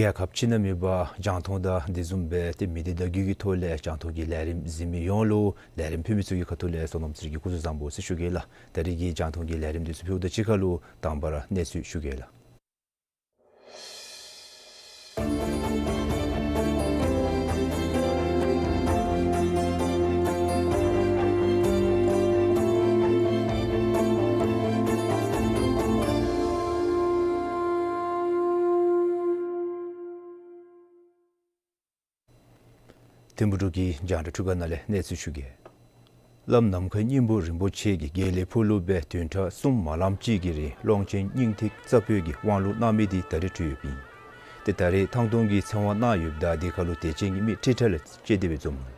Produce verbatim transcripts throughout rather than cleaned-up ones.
རྒྱལ་ཁབ་སྤྱི་ནང་མེད་པར་རྒྱང་མཐོང་དང་དེ་བཟུམ་སྦེ་ཏེ་མི་སྡེ་བརྡ་བརྒྱུད་ཀྱི་ཐོག་ལས་རྒྱང་མཐོང་གི་ལས་རིམ་གཟིགས་མི་ཡོངས་ལུ་ལས་རིམ་ཕུལ་མི་ཚུ་གི་ཁ་ཐུག་ལས་བསོད་ནམས་ཚེ་རིང་གིས་སྐུ་གཟུགས་བཟང་པོ་ཟེར་ཞུ་གེ་ལགས། ད་རིས་ཀྱི་རྒྱང་མཐོང་གི་ལས་རིམ་འདི་ཚུ་ཕུལཝ་ད་གཅིག་ཁར་ལུ་དང་པ་ར་གནས་ཚུལ་ཞུ་གེ་ལགས། ཐིམ་ཕུ་འབྲུག་གི་རྒྱང་བསྒྲགས་ཁྲི་ཀ་ནང་ལས་གནས་ཚུལ་ཞུ་གེ། བླམ་ནམ་མཁའི་སྙིང་པོ་རིན་པོ་ཆེ་གིས་དགེ་ལེགས་ཕུག་ལུ་སྦེ་བདུན་ཕྲག་གསུམ་མ་ལངམ་ཅིག་གི་རིང་ཀློང་ཆེན་སྙིང་ཐིག་རྩ་བོད་ཀྱི་དབང་ལུང་གནང་མི་འདི་ད་རིས་གྲོལ་ཡོདཔ་ཨིན། ཏེ་ད་རིས་ཐང་སྟོང་གི་ཚེ་དབང་གནང་ཡོདཔ་ད་དེ་ཁར་ལུ་དད་ཅན་གྱི་མི་ཁྲི་ཕྲག་ལས་བཅད་དེ་སྦེ་འཛོམས་ནུག།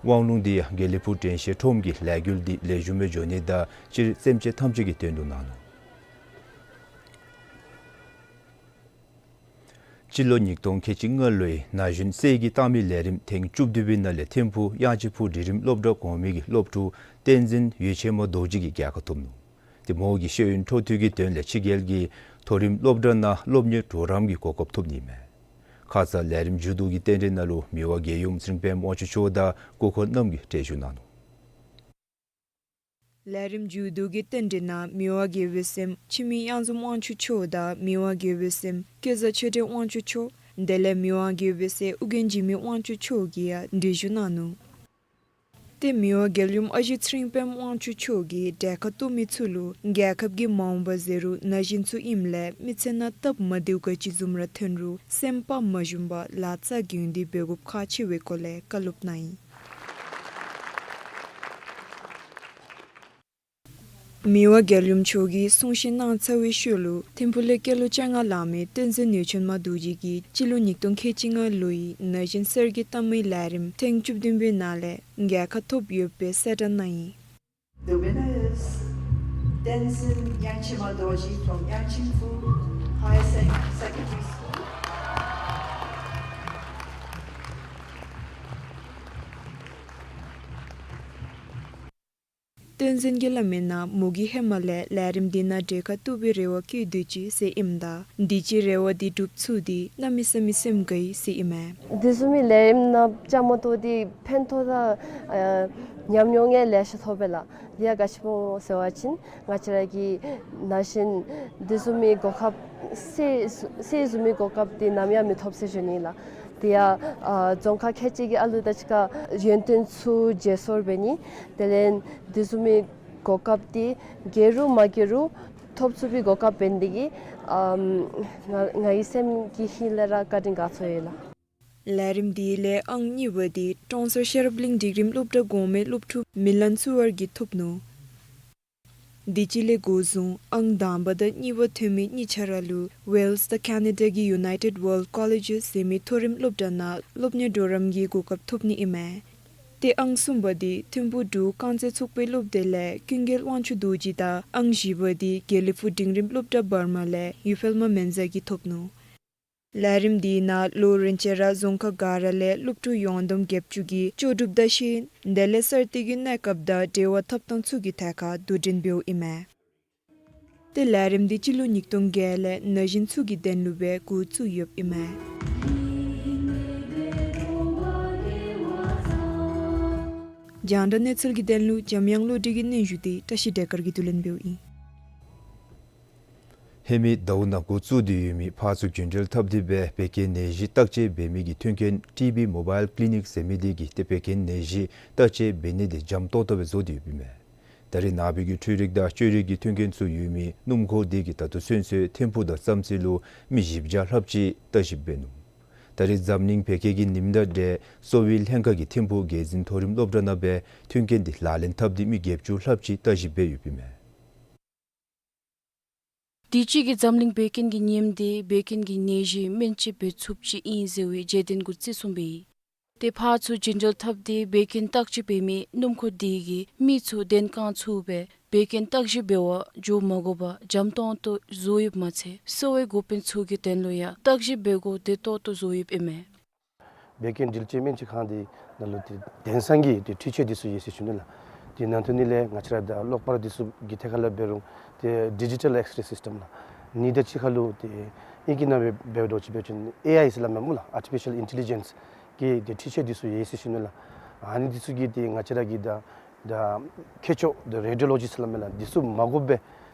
དབང་ལུང་འདི་ཡང་དགེ་ལེགས་ཕུག་དྲན་ཤེས་ཁྲོམ་གྱི་ལས་འགུལ་འདི་ལེགས་ཤོམ་སྦེ་འགྱོ་ནི་དང་སྤྱིར་སེམས་ཅན་ཐམས་ཅད་ཀྱི་དོན་དུ་གནང་ནུག། སྤྱི་ལོ་ཉིས་སྟོང་ཁལ་གཅིག་ལྔ་ལོའི་ན་གཞོན་གསེར་གྱི་རྟགས་མའི་ལས་རིམ་ཐེངས་བཅུ་བདུན་པའི་ནང་ལས་ཐིམ་ཕུ་གཡང་ཆེན་ཕུག་འབྲིང་རིམ་སློབ་གྲྭ་གོང་མའི་གི་སློབ་ཕྲུག་བསྟན་འཛིན་ཡེ་ཤེས་མ་རྡོ་རྗེ་གིས་རྒྱལ་ཁ་ཐོབ་ནུག། ཏེ་མོ་གིས་ཤེས་ཡོན་འཕྲོ་མཐུད་ཀྱི་དོན་ལས་ཕྱི་རྒྱལ་གྱི་མཐོ་རིམ་སློབ་གྲྭ་ནང་སློབ་གཉེར་གྲོགས་རམ་གྱི་གོ་སྐབས་ཐོབ་ནི་མས། ཁ་ཙ་ལས་རིམ་མཇུག་བསྡུ་གི་རྟེན་འབྲེལ་ནང་ལུ་མི་དབང་རྒྱལ་ཡུམ་ཚེ་རིང་པདྨ་དབང་ཕྱུག་མཆོག་དང་སྐུ་འཁོར་རྣམས་ཀྱིས་གྲལ་བཞུགས་གནང་ནུག། ལས་རིམ་མཇུག་བསྡུ་གི་རྟེན་འབྲེལ་ནང་མི་དབང་རྒྱལ་པོའི་སྲསམོ་འཆི་མེད་གཡང་འཛོམས་དབང་ཕྱུག་མཆོག་དང་མི་དབང་རྒྱལ་པོའི་སྲསམོ་སྐལ་བཟང་ཆོས་སྒྲོན་དབང་ཕྱུག་མཆོག། དེ་ལས་མི་དབང་རྒྱལ་པོའི་སྲས་ཨོ་རྒྱན་འཇིགས་མེད་དབང་ཕྱུག་མཆོག་གིས་ཡང་གྲལ་བཞུགས་གནང་ནུག། ཏེ་མི་དབང་རྒྱལ་ཡུམ་ཨ་ཞེ་ཚེ་རིང་པདྨ་དབང་ཕྱུག་མཆོག་གིས་གྲལ་ཁར་གཏོགས་མི་ཚུ་ལུ་རྒྱལ་ཁབ་ཀྱི་མ་འོངས་པ་ཟེར་རུང་ན་གཞོན་ཚུ་ཨིནམ་ལས་མི་ཚེ་ནང་སྟབས་མ་བདེཝ་ག་ཅི་བཟུམ་ར་ཐོན་རུང་སེམས་པ་མ་ཞུམ་པར་ལག་རྩལ་གྱོན་ཏེ་འབད་དགོཔ་ཁག་ཆེ་བའི་སྐོར་ལས་བཀའ་སློབ་གནང་ཡི། མི་དབང་རྒྱལ་ཡུམ་མཆོག་གིས་གསུང་བཤད་གནང་ཚར་བའི་ཤུལ་ལུ་ཐིམ་ཕུག་ལས་སྐྱེས་ལོ་བཅོ་ལྔ་ལང་མི་བསྟན་འཛིན་ཡེ་ཤེས་མ་རྡོ་རྗེ་གིས་སྤྱི་ལོ་ཉིས་སྟོང་ཁལ་གཅིག་ལྔ་ལོའི་ན་གཞོན་གསེར་གྱི་རྟགས་མའི་ལས་རིམ་ཐེངས་བཅུ་བདུན་པའི་ནང་ལས་རྒྱལ་ཁ་ཐོབ་ཡོདཔ་སྦེ་གསལ་བསྒྲགས་གནང་ཡི། The winner is Tenzin Yangchema Dorji from Yangchengpu Higher Sec- Secondary School. བསྟན་འཛིན་གྱིས་སླབ་མིའི་ནང་མོ་གིས་ཧེ་མ་ལས་ལས་རིམ་འདི་ནང་གྲལ་ཁར་གཏོགས་པའི་རེ་བ་བསྐྱེད་དོ་ཅི་ཟེར་ཨིནམ་ད་དུས་ཅི་རེ་བ་འདི་འགྲུབ་ཚུགས་ཏེ་གནམ་མེད་ས་མེད་སེམས་དགའ་ཡི་ཟེར་ཨིན་མས། འདི་བཟུམ་མའི་ལས་རིམ་ནང་བཅའ་མར་གཏོགས་ཏེ་ཕན་ཐོགས་དང་ཨ་ཉམས་མྱོང་ཡང་ལེ་ཤ་ཐོབ་པས་ལགས། དེ་ཡང་ག་ཅི་སྨོ་ཟེར་བ་ཅིན་ང་བཅས་ར་གི་ན་གཞོན་འདི་བཟུམ་མའི་གོ་སྐབས་གསེར་གསེར་བཟུམ་མའི་གོ་སྐབས་འདི་ནམ་ཡང་མི་ཐོབ་ཟེར་ཞུ་ནི་ལགས། དེ་ཡང་ཨ་རྫོང་ཁག་ཁལ་གཅིག་གི་ཨ་ལུ་དང་གཅིག་ཁར་ཡོན་ཏན་ཚུ་བརྗེ་སོར་འབད་ནི། དེ་ལས་འདི་བཟུམ་མའི་གོ་སྐབས་འདི་རྒྱལ་རུང་མ་རྒྱལ་རུང་ཐོབ་ཚུགས་པའི་གོ་སྐབས་འབད་ནི་དེ་གིས་ཨམ་ང་ང་ཡི་སེམས་ཀྱི་ཧིང་ལས་ར་བཀའ་དྲིན་དགའ་ཚོར་ཡོད་ལགས། ལས་རིམ་འདི་ལས་ཨང་གཉིས་པ་འདི་ཀྲོང་གསར་ཤེས་རབ་གླིང་འབྲིང་རིམ་སློབ་གྲྭ་གོང་མའི་སློབ་ཕྲུག་མི་ལན་ཚུ་བར་གྱིས་ཐོབ་ནུག། དུས་ཅི་ལས་འགོ་བཟུང་ཨང་དང་པ་དང་གཉིས་པ་ཐོན་མི་གཉིས་ཆ་ར་ལུ་ཝེལསི་དང་ཁེ་ན་ཌ་གི་United World Colleges ཟེར་མི་མཐོ་རིམ་སློབ་གྲྭ་ནང་སློབ་གཉེར་གྲོགས་རམ་གྱི་གོ་སྐབས་ཐོབ་ནི་ཨིན་མས། ཏེ་ཨང་གསུམ་པ་འདི་ཐིམ་ཕུག་འབྲུག་རྐང་རྩེད་ཚོགས་པའི་སློབ་སྡེ་ལས་ཀུན་རྒྱལ་དབང་ཕྱུག་རྡོ་རྗེ་དང་ཨང་བཞི་པ་འདི་དགེ་ལེགས་ཕུག་འབྲིང་རིམ་སློབ་གྲྭ་བར་མ་ལས་ཡུ་ཕེལ་མ་མན་ཛ་གིས་ཐོབ་ནུག། ལས་རིམ་འདི་ནང་ལོ་རིམ་བཞིན་ར་རྫོང་ཁག་ག་ར་ལས་སློབ་ཕྲུག་ཡོངས་བསྡོམས་བརྒྱད་ཅུ་གིས་ལྕོགས་གྲུབ་བཏང་ཞིནམ་དེ་ལས་གསར་གཏོད་ཀྱི་གནས་སྐབས་དང་འབྲེལ་བ་ཐོབ་ཐངས་ཚུ་གི་ཐད་ཁར་དུས་དྲན་འབདཝ་ཨིན་མས། ཏེ་ལས་རིམ་འདི་སྤྱི་ལོ་ཉིས་སྟོང་བརྒྱད་ལས་ན་གཞོན་ཚུ་གི་དོན་ལུ་སྦེ་འགོ་བཙུགས་ཡོདཔ་ཨིན་མས། རྒྱང་བསྒྲགས་གནས་ཚུལ་གྱི་དོན་ལུ་འཇམ་དབྱངས་བློ་གྲོས་ཀྱི་སྙན་ཞུ་འདི་བཀྲ་ཤིས་བདེ་དཀར་གྱིས་བསྡུ་ལེན་འབདཝ་ཨིན། ཧེ་མའི་ཟླཝ་ནང་འགོ་བཙུགས་ཏེ་ཡོད་མི་ཕར་ཚུར་རྒྱུན་འབྲེལ་འཐབ་སྟེ་སྦེ་བད་ཀན་ནད་གཞི་བརྟག་དཔྱད་འབད་མི་གི་མཐུན་རྐྱེན་ཊི་བི་མོ་བཱའིལ་ཀི་ལི་ནིཀ་ཟེར་མི་འདི་གིས་ཏེ་བད་ཀན་ནད་གཞི་བརྟག་དཔྱད་འབད་ནི་འདི་འཇམ་ཏོང་ཏོ་སྦེ་བཟོ་སྟེ་ཡོདཔ་ཨིན་མས། ད་རེས་ནངས་པའི་གི་འཕྲུལ་རིག་དང་བཅོས་རིག་གི་མཐུན་རྐྱེན་ཚུ་ཡོད་མི་སྣུམ་འཁོར་འདི་གིས་ད་ལྟོ་ཚུན་ཚོད་ཐིམ་ཕུག་དང་བསམ་རྩེ་ལུ་མི་བཞི་བརྒྱ་ལྷགཔ་ཅིག་བརྟག་ཞིབ་འབད་ནུག། ད་རེས་འཛམ་གླིང་བད་ཀན་གྱི་ཉིནམ་དང་འབྲེལ་གསོ་བའི་ལྷན་ཁག་གིས་ཐིམ་ཕུག་རྒྱལ་འཛིན་མཐོ་རིམ་སློབ་གྲྭ་ནང་སྦེ་མཐུན་རྐྱེན་འདི་ལག་ལེན་འཐབ་སྟེ་མི་བརྒྱད་ཅུ་ལྷགཔ་ཅིག་བརྟག་ཞིབ་འབད་ཡོདཔ་ཨིན་མས། དུས་ཅི་གི་འཛམ་གླིང་བད་ཀན་གྱི་ཉིནམ་འདི་བད་ཀན་གྱི་ནད་གཞི་སྨན་བཅོས་འབད་ཚུགསཔ་ཅིག་ཨིན་ཟེར་བའི་བརྗོད་དོན་གུ་བརྩི་སྲུང་འབད་ཡི། ཏེ་ཕར་ཚུར་རྒྱུན་འབྲེལ་འཐབ་སྟེ་བད་ཀན་བརྟག་དཔྱད་འབད་མི་སྣུམ་འཁོར་འདི་གིས་མི་ཚུ་གདན་ཁང་ཚུ་སྦེ་བད་ཀན་བརྟག་ཞིབ་འབད་བར་འགྱོ་མ་དགོ་པར་འཇམ་ཏོང་ཏོ་བཟོ་ཡོདཔ་མ་ཚད་གསོ་བའི་འགོ་དཔོན་ཚུ་གི་དོན་ལུ་ཡང་བརྟག་ཞིབ་འབད་སྒོ་བདེ་ཏོག་ཏོ་བཟོ་ཡོདཔ་ཨིན་མས། བད་ཀན་དྲིལ་དཔྱད་སྨན་བཅོས་ཁང་འདི་ནང་ལུ་ཏེ་དེང་སང་གི་ཏེ་འཕྲུལ་ཆས་འདི་ཚུ་ཡོད་ཟེར་ཞུ་ནི་ལགས། དེ་ནང་དོན་ནི་ལས་ང་བཅས་ར་ད་གློག་པར་འདི་ཚུ་གི་ཐད་ཁར་ལས་འབད་རུང་ཏེ་ཌི་ཇི་ཊལ་ཨེགསི་རེ་སིསི་ཊམ་ལགས། ཨ་ནི་དང་གཅིག་ཁར་ལུ་ཏེ་ཨིང་སྐད་ནང་སྦེ་འབད་དོ་ཅིག་འབད་བ་ཅིན་ཨེ་ཨའི་ཟེར་སླབ་མས་སྨོ་ལགས། ཨར་ཊི་ཕི་ཤལ་ཨིན་ཊེ་ལི་ཇེནསི་གི་ཏེ་འཕྲུལ་ཆས་འདི་ཚུ་ཡོད་ཟེར་ཞུ་ནི་ལགས། ཨ་ནི་འདི་ཚུ་གིས་ཏེ་ང་བཅས་ར་གི་ད་ད་མཁས་མཆོག་ཏེ་རེ་ཌི་ཡོ་ལོ་ཇི་ཟེར་སླབ་མས་ལགས། འདི་ཚུ་མ་དགོ་པར་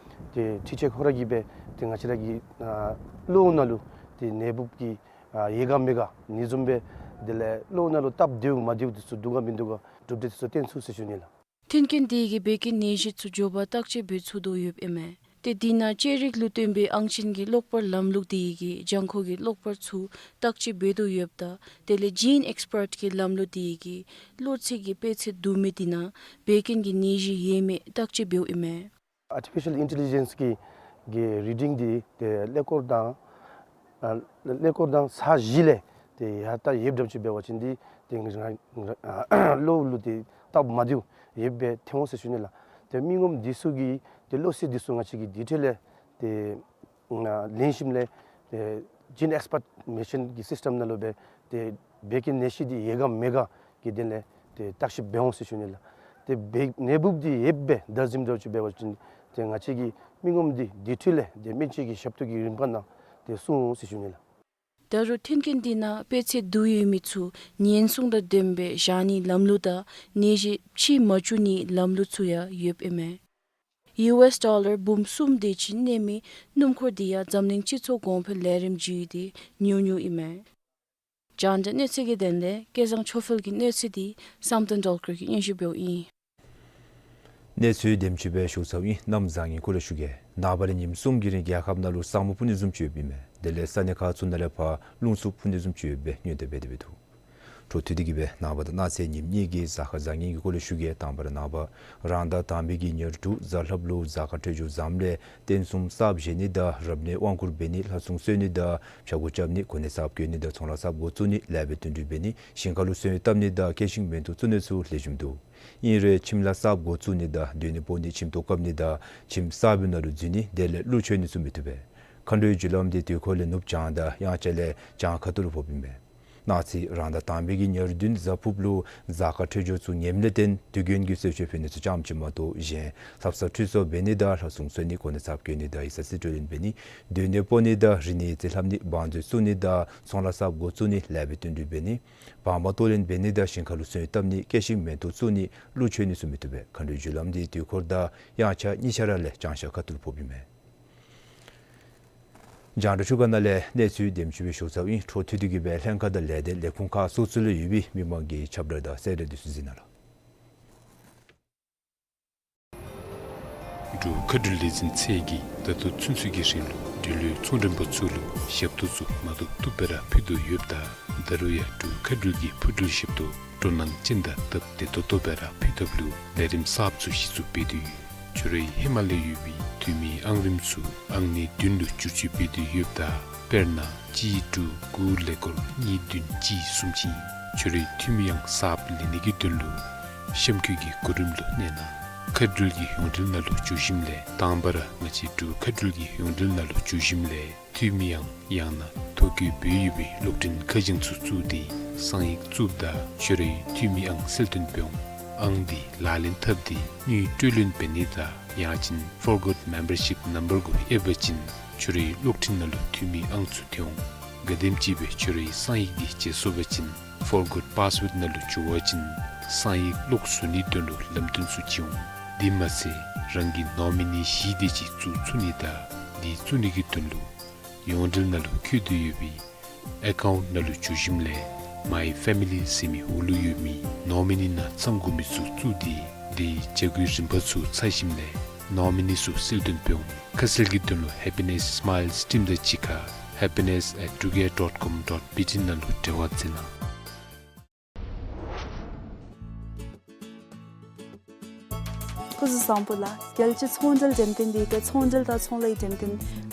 ཏེ་འཕྲུལ་ཆས་ཁོ་ར་གིས་སྦེ་ཏེ་ང་བཅས་ར་གི་ཨ་གློ་བ་ནང་ལུ་ཏེ་ནད་འབུཔ་གི་ཨ་ཡོད་ག་མེད་ག་ཨ་ནི་བཟུམ་སྦེ་དེ་ལས་གློ་བ་ནང་ལུ་སྟབས་བདེཝ་མ་བདེཝ་འདི་ཚུ་འདུག་ག་མིན་འདུག་ག་གྲུབ་འབྲས་འདི་ཚུ་སྟོན་ཚུགས་ཟེར་ཞུ་ནི་ལགས། མཐུན་རྐྱེན་འདི་གིས་བད་ཀན་ནད་གཞི་ཚུ་མགྱོགས་པར་བརྟག་དཔྱད་འབད་ཚུགས་དོ་ཡོདཔ་ཨིན་མས། ཏེ་དེ་ནང་བཅོས་རིག་ལུ་བརྟེན་པའི་ཨང་ཅན་གྱི་གློག་པར་ལམ་ལུགས་འདི་གིས་ལྗང་ཁུ་གི་གློག་པར་ཚུ་བརྟག་དཔྱད་འབད་དོ་ཡོདཔ་ད་དེ་ལས་ཇིན་ཨེགསི་པརཊ་གི་ལམ་ལུགས་འདི་གིས་གློ་ཚད་ཀྱི་དཔེ་ཚད་བསྡུ་མི་འདི་ནང་བད་ཀན་གྱི་ནད་གཞི་ཡོད་མེད་བརྟག་དཔྱད་འབདཝ་ཨིན་མས། ཨར་ཊི་ཕི་ཤལ་ཨིན་ཊེ་ལི་ཇེནསི་གི་གི་རི་ཌིང་འདི་ཏེ་ཀླད་ཀོར་དང་ཨ་ཀླད་ཀོར་དང་ས་གཞི་ལས་ཏེ་ཡར་ལྟ་ཡོདཔ་འདྲཝ་ཅིག་འབད་བ་ཅིན་འདི་ཏེ་ང་བཅས་ར་གློ་བ་ལུ་ཏེ་སྟབས་མ་བདེཝ་ཡོདཔ་སྦེ་ཐོན་འོང་ཟེར་ཞུ་ནི་ལགས། ཏེ་མི་ངོམ་འདི་ཚུ་གི་ཏེ་གློ་ཚད་འདི་ཚུ་ང་བཅས་ཀྱིས་དེ་འཕྲོ་ལས་ཏེ་ཨ་ལེན་ཞིནམ་ལས་ཏེ་ཇིན་ཨེགསི་པརཊ་མེ་ཤིན་གྱི་སིསི་ཊམ་ནང་ལུ་སྦེ་ཏེ་བད་ཀན་ནད་གཞི་འདི་ཡོད་ག་མེད་ག་གི་དོན་ལས་ཏེ་བརྟག་ཞིབ་འབད་འོང་ཟེར་ཞུ་ནི་ལགས། ཏེ་བད་ནད་འབུཔ་འདི་ཡོདཔ་སྦེ་བདའ་ཟུནམ་འདྲཝ་ཅིག་འབད་བ་ཅིན་ཏེ་ང་བཅས་ཀྱིས་མི་ངོམ་འདི་དེ་འཕྲོ་ལས་ཏེ་སྨན་བཅོས་ཀྱི་ཞབས་ཏོག་གི་རིམ་ཁག་ནང་ཏེ་སོང་འོང་ཟེར་ཞུ་ནི་ལགས། ད་རུང་མཐུན་རྐྱེན་འདི་ནང་དཔེ་ཚད་བསྡུ་ཡོད་མི་ཚུ་ཉེན་སྲུང་དང་ལྡནམ་སྦེ་བཞག་ནིའི་ལམ་ལུགས་དང་ནད་གཞི་ཕྱིས་མ་བཅུག་ནིའི་ལམ་ལུགས་ཚུ་ཡང་ཡོདཔ་ཨིན་མས། ཡུ་ཨེསི་ཌོ་ལར་འབུམ་གསུམ་དེ་ཅིག་གནས་མི་སྣུམ་འཁོར་འདི་ཡང་འཛམ་གླིང་སྤྱི་ཚོགས་གོང་འཕེལ་ལས་རིམ་བརྒྱུད་དེ་ཉོ་ཉོཝ་ཨིན་མས། རྒྱང་བསྒྲགས་གནས་ཚུལ་གྱི་དོན་ལས་སྐལ་བཟང་ཆོས་འཕེལ་གྱི་གནས་ཚུལ་འདི་བསམ་གཏན་སྒྲོལ་དཀར་གྱིས་སྙན་ཞུ་འབདཝ་ཨིན། གནས་ཚུལ་དེམ་ཅིག་སྦེ་ཞུ་ཚརཝ་ཨིན། གནམ་བཟང་ངན་སྐོར་ལས་ཞུ་གེ། ནངས་པ་ལས་ཉིནམ་གསུམ་གྱི་རིང་རྒྱལ་ཁབ་ནང་ལུ་ས་སྨུག་སྤུབ་ནི་བཟུམ་ཅིག་ཡོདཔ་ཨིན་མས། དེ་ལས་ས་གནས་ཁག་ཚུ་ནང་ལས་ཕར་རླུང་འཚུབ་འཕུ་ནི་བཟུམ་ཅིག་ཡོདཔ་སྦེ་སྔོན་དེ་སྦེ་དེ་སྦེ་འདུག། འཕྲོ་མཐུད་དེ་གི་སྦེ་ནངས་པ་དང་གནངས་ཚེ་ཉིནམ་གཉིས་ཀྱི་གཟའ་སྐར་བཟང་ངན་གྱི་སྐོར་ལས་ཞུ་གེ། དང་པ་ར་ནངས་པ་རང་ཟླ་དང་པའི་གི་ཉེར་དྲུག་གཟའ་ལྷགཔ་ལུ་གཟའ་སྐར་འཕྲོད་སྦྱོར་བཟངམ་ལས་རྟེན་གསུམ་གསརཔ་བཞེངས་ནི་དང་རབ་གནས་དབང་བསྐུར་འབད་ནི་ལྷ་སྲུང་གསོལ་ནི་དང་ཕྱག་སྐོར་རྐྱབ་ནི་གོ་གནས་གསརཔ་བསྐོ་ནི་དང་ཚོང་ལཱ་གསརཔ་འགོ་བཙུགས་ནི་ལེགས་པའི་དོན་འགྲུབ་འབད་ནི་ཞིང་ཁ་ལུ་སོན་བཏབ་ནི་དང་སྐྱེད་ཤིང་སྨན་ཐོག་བཙུགས་ནི་ཚུ་ལེགས་ཤོམ་འདུག། ཨིན་རུང་ཁྱིམ་ལཱ་གསརཔ་འགོ་བཙུགས་ནི་དང་སྡོད་གནས་སྤོ་ནི་ཁྱིམ་ཐོག་བཀབ་ནི་དང་ཁྱིམ་གསར་པའི་ནང་ལུ་འཛུལ་ནི་དེ་ལས་ཀླུ་མཆོད་ནི་ཚུ་མི་བཏུབ་པས། མཁའ་འགྲོའི་རྒྱུ་ལམ་འདི་དུས་འཁོར་ལས་ནུབ་བྱང་དང་དབྱངས་འཆར་ལས་བྱང་ཁ་ཐུག་ལུ་ཕོགཔ་ཨིན་མས། གནངས་ཚེ་རང་ཟླ་དང་པའི་གི་ཉེར་བདུན་གཟའ་ཕུརཔ་ལུ་གཟའ་སྐར་འཕྲོད་སྦྱོར་ཚུ་ངནམ་ལས་བརྟེན་དུས་རྒྱུན་གྱི་གསོལ་མཆོད་ཕུལ་ནི་ཚུ་ཙམ་ཅིག་མ་གཏོགས་གཞན་ལྷ་བསངས་ཁྲུས་གསོལ་འབད་ནི་དང་ལྷ་སྲུང་གསོལ་ནི་གོ་གནས་གསརཔ་བསྐོ་ནི་དང་ཡིག་ཚང་རྩིས་སྤྲོད་ལེན་འབད་ནི་སྡོད་གནས་སྤོ་ནི་དང་རིག་གནས་རྩིས་ལྷབ་ནི་བང་མཛོད་བཙུགས་ནི་དང་ཚོང་ལཱ་གསརཔ་འགོ་བཙུགས་ནི་ལེགས་པའི་དོན་འགྲུབ་འབད་ནི་བང་མ་གཏོར་ལེན་འབད་ནི་དང་ཞིང་ཁ་ལུ་སོན་བཏབ་ནི་སྐྱེད་ཤིང་སྨན་ཐོག་བཙུགས་ནི་ཀླུ་མཆོད་ནི་ཚུ་མི་བཏུབ་པས། མཁའ་འགྲོའི་རྒྱུ་ལམ་འདི་དུས་འཁོར་དང་དབྱངས་འཆར་གཉིས་ཆ་ར་ལས་བྱང་ཤར་ཁ་ཐུག་ལུ་ཕོགཔ་ཨིན་མས། རྒྱང་བསྒྲགས་ཆུ་ཁ་ནང་ལས་གནས་ཚུལ་དེམ་ཅིག་སྦེ་ཞུ་ཚརཝ་ཨིན། འཕྲོ་མཐུད་དེ་གི་སྦེ་ལྷན་ཁག་དང་ལས་སྡེ་ལས་ཁུངས་ཁག་སོ་སོ་ལུ་ཡོད་པའི་མི་མང་གི་ཁྱབ་བསྒྲགས་དང་གསལ་བསྒྲགས་འདི་ཚུ་གཟིགས་གནང་ལགས། འབྲུག་མཁའ་འགྲུལ་ལས་འཛིན་ཚད་ཀྱིས་ད་ལྟོ་ཚུན་ཚོད་ཀྱི་རིང་ལུ་འབྲེལ་ཡོད་ཚོང་མགྲོན་པ་ཚུ་ལུ་ཞབས་ཏོག་ཚུ་མ་ཐོབ་ཐོབ་སྦེ་ར་ཕུལ་དོ་ཡོདཔ་ད་ད་རུང་ཡང་འབྲུག་མཁའ་འགྲུལ་གྱི་འཕུར་འགྲུལ་ཞབས་ཏོག་སྤྲོ་སྣང་ཅན་དང་སྟབས་བདེ་ཏོག་ཏོ་སྦེ་ར་ཕུལ་ཐབས་ལུ་ལས་རིམ་གསརཔ་ཚུ་གཞི་བཙུགས་འབད་དེ་ཡོད། ཁྱོད་རའི་ཧེ་མ་ལས་ཡོད་པའི་དུས་མིན་ཨང་རིམ་ཚུ་ཨང་གནས་བདུན་ལུ་བསྒྱུར་བཅོས་འབད་དེ་ཡོདཔ་ད་དཔེར་ན་གཅིག་དྲུག་དགུ་ཀླད་ཀོར་གཉིས་བདུན་གཅིག་གསུམ་ཅིག་ཨིན། ཁྱོད་རའི་འཐུས་མི་ཨང་གསརཔ་ལེན་ནི་གི་དོན་ལུ་གཤམ་འཁོད་ཀྱི་གོ་རིམ་ལུ་གནས་གནང་། མཁའ་འགྲུལ་གྱི་ཡོངས་འབྲེལ་ནང་ལུ་འཛུལ་ཞིནམ་ལས་དང་པ་ར་ང་བཅས་འབྲུག་མཁའ་འགྲུལ་གྱི་ཡོངས་འབྲེལ་ནང་ལུ་འཛུལ་ཞིནམ་ལས་འཐུས་མི་ཨང་ཡང་ན་ཐོ་བཀོད་འབད་ཡོད་པའི་གློག་འཕྲིན་ཁ་བྱང་ཚུ་བཙུགས་ཏེ་གསང་ཡིག་བཙུགསཔ་ད་ཁྱོད་རའི་འཐུས་མི་ཨང་གསལ་སྟོན་འབད་འོང་། ཨང་འདི་ལག་ལེན་འཐབ་སྟེ་དངུལ་སྤྲོད་ལེན་འབད་ནི་དང་ཡང་ཅིན་Forgot Membership Number གུ་ཨེབ་པ་ཅིན་ཁྱོད་རའི་གློག་འཕྲིན་ནང་ལུ་འཐུས་མི་ཨང་ཚུ་ཐོན་འོང་། ག་དེམ་ཅིག་སྦེ་ཁྱོད་རའི་གསང་ཡིག་འདི་བརྗེ་སོང་པ་ཅིན་Forgot Password ནང་ལུ་འགྱོ་བ་ཅིན་གསང་ཡིག་ལོག་བཟོ་ནིའི་དོན་ལུ་ལམ་སྟོན་ཚུ་བྱིན་འོང་། དེ་མ་ཚད་རང་གི་ནོ་མི་ནི་བཞི་དེ་ཅིག་བཙུགས་ཚུགས་ནི་དང་འདི་བཙུགས་ནི་གི་དོན་ལུ་ཡོངས་འབྲེལ་ནང་ལུ་བཀོད་དེ་ཡོད་པའི་ཨེ་ཀའུནཊ་ནང་ལུ་འཛུལ་ཞིནམ་ལས་My Family ཟེར་མི་འོག་ལུ་ཡོད་མི་ནོ་མི་ནི་ནང་ཚང་དགོ་མི་ཚུ་བཙུགས་ཏེ་དེའི་བྱ་སྒོའི་རིམ་པ་ཚུ་ཚར་ཞིནམ་ལས་ནོ་མི་ནི་ཚུ་གསལ་སྟོན་འབད་འོང་། ཁ་གསལ་གྱི་དོན་ལུ་Happiness Smiles Team དང་གཅིག་ཁར happiness at truegate dot com dot B T ནང་ལུ་འབྲེལ་བ་མཛད་གནང་། སྐུ་གཟུགས་བཟང་པོ་ལགས། རྒྱལ་སྤྱིའི་ཚོང་འབྲེལ་འགྲེམས་སྟོན་འདི་ཏེ་ཚོང་འབྲེལ་དང་ཚོང་ལཱའི་འགྲེམས་སྟོན་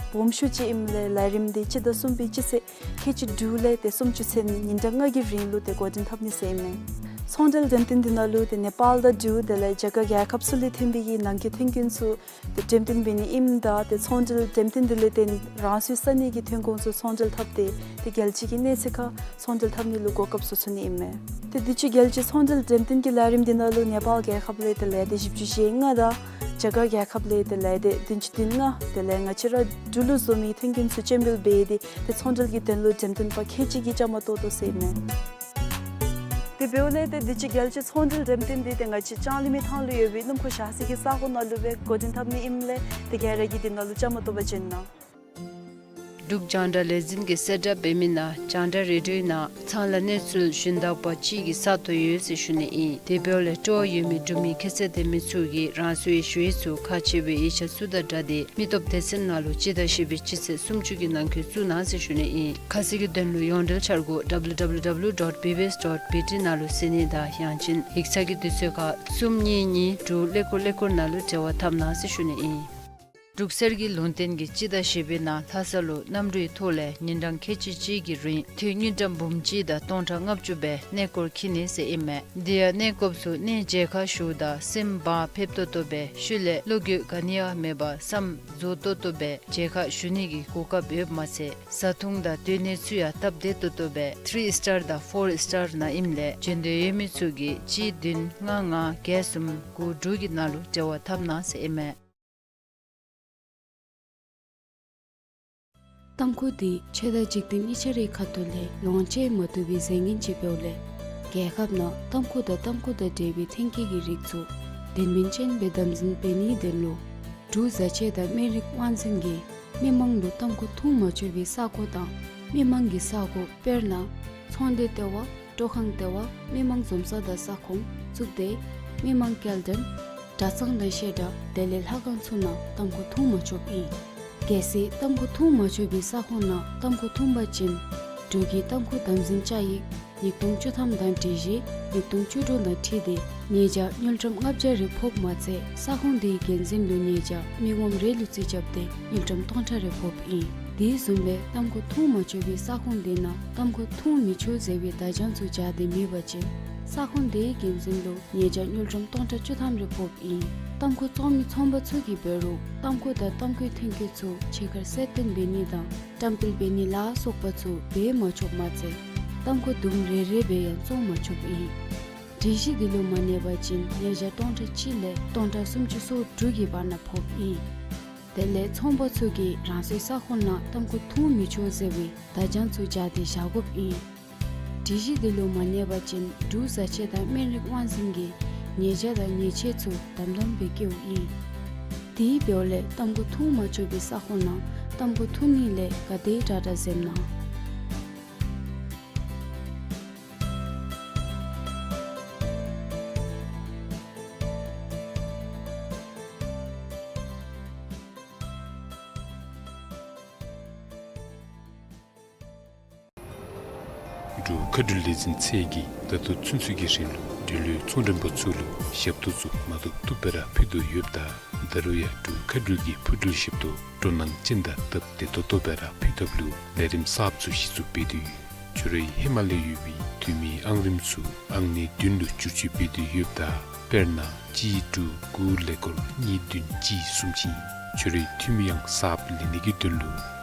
སྦོམ་ཤོས་ཅིག་ཨིནམ་ལས་ལས་རིམ་འདི་སྤྱི་ཟླ་གསུམ་པའི་སྤྱི་ཚེས་ཁལ་གཅིག་དྲུག་ལས་ཏེ་སུམ་ཅུ་ཚུན་ཉིན་གྲངས་ལྔ་གི་རིང་ལུ་ཏེ་འགོ་འདྲེན་འཐབ་ནི་ཟེར་ཨིན་མས། ཚོང་འབྲེལ་འགྲེམས་སྟོན་འདི་ནང་ལུ་ཏེ་ནེ་པཱལ་དང་འབྲུག་དེ་ལས་རྒྱ་གར་རྒྱལ་ཁབ་ཚུ་ལས་ཐོན་པའི་གི་ནང་འཁོད་ཐོན་ཁུངས་ཚུ་ཏེ་འགྲེམས་སྟོན་འབད་ནི་ཨིནམ་ད་ཏེ་ཚོང་འབྲེལ་འགྲེམས་སྟོན་འདི་ལས་ཏེ་རང་སོའི་ས་གནས་ཀྱི་ཐོན་ཁུངས་ཚུ་ཚོང་འབྲེལ་འཐབ་སྟེ་ཏེ་རྒྱལ་སྤྱི་གི་གནས་ཚད་ཁར་ཚོང་འབྲེལ་འཐབ་ནི་ལུ་གོ་སྐབས་བཟོ་ཚུགས་ནི་ཨིན་མས། ཏེ་དུས་ཅི་རྒྱལ་སྤྱིའི་ཚོང་འབྲེལ་འགྲེམས་སྟོན་གྱི་ལས་རིམ་འདི་ནང་ལུ་ནེ་པཱལ་རྒྱལ་ཁབ་ལས་ཏེ་ལས་སྡེ་བཞི་བཅུ་ཞེ་ལྔ་དང་རྒྱ་གར་རྒྱལ་ཁབ་ལས་ཏེ་ལས་སྡེ་བདུན་ཅུ་དོན་ལྔ་དེ་ལས་ང་བཅས་ར་འབྲུག་ལུ་བཟོ་མི་ཐོན་ཁུངས་ཚུ་སྤྱན་འབུལ་འབད་དེ་ཏེ་ཚོང་འབྲེལ་གྱི་དོན་ལུ་འགྲེམས་སྟོན་པ་ཁལ་གཅིག་གིས་བཅའ་མར་གཏོགས་དོ་ཟེར་ཨིན་མས། དེ་འབདཝ་ལས་ཏེ་དུས་ཅི་རྒྱལ་སྤྱིའི་ཚོང་འབྲེལ་འགྲེམས་སྟོན་འདི་ཏེ་ང་བཅས་ལྕང་གླིང་མི་ཐང་ལུ་ཡོད་པའི་སྣུམ་འཁོར་བཞག་ས་གི་ས་གོ་ནང་ལུ་སྦེ་འགོ་འདྲེན་འཐབ་ནི་ཨིནམ་ལས་ཏེ་ག་ར་གིས་འདི་ནང་ལུ་བཅའ་མར་གཏོགས་པར་བྱོན་གནང་། འབྲུག་རྒྱང་བསྒྲགས་ལས་འཛིན་གྱིས་གསལ་བསྒྲགས་འབད་མི་ནང་རྒྱང་བསྒྲགས་རེ་ཌིའོའི་ནང་ཚང་ལ་གནས་ཚུལ་ཞུན་དག་པ་ཅིག་གི་ས་སྟོང་ཡོད་ཟེར་ཞུ་ནི་ཨིན། དེ་འབདཝ་ལས་སྤྲོ་བ་ཡོད་མི་འབྲུག་མི་ཁྱད་ཚད་ལྡན་མི་ཚུ་གིས་རང་སོའི་ཞུ་ཡིག་ཚུ་ཁག་ཆེ་བའི་ཡིག་ཆ་ཚུ་དང་སྦྲགས་ཏེ་མི་སྟོབས་སྡེ་ཚན་ནང་ལུ་སྤྱི་ཟླ་བཞི་པའི་སྤྱི་ཚེས་སུམ་ཅུ་གི་ནང་འཁོད་བཙུགས་གནང་ཟེར་ཞུ་ནི་ཨིན། ཁ་གསལ་གྱི་དོན་ལུ་ཡོངས་འབྲེལ་འཆར་སྒོ་W W W dot B B S dot B T ནང་ལུ་གཟིགས་ནི་དང་ཡང་ཅིན་ཡིག་ཚང་གི་དུས་ཚོད་ཁར་གསུམ་གཉིས་གཉིས་དྲུག་ཀླད་ཀོར་ཀླད་ཀོར་ནང་ལུ་འབྲེལ་བ་འཐབ་གནང་ཟེར་ཞུ་ནི་ཨིན། འབྲུག་གསེར་གྱི་ལུང་བསྟན་གྱིས་སྤྱི་ཟླ་བཞི་པའི་ནང་ལྷ་ས་ལུ་གནམ་གྲུའི་ཐོག་ལས་ཉིན་གྲངས་ཁལ་གཅིག་གཅིག་གི་རིང་དུས་དངུལ་ཀྲམ་འབུམ་གཅིག་དང་སྟོང་ཕྲག་ལྔ་བཅུ་སྦེ་གནས་སྐོར་འཁྱིད་ནི་ཟེར་ཨིན་མས། དེ་ཡང་གནས་སྐབས་སུ་གནས་མཇལ་ཁ་ཞུཝ་ད་སེམས་བག་ཕེབས་ཏོག་ཏོ་སྦེ་ཤུལ་ལས་བློ་འགྱོད་ག་ནི་ཡང་མེད་པར་བསམ་རྫོགས་ཏོག་ཏོ་སྦེ་མཇལ་ཁ་ཞུ་ནི་གི་གོ་སྐབས་ཡོདཔ་མ་ཚད་བཟའ་འཐུང་དང་སྡོད་གནས་ཚུ་ཡང་སྟབས་བདེ་ཏོག་ཏོ་སྦེ་ཐི་རི་སི་ཊར་དང་ཕོར་སི་ཊར་ནང་ཨིནམ་ལས་འབྱོན་འདོད་ཡོད་མི་ཚུ་གིས་གཅིག་བདུན་ལྔ་ལྔ་བརྒྱད་གསུམ་དགུ་དྲུག་གི་ནང་ལུ་འབྲེལ་བ་འཐབ་གནང་ཟེར་ཨིན་མས། ཏམ་ཁུ་འདི་ཆོས་དང་འཇིག་རྟེན་གཉིས་ཆ་རའི་ཁ་ཐུག་ལས་ལོངས་སྤྱོད་མ་བཏུབ་པའི་རྫས་ངན་ཅིག་འབདཝ་ལས་རྒྱལ་ཁབ་ནང་ཏམ་ཁུ་དང་ཏམ་ཁུ་དང་འབྲེལ་བའི་ཐོན་སྐྱེད་ཀྱི་རིགས་ཚུ་དོན་སྨིན་ཅན་སྦེ་དམ་འཛིན་འབད་ནིའི་དོན་ལུ་འབྲུག་བཟའ་ཆས་དང་སྨན་རིགས་དབང་འཛིན་གྱིས་མི་མང་ལུ་ཏམ་ཁུ་འཐུང་མ་ཆོག་པའི་ས་གོ་དང་མི་མང་གི་ས་གོ་དཔེར་ན་ཚོང་སྡེ་ལྟེ་བ། སྤྲོ་ཁང་ལྟེ་བ། མི་མང་འཛོམས་ས་དང་ས་ཁོངས། གཙུག་སྡེ། མི་མང་སྐྱེལ་འདྲེན། གྲྭ་ཚང་དང་བཤད་གྲྭ་དེ་ལས་ལྷ་ཁང་ཚུ་ནང་ཏམ་ཁུ་འཐུང་མ་ཆོགཔ་ཨིན། གལ་སྲིད་ཏམ་ཁུ་འཐུང་མ་ཆོག་པའི་ས་ཁོངས་ནང་ཏམ་ཁུ་འཐུང་པ་ཅིན་འབྲུག་གི་ཏམ་ཁུ་དམ་འཛིན་བཅའ་ཡིག་ཉིས་སྟོང་བཅུ་ཐམ་དང་སྒྲིག་གཞི་ཉིས་སྟོང་བཅུ་དྲུག་དང་འཁྲིལ་ཏེ་ཉེས་བྱ་དངུལ་ཀྲམ་ལྔ་བརྒྱ་རེ་ཕོགཔ་མ་ཚད་ས་ཁོངས་དེའི་འགན་འཛིན་ལུ་ཉེས་བྱ་མི་ངོམ་རེ་ལུ་རྩིས་རྐྱབ་སྟེ་དངུལ་ཀྲམ་སྟོང་ཕྲག་རེ་ཕོགཔ་ཨིན། དེ་བཟུམ་སྦེ་ཏམ་ཁུ་འཐུང་མ་ཆོག་པའི་ས་ཁོངས་དེ་ནང་ཏམ་ཁུ་འཐུང་མི་ཆོག་ཟེར་བའི་བརྡ་བྱང་ཚུ་སྦྱར་ཏེ་མེད་པ་ཅིན་ས་ཁོངས་དེའི་འགན་འཛིན་ལུ་ཉེས་བྱ་དངུལ་ཀྲམ་སྟོང་ཕྲག་བཅུ་ཐམ་རེ་ཕོགཔ་ཨིན། ཏམ་ཁུ་བཙོང་མི་ཚོང་པ་ཚུ་གིས་འབད་རུང་ཏམ་ཁུ་དང་ཏམ་ཁུའི་ཐོན་སྐྱེད་ཚུ་ཕྱི་ཁར་གསལ་སྟོན་འབད་ནི་དང་བཀྲམ་སྤེལ་འབད་ནི་ལ་སོགས་པ་ཚུ་འབད་མ་ཆོགཔ་མ་ཚད་ཏམ་ཁུ་དུམ་རེ་རེ་སྦེ་ཡང་བཙོང་མ་ཆོགཔ་ཨིན། སྒྲིག་གཞི་འདི་ལུ་མ་གནས་པ་ཅིན་ཉེས་བྱ་སྟོང་ཕྲག་གཅིག་ལས་སྟོང་ཕྲག་སུམ་ཅུ་སོ་དྲུག་གི་བར་ན་ཕོགཔ་ཨིན། དེ་ལས་ཚོང་པ་ཚུ་གིས་རང་སོའི་ས་ཁོངས་ནང་ཏམ་ཁུ་འཐུང་མི་ཆོག་ཟེར་བའི་བརྡ་བྱང་ཚུ་སྦྱར་ཏེ་བཞག་དགོཔ་ཨིན། སྒྲིག་གཞི་འདི་ལུ་མ་གནས་པ་ཅིན་འབྲུག་བཟའ་ཆས་དང་སྨན་རིགས་དབང་འཛིན་གྱིས་ཉེས་བྱ་དང་ཉེས་ཆད་ཚུ་དམ་དམ་སྦེ་བཀལཝ་ཨིན། དེ་འབདཝ་ལས་ཏམ་ཁུ་འཐུང་མ་ཆོག་པའི་ས་ཁོངས་ནང་ཏམ་ཁུ་འཐུང་ནི་ལས་ག་དེ་དྲག་དྲག་འཛེམ་གནང་། འབྲུག་མཁའ་འགྲུལ་ལས་འཛིན་ཚད་ཀྱིས་ད་ལྟོ་ཚུན་ཚོད་ཀྱི་རིང་ལུ་འབྲེལ་ཡོད་ཚོང་མགྲོན་པ་ཚུ་ལུ་ཞབས་ཏོག་ཚུ་མ་ཐུབ་ཐུབ་སྦེ་ར་ཕུལ་དོ་ཡོདཔ་ད་ད་རུང་ཡང་འབྲུག་མཁའ་འགྲུལ་གྱིས་འཕུར་འགྲུལ་ཞབས་ཏོག་སྤྲོ་སྣང་ཅན་དང་སྟབས་བདེ་ཏོག་ཏོ་སྦེ་ར་ཕུལ་ཐབས་ལུ་ལས་རིམ་གསརཔ་ཚུ་གཞི་བཙུགས་འབད་དེ་ཡོད། ཁྱོད་རའི་ཧེ་མ་ལས་ཡོད་པའི་འཐུས་མིའི་ཨང་རིམ་ཚུ་ཨང་གནས་བདུན་ལུ་བསྒྱུར་བཅོས་འབད་དེ་ཡོདཔ་ད། དཔེར་ན་གཅིག་དྲུག་དགུ་ཀླད་ཀོར་གཉིས་བདུན་གཅིག་གསུམ་ཅིག་ཁྱོད་རའི་འཐུས་མི་ཨང་གསརཔ་ལེན་ནི་གི་དོན་ལུ་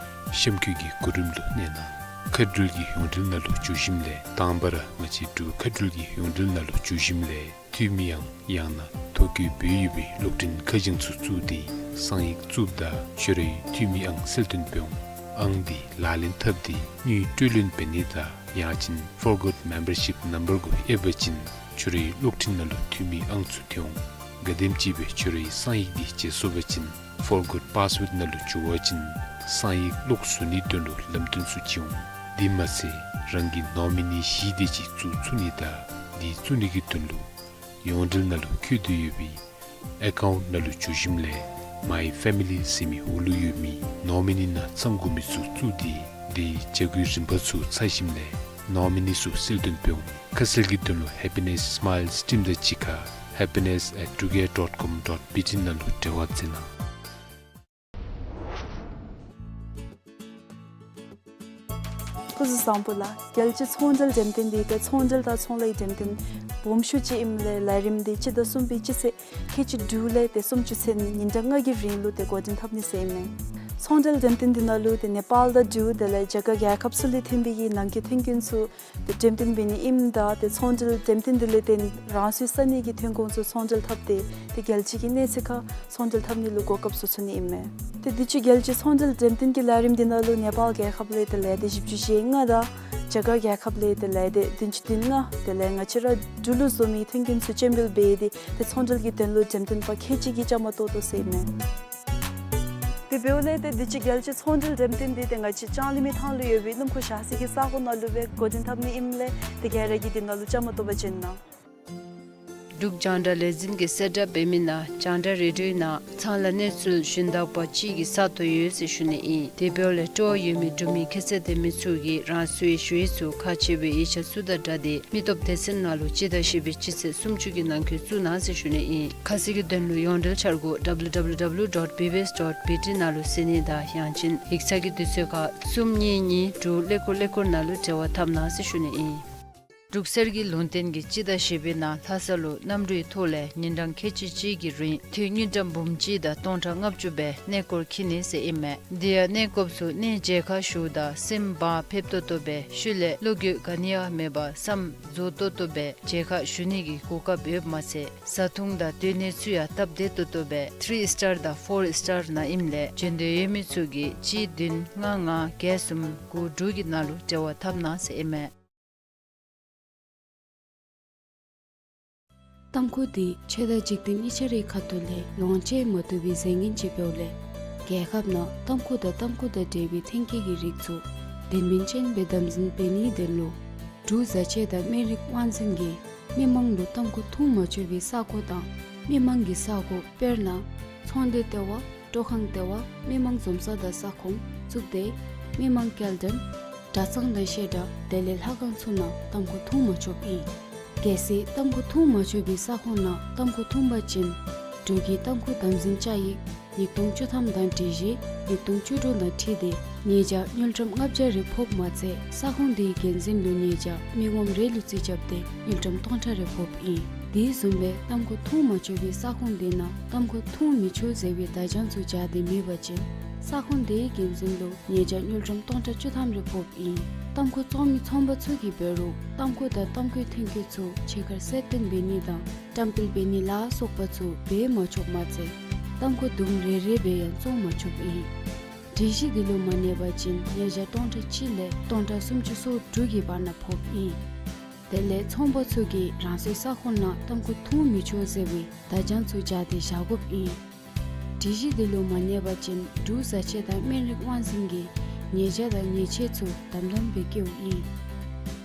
གཤམ་འཁོད་ཀྱི་གོ་རིམ་ལུ་གནས་གནང་། མཁའ་འགྲུལ་གྱི་ཡོངས་འབྲེལ་ནང་ལུ་འགྱོ་ཞིནམ་ལས་དང་པ་ར་ང་བཅས་འབྲུག་མཁའ་འགྲུལ་གྱི་ཡོངས་འབྲེལ་ནང་ལུ་འགྱོ་ཞིནམ་ལས་འཐུས་མི་ཨང་ཡང་ན་ཐོ་བཀོད་འབད་ཡོད་པའི་གློག་འཕྲིན་ཁ་བྱང་ཚུ་བཙུགས་ཏེ་གསང་ཡིག་བཙུགསཔ་ད་ཁྱོད་རའི་འཐུས་མི་ཨང་གསལ་སྟོན་འབད་འོང་། ཨང་འདི་ལག་ལེན་འཐབ་སྟེ་དངུལ་སྤྲོད་ལེན་འབད་ནི་དང་ཡང་ཅིན་Forgot Membership Number གུ་ཨེབ་པ་ཅིན་ཁྱོད་རའི་གློག་འཕྲིན་ནང་ལུ་འཐུས་མི་ཨང་ཚུ་ཐོན་འོང་། ག་དེམ་ཅིག་སྦེ་ཁྱོད་རའི་གསང་ཡིག་འདི་བརྗེད་སོང་པ་ཅིན་Forgot Password ནང་ལུ་འགྱོ་བ་ཅིན་གསང་ཡིག་ལོག་བཟོ་ནིའི་དོན་ལུ་ལམ་སྟོན་ཚུ་བྱིན་འོང་། དེ་མ་ཚད་རང་གི་ནོ་མི་ནི་བཞི་དེ་ཅིག་བཙུགས་ཚུགས་ནི་དང་འདི་བཙུགས་ནི་གི་དོན་ལུ་ཡོངས་འབྲེལ་ནང་ལུ་བཀོད་དེ་ཡོད་པའི་ཨེ་ཀའུནཊ་ནང་ལུ་འགྱོ་ཞིནམ་ལས་My Family ཟེར་མི་འོག་ལུ་ཡོད་མི་ནོ་མི་ནི་ནང་ཚང་དགོ་མི་ཚུ་བཙུགས་ཏེ་དེའི་བྱ་སྒོའི་རིམ་པ་ཚུ་ཚར་ཞིནམ་ལས་ནོ་མི་ནི་ཚུ་གསལ་སྟོན་འབད་འོང་། ཁ་གསལ་གྱི་དོན་ལུ་Happiness Smiles Team དང་གཅིག་ཁར་happiness at truegare dot com dot B T ནང་ལུ་འབྲེལ་བ་མཛད་གནང་། སྐུ་གཟུགས་བཟང་པོ་ལགས། རྒྱལ་སྤྱིའི་ཚོང་འབྲེལ་འགྲེམས་སྟོན་འདི་ཏེ་ཚོང་འབྲེལ་དང་ཚོང་ལཱའི་འགྲེམས་སྟོན་སྦོམ་ཤོས་ཅིག་ཨིནམ་ལས་ལས་རིམ་འདི་སྤྱི་ཟླ་གསུམ་པའི་སྤྱི་ཚེས་ཁལ་གཅིག་དྲུག་ལས་ཏེ་སུམ་ཅུ་ཚུན་ཉིན་གྲངས་ལྔ་གི་རིང་ལུ་ཏེ་འགོ་འདྲེན་འཐབ་ནི་ཟེར་ཨིན་མས། ཚོང་འབྲེལ་འགྲེམས་སྟོན་འདི་ནང་ལུ་ཏེ་ནེ་པཱལ་དང་འབྲུག་དེ་ལས་རྒྱ་གར་རྒྱལ་ཁབ་ཚུ་ལས་ཐོན་པའི་གི་ནང་འཁོད་ཐོན་སྐྱེད་ཚུ་ཏེ་འགྲེམས་སྟོན་འབད་ནི་ཨིནམ་ད་ཏེ་ཚོང་འབྲེལ་འགྲེམས་སྟོན་འདི་ལས་བརྟེན་རང་སོའི་ས་གནས་ཀྱི་ཐོན་ཁུངས་ཚུ་ཚོང་འབྲེལ་འཐབ་སྟེ་ཏེ་རྒྱལ་སྤྱི་གི་གནས་ཚད་ཁར་ཚོང་འབྲེལ་འཐབ་ནི་ལུ་གོ་སྐབས་བཟོ་ཚུགས་ནི་ཨིན་མས། ཏེ་དུས་ཅི་རྒྱལ་སྤྱིའི་ཚོང་འབྲེལ་འགྲེམས་སྟོན་གྱི་ལས་རིམ་འདི་ནང་ལུ་ནེ་པཱལ་རྒྱལ་ཁབ་ལས་ཏེ་ལས་སྡེ་བཞི་བཅུ་ཞེ་ལྔ་དང་རྒྱ་གར་རྒྱལ་ཁབ་ལས་ཏེ་ལས་སྡེ་བདུན་ཅུ་དོན་ལྔ་དེ་ལས་ང་བཅས་ར་འབྲུག་ལུ་འཛོམས་མི་ཐོན་སྐྱེད་ཚུ་ཆེད་འབུལ་འབད་དེ་ཏེ་ཚོང་འབྲེལ་གྱི་དོན་ལུ་འགྲེམས་སྟོན་པ་ཁལ་གཅིག་གིས་བཅའ་མར་གཏོགས་དོ་ཟེར་ཨིན་མས། དེ་འབདཝ་ལས་ཏེ་དུས་ཅི་རྒྱལ་སྤྱིའི་ཚོང་འབྲེལ་འགྲེམས་སྟོན་འདི་ཏེ་ང་བཅས་ལྕང་གླིང་མི་ཐང་ལུ་ཡོད་པའི་སྣུམ་འཁོར་བཞག་ས་གི་ས་གོ་ནང་ལུ་སྦེ་འགོ་འདྲེན་འཐབ་ནི་ཨིནམ་ལས་ཏེ་ག་ར་གིས་འདི་ནང་ལུ་བཅའ་མར་གཏོགས་པར་བྱོན་གནང་། འབྲུག་རྒྱང་བསྒྲགས་ལས་འཛིན་གྱིས་གསལ་བསྒྲགས་འབད་མི་ནང་རྒྱང་བསྒྲགས་རེ་ཌིའོའི་ནང་ཚང་ལ་གནས་ཚུལ་ཞུན་དག་པ་ཅིག་གི་ས་སྟོང་ཡོད་ཟེར་ཞུ་ནི་ཨིན། དེ་འབདཝ་ལས་སྤྲོ་བ་ཡོད་མི་འབྲུག་མི་ཁྱད་ཚད་ལྡན་མི་ཚུ་གིས་རང་སོའི་ཞུ་ཡིག་ཚུ་ཁག་ཆེ་བའི་ཡིག་ཆ་ཚུ་དང་སྦྲགས་ཏེ་མི་སྟོབས་སྡེ་ཚན་ནང་ལུ་སྤྱི་ཟླ་བཞི་པའི་སྤྱི་ཚེས་སུམ་ཅུ་གི་ནང་འཁོད་བཙུགས་གནང་ཟེར་ཞུ་ནི་ཨིན། ཁ་གསལ་གྱི་དོན་ལུ་ཡོངས་འབྲེལ་འཆར་སྒོ་W W W dot B B S dot B T ནང་ལུ་གཟིགས་ནི་དང་ཡང་ཅིན་ཡིག་ཚང་གི་དུས་ཚོད་ཁར་གསུམ་གཉིས་གཉིས་དྲུག་ཀླད་ཀོར་ཀླད་ཀོར་ནང་ལུ་འབྲེལ་བ་འཐབ་གནང་ཟེར་ཞུ་ནི་ཨིན། འབྲུག་གསེར་གྱི་ལུང་བསྟན་གྱིས་སྤྱི་ཟླ་བཞི་པའི་ནང་ལྷ་ས་ལུ་གནམ་གྲུའི་ཐོག་ལས་ཉིན་གྲངས་ཁལ་གཅིག་གཅིག་གི་རིང་དངུལ་ཀྲམ་འབུམ་གཅིག་དང་སྟོང་ཕྲག་ལྔ་བཅུ་སྦེ་གནས་སྐོར་འཁྱིད་ནི་ཟེར་ཨིན་མས། དེ་ཡང་གནས་སྐོརཔ་ཚུ་གནས་མཇལ་ཁ་ཞུཝ་ད་སེམས་བག་ཕེབས་ཏོག་ཏོ་སྦེ་ཤུལ་ལས་བློ་འགྱོད་ག་ནི་ཡང་མེད་པར་བསམ་རྫོགས་ཏོག་ཏོ་སྦེ་མཇལ་ཁ་ཞུ་ནི་གི་གོ་སྐབས་ཡོདཔ་མ་ཚད་བཟའ་འཐུང་དང་སྡོད་གནས་ཚུ་ཡང་སྟབས་བདེ་ཏོག་ཏོ་སྦེ་ཐི་རི་སི་ཊར་དང་ཕོར་སི་ཊར་ནང་ཨིནམ་ལས་བྱོན་འདོད་ཡོད་མི་ཚུ་གིས་གཅིག་བདུན་ལྔ་ལྔ་བརྒྱད་གསུམ་དགུ་དྲུག་གི་ནང་ལུ་འབྲེལ་བ་འཐབ་གནང་ཟེར་ཨིན་མས། ཏམ་ཁུ་འདི་ཆོས་དང་འཇིག་རྟེན་གཉིས་ཆ་རའི་ཁ་ཐུག་ལས་ལོངས་སྤྱོད་མ་བཏུབ་པའི་རྫས་ངན་ཅིག་འབདཝ་ལས་རྒྱལ་ཁབ་ནང་ཏམ་ཁུ་དང་ཏམ་ཁུ་དང་འབྲེལ་བའི་ཐོན་སྐྱེད་ཀྱི་རིགས་ཚུ་དོན་སྨིན་ཅན་སྦེ་དམ་འཛིན་འབད་ནིའི་དོན་ལུ་འབྲུག་བཟའ་ཆས་དང་སྨན་རིགས་དབང་འཛིན་གྱིས་མི་མང་ལུ་ཏམ་ཁུ་འཐུང་མ་ཆོག་པའི་ས་གོ་དང་མི་མང་གི་ས་གོ་དཔེར་ན་ཚོང་སྡེ་ལྟེ་བ། སྤྲོ་ཁང་ལྟེ་བ། མི་མང་འཛོམས་ས་དང་ས་ཁོངས། གཙུག་སྡེ། མི་མང་སྐྱེལ་འདྲེན། གྲྭ་ཚང་དང་བཤད་གྲྭ་དེ་ལས་ལྷ་ཁང་ཚུ་ནང་ཏམ་ཁུ་འཐུང་མ་ཆོགཔ་ཨིན། གལ་སྲིད་ཏམ་ཁུ་འཐུང་མ་ཆོག་པའི་ས་ཁོངས་ནང་ཏམ་ཁུ་འཐུང་པ་ཅིན་འབྲུག་གི་ཏམ་ཁུ་དམ་འཛིན་བཅའ་ཡིག་ཉིས་སྟོང་བཅུ་ཐམ་དང་སྒྲིག་གཞི་ཉིས་སྟོང་བཅུ་དྲུག་དང་འཁྲིལ་ཏེ་ཉེས་བྱ་དངུལ་ཀྲམ་ལྔ་བརྒྱ་རེ་ཕོགཔ་མ་ཚད་ས་ཁོངས་དེའི་འགན་འཛིན་ལུ་ཉེས་བྱ་མི་ངོམ་རེ་ལུ་རྩིས་རྐྱབ་སྟེ་དངུལ་ཀྲམ་སྟོང་ཕྲག་རེ་ཕོགཔ་ཨིན། དེ་བཟུམ་སྦེ་ཏམ་ཁུ་འཐུང་མ་ཆོག་པའི་ས་ཁོངས་དེ་ནང་ཏམ་ཁུ་འཐུང་མི་ཆོག་ཟེར་བའི་བརྡ་བྱང་ཚུ་སྦྱར་ཏེ་མེད་པ་ཅིན་ས་ཁོངས་དེའི་འགན་འཛིན་ལུ་ཉེས་བྱ་དངུལ་ཀྲམ་སྟོང་ཕྲག་བཅུ་ཐམ་རེ་ཕོགཔ་ཨིན། ཏམ་ཁུ་བཙོང་མི་ཚོང་པ་ཚུ་གིས་འབད་རུང་ཏམ་ཁུ་དང་ཏམ་ཁུའི་ཐོན་སྐྱེད་ཚུ་ཕྱི་ཁར་གསལ་སྟོན་འབད་ནི་དང་བཀྲམ་སྤེལ་འབད་ནི་ལ་སོགས་པ་ཚུ་འབད་མ་ཆོགཔ་མ་ཚད་ཏམ་ཁུ་དུམ་རེ་རེ་སྦེ་ཡང་བཙོང་མ་ཆོགཔ་ཨིན། སྒྲིག་གཞི་འདི་ལུ་མ་གནས་པ་ཅིན་ཉེས་བྱ་སྟོང་ཕྲག་གཅིག་ལས་སྟོང་ཕྲག་སུམ་ཅུ་སོ་དྲུག་གི་བར་ན་ཕོགཔ་ཨིན། དེ་ལས་ཚོང་པ་ཚུ་གིས་རང་སོའི་ས་ཁོངས་ནང་ཏམ་ཁུ་འཐུང་མི་ཆོག་ཟེར་བའི་བརྡ་བྱང་ཚུ་སྦྱར་ཏེ་བཞག་དགོཔ་ཨིན། སྒྲིག་གཞི་འདི་ལུ་མ་གནས་པ་ཅིན་འབྲུག་བཟའ་ཆས་དང་སྨན་རིགས་དབང་འཛིན་གྱིས་ཉེས་བྱ་དང་ཉེས་ཆད་ཚུ་དམ་དམ་སྦེ་བཀལཝ་ཨིན།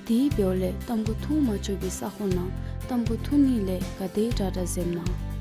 དེ་འབདཝ་ལས་ཏམ་ཁུ་འཐུང་མ་ཆོག་པའི་ས་ཁོངས་ནང་ཏམ་ཁུ་འཐུང་ནི་ལས་ག་དེ་དྲག་དྲག་འཛེམ་གནང་།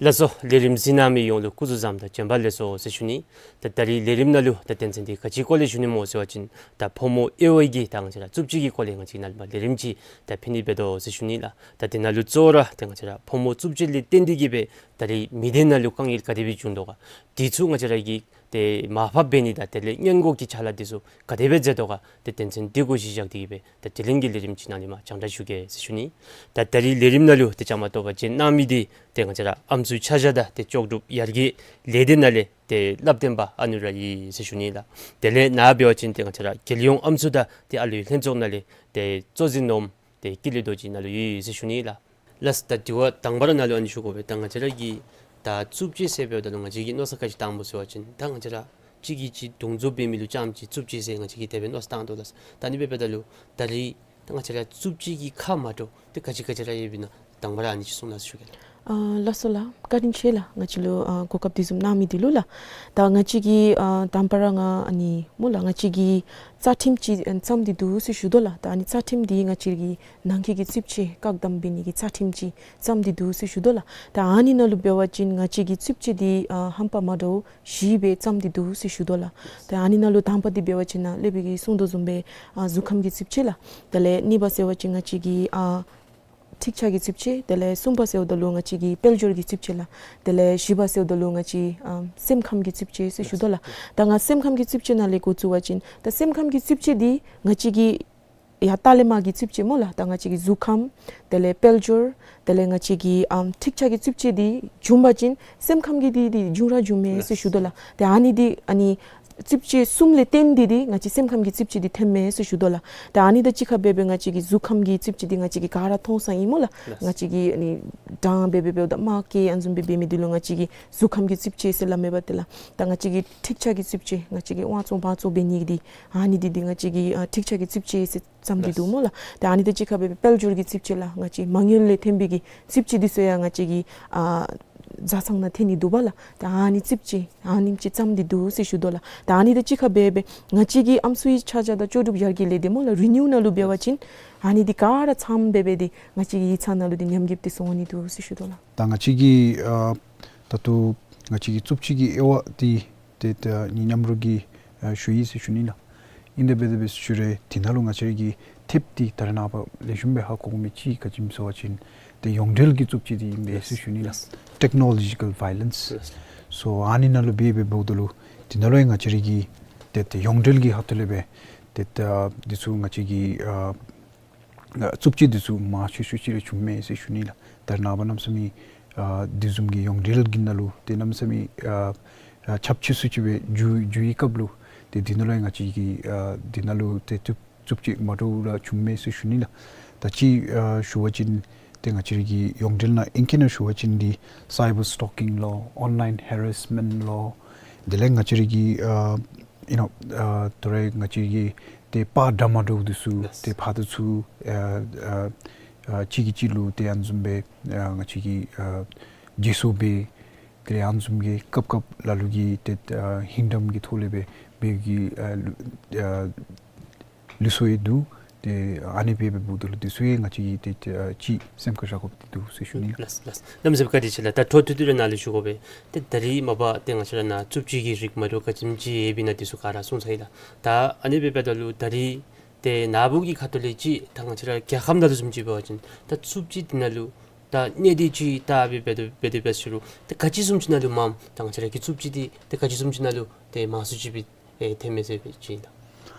ལགས་སོ། ལས་རིམ་གཟིགས་གནང་མི་ཡོངས་ལུ་སྐུ་གཟུགས་བཟང་དང་བྱོན་པ་ལེགས་སོ་ཟེར་ཞུ་ནི། ད་ད་རིས་ལས་རིམ་ནང་ལུ་ད་དོན་ཚན་འདི་ག་ཅིའི་སྐོར་ལས་ཞུ་ནི་སྨོ་ཟེར་བ་ཅིན་ད་ཕོ་མོ་དབྱེ་བའི་གི་ད་ང་བཅས་ར་རྩུབ་སྤྱོད་ཀྱི་སྐོར་ལས་ང་བཅས་ནཱ་ལས་མར་ལས་རིམ་ཅིག་ད་ཕུལ་ནི་འབད་དོ་ཟེར་ཞུ་ནི་ལགས། ད་དེ་ནང་ལུ་གཙོ་བོ་ར་ད་ང་བཅས་ར་ཕོ་མོ་རྩུབ་སྤྱོད་ལས་བརྟེན་ཏེ་གིས་སྦེ་ད་རིས་མི་སྡེ་ནང་ལུ་དཀའ་ངལ་ག་དེ་སྦེ་བྱུང་དོ་ག། དེ་ཚུ་ང་བཅས་ར་གིས་ཏེ་མར་ཕབ་འབད་ནི་དང་དེ་ལས་སྔོན་འགོག་གི་ཕྱག་ལཱ་དེ་ཚུ་ག་དེ་སྦེ་མཛད་དོ་ག། ཏེ་དོན་ཚན་འདི་གུ་གཞི་བཞག་སྟེ་གིས་སྦེ་ད་དེ་རིང་གི་ལས་རིམ་ཅིག་ནང་ལས་མར་སྤྱན་འདྲེན་ཞུ་གེ་ཟེར་ཞུ་ནི། ད་ད་རིས་ལས་རིམ་ནང་ལུ་ཏེ་བཅའ་མར་གཏོགས་པར་བྱོན་གནང་མི་འདི་ཏེ་ང་བཅས་ར་ཨམ་སྲུའི་ཆ་བཞག་དང་ཏེ་ལྕོགས་གྲུབ་ཡར་རྒྱས་ལས་སྡེ་ནང་ལས་ཏེ་སླབ་སྟོན་པ་ཨ་ནུ་ར་ཨིན་ཟེར་ཞུ་ནི་ལགས། དེ་ལས་ནཱ་འབད་བ་ཅིན་ཏེ་ང་བཅས་ར་རྒྱལ་ཡོངས་ཨམ་སྲུ་དང་ཏེ་ཨ་ལུའི་ལྷན་ཚོགས་ནང་ལས་ཏེ་གཙོ་འཛིན་ནོར་བུ་ཏེ་ཀུན་ལེགས་རྡོ་རྗེ་ནཱ་ལུ་ཡོད་ཟེར་ཞུ་ནི་ལགས། ལགས། ད་དེ་བ་དང་པ་ར་ནཱ་ལུ་ཨ་ནི་ཞུ་དགོ་པས། ད་ང་བཅས་ར་གིས་ད་རྩུབ་སྤྱོད་ཟེར་འབདཝ་ད་ལུ་ང་བཅས་ཀྱིས་མནོ་བསམ་ག་ཅི་བཏངམ་སྨོ་ཟེར་བ་ཅིན་ད་ང་བཅས་ར་གཅིག་གིས་གཅིག་རྡུང་རྫོབ་འབད་མི་ལུ་རྐྱངམ་ཅིག་རྩུབ་སྤྱོད་ཟེར་ང་བཅས་ཀྱིས་དེ་སྦེ་མནོ་བསམ་བཏང་དོ་ལགས། ད་ཨ་ནི་འབདཝ་ད་ལུ་ད་རིས་ད་ང་བཅས་ར་རྩུབ་སྤྱོད་ཀྱི་ཁག་མ་འདྲཝ་ཏེ་ག་ཅི་ག་ཅི་ར་ཡོདཔ་ཨིན་ན་དང་པ་ར་ཨ་ནི་ཅིག་གསུང་གནང་ཟེར་ཞུ་གེ་ལགས། ཨ་ལགས་སོ་ལགས། བཀའ་དྲིན་ཆེ་ལགས། ང་བཅས་ལུ་ཨ་གོ་སྐབས་དེ་བཟུམ་གནང་མི་དེ་ལུ་ལགས། ད་ང་བཅས་ཀྱིས་ཨ་དང་པ་ར་ང་ཨ་ནི་སྨོ་ལགས་ང་བཅས་ཀྱིས་རྩ་ཁྲིམས་ཅིག་ཨ་བརྩམས་ཏེ་འདུག་ཟེར་ཞུ་དོ་ལགས། ད་ཨ་ནི་རྩ་ཁྲིམས་འདི་ང་བཅས་ཀྱི་ནང་འཁོད་ཀྱི་རྩུབ་སྤྱོད་བཀག་སྡོམ་འབད་ནི་གི་རྩ་ཁྲིམས་ཅིག་བརྩམས་ཏེ་འདུག་ཟེར་ཞུ་དོ་ལགས། ད་ཨ་ནི་ནང་ལུ་འབད་བ་ཅིན་ང་བཅས་ཀྱི་རྩུབ་སྤྱོད་འདི་ཨ་རྣམ་པ་མ་འདྲཝ་བཞི་སྦེ་བརྩམས་ཏེ་འདུག་ཟེར་ཞུ་དོ་ལགས། ད་ཨ་ནི་ནང་ལུ་དང་པ་འདི་འབད་བ་ཅིན་ནཱ་སློབ་དཔོན་གྱིས་གསུངས་དོ་བཟུམ་སྦེ་ཨ་གཟུགས་ཁམས་ཀྱི་རྩུབ་སྤྱོད་ལགས། དེ་ལས་གཉིས་པ་ཟེར་བ་ཅིན་ང་བཅས་ཀྱི་ཨ་འཁྲིག་ཆགས་ཀྱི་རྩུབ་སྤྱོད། དེ་ལས་གསུམ་པ་ཟེརཝ་ད་ལུ་ང་བཅས་ཀྱི་དཔལ་འབྱོར་གྱི་རྩུབ་སྤྱོད་ལགས། དེ་ལས་བཞི་པ་ཟེརཝ་ད་ལུ་ང་བཅས་ཨ་སེམས་ཁམས་ཀྱི་རྩུབ་སྤྱོད་ཟེར་ཞུ་དོ་ལགས། ད་ང་སེམས་ཁམས་ཀྱི་རྩུབ་སྤྱོད་ནང་ལས་འགོ་བཙུགས་པ་ཅིན་ད་སེམས་ཁམས་ཀྱི་རྩུབ་སྤྱོད་འདི་ང་བཅས་ཀྱི་ཡར་ལྟག་ལས་མར་གྱི་རྩུབ་སྤྱོད་སྨོ་ལགས། ད་ང་བཅས་ཀྱི་གཟུགས་ཁམས་དེ་ལས་དཔལ་འབྱོར་དེ་ལས་ང་བཅས་ཀྱི་ཨམ་འཁྲིག་ཆགས་ཀྱི་རྩུབ་སྤྱོད་འདི་བྱུང་པ་ཅིན་སེམས་ཁམས་ཀྱི་འདི་འདི་བྱུང་ར་བྱུངམ་མས་ཟེར་ཞུ་དོ་ལགས། ད་ཨ་ནི་འདི་ཨ་ནི་རྩུབ་སྤྱོད་གསུམ་ལས་བརྟེན་ཏེ་འདི་ང་བཅས་སེམས་ཁམས་ཀྱི་རྩུབ་སྤྱོད་འདི་ཐོནམ་མས་ཟེར་ཞུ་དོ་ལགས། ད་ཨ་ནི་དང་གཅིག་ཁར་འབད་འབད་ང་བཅས་ཀྱི་གཟུགས་ཁམས་ཀྱི་རྩུབ་སྤྱོད་འདི་ང་བཅས་ཀྱིས་ག་ར་མཐོང་ས་ཨིན་སྨོ་ལགས། ལགས། ང་བཅས་ཀྱིས་ཨ་ནི་གྲང་འབད་འབད་འབདཝ་ད་དམག་སྐད་ཨ་ནི་བཟུམ་སྦེ་འབད་མི་འདི་ལུ་ང་བཅས་ཀྱིས་གཟུགས་ཁམས་ཀྱི་རྩུབ་སྤྱོད་ཟེར་སླབ་མས་པ་ཏེ་ལགས། ད་ང་བཅས་ཀྱི་འཁྲིག་ཆགས་ཀྱི་རྩུབ་སྤྱོད་ང་བཅས་ཀྱིས་དབང་བཙོང་བང་བཙོང་འབད་ནི་འདི་ཨ་ནི་འདི་འདི་ང་བཅས་ཀྱིས་ཨ་འཁྲིག་ཆགས་ཀྱི་རྩུབ་སྤྱོད་ཟེར་བརྩམས་ཏེ་འདུག་སྨོ་ལགས། ད་ཨ་ནི་དང་གཅིག་ཁར་འབད་འབད་དཔལ་འབྱོར་གྱི་རྩུབ་སྤྱོད་ལགས། ང་བཅས་མ་དངུལ་ལས་ཐོན་པའི་གི་རྩུབ་སྤྱོད་འདི་ཚུ་ཡང་ང་བཅས་ཀྱི་ཨ་བཟའ་ཚང་ནང་ཐོན་ནི་འདུག་པ་ལགས། ད་ཨ་ནི་རྩུབ་སྤྱོད་ཨ་ནེམ་ཅིག་བརྩམས་ཏེ་འདུག་ཟེར་ཞུ་དོ་ལགས། ད་ཨ་ནི་དང་གཅིག་ཁར་འབད་འབད་ང་བཅས་ཀྱི་ཨམ་སྲུའི་ཆ་བཞག་དང་ལྕོགས་གྲུབ་ཡར་རྒྱས་ལས་སྡེ་སྨོ་ལགས་རི་ནིའུ་ནང་ལུ་འབད་བ་ཅིན་ཨ་ནི་འདི་ག་ར་ཚངམ་འབད་འབད་འདི་ང་བཅས་ཀྱི་ཡིག་ཚང་ནང་ལུ་འདི་ཉམས་རྒུདཔ་འདི་སོང་འོང་ནི་འདུག་ཟེར་ཞུ་དོ་ལགས། ད་ང་བཅས་ཀྱིས་ཨ་ད་ལྟོ་ང་བཅས་ཀྱི་རྩུབ་སྤྱོད་ཀྱི་དབྱེ་བ་འདི་ཏེ་ད་ངེའི་མཉམ་རོགས་ཀྱིས་ཨ་ཞུ་ཡི་ཟེར་ཞུ་ནི་ལགས། ཨིན་དེ་འབད་དེ་འབད་ཞུ་རུང་འདི་ནང་ལུ་ང་བཅས་ར་གིས་ཐེབས་འདི་ད་རེས་ནངས་པ་ལེགས་ཤོམ་སྦེ་ཧ་གོ་མི་ཅིག་ག་ཅི་སྨོ་ཟེར་བ་ཅིན་ཏེ་ཡོངས་འབྲེལ་གྱི་རྩུབ་སྤྱོད་འདི་ཨིན་པས་ཟེར་ཞུ་ནི་ལགས། Technological violence. So ཨ་ནི་ནང་ལུ་འབད་འབད་འབདཝ་ད་ལུ་འདི་ནང་ལུ་ཡང་ང་བཅས་ར་གིས་ཏེ་ཏེ་ཡོངས་འབྲེལ་གྱི་ཁ་ཐུག་ལས་སྦེ་ཏེ་ད་འདི་ཚུ་ང་བཅས་ཀྱིས་ཨ་ཨ་རྩུབ་སྤྱོད་འདི་ཚུ་མང་ཤོས་ཤོས་ཅིག་ར་བྱུངམ་མས་ཟེར་ཞུ་ནི་ལགས། ད་རེས་ནངས་པ་གནམ་མེད་ས་མེད་ཨ་འདི་བཟུམ་གྱི་ཡོངས་འབྲེལ་གྱི་ནང་ལུ་ཏེ་གནམ་མེད་ས་མེད་ཨ་ཨ་ཁྱབ་ཆེ་སུ་ཅིག་སྦེ་འགྱོ་འགྱོ་བའི་སྐབས་ལུ་ཏེ་འདི་ནང་ལུ་ཡང་ང་བཅས་ཀྱིས་ཨ་འདི་ནང་ལུ་ཏེ་རྩུབ་རྩུབ་སྤྱོད་མ་འདྲཝ་ར་བྱུངམ་མས་ཟེར་ཞུ་ནི་ལགས། ད་ཅི་ཨ་ཞུ་བ་ཅིན་ཏེ་ང་བཅས་ར་གི་ཡོངས་འབྲེལ་ནང་ཨིང་སྐད་ནང་ཞུ་བ་ཅིན་འདི་cyber stalking ལོ། online harassment ལོ། དེ་ལས་ང་བཅས་ར་གི་ཨ་ཨིན་ནོ་ཨ་ད་རེས་ང་བཅས་ར་གི་ཏེ་པར་འདྲ་མ་འདྲཝ་འདི་ཚུ་ཏེ་ཕར་དང་ཚུར་ཨ་ཨ་ཨ་གཅིག་གིས་གཅིག་ལུ་ཏེ་ཨ་ནི་བཟུམ་སྦེ་ཨ་ང་བཅས་ཀྱིས་ཨ་བརྗེ་སོར་འབད་དེ་ལས་ཨ་ནི་བཟུམ་གྱི་སྐབས་སྐབས་ལ་ལུ་གིས་ཏེ་ཨ་ཧིང་འདམ་གྱི་ཐོག་ལས་སྦེ་འབད་གི་ཨ་ལུ་ཨ་ལུས་སོ་ཡང་འདུག། ཏེ་ཨ་ནི་འབད་འབད་འབདཝ་ད་ལུ་འདི་ཚུ་ཡང་ང་བཅས་ཀྱིས་ཏེ་ཨ་ཅིག་སེམས་ཁར་བཞག་དགོཔ་འདི་འདུག་ཟེར་ཞུ་ནི་ལགས། ལགས་ལགས། གནམ་མེད་ས་མེད་བཀའ་དྲིན་ཆེ་ལགས། ད་འཕྲོ་མཐུད་དེ་ར་ནཱ་ལུ་ཞུ་དགོ་པས། ཏེ་ད་རིས་མ་པ་ཏེ་ང་བཅས་ར་ནཱ་རྩུབ་སྤྱོད་ཀྱི་རིགས་མ་འདྲཝ་ག་ཅི་ཅིག་ཡོདཔ་ཨིན་ན་འདི་ཚུ་ག་ར་གསུངས་ཚར་ཡི་ལགས། ད་ཨ་ནི་འབད་འབདཝ་ད་ལུ་ད་རིས་ཏེ་ནཱ་བུ་གི་ཁ་ཐུག་ལས་ཅིག་ད་ང་བཅས་ར་རྒྱལ་ཁབ་ནང་ལུ་བཟུམ་ཅིག་འབད་བ་ཅིན་ད་རྩུབ་སྤྱོད་འདི་ནང་ལུ་ད་གནད་དོན་ཅིག་ད་འབད་འབད་དེ་འབད་དེ་འབད་ཞུ་རུང་ད་ག་ཅི་བཟུམ་ཅིག་ནང་ལུ་མངམ་ད་ང་བཅས་ར་གི་རྩུབ་སྤྱོད་འདི་ད་ག་ཅི་བཟུམ་ཅིག་ནང་ལུ་ཏེ་མང་སུ་ཅིག་སྦེ་ཨེ་ཐོནམ་མས་ཟེར་སྦེ་ཅིག་ཨིན་ལགས།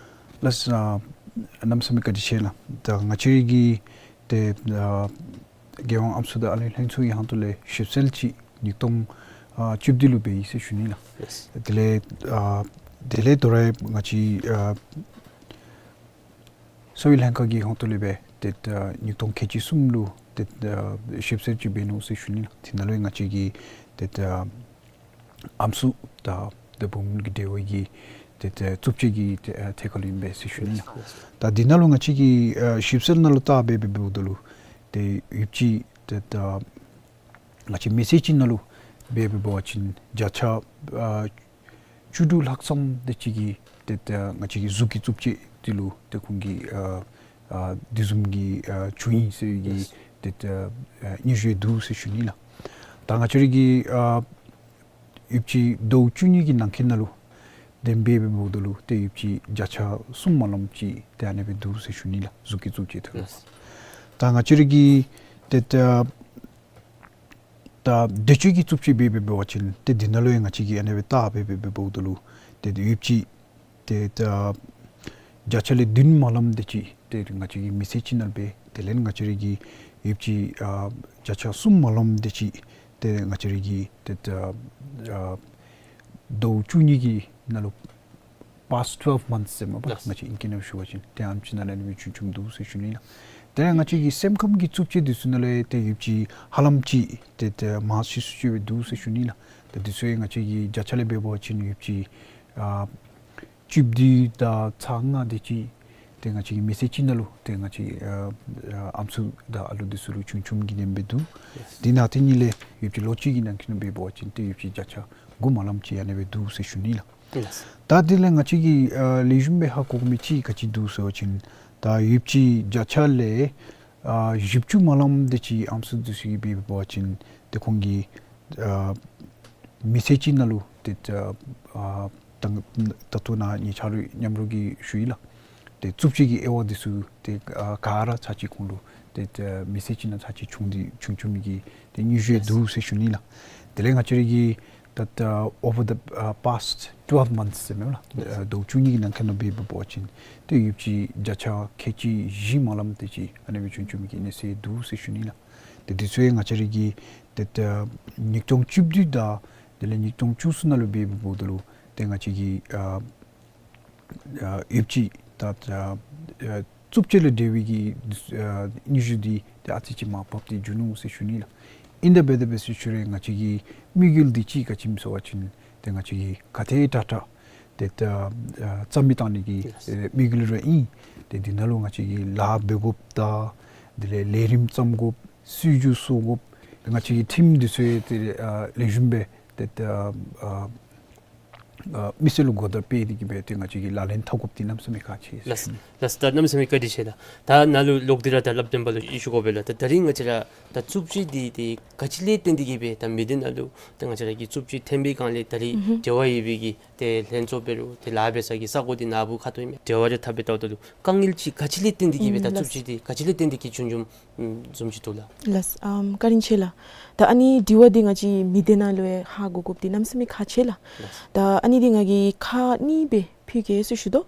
ལགས་སོ། གནམ་མེད་ས་མེད་བཀའ་དྲིན་ཆེ་ལགས། ད་ང་བཅས་ར་གིས་ཏེ་ཨ་རྒྱལ་ཡོངས་ཨམ་སྲུ་དང་ཨ་ལུའི་ལྷན་ཚོགས་ཀྱི་ཁ་ཐུག་ལས་ཞིབ་འཚོལ་ཅིག་ཉིས་སྟོང་ཨ་བཅུ་བདུན་ལུ་འབད་ཡི་ཟེར་ཞུ་ནི་ལགས། ལགས་སོ། དེ་ལས་ཨ་དེ་ལས་དོ་རུང་ང་བཅས་ཨ་གསོ་བའི་ལྷན་ཁག་གི་ཁ་ཐུག་ལས་སྦེ་ཏེ་ཨ་ཉིས་སྟོང་ཁལ་གཅིག་གསུམ་ལུ་ཏེ་ཨ་ཞིབ་འཚོལ་ཅིག་འབད་ནུག་ཟེར་ཞུ་ནི་ལགས། དེ་ནང་ལུ་ཡང་ང་བཅས་ཀྱིས་ཏེ་ཨ་ཨམ་སྲུ་དང་ཏེ་བུམོ་གི་འབྲེལ་བའི་གི་ཏེ་ཏེ་རྩུབ་སྤྱོད་ཀྱི་ཏེ་ཨ་ཐད་ཁར་ལུ་ཨིན་པས་ཟེར་ཞུ་ནི་ལགས། ད་འདི་ནང་ལུ་ང་བཅས་ཀྱིས་ཨ་ཞིབ་འཚོལ་ནང་ལུ་བལྟ་འབད་འབད་འབདཝ་ད་ལུ་ཏེ་ཡོདཔ་ཅིག་ཏེ་ད་ང་བཅས་མི་སེར་ཅིག་ནང་ལུ་འབད་འབད་བ་ཅིན་བརྒྱ་ཆ་ཨ་བཅུ་དྲུག་ལྷག་ཙམ་དེ་ཅིག་གིས་ཏེ་ད་ང་བཅས་ཀྱི་གཟུགས་ཀྱི་རྩུབ་སྤྱོད་འདི་ལུ་ཏེ་ཁོང་གིས་ཨ་ཨ་དེ་བཟུམ་གྱི་ཨ་བྱུང་ཡི་ཟེར་བའི་གི་ཏེ་ད་ཨ་སྙན་ཞུ་འདུག་ཟེར་ཞུ་ནི་ལགས། ད་ང་བཅས་ར་གི་ཨ་ཡོདཔ་ཅིག་ཟླཝ་བཅུ་གཉིས་ཀྱི་ནང་འཁོད་ནང་ལུ་དེ་སྦེ་འབདཝ་ད་ལུ་ཏེ་ཡོདཔ་ཅིག་བརྒྱ་ཆ་གསུམ་མ་ལངམ་ཅིག་ཏེ་ཨ་ནི་སྦེ་འདུག་ཟེར་ཞུ་ནི་ལགས། གཟུགས་ཀྱི་རྩུབ་སྤྱོད་ཐོན་ལུ། ལགས། ད་ང་བཅས་ར་གི་ཏེ་ད་ད་བདེ་སྤྱོད་ཀྱི་རྩུབ་སྤྱོད་སྦེ་འབད་བ་ཅིན་ཏེ་འདི་ནང་ལུ་ཡང་ང་བཅས་ཀྱིས་ཨ་ནི་སྦེ་བལྟ་སྦེ་འབད་འབདཝ་ད་ལུ་ཏེ་ཡོདཔ་ཅིག་ཏེ་ད་བརྒྱ་ཆ་ལས་བདུན་མ་ལངམ་དེ་ཅིག་ཏེ་ང་བཅས་ཀྱི་མི་སེར་ཅིག་ནང་སྦེ་དེ་ལས་ང་བཅས་ར་གི་ཡོདཔ་ཅིག་ཨ་བརྒྱ་ཆ་གསུམ་མ་ལངམ་དེ་ཅིག་ཏེ་ང་བཅས་ར་གི་ཏེ་ད་ཨ་ཟླཝ་བཅུ་གཉིས་ཀྱི་ནང་ལུ་past twelve months ཟེར་མས་པ། ལགས། ང་བཅས་ཨིང་སྐད་ནང་ཞུ་བ་ཅིན་ཏེ་ཨ་ནེམ་ཅིག་ནང་ལས་ཨ་ནི་སྦེ་བྱུང་བྱུངམ་འདུག་ཟེར་ཞུ་ནི་ལགས། དེ་ལས་ང་བཅས་ཀྱི་སེམས་ཁམས་ཀྱི་རྩུབ་སྤྱོད་འདི་ཚུ་ནང་ལས་ཏེ་ཡོདཔ་ཅིག་ཧ་ལམ་ཅིག་ཏེ་ད་མང་ཤོས་སུ་ཅིག་སྦེ་འདུག་ཟེར་ཞུ་ནི་ལགས། ཏེ་འདི་ཚུ་ཡང་ང་བཅས་ཀྱིས་བརྒྱ་ཆ་ལས་འབད་བ་ཅིན་ཡོདཔ་ཅིག་ཨ་བཅུ་བདུན་དང་ཚག་ལྔ་དེ་ཅིག་ཏེ་ང་བཅས་ཀྱི་མི་སེར་ཅིག་ནང་ལུ་ཏེ་ང་བཅས་ཨ་ཨམ་སྲུ་དང་ཨ་ལུ་འདི་ཚུ་ལུ་བྱུང་བྱུངམ་གི་ཨ་ནེམ་སྦེ་འདུག། ལགས། དེ་ནང་དེ་གཉིས་ལས་ཡོདཔ་ཅིག་ལོ་གཅིག་གི་ནང་འཁོད་ནང་འབད་བ་ཅིན་ཏེ་ཡོདཔ་ཅིག་བརྒྱ་ཆ་དགུ་མ་ལངམ་ཅིག་ཨ་ནི་སྦེ་འདུག་ཟེར་ཞུ་ནི་ལགས། ལགས། ད་དེ་ལས་ང་བཅས་ཀྱིས་ཨ་ལེགས་ཤོམ་སྦེ་ཧ་གོ་དགོ་མི་ཅིག་ག་ཅི་འདུག་ཟེར་བ་ཅིན་ད་ཡོདཔ་ཅིག་བརྒྱ་ཆ་ལས་ཨ་བཞི་བཅུ་མ་ལངམ་དེ་ཅིག་ཨམ་སྲུ་འདི་ཚུ་གིས་འབད་འབད་བ་ཅིན་ཏེ་ཁོང་གི་ཨ་མི་སེར་ཅིག་ནང་ལུ་ཏེ་ཨ་ད་ད་ལྟོ་ནཱ་ངེའི་ཆ་རོགས་མཉམ་རོགས་ཀྱིས་ཞུ་ཡི་ལགས། ཏེ་རྩུབ་སྤྱོད་ཀྱི་དབྱེ་བ་འདི་ཚུ་ཏེ་ཨ་ག་ར་ཚར་ཅིག་ཁོང་ལུ་ཏེ་ཨ་མི་སེར་ཅིག་ནང་ཚར་ཅིག་བྱུང་སྟེ་བྱུང་བྱུངམ་གི་ཏེ་སྙན་ཞུ་ཡང་འདུག་ཟེར་ཞུ་ནི་ལགས། དེ་ལས་ང་བཅས་ར་གི་ད་ཨ་over the ཨ་past twelve months ཟེར་མས་ལགས། ཨ་ཟླཝ་བཅུ་གཉིས་ཀྱི་ནང་འཁོད་ནང་འབད་འབད་བ་ཅིན་ཏེ་ཡོདཔ་ཅིག་བརྒྱ་ཆ་ཁལ་གཅིག་བཞི་མ་ལངམ་དེ་ཅིག་ཨ་ནི་སྦེ་བྱུང་བྱུངམ་གི་གནས་ཚུལ་འདུག་ཟེར་ཞུ་ནི་ལགས། ཏེ་འདི་ཚུ་ཡང་ང་བཅས་ར་གི་ཏེ་ད་ཉིས་སྟོང་བཅུ་བདུན་དང་དེ་ལས་ཉིས་སྟོང་བཅུ་གསུམ་ནང་ལུ་འབད་འབདཝ་ད་ལུ་ཏེ་ང་བཅས་ཀྱི་ཨ་ཨ་ཡོདཔ་ཅིག་ད་ཨ་རྩུབ་སྤྱོད་ལས་འབྲེལ་བའི་གི་ཨ་སྙན་ཞུ་འདི་ཏེ་ཨ་ཙི་ཅིག་མར་བབས་ཏེ་འགྱོ་ནུག་ཟེར་ཞུ་ནི་ལགས། ཨིན་ཏེ་འབད་དེ་འབད་ཟེར་ཞུ་རུང་ང་བཅས་ཀྱི་དམིགས་ཡུལ་འདི་ཅིག་ག་ཅི་སྨོ་ཟེར་བ་ཅིན་ཏེ་ང་བཅས་ཀྱིས་ག་དེ་དྲག་དྲག་ཏེ་ད་ཨ་རྩ་མེད་བཏང་ནི་གི་ལགས། ཨེ་དམིགས་ཡུལ་ར་ཨིན། ཏེ་འདི་ནང་ལུ་ང་བཅས་ཀྱིས་ལཱ་འབད་དགོཔ་དང་དེ་ལས་ལས་རིམ་བརྩམ་དགོཔ་སྲིད་བྱུས་བཟོ་དགོཔ་ང་བཅས་ཀྱི་ཊིམ་འདི་ཚུ་ཡང་ཏེ་ཨ་ལེགས་ཤོམ་སྦེ་ཏེ་ད་ཨ་ཨ་མི་སེར་ལུ་གོ་བརྡ་སྤེལ་ཏེ་གིས་སྦེ་ཏེ་ང་བཅས་ཀྱིས་ལག་ལེན་འཐབ་དགོཔ་འདི་གནམ་མེད་ས་མེད་ཁག་ཆེ་ཟེར་ཞུ་ནི། ལགས་ལགས། ད་གནམ་མེད་ས་མེད་བཀའ་དྲིན་ཆེ་ལགས། ད་ནཱ་ལུ་ལོག་སྟེ་ར་ད་སླབ་སྟོན་པ་ལུ་ཞུ་དགོ་པས་ལགས། ད་ད་རིས་ང་བཅས་ར་ད་རྩུབ་སྤྱོད་འདི་ཏེ་ག་ཅི་ལས་བརྟེན་ཏེ་གིས་སྦེ་ད་མི་སྡེ་ནང་ལུ་ད་ང་བཅས་ར་གི་རྩུབ་སྤྱོད་ཐོན་པའི་སྒང་ལས་ད་རིས་ཨུ་ཧུམ་འབྲེལ་བ་ཡོད་པའི་གི་ཏེ་ལྷན་ཚོགས་འབད་རུང་ཏེ་ལཱ་འབད་ས་གི་ས་གོ་འདི་ནཱ་བུ་ཁ་ཐུག་ཨིན་མས། འབྲེལ་བ་རེ་འཐབ་སྦེ་བལྟཝ་ད་ལུ་དཀའ་ངལ་ཅིག་ག་ཅི་ལས་བརྟེན་ཏེ་གིས་སྦེ་ད་ཨུམ་རྩུབ་སྤྱོད་འདི་ག་ཅི་ལས་བརྟེན་ཏེ་གིས་བྱུང་བྱུངམ་ཨམ་བཟུམ་ཅིག་འདུག་ལགས། ལགས། ཨམ་བཀའ་དྲིན་ཆེ་ལགས། ད་ཨ་ནི་དྲི་བ་འདི་ང་བཅས་མི་སྡེ་ནང་ལུ་ཡང་ཧ་གོ་དགོཔ་འདི་གནམ་མེད་ས་མེད་ཁག་ཆེ་ལགས། ལགས། ད་ཨ་ནི་འདི་ང་གིས་ཁག་གཉིས་སྦེ་ཕུལ་གེ་ཟེར་ཞུ་དོ།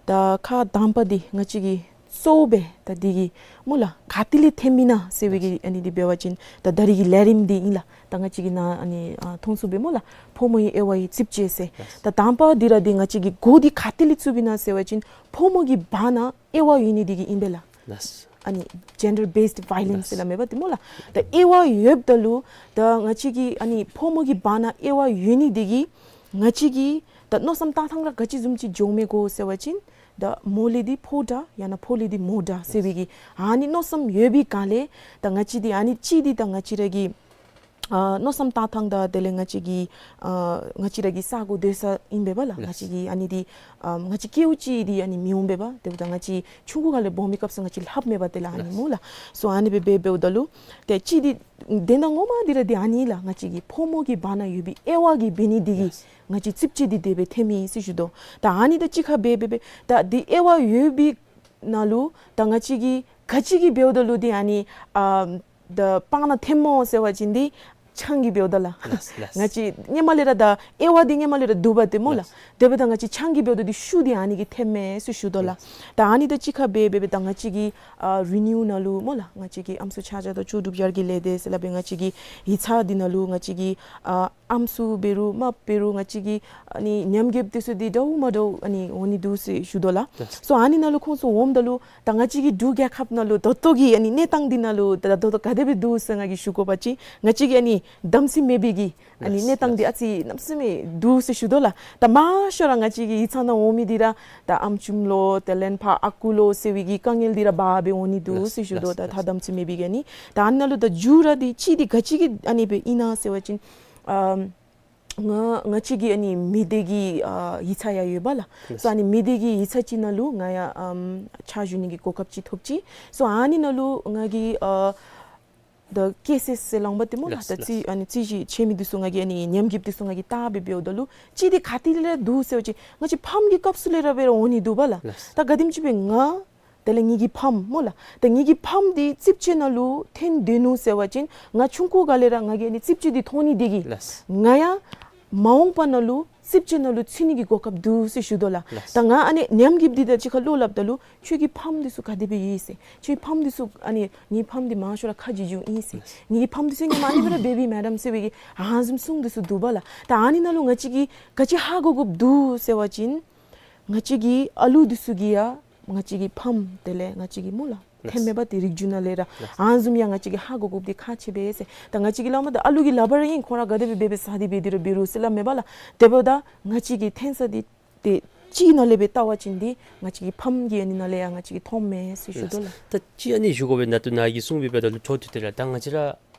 ད་ཁག་དང་པ་འདི་ང་བཅས་ཀྱིས་གཙོ་བོ་སྦེ་ད་འདི་གིས་སྨོ་ལགས་ག་ཏེ་ལས་ཐོནམ་ཨིན་ན་ཟེར་བའི་གི་ཨ་ནི་འདི་འབད་བ་ཅིན་ད་ད་རིས་ཀྱི་ལས་རིམ་འདི་ཨིན་ལགས། ད་ང་བཅས་ཀྱིས་ནཱ་ཨ་ནི་ཨ་མཐོང་ཚུགས་པས་སྨོ་ལགས། ཕོ་མོའི་དབྱེ་བའི་རྩུབ་སྤྱོད་ཟེར། ད་དང་པ་འདི་ར་འདི་ང་བཅས་ཀྱིས་འགོ་འདི་ག་ཏེ་ལས་བཙུགསཔ་ཨིན་ན་ཟེར་བ་ཅིན་ཕོ་མོ་གི་བར་ན་དབྱེ་བ་ཡོད་ནི་འདི་གིས་ཨིན་པས་ལགས། ལགས། ཨ་ནི་gender based violence ལགས། ཟེར་སླབ་མས་པ་ཏེ་སྨོ་ལགས། ད་དབྱེ་བ་ཡོདཔ་ད་ལུ་ད་ང་བཅས་ཀྱིས་ཨ་ནི་ཕོ་མོ་གི་བར་ན་དབྱེ་བ་ཡོད་ནི་འདི་གིས་ང་བཅས་ཀྱིས་ད་མནོ་བསམ་བཏང་ཐངས་ར་ག་ཅི་བཟུམ་ཅིག་འགྱོཝ་མས་གོ་ཟེར་བ་ཅིན་ད་མོ་ལས་འདི་ཕོ་དྲག་ཡང་ན་ཕོ་ལས་འདི་མོ་དྲག་ཟེར་བའི་གི་ཨ་ནི་མནོ་བསམ་ཡོད་པའི་སྒང་ལས་ད་ང་བཅས་འདི་ཨ་ནི་གཅིག་འདི་ད་ང་བཅས་ར་གི་ཨ་མནོ་བསམ་བཏང་ཐངས་དང་དེ་ལས་ང་བཅས་ཀྱི་ཨ་ང་བཅས་ར་གི་ས་གོ་སྡོད་ས་ཨིན་པས་པ་ལགས། ལགས། ང་བཅས་ཀྱི་ཨ་ནི་འདི་ཨ་ང་བཅས་སྐྱེཝ་ཅིག་འདི་ཨ་ནི་མི་འོང་པས་པ། དེ་འབདཝ་ད་ང་བཅས་ཆུང་ཀུ་སྒང་ལས་སྦོམ་པའི་སྐབས་སུ་ང་བཅས་ལྷབ་མས་པ་དེ་ལས་ཨ་ནི་སྨོ་ལགས། སོ་ཨ་ནི་སྦེ་འབད་འབདཝ་ད་ལུ་ཏེ་གཅིག་འདི་དོན་དག་ངོ་མ་འདི་ར་འདི་ཨ་ནི་ལགས། ང་བཅས་ཀྱི་ཕོ་མོ་གི་བར་ན་ཡོད་པའི་དབྱེ་བ་གིས་འབད་ནི་འདི་གིས་ལགས། ང་བཅས་རྩུབ་སྤྱོད་འདི་དེ་སྦེ་ཐོནམ་ཨིན་ཟེར་ཞུ་དོ། ད་ཨ་ནི་དང་གཅིག་ཁར་འབད་འབད་འབད་ད་འདི་དབྱེ་བ་ཡོད་པའི་ནང་ལུ་ད་ང་བཅས་ཀྱིས་ག་ཅི་གིས་འབདཝ་ད་ལུ་འདི་ཨ་ནི་ཨ་ད་སྤང་ནང་ཐོནམ་སྨོ་ཟེར་བ་ཅིན་འདི་ཆང་གིས་འབདཝ་ད་ལགས། ལགས་ལགས། ང་བཅས་སྔོན་མ་ལས་ར་ད་དབྱེ་བ་འདི་སྔོན་མ་ལས་ར་འདུག་པ་ཏེ་སྨོ་ལགས། ལགས། དེ་འབདཝ་ད་ང་བཅས་ཆང་གིས་འབདཝ་ད་འདི་ཤུགས་འདི་ཨ་ནི་གིས་ཐོནམ་མས་ཟེར་ཞུ་དོ་ལགས། ལགས། ད་ཨ་ནི་དང་གཅིག་ཁར་འབད་འབད་འབད་ད་ང་བཅས་ཀྱི་ཨ་རི་ནིའུ་ནང་ལུ་སྨོ་ལགས། ང་བཅས་ཀྱི་ཨམ་སྲུ་ཆ་བཞག་དང་ལྕོགས་གྲུབ་ཡར་རྒྱས་ལས་སྡེ་ཟེར་སླབ་པའི་ང་བཅས་ཀྱི་ཡིག་ཚང་འདི་ནང་ལུ་ང་བཅས་ཀྱི་ཨ་ཨམ་སྲུ་འབད་རུང་རྨགཔ་འབད་རུང་ང་བཅས་ཀྱི་ཨ་ནི་ཉམས་རྒུདཔ་འདི་ཚུ་འདི་འདྲཝ་མ་འདྲཝ་ཨ་ནི་འོང་ནི་འདུག་ཟེར་ཞུ་དོ་ལགས། ལགས། སོ་ཨ་ནི་ནང་ལུ་ཁོང་ཚུ་འོངམ་ད་ལུ་ད་ང་བཅས་ཀྱི་འབྲུག་རྒྱལ་ཁབ་ནང་ལུ་ད་ལྟོ་གི་ཨ་ནི་གནས་སྟངས་འདི་ནང་ལུ་ད་ད་ལྟོ་ག་དེ་སྦེ་འདུག་ཟེར་ང་གིས་ཞུ་དགོ་པ་ཅིན་ང་བཅས་ཀྱིས་ཨ་ནི་དམ་ཚིག་མེད་པའི་གི་ཨ་ནི་ལགས་གནས་སྟངས་འདི་ལགས། ཨ་ཙི་གནམ་མེད་ས་མེད་འདུག་ཟེར་ཞུ་དོ་ལགས། ད་མང་ཤོས་ར་ང་བཅས་ཀྱི་ཡིག་ཚང་ནང་འོང་མི་འདི་ར་ད་ཨམ་ཅུམ་ལོ་དེ་ལས་ཕར་ཨ་ཁུ་ལོ་ཟེར་བའི་གི་དཀའ་ངལ་འདི་ར་འབག་སྦེ་འོང་ནི་འདུག་ལགས་ཟེར་ཞུ་དོ། ལགས་ད་ད་ལགས། དམ་ཚིག་མེད་པའི་གི་ཨ་ནི་ད་ཨ་ནི་ནང་ལུ་ད་མཇུག་ར་འདི་གཅིག་འདི་ག་ཅི་གི་ཨ་ནི་སྦེ་ཨིན་ན་ཟེར་བ་ཅིན་ཨ་ང་ང་བཅས་ཀྱི་ཨ་ནི་མི་སྡེ་གི་ཨ་ཡིག་ཚང་ཡང་ཡོད་པ་ལགས། ལགས། སོ་ཨ་ནི་མི་སྡེ་གི་ཡིག་ཚང་ཅིག་ནང་ལུ་ང་ཡང་ཨམ་ཕྱག་ཞུ་ནི་གི་གོ་སྐབས་ཅིག་ཐོབ་ཅི། སོ་ཨ་ནི་ནང་ལུ་ང་གིས་ཨ་ ད་ཀེ་སི་ཟེར་ལགས་པ་ཏེ་སྨོ་ལགས། ལགས། ད་རྩིས་ལགས། ཨ་ནི་རྩོད་གཞི་ཆེ་མི་འདི་ཚུ་ང་གིས་ཨ་ནི་ཉམས་རྒུདཔ་འདི་ཚུ་ང་གིས་བལྟ་སྦེ་འབདཝ་ད་ལུ་གཅིག་འདི་ག་ཏེ་ལས་ར་འདུག་ཟེར་བ་ཅིན་ང་བཅས་ཕམ་གྱི་སྐབས་སུ་ལས་ར་འབད་ར་འོང་ནི་འདུག་པ་ལགས། ལགས། ད་ག་དེམ་ཅིག་སྦེ་ང་དེ་ལས་ངེ་གི་ཕམ་སྨོ་ལགས། ད་ངེ་གི་ཕམ་འདི་རྩིགཔ་ཅན་ནང་ལུ་འཐོན་སྡོད་ནུག་ཟེར་བ་ཅིན་ང་ཆུང་ཀུ་སྒང་ལས་ར་ང་གིས་ཨ་ནི་རྩིགཔ་ཅན་འདི་མཐོང་ནི་དེ་གིས། ལགས། ང་ཡང་མ་འོངས་པ་ནང་ལུ་རྩིགཔ་ཅན་ནང་ལུ་ཚུད་ནི་གི་གོ་སྐབས་འདུག་ཟེར་ཞུ་དོ་ལགས། ལགས། ད་ང་ཨ་ནི་ཉམས་རྒུདཔ་འདི་དང་གཅིག་ཁར་བློ་སླབ་ད་ལུ་ཁྱོད་ཀྱི་ཕམ་འདི་ཚུ་ག་དེ་སྦེ་ཡོད་ཟེར། ཁྱོད་ཕམ་འདི་ཚུ་ཨ་ནི་ངེའི་ཕམ་འདི་མང་ཤོས་ར་ཁ་རྗེ་རྗེ་ཨིན་ཟེར། ལགས། ངེ་གི་ཕམ་འདི་ཚུ་ཉམས་ཨ་ནི་སྦེ་ར་འབད་བས་མེ་ཌམ་ཟེར་བའི་གི་ཨ་ནི་བཟུམ་གསུང་འདི་ཚུ་འདུག་པ་ལགས། ད་ཨ་ནི་ནང་ལུ་ང་བཅས་ཀྱིས་ག་ཅི་ཧ་གོ་དགོཔ་འདུག་ཟེར་བ་ཅིན་ང་བཅས་ཀྱི་ཨ་ལུ་འདི་ཚུ་གིས་ཡང་ང་བཅས་ཀྱི་ཕམ་དེ་ལས་ང་བཅས་ཀྱི་སྨོ་ལགས། ལགས། ཐོནམ་མས་པ་ཏེ་རིགས་རྒྱུད་ནང་ལས་ར། ལགས། ཨ་ནི་བཟུམ་ཡང་ང་བཅས་ཀྱིས་ཧ་གོ་དགོཔ་འདི་ཁག་ཆེ་བས་ཟེར། ད་ང་བཅས་ཀྱིས་སླབ་མ་ད་ཨ་ལུ་གིས་ལག་པར་ར་ཨིན། ཁོང་ར་ག་དེ་སྦེ་འབད་འབད་ཟ་སྟེ་འབད་དེ་ར་འབད་རུང་ཟེར་སླབ་མས་པ་ལགས། དེ་འབདཝ་ད་ང་བཅས་ཀྱིས་འཐོན་ས་འདི་ཏེ་གཅིག་ནང་ལས་སྦེ་བལྟ་བ་ཅིན་འདི་ང་བཅས་ཀྱི་ཕམ་གྱི་ཨ་ནི་ནང་ལས་ཡང་ང་བཅས་ཀྱིས་མཐོངམ་མས་ཟེར་ཞུ་དོ་ལགས། ད་གཅིག་ཨ་ནི་ཞུ་དགོ་པས། ད་ལྟོ་ནཱ་གིས་གསུངས་པའི་འབདཝ་ད་ལུ་འཕྲོ་མཐུད་དེ་ར་ད་ང་བཅས་ར་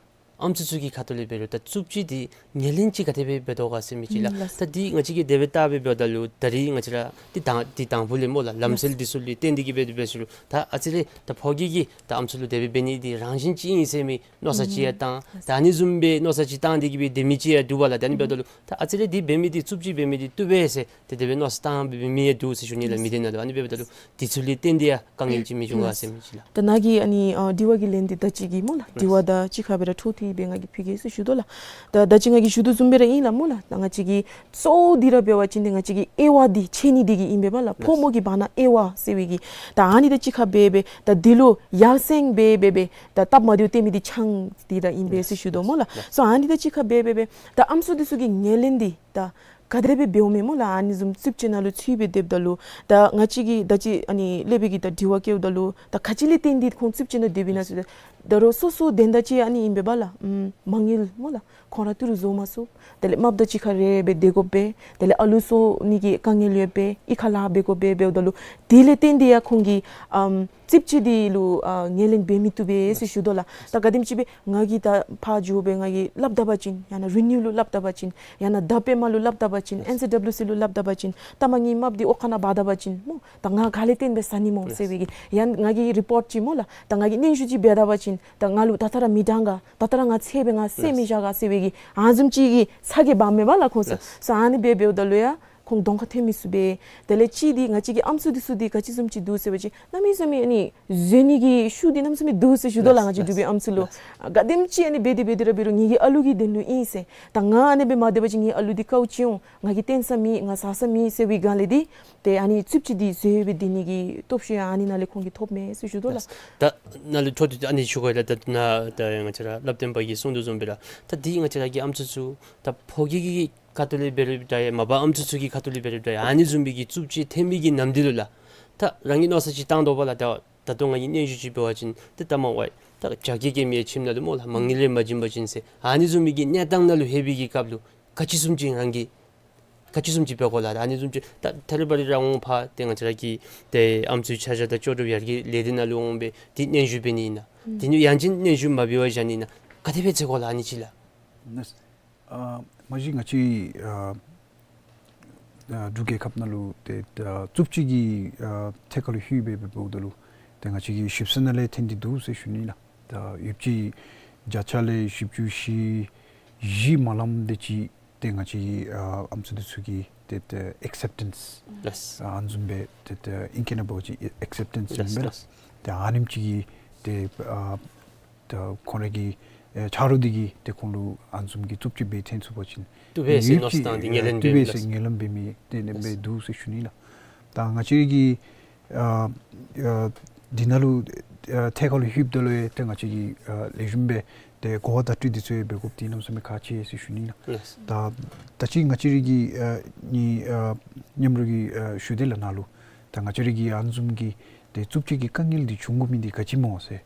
ཨམ་སྲུ་ཚུ་གི་ཁ་ཐུག་ལས་འབད་རུང་ད་རྩིགཔ་ཅན་འདི་ངོས་ལེན་ཅིག་ག་དེ་སྦེ་འབད་དོ་ག་ཟེར་མི་ཅིག་ལགས། ཨུམ་ལགས། ད་འདི་ང་བཅས་ཀྱིས་དེ་སྦེ་བལྟ་སྦེ་འབདཝ་ད་ལུ་ད་རིས་ང་བཅས་ར་འདི་དང་འདི་དང་ཕུ་ལས་སྨོ་ལགས། ལམ་སྲོལ་འདི་ཚུ་ལུ་བརྟེན་ཏེ་གིས་འབད་དེ་འབད་ཟེར་རུང་ད་ཨ་ཙི་རེ་ད་ཕོ་སྐྱེས་ཀྱིས་ད་ཨམ་སྲུ་ལུ་དེ་སྦེ་འབད་ནི་འདི་རང་བཞིན་ཅིག་ཨིན་ཟེར་མི་མནོ་བསམ་ཅིག་ཡང་བཏང་། ཨུམ་ད་ཨ་ནི་བཟུམ་སྦེ་མནོ་བསམ་ཅིག་བཏང་སྟེ་གིས་སྦེ་སྡོད་མི་ཅིག་ཡང་འདུག་པ་ལགས། ད་ཨ་ནི་འབདཝ་ད་ལུ་ད་ཨ་ཙི་རེ་འདི་འབད་མི་འདི་རྩིགཔ་ཅན་འབད་མི་འདི་བཏུབ་པས་ཟེར་ཏེ་དེ་སྦེ་མནོ་བསམ་བཏང་སྦེ་འབད་མི་ཡང་འདུག་ཟེར་ཞུ་ནི་ལགས། མི་སྡེ་ནང་ལུ་ཨ་ནི་འབདཝ་ད་ལུ་འདི་ཚུ་ལས་བརྟེན་ཏེ་ཡང་དཀའ་ངལ་ཅིག་མི་འབྱུང་ག་ཟེར་མི་ཅིག་ལགས། ད་ནཱ་གི་ཨ་ནི་ཨ་དྲི་བ་གི་ལན་འདི་ད་ཅི་གི་སྨོ་ལགས། དྲི་བ་དང་གཅིག་ཁར་སྦེ་ར་འཕྲོ་མཐུད་སྦེ་ང་གིས་ཕུལ་གེ་ཟེར་ཞུ་དོ་ལགས། ད་ད་ཅི་ང་གིས་ཞུ་དོ་བཟུམ་སྦེ་ར་ཨིན་ལགས་སྨོ་ལགས། ད་ང་བཅས་ཀྱི་གཙོ་བོ་འདི་ར་འབད་བ་ཅིན་འདི་ང་བཅས་ཀྱི་དབྱེ་བ་འདི་ཕྱེ་ནི་འདི་གིས་ཨིན་པས་པ་ལགས། ཕོ་མོ་གི་བར་ན་དབྱེ་བ་ཟེར་བའི་གི་ད་ཨ་ནི་དང་གཅིག་ཁར་འབད་སྦེ་ད་འདི་ལུ་ཡར་སེང་འབད་སྦེ་སྦེ་ད་སྟབས་མ་བདེཝ་སྟོན་མི་འདི་ཆང་འདི་ར་ཨིན་པས་ཟེར་ཞུ་དོ་སྨོ་ལགས། སོ་ཨ་ནི་དང་གཅིག་ཁར་འབད་སྦེ་སྦེ་ད་ཨམ་སྲུ་འདི་ཚུ་གི་ངོས་ལེན་འདི་ད་ག་དེ་སྦེ་འབདཝ་མས་སྨོ་ལགས། ཨ་ནི་བཟུམ་རྩིགཔ་ཅན་ནང་ལུ་ཚུད་སྦེ་སྡོདཔ་ད་ལུ་ད་ང་བཅས་ཀྱིས་ད་ཅི་ཨ་ནི་ལས་སྦེ་གི་ད་དྲི་བ་བཀོདཔ་ད་ལུ་ད་ག་ཅི་ལས་བརྟེན་ཏེ་ཁོང་རྩིགཔ་ཅན་ནང་སྡོདཔ་ཨིན་ན་ཟེར། ད་རུང་སོ་སོ་དོན་དག་ཅིག་ཨ་ནི་ཨིན་པས་པ་ལགས། ཨམ་མ་དངུལ་སྨོ་ལགས། ཁོང་ར་ཏི་རུ་བཟོ་མ་ཚུགས། དེ་ལས་རྨགཔ་དང་གཅིག་ཁར་ར་སྦེ་སྡོད་དགོ་པས། དེ་ལས་ཨ་ལུ་གསོ་ནི་གི་དཀའ་ངལ་ཡོད་པས། གཡུས་ཁར་ལཱ་འབད་དགོ་པས། འབདཝ་ད་ལུ་དེ་ལས་བརྟེན་ཏེ་ཡང་ཁོང་གིས་ཨམ་རྩིགཔ་ཅན་འདི་ལུ་ཨ་ངོས་ལེན་འབད་མི་བཏུབ་པས་ཟེར་ཞུ་དོ་ལགས། ད་ག་དེམ་ཅིག་སྦེ་ང་གིས་ད་ཕར་འགྱོ་སྦེ་ང་གིས་སླབ་ད་པ་ཅིན་ཡང་ན་རི་ནིའུ་ལུ་སླབ་ད་པ་ཅིན་ཡང་ན་ད་པའི་མ་ལུ་སླབ་ད་པ་ཅིན་ཨེན་སི་ཌབ་ལུ་སི་ལུ་སླབ་ད་པ་ཅིན་ད་མ་ངེའི་རྨགཔ་འདི་འོག་ཁང་ནང་འབག་ད་པ་ཅིན་སྨོ་ད་ང་ག་ལས་བརྟེན་སྦེ་ཟ་ནི་སྨོ་ཟེར་བའི་གི་ཡང་ང་གིས་རི་པོརཊ་ཅིག་སྨོ་ལགས། ད་ང་གིས་སྙན་ཞུ་ཅིག་འབད་ད་པ་ཅིན་ད་ང་ལུ་ད་ལྟོ་ར་མི་འདང་ག། ད་ལྟོ་ར་ང་ཚེ་སྦེ་ང་བསད་མི་བཞག་ག་ཟེར་བའི་གི་ཨ་ནི་བཟུམ་ཅིག་གི་ཚ་གྱང་འབག་མས་པ་ལགས་ཁོང་ཚུ། ལགས། སོ་ཨ་ནི་སྦེ་འབདཝ་ད་ལུ་ཡང་ཁོང་གདོང་ཁར་ཐོན་མི་ཚུགས་པས། དེ་ལས་གཅིག་འདི་ང་བཅས་ཀྱི་ཨམ་སྲུ་འདི་ཚུ་འདི་ག་ཅི་བཟུམ་ཅིག་འདུག་ཟེར་བ་ཅིན་གནམ་མེད་ས་མེད་ཨ་ནི་བཟོད་ནི་གི་ཤུགས་འདི་གནམ་མེད་ས་མེད་འདུག་ཟེར་ཞུ་དོ་ལགས། ལགས། ང་བཅས་འབྲུག་པའི་ཨམ་སྲུ་ལུ། ལགས། ག་དེམ་ཅིག་ཨ་ནི་འབད་དེ་འབད་དེ་ར་འབད་རུང་ངེ་གི་ཨ་ལུ་གི་དོན་ལུ་ཨིན་ཟེར། ད་ང་ཨ་ནི་སྦེ་མ་སྡོད་པ་ཅིན་ངེའི་ཨ་ལུ་འདི་ག་ཅི་འོང་། ང་གིས་བརྟེན་ས་མེད་ང་ཟ་ས་མེད་ཟེར་བའི་སྒང་ལས་འདི་ཏེ་ཨ་ནི་རྩིགཔ་ཅན་འདི་བཟོ་སྦེ་སྡོད་ནི་གི་སྟོབས་ཤུགས་ཡང་ཨ་ནི་ནང་ལས་ཁོང་གིས་ཐོབ་མས་ཟེར་ཞུ་དོ་ལགས། ད་ནཱ་ལུ་འཕྲོ་མཐུད་ཨ་ནི་ཞུ་དགོ་ལགས། ད་ནཱ་ད་ང་བཅས་ར་བསླབ་སྟོན་པ་གིས་གསུང་དོ་བཟུམ་སྦེ་ར་ད་འདི་ང་བཅས་ར་གི་ཨམ་སྲུ་ཚུ་ད་ཕོ་སྐྱེས་ཀྱི་ཁ་ཐུག་ལས་འབད་རུང་འདྲ་ཡང་མ་པ་ཨམ་སྲུ་ཚུ་གི་ཁ་ཐུག་ལས་འབད་རུང་འདྲ་ཡང་ཨ་ནི་བཟུམ་མའི་གི་རྩིགཔ་ཅན་ཐོན་མི་གི་ནམ་དུས་ལུ་ལགས། ད་རང་གིས་མནོ་བསམ་ཅིག་བཏང་དོ་པ་ལགས། ད་ད་ལྟོ་ང་གིས་སྙན་ཞུ་ཅིག་འབད་བ་ཅིན་ཏེ་ད་མ་ཝའི་ད་རྒྱ་སྐྱེད་སྐྱེད་མི་ཡང་ཁྱིམ་ནང་ལུ་སྨོ་ལགས་མ་དངུལ་ལས་མ་བྱིན་པ་ཅིན་ཟེར་ཨ་ནི་བཟུམ་མའི་གི་གནས་སྟངས་ནང་ལུ་ལྷོད་པའི་གི་སྐབས་ལུ་ག་ཅི་བཟུམ་ཅིག་རང་གིས་ག་ཅི་བཟུམ་ཅིག་འབད་དགོ་ལགས། ཨ་ནི་བཟུམ་ཅིག་ད་ཐད་རི་བ་རི་ར་འོང་ཕར་ཏེ་ང་བཅས་ར་གི་ཏེ་ཨམ་སྲུའི་ཆ་བཞག་དང་ལྕོགས་གྲུབ་ཡར་རྒྱས་ལས་སྡེ་ནང་ལུ་འོང་སྦེ་ཏེ་སྙན་ཞུ་འབད་ནི་ཨིན་ན། ཨུམ་དེ་ནི་ཡང་ཅིན་སྙན་ཞུ་མ་འབད་བར་བཞག་ནི་ཨིན་ན། ག་དེ་སྦེ་འབད་དགོ་ལགས་ཨ་ནི་ཅིག་ལགས། ཨ་མ་གཞི་ང་བཅས་ཨ་ཨ་འབྲུག་རྒྱལ་ཁབ་ནང་ལུ་ཏེ་ཨ་རྩིགཔ་ཅན་གྱི་ཨ་ཐད་ཁར་ལུ་ལྷོད་སྦེ་འབདཝ་ད་ལུ་ཏེ་ང་བཅས་ཀྱི་ཞིབ་འཚོལ་ནང་ལས་ཐོན་ཏེ་འདུག་ཟེར་ཞུ་ནི་ལགས། ད་ཡོདཔ་ཅིག་བརྒྱ་ཆ་ལས་བཞི་བཅུ་ཞེ་བཞི་མ་ལངམ་དེ་ཅིག་ཏེ་ང་བཅས་ཀྱི་ཨ་ཨམ་སྲུ་འདི་ཚུ་གི་ཏེ་ཏེ་ཨེག་སེབ་ཊེནསི་ལགས། ཨ་ཨ་ནི་བཟུམ་སྦེ་ཏེ་ཏེ་ཨིང་སྐད་ནང་འབད་བ་ཅིན་ཨེག་སེབ་ཊེནསི་ཨིན་ལགས་པས་ལགས། ལགས། ཏེ་ཨ་ནེམ་ཅིག་གི་ཏེ་ཨ་ད་ཁོང་ར་གི་ཨེ་ཆ་རོགས་འདི་གིས་ཏེ་ཁོང་ལུ་ཨ་ནི་བཟུམ་གྱི་རྩིགཔ་ཅན་སྦེ་ཐོན་ཚུགས་པ་ཅིན་བཏུབ་པས་ཟེར་མནོ་བསམ་བཏང་སྟེ་ངོས་ལེན་འབད་མི་བཏུབ་པས་ཟེར་ངོས་ལེན་འབད་མི་དེ་ལས་ལགས། འབད་འདུག་ཟེར་ཞུ་ནི་ལགས། ད་ང་བཅས་ཀྱི་ཨ་ཨ་འདི་ནང་ལུ་ཨ་ཐད་ཁར་ལུ་ལྷོདཔ་ད་ལུ་ཡང་ཏེ་ང་བཅས་ཀྱིས་ཨ་ལེགས་ཤོམ་སྦེ་ཏེ་གོ་བ་བརྡ་སྤྲོད་འདི་ཚུ་ཡང་འབད་དགོཔ་འདི་གནམ་མེད་ས་མེད་ཁག་ཆེ་ཟེར་ཞུ་ནི་ལགས། ལགས། ད་ད་ཅི་ང་བཅས་ར་གི་ཨ་ནི་ཨ་མཉམ་རོགས་ཀྱིས་ཨ་ཞུ་དེས་ལགས་ནཱ་ལུ། ད་ང་བཅས་ར་གི་ཨ་ནི་བཟུམ་གྱི་ཏེ་རྩིགཔ་ཅན་གྱི་དཀའ་ངལ་འདི་བྱུང་དགོ་མི་འདི་ག་ཅི་སྨོ་ཟེར།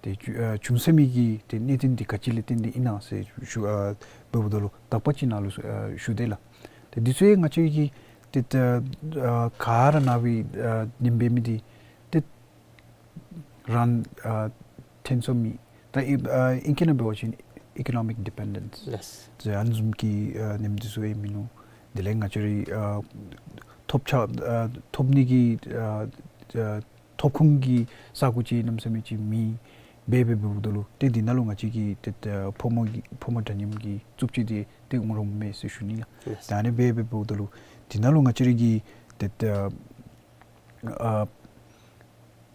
ཏེ་བྱུ་ཨ་བྱུང་ས་མི་གི་ཏེ་གནད་དོན་འདི་ག་ཅི་ལས་བརྟེན་ཏེ་ཨིན་ན་ཟེར་ཞུ་ཨ་འབདཝ་ད་ལུ་དག་པ་ཅིག་ནཱ་ལུ་ཨ་ཞུ་དེས་ལགས། ཏེ་འདི་ཚུ་ཡང་ང་བཅས་ཀྱིས་ཏེ་ད་ཨ་ག་ར་ནཱ་སྦེ་ཨ་ཉན་འབད་མི་འདི་ཏེ་རང་ཨ་ཐོན་ཚུགས་མི་ད་ཨི་ཨ་ཨིང་སྐད་ནང་འབད་བ་ཅིན་ཨི་ཀོ་ནོ་མིག་ཌི་པེན་ཌེནསི་ལགས། ཏེ་ཨ་ནི་བཟུམ་གྱི་ཨ་ཉམས་འདི་ཚུ་ཡང་མིན་ནུག། དེ་ལས་ང་བཅས་ར་ཨ་ཐོབ་ཆ་ཨ་ཐོབ་ནི་གི་ཨ་ཨ་ཐོབ་ཁུངས་ཀྱི་ས་གོ་ཅིག་གནམ་མེད་ས་མེད་ཅིག་མེད། འབད་འབདཝ་ད་ལུ་ཏེ་འདི་ནང་ལུ་ང་བཅས་ཀྱི་ཏེ་ཕོ་མོ་གི་ཕོ་མོ་འདྲ་མཉམ་གྱི་རྩུབ་སྤྱོད་འདི་ཏེ་འོང་རུང་མེད་ཟེར་ཞུ་ནི་ལགས། ལགས། ད་ཨ་ནི་འབད་འབདཝ་ད་ལུ་འདི་ནང་ལུ་ང་བཅས་ར་གི་ཏེ་ཨ་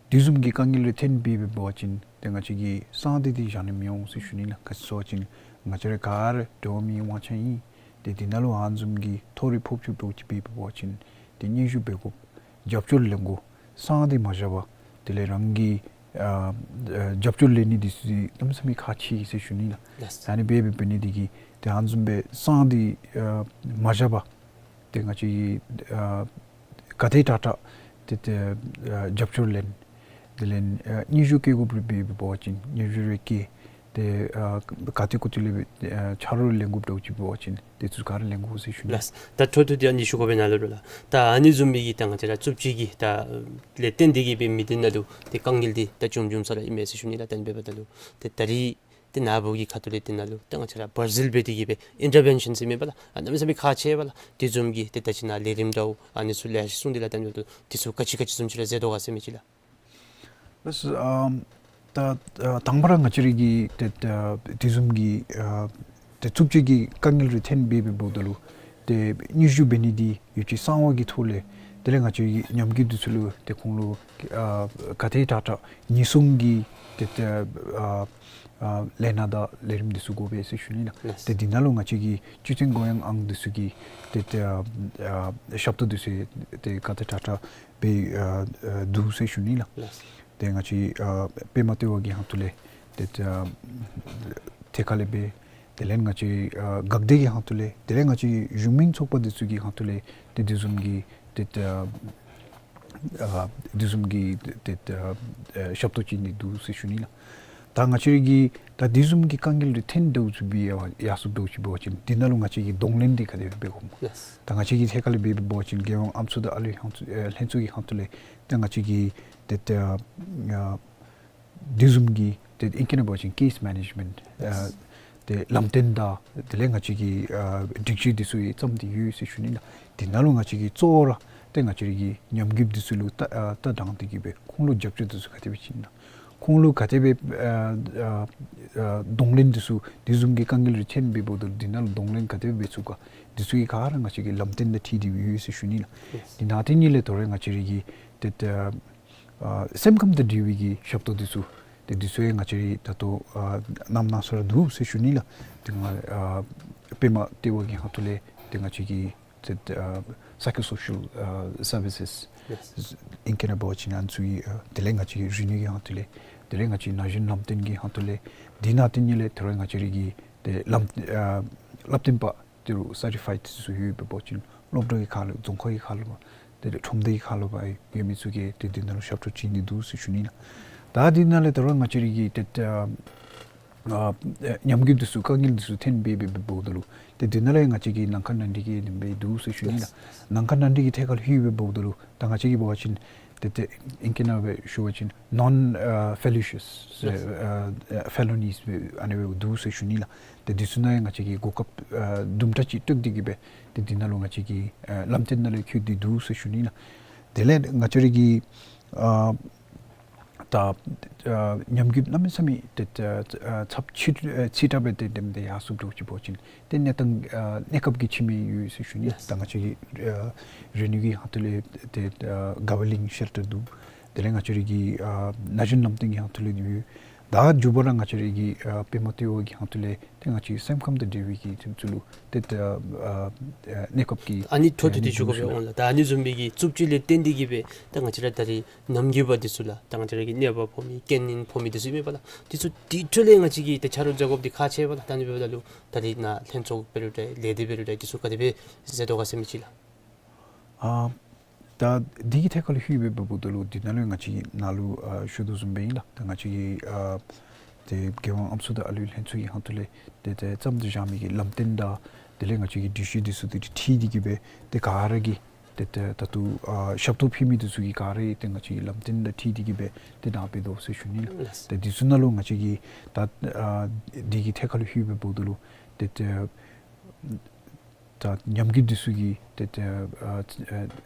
དེ་བཟུམ་གྱི་དཀའ་ངལ་རེ་ཐོན་འབད་འབད་བ་ཅིན་ཏེ་ང་བཅས་ཀྱི་སང་སྟེ་འདི་བཞག་ནི་མི་འོང་ཟེར་ཞུ་ནི་ལགས། ག་ཅི་ཟེར་བ་ཅིན་ང་བཅས་ར་ག་ར་འགྲོ་བ་མིའི་དབང་ཆ་ཨིན། ཏེ་འདི་ནང་ལུ་ཨ་ནི་བཟུམ་གྱི་ཐོ་རེ་ཕོག་བཅུག་འདྲཝ་ཅིག་འབད་འབད་བ་ཅིན་ཏེ་སྙན་ཞུ་འབད་དགོ། རྒྱབ་སྐྱོར་ལེན་དགོ། སང་སྟེ་མ་བཞག་པར་དེ་ལས་རང་གི་ཨ་ཨ་རྒྱབ་སྐྱོར་ལེན་ནི་འདི་ཚུ་གནམ་མེད་ས་མེད་ཁག་ཆེ་ཟེར་ཞུ་ནི་ལགས། ལགས། ད་ཨ་ནི་འབད་འབད་འབད་ནི་འདི་གིས་ཏེ་ཨ་ནི་བཟུམ་སྦེ་སང་སྟེ་ཨ་མ་བཞག་པར་ཏེ་ང་བཅས་ཀྱིས་ཨ་ག་དེ་དྲག་དྲག་ཏེ་ཏེ་ཨ་རྒྱབ་སྐྱོར་ལེན། དེ་ལས་ཨ་སྙན་ཞུ་བཀལ་དགོཔ་རེ་འབད་འབད་བ་ཅིན་སྙན་ཞུ་རེ་བཀལ། ཏེ་ཨ་ག་ཏེ་གུ་ཏེ་ལས་ཨ་ཆ་རོགས་ལེན་དགོཔ་འདྲཝ་ཅིག་འབད་བ་ཅིན་དེ་ཚུ་ག་ར་ལེན་དགོ་ཟེར་ཞུ་ནི། ལགས། ད་འཕྲོ་མཐུད་དེ་ཨ་ནི་ཞུ་དགོ་པས་ན་ལགས། ད་ཨ་ནི་བཟུམ་མའི་གི་ད་ང་བཅས་ར་རྩུབ་སྤྱོད་ཀྱི་ད་ལས་བརྟེན་ཏེ་གིས་འབད་མི་འདི་ནང་ལུ་ཏེ་དཀའ་ངལ་འདི་ད་བྱུང་བྱུངམ་ས་ར་ཨིན་མས་ཟེར་ཞུ་ནི་ལགས། ད་ཨ་ནི་འབདཝ་ད་ལུ་ཏེ་ད་རིས་ཏེ་ནཱ་བུ་གི་ཁ་ཐུག་ལས་འདི་ནང་ལུ་ཏེ་ང་བཅས་ར་བར་འཛུལ་འབད་དེ་གིས་འབད་ཨིན་ཊར་བེན་ཤཱན་ཟེར་མི་འབད་ལགས། ཨ་གནམ་མེད་ས་མེད་ཁག་ཆེ་བས་ལགས། དེ་བཟུམ་གྱི་ཏེ་ད་ཅི་ནཱ་ལས་རིམ་འདྲཝ་ཨ་ནི་ཚུ་ལེ་ཤ་གསུངས་ཏེ་ལགས། ད་ཨ་ནི་འབདཝ་ད་ལུ་དེ་ཚུ་ག་ཅི་ག་ཅི་བཟུམ་ཅིག་ར་མཛད་དོ་ག་ཟེར་མི་ཅིག་ལགས། ལགས། ཨམ་ད་ཨ་དང་པ་ར་ང་བཅས་ར་གི་ཏེ་ད་དེ་བཟུམ་གྱི་ཨ་ཏེ་རྩུབ་སྤྱོད་ཀྱི་དཀའ་ངལ་རེ་ཐོན་འབད་འབདཝ་ད་ལུ་ཏེ་སྙན་ཞུ་འབད་ནི་འདི་ཡོདཔ་ཅིག་གསང་བ་གི་ཐོག་ལས་དེ་ལས་ང་བཅས་ཀྱི་ཉམས་རྒུད་འདི་ཚུ་ལུ་ཏེ་ཁོང་ལུ་ཨ་ག་དེ་དྲག་དྲག་ཉེན་སྲུང་གི་ཏེ་ཏེ་ཨ་ཨ་ལས་སྣ་དང་ལས་རིམ་འདི་ཚུ་དགོ་པས་ཟེར་ཞུ་ནི་ལགས། ལགས། ཏེ་འདི་ནང་ལུ་ང་བཅས་ཀྱི་སྤྱི་མཐུན་གུ་ཡངས་ཨང་འདི་ཚུ་གི་ཏེ་ཏེ་ཨ་ཨ་ཞབས་ཏོག་འདི་ཚུ་ཏེ་ག་དེ་དྲག་དྲག་འབད་ཨ་ཨ་འདུག་ཟེར་ཞུ་ནི་ལགས། ལགས། ཏེ་ང་བཅས་ཨ་པདྨ་ལྟེ་བ་གི་ཧོངས་ལས་ཏེ་ཨ་ཐད་ཀར་ལས་འབད། དེ་ལས་ང་བཅས་ཨ་འགག་སྡེ་གི་ཧོངས་ལས་དེ་ལས་ང་བཅས་གཞུང་མིན་ཚོགས་པ་འདི་ཚུ་གི་ཧོངས་ལས་ཏེ་དེ་བཟུམ་གྱི་ཏེ་ཨ་ཨ་དེ་བཟུམ་གྱི་ཏེ་ཨ་ཨ་ཞབས་ཏོག་ཅིག་ནི་འདུག་ཟེར་ཞུ་ནི་ལགས། ད་ང་བཅས་ར་གི་ད་དེ་བཟུམ་གྱི་དཀའ་ངལ་རེ་ཐོན་འདྲཝ་ཅིག་འབད་ཡར་སོངམ་འདྲཝ་ཅིག་འབད་བ་ཅིན་འདི་ནང་ལུ་ང་བཅས་ཀྱིས་གདོང་ལེན་འདི་ག་དེ་སྦེ་འབད་དགོཔ་སྨོ། ལགས། ད་ང་བཅས་ཀྱིས་ཐད་ཀར་ལས་འབད་འབད་བ་ཅིན་རྒྱལ་ཡོངས་ཨམ་སྲུ་དང་ཨ་ལུའི་ཧོངས་ཨ་ལྷན་ཚོགས་ཀྱི་ཧོངས་ལས་ཏེ་ང་བཅས་ཀྱིས་ཏེ་ཏེ་ཨ་དེ་བཟུམ་གྱི་ཏེ་ཨིང་སྐད་ནང་འབད་བ་ཅིན་ཀེསི་མེ་ནེཇ་མེནཊ་ཨ་ལགས། ཏེ་ལམ་སྟོན་དང་དེ་ལས་ང་བཅས་ཀྱི་ཨ་སྒྲིག་གཞི་འདི་ཚུ་ཡང་བརྩམས་ཏེ་ཡོད་ཟེར་ཞུ་ནི་ལགས། འདི་ནང་ལུ་ང་བཅས་ཀྱིས་གཙོ་བོ་ར་ཏེ་ང་བཅས་ར་གི་ཉམས་རྒུད་འདི་ཚུ་ལུ་ལྟ་ཨ་ལྟ་དྲངས་ཏེ་གིས་སྦེ་ཁོང་ལུ་རྒྱབ་སྐྱོར་འདི་ཚུ་ག་དེ་སྦེ་བྱིན་ན། ཁོང་ལུ་ག་དེ་སྦེ་ཨ་ཨ་ཨ་གདོང་ལེན་འདི་ཚུ་དེ་བཟུམ་གྱི་དཀའ་ངལ་རེ་ཐོན་འབདཝ་ད་ལུ་འདི་ནང་ལུ་གདོང་ལེན་ག་དེ་སྦེ་འབད་ཚུགས་ག་འདི་ཚུ་གི་ག་ར་ང་བཅས་ཀྱིས་ལམ་སྟོན་དང་འཁྲིལ་ཏེ་ཡོད་ཟེར་ཞུ་ནི་ལགས། ལགས། འདི་ནང་དེ་ནང་ལས་ད་རུང་ང་བཅས་ར་གི་ཏེ་ཏེ་ཨ་སེམས་ཁམས་དང་འབྲེལ་བའི་གི་ཞབས་ཏོག་འདི་ཚུ་ཏེ་འདི་ཚུ་ཡང་ང་བཅས་ར་ད་ལྟོ་ཨ་གནངམ་གནངམ་ས་ར་འདུག་ཟེར་ཞུ་ནི་ལགས། ཏེ་ང་ཨ་པདྨ་ལྟེ་བ་གི་ཧོངས་ལས་ཏེ་ང་བཅས་ཀྱི་ཏེ་ཨ་སའི་ཀོ་སོ་ཤལ་ཨ་སར་བི་སེས་ལགས། ཨིང་སྐད་ནང་འབད་བ་ཅིན་ཨ་ནི་ཚུ་གི་ཨ་དེ་ལས་ང་བཅས་ཀྱི་རིག་ནུས་ཀྱི་ཧོངས་ལས་དེ་ལས་ང་བཅས་ན་གཞོན་ལམ་སྟོན་གྱི་ཧོངས་ལས་འདི་ནང་དེ་ནང་ལས་ད་རུང་ང་བཅས་ར་གི་ཏེ་ལམ་ཨ་བསླབ་སྟོན་པ་ཏེ་རུང་སར་ཊི་ཕའིཌ་འདི་ཚུ་ཡོདཔ་འབད་བ་ཅིན་སློབ་གྲྭ་གི་ཁ་ལུ་རྫོང་ཁག་གི་ཁ་ལུ་དེ་ལས་ཁྲོམ་སྡེ་གི་ཁ་ལུ་སྦེ་ཡོད་མི་ཚུ་གིས་ཏེ་འདི་ནང་ལུ་ཞབས་ཏོག་བྱིན་ནི་འདུག་ཟེར་ཞུ་ནི་ལགས། ད་འདི་ནང་ལས་ད་རུང་ང་བཅས་ར་གི་ཏེ་ཨ་ཨ་ཉམས་རྒུད་འདི་ཚུ་དཀའ་ངལ་འདི་ཚུ་ཐོན་འབད་འབད་འབདཝ་ད་ལུ་ཏེ་འདི་ནང་ལས་ང་བཅས་ཀྱི་ནང་ཁ་ནང་འགྲིག་གི་ཨིནམ་སྦེ་འདུག་ཟེར་ཞུ་ནི་ལགས། ལགས། ནང་ཁ་ནང་འགྲིག་གི་ཐད་ཁར་ལྷོད་འབད་འབདཝ་ད་ལུ་ད་ང་བཅས་ཀྱིས་འབད་བ་ཅིན་ཏེ་ཏེ་ཨིང་སྐད་ནང་སྦེ་ཞུ་བ་ཅིན་ནོན་ཨ་ཕེ་ལི་ཤཱས་ལགས། ཨ་ཨ་ཕེ་ལོ་ནིས་སྦེ་ཨ་ནི་སྦེ་འདུག་ཟེར་ཞུ་ནི་ལགས། ཏེ་འདི་ཚུ་ནང་ཡང་ང་བཅས་ཀྱིས་གོ་སྐབས་ཨ་དུམ་གྲ་ཅིག་སྤྲོད་དེ་གིས་སྦེ་ཏེ་འདི་ནང་ལུ་ང་བཅས་ཀྱིས་ཨ་ལམ་སྟོན་ནང་ལས་འཁོད་དེ་འདུག་ཟེར་ཞུ་ནི་ལགས། དེ་ལས་ང་བཅས་ར་གི་ཨ་ད་ཨ་ཉམས་རྒུད་གནམ་མེད་ས་མེད་ཏེ་ཨ་ཚབས་ཆེ་ཨ་ཆེ་དྲགས་སྦེ་ཏེ་དེམ་དེ་ཡར་སོངམ་འདྲཝ་ཅིག་འབད་བ་ཅིན་ཏེ་གནས་སྟངས་ཨ་གནས་སྐབས་ཀྱི་ཕྱེ་མི་ཡོད་ཟེར་ཞུ་ནི། ལགས། ད་ང་བཅས་ཀྱི་ཨ་རིག་ནུས་ཀྱི་ཧོངས་ལས་ཏེ་ཨ་ག་ཝེ་ལིང་ཤེལ་ཊར་འདུག། དེ་ལས་ང་བཅས་ར་གི་ཨ་ན་གཞོན་ལམ་སྟོན་གྱི་ཧོངས་ལས་འདུག། ད་མཇུག་པ་ར་ང་བཅས་ར་གི་ཨ་པདྨ་ལྟེ་བ་གི་ཧོངས་ལས་ཏེ་ང་བཅས་སེམས་ཁམས་དང་འབྲེལ་བའི་གི་དེ་ཚུ་ལུ་ཏེ་ཨ་ཨ་གནས་སྐབས་ཀྱི་ཨ་ནི་འཕྲོ་མཐུད་དེ་ཞུ་དགོ་པས་འོང་ལགས། ད་ཨ་ནི་བཟུམ་མའི་གི་རྩུབ་སྤྱོད་ལས་བརྟེན་ཏེ་གིས་སྦེ་ད་ང་བཅས་ར་ད་རིས་ནམ་རྒྱུན་པ་འདི་ཚུ་ལགས་ད་ང་བཅས་ར་གི་གནོད་པ་ཕོག་མི་རྐྱེན་ངན་ཕོག་མི་འདི་ཚུ་ཨིན་མས་པ་ལགས། འདི་ཚུ་དེ་འཕྲོ་ལས་ང་བཅས་ཀྱིས་ཏེ་ཆ་རོགས་མཛད་དགོཔ་འདི་ཁག་ཆེ་བས་ལགས། ད་ཨ་ནི་འབདཝ་ད་ལུ་ད་རིས་ནཱ་ལྷན་ཚོགས་འབད་རུང་འདྲ་ལས་སྡེ་འབད་རུང་འདྲ་འདི་ཚུ་ག་དེ་སྦེ་མཛད་དོ་ག་ཟེར་མི་ཅིག་ལགས། ཨ་ད་འདི་གི་ཐད་ཁར་ལུ་ལྷོད་འབད་འབདཝ་ད་ལུ་འདི་ནང་ལུ་ང་བཅས་ཀྱིས་ནཱ་ལུ་ཨ་ཞུ་དོ་བཟུམ་སྦེ་ཨིན་ལགས། ད་ང་བཅས་ཀྱིས་ཨ་ཏེ་རྒྱལ་ཡོངས་ཨམ་སྲུ་དང་ཨ་ལུའི་ལྷན་ཚོགས་ཀྱི་ཧོངས་ལས་ཏེ་ཏེ་བརྩམས་ཏེ་བཞག་མི་གི་ལམ་སྟོན་དང་དེ་ལས་ང་བཅས་ཀྱི་སྒྲིག་གཞི་འདི་ཚུ་དེ་འཁྲིལ་ཏེ་གིས་སྦེ་ཏེ་ག་ར་གིས་ཏེ་ཏེ་ད་ལྟོ་ཨ་ཞབས་ཏོག་ཕུལ་མི་འདི་ཚུ་གིས་ག་ར་ཏེ་ང་བཅས་ཀྱི་ལམ་སྟོན་དང་འཁྲིལ་ཏེ་གིས་སྦེ་ཏེ་ནཱ་འབད་དོ་ཟེར་ཞུ་ནི་ལགས། ལགས། ཏེ་འདི་ཚུ་ནང་ལུ་ང་བཅས་ཀྱིས་ད་ཨ་འདི་གི་ཐད་ཁར་ལུ་ལྷོད་འབད་འབདཝ་ད་ལུ་ཏེ་ཏེ་ད་ཉམས་རྒུད་འདི་ཚུ་གི་ཏེ་ཏེ་ཨ་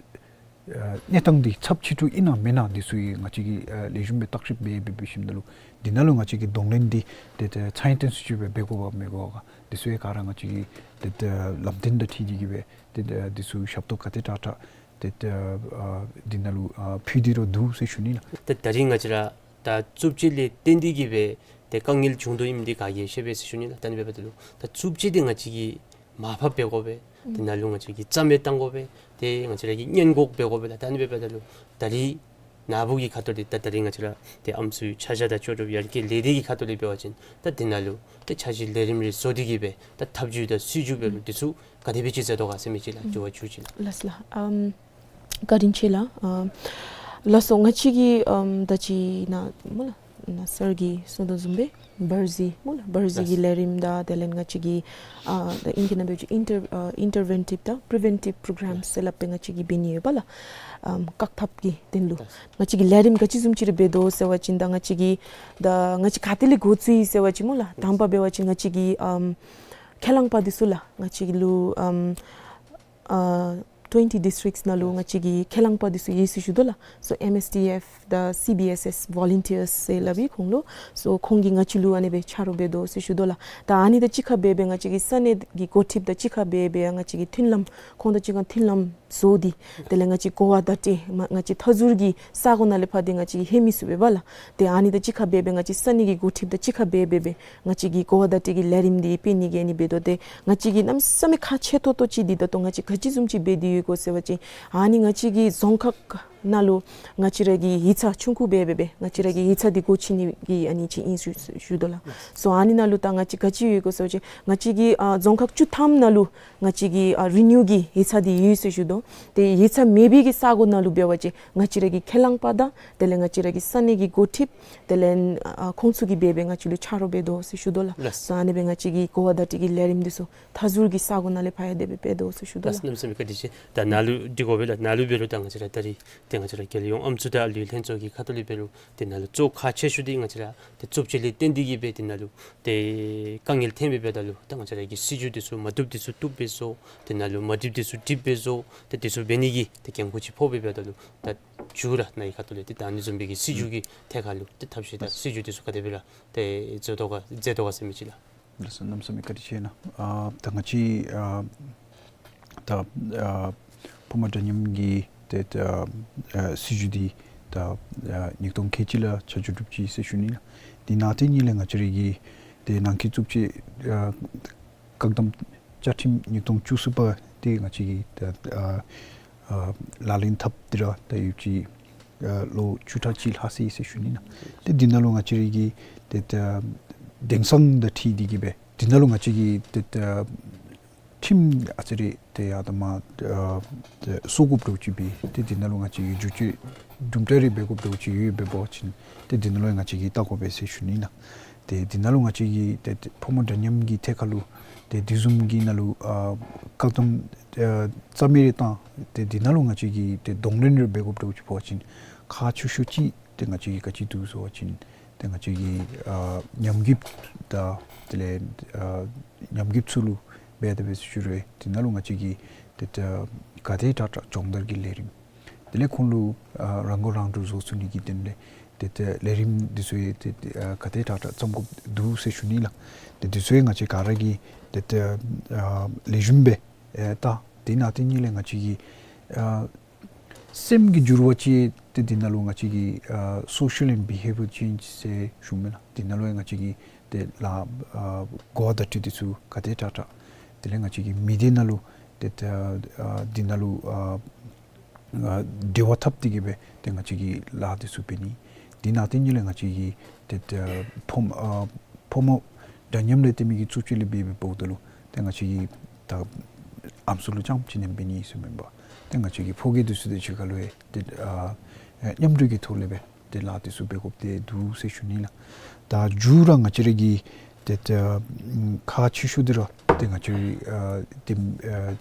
ཨ་ ཨ་གནས་སྟངས་འདི་ཚབས་ཆེ་དྲགས་ཨིན་ན་མེན་ན་འདི་ཚུ་ཡང་ང་བཅས་ཀྱིས་ཨ་ལེགས་ཤོམ་སྦེ་བརྟག་ཞིབ་འབད་འབད་འབད་ཞིནམ་ད་ལུ་འདི་ནང་ལུ་ང་བཅས་ཀྱིས་གདོང་ལེན་འདི་ཏེ་ཏེ་ཚད་ལྡན་སུ་ཅིག་སྦེ་འབད་དགོཔ་མི་དགོཔ་འདི་ཚུ་ཡང་ག་ར་ང་བཅས་ཀྱིས་ཏེ་ཏེ་ལམ་སྟོན་དང་འཁྲིལ་ཏེ་གིས་སྦེ་ཏེ་ཏེ་འདི་ཚུ་ཞབས་ཏོག་ག་དེ་དྲག་དྲག་ཏེ་ཏེ་ཨ་འདི་ནང་ལུ་ཨ་ཕུལ་ཏེ་ར་འདུག་ཟེར་ཞུ་ནི་ལགས། ད་ད་རིས་ང་བཅས་ར་ད་བཙུགས་ཅིག་ལས་བརྟེན་ཏེ་གིས་སྦེ་ཏེ་དཀའ་ངལ་བྱུང་དོ་ཨིནམ་འདི་ག་གིས་ཤེས་པས་ཟེར་ཞུ་ནི་ལགས། ད་ཨ་ནི་འབདཝ་ད་ལུ་ད་བཙུགས་ཅིག་འདི་ང་བཅས་ཀྱིས་མར་ཕབ་འབད་དགོ་པས། ཏེ་ནཱ་ལུ་ང་བཅས་ཀྱིས་རྩ་མེད་བཏང་དགོ་པས། ཏེ་ང་བཅས་ར་གིས་སྔོན་འགོག་འབད་དགོ་པས་ལགས། ད་ཨ་ནི་འབདཝ་ད་ལུ་ད་རིས་ནཱ་བུ་གི་ཁ་ཐུག་ལས་ད་ད་རིས་ང་བཅས་ར་ཏེ་ཨམ་སྲུའི་ཆ་བཞག་དང་ལྕོགས་གྲུབ་ཡར་རྒྱས་ལས་སྡེ་གི་ཁ་ཐུག་ལས་འབད་བ་ཅིན་ད་འདི་ནང་ལུ་ཏེ་འཆར་གཞི་ལས་རིམ་རེ་བཟོ་སྟེ་གིས་སྦེ་ད་ཐབས་བྱུས་དང་སྲིད་བྱུས་འབད་རུང་འདི་ཚུ་ག་དེ་སྦེ་ཅིག་མཛད་དོ་ག་ཟེར་མི་ཅིག་ལགས། དྲི་བ་བཅུ་གཅིག་ལགས། ལགས་ལགས། ཨམ་བཀའ་དྲིན་ཆེ་ལགས། ཨམ་ལགས་སོ། ང་བཅས་ཀྱིས་ཨམ་ད་ཅི་ནཱ་སྨོ་ལགས་ནཱ་སར་གྱིས་གསུངས་དོ་བཟུམ་སྦེ་བར་གཟིགས་སྨོ་ལགས། བར་གཟིགས་ཀྱི་ལགས་ལས་རིམ་དང་དེ་ལས་ང་བཅས་ཀྱི་ཨ་ད་ཨིང་སྐད་ནང་འབད་བ་ཅིན་ཨིན་ཊར་ཨ་ཨིན་ཊར་ཝེན་ཊིབ་དང་པི་རི་ཝེན་ཊིབ་པྲོ་གྲམ་ལགས་ཟེར་སླབ་སྦེ་ང་བཅས་ཀྱིས་འབད་ནི་ཡོད་པ་ལགས། ཨམ་བཀག་ཐབས་ཀྱི་དོན་ལུ་ལགས། ང་བཅས་ཀྱིས་ལས་རིམ་ག་ཅི་བཟུམ་ཅིག་ར་འབད་དོ་ཟེར་བ་ཅིན་ད་ང་བཅས་ཀྱིས་ད་ང་བཅས་ག་ཏེ་ལས་འགོ་བཙུགས་ཡི་ཟེར་བ་ཅིན་སྨོ་ལགས། དང་པ་འབད་བ་ཅིན་ང་བཅས་ཀྱི་ཨམ་ཁས་བླངས་པ་འདི་ཚུ་ལགས། ང་བཅས་ཀྱི་ལུ་ཨམ་ཨ་ཊུ་ཝེན་ཊི་ཌིས་ཊིག་ནང་ལུ་ང་བཅས་ཀྱི་ཁས་བླངས་པ་འདི་ཚུ་ཡོད་ཟེར་ཞུ་དོ་ལགས། སོ་ཨེམ་ཨེས་ཊི་ཨེཕ་དང་སི་བི་ཨེས་ཨེས་ཝོ་ལུན་ཊིརསི་ཟེར་སླབ་ཨིན་ཁོང་ལུ། སོ་ཁོང་གིས་ང་བཅས་ལུ་ཨ་ནི་སྦེ་ཆ་རོགས་འབད་དོ་ཟེར་ཞུ་དོ་ལགས། ད་ཨ་ནི་དང་གཅིག་ཁར་འབད་སྦེ་ང་བཅས་ཀྱི་ས་གནས་ཀྱི་འགོ་ཁྲིདཔ་དང་གཅིག་ཁར་འབད་སྦེ་ང་བཅས་ཀྱིས་མཐུན་ལམ་ཁོང་དང་གཅིག་ཁར་མཐུན་ལམ་བཟོ་སྟེ་དེ་ལས་ང་བཅས་གོ་བ་བརྡ་སྤྲོད་མ་ང་བཅས་མཐའ་ཟུར་གྱི་ས་གོ་ནང་ལས་ཕར་འདི་ང་བཅས་ཀྱིས་ལྷོད་མི་ཚུགས་པས་པ་ལགས། ཏེ་ཨ་ནི་དང་གཅིག་ཁར་འབད་སྦེ་ང་བཅས་ས་གནས་ཀྱི་འགོ་ཁྲིདཔ་དང་གཅིག་ཁར་འབད་སྦེ་སྦེ་ང་བཅས་ཀྱིས་གོ་བ་བརྡ་སྤྲོད་ཀྱི་ལས་རིམ་འདི་འབད་ནི་གི་ཨ་ནི་འབད་དོ། ཏེ་ང་བཅས་ཀྱིས་གནམ་མེད་ས་མེད་ཁག་ཆེ་ཏོག་ཏོ་ཅིག་འདི་ད་ལྟོ་ང་བཅས་ག་ཅི་བཟུམ་ཅིག་འབད་དེ་ཡོད་གོ་ཟེར་བ་ཅིན་ཨ་ནི་ང་བཅས་ཀྱི་རྫོང་ཁག་ནང་ལུ་ང་བཅས་ར་གི་ཡིག་ཚང་ཆུང་ཀུ་འབད་སྦེ་སྦེ་ང་བཅས་ར་གི་ཡིག་ཚང་འདི་སྒོ་ཕྱེ་ནི་གི་ཨ་ནི་ཅིག་ཨིན་ཞུ་ཞུ་དོ་ལགས། སོ་ཨ་ནི་ནང་ལུ་ད་ང་བཅས་ག་ཅི་ཡོད་གོ་ཟེར་བ་ཅིན་ང་བཅས་ཀྱི་ཨ་རྫོང་ཁག་བཅུ་ཐམ་ནང་ལུ་ང་བཅས་ཀྱི་ཨ་རི་ནིའུ་གི་ཡིག་ཚང་འདི་ཡོད་ཟེར་ཞུ་དོ། ཏེ་ཡིག་ཚང་མེད་པའི་གི་ས་གོ་ནང་ལུ་འབད་བ་ཅིན་ང་བཅས་ར་གི་ཁས་བླངས་པ་དང་དེ་ལས་ང་བཅས་ར་གི་ས་གནས་ཀྱི་འགོ་ཁྲིདཔ་དེ་ལས་ཨ་ཁོང་ཚུ་གིས་འབད་སྦེ་ང་བཅས་ལུ་ཆ་རོགས་འབད་དོ་ཟེར་ཞུ་དོ་ལགས། ལགས། སོ་ཨ་ནི་སྦེ་ང་བཅས་ཀྱི་གོ་བ་བརྡ་སྤྲོད་ཀྱི་ལས་རིམ་འདི་ཚུ་མཐའ་ཟུར་གྱི་ས་གོ་ནང་ལས་ཕར་ཡང་དེ་སྦེ་འབད་དོ་ཟེར་ཞུ་དོ་ལགས། ལགས། གནམ་མེད་ས་མེད་བཀའ་དྲིན་ཆེ། ད་ནཱ་ལུ་འདི་དགོ་པས་ལགས། ནཱ་ལུ་འབད་རུང་ད་ང་བཅས་ར་ད་རིས་ཏེ་ང་བཅས་ར་རྒྱལ་ཡོངས་ཨམ་སྲུ་དང་ལུས་ལྷན་ཚོགས་ཀྱི་ཁ་ཐུག་ལས་འབད་རུང་ཏེ་ནཱ་ལུ་གཙོ་ཁག་ཆེ་ཤོས་འདི་ང་བཅས་ར་ཏེ་བཙུགས་ཅིག་ལས་བརྟེན་ཏེ་གིས་སྦེ་ཏེ་ནཱ་ལུ་ཏེ་དཀའ་ངལ་ཐོན་སྦེ་འབདཝ་ད་ལུ་ད་ང་བཅས་ར་གི་སྲིད་བྱུས་འདི་ཚུ་མ་བཏུབ་འདི་ཚུ་བཏུབ་སྦེ་བཟོ། ཏེ་ནཱ་ལུ་མ་འགྲིགཔ་འདི་ཚུ་འགྲིགཔ་སྦེ་བཟོ། ཏེ་འདི་ཚུ་འབད་ནི་གི་ཏེ་འགན་ཁུར་ཅིག་ཕོག་སྦེ་འབདཝ་ད་ལུ་ད་མཇུག་ར་ནཱ་གི་ཁ་ཐུག་ལས་ཏེ་ད་ཨ་ནི་བཟུམ་སྦེ་གི་སྲིད་བྱུས་ཀྱི་ཐད་ཁར་ལུ་ཏེ་ཐབས་ཤེས་དང་སྲིད་བྱུས་འདི་ཚུ་ག་དེ་སྦེ་ར་ཏེ་བཟོ་དོ་ག་མཛད་དོ་ག་ཟེར་མི་ཅིག་ལགས། ལགས་སོ། གནམ་མེད་ས་མེད་བཀའ་དྲིན་ཆེ་ལགས། ཨ་ད་ང་བཅས་ཨ་ད་ཨ་ཕོ་མོ་འདྲ་མཉམ་གྱི་ཏེ་ད་ཨ་སྲིད་བྱུས་འདི་ད་ཨ་ཉིས་སྟོང་ཁལ་གཅིག་ལུ་ཆ་འཇོག་གྲུབ་ཅི་ཟེར་ཞུ་ནི་ལགས། དེ་ནང་དེ་ཉིད་ལས་ང་བཅས་ར་གི་ཏེ་ནང་འཁོད་བཙུགས་ཅིག་ཨ་བཀག་དམ་བཅའ་ཁྲིམས་ཉིས་སྟོང་བཅུ་གསུམ་པ་འདི་ང་བཅས་ཀྱིས་ད་ཨ་ཨ་ལག་ལེན་འཐབ་སྟེ་ར་ད་ཡོད་ཅི་ཨ་ལོ་བཅུ་ཕྲག་གཅིག་ལྷག་སོ་ཡི་ཟེར་ཞུ་ནི་ལགས། ཏེ་འདི་ནང་ལུ་ང་བཅས་ར་གི་ཏེ་ད་དེང་སང་དང་འཁྲིལ་ཏེ་གིས་སྦེ་འདི་ནང་ལུ་ང་བཅས་ཀྱིས་ཏེ་ད་ཁྲིམས་ཨ་ཙི་རེ་ཏེ་ཡར་དང་མར་ཨ་ཏེ་བཟོ་དགོཔ་འདྲཝ་ཅིག་སྦེ་ཏེ་འདི་ནང་ལུ་ང་བཅས་ཀྱིས་བསྒྱུར་བཅོས་དུམ་གྲ་རེ་འབད་དགོཔ་འདྲཝ་ཅིག་ཡོདཔ་འབད་བ་ཅིན་ཏེ་འདི་ནང་ལུ་ང་བཅས་ཀྱིས་བལྟ་དགོ་པས་ཟེར་ཞུ་ནི་ལགས། ཏེ་འདི་ནང་ལུ་ང་བཅས་ཀྱིས་ཏེ་ཏེ་ཕོ་མོ་འདྲ་མཉམ་གྱི་ཐད་ཁར་ལུ་ཏེ་དེ་བཟུམ་གྱི་ནང་ལུ་ཨ་བཀག་དམ་ཨ་རྩ་མེད་རེ་བཏང་ཏེ་འདི་ནང་ལུ་ང་བཅས་ཀྱིས་ཏེ་གདོང་ལེན་རེ་འབད་དགོཔ་འདྲཝ་ཅིག་འབད་བ་ཅིན་ཁག་ཆེ་ཤོས་ཅིག་ཏེ་ང་བཅས་ཀྱིས་ག་ཅི་འདུག་ཟེར་བ་ཅིན་ཏེ་ང་བཅས་ཀྱི་ཨ་ཉམས་རྒུདཔ་དང་དེ་ལས་ཨ་ཉམས་རྒུདཔ་ཚུ་ལུ་འབད་དེ་འབད་ཟེར་ཞུ་རུང་འདི་ནང་ལུ་ང་བཅས་ཀྱིས་ཏེ་ད་ག་དེ་དྲག་དྲག་སྦྱོང་བརྡར་གྱི་ལས་རིམ་དེ་ལས་ཁོང་ལུ་ཨ་རང་མགོ་རང་འདྲོངས་བཟོ་ཚུགས་ནི་གི་དོན་ལས་ཏེ་ད་ལས་རིམ་འདི་ཚུ་ཡང་ཏེ་ཨ་ག་དེ་དྲག་དྲག་བརྩམ་དགོཔ་འདུག་ཟེར་ཞུ་ནི་ལགས། ཏེ་འདི་ཚུ་ཡང་ང་བཅས་ག་ར་གིས་ཏེ་ད་ཨ་ལེགས་ཤོམ་སྦེ་ཨེ་ད་དེ་ནང་དེ་ཉིད་ལས་ང་བཅས་ཀྱིས་ཨ་སེམས་ཀྱི་འགྱུར་བ་ཅིག་ཏེ་འདི་ནང་ལུ་ང་བཅས་ཀྱིས་ཨ་social and behavioral change ཟེར་ཞུཝ་མས་ལགས། འདི་ནང་ལུ་ཡང་ང་བཅས་ཀྱིས་ཏེ་ལཱ་ཨ་གོ་བ་བརྡ་སྤྲོད་འདི་ཚུ་ག་དེ་དྲག་དྲག་དེ་ལས་ང་བཅས་ཀྱིས་མི་སྡེ་ནང་ལུ་ཏེ་ད་ཨ་འདི་ནང་ལུ་ཨ་ཨ་འབྲེལ་བ་འཐབ་སྟེ་གིས་སྦེ་ཏེ་ང་བཅས་ཀྱིས་ལཱ་འདི་ཚུ་འབད་ནི། དེ་ནང་དེ་ཉིད་ལས་ང་བཅས་ཀྱིས་ཏེ་ད་ཕོ་ཨ་ཕོ་མོ་འདྲ་མཉམ་ལས་བརྟེན་མི་གི་རྩུབ་སྤྱོད་ལས་འབད་འབདཝ་ད་ལུ་ཏེ་ང་བཅས་ཀྱིས་ད་ཨམ་སྲུ་ལུ་རྐྱངམ་ཅིག་ནི་འབད་ནི་ཟེར་མེན་པར་ཏེ་ང་བཅས་ཀྱིས་ཕོ་སྐྱེས་འདི་ཚུ་དང་གཅིག་ཁར་ལུ་ཡང་ཏེ་ཨ་མཉམ་འབྲེལ་གྱི་ཐོག་ལས་སྦེ་ཏེ་ལཱ་འདི་ཚུ་འབད་དགོཔ་འདི་འདུག་ཟེར་ཞུ་ནི་ལགས། ད་མཇུག་ར་ང་བཅས་ར་གི་ཏེ་ད་ཁག་ཆེ་ཤོས་འདི་ར་ཏེ་ང་བཅས་ར་ཨ་ཏེ་ཨ་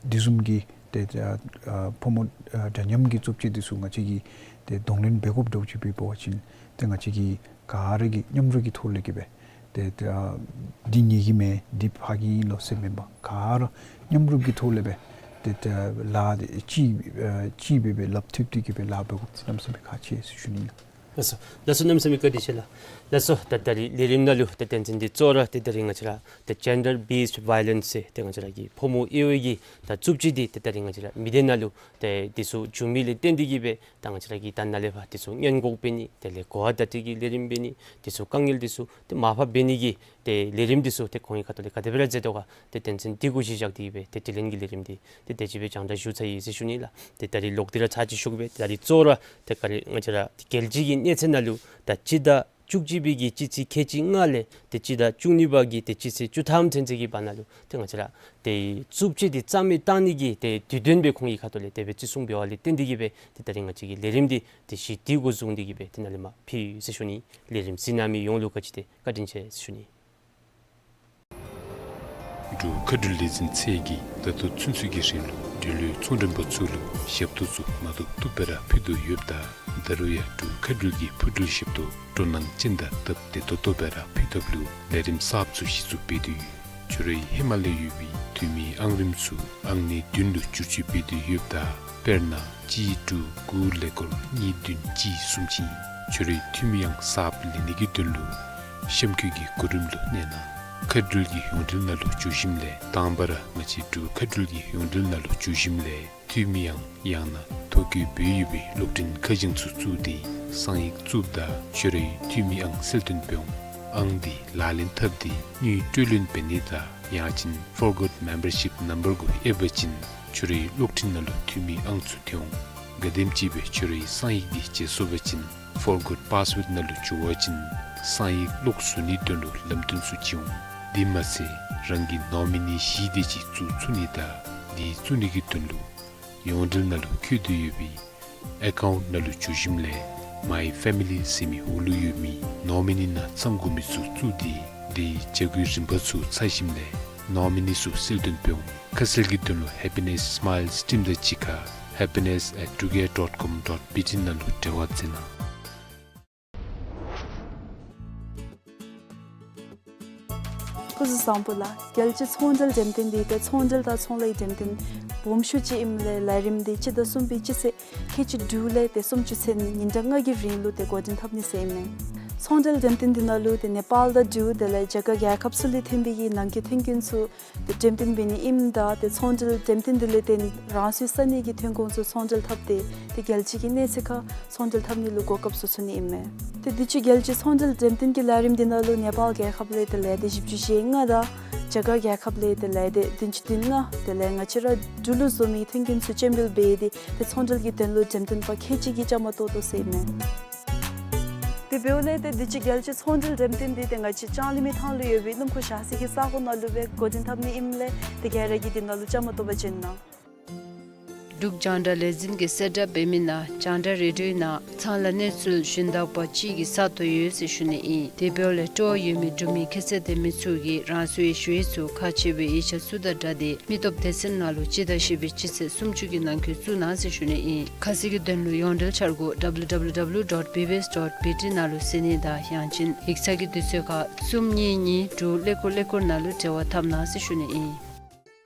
དེ་བཟུམ་གྱི་ཏེ་ཨ་ཕོ་མོ་ཨ་འདྲ་མཉམ་གྱི་རྩུབ་སྤྱོད་འདི་ཚུ་ང་བཅས་ཀྱིས་ཏེ་གདོང་ལེན་འབད་དགོཔ་འདྲཝ་ཅིག་འབད་བ་ཅིན་ཏེ་ང་བཅས་ཀྱིས་ག་ར་གིས་མཉམ་རུབ་ཀྱི་ཐོག་ལས་ཀྱི་སྦེ་ཏེ་ཨ་འདི་ངེ་གི་མེན་འདི་ཕ་གི་ཨིན་ལོ་ཟེར་མེན་པར་ག་ར་མཉམ་རུབ་ཀྱི་ཐོག་ལས་སྦེ་ ཏེ་ད་ལཱ་འདི་ཅིག་ཨ་ཅིག་སྦེ་སྦེ་ལགཔ་མཐུད་དེ་གི་སྦེ་ལཱ་འབད་དགོཔ་ཅིག་གནམ་མེད་ས་མེད་ཁག་ཆེ་ཟེར་ཞུ་ནི་ལགས། ལགས་སོ། ལགས་སོ། གནམ་མེད་ས་མེད་བཀའ་དྲིན་ཆེ་ལགས། ལགས་སོ། ད་ད་རིས་ལས་རིམ་ནང་ལུ་ད་དོན་ཚན་འདི་གཙོ་བོ་ར་ཏེ་ད་རིས་ང་བཅས་ར་ད་gender based violence ཟེར་ཏེ་ང་བཅས་ར་གི་ཕོ་མོ་དབྱེ་བའི་གི་ད་རྩུབ་སྤྱོད་འདི་ཏེ་ད་རིས་ང་བཅས་ར་མི་སྡེ་ནང་ལུ་ཏེ་འདི་ཚུ་འབྱུང་མི་ལས་བརྟེན་ཏེ་གི་སྦེ་ད་ང་བཅས་ར་གི་ད་ནཱ་ལས་ཕར་འདི་ཚུ་སྔོན་འགོག་འབད་ནི་དེ་ལས་གོ་བ་བརྡ་སྤྲོད་ཀྱི་ལས་རིམ་འབད་ནི་འདི་ཚུ་དཀའ་ངལ་འདི་ཚུ་ཏེ་མར་ཕབ་འབད་ནི་གི་ཏེ་ལས་རིམ་འདི་ཚུ་ཏེ་ཁོང་གི་ཁ་ཐུག་ལས་ག་དེ་སྦེ་ར་མཛད་དོ་ག་ཏེ་དོན་ཚན་འདི་གུ་གཞི་བཞག་སྟེ་གི་སྦེ་ཏེ་དྲི་ལན་གྱི་ལས་རིམ་འདི་ཏེ་དེ་ཅིག་སྦེ་སྦྱང་བརྡར་ཞུ་ཚར་ཡི་ཟེར་ཞུ་ནི་ལགས། ཏེ་ད་རིས་ལོག་སྟེ་ར་ཚར་ཅིག་ཞུ་གེ་སྦེ། ད་རིས་གཙོ་བོ་ར་ཏེ་ག་ར་ང་བཅས་ར་ཏེ་རྒྱལ་སྤྱི་གི་གནས་ཚད་ནང་ལུ་ད་སྤྱི་ཟླ་བཅུ་གཅིག་པའི་གི་སྤྱི་ཚེས་ཁལ་གཅིག་ལྔ་ལས་ཏེ་སྤྱི་ཟླ་བཅུ་གཉིས་པ་གི་ཏེ་སྤྱི་ཚེས་བཅུ་ཐམ་ཚུན་ཚོད་ཀྱི་བར་ན་ལུ་ཏེ་ང་བཅས་ར་ཏེ་རྩུབ་སྤྱོད་འདི་རྩ་མེད་བཏང་ནི་གི་ཏེ་དུས་སྟོན་སྦེ་ཁོང་གི་ཁ་ཐུག་ལས་དེ་སྦེ་བརྩི་སྲུང་འབད་བ་ལས་བརྟེན་ཏེ་གི་སྦེ་ཏེ་ད་རིས་ང་བཅས་ཀྱི་ལས་རིམ་འདི་ཏེ་གཞི་འདི་གུ་བཟུང་སྟེ་གི་སྦེ་ཏེ་ནཱ་ལས་མར་ཕུལ་ཡི་ཟེར་ཞུ་ནི། ལས་རིམ་གཟིགས་གནང་མི་ཡོངས་ལུ་ག་ཅི་ཏེ་བཀའ་དྲིན་ཆེ་ཟེར་ཞུ་ནི། འབྲུག་མཁའ་འགྲུལ་ལས་འཛིན་ཚད་ཀྱིས་ད་ལྟོ་ཚུན་ཚོད་ཀྱི་རིང་ལུ་འགྲུལ་བློན་ཚོང་མགྲོན་པ་ཚུ་ལུ་ཞབས་ཏོག་ཚུ་མ་ཐུབ་ཐུབ་སྦེ་ར་ཕུལ་དོ་ཡོདཔ་ད་ད་རུང་ཡང་འབྲུག་མཁའ་འགྲུལ་གྱི་འཕུར་འགྲུལ་ཞབས་ཏོག་སྤྲོ་སྣང་ཅན་དང་སྟབས་བདེ་ཏོག་ཏོ་སྦེ་ར་ཕུལ་ཐབས་ལུ་ལས་རིམ་གསརཔ་ཚུ་གཞི་བཙུགས་འབད་དོ་ཡོད། ཁྱོད་རའི་ཧེ་མ་ལས་ཡོད་པའི་འཐུས་མི་ཨང་རིམ་ཚུ་ཨང་གནས་བདུན་ལུ་བསྒྱུར་བཅོས་འབད་དོ་ཡོདཔ་ད་དཔེར་ན་གཅིག་དྲུག་དགུ་ཀླད་ཀོར་གཉིས་བདུན་གཅིག་གསུམ་ཅིག་ཨིན། ཁྱོད་རའི་འཐུས་མི་ཨང་གསརཔ་ལེན་ནི་གི་དོན་ལུ་གཤམ་འཁོད་ཀྱི་གོ་རིམ་ལུ་གནས་གནང་། མཁའ་འགྲུལ་གྱི་ཡོངས་འབྲེལ་ནང་ལུ་འགྱོ་ཞིནམ་ལས་དང་པ་ར་ང་བཅས་འབྲུག་མཁའ་འགྲུལ་གྱི་ཡོངས་འབྲེལ་ནང་ལུ་འགྱོ་ཞིནམ་ལས་འཐུས་མི་ཨང་ཡང་ན་ཐོ་བཀོད་འབད་ཡོད་པའི་གློག་འཕྲིན་ཁ་བྱང་ཚུ་བཙུགས་ཏེ་གསང་ཡིག་བཙུགསཔ་ད་ཁྱོད་རའི་འཐུས་མི་ཨང་གསལ་སྟོན་འབད་འོང་། ཨང་འདི་ལག་ལེན་འཐབ་སྟེ་དངུལ་སྤྲོད་ལེན་འབད་ནི་དང་ཡང་ཅིན་Forgot Membership Number གུ་ཨེབ་པ་ཅིན་ཁྱོད་རའི་གློག་འཕྲིན་ནང་ལུ་འཐུས་མི་ཨང་ཚུ་ཐོན་འོང་། ག་དེམ་ཅིག་སྦེ་ཁྱོད་རའི་གསང་ཡིག་འདི་བརྗེད་སོང་པ་ཅིན་Forgot Password ནང་ལུ་འགྱོ་བ་ཅིན་གསང་ཡིག་ལོག་བཟོ་ནིའི་དོན་ལུ་ལམ་སྟོན་ཚུ་བྱིན་འོང་། དེ་མ་ཚད་རང་གི་ནོ་མི་ནི་བཞི་དེ་ཅིག་བཙུགས་ཚུགས་ནི་དང་འདི་བཙུགས་ནི་གི་དོན་ལུ་ཡོངས་འབྲེལ་ནང་ལུ་བཀོད་དེ་ཡོད་པའི་ཨེ་ཀའུནཊ་ནང་ལུ་འགྱོ་ཞིནམ་ལས་My Family ཟེར་མི་འོག་ལུ་ཡོད་མི་ནོ་མི་ནི་ནང་ཚང་དགོ་མི་ཚུ་བཙུགས་ཏེ་དེའི་བྱ་སྒོའི་རིམ་པ་ཚུ་ཚར་ཞིནམ་ལས་ནོ་མི་ནི་ཚུ་གསལ་སྟོན་འབད་འོང་། ཁ་གསལ་གྱི་དོན་ལུ་Happiness Smiles Team དང་གཅིག་ཁར happiness at drugair dot com dot B T ནང་ལུ་འབྲེལ་བ་མཛད་གནང་། སྐུ་གཟུགས་བཟང་པོ་ལགས། རྒྱལ་སྤྱིའི་ཚོང་འབྲེལ་འགྲེམས་སྟོན་འདི་ཏེ་ཚོང་འབྲེལ་དང་ཚོང་ལཱའི་འགྲེམས་སྟོན་སྦོམ་ཤོས་ཅིག་ཨིནམ་ལས་ལས་རིམ་འདི་སྤྱི་ཟླ་གསུམ་པའི་སྤྱི་ཚེས་ཁལ་གཅིག་དྲུག་ལས་ཏེ་སུམ་ཅུ་ཚུན་ཉིན་གྲངས་ལྔ་གི་རིང་ལུ་ཏེ་འགོ་འདྲེན་འཐབ་ནི་ཟེར་ཨིན་མས། ཚོང་འབྲེལ་འགྲེམས་སྟོན་འདི་ནང་ལུ་ཏེ་ནེ་པཱལ་དང་འབྲུག་དེ་ལས་རྒྱ་གར་རྒྱལ་ཁབ་ཚུ་ལས་ཐོན་པའི་གི་ནང་འཁོད་ཐོན་སྐྱེད་ཚུ་ཏེ་འགྲེམས་སྟོན་འབད་ནི་ཨིནམ་ད་ཏེ་ཚོང་འབྲེལ་འགྲེམས་སྟོན་འདི་ལས་ཏེ་རང་སོའི་ས་གནས་ཀྱི་ཐོན་ཁུངས་ཚུ་ཚོང་འབྲེལ་འཐབ་སྟེ་ཏེ་རྒྱལ་སྤྱི་གི་གནས་ཚད་ཁར་ཚོང་འབྲེལ་འཐབ་ནི་ལུ་གོ་སྐབས་ཚུ་ཚུད་ནི་ཨིན་མས། ཏེ་དུས་ཅི་རྒྱལ་སྤྱིའི་ཚོང་འབྲེལ་འགྲེམས་སྟོན་གྱི་ལས་རིམ་འདི་ནང་ལུ་ནེ་པཱལ་རྒྱལ་ཁབ་ལས་ཏེ་ལས་སྡེ་བཞི་བཅུ་ཞེ་ལྔ་དང་རྒྱ་གར་རྒྱལ་ཁབ་ལས་ཏེ་ལས་སྡེ་བདུན་ཅུ་དོན་ལྔ་དེ་ལས་ང་བཅས་ར་འབྲུག་ལུ་བཟོ་མི་ཐོན་སྐྱེད་ཚུ་སྤྱན་འབུལ་འབད་དེ་ཏེ་ཚོང་འབྲེལ་གྱི་དོན་ལུ་འགྲེམས་སྟོན་པ་ཁལ་གཅིག་གིས་བཅའ་མར་གཏོགས་དོ་ཟེར་ཨིན་མས། དེ་འབདཝ་ལས་ཏེ་དུས་ཅི་རྒྱལ་སྤྱིའི་ཚོང་འབྲེལ་འགྲེམས་སྟོན་འདི་ཏེ་ང་བཅས་ལྕང་གླིང་མི་ཐང་ལུ་ཡོད་པའི་སྣུམ་འཁོར་བཞག་ས་གི་ས་གོ་ནང་ལུ་སྦེ་འགོ་འདྲེན་འཐབ་ནི་ཨིནམ་ལས་ཏེ་ག་ར་གིས་འདི་ནང་ལུ་བཅའ་མར་གཏོགས་པར་བྱོན་གནང་། འབྲུག་རྒྱང་བསྒྲགས་ལས་འཛིན་གྱིས་གསལ་བསྒྲགས་འབད་མི་ནང་རྒྱང་བསྒྲགས་རེ་ཌིའོ་ནང་ཚང་ལ་གནས་ཚུལ་ཞུན་དག་པ་ཅིག་གི་ས་སྟོང་ཡོད་ཟེར་ཞུ་ནི་ཨིན། དེ་འབདཝ་ལས་སྤྲོ་བ་ཡོད་མི་འབྲུག་མི་ཁྱད་ཚད་ལྡན་མི་ཚུ་གིས་རང་སོའི་ཞུ་ཡིག་ཚུ་ཁག་ཆེ་བའི་ཡིག་ཆ་ཚུ་དང་སྦྲགས་ཏེ་མི་སྟོབས་སྡེ་ཚན་ནང་ལུ་སྤྱི་ཟླ་བཞི་པའི་སྤྱི་ཚེས་སུམ་ཅུ་གི་ནང་འཁོད་བཙུགས་གནང་ཟེར་ཞུ་ནི་ཨིན། ཁ་གསལ་གྱི་དོན་ལུ་ཡོངས་འབྲེལ་འཆར་སྒོ་W W W dot B B S dot B T ནང་ལུ་གཟིགས་ནི་དང་ཡང་ཅིན་ཡིག་ཚང་གི་དུས་ཚོད་ཁར་གསུམ་གཉིས་གཉིས་དྲུག་ཀླད་ཀོར་ཀླད་ཀོར་ནང་ལུ་འབྲེལ་བ་འཐབ་གནང་ཟེར་ཞུ་ནི་ཨིན།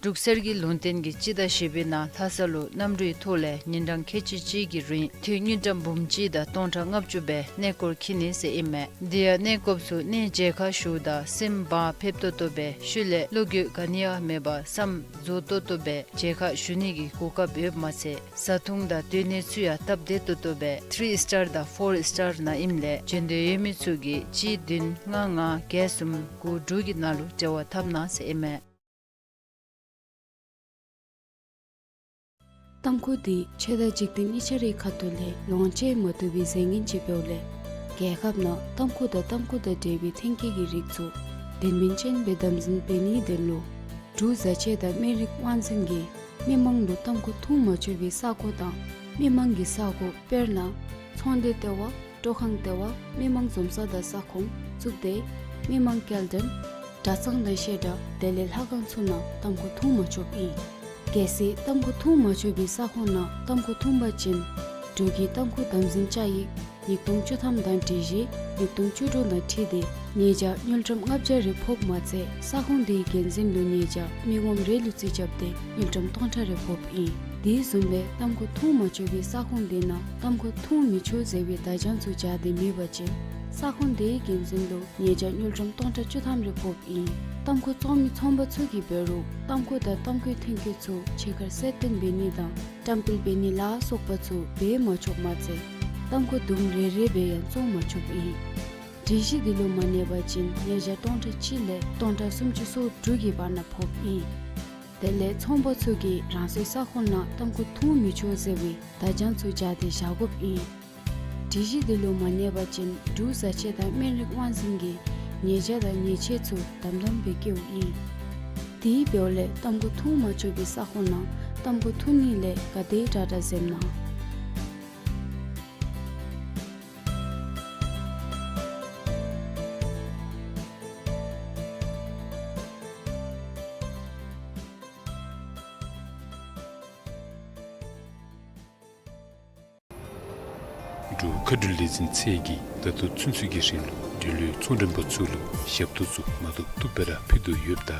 འབྲུག་གསེར་གྱི་ལུང་བསྟན་གྱིས་སྤྱི་ཟླ་བཞི་པའི་ནང་ལྷ་ས་ལུ་གནམ་གྲུའི་ཐོག་ལས་ཉིན་གྲངས་ཁལ་གཅིག་གཅིག་གི་རིང་འཐུས་དངུལ་ཀྲམ་འབུམ་གཅིག་དང་སྟོང་ཕྲག་ལྔ་བཅུ་སྦེ་གནས་སྐོར་འཁྱིད་ནི་ཟེར་ཨིན་མས། དེ་ཡང་གནས་སྐོརཔ་ཚུ་གནས་མཇལ་ཁ་ཞུཝ་ད་སེམས་བག་ཕེབས་ཏོག་ཏོ་སྦེ་ཤུལ་ལས་བློ་འགྱོད་ག་ནི་ཡང་མེད་པར་བསམ་རྫོགས་ཏོག་ཏོ་སྦེ་མཇལ་ཁ་ཞུ་ནི་གི་གོ་སྐབས་ཡོདཔ་མ་ཚད་བཟའ་འཐུང་དང་སྡོད་གནས་ཚུ་ཡང་སྟབས་བདེ་ཏོག་ཏོ་སྦེ་ཐི་རི་སི་ཊར་དང་ཕོར་སི་ཊར་ནང་ཨིནམ་ལས་འབྱོན་འདོད་ཡོད་མི་ཚུ་གིས་གཅིག་བདུན་ལྔ་ལྔ་བརྒྱད་གསུམ་དགུ་དྲུག་གི་ནང་ལུ་འབྲེལ་བ་འཐབ་གནང་ཟེར་ཨིན་མས། ཏམ་ཁུ་འདི་ཆོས་དང་འཇིག་རྟེན་གཉིས་ཆ་རའི་ཁ་ཐུག་ལས་ལོངས་སྤྱོད་མ་བཏུབ་པའི་རྫས་ངན་ཅིག་འབདཝ་ལས་རྒྱལ་ཁབ་ནང་ཏམ་ཁུ་དང་ཏམ་ཁུ་དང་འབྲེལ་བའི་ཐོན་སྐྱེད་ཀྱི་རིགས་ཚུ་དོན་སྨིན་ཅན་སྦེ་དམ་འཛིན་འབད་ནིའི་དོན་ལུ་འབྲུག་བཟའ་ཆས་དང་སྨན་རིགས་དབང་འཛིན་གྱིས་མི་མང་ལུ་ཏམ་ཁུ་འཐུང་མ་ཆོག་པའི་ས་གོ་དང་མི་མང་གི་ས་གོ་དཔེར་ན་ཚོང་སྡེ་ལྟེ་བ། སྤྲོ་ཁང་ལྟེ་བ། མི་མང་འཛོམས་ས་དང་ས་ཁོངས་བཙུགས་ཏེ་མི་མང་སྐྱེལ་འདྲེན་གྲྭ་ཚང་དང་བཤད་གྲྭ་དེ་ལས་ལྷ་ཁང་ཚུ་ནང་ཏམ་ཁུ་འཐུང་མ་ཆོགཔ་ཨིན། གལ་སྲིད་ཏམ་ཁུ་འཐུང་མ་ཆོག་པའི་ས་ཁོངས་ནང་ཏམ་ཁུ་འཐུང་པ་ཅིན་འབྲུག་གི་ཏམ་ཁུ་དམ་འཛིན་བཅའ་ཡིག་ ཉིས་སྟོང་བཅུ་ཐམ་དང་སྒྲིག་གཞི་ཉིས་སྟོང་བཅུ་དྲུག་དང་འཁྲིལ་ཏེ་ཉེས་བྱ་དངུལ་ཀྲམ་ལྔ་བརྒྱ་རེ་ཕོགཔ་མ་ཚད་ས་ཁོངས་དེའི་འགན་འཛིན་ལུ་ཉེས་བྱ་མི་ངོམ་རེ་ལུ་རྩིས་རྐྱབ་སྟེ་དངུལ་ཀྲམ་སྟོང་ཕྲག་རེ་ཕོགཔ་ཨིན། དེ་བཟུམ་སྦེ་ཏམ་ཁུ་འཐུང་མ་ཆོག་པའི་ས་ཁོངས་དེ་ནང་ཏམ་ཁུ་འཐུང་མི་ཆོག་ཟེར་བའི་བརྡ་བྱང་ཚུ་སྦྱར་ཏེ་མེད་པ་ཅིན་ས་ཁོངས་དེའི་འགན་འཛིན་ལུ་ཉེས་བྱ་དངུལ་ཀྲམ་སྟོང་ཕྲག་བཅུ་ཐམ་རེ་ཕོགཔ་ཨིན། ཏམ་ཁུ་བཙོང་མི་ཚོང་པ་ཚུ་གིས་འབད་རུང་ཏམ་ཁུ་དང་ཏམ་ཁུའི་ཐོན་སྐྱེད་ཚུ་ཕྱི་ཁར་གསལ་སྟོན་འབད་ནི་དང་བཀྲམ་སྤེལ་འབད་ནི་ལ་སོགས་པ་ཚུ་འབད་མ་ཆོགཔ་མ་ཚད་ཏམ་ཁུ་དུམ་རེ་རེ་སྦེ་ཡང་བཙོང་མ་ཆོགཔ་ཨིན། སྒྲིག་གཞི་འདི་ལུ་མ་གནས་པ་ཅིན་ཉེས་བྱ་སྟོང་ཕྲག་གཅིག་ལས་སྟོང་ཕྲག་སུམ་ཅུ་སོ་དྲུག་གི་བར་ན་ཕོགཔ་ཨིན། དེ་ལས་ཚོང་པ་ཚུ་གིས་རང་སོའི་ས་ཁོངས་ནང་ཏམ་ཁུ་འཐུང་མི་ཆོག་ཟེར་བའི་བརྡ་བྱང་ཚུ་སྦྱར་ཏེ་བཞག་དགོཔ་ཨིན། སྒྲིག་གཞི་འདི་ལུ་མ་གནས་པ་ཅིན་འབྲུག་བཟའ་ཆས་དང་སྨན་རིགས་དབང་འཛིན་གྱིས་ཉེས་བྱ་དང་ཉེས་ཆད་ཚུ་དམ་དམ་སྦེ་བཀལཝ་ཨིན། དེ་འབདཝ་ལས་ཏམ་ཁུ་འཐུང་མ་ཆོག་པའི་ས་ཁོངས་ནང་ཏམ་ཁུ་འཐུང་ནི་ལས་ག་དེ་དྲག་དྲག་འཛེམ་གནང་། འབྲུག་མཁའ་འགྲུལ་ལས་འཛིན་ཚད་ཀྱིས་ད་ལྟོ་ཚུན་ཚོད་ཀྱི་རིང་ལུ་འབྲེལ་ཡོད་ཚོང་མགྲོན་པ་ཚུ་ལུ་ཞབས་ཏོག་ཚུ་མ་བཏུབ་བཏུབ་སྦེ་ར་ཕུལ་དོ་ཡོདཔ་ད་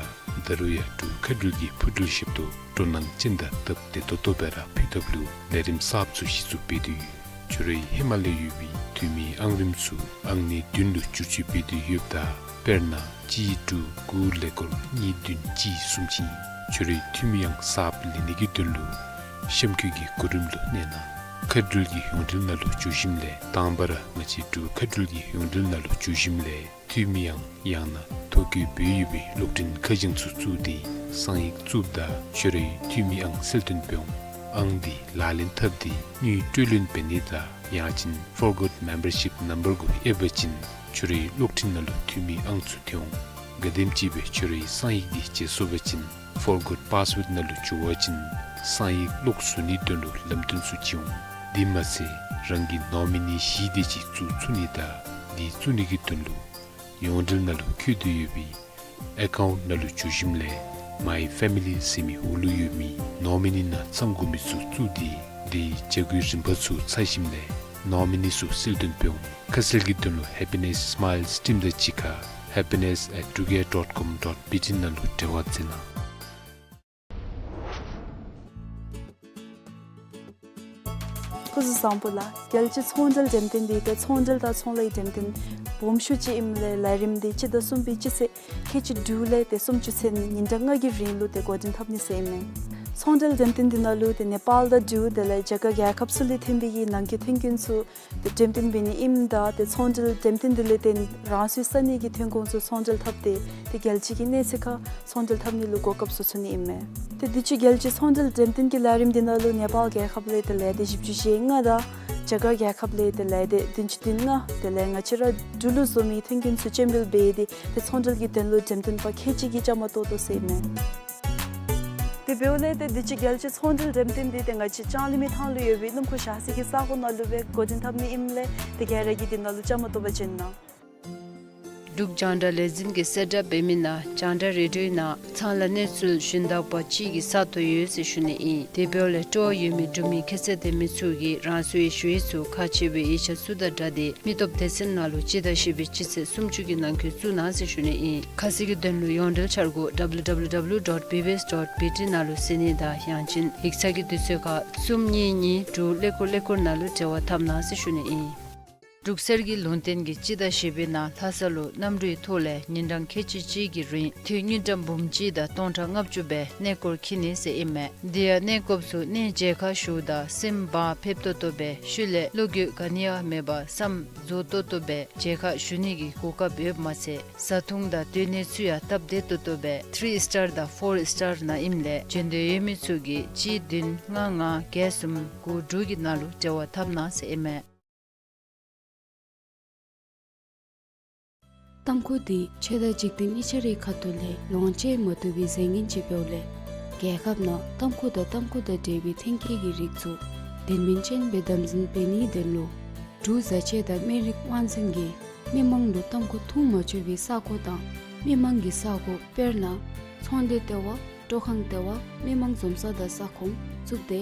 ད་རུང་ཡང་འབྲུག་མཁའ་འགྲུལ་གྱི་འཕུར་འགྲུལ་ཞབས་ཏོག་སྤྲོ་སྣང་ཅན་དང་སྟབས་བདེ་ཏོག་ཏོ་སྦེ་ར་ཕུལ་ཐབས་ལུ་ལས་རིམ་གསརཔ་ཚུ་གཞི་བཙུགས་འབད་དེ་ཡོད། ཁྱོད་རའི་ཧེ་མ་ལས་ཡོད་པའི་འཐུས་མི་ཨང་རིམ་ཚུ་ཨང་གནས་བདུན་ལུ་བསྒྱུར་བཅོས་འབད་དེ་ཡོདཔ་ད་དཔེར་ན་གཅིག་དྲུག་དགུ་ཀླད་ཀོར་གཉིས་བདུན་གཅིག་གསུམ་ཅིག་ཨིན། ཁྱོད་རའི་འཐུས་མི་ཨང་གསརཔ་ལེན་ནི་གི་དོན་ལུ་གཤམ་འཁོད་ཀྱི་གོ་རིམ་ལུ་གནས་གནང་། མཁའ་འགྲུལ་གྱི་ཡོངས་འབྲེལ་ནང་ལུ་འགྱོ་ཞིནམ་ལས་དང་པ་ར་ང་བཅས་འབྲུག་མཁའ་འགྲུལ་གྱི་ཡོངས་འབྲེལ་ནང་ལུ་འགྱོ་ཞིནམ་ལས་འཐུས་མི་ཨང་ཡང་ན་ཐོ་བཀོད་འབད་ཡོད་པའི་གློག་འཕྲིན་ཁ་བྱང་ཚུ་བཙུགས་ཏེ་གསང་ཡིག་བཙུགསཔ་ད་ཁྱོད་རའི་འཐུས་མི་ཨང་གསལ་སྟོན་འབད་འོང་། ཨང་འདི་ལག་ལེན་འཐབ་སྟེ་དངུལ་སྤྲོད་ལེན་འབད་ནི་དང་ཡང་ཅིན་Forgot Membership Number གུ་ཨེབ་པ་ཅིན་ཁྱོད་རའི་གློག་འཕྲིན་ནང་ལུ་འཐུས་མི་ཨང་ཚུ་ཐོན་འོང་། ག་དེམ་ཅིག་སྦེ་ཁྱོད་རའི་གསང་ཡིག་འདི་བརྗེ་སོང་པ་ཅིན་Forgot Password ནང་ལུ་འགྱོ་བ་ཅིན་གསང་ཡིག་ལོག་བཟོ་ནིའི་དོན་ལུ་ལམ་སྟོན་ཚུ་བྱིན་འོང་། དེ་མ་ཚད་རང་གི་ནོ་མི་ནི་བཞི་དེ་ཅིག་བཙུགས་ཚུགས་ནི་དང་འདི་བཙུགས་ནི་གི་དོན་ལུ་ཡོངས་འབྲེལ་ནང་ལུ་བཀོད་དེ་ཡོད་པའི་ཨེ་ཀའུནཊ་ནང་ལུ་འགྱོ་ཞིནམ་ལས་My Family ཟེར་མི་འོག་ལུ་ཡོད་མི་ནོ་མི་ནི་ནང་ཚང་དགོ་མི་ཚུ་བཙུགས་ཏེ་དེའི་བྱ་སྒོའི་རིམ་པ་ཚུ་ཚར་ཞིནམ་ལས་ནོ་མི་ནི་ཚུ་གསལ་སྟོན་འབད་འོང་། ཁ་གསལ་གྱི་དོན་ལུ་Happiness Smiles Team དང་གཅིག་ཁར happiness at drugair dot com dot B T ནང་ལུ་འབྲེལ་བ་མཛད་གནང་། སྐུ་གཟུགས་བཟང་པོ་ལགས། རྒྱལ་སྤྱིའི་ཚོང་འབྲེལ་འགྲེམས་སྟོན་འདི་ཏེ་ཚོང་འབྲེལ་དང་ཚོང་ལས་འགྲེམས་སྟོན་སྦོམ་ཤོས་ཅིག་ཨིནམ་ལས་ལས་རིམ་འདི་སྤྱི་ཟླ་གསུམ་པའི་སྤྱི་ཚེས་ཁལ་གཅིག་དྲུག་ལས་ཏེ་སུམ་ཅུ་ཚུན་ཉིན་གྲངས་ལྔ་གི་རིང་ལུ་ཏེ་འགོ་འདྲེན་འཐབ་ནི་ཟེར་ཨིན་མས། ཚོང་འབྲེལ་འགྲེམས་སྟོན་འདི་ནང་ལུ་ཏེ་ནེ་པཱལ་དང་འབྲུག་དེ་ལས་རྒྱ་གར་རྒྱལ་ཁབ་ཚུ་ལས་ཐོན་པའི་གི་ནང་འཁོད་ཐོན་ཁུངས་ཚུ་ཏེ་འགྲེམས་སྟོན་འབད་ནི་ཨིནམ་ད་ཏེ་ཚོང་འབྲེལ་འགྲེམས་སྟོན་འདི་ལས་ཏེ་རང་སོའི་ས་གནས་ཀྱི་ཐོན་ཁུངས་ཚུ་ཚོང་འབྲེལ་འཐབ་སྟེ་ཏེ་རྒྱལ་སྤྱི་གི་གནས་ཚད་ཁར་ཚོང་འབྲེལ་འཐབ་ནི་ལུ་གོ་སྐབས་ཚུ་ཚུ་ནི་ཨིན་མས། ཏེ་དུས་ཅི་རྒྱལ་སྤྱིའི་ཚོང་འབྲེལ་འགྲེམས་སྟོན་གྱི་ལས་རིམ་འདི་ནང་ལུ་ནེ་པཱལ་རྒྱལ་ཁབ་ལས་ཏེ་ལས་སྡེ་བཞི་བཅུ་ཞེ་ལྔ་དང་རྒྱ་གར་རྒྱལ་ཁབ་ལས་ཏེ་ལས་སྡེ་བདུན་ཅུ་དོན་ལྔ་དེ་ལས་ང་བཅས་ར་འབྲུག་ལུ་བཟོ་མི་ཐོན་ཁུངས་ཚུ་སྤྱན་འབུལ་འབད་དེ་ཏེ་ཚོང་འབྲེལ་གྱི་དོན་ལུ་འགྲེམས་སྟོན་པ་ཁལ་གཅིག་གིས་བཅའ་མར་གཏོགས་དོ་ཟེར་ཨིན་མས། ཏེ་འབདཝ་ལས་ཏེ་དུས་ཅི་རྒྱལ་སྤྱིའི་ཚོང་འབྲེལ་འགྲེམས་སྟོན་འདི་ཏེ་ང་བཅས་ལྕང་གླིང་མི་ཐང་ལུ་ཡོད་པའི་སྣུམ་འཁོར་བཞག་ས་གི་ས་གོ་ནང་ལུ་སྦེ་འགོ་འདྲེན་འཐབ་ནི་ཨིནམ་ལས་ཏེ་ག་ར་གིས་འདི་ནང་ལུ་བཅའ་མར་གཏོགས་པར་བྱོན་གནང་། འབྲུག་རྒྱང་བསྒྲགས་ལས་འཛིན་གྱིས་གསལ་བསྒྲགས་འབད་མི་ནང་རྒྱང་བསྒྲགས་རེ་ཌིའོའི་ནང་ཚང་ལ་གནས་ཚུལ་ཞུན་དག་པ་ཅིག་གི་ས་སྟོང་ཡོད་ཟེར་ཞུ་ནི་ཨིན། དེ་འབདཝ་ལས་སྤྲོ་བ་ཡོད་མི་འབྲུག་མི་ཁྱད་ཚད་ལྡན་མི་ཚུ་གིས་རང་སོའི་ཞུ་ཡིག་ཚུ་ཁག་ཆེ་བའི་ཡིག་ཆ་ཚུ་དང་སྦྲགས་ཏེ་མི་སྟོབས་སྡེ་ཚན་ནང་ལུ་སྤྱི་ཟླ་བཞི་པའི་སྤྱི་ཚེས་སུམ་ཅུ་གི་ནང་འཁོད་བཙུགས་གནང་ཟེར་ཞུ་ནི་ཨིན། ཁ་གསལ་གྱི་དོན་ལུ་ཡོངས་འབྲེལ་འཆར་སྒོ་W W W dot B B S dot B T ནང་ལུ་གཟིགས་ནི་དང་ཡང་ཅིན་ཡིག་ཚང་གི་དུས་ཚོད་ཁར་གསུམ་གཉིས་གཉིས་དྲུག་ཀླད་ཀོར་ཀླད་ཀོར་ནང་ལུ་འབྲེལ་བ་འཐབ་གནང་ཟེར་ཞུ་ནི་ཨིན། འབྲུག་གསེར་གྱི་ལུང་བསྟན་གྱིས་སྤྱི་ཟླ་བཞི་པའི་ནང་ལྷ་ས་ལུ་གནམ་གྲུའི་ཐོག་ལས་ཉིན་གྲངས་ཁལ་གཅིག་གཅིག་གི་རིང་དུས་དངུལ་ཀྲམ་འབུམ་གཅིག་དང་སྟོང་ཕྲག་ལྔ་བཅུ་སྦེ་གནས་སྐོར་འཁྱིད་ནི་ཟེར་ཨིན་མས། དེ་ཡང་གནས་སྐོརཔ་ཚུ་གནས་མཇལ་ཁ་ཞུཝ་ད་སེམས་བག་ཕེབས་ཏོག་ཏོ་སྦེ་ཤུལ་ལས་བློ་འགྱོད་ག་ནི་ཡང་མེད་པར་བསམ་རྫོགས་ཏོག་ཏོ་སྦེ་མཇལ་ཁ་ཞུ་ནི་གི་གོ་སྐབས་ཡོདཔ་མ་ཚད་བཟའ་འཐུང་དང་སྡོད་གནས་ཚུ་ཡང་སྟབས་བདེ་ཏོག་ཏོ་སྦེ་ཐི་རི་སི་ཊར་དང་ཕོར་སི་ཊར་ནང་ཨིནམ་ལས་བྱོན་འདོད་ཡོད་མི་ཚུ་གིས་གཅིག་བདུན་ལྔ་ལྔ་བརྒྱད་གསུམ་དགུ་དྲུག་གི་ནང་ལུ་འབྲེལ་བ་འཐབ་གནང་ཟེར་ཨིན་མས། ཏམ་ཁུ་འདི་ཆོས་དང་འཇིག་རྟེན་གཉིས་ཆ་རའི་ཁ་ཐུག་ལས་ལོངས་སྤྱོད་མ་བཏུབ་པའི་རྫས་ངན་ཅིག་འབདཝ་ལས་རྒྱལ་ཁབ་ནང་ཏམ་ཁུ་དང་ཏམ་ཁུ་དང་འབྲེལ་བའི་ཐོན་སྐྱེད་ཀྱི་རིགས་ཚུ་དོན་སྨིན་ཅན་སྦེ་དམ་འཛིན་འབད་ནིའི་དོན་ལུ་འབྲུག་བཟའ་ཆས་དང་སྨན་རིགས་དབང་འཛིན་གྱིས་མི་མང་ལུ་ཏམ་ཁུ་འཐུང་མ་ཆོག་པའི་ས་གོ་དང་མི་མང་གི་ས་གོ་དཔེར་ན་ཚོང་སྡེ་ལྟེ་བ་སྤྲོ་ཁང་ལྟེ་བ་མི་མང་འཛོམས་ས་དང་ས་ཁོངས་གཙུག་སྡེ་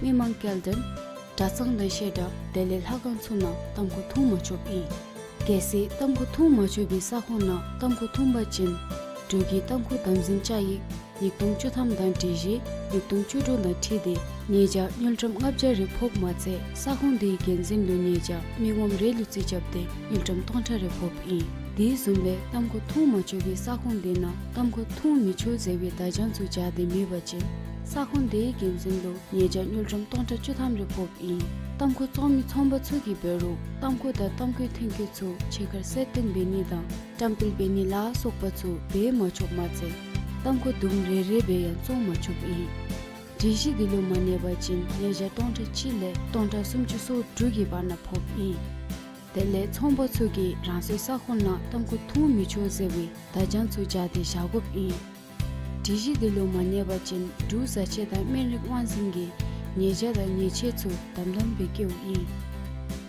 མི་མང་སྐྱེལ་འདྲེན་ གྲྭ་ཚང་དང་བཤད་གྲྭ་དེ་ལས་ལྷ་ཁང་ཚུ་ནང་ཏམ་ཁུ་འཐུང་མ་ཆོགཔ་ཨིན། གལ་སྲིད་ཏམ་ཁུ་འཐུང་མ་ཆོག་པའི་ས་ཁོངས་ནང་ཏམ་ཁུ་འཐུང་པ་ཅིན་འབྲུག་གི་ཏམ་ཁུ་དམ་འཛིན་བཅའ་ཡིག་ཉིས་སྟོང་བཅུ་ཐམ་དང་སྒྲིག་གཞི་ཉིས་སྟོང་བཅུ་དྲུག་དང་འཁྲིལ་ཏེ་ཉེས་བྱ་དངུལ་ཀྲམ་ལྔ་བརྒྱ་རེ་ཕོགཔ་མ་ཚད་ས་ཁོངས་དེའི་འགན་འཛིན་ལུ་ཉེས་བྱ་མི་ངོམ་རེ་ལུ་རྩིས་རྐྱབ་སྟེ་དངུལ་ཀྲམ་སྟོང་ཕྲག་རེ་ཕོགཔ་ཨིན། དེ་བཟུམ་སྦེ་ཏམ་ཁུ་འཐུང་མ་ཆོག་པའི་ས་ཁོངས་དེ་ནང་ཏམ་ཁུ་འཐུང་མི་ཆོག་ཟེར་བའི་བརྡ་བྱང་ཚུ་སྦྱར་ཏེ་མེད་པ་ཅིན་ས་ཁོངས་དེའི་འགན་འཛིན་ལུ་ཉེས་བྱ་དངུལ་ཀྲམ་སྟོང་ཕྲག་བཅུ་ཐམ་རེ་ཕོགཔ་ཨིན། ཏམ་ཁུ་བཙོང་མི་ཚོང་པ་ཚུ་གིས་འབད་རུང་ཏམ་ཁུ་དང་ཏམ་ཁུའི་ཐོན་སྐྱེད་ཚུ་ཕྱི་ཁར་གསལ་སྟོན་འབད་ནི་དང་བཀྲམ་སྤེལ་འབད་ནི་ལ་སོགས་པ་ཚུ་འབད་མ་ཆོགཔ་མ་ཚད་ཏམ་ཁུ་དུམ་རེ་རེ་སྦེ་ཡང་བཙོང་མ་ཆོགཔ་ཨིན། སྒྲིག་གཞི་འདི་ལུ་མ་གནས་པ་ཅིན་ཉེས་བྱ་སྟོང་ཕྲག་གཅིག་ལས་སྟོང་ཕྲག་སུམ་ཅུ་སོ་དྲུག་གི་བར་ན་ཕོགཔ་ཨིན། དེ་ལས་ཚོང་པ་ཚུ་གིས་རང་སོའི་ས་ཁོངས་ནང་ཏམ་ཁུ་འཐུང་མི་ཆོག་ཟེར་བའི་བརྡ་བྱང་ཚུ་སྦྱར་ཏེ་བཞག་དགོཔ་ཨིན། སྒྲིག་གཞི་འདི་ལུ་མ་གནས་པ་ཅིན་འབྲུག་བཟའ་ཆས་དང་སྨན་རིགས་དབང་འཛིན་གྱིས་ཉེས་བྱ་དང་ཉེས་ཆད་ཚུ་དམ་དམ་སྦེ་བཀལཝ་ཨིན།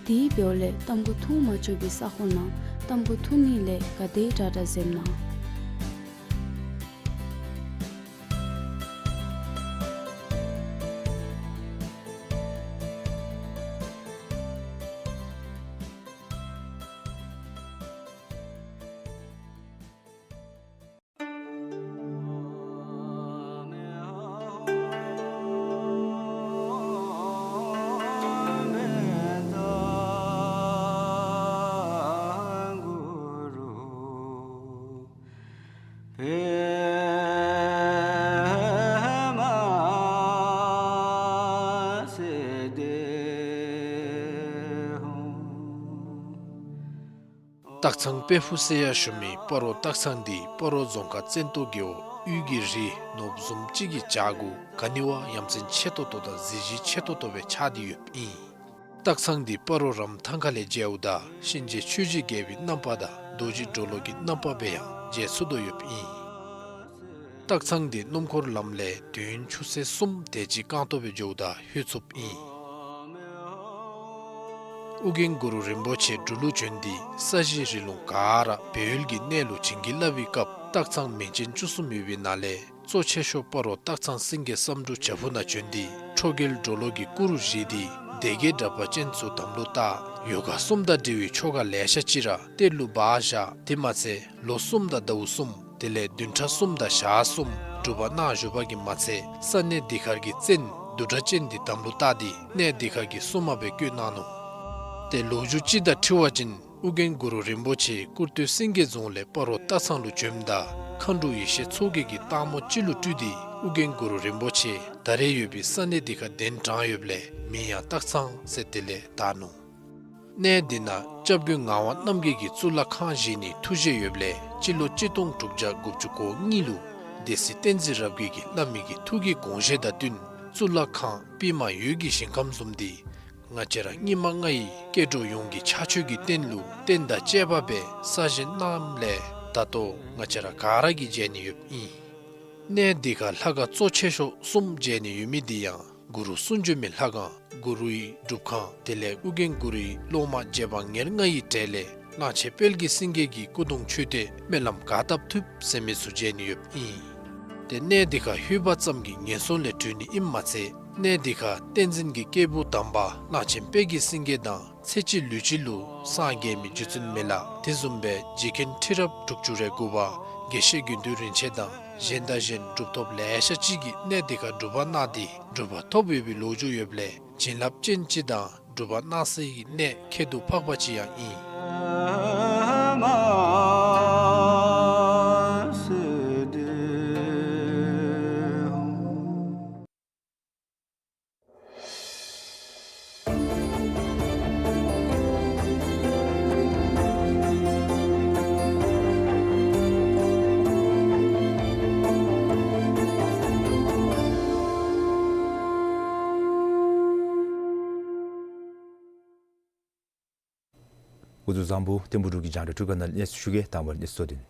དེ་འབདཝ་ལས་ཏམ་ཁུ་འཐུང་མ་ཆོག་པའི་ས་ཁོངས་ནང་ཏམ་ཁུ་འཐུང་ནི་ལས་ག་དེ་དྲག་དྲག་འཛེམ་གནང་། སྟག་ཚང་དཔལ་ཕུག་ཟེར་ཡང་ཞུ་མི་སྤ་རོ་སྟག་ཚང་འདི་སྤ་རོ་རྫོང་ཁག་བཙན་ཏོ་རྒེད་འོག་དབུས་ཀྱི་རི་ནོར་བུ་བཟུམ་ཅིག་གི་བྱག་གུ་ག་ནི་བ་ཡ་མཚན་ཆེ་ཏོག་ཏོ་དང་གཟི་བརྗིད་ཆེ་ཏོག་ཏོ་སྦེ་ཆགས་ཏེ་ཡོདཔ་ཨིན། སྟག་ཚང་འདི་སྤ་རོ་རམ་ཐང་ཁ་ལས་མཇལཝ་ད་གཤིན་རྗེ་ཆོས་ཀྱི་རྒྱལ་པོའི་རྣམ་པ་དང་རྡོ་རྗེ་གྲོ་ལོད་ཀྱི་རྣམ་པ་སྦེ་ཡང་མཇལ་ཚུགས་དོ་ཡོདཔ་ཨིན། སྟག་ཚང་འདི་སྣུམ་འཁོར་ལམ་ལས་དུས་ཡུན་ཆུ་ཚོད་གསུམ་དེ་ཅིག་རྐང་ཐང་སྦེ་འགྱོཝ་ད་ལྷོད་ཚུགསཔ་ཨིན། ཨོ་རྒྱན་གུ་རུ་རིན་པོ་ཆེ་འབྲུག་ལུ་བྱོན་ཏེ་ས་གཞི་རི་ལུང་ག་ར་སྦས་ཡུལ་གྱི་གནས་ལུ་བྱིན་གྱིས་བརླབས་པའི་སྐབས་སྟག་ཚང་མིང་ཅན་བཅུ་གསུམ་ཡོད་པའི་ནང་ལས་གཙོ་ཆེ་ཤོས་སྤ་རོ་སྟག་ཚང་སེང་གེ་བསམ་འགྲུབ་བྱག་ཕུག་ནང་བྱོན་ཏེ་ཁྲོ་རྒྱལ་གྲོ་ལོད་ཀྱི་སྐུ་རུ་བཞེངས་ཏེ་སྡེ་བརྒྱད་དྲེགས་པ་ཅན་ཚུ་དམ་ལུ་བཏགས། ཡོ་ག་གསུམ་དང་འབྲེལ་བའི་ཆོ་ག་ལེ་ཤ་ཅིག་ར་གཏེར་ལུ་སྦ་བཞག། དེ་མ་ཚད་ལོ་གསུམ་དང་ཟླཝ་གསུམ་དེ་ལས་བདུན་ཕྲག་གསུམ་དང་ཞག་གསུམ་སྒྲུབ་པ་གནང་བཞུགས་པ་གིས་མ་ཚད་ས་གནས་འདི་ཁར་གྱི་བཙན་བདུད་དྲེགས་ཅན་འདི་དམ་ལུ་བཏགས་ཏེ་གནས་འདི་ཁར་གྱི་སྲུང་མ་སྦེ་བསྐོས་གནང་ནུག། ཏེ་ལོ་རྒྱུས་ཅིག་དང་འཁྲིལ་བ་ཅིན་ཨོ་རྒྱན་གུ་རུ་རིན་པོ་ཆེ་ཀུར་སྟོད་སེང་གེ་རྫོང་ལས་སྤ་རོ་སྟག་ཚང་ལུ་བྱོནམ་ད་མཁའ་འགྲོ་ཡེ་ཤེས་མཚོ་རྒྱལ་གྱིས་སྟག་མོ་ཅིག་ལུ་སྤྲུལ་ཏེ་ཨོ་རྒྱན་གུ་རུ་རིན་པོ་ཆེ་ད་རེས་ཡོད་པའི་ས་གནས་འདི་ཁར་གདན་དྲངས་ཡོདཔ་ལས་མིང་ཡང་སྟག་ཚང་ཟེར་དེ་ལས་བཏགས་ནུག། གནས་འདི་ནང་སྐྱབས་མགོན་ངག་དབང་རྣམ་རྒྱལ་གྱིས་གཙུག་ལག་ཁང་བཞེངས་ནིའི་ཐུགས་བཞེད་ཡོདཔ་ལས་སྤྱི་ལོ་གཅིག་སྟོང་དྲུག་བརྒྱ་དགུ་བཅུ་གོ་གཉིས་ལུ་སྡེ་སྲིད་བསྟན་འཛིན་རབ་རྒྱས་ཀྱིས་བླ་མའི་གི་ཐུགས་ཀྱི་དགོངས་བཞེད་དང་བསྟུན་གཙུག་ལག་ཁང་པདྨ་འོད་ཀྱི་ཞིང་ཁམས་བཟུམ་འདི་ང་བཅས་ར་སྙིགས་མ་ལྔ་ཡི་སྐྱེ་འགྲོ་ཡོངས་ཀྱི་ཕྱག་མཆོད་ཀྱི་རྟེན་ལུ་རྟེན་དང་བཅས་པ་སྦེ་གསར་བཞེངས་གནངམ་ལས་ད་ལྟོ་ང་བཅས་ར་ག་ར་གིས་མཇལ་ནི་ཡོདཔ་ཨིན། གནས་འདི་ཁར་ལྷ་ཁང་གཙོ་ཆེ་ཤོས་གསུམ་མཇལ་ནི་ཡོད་མི་འདི་ཡང་གུ་རུ་གསུང་བྱོན་མའི་ལྷ་ཁང་གུ་རུའི་སྒྲུབ་ཁང་དེ་ལས་ཨོ་རྒྱན་གུ་རུའི་སློབ་མ་རྗེ་འབངས་ཉེར་ལྔ་ཡི་གྲས་ལས་གླང་ཆེན་དཔལ་གྱི་སེང་གེ་གི་སྐུ་གདུང་མཆོད་རྟེན་སྨོན་ལམ་ག་བཏབ་ཐུབ་ཟེར་མི་ཚུ་མཇལ་ནི་ཡོདཔ་ཨིན། ཏེ་གནས་འདི་ཁར་ལྷོད་པ་ཙམ་གྱིས་ངན་སོང་ལས་གྲོལ་ནི་ཨིནམ་མ་ཚད་གནས་འདི་ཁར་བསྟན་འཛིན་གྱི་སྐྱེས་བུ་དམ་པ་གླང་ཆེན་དཔལ་གྱི་སེང་གེ་དང་ཚེ་གཅིག་ལུས་གཅིག་ལུ་སངས་རྒྱས་མི་རྗེ་བཙུན་མི་ལ་དེ་བཟུམ་སྦེ་རྗེ་མཁན་ཁྲི་རབས་དྲུག་ཅུ་རེ་དགུ་པ་དགེ་བཤེས་དགེ་འདུན་རིན་ཆེན་དང་གཞན་དང་གཞན་གྲུབ་ཐོབ་ལེ་ཤ་ཅིག་གིས་གནས་འདི་ཁར་སྒྲུབ་པ་གནང་སྟེ་གྲུབ་པ་ཐོབ་ཡོད་པའི་ལོ་རྒྱུས་ཡོདཔ་ལས་བྱིན་རླབས་ཅན་ཅིག་དང་གྲུབ་པ་གནང་སའི་གནས་ཁྱད་དུ་འཕགས་པ་ཅིག་ཡང་ཨིན། འགོ་བཙུགས་བཟང་པོ་ཐིམ་ཕུག་འབྲུག་གི་རྒྱང་བསྒྲགས་འཕྲུལ་ཁང་ནང་གནས་ཚུལ་ཞུ་གེ། དང་པ་གནས་ཚུལ་དོན།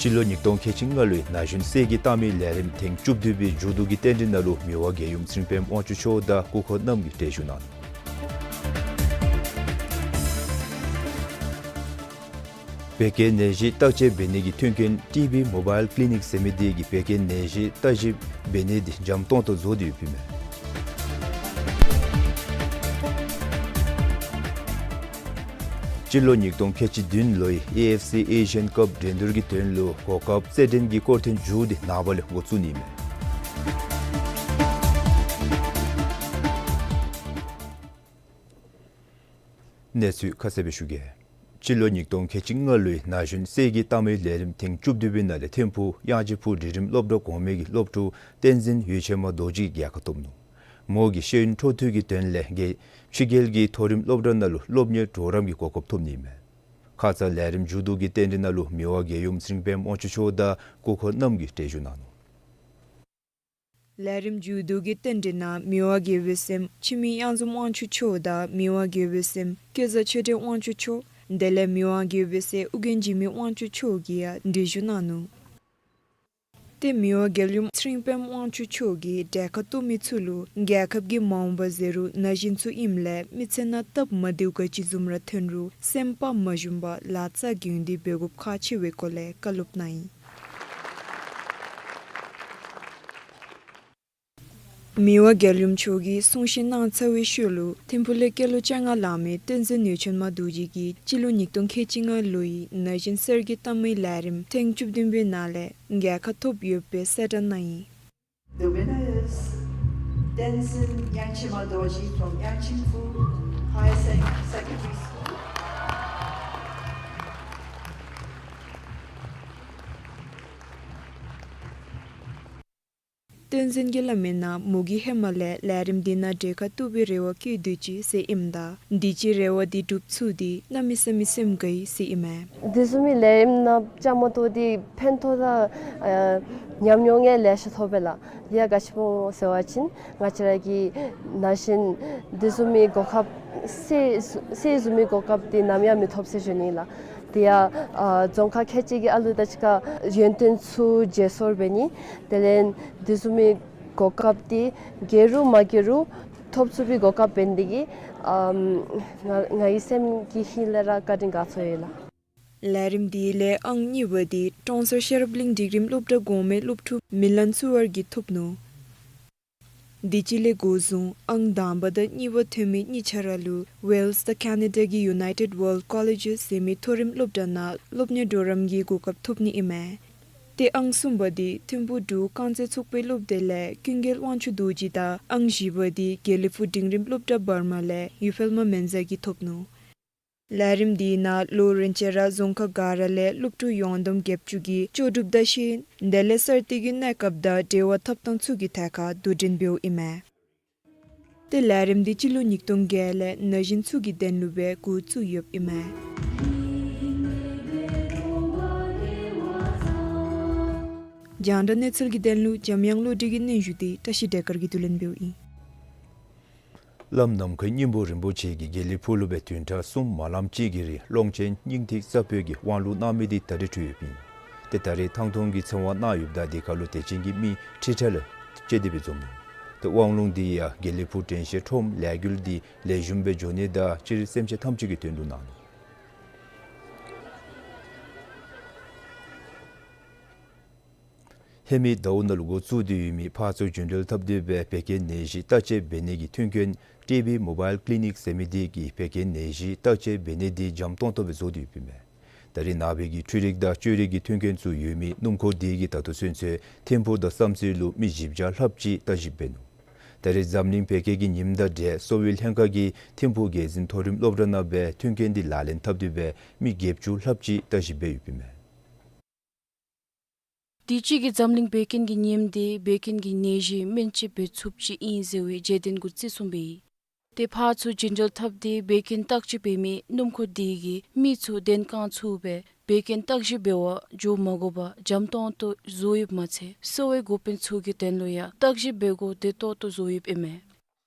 སྤྱི་ལོ་ཉིས་སྟོང་ཁལ་གཅིག་ལྔ་ལོའི་ན་གཞོན་སྲས་ཀྱི་རྟགས་མའི་ལས་རིམ་ཐེངས་བཅུ་བདུན་པའི་མཇུག་བསྡུ་གི་རྟེན་འབྲེལ་ནང་ལུ་མི་དབང་རྒྱལ་ཡུམ་ཚེ་རིང་དཔལ་དབང་ཕྱུག་མཆོག་དང་སྐུ་འཁོར་རྣམས་ཀྱིས་གྲལ་བཞུགས་གནང་ནུག། བད་ཀན་ནད་གཞི་བརྟག་དཔྱད་འབད་ནི་གི་མཐུན་རྐྱེན་ཊི་བི་མོ་བཱའིལ་ཀི་ལི་ནིཀ་ཟེར་མི་འདི་གིས་བད་ཀན་ནད་གཞི་བརྟག་ཞིབ་འབད་ནི་འདི་འཇམ་ཏོང་ཏོ་བཟོ་སྟེ་ཡོདཔ་ཨིན་མས། སྤྱི་ལོ་ཉིས་སྟོང་ཁལ་གཅིག་བདུན་ལོའི་ཨེ་ཨེཕ་སི་ཨེ་ཤི་ཡན་ཀབ་འགྲན་བསྡུར་གྱི་དོན་ལུ་གོ་སྐབས་རྩེད་འགྲན་གྱི་སྐོར་ཐེངས་མཇུག་འདི་ནངས་པ་ལས་འགོ་བཙུགས་ནི་ཨིན་མས། གནས་ཚུལ་ཁ་གསལ་སྦེ་ཞུ་གེ། སྤྱི་ལོ་ཉིས་སྟོང་ཁལ་གཅིག་ལྔ་ལོའི་ན་གཞོན་གསེར་གྱི་རྟགས་མའི་ལས་རིམ་ཐེངས་བཅུ་བདུན་པའི་ནང་ལས་ཐིམ་ཕུག་གཡང་ཆེན་ཕུག་འབྲིང་རིམ་སློབ་གྲྭ་གོང་མའི་གི་སློབ་ཕྲུག་བསྟན་འཛིན་ཡོད་ཆེན་མ་རྡོ་རྗེ་རྒྱལ་ཁ་ཐོབ་ནུག། མོ་གིས་ཤེས་ཡོན་འཕྲོ་མཐུད་ཀྱི་དོན་ལས་རྒྱལ་ཕྱི་རྒྱལ་གྱི་མཐོ་རིམ་སློབ་གྲྭ་ནང་ལུ་སློབ་གཉེར་གྲོགས་རམ་གྱི་གོ་སྐབས་ཐོབ་ནི་ཨིན་མས། ཁ་ཙ་ལས་རིམ་མཇུག་བསྡུ་གི་རྟེན་འབྲེལ་ནང་ལུ་མི་དབང་རྒྱལ་ཡུམ་ཚེ་རིང་དཔལམོ་དབང་ཕྱུག་མཆོག་དང་སྐུ་འཁོར་རྣམས་ཀྱིས་གྲལ་བཞུགས་གནང་ནུག། ལས་རིམ་མཇུག་བསྡུ་གི་རྟེན་འབྲེལ་ནང་མི་དབང་དགེ་འོད་སྲས་འཆི་མེད་གཡང་འཛོམས་དབང་ཕྱུག་མཆོག་དང་མི་དབང་དགེ་འོད་སྲས་སྐལ་བཟང་ཆོས་སྒྲོན་དབང་ཕྱུག་མཆོག་དེ་ལས་མི་དབང་དགེ་འོད་སྲས་ཨྱོན་འཇིགས་མེད་དབང་ཕྱུག་མཆོག་གིས་ཡང་གྲལ་བཞུགས་གནང་ནུག། ཏེ་མི་དབང་རྒྱལ་ཡུམ་ཚེ་རིང་དཔལམོ་དབང་ཕྱུག་མཆོག་གིས་གྲལ་ཁར་གཏོགས་མི་ཚུ་ལུ་རྒྱལ་ཁབ་ཀྱི་མ་འོངས་པ་ཟེར་རུང་ན་གཞོན་ཚུ་ཨིནམ་ལས་མི་ཚེ་ནང་སྟབས་མ་བདེཝ་ག་ཅི་བཟུམ་ར་ཐོན་རུང་སེམས་པ་མ་ཞུམ་པར་ལག་རྩལ་གྱོན་ཏེ་འབད་དགོཔ་ཁག་ཆེ་བའི་སྐོར་ལས་བཀའ་སློབ་གནང་ཡི། མི་དབང་རྒྱལ་ཡུམ་མཆོག་གིས་གསུང་བཤད་གནང་ཚར་བའི་ཤུལ་ལུ་ཐིམ་ཕུག་ལས་སྐྱེས་ལོ་བཅོ་ལྔ་ལང་མི་བསྟན་འཛིན་ཡོད་ཆེན་མ་རྡོ་རྗེ་གིས་སྤྱི་ལོ་ཉིས་སྟོང་ཁལ་གཅིག་ལྔ་ལོའི་ན་གཞོན་གསེར་གྱི་རྟགས་མའི་ལས་རིམ་ཐེངས་བཅུ་བདུན་པའི་ནང་ལས་རྒྱལ་ཁ་ཐོབ་ཡོདཔ་སྦེ་གསལ་བསྒྲགས་གནང་ཡི། The winner is Tenzin Yangchema Dorji from Yangchingphu Higher Sec- Secondary School. བསྟན་འཛིན་གྱིས་སླབ་མིའི་ནང་མོ་གིས་ཧེ་མ་ལས་ལས་རིམ་འདི་ནང་གྲལ་ཁར་གཏོགས་པའི་རེ་བ་བསྐྱེད་དེ་ཅིག་ཟེར་ཨིནམ་ད་དུས་ཅི་རེ་བ་འདི་འགྲུབ་ཚུགས་ཏེ་གནམ་མེད་ས་མེད་སེམས་དགའ་ཡི་ཟེར་ཨིན་མས། འདི་བཟུམ་མའི་ལས་རིམ་ནང་བཅའ་མར་གཏོགས་ཏེ་ཕན་ཐོགས་དང་ཨ་ཉམས་མྱོང་ཡང་ལེ་ཤ་ཐོབ་པས་ལགས། དེ་ཡང་ག་ཅི་སྨོ་ཟེར་བ་ཅིན་ང་བཅས་ར་གི་ན་གཞོན་འདི་བཟུམ་མའི་གོ་སྐབས་གསེར་གསེར་བཟུམ་མའི་གོ་སྐབས་འདི་ནམ་ཡང་མི་ཐོབ་ཟེར་ཞུ་ནི་ལགས། དེ་ཡང་ཨ་རྫོང་ཁག་ཁལ་གཅིག་གི་ཨ་ལུ་དང་གཅིག་ཁར་ཡོན་ཏན་ཚུ་བརྗེ་སོར་འབད་ནི། དེ་ལས་འདི་བཟུམ་མའི་གོ་སྐབས་འདི་རྒྱལ་རུང་མ་རྒྱལ་རུང་ཐོབ་ཚུགས་པའི་གོ་སྐབས་འབད་ནི་དེ་གིས་ཨམ་ང་ང་གི་སེམས་ཀྱི་ཧིང་ལས་ར་བཀའ་དྲིན་དགའ་ཚོར་ཡོད་ལགས། ལས་རིམ་འདི་ལས་ཨང་གཉིས་པ་འདི་ཀྲོང་གསར་ཤེས་རབ་གླིང་འབྲིང་རིམ་སློབ་གྲྭ་གོང་མའི་སློབ་ཕྲུག་མི་ལན་ཚུ་ཝར་གྱིས་ཐོབ་ནུག། དུས་ཅི་ལས་འགོ་བཟུང་ཨང་དང་པ་དང་གཉིས་པ་ཐོན་མི་གཉིས་ཆ་ར་ལུ་ཝེལསི་དང་ཁེ་ན་ཌ་གི་ཡུ་ནའི་ཊེཌ་ཝརལཌ་ཀོ་ལེཇ་ཟེར་མི་མཐོ་རིམ་སློབ་གྲྭ་ནང་སློབ་གཉེར་གྲོགས་རམ་གྱི་གོ་སྐབས་ཐོབ་ནི་ཨིན་མས། ཏེ་ཨང་གསུམ་པ་འདི་ཐིམ་ཕུག་འབྲུག་རྐང་རྩེད་ཚོགས་པའི་སློབ་སྡེ་ལས་ཀུན་རྒྱལ་དབང་ཕྱུག་རྡོ་རྗེ་དང་ཨང་བཞི་པ་འདི་དགེ་ལེགས་ཕུག་འབྲིང་རིམ་སློབ་གྲྭ་བར་མ་ལས་ཡུ་ཕེལ་མ་མན་ཛ་གིས་ཐོབ་ནུག། ལས་རིམ་འདི་ནང་ལོ་རིམ་བཞིན་ར་རྫོང་ཁག་ག་ར་ལས་སློབ་ཕྲུག་ཡོངས་བསྡོམས་བརྒྱད་ཅུ་གིས་ལྕོགས་གྲུབ་དང་ཤེས་ཡོན་དེ་ལས་གསར་གཏོད་ཀྱི་གནས་སྐབས་དང་འབྲེལ་བ་འཐབ་ཐངས་ཚུ་གི་ཐད་ཁར་དོ་འགྲན་འབདཝ་ཨིན་མས། ཏེ་ལས་རིམ་འདི་སྤྱི་ལོ་ཉིས་སྟོང་བརྒྱད་ལས་ན་གཞོན་ཚུ་གི་དོན་ལུ་སྦེ་འགོ་བཙུགས་ཡོདཔ་ཨིན་མས། རྒྱང་བསྒྲགས་གནས་ཚུལ་གྱི་དོན་ལུ་འཇམ་དབྱངས་བློ་གྲོས་ཀྱི་སྙན་ཞུ་འདི་བཀྲ་ཤིས་བདེ་དཀར་གྱིས་བསྡུ་ལེན་འབདཝ་ཨིན། བླམ་ནམ་མཁའི་སྙིང་པོ་རིན་པོ་ཆེ་གིས་དགེ་ལེགས་ཕུག་ལུ་སྦེ་བདུན་ཕྲག་གསུམ་མ་ལངམ་ཅིག་གི་རིང་ཀློང་ཆེན་སྙིང་ཐིག་ས་བོན་གྱི་དབང་ལུང་གནང་མི་འདི་ད་རིས་གྲུབ་ཡོདཔ་ཨིན། ཏེ་ད་རིས་ཐང་སྟོང་གི་ཚེ་དབང་གནང་ཡོདཔ་ད་དེ་ཁར་ལུ་དད་ཅན་གྱི་མི་ཁྲི་ཕྲག་ལས་བཅད་དེ་སྦེ་འཛོམས་ནུག། ཏེ་དབང་ལུང་འདི་ཡང་དགེ་ལེགས་ཕུག་དྲན་ཤེས་ཁྲོམ་ལས་འགུལ་འདི་ལེགས་ཤོམ་སྦེ་འགྱོ་ནི་དང་སྤྱིར་སེམས་ཅན་ཐམས་ཅད་ཀྱི་དོན་ལུ་གནང་ནུག། ཧེ་མའི་ཟླཝ་ནང་ལུ་འགོ་བཙུགས་ཏེ་ཡོད་མི་ཕར་ཚུར་རྒྱུན་འགྲུལ་འཐབ་སྟེ་སྦེ་བད་ཀན་ནད་གཞི་བརྟག་དཔྱད་འབད་ནི་གི་མཐུན་རྐྱེན་ཊི་བི་མོ་བཱའིལ་ཀི་ལི་ནིཀ་ཟེར་མི་འདི་གིས་བད་ཀན་ནད་གཞི་བརྟག་དཔྱད་འབད་ནི་འདི་འཇམ་ཏོང་ཏོ་སྦེ་བཟོ་སྟེ་ཡོདཔ་ཨིན་མས། ད་རེས་ནངས་པའི་གི་འཕྲུལ་རིག་དང་བཅོས་རིག་གི་མཐུན་རྐྱེན་ཚུ་ཡོད་མི་སྣུམ་འཁོར་འདི་གིས་ད་ལྟོ་ཚུན་ཚོད་ཐིམ་ཕུག་དང་བསམ་རྩེ་ལུ་མི་བཞི་བརྒྱ་ལྷགཔ་ཅིག་བརྟག་ཞིབ་འབད་ནུག། ད་རེས་འཛམ་གླིང་བད་ཀན་གྱི་ཉིནམ་དང་འབྲེལ་གསོ་བའི་ལྷན་ཁག་གིས་ཐིམ་ཕུག་རྒྱལ་འཛིན་མཐོ་རིམ་སློབ་གྲྭ་ནང་སྦེ་མཐུན་རྐྱེན་འདི་ལག་ལེན་འཐབ་སྟེ་སྦེ་མི་བརྒྱད་ཅུ་ལྷགཔ་ཅིག་བརྟག་ཞིབ་འབད་ཡོདཔ་ཨིན་མས། དུས་ཅི་གི་འཛམ་གླིང་བད་ཀན་གྱི་ཉིནམ་འདི་བད་ཀན་གྱི་ནད་གཞི་སྨན་བཅོས་འབད་ཚུགསཔ་ཅིག་ཨིན་ཟེར་བའི་བརྗོད་དོན་གུ་བརྩི་སྲུང་འབད་ཡི། ཏེ་ཕར་ཚུར་རྒྱུན་འགྲུལ་འཐབ་སྟེ་བད་ཀན་བརྟག་དཔྱད་འབད་མི་སྣུམ་འཁོར་འདི་གིས་མི་ཚུ་གདན་ཁང་ཚུ་སྦེ་བད་ཀན་བརྟག་ཞིབ་འབད་བར་འགྱོ་མ་དགོ་པར་འཇམ་ཏོང་ཏོ་བཟོ་ཡོདཔ་མ་ཚད་གསོ་བའི་འགོ་དཔོན་ཚུ་གི་དོན་ལུ་ཡང་བརྟག་ཞིབ་འབད་སྒོ་བདེ་ཏོག་ཏོ་བཟོ་ཡོདཔ་ཨིན་མས།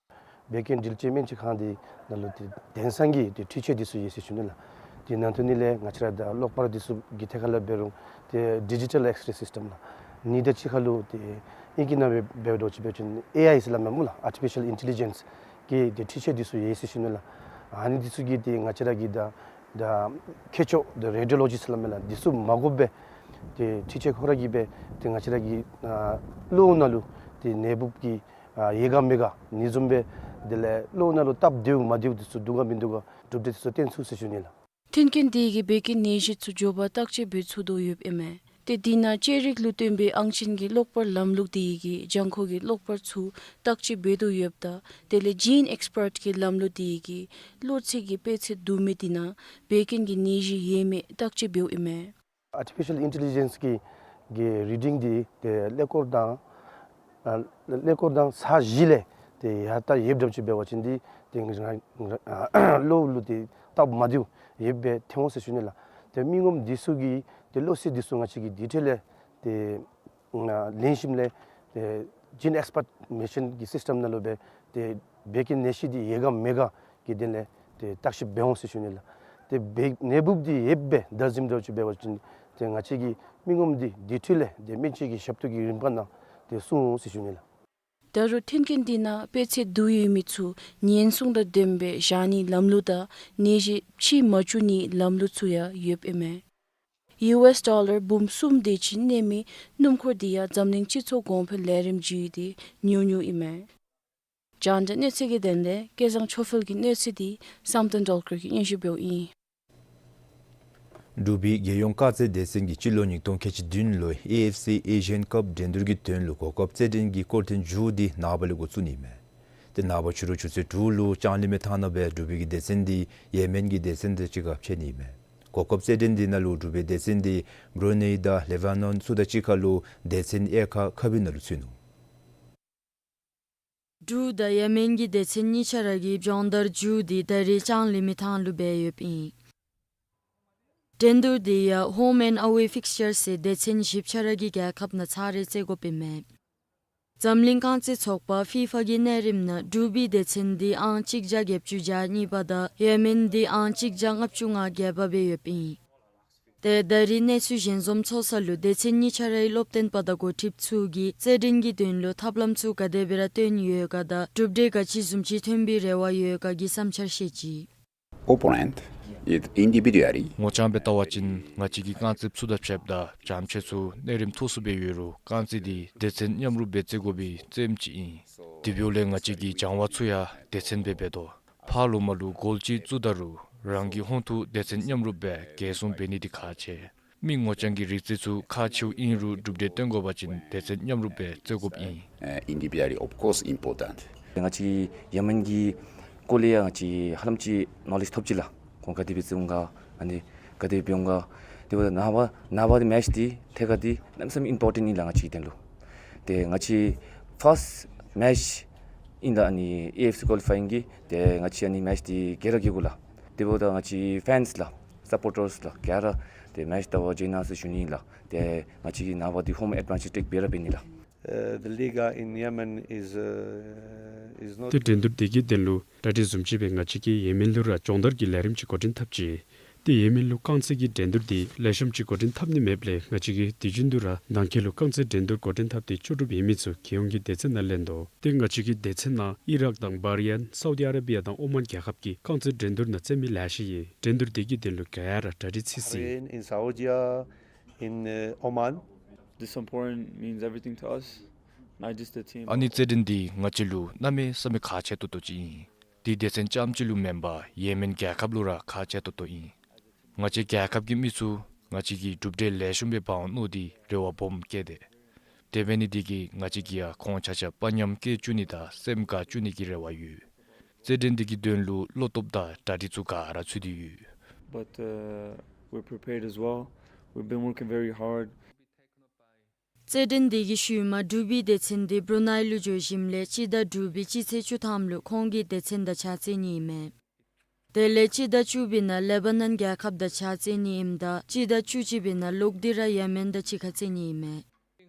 བད་ཀན་འདུལ་སྤྱོད་སྨན་བཅོས་ཁང་འདི་ནང་ལུ་ཏེ་དེང་སང་གི་ཏེ་འཕྲུལ་ཆས་འདི་ཚུ་ཡོད་ཟེར་ཞུ་ནི་ལགས། དེ་ནང་དོན་ནི་ལས་ང་བཅས་ར་ད་གློག་པར་འདི་ཚུ་གི་ཐད་ཁར་ལས་འབད་རུང་ཏེ་ཌི་ཇི་ཊལ་ཨེགསི་རེ་སིསི་ཊེམ་ལགས། ཨ་ནི་དང་གཅིག་ཁར་ལུ་ཏེ་ཨིང་སྐད་ནང་སྦེ་འབད་དོ་ཅིག་འབད་བ་ཅིན་ཨེ་ཨའི་ཟེར་སླབ་མས་སྨོ་ལགས། ཨར་ཊི་ཕི་ཤཱལ་ཨིན་ཊེ་ལི་ཇེནསི་གི་ཏེ་འཕྲུལ་ཆས་འདི་ཚུ་ཡོད་ཟེར་ཞུ་ནི་ལགས། ཨ་ནི་འདི་ཚུ་གིས་ཏེ་ང་བཅས་ར་གི་ད་ ད་མཁས་མཆོག་ད་རེ་ཌི་ཡོ་ལོ་ཇིསཊ་སླབ་མས་ལགས། འདི་ཚུ་མ་དགོཔ་སྦེ་ཏེ་ཁྲི་ཆེན་ཁོ་ར་གིས་སྦེ་ཏེ་ང་བཅས་ར་གི་ཨ་གློ་བ་ནང་ལུ་ཏེ་ནད་འབུཔ་གི་ཨ་ཡོད་ག་མེད་ག་ཨ་ནི་བཟུམ་སྦེ་དེ་ལས་གློ་བ་ནང་ལུ་སྟབས་བདེཝ་མ་བདེཝ་འདི་ཚུ་འདུག་ག་མིན་འདུག་ག་གྲུབ་འབྲས་འདི་ཚུ་སྟོན་ཚུགས་ཟེར་ཞུ་ནི་ལགས། མཐུན་རྐྱེན་དེ་གིས་བད་ཀན་ནད་གཞི་ཚུ་མགྱོགས་པར་བརྟག་དཔྱད་འབད་ཚུགས་དོ་ཡོདཔ་ཨིན་མས། ཏེ་དེ་ནང་ལྕེ་རིགས་ལུ་བརྟེན་པའི་ཨང་ཆེན་གྱི་གློག་པར་ལམ་ལུགས་དེ་གིས་ལྗང་ཁུ་གི་གློག་པར་ཚུ་བརྟག་དཔྱད་འབད་དོ་ཡོདཔ་ད་དེ་ལས་ཇིན་ཨེགསི་པརཊ་གི་ལམ་ལུགས་དེ་གིས་གློ་ཚད་ཀྱི་དཔེ་ཚད་བསྡུ་མི་དེ་ནང་བད་ཀན་གྱི་ནད་གཞི་ཡོད་མེད་བརྟག་དཔྱད་འབདཝ་ཨིན་མས། ཨར་ཊི་ཕི་ཤལ་ཨིན་ཊེ་ལི་ཇེནསི་གི་གི་རི་ཌིང་འདི་ཏེ་ཀླད་ཀོར་དང་ཨ་ཀླད་ཀོར་དང་ས་གཞི་ལས་ཏེ་ཡར་ལྟ་ཡོདཔ་འདྲཝ་ཅིག་འབད་བ་ཅིན་འདི་ཏེ་ང་ང་གློ་ལུ་ཏེ་སྟབས་མ་བདེཝ་ཡོདཔ་སྦེ་ཐོན་འོང་ཟེར་ཞུ་ནི་ལགས། ཏེ་མི་ངོམ་འདི་ཚུ་གི་ཏེ་གློ་ཚད་འདི་ཚུ་ང་བཅས་ཀྱིས་དེ་འཕྲོ་ལས་ཏེ་ཨ་ལེན་ཞིནམ་ལས་ཏེ་ཇིན་ཨེགསི་པརཊ་མེ་ཤིན་གྱི་སིསི་ཊེམ་ནང་ལུ་སྦེ་ཏེ་བད་ཀན་ནད་གཞི་འདི་ཡོད་ག་མེད་ག་གི་དོན་ལས་ཏེ་བརྟག་ཞིབ་འབད་འོང་ཟེར་ཞུ་ནི་ལགས། ཏེ་བད་ནད་འབུཔ་འདི་ཡོདཔ་སྦེ་བརྡ་འཛིནམ་འདྲཝ་ཅིག་འབད་བ་ཅིན་ཏེ་ང་བཅས་ཀྱིས་མི་ངོམ་འདི་དེ་འཕྲོ་ལས་ཏེ་སྨན་བཅོས་ཀྱི་ཞབས་ཏོག་གི་རིམ་པ་ནང་ཏེ་སོང་འོང་ཟེར་ཞུ་ནི་ལགས། ད་རུང་མཐུན་རྐྱེན་དེ་ནང་དཔེ་ཚད་བསྡུ་ཡོད་མི་ཚུ་ཉེན་སྲུང་དང་ལྡནམ་སྦེ་བཞག་ནིའི་ལམ་ལུགས་དང་ནད་གཞི་ཕྱིས་མ་བཅུག་ནིའི་ལམ་ལུགས་ཚུ་ཡང་ཡོདཔ་ཨིན་མས། ཡུ་ཨེསི་ཌོ་ལར་འབུམ་གསུམ་དེ་ཅིག་གནས་མི་སྣུམ་འཁོར་དེ་ཡང་འཛམ་གླིང་སྤྱི་ཚོགས་གོང་འཕེལ་ལས་རིམ་བརྒྱུད་དེ་ཉུང་ཉུང་ཨིན་མས། རྒྱང་བསྒྲགས་གནས་ཚུལ་གྱི་དོན་ལས་སྐལ་བཟང་ཆོས་འཕེལ་གྱི་གནས་ཚུལ་འདི་བསམ་གཏན་སྒྲོལ་དཀར་གྱིས་སྙན་ཞུ་འབདཝ་ཨིན། འབྲུག་པའི་རྒྱལ་ཡོངས་རྐང་རྩེད་སྡེ་ཚན་གྱིས་སྤྱི་ལོ་ཉིས་སྟོང་ཁལ་གཅིག་བདུན་ལོའི་ཨེ་ཨེཕ་སི་ཨེ་ཤི་ཡཱན་ཀབ་འགྲན་བསྡུར་གྱི་དོན་ལུ་གོ་སྐབས་རྩེད་འགྲན་གྱི་སྐོར་ཐེངས་མཇུག་འདི་ནངས་པ་ལས་འགོ་བཙུགས་ནི་མས། ཏེ་ནངས་པ་ཕྱི་རུ་ཆུ་ཚོད་དྲུག་ལུ་ལྕང་གླིང་མའི་ཐང་ནང་སྦེ་འབྲུག་པའི་གི་སྡེ་ཚན་འདི་ཡེ་མེན་གྱི་སྡེ་ཚན་དང་གཅིག་ཁར་ཕྱད་ནི་མས། གོ་སྐབས་རྩེད་འགྲན་འདི་ནང་ལུ་འབྲུག་པའི་སྡེ་ཚན་འདི་བུ་རུ་ནེ་དང་ལེ་བྷ་ནོན་ཚུ་དང་གཅིག་ཁར་ལུ་སྡེ་ཚན་གཡས་ཁ་ཁ་བའི་ནང་ལུ་ཚུད་ནུག། འབྲུག་དང་ཡེ་མེན་གྱི་སྡེ་ཚན་གཉིས་ཆ་ར་གི་སྦྱོང་བརྡར་མཇུག་འདི་ད་རིས་ལྕང་གླིང་མའི་ཐང་ལུ་འབད་ཡོདཔ་ཨིན། འགྲན་བསྡུར་འདི་ཡང་ཧོམ་ཨེནཌ་ཨ་ཝེ་ཕིགསི་ཅར་ཟེར་སྡེ་ཚན་བཞི་ཆ་ར་གི་རྒྱལ་ཁབ་ནང་ཚར་རེ་རྩེ་དགོཔ་ཨིན་མས། འཛམ་གླིང་རྐང་རྩེད་ཚོགས་པ་ཕི་ཕ་གི་གནས་རིམ་ནང་འབྲུག་པའི་སྡེ་ཚན་འདི་ཨང་གཅིག་བརྒྱ་བརྒྱད་ཅུ་གྱ་གཉིས་པ་དང་ཡེ་མེན་འདི་ཨང་གཅིག་བརྒྱ་ལྔ་བཅུ་ང་བརྒྱད་པ་སྦེ་ཡོདཔ་ཨིན། ཏེ་ད་རིས་གནས་ཚུལ་ཞལ་འཛོམས་ཚོགས་ས་ལུ་སྡེ་ཚན་གཉིས་ཆ་རའི་སློབ་སྟོན་པ་དང་འགོ་ཁྲིདཔ་ཚུ་གིས་རྩེད་འགྲན་གྱི་དོན་ལུ་ཐབས་ལམ་ཚུ་ག་དེ་སྦེ་ར་སྟོན་ཡོད་ག་དང་གྲུབ་འབྲས་ག་ཅི་བཟུམ་ཅིག་ཐོན་པའི་རེ་བ་ཡོད་ག་གི་བསམ་འཆར་བཤད་ཅི། Opponent is individually ངོ་རྐྱང་སྦེ་བལྟ་བ་ཅིན་ང་བཅས་ཀྱི་རྐང་རྩེདཔ་ཚུ་དང་ཕྱདཔ་ད་བྱམས་ཆེ་ཚུ་གནས་རིམ་མཐོ་སུ་སྦེ་ཡོད་རུང་རྐང་རྩེད་འདི་སྡེ་ཚན་མཉམ་རུབ་སྦེ་རྩེ་དགོ་པའི་རྩེདམོ་ཅིག་ཨིན། དེ་འབདཝ་ལས་ང་བཅས་ཀྱིས་སྦྱང་བ་ཚུ་ཡང་སྡེ་ཚན་སྦེ་འབད་དོ། ཕར་ལུ་མར་ལུ་གོལ་ཅིག་བཙུགས་ད་རུང་རང་གི་ཧོང་ཐུག་སྡེ་ཚན་མཉམ་རུབ་སྦེ་འགན་སྲུང་འབད་ནི་འདི་ཁག་ཆེ། མི་ངོ་རྐྱང་གི་རིག་རྩལ་ཚུ་ཁག་ཆེཝ་ཨིན་རུང་གྲུབ་འབྲས་སྟོན་དགོ་པ་ཅིན་སྡེ་ཚན་མཉམ་རུབ་སྦེ་རྩེ་དགོཔ་ཨིན། Uh, individually, of course, important. ང་བཅས་ཡེ་མེན་གྱི་སྐོར་ལས་ཡང་ང་བཅས་ཧ་ལམ་ཅིག་ནོ་ལེཇ་ཐོབ་ཅི་ལགས། ཁོང་ག་དེ་སྦེ་རྩེད་འོང་ག་ཨ་ནི་ག་དེ་སྦེ་འབད་འོང་ག། དེ་འབདཝ་ད་ནངས་པ་ནངས་པ་འདི་མེཆ་འདི་ཐད་ཀར་འདི་གནམ་མེད་ས་མེད་ཨིམ་པོར་ཊེནཊ་ཨིན་ལགས་ང་བཅས་ཀྱི་དོན་ལུ། ཏེ་ང་བཅས་ཕརསཊ་མེཆ་ཨིན་ལགས། ཨ་ནི་ཨེ་ཨེཕ་སི་ཀོ་ལི་ཕ་ཡིང་གི་ཏེ་ང་བཅས་ཨ་ནི་མེཆ་འདི་རྒྱལ་ར་རྒྱལ་དགོ་ལགས། དེ་འབདཝ་ད་ང་བཅས་ཕེནསི་ལགས་སཔོར་ཊརསི་ལགས་ག་ར་ཏེ་མེཆ་ལྟ་བར་བྱོན་གནང་ཟེར་ཞུ་ནི་ཨིན་ལགས། ཏེ་ང་བཅས་ཀྱི་ནངས་པ་འདི་ཧོམ་ཨེཌ་ཝེན་ཅར་ཊེཀ་སྦེ་ར་འབད་ནི་ལགས། Uh, the Liga in Yemen is, uh, is not ཏེ་འགྲན་བསྡུར་འདི་གི་དོན་ལུ་ད་རིས་བཟུམ་ཅིག་སྦེ་ང་བཅས་ཀྱིས་ཡེ་མེན་ལུ་ར་སྦྱོང་བརྡར་གྱི་ལས་རིམ་ཅིག་འགོ་འདྲེན་འཐབ་ཅི། ཏེ་ཡེ་མེན་ལུ་རྐང་རྩེད་ཀྱི་འགྲན་བསྡུར་འདི་ལེགས་ཤོམ་ཅིག་འགོ་འདྲེན་འཐབ་ནི་མེདཔ་ལས་ང་བཅས་ཀྱིས་དུས་རྒྱུན་དུ་ར་ནང་འཁོད་ལུ་རྐང་རྩེད་འགྲན་བསྡུར་འགོ་འདྲེན་འཐབ་སྟེ་ལྕོགས་གྲུབ་ཡོད་མི་ཚུ་རྒྱལ་ཡོངས་ཀྱི་སྡེ་ཚན་ནང་ལེན་དོ། ཏེ་ང་བཅས་ཀྱི་སྡེ་ཚན་ནང་ཨི་རག་དང་བྷ་རེན་སའུ་དི་ཨ་ར་བི་ཡ་དང་ཨོ་མཱན་རྒྱལ་ཁབ་ཀྱི་རྐང་རྩེད་འགྲན་བསྡུར་ནང་རྩེད་མི་ལེ་ཤ་ཡོད། འགྲན་བསྡུར་འདི་གི་དོན་ལུ་ག་ར་གྲ་སྒྲིག་ཚར་ཅི། Bahrain, in Saudi, in, uh, Oman. This tournament means everything to us, not just the team. ཨ་ནི་རྩེད་འགྲན་འདི་ང་བཅས་ལུ་གནམ་མེད་ས་མེད་ཁག་ཆེ་ཏོག་ཏོ་ཅིག་ཨིན། འདི་སྡེ་ཚན་རྐྱངམ་ཅིག་ལུ་མེན་པར་ཡེ་མེན་རྒྱལ་ཁབ་ལུ་ར་ཁག་ཆེ་ཏོག་ཏོ་ཨིན། ང་བཅས་རྒྱལ་ཁབ་ཀྱི་མི་ཚུ་ང་བཅས་ཀྱིས་གྲུབ་འབྲས་ལེགས་ཤོམ་སྦེ་འབག་འོང་མནོ་སྟེ་རེ་བ་སྦོམ་བསྐྱེད་དེ། དེ་འབད་ནི་འདི་གིས་ང་བཅས་ཀྱིས་ཡང་ཁོང་ཆ་ཁྱབ་དཔའ་ཉམས་བསྐྱེད་བཅུག་ནི་དང་སེམས་དགའ་བཅུག་ནི་གི་རེ་བ་ཡོད། རྩེད་འགྲན་འདི་གི་དོན་ལུ་བློ་སྟོབས་དང་གྲ་སྒྲིག་ཚུ་ག་ར་ཚུད་དེ་ཡོད། But, uh, we're prepared as well. We've been working very hard. རྩེད་འགྲན་འདི་གི་ཤུལ་མ་འབྲུག་པའི་སྡེ་ཚན་འདི་བུ་རུ་ནའི་ལུ་འགྱོ་ཞིནམ་ལས་སྤྱི་ཟླ་དྲུག་པའི་སྤྱི་ཚེས་བཅུ་ཐམ་ལུ་ཁོང་གི་སྡེ་ཚན་དང་གཅིག་ཁར་རྩེད་ནི་ཨིན་མས། དེ་ལས་སྤྱི་ཟླ་བཅུ་པའི་ནང་ལེ་བྷ་ནན་རྒྱལ་ཁབ་དང་གཅིག་ཁར་རྩེད་ནི་ཨིནམ་ད་སྤྱི་ཟླ་བཅུ་གཅིག་པའི་ནང་ལོག་སྟེ་ར་ཡེ་མེན་དང་གཅིག་ཁར་རྩེད་ནི་ཨིན་མས།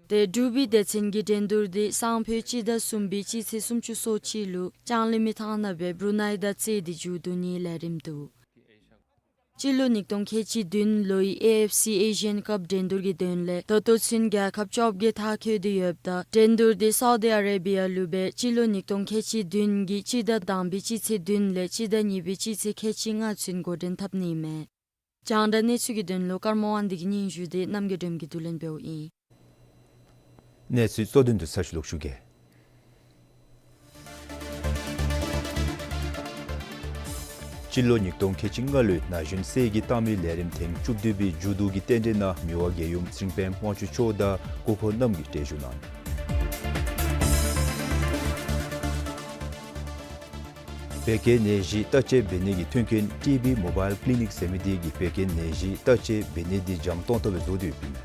ཏེ་འབྲུག་པའི་སྡེ་ཚན་གྱི་འགྲན་བསྡུར་འདི་སང་ཕོད་སྤྱི་ཟླ་གསུམ་པའི་སྤྱི་ཚེས་སུམ་ཅུ་སོ་གཅིག་ལུ་ལྕང་གླིང་མའི་ཐང་ནང་སྦེ་བུ་རུ་ནའི་དང་རྩེད་དེ་མཇུག་བསྡུ་ནིའི་ལས་རིམ་འདུག། སྤྱི་ལོ་ཉིས་སྟོང་ཁལ་གཅིག་བདུན་ལོའི་ཨེ་ཨེཕ་སི་ཨེ་ཤི་ཡཱན་ཀབ་འགྲན་བསྡུར་གྱི་དོན་ལས་ད་ལྟོ་ཚུན་རྒྱལ་ཁབ་བཅོ་བརྒྱད་མཐའ་འཁྱོལ་ཏེ་ཡོདཔ་ད་འགྲན་བསྡུར་འདི་སའུ་དི་ཨ་རེ་བི་ཡ་ལུ་སྦེ་སྤྱི་ལོ་ཉིས་སྟོང་ཁལ་གཅིག་བདུན་གྱི་སྤྱི་ཟླ་དང་པའི་སྤྱི་ཚེས་བདུན་ལས་སྤྱི་ཟླ་གཉིས་པའི་སྤྱི་ཚེས་ཁལ་གཅིག་ལྔ་ཚུན་འགོ་འདྲེན་འཐབ་ནི་ཨིན་མས། རྒྱང་བསྒྲགས་གནས་ཚུལ་གྱི་དོན་ལུ་ཀརྨ་དབང་འདུས་ཀྱི་སྙན་ཞུ་དེ་རྣམ་རྒྱལ་སྒྲོལ་མ་གིས་བསྡུ་ལེན་འབདཝ་ཨིན། གནས་ཚུལ་གཙོ་དོན་དུ་ཚར་ཞུ་ལོག་ཞུ་གེ། སྤྱི་ལོ་ཉིས་སྟོང་ཁལ་གཅིག་ལྔ་ལོའི་ན་གཞོན་སའི་གི་ཏང་མིའི་ལས་རིམ་ཐེངས་བཅུ་བདུན་པའི་མཇུག་བསྡུ་གི་རྟེན་འབྲེལ་ནང་མི་དབང་རྒྱལ་ཡུམ་ཚེ་རིང་དཔལ་དབང་ཕྱུག་མཆོག་དང་སྐུ་འཁོར་རྣམས་ཀྱིས་གྲལ་བཞུགས་གནང་། བད་ཀན་ནད་གཞི་བརྟག་དཔྱད་འབད་ནི་གི་མཐུན་རྐྱེན་ཊི་བི་མོ་བཱའིལ་ཀི་ལི་ནིཀ་ཟེར་མི་དེ་གིས་བད་ཀན་ནད་གཞི་བརྟག་དཔྱད་འབད་ནི་དེ་འཇམ་ཏོང་ཏོ་སྦེ་བཟོ་སྟེ་ཡོདཔ་ཨིན་མས།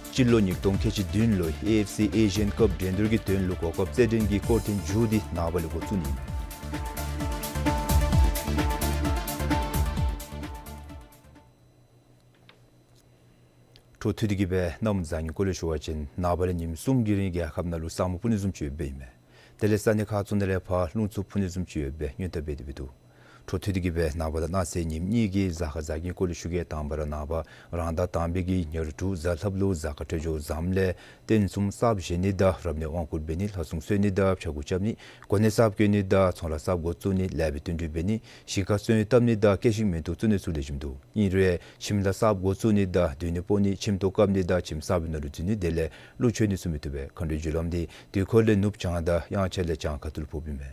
སྤྱི་ལོ་ཉིས་སྟོང་ཁལ་གཅིག་བདུན་ལོའི་ཨེ་ཨེཕ་སི་ཨེ་ཤི་ཡཱན་ཀབ་འགྲན་བསྡུར་གྱི་དོན་ལུ་གོ་སྐབས་རྩེད་འགྲན་གྱི་སྐོར་ཐེངས་མཇུག་དེ་ནངས་པ་ལས་འགོ་བཙུགས་ནི་ཨིན་མས། འཕྲོ་མཐུད་དེ་གི་སྦེ་གནམ་གཤིས་གྱི་སྐོར་ལས་ཞུ་བ་ཅིན་ནངས་པ་ལས་ཉིནམ་གསུམ་གྱི་རིང་རྒྱལ་ཁབ་ནང་ལུ་ས་སྨུག་སྤུབ་ནི་བཟུམ་ཅིག་ཡོདཔ་ཨིན་མས། དེ་ལས་ས་གནས་ཁག་ཚུ་ནང་ལས་ཕར་རླུང་འཚུབ་འཕུ་ནི་བཟུམ་ཅིག་ཡོདཔ་སྦེ་སྔོན་བརྡ་འབད་དེ་འབད་འདུག། འཕྲོ་མཐུད་དེ་གི་སྦེ་ནངས་པ་དང་གནངས་ཚེ་ཉིནམ་གཉིས་ཀྱི་གཟའ་སྐར་གཟའ་སྐར་གྱི་སྐོར་ལས་ཞུ་གེ། དང་པ་ར་ནངས་པ་རང་ཟླ་དང་པའི་གི་ཉེར་དྲུག་གཟའ་ལྷགཔ་ལུ་གཟའ་སྐར་འཕྲོད་སྦྱོར་བཟངམ་ལས་རྟེན་གསུམ་གསརཔ་བཞེངས་ནི་དང་རབ་གནས་དབང་བསྐུར་འབད་ནི་ལྷ་སྲུང་གསོལ་ནི་དང་ཕྱྭ་འགུགས་རྐྱབ་ནི་གོ་གནས་གསརཔ་བསྐོ་ནི་དང་ཚོང་ལཱ་གསརཔ་འགོ་བཙུགས་ནི་ལེགས་པའི་བསྟུན་གྲོས་འབད་ནི་ཞིང་ཁ་སོན་བཏབ་ནི་དང་སྐྱེད་ཤིང་མེ་ཏོག་བཙུགས་ནི་ཚུ་ལེགས་ཤོམ་འདུག། ཨིན་རུང་ཁྱིམ་ལཱ་གསརཔ་འགོ་བཙུགས་ནི་དང་སྡོད་གནས་སྤོ་ནི་ཁྱིམ་ཐོག་བཀབ་ནི་དང་ཁྱིམ་གསར་པའི་ནང་ལུ་འཛུལ་ནི་དེ་ལས་གླུ་མཆོད་ནི་ཚུ་མི་བཏུབ་པས། མཁའ་འགྲོའི་རྒྱུ་ལམ་འདི་དུས་འཁོར་ལས་ནུབ་བྱང་དང་དབྱངས་འཆར་ལས་བྱང་ཁ་ཐུག་ལུ་ཕོགཔ་ཨིན་མས།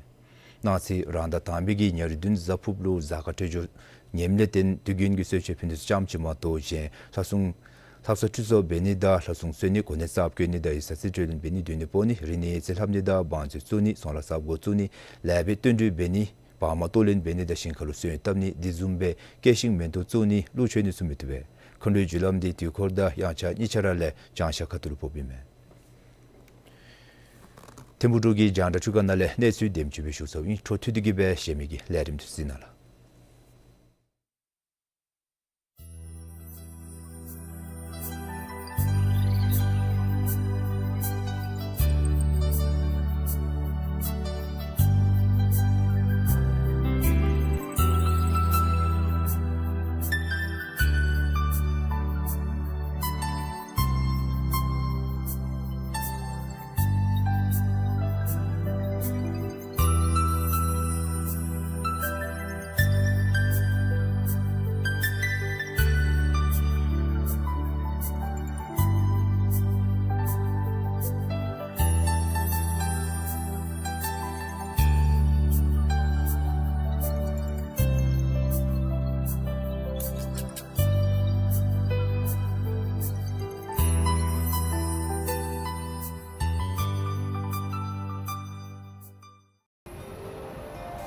གནངས་ཚེ་རང་ཟླ་དང་པའི་གི་ཉེར་བདུན་གཟའ་ཕུརཔ་ལུ་གཟའ་སྐར་འཕྲོད་སྦྱོར་ངནམ་ལས་བརྟེན་དུས་རྒྱུན་གྱི་གསོལ་མཆོད་ཕུལ་ནི་ཚུ་ཙམ་ཅིག་མ་གཏོགས་གཞན་ལྷ་སྲུང་ལྷ་བསངས་ཁྲུས་གསོལ་འབད་ནི་དང་ལྷ་སྲུང་གསོལ་ནི་གོ་གནས་གསརཔ་བསྐོ་ནི་དང་ཡིག་ཚང་རྩིས་སྤྲོད་ལེན་འབད་ནི་སྡོད་གནས་སྤོ་ནི་རིག་གནས་ཡིག་རྩིས་ལྷབ་ནི་དང་བང་མཛོད་བཙུགས་ནི་ཚོང་ལཱ་གསརཔ་འགོ་བཙུགས་ནི་ལེགས་པའི་བསྟུན་གྲོས་འབད་ནི་བག་མ་གཏོར་ལེན་འབད་ནི་དང་ཞིང་ཁ་ལུ་སོན་བཏབ་ནི་དེ་བཟུམ་སྦེ་སྐྱེད་ཤིང་མེ་ཏོག་བཙུགས་ནི་གླུ་མཆོད་ནི་ཚུ་མི་བཏུབ་པས། མཁའ་འགྲོའི་རྒྱུ་ལམ་འདི་དུས་འཁོར་དང་དབྱངས་འཆར་གཉིས་ཆ་ར་ལས་བྱང་ཤར་ཁ་ཐུག་ལུ་ཕོགཔ་ཨིན་མས། ཐིམ་ཕུག་འབྲུག་གི་རྒྱང་བསྒྲགས་འཕྲུལ་ཁང་ནང་ལས་གནས་ཚུལ་དེམ་ཅིག་སྦེ་ཞུ་ཚརཝ་ཨིན། འཕྲོ་མཐུད་དེ་གི་སྦེ་གཞན་མི་གི་ལས་རིམ་ཚུ་གཟིགས་གནང་ལགས།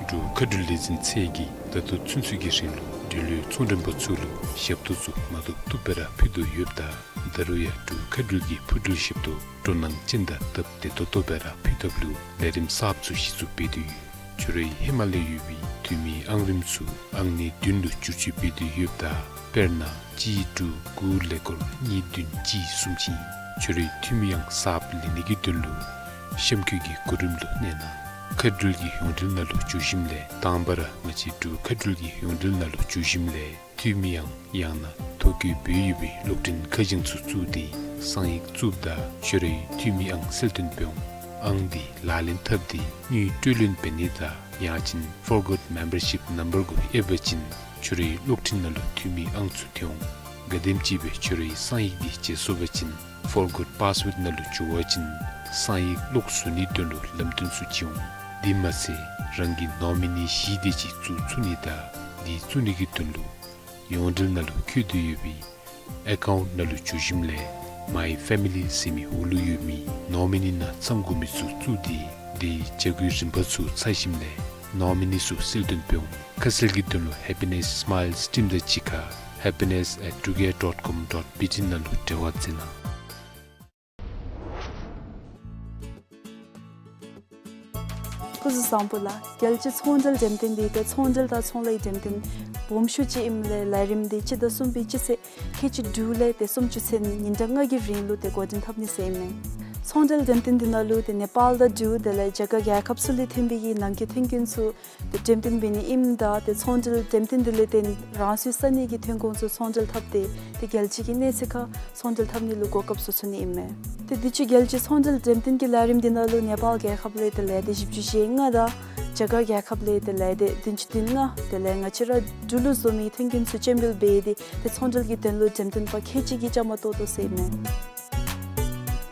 འབྲུག་མཁའ་འགྲུལ་ལས་འཛིན་ཚད་ཀྱིས་ད་ལྟོ་ཚུན་ཚོད་ཀྱི་རིང་ལུ་འབྲེལ་ཡོད་ཚོང་མགྲོན་པ་ཚུ་ལུ་ཞབས་ཏོག་ཚུ་མ་ཐུབ་ཐུབ་སྦེ་ར་ཕུལ་དོ་ཡོདཔ་ད་ད་རུང་ཡང་འབྲུག་མཁའ་འགྲུལ་གྱི་འཕུར་འགྲུལ་ཞབས་ཏོག་སྤྲོ་སྣང་ཅན་དང་སྟབས་བདེ་ཏོག་ཏོ་སྦེ་ར་ཕུལ་ཐབས་ལུ་ལས་རིམ་གསརཔ་ཚུ་གཞི་བཙུགས་འབད་དེ་ཡོད། ཁྱོད་རའི་ཧེ་མ་ལས་ཡོད་པའི་འཐུས་མིའི་ཨང་རིམ་ཚུ་ཨང་གནས་བདུན་ལུ་བསྒྱུར་བཅོས་འབད་དེ་ཡོདཔ་ད་དཔེར་ན་གཅིག་དྲུག་དགུ་ཀླད་ཀོར་གཉིས་བདུན་གཅིག་གསུམ་ཅིག་ཨིན། ཁྱོད་རའི་འཐུས་མི་ཨང་གསརཔ་ལེན་ནི་གི་དོན་ལུ་གཤམ་འཁོད་ཀྱི་གོ་རིམ་ལུ་གནས་གནང་། མཁའ་འགྲུལ་གྱི་ཡོངས་འབྲེལ་ནང་ལུ་འགྱོ་ཞིནམ་ལས་དང་པ་ར་ང་བཅས་འབྲུག་མཁའ་འགྲུལ་གྱི་ཡོངས་འབྲེལ་ནང་ལུ་འགྱོ་ཞིནམ་ལས་འཐུས་མི་ཨང་ཡང་ན་ཐོ་བཀོད་འབད་ཡོད་པའི་གློག་འཕྲིན་ཁ་བྱང་ཚུ་བཙུགས་ཏེ་གསང་ཡིག་བཙུགསཔ་ད་ཁྱོད་རའི་འཐུས་མི་ཨང་གསལ་སྟོན་འབད་འོང་། ཨང་འདི་ལག་ལེན་འཐབ་སྟེ་དངུལ་སྤྲོད་ལེན་འབད་ནི་དང་ཡང་ཅིན་Forgot Membership Number གུ་ཨེབ་པ་ཅིན་ཁྱོད་རའི་གློག་འཕྲིན་ནང་ལུ་འཐུས་མི་ཨང་ཚུ་ཐོན་འོང་། ག་དེམ་ཅིག་སྦེ་ཁྱོད་རའི་གསང་ཡིག་འདི་བརྗེད་སོང་པ་ཅིན་Forgot Password ནང་ལུ་འགྱོ་བ་ཅིན་གསང་ཡིག་ལོག་བཟོ་ནིའི་དོན་ལུ་ལམ་སྟོན་ཚུ་བྱིན་འོང་། དེ་མ་ཚད་རང་གི་ནོ་མི་ནི་བཞི་དེ་ཅིག་བཙུགས་ཚུགས་ནི་དང་དེ་བཙུགས་ནི་གི་དོན་ལུ་ཡོངས་འབྲེལ་ནང་ལུ་བཀོད་དེ་ཡོད་པའི་ཨེ་ཀའུནཊ་ནང་ལུ་འགྱོ་ཞིནམ་ལས་My Family ཟེར་མི་འོག་ལུ་ཡོད་མི་ནོ་མི་ནི་ནང་ཚང་དགོ་མི་ཚུ་བཙུགས་ཏེ་དེའི་བྱ་སྒོའི་རིམ་པ་ཚུ་ཚར་ཞིནམ་ལས་ནོ་མི་ནི་ཚུ་གསལ་སྟོན་འབད་འོང་། ཁ་གསལ་གྱི་དོན་ལུ་Happiness Smiles Team དང་གཅིག་ཁར་happiness at truegate dot com dot B T ནང་ལུ་འབྲེལ་བ་མཛད་གནང་། སྐུ་གཟུགས་བཟང་པོ་ལགས། རྒྱལ་སྤྱིའི་ཚོང་འབྲེལ་འགྲེམས་སྟོན་འདི་ཏེ་ཚོང་འབྲེལ་དང་ཚོང་ལཱའི་འགྲེམས་སྟོན་སྦོམ་ཤོས་ཅིག་ཨིནམ་ལས་ལས་རིམ་འདི་སྤྱི་ཟླ་གསུམ་པའི་སྤྱི་ཚེས་ཁལ་གཅིག་དྲུག་ལས་ཏེ་སུམ་ཅུ་ཚུན་ཉིན་གྲངས་ལྔ་གི་རིང་ལུ་ཏེ་འགོ་འདྲེན་འཐབ་ནི་ཟེར་ཨིན་མས། ཚོང་འབྲེལ་འགྲེམས་སྟོན་འདི་ནང་ལུ་ཏེ་ནེ་པཱལ་དང་འབྲུག་དེ་ལས་རྒྱ་གར་རྒྱལ་ཁབ་ཚུ་ལས་ཐོན་པའི་གི་ནང་འཁོད་ཐོན་ཁུངས་ཚུ་ཏེ་འགྲེམས་སྟོན་འབད་ནི་ཨིནམ་ད་ཏེ་ཚོང་འབྲེལ་འགྲེམས་སྟོན་འདི་ལས་བརྟེན་རང་སོའི་ས་གནས་ཀྱི་ཐོན་ཁུངས་ཚུ་ཚོང་འབྲེལ་འཐབ་སྟེ་ཏེ་རྒྱལ་སྤྱི་གི་གནས་ཚད་ཁར་ཚོང་འབྲེལ་འཐབ་ནི་ལུ་གོ་སྐབས་བཟོ་ཚུགས་ནི་ཨིན་མས། ཏེ་དུས་ཅི་རྒྱལ་སྤྱིའི་ཚོང་འབྲེལ་འགྲེམས་སྟོན་གྱི་ལས་རིམ་འདི་ནང་ལུ་ནེ་པཱལ་རྒྱལ་ཁབ་ལས་ཏེ་ལས་སྡེ་བཞི་བཅུ་ཞེ་ལྔ་དང་ རྒྱ་གར་རྒྱལ་ཁབ་ལས་དེ་ལས་དེ་བདུན་ཅུ་དོན་ལྔ་དེ་ལས་ང་བཅས་ར་འབྲུག་ལུ་བཟོ་མི་ཐོན་སྐྱེད་ཚུ་སྤྱན་འབུལ་འབད་དེ་དེ་ཚོང་འབྲེལ་གྱི་དོན་ལུ་འགྲེམས་སྟོན་པ་ཁལ་གཅིག་གིས་བཅའ་མར་གཏོགས་དོ་ཟེར་ཨིན་མས།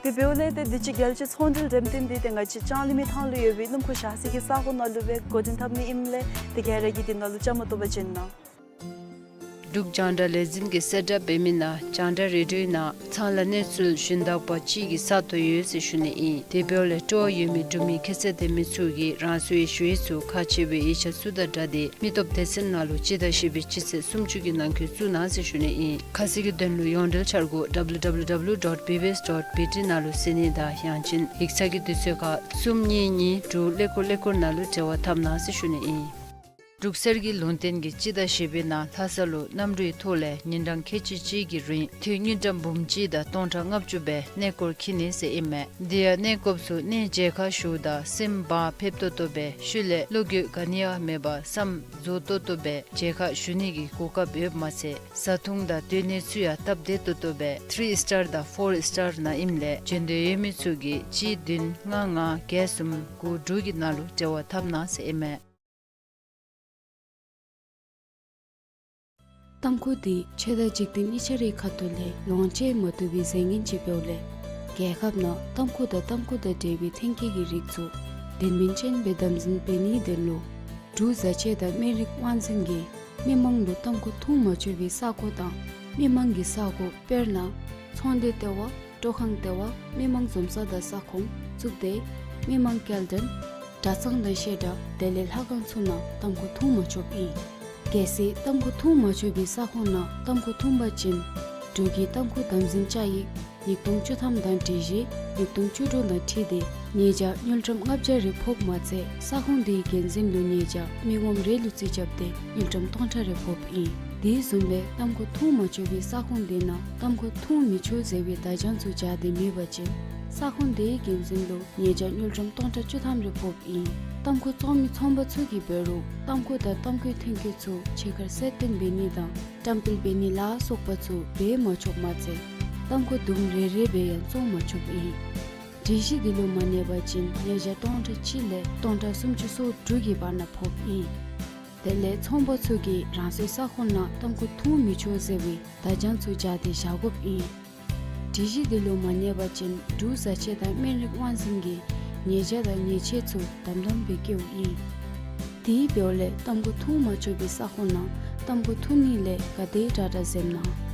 དེ་འབདཝ་ལས་དེ་དུས་ཅི་རྒྱལ་སྤྱི་ཚོང་འབྲེལ་འགྲེམས་སྟོན་འདི་དེ་ང་བཅས་ལྕང་གླིང་མི་ཐང་ལུ་ཡོད་པའི་སྣུམ་འཁོར་བཞག་སའི་གི་ས་གོ་ནང་ལུ་སྦེ་འགོ་འདྲེན་འཐབ་ནི་ཨིནམ་ལས་དེ་ག་ར་གིས་དེ་ནང་ལུ་བཅའ་མར་གཏོགས་པར་བྱོན་གནང་། འབྲུག་རྒྱང་བསྒྲགས་ལས་འཛིན་གྱིས་གསལ་བསྒྲགས་འབད་མི་ནང་རྒྱང་བསྒྲགས་རེ་ཌིའོ་ནང་ཚང་ལ་གནས་ཚུལ་ཞུན་དག་པ་ཅིག་གི་ས་ཐོབ་ཡོད་ཟེར་ཞུ་ནི་ཨིན། དེ་འབདཝ་ལས་སྤྲོ་བ་ཡོད་མི་འབྲུག་མི་ཁྱད་ཚད་ལྡན་མི་ཚུ་གིས་རང་སོའི་ཞུ་ཡིག་ཚུ་ཁག་ཆེ་བའི་ཡིག་ཆ་ཚུ་དང་སྦྲགས་ཏེ་མི་སྟོབས་སྡེ་ཚན་ནང་ལུ་སྤྱི་ཟླ་བཞི་པའི་སྤྱི་ཚེས་སུམ་ཅུ་གི་ནང་འཁོད་བཙུགས་གནང་ཟེར་ཞུ་ནི་ཨིན། ཁ་གསལ་གྱི་དོན་ལུ་ཡོངས་འབྲེལ་འཆར་སྒོ་W W W dot B B S dot B T ནང་ལུ་གཟིགས་ནི་དང་ཡང་ཅིན་ཡིག་ཚང་གི་དུས་ཚོད་ཁར་གསུམ་གཉིས་གཉིས་དྲུག་ཀླད་ཀོར་ཀླད་ཀོར་ནང་ལུ་འབྲེལ་བ་འཐབ་གནང་ཟེར་ཞུ་ནི་ཨིན། འབྲུག་གསེར་གྱི་ལུང་བསྟན་གྱིས་སྤྱི་ཟླ་བཞི་པའི་ནང་ལྷ་ས་ལུ་གནམ་གྲུའི་ཐོག་ལས་ཉིན་གྲངས་ཁལ་གཅིག་གཅིག་གི་རིང་དུས་དངུལ་ཀྲམ་འབུམ་གཅིག་དང་སྟོང་ཕྲག་ལྔ་བཅུ་སྦེ་གནས་སྐོར་འཁྱིད་ནི་ཟེར་ཨིན་མས། དེ་ཡང་གནས་སྐོརཔ་ཚུ་གནས་མཇལ་ཁ་ཞུཝ་ད་སེམས་བག་ཕེབས་ཏོག་ཏོ་སྦེ་ཤུལ་ལས་བློ་འགྱོད་ག་ནི་ཡང་མེད་པར་བསམ་རྫོགས་ཏོག་ཏོ་སྦེ་མཇལ་ཁ་ཞུ་ནི་གི་གོ་སྐབས་ཡོདཔ་མ་ཚད་བཟའ་འཐུང་དང་སྡོད་གནས་ཚུ་ཡང་སྟབས་བདེ་ཏོག་ཏོ་སྦེ་ཐི་རི་སི་ཊར་དང་ཕོར་སི་ཊར་ནང་ཨིནམ་ལས་བྱོན་འདོད་ཡོད་མི་ཚུ་གིས་གཅིག་བདུན་ལྔ་ལྔ་བརྒྱད་གསུམ་དགུ་དྲུག་གི་ནང་ལུ་འབྲེལ་བ་འཐབ་གནང་ཟེར་ཨིན་མས། ཏམ་ཁུ་འདི་ཆོས་དང་འཇིག་རྟེན་གཉིས་ཆ་རའི་ཁ་ཐུག་ལས་ལོངས་སྤྱོད་མ་བཏུབ་པའི་རྫས་ངན་ཅིག་འབདཝ་ལས་རྒྱལ་ཁབ་ནང་ཏམ་ཁུ་དང་ཏམ་ཁུ་དང་འབྲེལ་བའི་ཐོན་སྐྱེད་ཀྱི་རིགས་ཚུ་དོན་སྨིན་ཅན་སྦེ་དམ་འཛིན་འབད་ནིའི་དོན་ལུ་འབྲུག་བཟའ་ཆས་དང་སྨན་རིགས་དབང་འཛིན་གྱིས་མི་མང་ལུ་ཏམ་ཁུ་འཐུང་མ་ཆོག་པའི་ས་གོ་དང་མི་མང་གི་ས་གོ་དཔེར་ན་ཚོང་སྡེ་ལྟེ་བ། སྤྲོ་ཁང་ལྟེ་བ། མི་མང་འཛོམས་ས་དང་ས་ཁོངས་བཙུགས་ཏེ་མི་མང་སྐྱེལ་འདྲེན་གྲྭ་ཚང་དང་བཤད་གྲྭ་དེ་ལས་ལྷ་ཁང་ཚུ་ནང་ཏམ་ཁུ་འཐུང་མ་ཆོགཔ་ཨིན། གལ་སྲིད་ཏམ་ཁུ་འཐུང་མ་ཆོག་པའི་ས་ཁོངས་ནང་ཏམ་ཁུ་འཐུང་པ་ཅིན་འབྲུག་གི་ཏམ་ཁུ་དམ་འཛིན་བཅའ་ཡིག་ཉིས་སྟོང་བཅུ་ཐམ་དང་སྒྲིག་གཞི་ཉིས་སྟོང་བཅུ་དྲུག་དང་འཁྲིལ་ཏེ་ཉེས་བྱ་དངུལ་ཀྲམ་ལྔ་བརྒྱ་རེ་ཕོགཔ་མ་ཚད་ས་ཁོངས་དེའི་འགན་འཛིན་ལུ་ཉེས་བྱ་མི་ངོམ་རེ་ལུ་རྩིས་རྐྱབ་སྟེ་དངུལ་ཀྲམ་སྟོང་ཕྲག་རེ་ཕོགཔ་ཨིན། དེ་བཟུམ་སྦེ་ཏམ་ཁུ་འཐུང་མ་ཆོག་པའི་ས་ཁོངས་དེ་ནང་ཏམ་ཁུ་འཐུང་མི་ཆོག་ཟེར་བའི་བརྡ་བྱང་ཚུ་སྦྱར་ཏེ་མེད་པ་ཅིན་ས་ཁོངས་དེའི་འགན་འཛིན་ལུ་ཉེས་བྱ་དངུལ་ཀྲམ་སྟོང་ཕྲག་བཅུ་ཐམ་རེ་ཕོགཔ་ཨིན། ཏམ་ཁུ་བཙོང་མི་ཚོང་པ་ཚུ་གིས་འབད་རུང་ཏམ་ཁུ་དང་ཏམ་ཁུའི་ཐོན་སྐྱེད་ཚུ་ཕྱི་ཁར་གསལ་སྟོན་འབད་ནི་དང་བཀྲམ་སྤེལ་འབད་ནི་ལ་སོགས་པ་ཚུ་འབད་མ་ཆོགཔ་མ་ཚད་ཏམ་ཁུ་དུམ་རེ་རེ་སྦེ་ཡང་བཙོང་མ་ཆོགཔ་ཨིན། སྒྲིག་གཞི་འདི་ལུ་མ་གནས་པ་ཅིན་ཉེས་བྱ་སྟོང་ཕྲག་གཅིག་ལས་སྟོང་ཕྲག་སུམ་ཅུ་སོ་དྲུག་གི་བར་ན་ཕོགཔ་ཨིན། དེ་ལས་ཚོང་པ་ཚུ་གིས་རང་སོའི་ས་ཁོངས་ནང་ཏམ་ཁུ་འཐུང་མི་ཆོག་ཟེར་བའི་བརྡ་བྱང་ཚུ་སྦྱར་ཏེ་བཞག་དགོཔ་ཨིན། སྒྲིག་གཞི་འདི་ལུ་མ་གནས་པ་ཅིན་འབྲུག་བཟའ་ཆས་དང་སྨན་རིགས་དབང་འཛིན་གྱིས་ཉེས་བྱ་དང་ཉེས་ཆད་ཚུ་དམ་དམ་སྦེ་བཀལཝ་ཨིན། དེ་འབདཝ་ལས་ཏམ་ཁུ་འཐུང་མ་ཆོག་པའི་ས་ཁོངས་ནང་ཏམ་ཁུ་འཐུང་ནི་ལས་ག་དེ་དྲག་དྲག་འཛེམ་གནང་།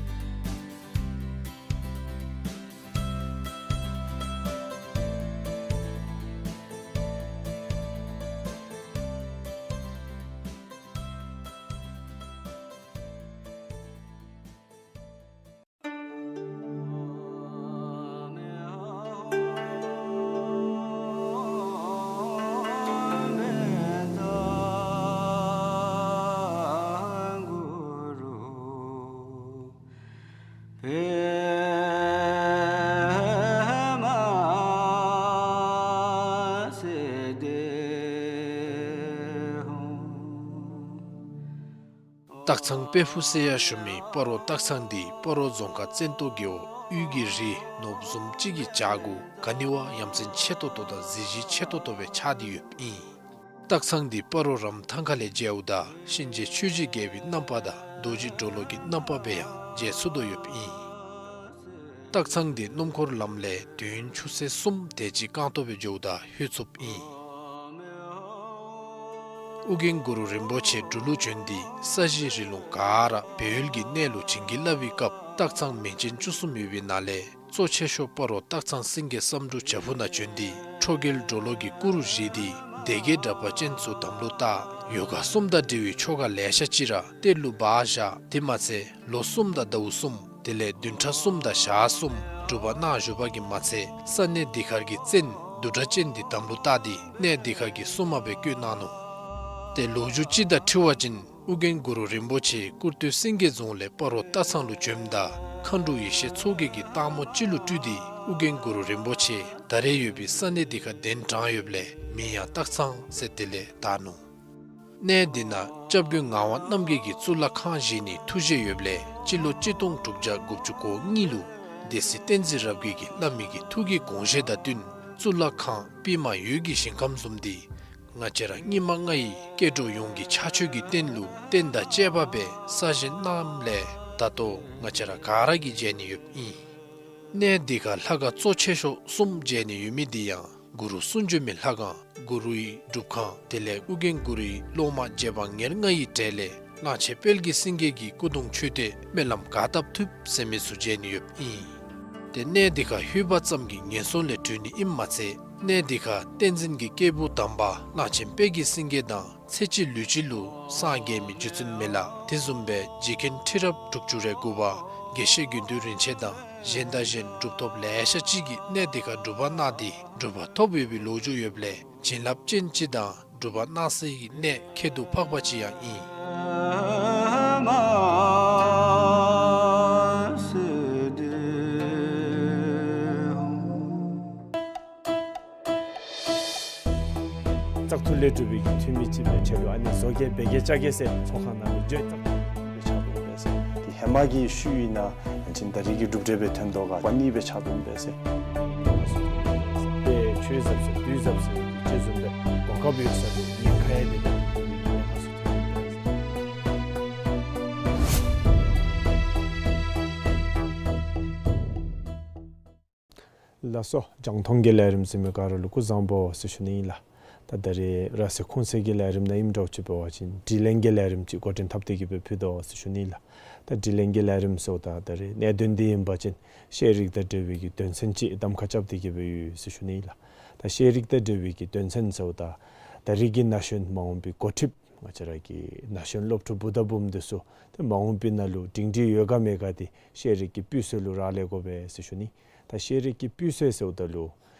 སྟག་ཚང་དཔལ་ཕུག་ཟེར་ཡང་ཞུ་མི་སྤ་རོ་སྟག་ཚང་འདི་སྤ་རོ་རྫོང་ཁག་བཙན་ཏོ་རྒེད་འོག་དབུས་ཀྱི་རི་ནོར་བུ་བཟུམ་ཅིག་གི་བྱག་གུ་ག་ནི་བ་ཡ་མཚན་ཆེ་ཏོག་ཏོ་དང་གཟི་བརྗིད་ཆེ་ཏོག་ཏོ་སྦེ་ཆགས་ཏེ་ཡོདཔ་ཨིན། སྟག་ཚང་འདི་སྤ་རོ་རམ་ཐང་ཁ་ལས་མཇལཝ་ད་གཤིན་རྗེ་ཆོས་ཀྱི་རྒྱལ་པོའི་རྣམ་པ་དང་རྡོ་རྗེ་གྲོ་ལོད་ཀྱི་རྣམ་པ་སྦེ་ཡང་མཇལ་ཚུགས་དོ་ཡོདཔ་ཨིན། སྟག་ཚང་འདི་སྣུམ་འཁོར་ལམ་ལས་དུས་ཡུན་ཆུ་ཚོད་གསུམ་དེ་ཅིག་རྐང་སྟོང་སྦེ་འགྱོཝ་ད་ལྷོད་ཚུགསཔ་ཨིན། ཨོ་རྒྱན་གུ་རུ་རིན་པོ་ཆེ་འབྲུག་ལུ་བྱོན་ཏེ་ས་གཞི་རི་ལུང་ག་ར་སྦས་ཡུལ་གྱི་གནས་ལུ་བྱིན་གྱིས་བརླབས་པའི་སྐབས་སྟག་ཚང་མིང་ཅན་བཅུ་གསུམ་ཡོད་པའི་ནང་ལས་གཙོ་ཆེ་ཤོས་སྤ་རོ་སྟག་ཚང་སེང་གེ་བསམ་འགྲུབ་བྱག་ཕུག་ནང་བྱོན་ཏེ་ཁྲོ་རྒྱལ་གྲོ་ལོད་ཀྱི་སྐུ་རུ་བཞེངས་ཏེ་སྡེ་བརྒྱད་དྲེགས་པ་ཅན་ཚུ་དམ་ལུ་བཏགས། ཡོ་ག་གསུམ་དང་འབྲེལ་བའི་ཆོ་ག་ལེ་ཤ་ཅིག་ར་གཏེར་ལུ་སྦ་བཞག། དེ་མ་ཚད་ལོ་གསུམ་དང་ཟླཝ་གསུམ་དེ་ལས་བདུན་ཕྲག་གསུམ་དང་ཞག་གསུམ་སྒྲུབ་པ་གནང་བཞུགས་པ་གིས་མ་ཚད་ས་གནས་འདི་ཁར་གྱི་བཙན་བདུད་དྲེགས་ཅན་འདི་དམ་ལུ་བཏགས་ཏེ་གནས་འདི་ཁར་གྱི་སྲུང་མ་སྦེ་བསྐོས་གནང་ནུག། ཏེ་ལོ་རྒྱུས་ཅིག་དང་འཁྲིལ་བ་ཅིན་ཨོ་རྒྱན་གུ་རུ་རིན་པོ་ཆེ་སྐུར་སྟོད་སེང་གེ་རྫོང་ལས་སྤ་རོ་སྟག་ཚང་ལུ་བྱོནམ་ད་མཁའ་འགྲོ་ཡེ་ཤེས་མཚོ་རྒྱལ་གྱིས་སྟག་མོ་ཅིག་ལུ་སྤྲུལ་ཏེ་ཨོ་རྒྱན་གུ་རུ་རིན་པོ་ཆེ་ད་རེས་ཡོད་པའི་ས་གནས་འདི་ཁར་གདན་དྲངས་ཡོདཔ་ལས་མིང་ཡང་སྟག་ཚང་ཟེར་དེ་ལས་བཏགས་ནུག། གནས་འདི་ནང་སྐྱབས་མགོན་ངག་དབང་རྣམ་རྒྱལ་གྱིས་གཙུག་ལག་ཁང་བཞེངས་ནིའི་ཐུགས་བཞེད་ཡོདཔ་ལས་སྤྱི་ལོ་གཅིག་སྟོང་དྲུག་བརྒྱ་དགུ་བཅུ་གོ་གཉིས་ལུ་སྡེ་སྲིད་བསྟན་འཛིན་རབ་རྒྱས་ཀྱིས་བླ་མའི་གི་ཐུགས་ཀྱི་དགོངས་བཞེད་དང་བསྟུན་གཙུག་ལག་ཁང་པདྨ་འོད་ཀྱི་ཞིང་ཁམས་བཟུམ་འདི་ ང་བཅས་ར་སྙིགས་མ་ལྔ་ཡི་སྐྱེ་འགྲོ་ཡོངས་ཀྱི་ཕྱག་མཆོད་ཀྱི་རྟེན་ལུ་རྟེན་དང་བཅས་པ་སྦེ་གསར་བཞེངས་གནངམ་ལས་ད་ལྟོ་ང་བཅས་ར་ག་ར་གིས་མཇལ་ནི་ཡོདཔ་ཨིན། གནས་འདི་ཁར་ལྷ་ཁང་གཙོ་ཆེ་ཤོས་གསུམ་མཇལ་ནི་ཡོད་མི་འདི་ཡང་གུ་རུ་གསུང་བྱོན་མའི་ལྷ་ཁང་གུ་རུའི་སྒྲུབ་ཁང་དེ་ལས་ཨོ་རྒྱན་གུ་རུའི་སློབ་མ་རྗེ་འབངས་ཉེར་ལྔ་ཡི་གྲས་ལས་གླང་ཆེན་དཔལ་གྱི་སེང་གེ་གི་སྐུ་གདུང་མཆོད་རྟེན་སྨོན་ལམ་ག་བཏབ་ཐུབ་ཟེར་མི་ཚུ་མཇལ་ནི་ཡོདཔ་ཨིན། ཏེ་གནས་འདི་ཁར་ལྷོད་པ་ཙམ་གྱིས་ངན་སོང་ལས་གྲོལ་ནི་ཨིནམ་མ་ཚད་གནས་འདི་ཁར་བསྟན་འཛིན་གྱི་སྐྱེས་བུ་དམ་པ་གླང་ཆེན་དཔལ་གྱི་སེང་གེ་དང་ཚེ་གཅིག་ལུས་གཅིག་ལུ་སངས་རྒྱས་མི་རྗེ་བཙུན་མི་ལ་དེ་བཟུམ་སྦེ་རྗེ་མཁན་ཁྲི་རབས་དྲུག་ཅུ་རེ་དགུ་པ་དགེ་བཤེས་དགེ་འདུན་རིན་ཆེན་དང་གཞན་དང་གཞན་གྲུབ་ཐོབ་ལེ་ཤ་ཅིག་གིས་གནས་འདི་ཁར་སྒྲུབ་པ་གནང་སྟེ་གྲུབ་པ་ཐོབ་ཡོད་པའི་ལོ་རྒྱུས་ཡོདཔ་ལས་བྱིན་རླབས་ཅན་ཅིག་དང་སྒྲུབ་པ་གནང་སའི་གནས་ཁྱད་དུ་འཕགས་པ་ཅིག་ཡང་ཨིན། བཙག་འཐུ་ལས་གྲུབ་པའི་གི་འཐུས་མི་ཅིག་སྦེ་ཆེ་ལུ་ཨ་ནི་བཟོ་བཀོད་འབད་གེ་བཅའ་གེ་ཟེར་ཚོགས་ཁང་ནང་ལུ་བརྗོད་བཙག་འཐུ་སྦེ་ཕྱག་དོན་འབད་ཟེར། དེ་ཧེ་མ་གི་ཤུལ་ཨིན་ན་ཡང་ཅིན་ད་རེས་ཀྱི་གྲུབ་འབྲས་སྦེ་ཐོན་དོ་ག་པ་ནི་སྦེ་ཕྱག་དོན་འབད་ཟེར། དེ་ཆོས་ཟབ་ཟེར་དུས་ཟབ་ཟེར་ཅེས་བཟུམ་སྦེ་གོ་སྐབས་ཡོད་ས་ལུ་ཉེན་ཁ་ཡང་དེ་ལས་ཐུག་པའི་གི་ཉེན་ཁ་ཚུ་ཐོན་འབད་ཟེར། ལགས་སོ། རྒྱང་མཐོང་གི་ལས་རིམ་གཟིགས་མི་ག་ར་ལུ་སྐུ་གཟུགས་བཟང་པོ་ཟེར་ཞུ་ནི་ཨིན་ལགས། ད་ད་རེས་ར་སེ་ཁུངས་སེ་གི་ལས་རིམ་ནང་ཨིནམ་འདྲཝ་ཅིག་འབད་བ་ཅིན་དྲི་ལན་གྱི་ལས་རིམ་ཅིག་འགོ་འདྲེན་འཐབ་སྟེ་གི་སྦེ་ཕུལ་དོ་ཟེར་ཞུ་ནི་ཨིན་ལགས། ད་དྲི་ལན་གྱི་ལས་རིམ་ཟེརཝ་ད་ད་རེས་གནད་དོན་འདི་ཨིན་པ་ཅིན་ཤེས་རིག་དང་འབྲེལ་བའི་གི་དོན་ཚན་ཅིག་གདམ་ཁ་རྐྱབ་སྟེ་གི་སྦེ་ཡོད་ཟེར་ཞུ་ནི་ཨིན་ལགས། ད་ཤེས་རིག་དང་འབྲེལ་བའི་གི་དོན་ཚན་ཟེརཝ་ད་ད་རེས་ཀྱི་ན་གཞོན་མ་འོངས་པའི་འགོ་ཁྲིདཔ་ང་བཅས་ར་གི་ན་གཞོན་སློབ་ཕྲུག་བུ་དང་བུམ་འདི་ཚུ་ཏེ་མ་འོངས་པའི་ནང་ལུ་སྒྲིང་སྒྲིང་ཡོད་ག་མེད་ག་འདི་ཤེས་རིག་གི་སྤུས་ཚད་ལུ་རག་ལས་དགོ་པས་ཟེར་ཞུ་ནི། ད་ཤེས་རིག་གི་སྤུས་ཚད་ཟེརཝ་ད་ལུ་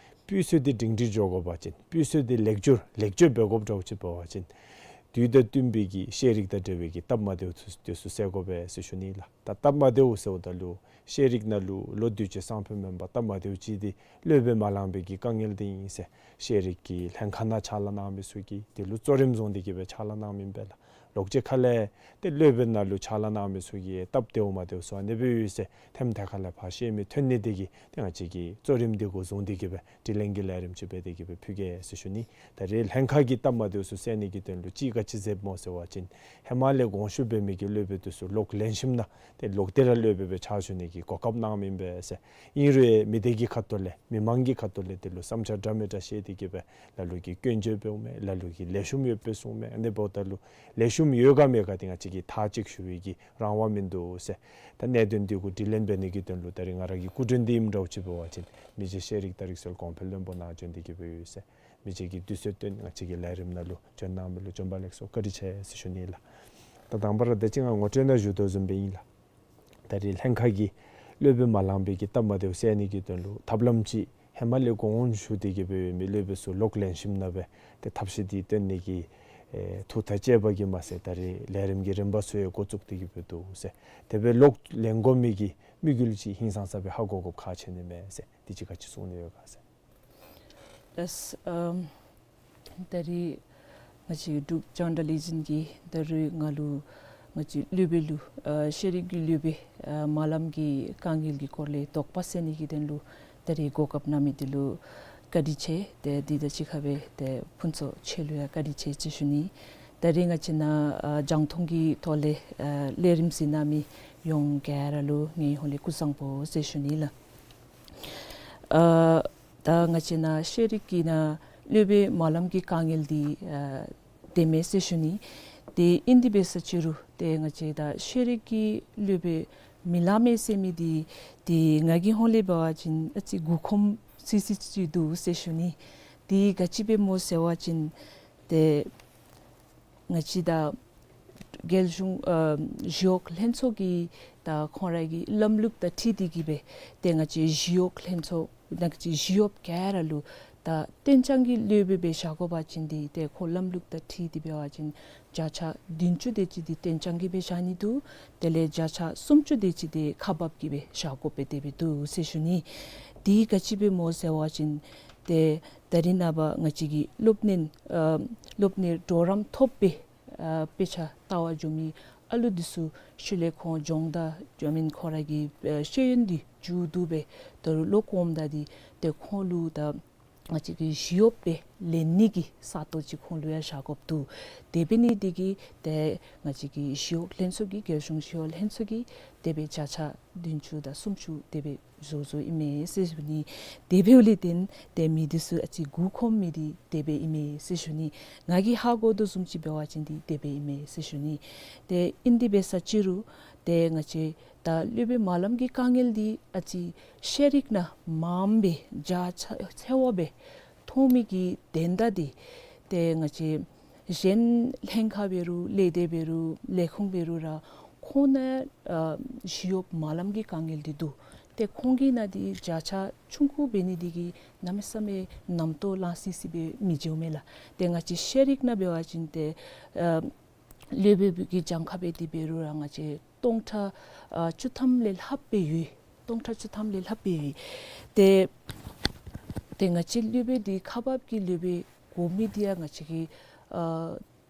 སྤུས་ཚད་འདི་སྒྲིང་སྒྲིང་འགྱོ་དགོ་པ་ཅིན་སྤུས་ཚད་འདི་ལེགས་བཅོས་ལེགས་བཅོས་འབད་དགོཔ་འདྲཝ་ཅིག་འབད་བ་ཅིན་དུས་དང་བསྟུན་པའི་གི་ཤེས་རིག་དང་འབྲེལ་བའི་གི་སྟབས་མ་བདེཝ་ཚུ་འདི་ཚུ་སེལ་དགོ་པས་ཟེར་ཞུ་ནི་ལགས། ད་སྟབས་མ་བདེཝ་ཟེརཝ་ད་ལུ་ཤེས་རིག་ནང་ལུ་ལོ་དུས་ཅི་སང་ཕོད་མེན་པར་སྟབས་མ་བདེཝ་ཅིག་འདི་སློབ་དཔོན་མ་ལང་པའི་གི་དཀའ་ངལ་འདི་ཨིན་ཟེར་ཤེས་རིག་གི་ལྷན་ཁག་ནང་ཕྱག་ལཱ་གནང་མི་ཚུ་གིས་དེ་ལུ་གཙོ་རིམ་བཟུང་སྟེ་གི་སྦེ་ཕྱག་ལཱ་གནང་མི་ཨིན་པས་ལགས། ལོག་ཅི་ཁ་ལས་ཏེ་སློབ་དཔོན་ནང་ལུ་ཕྱག་ལཱ་གནང་མི་ཚུ་གིས་སྟབས་བདེཝ་མ་བདེཝ་ཚུ་ཨ་ནི་སྦེ་ཡོད་ཟེར་ཐེམ་ཐད་ཁ་ལས་ཕར་ཤེས་མི་ཐོན་ནི་དེ་གིས་ཏེ་ང་བཅས་ཀྱིས་གཙོ་རིམ་འདི་འགོ་བཟུང་སྟེ་གི་སྦེ་དྲི་ལན་གྱི་ལས་རིམ་ཅིག་འབད་དེ་གི་སྦེ་ཕུལ་གེ་ཟེར་ཞུ་ནི། ད་རེས་ལྷན་ཁག་གི་སྟབས་མ་བདེཝ་ཚུ་སེལ་ནི་གི་དོན་ལུ་ཅིག་ག་ཅི་མཛདཔ་སྨོ་ཟེར་བ་ཅིན་ཧེ་མ་ལས་དགོངས་ཞུ་འབད་མི་གི་སློབ་དཔོན་འདི་ཚུ་ལོག་ལེན་ཞིནམ་ན་ཏེ་ལོག་སྟེ་ར་སློབ་དཔོན་སྦེ་ཕྱག་ཞུ་ནི་གི་གོ་སྐབས་གནངམ་ཨིན་པས་ཟེར། ཨིན་རུང་མི་སྡེ་གི་ཁ་ཐུག་ལས་མི་མང་གི་ཁ་ཐུག་ལས་དེ་ལུ་བསམ་འཆར་འདྲ་མི་འདྲ་བཤད་དེ་གི་སྦེ་ལ་ལུ་གིས་སྐྱོན་བརྗོད་འབདཝ་མས། ལ་ལུ་གིས་ལེགས་ཤོམ་ཡོདཔ་སྦེ་གསུངམ་མས། ཨ་ནི་འབདཝ་ད་ལུ་ལེགས་ཤོམ་ཡོད་ག་མེད་ག་འདི་ང་བཅས་ཀྱིས་མཐའ་གཅིག་ཞུ་བའི་གི་རང་དབང་མིན་འདུག་ཟེར། ད་གནད་དོན་འདི་གུ་དྲི་ལན་འབད་ནི་གི་དོན་ལུ་ད་རེས་ང་ར་གི་སྐུ་མགྲོན་འདི་ཨིནམ་འདྲཝ་ཅིག་འབད་བ་ཅིན་མི་རྗེ་ཤེས་རིག་དང་རིག་གསལ་གོང་འཕེལ་བློན་པོ་ནཱ་བྱོན་ཏེ་གི་སྦེ་ཡོད་ཟེར། མི་རྗེ་གིས་དུས་ཚོད་བཏོན་ང་བཅས་ཀྱི་ལས་རིམ་ནང་ལུ་བྱོན་གནང་མི་ལུ་བྱོན་པ་ལེགས་སོ་བཀའ་དྲིན་ཆེ་ཟེར་ཞུ་ནི་ལགས། ད་དང་པ་ར་ད་ཅི་ང་ངོ་སྤྲོད་ནང་ཞུ་དོ་བཟུམ་སྦེ་ཨིན་ལགས། ད་རེས་ལྷན་ཁག་གིས་སློབ་དཔོན་མ་ལང་པའི་གི་སྟབས་མ་བདེཝ་སེལ་ནི་གི་དོན་ལུ་ཐབས་ལམ་ཅིག་ཧེ་མ་ལས་དགོངས་ཞུ་སྟེ་གི་སྦེ་ཡོད་མི་སློབ་དཔོན་ཚུ་ལོག་ལེན་ཞིནམ་ན་སྦེ་ཏེ་ཐབས་ཤེས་འདི་བཏོན་ནི་གི་ཨེ་ཐུགས་ཐག་བཅད་པ་གིས་མ་ཚད་ད་རེས་ལས་རིམ་གྱི་རིམ་པ་ཚུ་ཡང་འགོ་བཙུགས་ཏེ་གི་སྦེ་འདུག་ཟེར། དེ་སྦེ་ལོག་ལེན་དགོ་མི་གི་དམིགས་ཡུལ་ཅིག་ཧིང་སངས་ས་སྦེ་ཧ་གོ་དགོཔ་ཁག་ཆེ་ནི་མས་ཟེར། འདི་ཅིག་ག་ཅི་གསུང་ནི་ཡོད་ག་ཟེར། ལགས། ཨམ་ད་རེས་ང་བཅས་འབྲུག་རྒྱང་བསྒྲགས་ལས་འཛིན་གྱིས་ད་རེས་ང་ལུ་ང་བཅས་སློབ་དཔོན་ལུ་ཨ་ཤེས་རིག་གི་སློབ་དཔོན་ཨ་མ་ལང་གི་དཀའ་ངལ་གྱི་སྐོར་ལས་དོགས་པ་སེལ་ནི་གི་དོན་ལུ་ད་རེས་གོ་སྐབས་གནང་མི་འདི་ལུ་བཀའ་དྲིན་ཆེ། ཏེ་འདི་དང་གཅིག་ཁར་སྦེ་ཏེ་ཕུན་ཚོགས་ཆེ་ལུ་ཡང་བཀའ་དྲིན་ཆེ་ཟེར་ཞུ་ནི། ད་རེས་ང་བཅས་ནཱ་ཨ་རྒྱང་མཐོང་གི་ཐོག་ལས་ཨ་ལས་རིམ་གཟིགས་གནང་མི་ཡོངས་ག་ར་ལུ་ངེའི་ཧོངས་ལས་སྐུ་གཟུགས་བཟང་པོ་ཟེར་ཞུ་ནི་ལགས། ཨ་ད་ང་བཅས་ནཱ་ཤེས་རིག་གི་ནང་སློབ་དཔོན་མ་ལང་གི་དཀའ་ངལ་འདི་ཨ་དེ་མེན་ཟེར་ཞུ་ནི། དེ་ཨིན་དེ་འབད་ས་ཅི་རུང་ཏེ་ང་བཅས་ད་ཤེས་རིག་གི་སློབ་དཔོན་མི་ལང་མས་ཟེར་མི་འདི་ཏེ་ང་གི་ཧོངས་ལས་འབད་བ་ཅིན་ཨ་ཙི་མགུ་འཁོམས་སི་སི་ཅིག་འདུག་ཟེར་ཞུ་ནི། དེ་ག་ཅི་སྦེ་སྨོ་ཟེར་བ་ཅིན་ཏེ་ང་བཅས་ད་རྒྱལ་གཞུང་ཨ་ཞི་གཡོག་ལྷན་ཚོགས་ཀྱིས་ད་ཁོང་ར་གི་ལམ་ལུགས་དང་འཁྲིལ་ཏེ་གི་སྦེ་ཏེ་ང་བཅས་ཞི་གཡོག་ལྷན་ཚོགས་ང་བཅས་ཞི་གཡོགཔ་ག་ར་ལུ་ད་གཏན་འཇགས་ཀྱི་སློབ་དཔོན་སྦེ་བཞག་དགོ་པ་ཅིན་འདི་ཏེ་ཁོ་ལམ་ལུགས་དང་འཁྲིལ་ཏེ་འབད་བ་ཅིན་བརྒྱ་ཆ་བདུན་ཅུ་དེ་ཅིག་འདི་གཏན་འཇགས་ཀྱི་སྦེ་བཞག་ནི་འདུག། དེ་ལས་བརྒྱ་ཆ་སུམ་ཅུ་དེ་ཅིག་འདི་ཁག་འབགཔ་གི་སྦེ་བཞག་དགོཔ་སྦེ་དེ་སྦེ་འདུག་ཟེར་ཞུ་ནི། འདི་ག་ཅི་སྦེ་སྨོ་ཟེར་བ་ཅིན་ཏེ་ད་རིས་ནངས་པ་ང་བཅས་ཀྱི་སློབ་གཉེར་ཨ་སློབ་གཉེར་གྲོགས་རམ་ཐོབ་སྦེ་ཨ་དཔེ་ཆ་ལྟ་བར་འགྱོ་མི་ཨ་ལུ་འདི་ཚུ་ཤུལ་ལས་ཁོང་སྦྱོང་ད་འགྱོ་མི་ཁོང་ར་གི་ཨ་ཤེས་ཡོན་འདི་མཇུག་བསྡུ་སྦེ་ད་རུང་ལོག་འོངམ་ད་འདི་ཏེ་ཁོང་ལུ་ད་ ང་བཅས་ཀྱི་ཞི་གཡོགཔ་སྦེ་ལེན་ནི་གི་ས་སྟོང་ཅིག་ཁོང་ལུ་ཡང་བཞག་དགོཔ་འདུག། དེ་འབད་ནི་འདི་གིས་ཏེ་ང་བཅས་ཀྱི་ཞི་གཡོག་ལྷན་ཚོགས་ཀྱིས་རྒྱལ་གཞུང་ཞི་གཡོག་ལྷན་ཚོགས་ཀྱིས་དེ་སྦེ་བརྒྱ་ཆ་བདུན་ཅུ་དང་སུམ་ཅུ་དེ་སྦེ་བཟོ་བཟོཝ་ཨིན་མས་ཟེར་ཞུ་ནི། དེ་འབདཝ་ལས་བརྟེན་ཏེ་མི་འདི་ཚུ་ཨ་ཙི་མགུ་འཁོམས་མི་འདི་དེ་སྦེ་ཨིན་མས་ཟེར་ཞུ་ནི། ང་གིས་ཧ་གོ་དོ་བཟུམ་ཅིག་འབད་བ་ཅིན་འདི་དེ་སྦེ་ཨིན་མས་ཟེར་ཞུ་ནི། ཏེ་ཨིན་དེ་འབད་ས་ཅིག་རུང་ཏེ་ང་བཅས་ད་སློབ་དཔོན་མ་ལམ་གྱི་དཀའ་ངལ་འདི་ཨ་ཙི་ཤེས་རིག་ནང་མངམ་སྦེ་རྒྱ་ཆེ་ཆེ་བ་སྦེ་མཐོང་མི་གི་དོན་དག་འདི་ཏེ་ང་བཅས་གཞན་ལྷན་ཁག་འབད་རུང་ལས་སྡེ་འབད་རུང་ལས་ཁུངས་འབད་རུང་ར་ཁོང་ནང་ཨ་ཞི་གཡོགཔ་མ་ལམ་གྱི་དཀའ་ངལ་འདི་འདུག། ཏེ་ཁོང་གི་ནང་འདི་བརྒྱ་ཆ་ཆུང་ཀུ་འབད་ནི་འདི་གིས་གནམ་མེད་ས་མེད་རྣམ་རྟོག་ལང་སི་སི་སྦེ་མི་འགྱོ་མས་ལགས། ཏེ་ང་བཅས་ཤེས་རིག་ནང་འབད་བ་ཅིན་ཏེ་ཨ་སློབ་དཔོན་གྱི་གྱངས་ཁ་འབད་དེ་འབད་རུང་ར་ང་བཅས་སྟོང་ཕྲག་ཨ་བཅུ་ཐམ་ལས་ལྷགཔ་སྦེ་ཡོད། སྟོང་ཕྲག་བཅུ་ཐམ་ལས་ལྷགཔ་སྦེ་ཡོད། ཏེ་ཏེ་ང་བཅས་སློབ་དཔོན་འདི་ཁག་འབག་གི་སློབ་དཔོན་དགོ་མི་འདི་ཡང་ང་བཅས་ཀྱི་ཨ་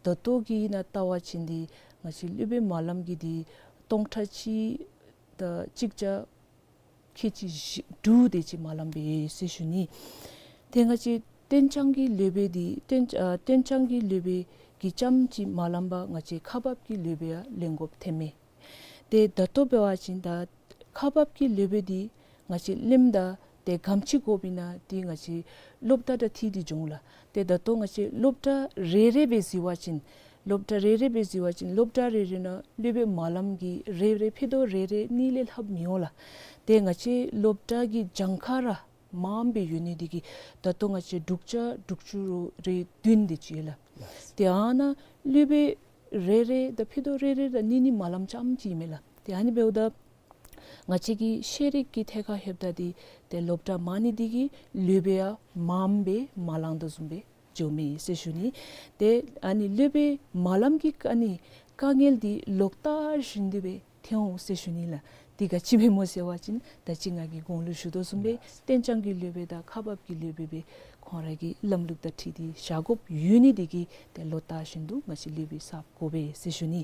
ད་ལྟོ་གི་ནང་བལྟ་བ་ཅིན་འདི་ང་བཅས་སློབ་དཔོན་མ་ལམ་གྱི་འདི་སྟོང་ཕྲག་གཅིག་དང་གཅིག་བརྒྱ་ཁལ་གཅིག་བཞི་དྲུག་དེ་ཅིག་མ་ལངམ་སྦེ་ཡོད་ཟེར་ཞུ་ནི། ཏེ་ང་བཅས་གཏན་འཇགས་ཀྱི་སློབ་དཔོན་འདི་གཏན་ཨ་གཏན་འཇགས་ཀྱི་སློབ་དཔོན་གྱི་རྐྱངམ་ཅིག་མ་ལངམ་པར་ང་བཅས་ཁག་འབག་གི་སློབ་དཔོན་ཡང་ལེན་དགོཔ་ཐོནམ་མས། ཏེ་ད་ལྟོ་འབད་བ་ཅིན་ད་ཁག་འབག་གི་སློབ་དཔོན་འདི་ང་བཅས་ལེནམ་ད་ཏེ་ག་དེམ་ཅིག་དགོཔ་ཨིན་ན་འདི་ང་བཅས་སློབ་གྲྭ་དང་འཁྲིལ་ཏེ་འགྱོ་འོང་ལགས། ཏེ་ད་ལྟོ་ང་བཅས་སློབ་གྲྭ་རེ་རེ་སྦེ་གཟིགས་པ་ཅིན་སློབ་གྲྭ་རེ་རེ་སྦེ་གཟིགས་པ་ཅིན་སློབ་གྲྭ་རེ་རེ་ནང་སློབ་དཔོན་མ་ལངམ་གྱི་རེ་རེ་ཕྱེད་དོ་རེ་རེ་གཉིས་ལས་ལྷགཔ་མི་འོང་ལགས། ཏེ་ང་བཅས་སློབ་གྲྭ་གི་གྱངས་ཁ་ར་མངམ་སྦེ་ཡོད་ནི་འདི་གིས་ད་ལྟོ་ང་བཅས་དྲུག་བརྒྱ་དྲུག་ཅུ་རེ་བདུན་དེ་ཅིག་ཡོད་ལགས། ཏེ་ཨ་ནཱ་སློབ་དཔོན་རེ་རེ་དང་ཕྱེད་དོ་རེ་རེ་ར་གཉིས་གཉིས་མ་ལངམ་རྐྱངམ་ཅིག་མས་ལགས། ཏེ་ཨ་ནི་འབདཝ་ད་ང་བཅས་ཀྱི་ཤེས་རིག་གི་ཐད་ཁར་ལྷོདཔ་ད་འདི་ཏེ་སློབ་གྲྭ་མང་ནི་འདི་གིས་སློབ་དཔོན་ཡང་མངམ་སྦེ་མ་ལང་དོ་བཟུམ་སྦེ་འགྱོཝ་མས་ཟེར་ཞུ་ནི། ཏེ་ཨ་ནི་སློབ་དཔོན་མ་ལངམ་གྱི་ཨ་ནི་དཀའ་ངལ་འདི་ལོག་ལྟ་བཞིན་དུ་སྦེ་ཐོན་འོང་ཟེར་ཞུ་ནི་ལགས། འདི་ག་ཅི་སྦེ་སྨོ་ཟེར་བ་ཅིན་ད་ཅི་ང་གིས་གོང་ལུ་ཞུ་དོ་བཟུམ་སྦེ་གཏན་འཇགས་ཀྱི་སློབ་དཔོན་དང་ཁག་འབག་གི་སློབ་དཔོན་སྦེ་ཁོང་ར་གི་ལམ་ལུགས་དང་འཁྲིལ་ཏེ་བཞག་དགོཔ་ཡོད་ནི་འདི་གིས་ཏེ་ལོག་ལྟ་བཞིན་དུ་ང་བཅས་སློབ་དཔོན་གསརཔ་དགོ་པས་ཟེར་ཞུ་ནི།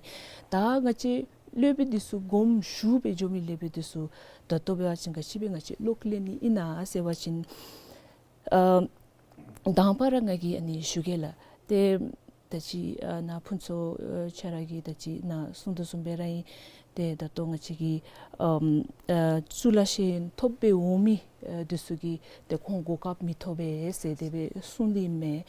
ད་ང་བཅས་སློབ་དཔོན་འདི་ཚུ་དགོངསམ་ཞུ་སྦེ་འགྱོ་མི་སློབ་དཔོན་འདི་ཚུ་ད་ལྟོ་འབད་བ་ཅིན་ག་ཅི་སྦེ་ང་བཅས་གློག་ལེན་ནི་ཨིན་ན་ཟེར་བ་ཅིན་ཨ་དང་པ་ར་ང་གིས་ཨ་ནི་ཞུ་གེ་ལགས། ཏེ་ད་ཅི་ཨ་ནཱ་ཕུན་ཚོགས་ཨ་ཁྱོད་ར་གིས་ད་ཅི་ནཱ་གསུངས་དོ་བཟུམ་སྦེ་ར་ཨིན། ཏེ་ད་ལྟོ་ང་བཅས་ཀྱི་ཨམ་ཨ་གཙུག་ལག་ཤེས་ཡོན་ཐོབ་སྦེ་འོང་མི་ཨ་འདི་ཚུ་གིས་ཏེ་ཁོང་གོ་སྐབས་མི་ཐོབ་པས་ཟེར་དེ་སྦེ་གསུངས་ཏེ་ཨིན་མས།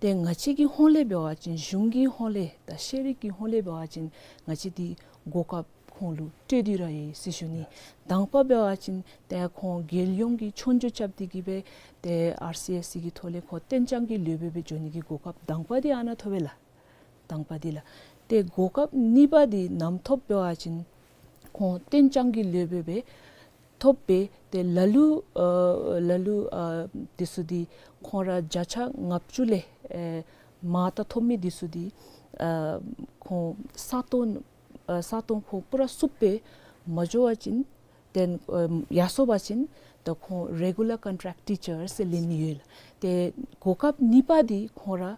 ཏེ་ང་བཅས་ཀྱི་ཧོངས་ལས་འབད་བ་ཅིན་གཞུང་གི་ཧོངས་ལས་དང་ཤེས་རིག་གི་ཧོངས་ལས་འབད་བ་ཅིན་ང་བཅས་འདི་གོ་སྐབས་ཁོང་ལུ་སྤྲོད་དེ་ར་ཡོད་ཟེར་ཞུ་ནི། དང་པ་འབད་བ་ཅིན་ཏེ་ཁོང་རྒྱལ་ཡོངས་ཀྱི་ཆོས་རྒྱུགས་རྐྱབ་སྟེ་གིས་སྦེ་ཏེ་ཨར་སི་ཨེས་སི་གི་ཐོག་ལས་ཁོང་གཏན་འཇགས་ཀྱི་སློབ་དཔོན་སྦེ་འགྱོ་ནི་གི་གོ་སྐབས་དང་པ་འདི་ཨ་ནཱ་ཐོབ་པས་ལགས། དང་པ་འདི་ལགས། ཏེ་གོ་སྐབས་གཉིས་པ་འདི་ནམ་ཐོབ་འབད་བ་ཅིན་ཁོང་གཏན་འཇགས་ཀྱི་སློབ་དཔོན་སྦེ་ཐོབ་སྦེ་ཏེ་ལ་ལུ་ཨ་ལ་ལུ་ཨ་འདི་ཚུ་འདི་ཁོང་ར་བརྒྱ་ཆ་ལྔ་བཅུ་ལས་ཨེ་མར་ད་ཐོབ་མི་འདི་ཚུ་འདི་ཨ་ཁོང་ས་སྟོང་ཨ་ས་སྟོང་ཁོང་པུ་ར་བསུབ་སྦེ་མ་འགྱོ་བ་ཅིན་ཏེ་ཨ་ཡར་སོང་བ་ཅིན་ཏེ་ཁོང་རེ་གུ་ལར་ཀོན་ཊེཀཊ་ཊི་ཅར་ཟེར་ལེན་ནི་ཡོད་ལགས། ཏེ་གོ་སྐབས་གཉིས་པ་འདི་ཁོང་ར་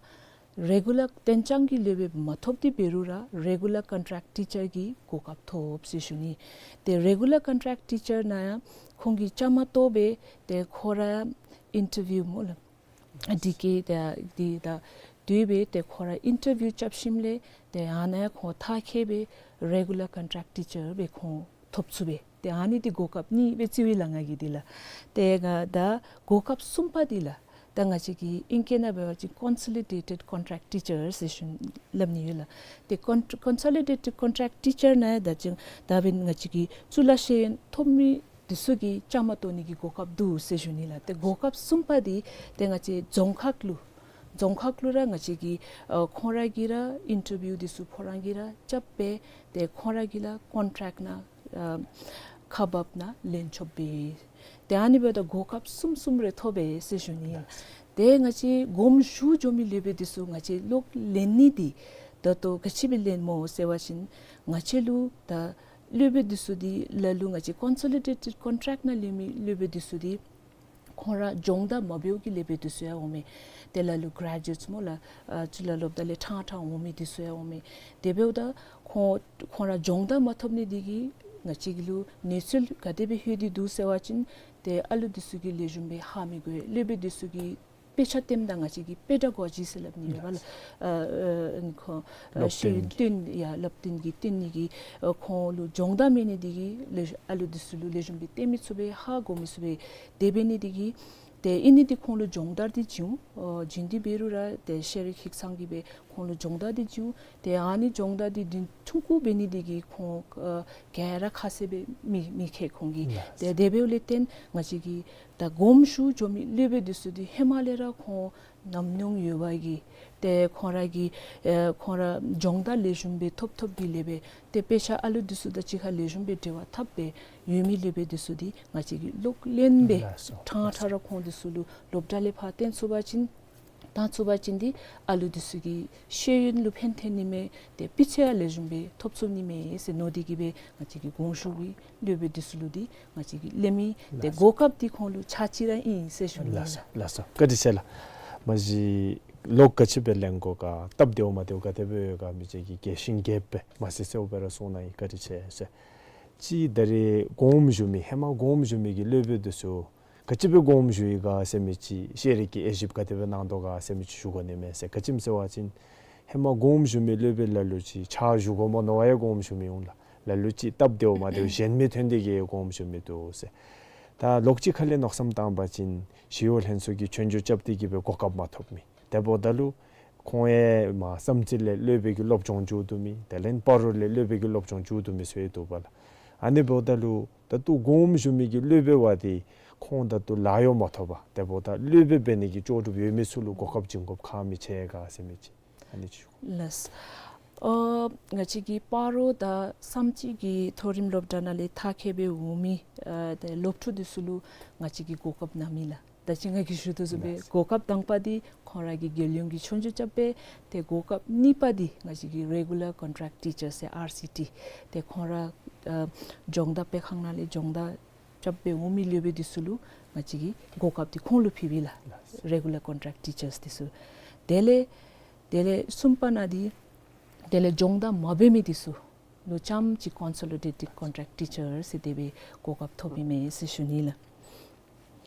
རེ་གུ་ལར་གཏན་འཇགས་ཀྱི་སློབ་དཔོན་མ་ཐོབ་སྟེ་འབད་རུང་ར་རེ་གུ་ལར་ཀོན་ཊེཀཊ་ཊི་ཅར་གྱི་གོ་སྐབས་ཐོབ་ཟེར་ཞུ་ནི། ཏེ་རེ་གུ་ལར་ཀོན་ཊེཀཊ་ཊི་ཅར་ནང་ཡང་ཁོང་གིས་བཅའ་མར་གཏོགས་སྦེ་ཏེ་ཁོང་ར་ཨིན་ཊར་བིའུ་སྨོ་ལགས། ཨ་འདི་གི་ད་འདི་ད་དེ་སྦེ་ཏེ་ཁོང་ར་ཨིན་ཊར་བིའུ་རྐྱབ་ཞིནམ་ལས་ཏེ་ཨ་ནཱ་ཁོང་ཐག་བཅད་སྦེ་རེ་གུ་ལར་ཀོན་ཊེཀཊ་ཊི་ཅར་སྦེ་ཁོང་ཐོབ་ཚུགས་པས། ཏེ་ཨ་ནི་འདི་གོ་སྐབས་གཉིས་སྦེ་རྩིཝ་ཨིན་ལགས་ང་གིས་འདི་ལགས། ཏེ་ང་ད་གོ་སྐབས་གསུམ་པ་འདི་ལགས། ད་ང་བཅས་ཀྱི་ཨིང་སྐད་ནང་འབད་བ་ཅིན་ཀོན་སོ་ལི་ཌེ་ཊེཌ་ཀོན་ཊེཀཊ་ཊི་ཅར་ཟེར་ཞུ་སླབ་ནི་ཡོད་ལགས། ཏེ་ཀོན་ཀོན་སོ་ལི་ཌེ་ཊེཌ་ཀོན་ཊེཀཊ་ཊི་ཅར་ནང་ད་ཅི་ད་འབདན་ང་བཅས་ཀྱི་གཙུག་ལག་ཤེས་ཡོན་ཐོབ་མི་འདི་ཚུ་གིས་བཅའ་མར་གཏོགས་ནི་གི་གོ་སྐབས་འདུག་ཟེར་ཞུ་ནི་ལགས། ཏེ་གོ་སྐབས་གསུམ་པ་འདི་ཏེ་ང་བཅས་རྫོང་ཁག་ལུ་རྫོང་ཁག་ལུ་ར་ང་བཅས་ཀྱི་ཨ་ཁོང་ར་གིས་ར་ཨིན་ཊར་བིའུ་འདི་ཚུ་ཁོང་ར་གིས་ར་རྐྱབ་སྦེ་ཏེ་ཁོང་ར་གིས་ར་ཀོན་ཊེཀཊ་ནང་ཨ་ཁག་འབག་ནང་ལེན་ཆོགཔ་སྦེ། ཏེ་ཨ་ནི་འབདཝ་ད་གོ་སྐབས་གསུམ་གསུམ་རེ་ཐོབ་པས་ཟེར་ཞུ་ནི། ཏེ་ང་བཅས་དགོངསམ་ཞུ་འགྱོ་མི་སློབ་དཔོན་འདི་ཚུ་ང་བཅས་གློག་ལེན་ནི་འདི་ད་ལྟོ་ག་ཅི་སྦེ་ལེནམ་སྨོ་ཟེར་བ་ཅིན་ང་བཅས་ལུ་ད་སློབ་དཔོན་འདི་ཚུ་འདི་ལ་ལུ་ང་བཅས་ཀོན་སོ་ལི་ཌེ་ཊེཌ་ཀོན་ཊེཀཊ་ནང་ལེན་མི་སློབ་དཔོན་འདི་ཚུ་འདི་ཁོང་ར་སྦྱོང་བརྡར་མ་འབད་བའི་སློབ་དཔོན་འདི་ཚུ་ཡང་འོང་མས། ཏེ་ལ་ལུ་གྲ་ཇུ་ཨེཊསི་སྨོ་ལགས། ཨ་གཙུག་ལག་སློབ་གྲྭ་ལས་ཕྲང་ཕྲང་འོང་མི་འདི་ཚུ་ཡང་འོང་མས། དེ་འབདཝ་ད་ཁོང་ཁོང་ར་སྦྱོང་བརྡར་མ་ཐོབ་ནི་འདི་གིས་ང་བཅས་ཀྱི་ལུ་གནས་ཚུལ་ག་དེ་སྦེ་ལྷོད་དེ་འདུག་ཟེར་བ་ཅིན་ཏེ་ཨ་ལུ་འདི་ཚུ་གིས་ལེགས་ཤོམ་སྦེ་ཧ་མི་གོ། སློབ་དཔོན་འདི་ཚུ་གིས་ དཔེ་ཆ་སྟོནམ་ད་ང་བཅས་ཀྱིས་པེ་ཌ་གོ་ཇི་ཟེར་སླབ་ནི་ཡོདཔ་ལགས། ཨ་ཨ་ཁོང་ཨ་སློབ་སྟོན། སློབ་སྟོན་ཡ་སློབ་སྟོན་གྱི་སྟོན་ནི་གི་ཨ་ཁོང་ལུ་སྦྱོང་བརྡར་མེད་ནི་འདི་གིས་ལས་ཨ་ལུ་འདི་ཚུ་ལུ་ལེགས་ཤོམ་སྦེ་སྟོན་མི་ཚུགས་པས། ཧ་གོ་མི་ཚུགས་པས། དེ་འབད་ནི་འདི་གིས་ཏེ་ཨིན་ནི་འདི་ཁོང་ལུ་སྦྱོང་བརྡར་འདི་བྱིན། ཨ་བྱིན་ཏེ་འབད་རུང་ར་ཏེ་ཤེས་རིག་ཧིང་སངས་ཀྱིས་སྦེ་ཁོང་ལུ་སྦྱོང་བརྡར་འདི་བྱིན། ཏེ་ཨ་ནི་སྦྱོང་བརྡར་འདི་འདི་ཆུང་ཀུ་འབད་ནི་འདི་གིས་ཁོང་ཨ་ག་ར་ཁ་གསལ་སྦེ་མི་མི་མཁྱེན་ཁོང་གིས། ལགས། ཏེ་དེ་འབདཝ་ལས་བརྟེན་ང་བཅས་ཀྱིས་ད་དགོངསམ་ཞུ་འགྱོ་མི་སློབ་དཔོན་འདི་ཚུ་འདི་ཧེ་མ་ལས་ར་ཁོང་ཉམས་མྱོང་ཡོད་པའི་གི་ཏེ་ཁོང་ར་གི་ཨེ་ཁོང་ར་སྦྱོང་བརྡར་ལེགས་ཤོམ་སྦེ་ཐོབ་ཐོབ་གི་ལས་སྦེ་ཏེ་དཔེ་ཆ་ཨ་ལུ་འདི་ཚུ་དང་གཅིག་ཁར་ལེགས་ཤོམ་སྦེ་འབྲེལ་བ་འཐབ་སྦེ་ཡོད་མི་སློབ་དཔོན་འདི་ཚུ་འདི་ང་བཅས་ཀྱིས་ལོག་ལེན་སྦེ། ལགས་སོ། ཕྲང་ཕྲང་ར་ཁོང་འདི་ཚུ་ལུ་སློབ་གྲྭ་ལས་ཕར་བཏོན་ཚུགས་པ་ཅིན་བཏང་ཚུགས་པ་ཅིན་འདི་ཨ་ལུ་འདི་ཚུ་གི་ཤེས་ཡོན་ལུ་ཕན་ཐོགས་ནི་མས། ཏེ་སྤུས་ཚད་ཡང་ལེགས་ཤོམ་སྦེ་ཐོབ་ཚུགས་ནི་མས་ཟེར་མནོ་སྟེ་གིས་སྦེ་ང་བཅས་ཀྱིས་དགོངསམ་ཞུ་གི། སློབ་དཔོན་འདི་ཚུ་ལུ་འདི་ང་བཅས་ཀྱིས་ལེན་མི་ཏེ། ལགས་སོ། གོ་སྐབས་འདི་ཁོང་ལུ་ཆ་ཅིག་ར་ཨིན་ཟེར་ཞུ་ནི། ལགས་སོ། ལགས་སོ། བཀའ་དྲིན་ཆེ་ལགས། མ་གཞི་ལོག་ག་ཅི་སྦེ་ལེན་དགོ་ག་སྟབས་བདེཝ་མ་བདེཝ་ག་དེ་སྦེ་ཡོད་ག་མི་ཅིག་གིས་རྒྱས་ཤིང་རྒྱསཔ་སྦེ་མ་གསལ་གསལཝ་སྦེ་ར་གསུང་གནང་ཡི། བཀའ་དྲིན་ཆེ་ཟེར། ཅིག་ད་རེས་དགོངསམ་ཞུ་མི་ཧེ་མ་དགོངསམ་ཞུ་མི་གི་སློབ་དཔོན་འདི་ཚུ་ག་ཅི་སྦེ་དགོངསམ་ཞུ་ཡི་ག་ཟེར་མི་ཅིག་ཤེས་རིག་གི་དབྱེ་ཞིབ་ག་དེ་སྦེ་གནང་དོ་ག་ཟེར་མི་ཅིག་ཞུ་དགོ་ནི་མས་ཟེར། ག་ཅི་སྨོ་ཟེར་བ་ཅིན་ཧེ་མ་དགོངསམ་ཞུ་མི་སློབ་དཔོན་ལ་ལུ་ཅིག་ཕྱག་ཞུ་དགོ་མནོ་བར་ཡང་དགོངསམ་ཞུ་མི་འོང་ལགས། ལ་ལུ་ཅིག་སྟབས་བདེཝ་མ་བདེཝ་གཞན་མི་ཐོན་ཏེ་གིས་དགོངསམ་ཞུ་མི་འདུག་ཟེར། ད་ལོག་ཅིག་ཁ་ལས་མནོ་བསམ་བཏང་པ་ཅིན་ཞི་གཡོག་ལྷན་ཚོགས་ཀྱིས་སྐྱོན་བརྗོད་རྐྱབ་སྟེ་གིས་སྦེ་གོ་སྐབས་མ་ཐོབ་མི། དེ་འབདཝ་ད་ལུ་ཁོང་ཡང་མར་བསམ་རྩེ་ལས་སློབ་དཔོན་གྱི་སློབ་སྦྱོང་མཇུག་བསྡུ་མི། དེ་ལས་སྤ་རོ་ལས་སློབ་དཔོན་གྱི་སློབ་སྦྱོང་མཇུག་བསྡུ་མི་ཚུ་ཡང་འདུག་པ་ལགས། ཨ་ནི་འབདཝ་ད་ལུ་ད་ལྟོ་དགོངསམ་ཞུ་མི་གི་སློབ་དཔོན་བ་འདི་ཁོང་ད་ལྟོ་ལཱ་གཡོག་མ་ཐོབ་པར་དེ་འབདཝ་ད་སློབ་དཔོན་འབད་ནི་གི་ལྕོགས་གྲུབ་ཡོད་མི་ཚུ་ལུ་གོ་སྐབས་བྱིན་དགོཔ་ཁག་མི་ཆེ་ག་ཟེར་མི་ཅིག་ཨ་ནི་ཅིག་ཞུ། ལགས། ཨོ་ང་བཅས་ཀྱི་སྤ་རོ་དང་བསམ་རྩེ་གི་མཐོ་རིམ་སློབ་གྲྭ་ནང་ལས་མཐར་འཁྱོལ་སྦེ་འོང་མི་ཨ་ཏེ་སློབ་ཕྲུག་འདི་ཚུ་ལུ་ང་བཅས་ཀྱིས་གོ་སྐབས་གནང་མི་ལགས། ད་ཅི་ང་གིས་ཞུ་དོ་བཟུམ་སྦེ། ལགས། གོ་སྐབས་དང་པ་འདི་ཁོང་ར་གིས་རྒྱལ་ཡོངས་ཀྱི་ཆོས་རྒྱུགས་རྐྱབ་སྦེ། ཏེ་གོ་སྐབས་གཉིས་པ་འདི་ང་བཅས་ཀྱི་Regular Contract Teacher ཟེར་ཨར་སི་ཊི། ཏེ་ཁོང་ར་ཨ་སྦྱོང་བརྡར་སྤེལ་ཁང་ནང་ལས་སྦྱོང་བརྡར་རྐྱབ་སྦེ་འོང་མི་སློབ་དཔོན་འདི་ཚུ་ལུ་ང་བཅས་ཀྱིས་གོ་སྐབས་འདི་ཁོང་ལུ་ཕུལ་བས་ལགས། ལགས། Regular Contract Teachers འདི་ཚུ། དེ་ལས་དེ་ལས་གསུམ་པ་ནང་འདི་དེ་ལས་སྦྱོང་བརྡར་མ་འབད་མི་འདི་ཚུ་ལུ་རྐྱངམ་གཅིག་Consolidated Contract Teacher ཟེར་དེ་སྦེ་གོ་སྐབས་ཐོབ་ཨིན་མས་ཟེར་ཞུ་ནི་ལགས།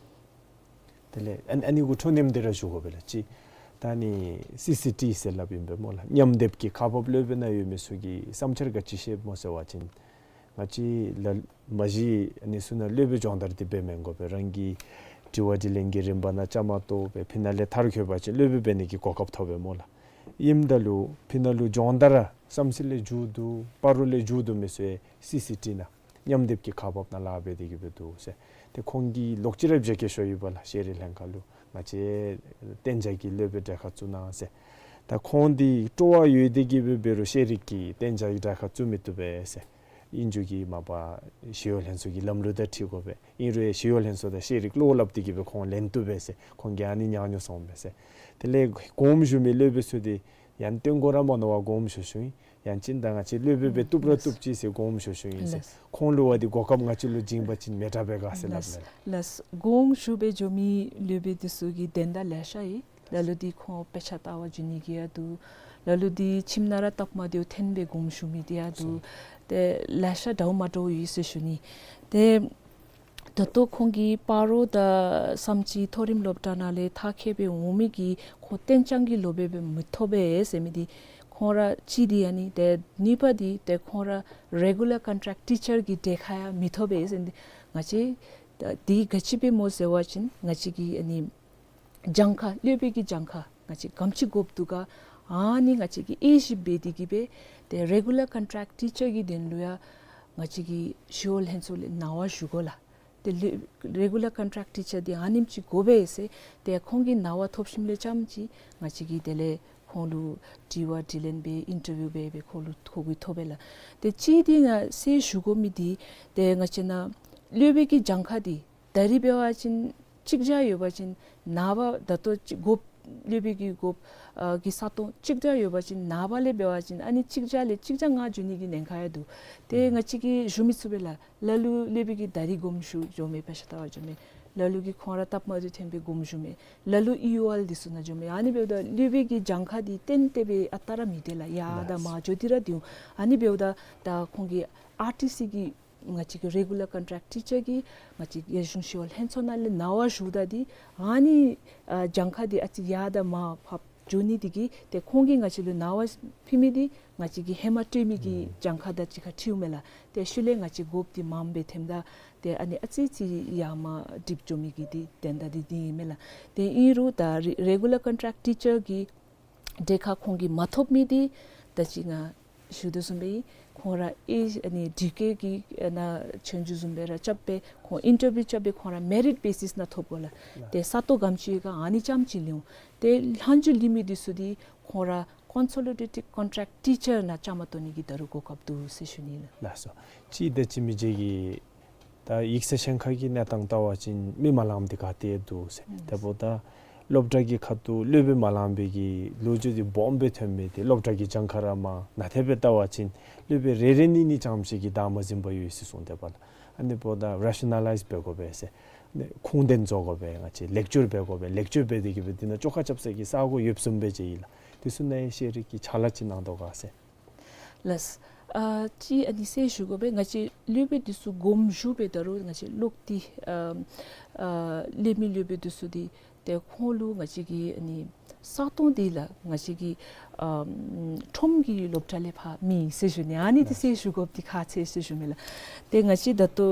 དེ་ལས་ཨ་ཨ་ནི་གུ་འཕྲོ་མཉམ་འདི་ར་ཞུ་དགོ་པས་ལགས། ཅིག་ད་ནི་སི་སི་ཊི་ཟེར་སླབ་ཨིན་པས་སྨོ་ལགས། མཉམ་སྡེབ་ཀྱི་ཁག་འབགཔ་སློབ་དཔོན་ནང་ཡོད་མི་ཚུ་གིས་བསམ་འཆར་ག་ཅི་བཤདཔ་སྨོ་ཟེར་བ་ཅིན་ང་བཅས་ལ་མ་གཞི་ཨ་ནི་ཚུ་ནང་སློབ་དཔོན་སྦྱོང་བརྡར་འདི་འབད་མི་དགོ་པས། རང་གི་དྲི་བ་དྲིས་ལན་གྱི་རིམ་པ་ནང་བཅའ་མར་གཏོགས་སྦེ་ཕི་ནང་ལས་མཐར་འཁྱོལ་བ་ཅིན་སློབ་དཔོན་འབད་ནི་གི་གོ་སྐབས་ཐོབ་པས་སྨོ་ལགས། ཨིནམ་ད་ལུ་ཕི་ནང་ལུ་སྦྱོང་བརྡར་བསམ་རྩེ་ལས་མཇུག་བསྡུ་སྤ་རོ་ལས་མཇུག་བསྡུ་མི་ཚུ་ཡང་སི་སི་ཊི་ནང་མཉམ་སྡེབ་ཀྱི་ཁག་འབགཔ་ནང་ལཱ་འབད་དེ་གིས་སྦེ་འདུག་ཟེར། ཏེ་ཁོང་གིས་ལོག་ཅི་ར་བཞེས་སྒོ་ཞུ་ཡོདཔ་ལགས། ཤེས་རིག་ལྷན་ཁག་ལུ་ང་བཅས་གཏན་འཇགས་ཀྱི་སློབ་དཔོན་གྲལ་ཁར་བཙུགས་གནང་ཟེར། ད་ཁོང་འདི་སྤྲོ་བ་ཡོད་དེ་གིས་སྦེ་འབད་རུང་ཤེས་རིག་གི་གཏན་འཇགས་ཀྱི་གྲལ་ཁར་བཙུགས་མི་བཏུབ་པས་ཟེར། ཨིན་རུང་གི་མ་པ་ཞི་གཡོག་ལྷན་ཚོགས་ཀྱི་ལམ་ལུགས་དང་འཁྲིལ་དགོ་པས། ཨིན་རུང་ཡང་ཞི་གཡོག་ལྷན་ཚོགས་དང་ཤེས་རིག་བློ་སླབ་སྟེ་གིས་སྦེ་ཁོང་ལེན་བཏུབ་པས་ཟེར། ཁོང་གིས་ཨ་ནི་ཉག་ཉོག་གསུངས་པས་ཟེར། དེ་ལས་དགོངསམ་ཞུ་མི་སློབ་དཔོན་ཚུ་འདི་ཡང་སྟོན་དགོ་ར་མ་མནོ་བར་དགོངསམ་ཞུ་ཞུཝ་ཨིན། ཡང་ཅིན་ད་ང་བཅས་སློབ་དཔོན་སྦེ་བཏུབ་ར་བཏུབ་ཅི་ཟེར་དགོངསམ་ཞུ་ཞུཝ་ཨིན་ཟེར། ལགས། ཁོང་ལུ་བ་འདི་གོ་སྐབས་ང་བཅས་ལུ་བྱིན་པ་ཅིན་མི་དྲག་པས་ག་ཟེར་སླབ་ལགས། ལགས། དགོངསམ་ཞུ་སྦེ་འགྱོ་མི་སློབ་དཔོན་འདི་ཚུ་གི་དོན་དག་ལེ་ཤ་ཡོད། ལ་ལུ་འདི་ཁོང་དཔེ་ཆ་ལྟ་བར་འགྱོ་ནི་གི་ཡང་འདུག། ལ་ལུ་འདི་ཁྱིམ་ནང་ར་སྟབས་མ་བདེཝ་ཐོན་སྦེ་དགོངསམ་ཞུ་མི་འདི་ཡང་འདུག། ཏེ་ལེ་ཤ་འདྲཝ་མ་འདྲཝ་ཡོད་ཟེར་ཞུ་ནི། ཏེ་ད་ལྟོ་ཁོང་གིས་སྤ་རོ་དང་བསམ་རྩེ་མཐོ་རིམ་སློབ་གྲྭ་ནང་ལས་མཐར་འཁྱོལ་སྦེ་འོང་མི་གི་ཁོང་གཏན་འཇགས་ཀྱི་སློབ་དཔོན་སྦེ་མི་ཐོབ་པས་ཟེར་མི་འདི་ཁོང་ར་གཅིག་འདི་ཨ་ནི། ཏེ་གཉིས་པ་འདི་ཏེ་ཁོང་ར་Regular Contract Teacher གི་གྲལ་ཁར་ཡང་མི་ཐོབ་པས་ཟེར་མི་འདི་ང་བཅས་ད་འདི་ག་ཅི་སྦེ་སྨོ་ཟེར་བ་ཅིན་ང་བཅས་ཀྱི་ཨ་ནི་གྱངས་ཁ་སློབ་དཔོན་གྱི་གྱངས་ཁ་ང་བཅས་ག་དེམ་ཅིག་དགོཔ་འདུག་ག། ཨ་ནི་ང་བཅས་ཀྱིས་དབྱེ་ཞིབ་འབད་དེ་གིས་སྦེ་ཏེ་Regular Contract Teacher གི་དོན་ལུ་ཡང་ང་བཅས་ཀྱིས་ཞི་གཡོག་ལྷན་ཚོགས་ལས་གནང་བ་ཞུ་དགོ་ལགས། ཏེ་ལེ་Regular Contract Teacher འདི་ཨ་ནེམ་ཅིག་དགོ་པས་ཟེར། ཏེ་ཁོང་གིས་གནང་བ་ཐོབ་ཞིནམ་ལས་རྐྱངམ་ཅིག་ང་བཅས་ཀྱིས་དེ་ལས་ཁོང་ལུ་དྲི་བ་དྲིས་ལན་འབད་ཨིན་ཊར་བིའུ་འབད་སྦེ་ཁོང་ལུ་ཁོ་གིས་ཐོབ་པས་ལགས། ཏེ་གཅིག་འདི་ང་གསལ་ཞུ་དགོ་མི་འདི་ཏེ་ང་བཅས་ནཱ་སློབ་དཔོན་གྱི་གྱངས་ཁ་འདི་ད་རིས་འབད་བ་ཅིན་གཅིག་བརྒྱ་ཡོད་པ་ཅིན་ནངས་པ་ད་ལྟོ་གཅིག་དགོཔ་སློབ་དཔོན་གྱི་དགོཔ་ཨ་གི་ས་སྟོང་གཅིག་བརྒྱ་ཡོད་པ་ཅིན་ནངས་པ་ལས་འབད་བ་ཅིན་ཨ་ནི་གཅིག་བརྒྱ་ལས་གཅིག་བརྒྱ་ལྔ་འགྱོ་ནི་གི་ཉེན་ཁ་ཡང་འདུག། ཏེ་ང་བཅས་ཀྱིས་ཞུ་མི་ཚུགས་པས་ལགས། ལ་ལུ་སློབ་དཔོན་གྱིས་ད་རིས་དགོངསམ་ཞུ་འགྱོཝ་མས། དཔེ་ཆ་ལྟ་བར་འགྱོཝ་མས། ལ་ལུ་གིས་ཁོང་ར་སྟབས་མ་བདེཝ་ཐོན་སྦེ་དགོངསམ་ཞུཝ་མས། ལ་ལུ་ཨི་ཡུ་ཨེལ་འདི་ཚུ་ནང་འགྱོཝ་མས། ཨ་ནི་འབདཝ་ད་སློབ་དཔོན་གྱི་གྱངས་ཁ་འདི་ཏན་ཏན་སྦེ་ཨ་རྟག་ར་མི་སྡོད་ལགས། ཡར་དང་མར་འགྱོ་སྟེ་ར་སྡོད་འོང་། ཨ་ནི་འབདཝ་ད་ད་ཁོང་གི་ཨར་ཊི་སི་གི་ ང་བཅས་ཀྱི་རེ་གུ་ལར་ཀོན་ཊེཀཊ་ཊི་ཅར་གྱིས་ང་བཅས་རྒྱལ་གཞུང་ཞི་གཡོག་ལྷན་ཚོགས་ནང་ལས་ནང་འོག་ཞུཝ་ད་འདི་ཨ་ནི་ཨ་གྱངས་ཁ་འདི་ཨ་ཙི་ཡར་དང་མར་ཕབ་འགྱོ་ནི་འདི་གིས་ཏེ་ཁོང་གིས་ང་བཅས་ལུ་ནང་འོག་ཕུལ་མི་འདི་ང་བཅས་ཀྱིས་ཧེ་མ་སྤྲོད་མི་གི་ཨུམ་གྱངས་ཁ་དང་གཅིག་ཁར་འཁྲིལཝ་མས་ལགས། ཏེ་ཤུལ་ལས་ང་བཅས་དགོཔ་འདི་མངམ་སྦེ་ཐོནམ་ད་ཏེ་ཨ་ནི་ཨ་ཙི་ཙི་ཡར་མར་འགྲིབ་འགྱོ་མི་གི་འདི་དོན་དག་འདི་འདི་ཨིན་མས་ལགས། ཏེ་ཨིན་རུང་ད་རེ་རེ་གུ་ལར་ཀོན་ཊེཀཊ་ཊི་ཅར་གྱི་གྲལ་ཁར་ཁོང་གིས་མ་ཐོབ་མི་འདི་ད་ཅི་ང་ཞུ་དོ་བཟུམ་སྦེ་ཁོང་ར་ཨེ་ཨ་ནི་ཌི་ཀེ་གི་ཨ་ནཱ་ཆོས་རྒྱུགས་བཟུམ་སྦེ་ར་རྐྱབ་སྦེ་ཁོང་ཨིན་ཊར་བིའུ་རྐྱབ་སྦེ་ཁོང་ར་མེ་རིཊ་བེ་སིསི་ནང་ཐོབ་དགོ་ལགས། ཏེ་ས་སྟོང་ག་དེམ་ཅིག་ཡོད་ག་ཨ་ནི་རྐྱངམ་ཅིག་ལེན་འོང་། ཏེ་ལྷག་རྒྱུ་ལུས་མི་འདི་ཚུ་འདི་ཁོང་ར་ཀོན་སོ་ལི་ཌེ་ཊེཌ་ཀོན་ཊེཀཊ་ཊི་ཅར་ནང་བཅའ་མར་གཏོགས་ནི་གི་ད་རུང་གོ་སྐབས་འདུག་ཟེར་ཞུ་ནི་ལགས། ལགས་སོ། ཅིག་ད་ཅི་མི་རྗེ་གིས་ད་ཡིག་ཚང་ཤང་ཁ་གི་གནས་སྟངས་བལྟ་བ་ཅིན་མི་མ་ལངམ་འདི་ག་ཏེ་འདུག་ཟེར། ཨུམ་དེ་འབདཝ་ད་སློབ་གྲྭ་གི་ཁ་ཐུག་སློབ་དཔོན་མ་ལངམ་སྦེ་གི་ལོ་རྒྱུས་འདི་སྦོམ་སྦེ་ཐོན་མི་འདི་སློབ་གྲྭ་གི་གྱངས་ཁ་ར་མར་ནང་ཐད་སྦེ་བལྟ་བ་ཅིན་སློབ་དཔོན་རེ་རེ་གཉིས་གཉིས་ཙམ་ཅིག་གིས་བདག་མ་འཛིན་པར་ཡོད་ཟེར་གསུངས་དེ་འབདཝ་ལགས། ཨ་ནི་འབདཝ་ད་རེ་ཤ་ན་ལའིཛ་འབད་དགོ་པས་ཟེར། ཨ་ནི་ཁུངས་ལྡན་བཟོ་དགོ་པས། ང་བཅས་ལེག་ཅར་འབད་དགོ་པས། ལེག་ཅར་འབད་དེ་གི་སྦེ་འདི་ནང་བཅོ་ཁ་རྐྱབ་ས་གི་ས་སྒོ་ཡོདཔ་བཟུམ་སྦེ་མཇལ་ཡི་ལགས། དེ་ཚུ་ནང་ཡང་ཤེས་རིག་གི་ཕྱག་ལཱ་ཅིག་གནང་དོ་ག་ཟེར། ལགས། ཨ་ཅིག་ཨ་ནི་གསལ་ཞུ་དགོ་པས། ང་བཅས་སློབ་དཔོན་འདི་ཚུ་དགོངསམ་ཞུ་སྦེ་ད་རུང་ང་བཅས་ལོག་སྟེ་ཨ་ཨ་སློབ་མི་སློབ་དཔོན་འདི་ཚུ་འདི་ཏེ་ཁོང་ལུ་ང་བཅས་ཀྱི་ཨ་ནི་ས་སྟོང་འདི་ལགས་ང་བཅས་ཀྱི་ཨམ་ཁྲོམ་གྱི་སློབ་གྲྭ་ལས་ཕར་མེད་ཟེར་ཞུ་ནི། ཨ་ནི་འདི་ལགས། གསལ་ཞུ་དགོཔ་འདི་ཁག་ཆེ་ཟེར་ཞུ་མི་ལགས། ཏེ་ང་བཅས་ད་ལྟོ་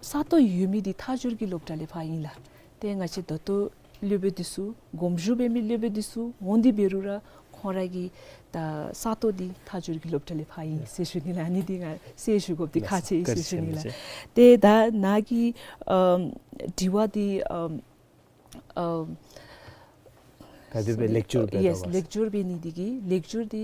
ས་སྟོང་ཡོད་མི་འདི་མཐའ་འཁྱོལ་གྱི་སློབ་གྲྭ་ལས་ཕར་ཨིན་ལགས། ཏེ་ང་བཅས་ད་ལྟོ་སློབ་དཔོན་འདི་ཚུ་དགོངསམ་ཞུ་འབད་མི་སློབ་དཔོན་འདི་ཚུ་འོང་སྟེ་འབད་རུང་ར་ཁོང་ར་གིས་ད་ས་སྟོང་འདི་མཐའ་འཁྱོལ་གྱི་སློབ་གྲྭ་ལས་ཕར་ཨིན་ཟེར་ཞུ་ནི་ལགས། ཨ་ནི་འདི་ང་གསལ་ཞུ་དགོཔ་འདི་ཁག་ཆེ་ཟེར་ཞུ་ནི་ལགས། ཏེ་ད་ནཱ་གི་ཨམ་དྲི་བ་འདི་ཨམ་ཨམ་ག་དེ་སྦེ་ལེག་ཅར་འབད་ཡེས་དོ་ག་ལེག་ཅར་འབད་ནི་འདི་གིས་ལེག་ཅར་འདི་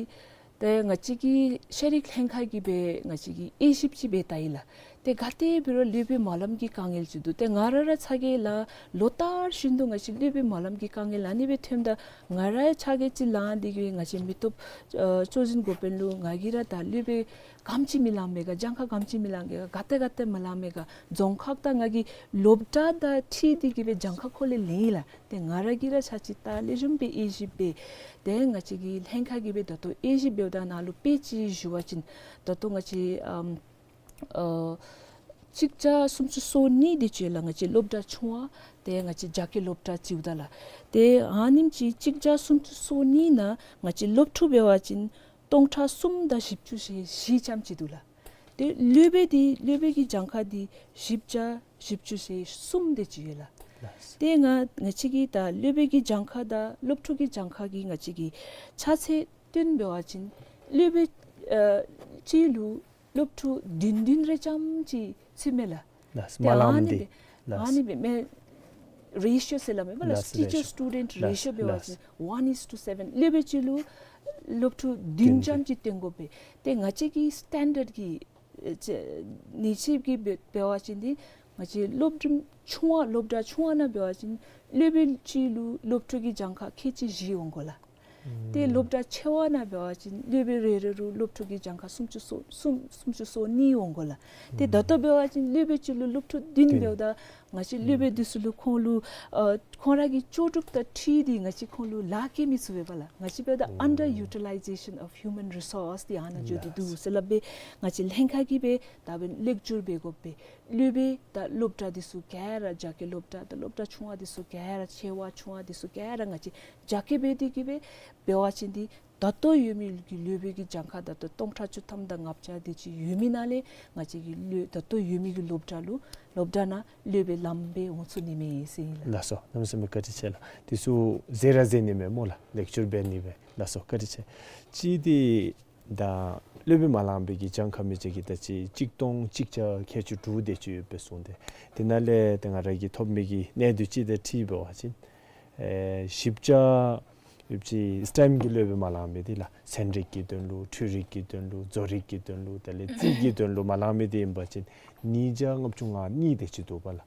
ཏེ་ང་བཅས་ཀྱི་ཤེས་རིག་ལྷན་ཁག་གིས་སྦེ་ང་བཅས་ཀྱིས་དབྱེ་ཞིབ་ཅིག་འབད་བལྟ་ཡི་ལགས། ཏེ་ག་ཏེ་འབད་རུང་སློབ་དཔོན་མ་ལངམ་གྱི་དཀའ་ངལ་ཅིག་འདུག། ཏེ་ང་ར་ར་ཚ་གྱང་ལང་། ལོ་ལྟར་བཞིན་དུ་ང་བཅས་སློབ་དཔོན་མ་ལངམ་གྱི་དཀའ་ངལ་ཨ་ནི་སྦེ་ཐོནམ་ད་ང་ར་ཚ་གྱང་ཅིག་ལང་། དེ་གིས་ང་བཅས་མི་སྟོབས་ཨ་གཙོ་འཛིན་འགོ་དཔོན་ལུ་ང་གིས་ར་ད་སློབ་དཔོན་ག་དེམ་ཅིག་མི་ལང་མས་ག། གྱངས་ཁ་ག་དེམ་ཅིག་མི་ལང་མས་ག། ག་ཏེ་ག་ཏེ་མི་ལང་མས་ག། རྫོང་ཁག་དང་ང་གི་སློབ་གྲྭ་དང་འཁྲིལ་ཏེ་གིས་སྦེ་གྱངས་ཁ་ཁོ་ལས་ལེན་ཡི་ལགས། ཏེ་ང་ར་གིས་ར་ཚར་ཅིག་ད་ལེགས་ཤོམ་སྦེ་དབྱེ་ཞིབ་འབད། ཏེ་ང་བཅས་ཀྱི་ལྷན་ཁག་གིས་སྦེ་ད་ལྟོ་དབྱེ་ཞིབ་འབདཝ་ད་ནཱ་ལུ་དཔེ་ཅིག་ཞུ་བ་ཅིན་ད་ལྟོ་ང་བཅས་ཨམ་ཨ་གཅིག་བརྒྱ་སུམ་ཅུ་སོ་གཉིས་དེ་ཅིག་ལགས། ང་བཅས་སློབ་གྲྭ་ཆུང་བ་ཏེ་ང་བཅས་རྒྱ་སྐད་སློབ་གྲྭ་ཅིག་འབདཝ་ད་ལགས། ཏེ་ཨ་ནེམ་ཅིག་གཅིག་བརྒྱ་སུམ་ཅུ་སོ་གཉིས་ནང་ང་བཅས་སློབ་ཕྲུག་འབད་བ་ཅིན་སྟོང་ཕྲག་གསུམ་དང་བཞི་བཅུ་ཞེ་བཞི་ཙམ་ཅིག་འདུག་ལགས། ཏེ་སློབ་དཔོན་འདི་སློབ་དཔོན་གྱི་གྱངས་ཁ་འདི་བཞི་བརྒྱ་བཞི་བཅུ་ཞེ་གསུམ་དེ་ཅིག་ཡོད་ལགས། ལགས། ཏེ་ང་ང་བཅས་ཀྱི་ད་སློབ་དཔོན་གྱི་གྱངས་ཁ་དང་སློབ་ཕྲུག་གི་གྱངས་ཁ་གི་ང་བཅས་ཀྱི་ཆ་ཚད་བསྟུན་འབད་བ་ཅིན་སློབ་དཔོན་ཨ་གཅིག་ལུ་སློབ་ཕྲུག་བདུན་བདུན་རེ་ཙམ་ཅིག་ཚུད་མས་ལགས། ལགས། ཏེ་མ་ལངམ་ཨ་ནི་འདི་སྦེ་ཨ་ནི་སྦེ་མས་རེ་ཤིའོ་ཟེར་སླབ་མས་པ་ལགས། ལགས། ཊི་ཅར་སི་ཊུ་ཌེནཊ་རེ་ཤིའོ་འབད་བ་ཅིན་one is to seven། སློབ་དཔོན་གཅིག་ལུ་སློབ་ཕྲུག་བདུན་ཙམ་ཅིག་བཏོན་དགོ་པས། ཏེ་ང་བཅས་ཀྱི་སི་ཊེན་ཌརཌ་ཀྱི་ཨེ་ཅེ་ནི་ཅིག་གིས་འབད་འབད་བ་ཅིན་འདི་ང་བཅས་སློབ་གྲྭ་ཆུང་བ་སློབ་གྲྭ་ཆུང་བ་ནང་འབད་བ་ཅིན་སློབ་དཔོན་གཅིག་ལུ་སློབ་ཕྲུག་གི་གྱངས་ཁ་ཁལ་གཅིག་བཞི་འོང་དགོ་ལགས། ཏེ་སློབ་གྲྭ་ཆེ་བ་ནང་འབད་བ་ཅིན་སློབ་དཔོན་རེ་རེ་ལུ་སློབ་ཕྲུག་གི་གྱངས་ཁ་སུམ་ཅུ་སོ་གསུམ་སུམ་ཅུ་སོ་གཉིས་འོང་དགོ་ལགས། ཏེ་ད་ལྟོ་འབད་བ་ཅིན་སློབ་དཔོན་གཅིག་ལུ་སློབ་ཕྲུག་བདུན་འབདཝ་ད་ང་བཅས་སློབ་དཔོན་འདི་ཚུ་ལུ་ཁོང་ལུ་ཨ་ཁོང་ར་གི་ལྕོགས་གྲུབ་དང་འཁྲིལ་ཏེ་ང་བཅས་ཁོང་ལུ་ལཱ་བཀལ་མི་ཚུགས་པས་པ་ལགས། ང་བཅས་འབདཝ་ད་underutilization of human resource འདི་ཨ་ནཱ་འགྱོ་སྟེ་འདུག་ཟེར་སླབ་སྦེ་ང་བཅས་ལྷན་ཁག་གིས་སྦེ་ད་འབདན་ལེགས་བཅོས་འབད་དགོ་པས། སློབ་དཔོན་དང་སློབ་གྲྭ་འདི་ཚུ་ག་ར་རྒྱ་སྐད་སློབ་གྲྭ་དང་སློབ་གྲྭ་ཆུང་བ་འདི་ཚུ་ག་ར་ཆེ་བ་ཆུང་བ་འདི་ཚུ་ག་ར་ང་བཅས་རྒྱ་སྐད་འབད་དེ་གིས་སྦེ་འབད་བ་ཅིན་འདི་ད་ལྟོ་ཡོད་མི་གི་སློབ་དཔོན་གྱི་གྱངས་ཁ་ད་ལྟོ་སྟོང་ཕྲག་བཅུ་ཐམ་དང་ལྔ་བརྒྱ་དེ་ཅིག་ཡོད་མི་ནང་ལས་ང་བཅས་ཀྱི་སློབ་ད་ལྟོ་ཡོད་མི་གི་སློབ་གྲྭ་ལུ་སློབ་གྲྭ་ནང་སློབ་དཔོན་ལངམ་སྦེ་འོང་ཚུགས་ནི་མས་ཟེར་ཨིན་ལགས། ལགས་སོ། གནམ་མེད་ས་མེད་བཀའ་དྲིན་ཆེ་ལགས། དེ་ཚུ་མཛད་ར་མཛད་ནི་མས་སྨོ་ལགས། ལེགས་བཅོས་འབད་ནི་སྦེ། ལགས་སོ། བཀའ་དྲིན་ཆེ། གཅིག་འདི་ད་སློབ་དཔོན་མ་ལངམ་སྦེ་གི་གྱངས་ཁ་མི་ཅིག་གིས་ད་ཅི་གཅིག་སྟོང་གཅིག་བརྒྱ་ཁལ་གཅིག་དྲུག་དེ་ཅིག་ཡོད་པས་གསུངས་ཏེ། དེ་ནང་ལས་ཏེ་ང་ར་གིས་ཐོབ་མི་གི་གནས་ཚུལ་ཅིག་དང་འཁྲིལ་འབད་བ་ཅིན་ཨེ་བཞི་བརྒྱ་ཡོད་ཅི། སི་ཊེམ་གྱི་སློབ་དཔོན་མ་ལངམ་སྦེ་འདི་ལགས་ཚན་རིག་གི་དོན་ལུ་འཕྲུལ་རིག་གི་དོན་ལུ་བཟོ་རིག་གི་དོན་ལུ་དེ་ལས་རྩིས་ཀྱི་དོན་ལུ་མ་ལངམ་སྦེ་འདི་ཨིན་པ་ཅིན་ཉིས་བརྒྱ་ལྔ་བཅུ་ང་གཉིས་དེ་ཅིག་འདུག་པ་ལགས།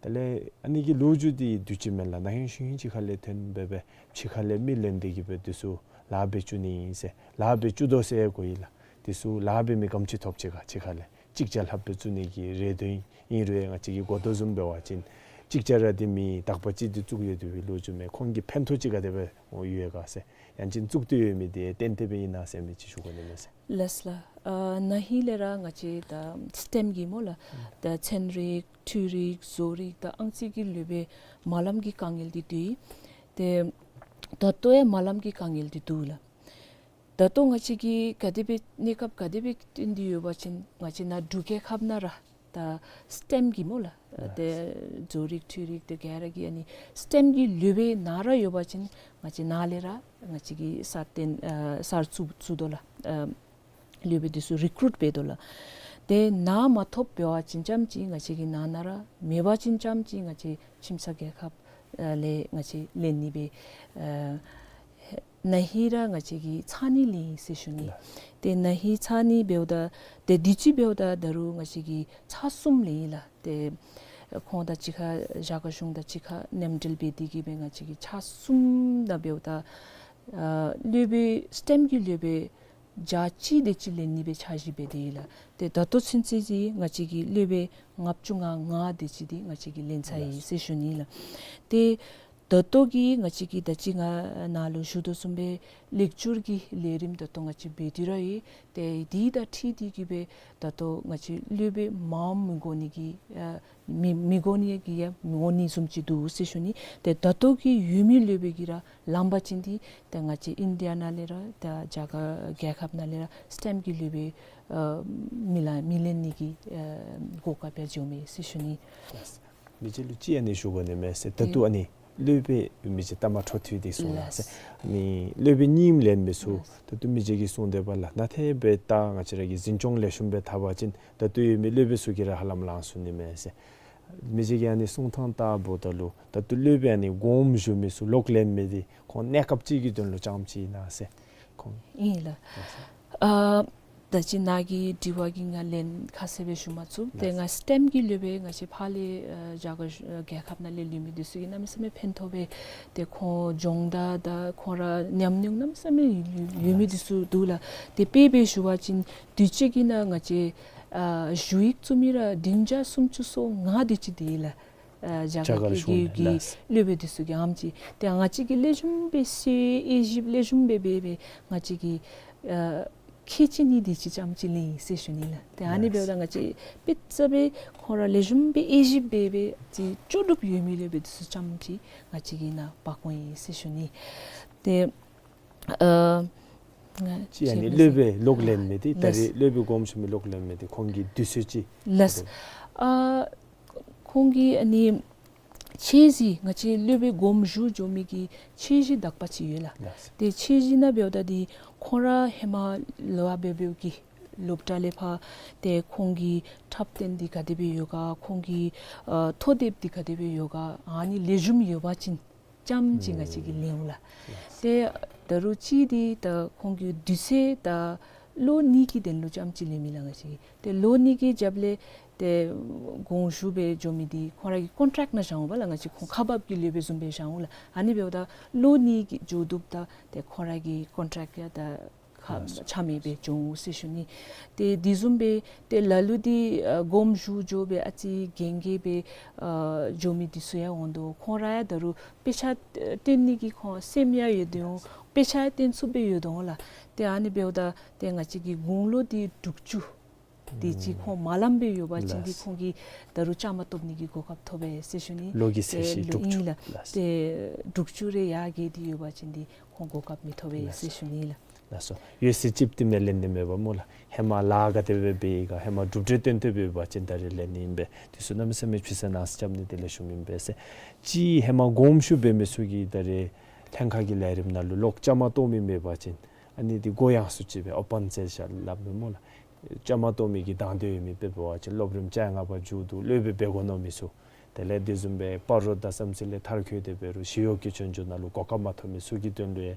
དེ་ལས་ཨ་ནི་གི་ལོ་རྒྱུས་འདི་དུས་ཅི་མེན་ལགས། ན་ཧིང་གཞེས་ཧིང་ཅིག་ཁ་ལས་ཐོན་སྦེ་སྦེ་ཕྱི་ཁ་ལས་མི་ལེན་ཏེ་གིས་སྦེ་འདི་ཚུ་ལཱ་འབད་བཅུག་ནི་ཨིན་ཟེར་ལཱ་འབད་བཅུག་དོ་ཟེར་གོ་ཡི་ལགས། འདི་ཚུ་ལཱ་འབད་མི་ག་དེམ་ཅིག་ཐོབ་ཅི་ག་ཕྱི་ཁ་ལས། ཅིག་ཅར་ལྷག་སྦེ་བཙུགས་ནི་གི་རེ་འདུན་ཨིན་རུང་ང་བཅས་ཀྱིས་གོ་དོ་བཟུམ་འབད་བ་ཅིན་ ཅིག་ཅར་ར་འདི་མི་དག་པ་ཅིག་འདི་བཙུགས་ཡོད་དེ་སྦེ་ལོ་རྒྱུས་མས། ཁོང་གི་ཕན་ཐོགས་ཅིག་ག་དེ་སྦེ་ཡོད་ག་ཟེར། ཡང་ཅིན་བཙུགས་ཏེ་ཡོད་མི་འདི་ཏན་ཏན་སྦེ་ཨིན་ན་ཟེར་མི་ཅིག་ཞུ་དགོ་ནི་མས་ཟེར། ལགས་ལགས། ཨ་ན་ཧིང་ལས་ར་ང་བཅས་ད་སི་ཊེམ་གྱི་སྨོ་ལགས། ད་ཚན་རིག་འཕྲུལ་རིག་བཟོ་རིག་དང་ཨང་རྩིས་ཀྱི་སློབ་དཔོན་མ་ལམ་གྱི་དཀའ་ངལ་འདི་འདུག། ཏེ་ད་ལྟོ་ཡང་མ་ལམ་གྱི་དཀའ་ངལ་འདི་འདུག་ལགས། ད་ལྟོ་ང་བཅས་ཀྱི་ག་དེ་སྦེ་གནས་སྐབས་ག་དེ་སྦེ་བསྟུན་ཏེ་ཡོད་པ་ཅིན་ང་བཅས་ནཱ་འབྲུག་རྒྱལ་ཁབ་ནང་ར་ད་སི་ཊེམ་གྱི་སྨོ་ལགས། ཏེ་བཟོ་རིག་འཕྲུལ་རིག་ཏེ་ག་ར་གི་ཨ་ནི་སི་ཊེམ་གྱི་སློབ་དཔོན་ནཱ་ར་ཡོད་པ་ཅིན་ང་བཅས་ནཱ་ལས་ར་ང་བཅས་ཀྱིས་གསར་བཏོན་ཨ་གསར་བཙུགས་བཙུགས་དོ་ལགས། ཨ་སློབ་དཔོན་འདི་ཚུ་རི་ཀུ་རུཊ་འབད་དོ་ལགས། ཏེ་ནཱ་མ་ཐོབ་འབད་བ་ཅིན་ཙམ་ཅིག་ང་བཅས་ཀྱི་ནང་ན་ར་མེད་པ་ཅིན་ཙམ་ཅིག་ང་བཅས་ཁྱིམ་ཚང་རྒྱལ་ཁབ་ཨ་ལས་ང་བཅས་ལེན་ནི་སྦེ་ཨ་ན་ཧིང་ར་ང་བཅས་ཀྱིས་ཚར་གཉིས་ལེན་ཡི་ཟེར་ཞུ་ནི། ལགས། ཏེ་ན་ཧིང་ཚར་གཉིས་འབདཝ་ད་ཏེ་དུས་ཅི་འབདཝ་ད་ད་རུང་ང་བཅས་ཀྱིས་ཚར་གསུམ་ལེན་ཡི་ལགས། ཏེ་ཁོང་དང་གཅིག་ཁར་རྒྱ་གར་གཞུང་དང་གཅིག་ཁར་མཉམ་འབྲེལ་འབད་དེ་གིས་སྦེ་ང་བཅས་ཀྱིས་ཚར་གསུམ་ནང་འབདཝ་ད་ཨ་སློབ་དཔོན་སི་ཊེམ་གྱི་སློབ་དཔོན་བརྒྱ་གཅིག་དེ་ཅིག་ལེན་ནི་སྦེ་འཆར་གཞི་འབད་དེ་ཡོད་ལགས། ཏེ་ད་ལྟོ་ཚུན་ཚོད་ཀྱི་ང་བཅས་ཀྱིས་སློབ་དཔོན་ལྔ་བཅུ་ང་ལྔ་དེ་ཅིག་འདི་ང་བཅས་ཀྱིས་ལེན་ཚར་ཡི་ཟེར་ཞུ་ནི་ལགས། ཏེ་ད་ལྟོ་གི་ང་བཅས་ཀྱིས་ད་ཅི་ང་ནཱ་ལུ་ཞུ་དོ་བཟུམ་སྦེ་ལེགས་བཅོས་ཀྱི་ལས་རིམ་ད་ལྟོ་ང་བཅས་འབད་དེ་ར་ཡོད། ཏེ་དེ་དང་འཁྲིལ་ཏེ་གིས་སྦེ་ད་ལྟོ་ང་བཅས་སློབ་དཔོན་མངམ་མི་དགོ་ནི་གི་ཨ་མི་མི་དགོ་ནི་གི་ཡང་མི་དགོ་ནི་བཟུམ་ཅིག་འདུག་ཟེར་ཞུ་ནི། ཏེ་ད་ལྟོ་གི་ཡོད་མི་སློབ་དཔོན་གྱིས་ར་ལངམ་པ་ཅིན་འདི་ད་ང་བཅས་ཨིན་ཌི་ཡ་ནང་ལས་ར་ད་རྒྱ་གར་རྒྱལ་ཁབ་ནང་ལས་ར་སི་ཊེམ་གྱི་སློབ་དཔོན་ཨ་མི་ལ་མི་ལེན་ནི་གི་ཨ་གོ་སྐབས་ཡང་འབྱུངམ་མས་ཟེར་ཞུ་ནི། མི་རྗེ་ལུ་ཅིག་ཨ་ནི་ཞུ་དགོ་ནི་མས་ཟེར། ད་ལྟོ་ཨ་ནི་སློབ་དཔོན་མི་རྗེ་ཏ་མ་འཕྲོ་མཐུད་དེ་གསུངས་ལགས་ཟེར། ཨ་ནི་སློབ་དཔོན་གཉིསམ་ལེན་མི་ཚུ་ད་ལྟོ་མི་རྗེ་གིས་གསུངས་དེ་སྦེ་ལགས། ནཱ་ཏེ་སྦེ་ད་ང་བཅས་ར་གིས་འཛིན་སྐྱོང་ལེགས་ཤོམ་སྦེ་འཐབ་པ་ཅིན་ད་ལྟོ་ཡོད་མི་སློབ་དཔོན་ཚུ་གིས་ར་ཧ་ལམ་ལང་ཚུགས་ནི་མས་ཟེར། མི་རྗེ་གིས་ཨ་ནི་གསུང་ཐངས་བལྟཝ་ད་ལུ་ད་ལྟོ་སློབ་དཔོན་ཨ་ནི་དགོངསམ་ཞུ་མི་ཚུ་ལོག་ལེན་མི་འདི་ཁོང་གནས་སྐབས་ཅིག་གི་དོན་ལུ་རྐྱངམ་ཅིག་ཨིན་ན་ཟེར། ཁོང་ཨིན་ལགས། ཨ་ད་ཅི་ནཱ་གི་དྲི་བ་གི་ང་ལན་ཁ་གསལ་སྦེ་ཞུ་མ་ཚུགས། ཏེ་ལགས། ང་སི་ཊེམ་གྱི་སློབ་དཔོན་ང་བཅས་ཕར་ལས་ཨ་རྒྱ་གར་ཨ་རྒྱལ་ཁབ་ནང་ལས་ལུས་མི་འདི་ཚུ་གིས་གནམ་མེད་ས་མེད་ཕན་ཐོགས་སྦེ་ཏེ་ཁོང་སྦྱོང་བརྡར་དང་ཁོང་ར་ཉམས་མྱོང་གནམ་མེད་ས་མེད་ཡོད་ཡོད་མི་འདི་ཚུ་འདུག་ལགས། ཏེ་དཔེ་སྦེ་ཞུ་བ་ཅིན་དུས་ཅི་གི་ནང་ང་བཅས་ཨ་ཞུ་ཡིག་བཙུགས་མི་ར་བདུན་བརྒྱ་སུམ་ཅུ་སོ་ལྔ་དེ་ཅིག་འདུག་ལགས། ཨ་རྒྱ་གར་རྒྱ་གར་གཞུང་གི་ནང་ལགས། སློབ་དཔོན་འདི་ཚུ་གིས་ཨེམ་ཅིག་ཏེ་ང་བཅས་ཀྱིས་ལེགས་ཤོམ་སྦེ་ཤེས་དབྱེ་ཞིབ་ལེགས་ཤོམ་སྦེ་འབད་སྦེ་ང་བཅས་ཀྱིས་ཨ་ཁལ་གཅིག་གཉིས་དེ་ཅིག་ཙམ་ཅིག་ལེན་ཡི་ཟེར་ཞུ་ནི་ལགས། ཏེ་ཨ་ནི་ལགས། འབདཝ་ད་ང་བཅས་དཔེ་ཆ་སྦེ་ཁོང་ར་ལེགས་ཤོམ་སྦེ་དབྱེ་ཞིབ་འབད་སྦེ་ཅིག་ལྕོགས་གྲུབ་ཡོད་མི་སློབ་དཔོན་འདི་ཚུ་ཙམ་ཅིག་ང་བཅས་ཀྱིས་ནཱ་འབག་འོང་ཡི་ཟེར་ཞུ་ནི། ཏེ་ཨ་ང་ཅིག་ཨ་ནི་ཞུ་སློབ་དཔོན་ལོག་ལེན་མི་འདི་ད་ལགས། རེས་སློབ་དཔོན་དགོངསམ་ཞུ་མི་ལོག་ལེན་མི་འདི་ཁོང་གི་དུས་ཚོད་ཅིག་ལགས། ཨ་ཁོང་གི་ཨ་ནི་ཚད་གཞི་ང་བཅས་སློབ་དཔོན་དགོངསམ་ཞུ་འགྱོ་མི་གི་ཚད་གཞི་དག་པ་ཅིག་ཡོད་ལགས། ལགས། ཏེ་ཚད་གཞི་ནང་འབདཝ་ད་འདི་ཁོང་ར་ཧེ་མ་ལོ་ཨ་སྦེ་སྦེ་གི་སློབ་གྲྭ་ལས་ཕར་ཏེ་ཁོང་གི་འཁྲབ་སྟོན་འདི་ག་དེ་སྦེ་ཡོད་ག་ཁོང་གི་ཨ་ཐོ་དེབ་འདི་ག་དེ་སྦེ་ཡོད་ག་ཨ་ནི་ལེགས་ཤོམ་ཡོད་པ་ཅིན་ཙམ་ཅིག་ང་བཅས་ཀྱིས་ལེན་འོང་ལགས། ཏེ་ད་རུང་གཅིག་འདི་ད་ཁོང་གི་དུས་ཚོད་ད་ལོ་གཉིས་ཀྱི་དོན་ལུ་ཙམ་ཅིག་ལེན་མི་ལགས་ང་བཅས་ཀྱིས། ཏེ་ལོ་གཉིས་ཀྱི་རྒྱབ་ལས་ཏེ་དགོངསམ་ཞུ་སྦེ་འགྱོ་མི་འདི་ཁོང་ར་གི་ཀོན་ཊེཀཊ་ནང་བཞག་འོང་པ་ལགས། ང་བཅས་ཁོང་ཁ་འབབ་ཀྱི་སློབ་དཔོན་བཟུམ་སྦེ་བཞག་འོང་ལགས། ཨ་ནི་འབདཝ་ད་ལོ་གཉིས་ཀྱི་འགྱོ་དོཝ་ད་ཏེ་ཁོང་ར་གི་ཀོན་ཊེཀཊ་ཡང་ད་ཁ་ཆ་མེད་སྦེ་འགྱོ་འོང་ཟེར་ཞུ་ནི། ཏེ་དེ་བཟུམ་སྦེ་ཏེ་ལ་ལུ་འདི་ཨ་དགོངསམ་ཞུ་འགྱོ་སྦེ་ཨ་ཙི་རྒན་རྒས་སྦེ་ཨ་འགྱོ་མི་འདི་ཚུ་ཡང་འོང་དོ། ཁོང་ར་ཡང་ད་རུང་དཔེ་ཆ་ཨ་སྟོན་ནི་གི་ཁོང་སེམས་ཡང་ཡོད་དེ་འོང་དཔེ་ཆ་ཡང་སྟོན་ཚུགསཔ་སྦེ་ཡོད་དོ་འོང་ལགས། ཏེ་ཨ་ནི་འབདཝ་ད་ཏེ་ང་བཅས་ཀྱི་དགུང་ལོ་འདི་དྲུག་ཅུ་དེ་ཅིག་ཁོང་མ་ལངམ་སྦེ་ཡོད་པ་ཅིན་འདི་ལགས། ཁོང་གིས་ད་རུང་བཅའ་མར་གཏོགས་ནི་གི་གོ་སྐབས་ཐོབ་པས་ཟེར་ཞུ་ནི། ལོ་གི་ཚད་གཞི་ཏེ་ལོ་དྲུག་ཅུ་ཨིན་ལགས། ལགས། ཏེ་དྲུག་ཅུ་རེ་ཡར་རྒས་ཏེ་ཡོད་པ་ཅིན་འདི་ཁོང་གོ་སྐབས་མི་ཐོབ་པས་ལགས། ཟེར་ཞུ་ནི་ལགས། ལགས་སོ། ཡོད་ཚད་ཅིག་འདི་མས་ལེན་ནི་མེད་པ་སྨོ་ལགས། ཧེ་མ་ལཱ་ག་དེ་སྦེ་འབད་ཡི་ག་ཧེ་མ་གྲུབ་འབྲས་སྟོན་ཏེ་འབད་བ་ཅིན་ད་རེས་ལེན་ནི་ཨིན་པས། དེ་ཚུ་གནམ་མེད་ས་མེད་ཕྱི་སེལ་ནང་སེལ་རྐྱབ་ནི་འདི་ལེགས་ཤོམ་ཨིན་པས་ཟེར། ཅིག་ཧེ་མ་དགོངསམ་ཞུ་འབད་མི་ཚུ་གིས་ད་རེས་ལྷན་ཁག་གི་ལས་རིམ་ནང་ལུ་ལོག་བཅའ་མར་གཏོགས་མི་མེད་པ་ཅིན་ཨ་ནི་འདི་གོ་ཡངས་སུ་ཅིག་སྦེ་ཨོ་པཱན་ཟེར་ཞུ་སླབ་མས་སྨོ་ལགས། བཅའ་མར་གཏོགས་མི་གི་དང་འདོད་ཡོད་མི་དཔེ་འབད་བ་ཅིན་སློབ་རིམ་བཅོ་ལྔ་པ་མཇུག་བསྡུ་སློབ་དཔོན་འབད་དགོ་མནོ་མི་ཚུ། དེ་ལས་དེ་བཟུམ་སྦེ་སྤ་རོ་དང་བསམ་རྩེ་ལས་མཐར་འཁྱོལ་ཏེ་འབད་རུང་ཞི་གཡོག་གི་སྐྱོན་བརྗོད་ནང་ལུ་གོ་སྐབས་མ་ཐོབ་མི་ཚུ་གི་དོན་ལུ་ཡང་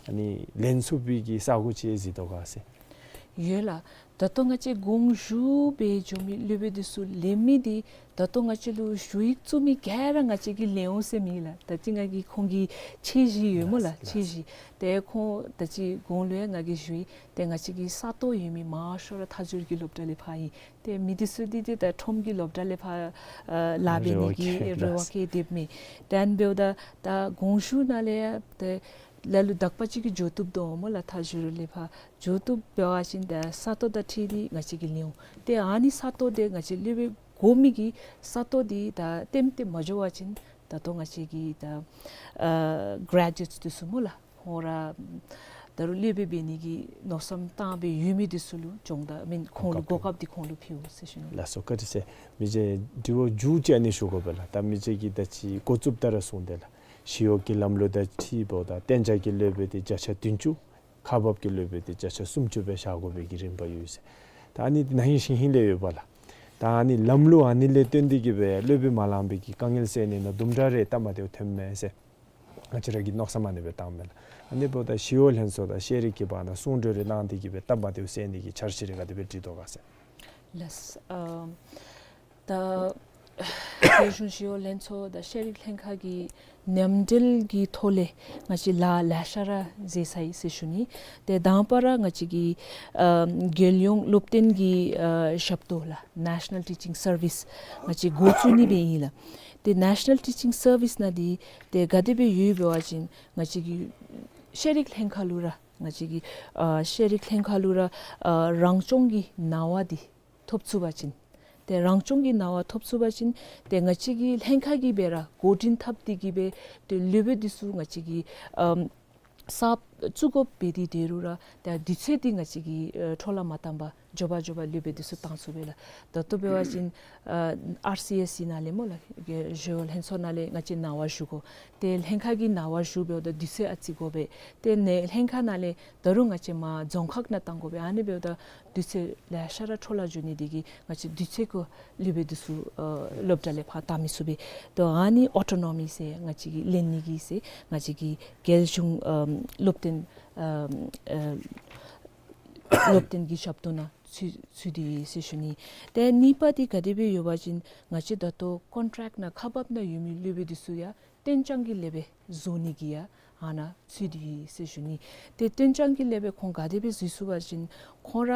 ཨ་ནི་ལེན་ཚུགས་པའི་གི་ས་གོ་ཅིག་གཟིགས་དོ་ག་ཟེར། ཡོད་ལགས། ད་ལྟོ་ང་བཅས་དགོངས་ཞུ་སྦེ་འགྱོ་མི་སློབ་དཔོན་འདི་ཚུ་ལེན་མི་འདི་ད་ལྟོ་ང་བཅས་ལུ་ཞུ་ཡིག་བཙུགས་མི་ག་ར་ང་བཅས་ཀྱིས་ལེན་འོང་ཟེར་མེན་ལགས། ད་ཅི་ང་གིས་ཁོང་གི་ཆེ་བཞི་ཡོད་སྨོ་ལགས། ལགས། ཆེ་བཞི། ཏེ་ཁོང་ད་ཅི་གོང་ལུ་ཡང་ང་གིས་ཞུ་ཡི། ཏེ་ང་བཅས་ཀྱི་ས་སྟོང་ཡོད་མི་མང་ཤོས་ར་མཐའ་འཁྱོལ་གྱི་སློབ་གྲྭ་ལས་ཕར་ཨིན། ཏེ་མི་འདི་ཚུ་འདི་ཏེ་ད་ཁྲོམ་གྱི་སློབ་གྲྭ་ལས་ཕར་ཨ་ལཱ་འབད་ནི་གི་རེ་བ་རེ་བ་བསྐྱེད་དེ་མས། ཏེ་ཨ་ནི་འབདཝ་ད་ད་དགོངས་ཞུ་ནང་ལས་ཡང་ཏེ་ལ་ལུ་དག་པ་ཅིག་གིས་འགྱོ་བཏུབ་དོ་སྨོ་ལགས། མཐའ་འཁྱོལ་ལས་ཕར་འགྱོ་བཏུབ་འབད་བ་ཅིན་ད་ས་སྟོང་དང་འཁྲིལ་ཏེ་ང་བཅས་ཀྱིས་ལེན་འོང་། ཏེ་ཨ་ནི་ས་སྟོང་འདི་ང་བཅས་སློབ་དཔོན་དགོ་མི་གི་ས་སྟོང་འདི་ད་ལྟདམོ་ཏེ་མ་འགྱོ་བ་ཅིན་ད་ལྟོ་ང་བཅས་ཀྱི་ད་ཨ་གྲེ་ཇུ་ཨེཊསི་འདི་ཚུ་སྨོ་ལགས། ཁོང་ར་ད་རུང་སློབ་དཔོན་འབད་ནི་གི་མནོ་བསམ་བཏང་སྦེ་ཡོད་མི་འདི་ཚུ་ལུ་སྦྱོང་བརྡར་མེན་ཁོང་ལུ་གོ་སྐབས་གོ་སྐབས་འདི་ཁོང་ལུ་ཕུལ་ཟེར་ཞུ་ནི། ལགས་སོ། བཀའ་དྲིན་ཆེ། མི་རྗེ་དྲི་བ་མཇུག་ཅིག་ཨ་ནི་ཞུ་དགོ་པས་ལགས། ད་མི་རྗེ་གིས་ད་ཅི་འགོ་བཙུགསཔ་ད་ར་གསུངས་ཏེ་ལགས། ཞི་གཡོག་གི་ལམ་ལུགས་དང་འཁྲིལཝ་ད་གཏན་འཇགས་ཀྱི་སློབ་དཔོན་འདི་བརྒྱ་ཆ་བདུན་ཅུ། ཁག་འབག་གི་སློབ་དཔོན་འདི་བརྒྱ་ཆ་སུམ་ཅུ་སྦེ་བཞག་དགོ་པའི་གི་རིམ་པ་ཡོད་ཟེར། ད་ཨ་ནི་འདི་ན་ཧིང་ཤིང་ཧིང་ལས་ཡོདཔ་ལགས། ད་ཨ་ནི་ལམ་ལུགས་ཨ་ནི་ལས་བརྟེན་ཏེ་གིས་སྦེ་སློབ་དཔོན་མ་ལང་པའི་གི་དཀའ་ངལ་སེལ་ནི་ནང་དུམ་གྲ་རེ་སྟབས་མ་བདེཝ་ཐོནམ་མས་ཟེར་ང་བཅས་ར་གིས་མནོ་བསམ་ཨ་ནི་སྦེ་བཏངམ་མས་ལགས། ཨ་ནི་འབདཝ་ད་ཞི་གཡོག་ལྷན་ཚོགས་དང་ཤེས་རིག་གི་བར་ན་གསུང་གྲོས་རེ་གནང་སྟེ་གིས་སྦེ་སྟབས་མ་བདེཝ་སེལ་ནི་གི་འཆར་གཞི་རེ་ག་དེ་སྦེ་བྲིས་དོ་ག་ཟེར། ལགས། ཨ་ད་རྒྱལ་གཞུང་ཞི་གཡོག་ལྷན་ཚོགས་དང་ཤེས་རིག་ལྷན་ཁག་གི་མཉམ་འབྲེལ་གྱི་ཐོག་ལས་ང་བཅས་ལཱ་ལེ་ཤ་ར་མཛད་ཚར་ཡི་ཟེར་ཞུ་ནི། ཏེ་དང་པ་ར་ང་བཅས་ཀྱི་ཨ་རྒྱལ་ཡོངས་སློབ་སྟོན་གྱི་ཨ་ཞབས་ཏོག་ལགས། National Teaching Service ང་བཅས་འགོ་བཙུགས་ནི་སྦེ་ཨིན་ལགས། ཏེ་National Teaching Service ནང་འདི་ཏེ་ག་དེ་སྦེ་ཡོད་འབད་བ་ཅིན་ང་བཅས་ཀྱི་ཤེས་རིག་ལྷན་ཁག་ལུ་ར་ང་བཅས་ཀྱི་ཨ་ཤེས་རིག་ལྷན་ཁག་ལུ་ར་ཨ་རང་སྐྱོང་གི་གནང་བ་འདི་ཐོབ་ཚུགས་པ་ཅིན། ཏེ་རང་སྐྱོང་གི་གནང་བ་ཐོབ་ཚུགས་པ་ཅིན་ཏེ་ང་བཅས་ཀྱི་ལྷན་ཁག་གིས་སྦེ་ར་འགོ་འདྲེན་འཐབ་སྟེ་གིས་སྦེ་ཏེ་སློབ་དཔོན་འདི་ཚུ་ང་བཅས་ཀྱིས་ཨམ་གསརཔ་བཙུགས་དགོཔ་འབད་དེ་འབད་རུང་ར་ཏེ་དུས་ཚོད་འདི་ང་བཅས་ཀྱིས་ཨ་འཕྲོ་བརླག་མ་བཏང་པར་མགྱོགས་པ་མགྱོགས་པ་སློབ་དཔོན་འདི་ཚུ་བཏང་ཚུགས་པས་ལགས། ད་ལྟོ་འབད་བ་ཅིན་ཨ་ཨར་སི་ཨེསི་སི་ནང་ལས་སྨོ་ལགས། ཞི་གཡོག་ལྷན་ཚོགས་ནང་ལས་ང་བཅས་གནང་བ་ཞུ་དགོ། ཏེ་ལྷན་ཁག་གིས་གནང་བ་ཞུ་འབདཝ་ད་དུས་ཚོད་ཨ་ཙི་དགོ་པས། ཏེ་ནཱ་ལྷན་ཁག་ནང་ལས་ད་རུང་ང་བཅས་མར་རྫོང་ཁག་ནང་བཏང་དགོ་པས། ཨ་ནི་འབདཝ་ད་དུས་ཚོད་ལེ་ཤ་ར་འཕྲོ་བརླག་འགྱོ་ནི་འདི་གིས་ང་བཅས་དུས་ཚོད་ཁར་སློབ་དཔོན་འདི་ཚུ་ཨ་སློབ་གྲྭ་ལས་ཕར་བཏང་མི་ཚུགས་པས། ད་ཨ་ནི་ཨོ་ཊོ་ནོ་མི་ཟེར་ང་བཅས་ཀྱིས་ལེན་ནི་གི་ཟེར་ང་བཅས་ཀྱི་རྒྱལ་གཞུང་ཨམ་སློབ་སྟོན་ཨམ་ཨ་སློབ་སྟོན་གྱི་ཞབས་ཏོག་ནང་ཚུད་ཚུད་དེ་ཡོད་ཟེར་ཞུ་ནི། ཏེ་གཉིས་པ་འདི་ག་དེ་སྦེ་ཡོད་པ་ཅིན་ང་བཅས་ད་ལྟོ་ཀོན་ཊེཀཊ་ནང་ཁག་འབག་ནང་ཡོད་མི་སློབ་དཔོན་འདི་ཚུ་ཡང་གཏན་འཇགས་ཀྱི་སློབ་དཔོན་བཟོ་ནི་གི་ཡང་ཨ་ནཱ་ཚུད་དེ་ཡོད་ཟེར་ཞུ་ནི། ཏེ་གཏན་འཇགས་ཀྱི་སློབ་དཔོན་ཁོང་ག་དེ་སྦེ་འཛུལ་ཚུགས་པ་ཅིན་ཁོང་ར་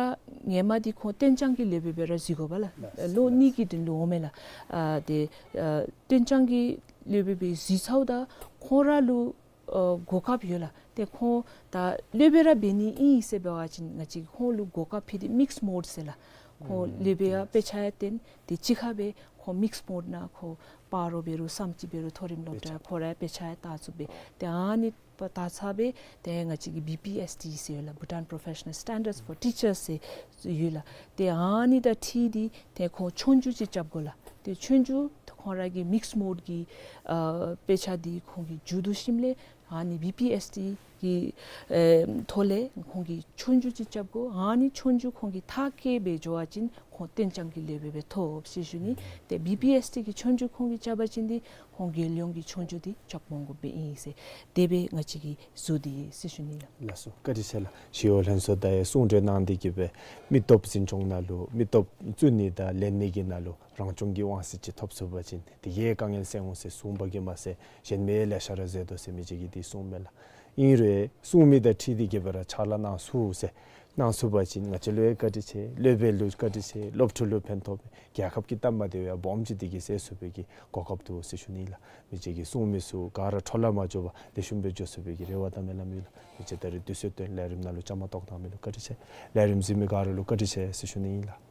ཧེ་མ་འདི་ཁོང་གཏན་འཇགས་ཀྱི་སློབ་དཔོན་སྦེ་ར་འཛུལ་དགོ་པས་ལགས། ལགས། ལོ་གཉིས་ཀྱི་དོན་ལུ་འོང་མས་ལགས། ཨ་ཏེ་ཨ་གཏན་འཇགས་ཀྱི་སློབ་དཔོན་སྦེ་འཛུལ་ཚརཝ་ད་ཁོང་ར་ལུ་ཨ་གོ་སྐབས་ཡོད་ལགས། ཏེ་ཁོང་ད་སློབ་དཔོན་ར་འབད་ནི་ཨིན་ཟེར་འབད་བ་ཅིན་ང་བཅས་ཁོང་ལུ་གོ་སྐབས་ཕུལ་ཏེ་མིགསཌ་མོཌ་ཟེར་ལགས། ཁོང་ཨུམ་སློབ་དཔོན་ཡང་དཔེ་ཆ་ཡང་སྟོན། ཏེ་གཅིག་ཁར་སྦེ་ཁོང་མིགསཌ་མོཌ་ནང་ཁོང་སྤ་རོ་འབད་རུང་བསམ་སྤྱིལ་འབད་རུང་མཐོ་རིམ་སློབ་གྲྭ་ཁོང་ར་དཔེ་ཆ་ཡང་ལྟ་ཚུགས་པས། ཏེ་ཨ་ནི་ད་ཚར་སྦེ་ཏེ་ང་བཅས་ཀྱི་བི་པི་ཨེསི་ཊི་ཟེར་ཡོད་ལགས། Bhutan Professional Standards for Teachers ཟེར་ཡོད་ལགས། ཏེ་ཨ་ནི་དང་འཁྲིལ་ཏེ་ཏེ་ཁོང་ཆོས་རྒྱུགས་ཅིག་རྐྱབ་དགོ་ལགས། ཏེ་ཆོས་རྒྱུགས་ཁོང་ར་གི་མིགསཌ་མོཌ་གི་ཨ་དཔེ་ཆ་འདི་ཁོང་གིས་མཇུག་བསྡུ་ཞིནམ་ལས་ཨ་ནི་བི་པི་ཨེསི་ཊི་གི་ཨེ་ཐོག་ལས་ཁོང་གིས་ཆོས་རྒྱུགས་ཅིག་རྐྱབ་དགོ། ཨ་ནི་ཆོས་རྒྱུགས་ཁོང་གིས་མཐར་འཁྱོལ་སྦེ་འགྱོ་བ་ཅིན་ཁོང་གཏན་འཇགས་ཀྱི་སློབ་དཔོན་སྦེ་ཐོབ་ཟེར་ཞུ་ནི། ཏེ་བི་པི་ཨེསི་ཊི་གི་ཆོས་རྒྱུགས་ཁོང་གིས་རྐྱབ་པ་ཅིན་འདི་ཁོང་རྒྱལ་ཡོངས་ཀྱི་ཆོས་རྒྱུགས་འདི་རྐྱབ་འོང་དགོཔ་སྦེ་ཨིན་ཟེར། དེ་སྦེ་ང་བཅས་ཀྱིས་བཟོ་སྟེ་ཡོད་ཟེར་ཞུ་ནི་ལགས། ལགས་སོ། བཀའ་དྲིན་ཆེ་ལགས། ཞི་གཡོག་ལྷན་ཚོགས་དང་ཡང་གསུང་གྲོས་གནང་སྟེ་གིས་སྦེ་མི་སྟོབས་འཛིན་སྐྱོང་ནང་ལུ་མི་སྟོབས་བཙུགས་ནི་དང་ལེན་ནི་གི་ནང་ལུ་རང་སྐྱོང་གི་དབང་ཚད་ཅིག་ཐོབ་ཚུགས་པ་ཅིན་དེ་གིས་དཀའ་ངལ་སེལ་འོང་ཟེར་གསུངས་པ་གིས་མ་ཚད་གཞན་མི་ལེ་ཤ་ར་མཛད་དོ་ཟེར་མི་ཅིག་གིས་འདི་གསུངས་མས་ལགས། ཨིན་རུང་གསུང་མི་དང་འཁྲིལ་ཏེ་གིས་སྦེ་ར་ཕྱག་ལཱ་གནང་ཚུགས་ཟེར་གནང་ཚུགས་པ་ཅིན་ང་བཅས་ལུ་ཡང་བཀའ་དྲིན་ཆེ། སློབ་དཔོན་ལུ་བཀའ་དྲིན་ཆེ། སློབ་ཕྲུག་ལུ་ཕན་ཐོགས། རྒྱལ་ཁབ་ཀྱི་སྟབས་མ་བདེཝ་ཡང་སྦོམ་ཅིག་འདི་གིས་སེལ་ཚུགས་པའི་གི་གོ་སྐབས་འདུག་ཟེར་ཞུ་ནི་ལགས། མི་རྗེ་གིས་གསུང་མི་ཚུ་ག་ར་འཕྲོ་བརླག་མ་འགྱོ་བར་ལེགས་ཤོམ་སྦེ་འགྱོ་ཚུགས་པའི་གི་རེ་བ་དང་སྨོན་ལམ་ཡོད་ལགས། མི་རྗེ་ད་རིས་དུས་ཚོད་བཏོན་ལས་རིམ་ནང་ལུ་བཅའ་མར་གཏོགས་གནང་མི་ལུ་བཀའ་དྲིན་ཆེ། ལས་རིམ་གཟིགས་མི་ག་ར་ལུ་བཀའ་དྲིན་ཆེ་ཟེར་ཞུ་ནི་ཨིན་ལགས།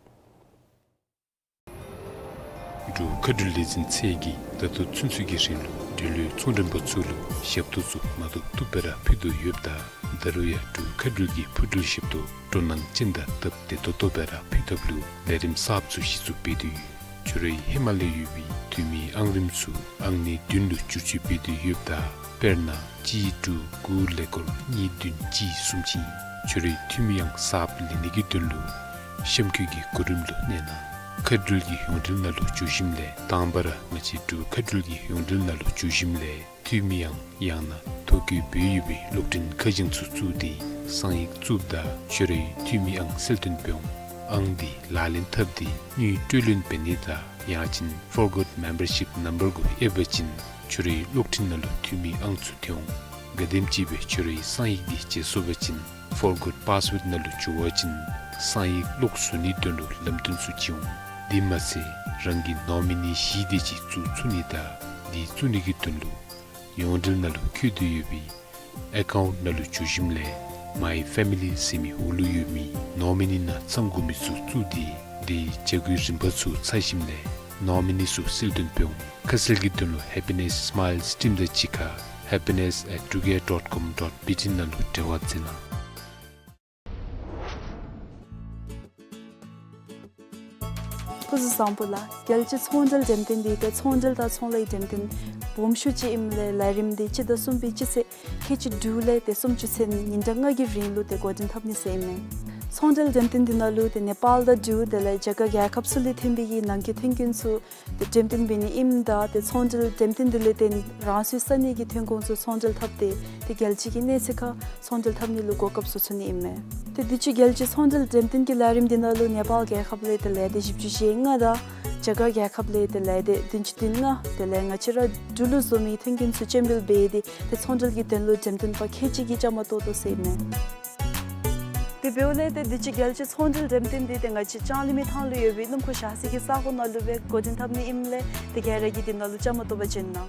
འབྲུག་མཁའ་འགྲུལ་ལས་འཛིན་ཚད་ཀྱིས་ད་ལྟོ་ཚུན་ཚོད་ཀྱི་རིང་ལུ་འབྲེལ་ཡོད་ཚོང་མགྲོན་པ་ཚུ་ལུ་ཞབས་ཏོག་ཚུ་མ་ཐུབ་ཐུབ་སྦེ་ར་ཕུལ་དོ་ཡོདཔ་ད་ད་རུང་ཡང་འབྲུག་མཁའ་འགྲུལ་གྱི་འཕུར་འགྲུལ་ཞབས་ཏོག་སྤྲོ་སྣང་ཅན་དང་སྟབས་བདེ་ཏོག་ཏོ་སྦེ་ར་ཕུལ་ཐབས་ལུ་ལས་རིམ་གསརཔ་ཚུ་གཞི་བཙུགས་འབད་དེ་ཡོད། ཁྱོད་རའི་ཧེ་མ་ལས་ཡོད་པའི་འཐུས་མིའི་ཨང་རིམ་ཚུ་ཨང་གནས་བདུན་ལུ་བསྒྱུར་བཅོས་འབད་དེ་ཡོདཔ་ད་དཔེར་ན་གཅིག་དྲུག་དགུ་ཀླད་ཀོར་གཉིས་བདུན་གཅིག་གསུམ་ཅིག་ཨིན། ཁྱོད་རའི་འཐུས་མི་ཨང་གསརཔ་ལེན་ནི་གི་དོན་ལུ་གཤམ་འཁོད་ཀྱི་གོ་རིམ་ལུ་གནས་གནང་། མཁའ་འགྲུལ་གྱི་ཡོངས་འབྲེལ་ནང་ལུ་འགྱོ་ཞིནམ་ལས་དང་པ་ར་ང་བཅས་འབྲུག་མཁའ་འགྲུལ་གྱི་ཡོངས་འབྲེལ་ནང་ལུ་འགྱོ་ཞིནམ་ལས་ འཐུས་མི་ཨང་ཡང་ན་ཐོ་བཀོད་འབད་ཡོད་པའི་གློག་འཕྲིན་ཁ་བྱང་ཚུ་བཙུགས་ཏེ་གསང་ཡིག་བཙུགསཔ་ད་ཁྱོད་རའི་འཐུས་མི་ཨང་གསལ་སྟོན་འབད་འོང་། ཨང་འདི་ལག་ལེན་འཐབ་སྟེ་དངུལ་སྤྲོད་ལེན་འབད་ནི་དང་ཡང་ཅིན་Forgot Membership Number གུ་ཨེབ་པ་ཅིན་ཁྱོད་རའི་གློག་འཕྲིན་ནང་ལུ་འཐུས་མི་ཨང་ཚུ་ཐོན་འོང་། ག་དེམ་ཅིག་སྦེ་ཁྱོད་རའི་གསང་ཡིག་འདི་བརྗེ་སོང་པ་ཅིན་Forgot Password ནང་ལུ་འགྱོ་བ་ཅིན་གསང་ཡིག་ལོག་བཟོ་ནིའི་དོན་ལུ་ལམ་སྟོན་ཚུ་བྱིན་འོང་། དེ་མ་ཚད་རང་གི་ནོ་མི་ནི་བཞི་དེ་ཅིག་བཙུགས་ཚུགས་ནི་དང་འདི་བཙུགས་ནི་གི་དོན་ལུ་ཡོངས་འབྲེལ་ནང་ལུ་བཀོད་དེ་ཡོད་པའི་ཨེ་ཀའུནཊ་ནང་ལུ་འགྱོ་ཞིནམ་ལས་མའི་ཕེ་མི་ལི་ཟེར་མི་འོག་ལུ་ཡོད་མི་ནོ་མི་ནི་ནང་ཚང་དགོ་མི་ཚུ་བཙུགས་ཏེ་དེའི་བྱ་སྒོའི་རིམ་པ་ཚུ་ཚར་ཞིནམ་ལས་ནོ་མི་ནི་ཚུ་གསལ་སྟོན་འབད་འོང་། ཁ་གསལ་གྱི་དོན་ལུ་Happiness Smiles Team དང་གཅིག་ཁར happiness at truegate dot com dot B T ནང་ལུ་འབྲེལ་བ་མཛད་གནང་། སྐུ་གཟུགས་བཟང་པོ་ལགས། རྒྱལ་སྤྱིའི་ཚོང་འབྲེལ་འགྲེམས་སྟོན་འདི་ཏེ་ཚོང་འབྲེལ་དང་ཚོང་ལཱའི་འགྲེམས་སྟོན་སྦོམ་ཤོས་ཅིག་ཨིནམ་ལས་ལས་རིམ་འདི་སྤྱི་ཟླ་གསུམ་པའི་སྤྱི་ཚེས་ཁལ་གཅིག་དྲུག་ལས་ཏེ་སུམ་ཅུ་ཚུན་ཉིན་གྲངས་ལྔ་གི་རིང་ལུ་ཏེ་འགོ་འདྲེན་འཐབ་ནི་ཟེར་ཨིན་མས། ཚོང་འབྲེལ་འགྲེམས་སྟོན་འདི་ནང་ལུ་ཏེ་ནེ་པཱལ་དང་འབྲུག་དེ་ལས་རྒྱ་གར་རྒྱལ་ཁབ་ཚུ་ལས་ཐོན་པའི་གི་ནང་འཁོད་ཐོན་ཁུངས་ཚུ་ཏེ་འགྲེམས་སྟོན་འབད་ནི་ཨིནམ་ད་ཏེ་ཚོང་འབྲེལ་འགྲེམས་སྟོན་འདི་ལས་ཏེ་རང་སོའི་ས་གནས་ཀྱི་ཐོན་ཁུངས་ཚུ་ཚོང་འབྲེལ་འཐབ་སྟེ་ཏེ་རྒྱལ་སྤྱི་གི་གནས་ཚད་ཁར་ཚོང་འབྲེལ་འཐབ་ནི་ལུ་གོ་སྐབས་བཟོ་ཚུགས་ནི་ཨིན་མས། ཏེ་དུས་ཅི་རྒྱལ་སྤྱིའི་ཚོང་འབྲེལ་འགྲེམས་སྟོན་གྱི་ལས་རིམ་འདི་ནང་ལུ་ནེ་པཱལ་རྒྱལ་ཁབ་ལས་ཏེ་ལས་སྡེ་བཞི་བཅུ་ཞེ་ལྔ་དང་རྒྱ་གར་རྒྱལ་ཁབ་ལས་ཏེ་ལས་སྡེ་བདུན་ཅུ་དོན་ལྔ་དེ་ལས་ང་བཅས་ར་འབྲུག་ལུ་བཟོ་མི་ཐོན་ཁུངས་ཚུ་སྤྱན་འབུལ་འབད་དེ་ཏེ་ཚོང་འབྲེལ་གྱི་དོན་ལུ་འགྲེམས་སྟོན་པ་ཁལ་གཅིག་གིས་བཅའ་མར་གཏོགས་དོ་ཟེར་ཨིན་མས། དེ་འབདཝ་ལས་ཏེ་དུས་ཅི་རྒྱལ་སྤྱིའི་ཚོང་འབྲེལ་འགྲེམས་སྟོན་འདི་ཏེ་ང་བཅས་ལྕང་གླིང་མི་ཐང་ལུ་ཡོད་པའི་སྣུམ་འཁོར་བཞག་ས་གི་ས་གོ་ནང་ལུ་སྦེ་འགོ་འདྲེན་འཐབ་ནི་ཨིནམ་ལས་ཏེ་ག་ར་གིས་འདི་ནང་ལུ་བཅའ་མར་གཏོགས་པར་བྱོན་གནང་།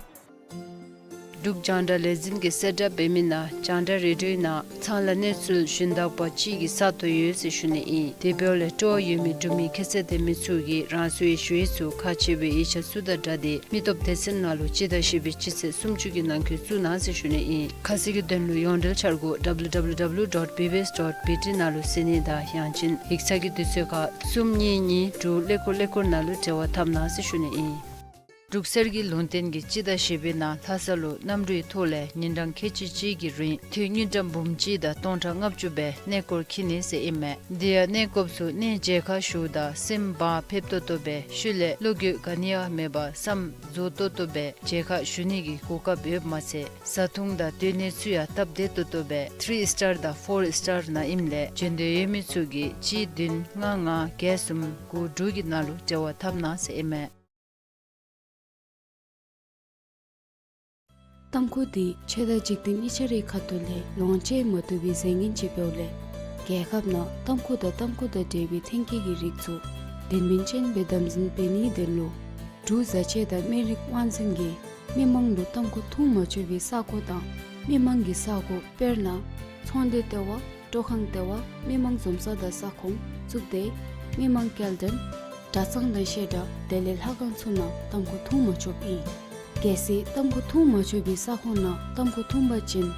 འབྲུག་རྒྱང་བསྒྲགས་ལས་འཛིན་གྱིས་གསལ་བསྒྲགས་འབད་མི་ནང་རྒྱང་བསྒྲགས་རེ་ཌིའོ་ནང་ཚང་ལ་གནས་ཚུལ་ཞུན་དག་པ་ཅིག་གི་ས་ཐོབ་ཡོད་ཟེར་ཞུ་ནི་ཨིན། དེ་འབདཝ་ལས་སྤྲོ་བ་ཡོད་མི་འབྲུག་མི་ཁྱད་ཚད་ལྡན་མི་ཚུ་གིས་རང་སོའི་ཞུ་ཡིག་ཚུ་ཁག་ཆེ་བའི་ཡིག་ཆ་ཚུ་དང་སྦྲགས་ཏེ་མི་སྟོབས་སྡེ་ཚན་ནང་ལུ་སྤྱི་ཟླ་བཞི་པའི་སྤྱི་ཚེས་སུམ་ཅུ་གི་ནང་འཁོད་བཙུགས་གནང་ཟེར་ཞུ་ནི་ཨིན། ཁ་གསལ་གྱི་དོན་ལུ་ཡོངས་འབྲེལ་འཆར་སྒོ་W W W dot B B S dot B T ནང་ལུ་གཟིགས་ནི་དང་ཡང་ཅིན་ཡིག་ཚང་གི་དུས་ཚོད་ཁར་གསུམ་གཉིས་གཉིས་དྲུག་ཀླད་ཀོར་ཀླད་ཀོར་ནང་ལུ་འབྲེལ་བ་འཐབ་གནང་ཟེར་ཞུ་ནི་ཨིན། འབྲུག་གསེར་གྱི་ལུང་བསྟན་གྱིས་སྤྱི་ཟླ་བཞི་པའི་ནང་ལྷ་ས་ལུ་གནམ་གྲུའི་ཐོག་ལས་ཉིན་གྲངས་ཁལ་གཅིག་གཅིག་གི་རིང་དུས་དངུལ་ཀྲམ་འབུམ་གཅིག་དང་སྟོང་ཕྲག་ལྔ་བཅུ་སྦེ་གནས་སྐོར་འཁྱིད་ནི་ཟེར་ཨིན་མས། དེ་ཡང་གནས་སྐབས་སུ་གནས་མཇལ་ཁ་ཞུཝ་ད་སེམས་བག་ཕེབས་ཏོག་ཏོ་སྦེ་ཤུལ་ལས་བློ་འགྱོད་ག་ནི་ཡང་མེད་པར་བསམ་རྫོགས་ཏོག་ཏོ་སྦེ་མཇལ་ཁ་ཞུ་ནི་གི་གོ་སྐབས་ཡོདཔ་མ་ཚད་བཟའ་འཐུང་དང་སྡོད་གནས་ཚུ་ཡང་སྟབས་བདེ་ཏོག་ཏོ་སྦེ་ཐི་རི་སི་ཊར་དང་ཕོར་སི་ཊར་ནང་ཨིནམ་ལས་བྱོན་འདོད་ཡོད་མི་ཚུ་གིས་གཅིག་བདུན་ལྔ་ལྔ་བརྒྱད་གསུམ་དགུ་དྲུག་གི་ནང་ལུ་འབྲེལ་བ་འཐབ་གནང་ཟེར་ཨིན་མས། ཏམ་ཁུ་འདི་ཆོས་དང་འཇིག་རྟེན་གཉིས་ཆ་རའི་ཁ་ཐུག་ལས་ལོངས་སྤྱོད་མ་བཏུབ་པའི་རྫས་ངན་ཅིག་འབདཝ་ལས་རྒྱལ་ཁབ་ནང་ཏམ་ཁུ་དང་ཏམ་ཁུ་དང་འབྲེལ་བའི་ཐོན་སྐྱེད་ཀྱི་རིགས་ཚུ་དོན་སྨིན་ཅན་སྦེ་དམ་འཛིན་འབད་ནིའི་དོན་ལུ་འབྲུག་བཟའ་ཆས་དང་སྨན་རིགས་དབང་འཛིན་གྱིས་མི་མང་ལུ་ཏམ་ཁུ་འཐུང་མ་ཆོག་པའི་ས་གོ་དང་མི་མང་གི་ས་གོ་དཔེར་ན་ཚོང་སྡེ་ལྟེ་བ། སྤྲོ་ཁང་ལྟེ་བ། མི་མང་འཛོམས་ས་དང་ས་ཁོངས་བཙུགས་ཏེ་མི་མང་སྐྱེལ་འདྲེན་གྲྭ་ཚང་དང་བཤད་གྲྭ་དེ་ལས་ལྷ་ཁང་ཚུ་ནང་ཏམ་ཁུ་འཐུང་མ་ཆོགཔ་ཨིན། གལ་སྲིད་ཏམ་ཁུ་འཐུང་མ་ཆོག་པའི་ས་ཁོངས་ནང་ཏམ་ཁུ་འཐུང་པ་ཅིན་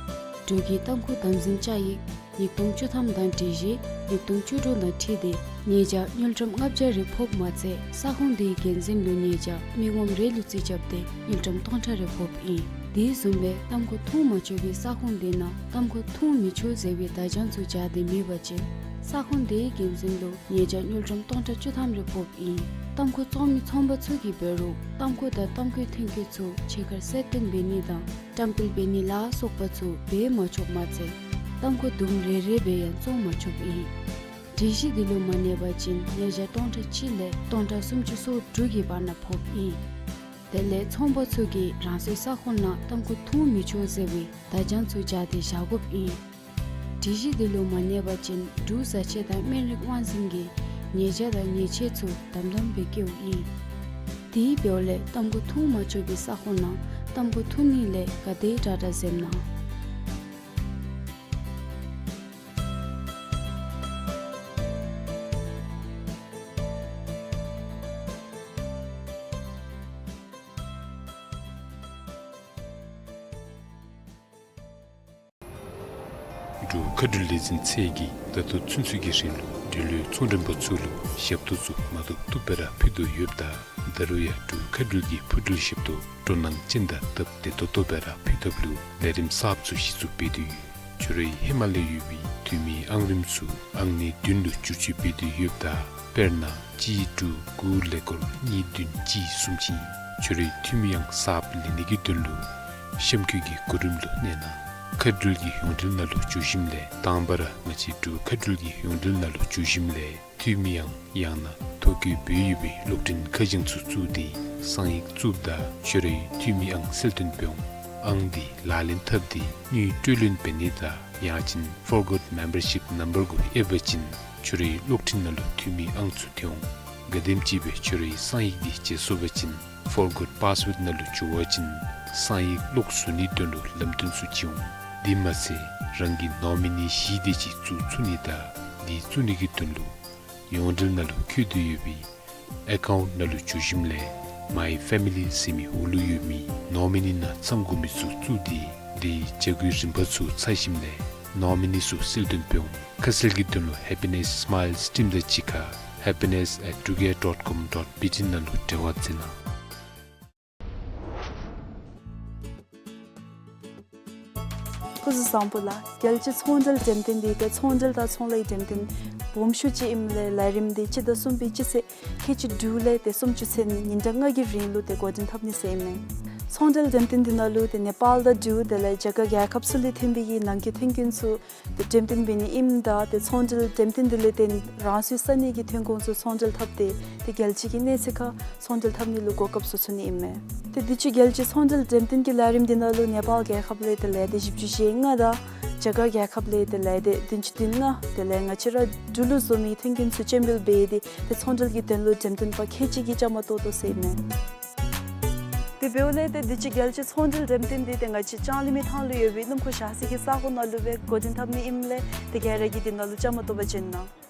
འབྲུག་གི་ཏམ་ཁུ་དམ་འཛིན་བཅའ་ཡིག་ཉིས་སྟོང་བཅུ་ཐམ་དང་སྒྲིག་གཞི་ཉིས་སྟོང་བཅུ་དྲུག་དང་འཁྲིལ་ཏེ་ཉེས་བྱ་དངུལ་ཀྲམ་ལྔ་བརྒྱ་རེ་ཕོགཔ་མ་ཚད་ས་ཁོངས་དེའི་འགན་འཛིན་ལུ་ཉེས་བྱ་མི་ངོམ་རེ་ལུ་རྩིས་རྐྱབ་སྟེ་དངུལ་ཀྲམ་སྟོང་ཕྲག་རེ་ཕོགཔ་ཨིན། དེ་བཟུམ་སྦེ་ཏམ་ཁུ་འཐུང་མ་ཆོག་པའི་ས་ཁོངས་དེ་ནང་ཏམ་ཁུ་འཐུང་མི་ཆོག་ཟེར་བའི་བརྡ་བྱང་ཚུ་སྦྱར་ཏེ་མེད་པ་ཅིན་ས་ཁོངས་དེའི་འགན་འཛིན་ལུ་ཉེས་བྱ་དངུལ་ཀྲམ་སྟོང་ཕྲག་བཅུ་ཐམ་རེ་ཕོགཔ་ཨིན། ཏམ་ཁུ་བཙོང་མི་ཚོང་པ་ཚུ་གིས་འབད་རུང་ཏམ་ཁུ་དང་ཏམ་ཁུའི་ཐོན་སྐྱེད་ཚུ་ཕྱི་ཁར་གསལ་སྟོན་འབད་ནི་དང་བཀྲམ་སྤེལ་འབད་ནི་ལ་སོགས་པ་ཚུ་འབད་མ་ཆོགཔ་མ་ཚད་ཏམ་ཁུ་དུམ་རེ་རེ་སྦེ་ཡང་བཙོང་མ་ཆོགཔ་ཨིན། སྒྲིག་གཞི་འདི་ལུ་མ་གནས་པ་ཅིན་ཉེས་བྱ་སྟོང་ཕྲག་གཅིག་ལས་སྟོང་ཕྲག་སུམ་ཅུ་སོ་དྲུག་གི་བར་ན་ཕོགཔ་ཨིན། དེ་ལས་ཚོང་པ་ཚུ་གིས་རང་སོའི་ས་ཁོངས་ནང་ཏམ་ཁུ་འཐུང་མི་ཆོག་ཟེར་བའི་བརྡ་བྱང་ཚུ་སྦྱར་ཏེ་བཞག་དགོཔ་ཨིན། སྒྲིག་གཞི་འདི་ལུ་མ་གནས་པ་ཅིན་འབྲུག་བཟའ་ཆས་དང་སྨན་རིགས་དབང་འཛིན་གྱིས་ཉེས་བྱ་དང་ཉེས་ཆད་ཚུ་དམ་དམ་སྦེ་བཀལཝ་ཨིན། དེ་འབདཝ་ལས་ཏམ་ཁུ་འཐུང་མ་ཆོག་པའི་ས་ཁོངས་ནང་ཏམ་ཁུ་འཐུང་ནི་ལས་ག་དེ་དྲག་དྲག་འཛེམ་གནང་། འབྲུག་མཁའ་འགྲུལ་ལས་འཛིན་ཚད་ཀྱིས་ད་ལྟོ་ཚུན་ཚོད་ཀྱི་རིང་ལུ་འབྲེལ་ཡོད་ཚོང་མགྲོན་པ་ཚུ་ལུ་ཞབས་ཏོག་ཚུ་མ་ཐོབ་ཐོབ་སྦེ་ར་ཕུལ་དོ་ཡོདཔ་ད་ད་རུང་ཡང་འབྲུག་མཁའ་འགྲུལ་གྱི་འཕུར་འགྲུལ་ཞབས་ཏོག་སྤྲོ་སྣང་ཅན་དང་སྟབས་བདེ་ཏོག་ཏོ་སྦེ་ར་ཕུལ་ཐབས་ལུ་ལས་རིམ་གསརཔ་ཚུ་གཞི་བཙུགས་འབད་དེ་ཡོད། ཁྱོད་རའི་ཧེ་མ་ལས་ཡོད་པའི་འཐུས་མིའི་ཨང་རིམ་ཚུ་ཨང་གནས་བདུན་ལུ་བསྒྱུར་བཅོས་འབད་དེ་ཡོདཔ་ད་དཔེར་ན་གཅིག་དྲུག་དགུ་ཀླད་ཀོར་གཉིས་བདུན་གཅིག་གསུམ་ཅིག་ཨིན། ཁྱོད་རའི་འཐུས་མི་ཨང་གསརཔ་ལེན་ནི་གི་དོན་ལུ་ གཤམ་འཁོད་ཀྱི་གོ་རིམ་ལུ་གནས་གནང་། མཁའ་འགྲུལ་གྱི་ཡོངས་འབྲེལ་ནང་ལུ་འགྱོ་ཞིནམ་ལས་དང་པ་ར་ང་བཅས་འབྲུག་མཁའ་འགྲུལ་གྱི་ཡོངས་འབྲེལ་ནང་ལུ་འགྱོ་ཞིནམ་ལས་འཐུས་མི་ཨང་ཡང་ན་ཐོ་བཀོད་འབད་ཡོད་པའི་གློག་འཕྲིན་ཁ་བྱང་ཚུ་བཙུགས་ཏེ་གསང་ཡིག་བཙུགསཔ་ད་ཁྱོད་རའི་འཐུས་མི་ཨང་གསལ་སྟོན་འབད་འོང་། ཨང་འདི་ལག་ལེན་འཐབ་སྟེ་དངུལ་སྤྲོད་ལེན་འབད་ནི་དང་ཡང་ཅིན་Forgotten Membership Number གུ་ཨེབ་པ་ཅིན་ཁྱོད་རའི་གློག་འཕྲིན་ནང་ལུ་འཐུས་མི་ཨང་ཚུ་ཐོན་འོང་། ག་དེམ་ཅིག་སྦེ་ཁྱོད་རའི་གསང་ཡིག་འདི་བརྗེ་སོང་པ་ཅིན་Forgot Password ནང་ལུ་འགྱོ་བ་ཅིན་གསང་ཡིག་ལོག་བཟོ་ནིའི་དོན་ལུ་ལམ་སྟོན་ཚུ་བྱིན་འོང་། དེ་མ་ཚད་རང་གི་ནོ་མི་ནི་བཞི་དེ་ཅིག་བཙུགས་ཚུགས་ནི་དང་འདི་བཙུགས་ནི་གི་དོན་ལུ་ཡོངས་འབྲེལ་ནང་ལུ་བཀོད་དེ་ཡོད་པའི་ཨེ་ཀའུནཊ་ནང་ལུ་འགྱོ་ཞིནམ་ལས་My Family ཟེར་མི་འོག་ལུ་ཡོད་མི་ནོ་མི་ནི་ནང་ཚང་དགོ་མི་ཚུ་བཙུགས་ཏེ་དེའི་བྱ་སྒོའི་རིམ་པ་ཚུ་ཚར་ཞིནམ་ལས་ནོ་མི་ནི་ཚུ་གསལ་སྟོན་འབད་འོང་། ཁ་གསལ་གྱི་དོན་ལུ་Happiness Smiles Team དང་གཅིག་ཁར happiness at drugair dot com dot B T ནང་ལུ་འབྲེལ་བ་མཛད་གནང་། སྐུ་གཟུགས་བཟང་པོ་ལགས། རྒྱལ་སྤྱིའི་ཚོང་འབྲེལ་འགྲེམས་སྟོན་འདི་ཏེ་ཚོང་འབྲེལ་དང་ཚོང་ལས་འགྲེམས་སྟོན་སྦོམ་ཤོས་ཅིག་ཨིནམ་ལས་ལས་རིམ་འདི་སྤྱི་ཟླ་གསུམ་པའི་སྤྱི་ཚེས་ཁལ་གཅིག་དྲུག་ལས་ཏེ་སུམ་ཅུ་ཚུན་ཉིན་གྲངས་ལྔ་གི་རིང་ལུ་ཏེ་འགོ་འདྲེན་འཐབ་ནི་ཟེར་ཨིན་མས། ཚོང་འབྲེལ་འགྲེམས་སྟོན་འདི་ནང་ལུ་ཏེ་ནེ་པཱལ་དང་འབྲུག་དེ་ལས་རྒྱ་གར་རྒྱལ་ཁབ་ཚུ་ལས་ཐོན་པའི་གི་ནང་འཁོད་ཐོན་ཁུངས་ཚུ་ཏེ་འགྲེམས་སྟོན་འབད་ནི་ཨིནམ་ད་ཏེ་ཚོང་འབྲེལ་འགྲེམས་སྟོན་འདི་ལས་ཏེ་རང་སོའི་ས་གནས་ཀྱི་ཐོན་ཁུངས་ཚུ་ཚོང་འབྲེལ་འཐབ་སྟེ་ཏེ་རྒྱལ་སྤྱི་གི་གནས་ཚད་ཁར་ཚོང་འབྲེལ་འཐབ་ནི་ལུ་གོ་སྐབས་ཚུ་ཚུ་ནི་ཨིན་མས། ཏེ་དུས་ཅི་རྒྱལ་སྤྱིའི་ཚོང་འབྲེལ་འགྲེམས་སྟོན་གྱི་ལས་རིམ་འདི་ནང་ལུ་ནེ་པཱལ་རྒྱལ་ཁབ་ལས་ཏེ་ལས་སྡེ་བཞི་བཅུ་ཞེ་ལྔ་དང་རྒྱ་གར་རྒྱལ་ཁབ་ལས་ཏེ་ལས་སྡེ་བདུན་ཅུ་དོན་ལྔ་དེ་ལས་ང་བཅས་ར་འབྲུག་ལུ་བཟོ་མི་ཐོན་ཁུངས་ཚུ་སྤྱན་འབུལ་འབད་དེ་ཏེ་ཚོང་འབྲེལ་གྱི་དོན་ལུ་འགྲེམས་སྟོན་པ་ཁལ་གཅིག་གིས་བཅའ་མར་གཏོགས་དོ་ཟེར་ཨིན་མས། དེ་འབདཝ་ལས་ཏེ་དུས་ཅི་རྒྱལ་སྤྱིའི་ཚོང་འབྲེལ་འགྲེམས་སྟོན་འདི་ཏེ་ང་བཅས་ལྕང་གླིང་མི་ཐང་ལུ་ཡོད་པའི་སྣུམ་འཁོར་བཞག་ས་གི་ས་ཁོངས་ནང་ལུ་སྦེ་འགོ་འདྲེན་འཐབ་ནི་ཨིནམ་ལས་ཏེ་ག་ར་གིས་འདི་ནང་ལུ་བཅའ་མར་གཏོགས་པར་བྱོན་གནང་།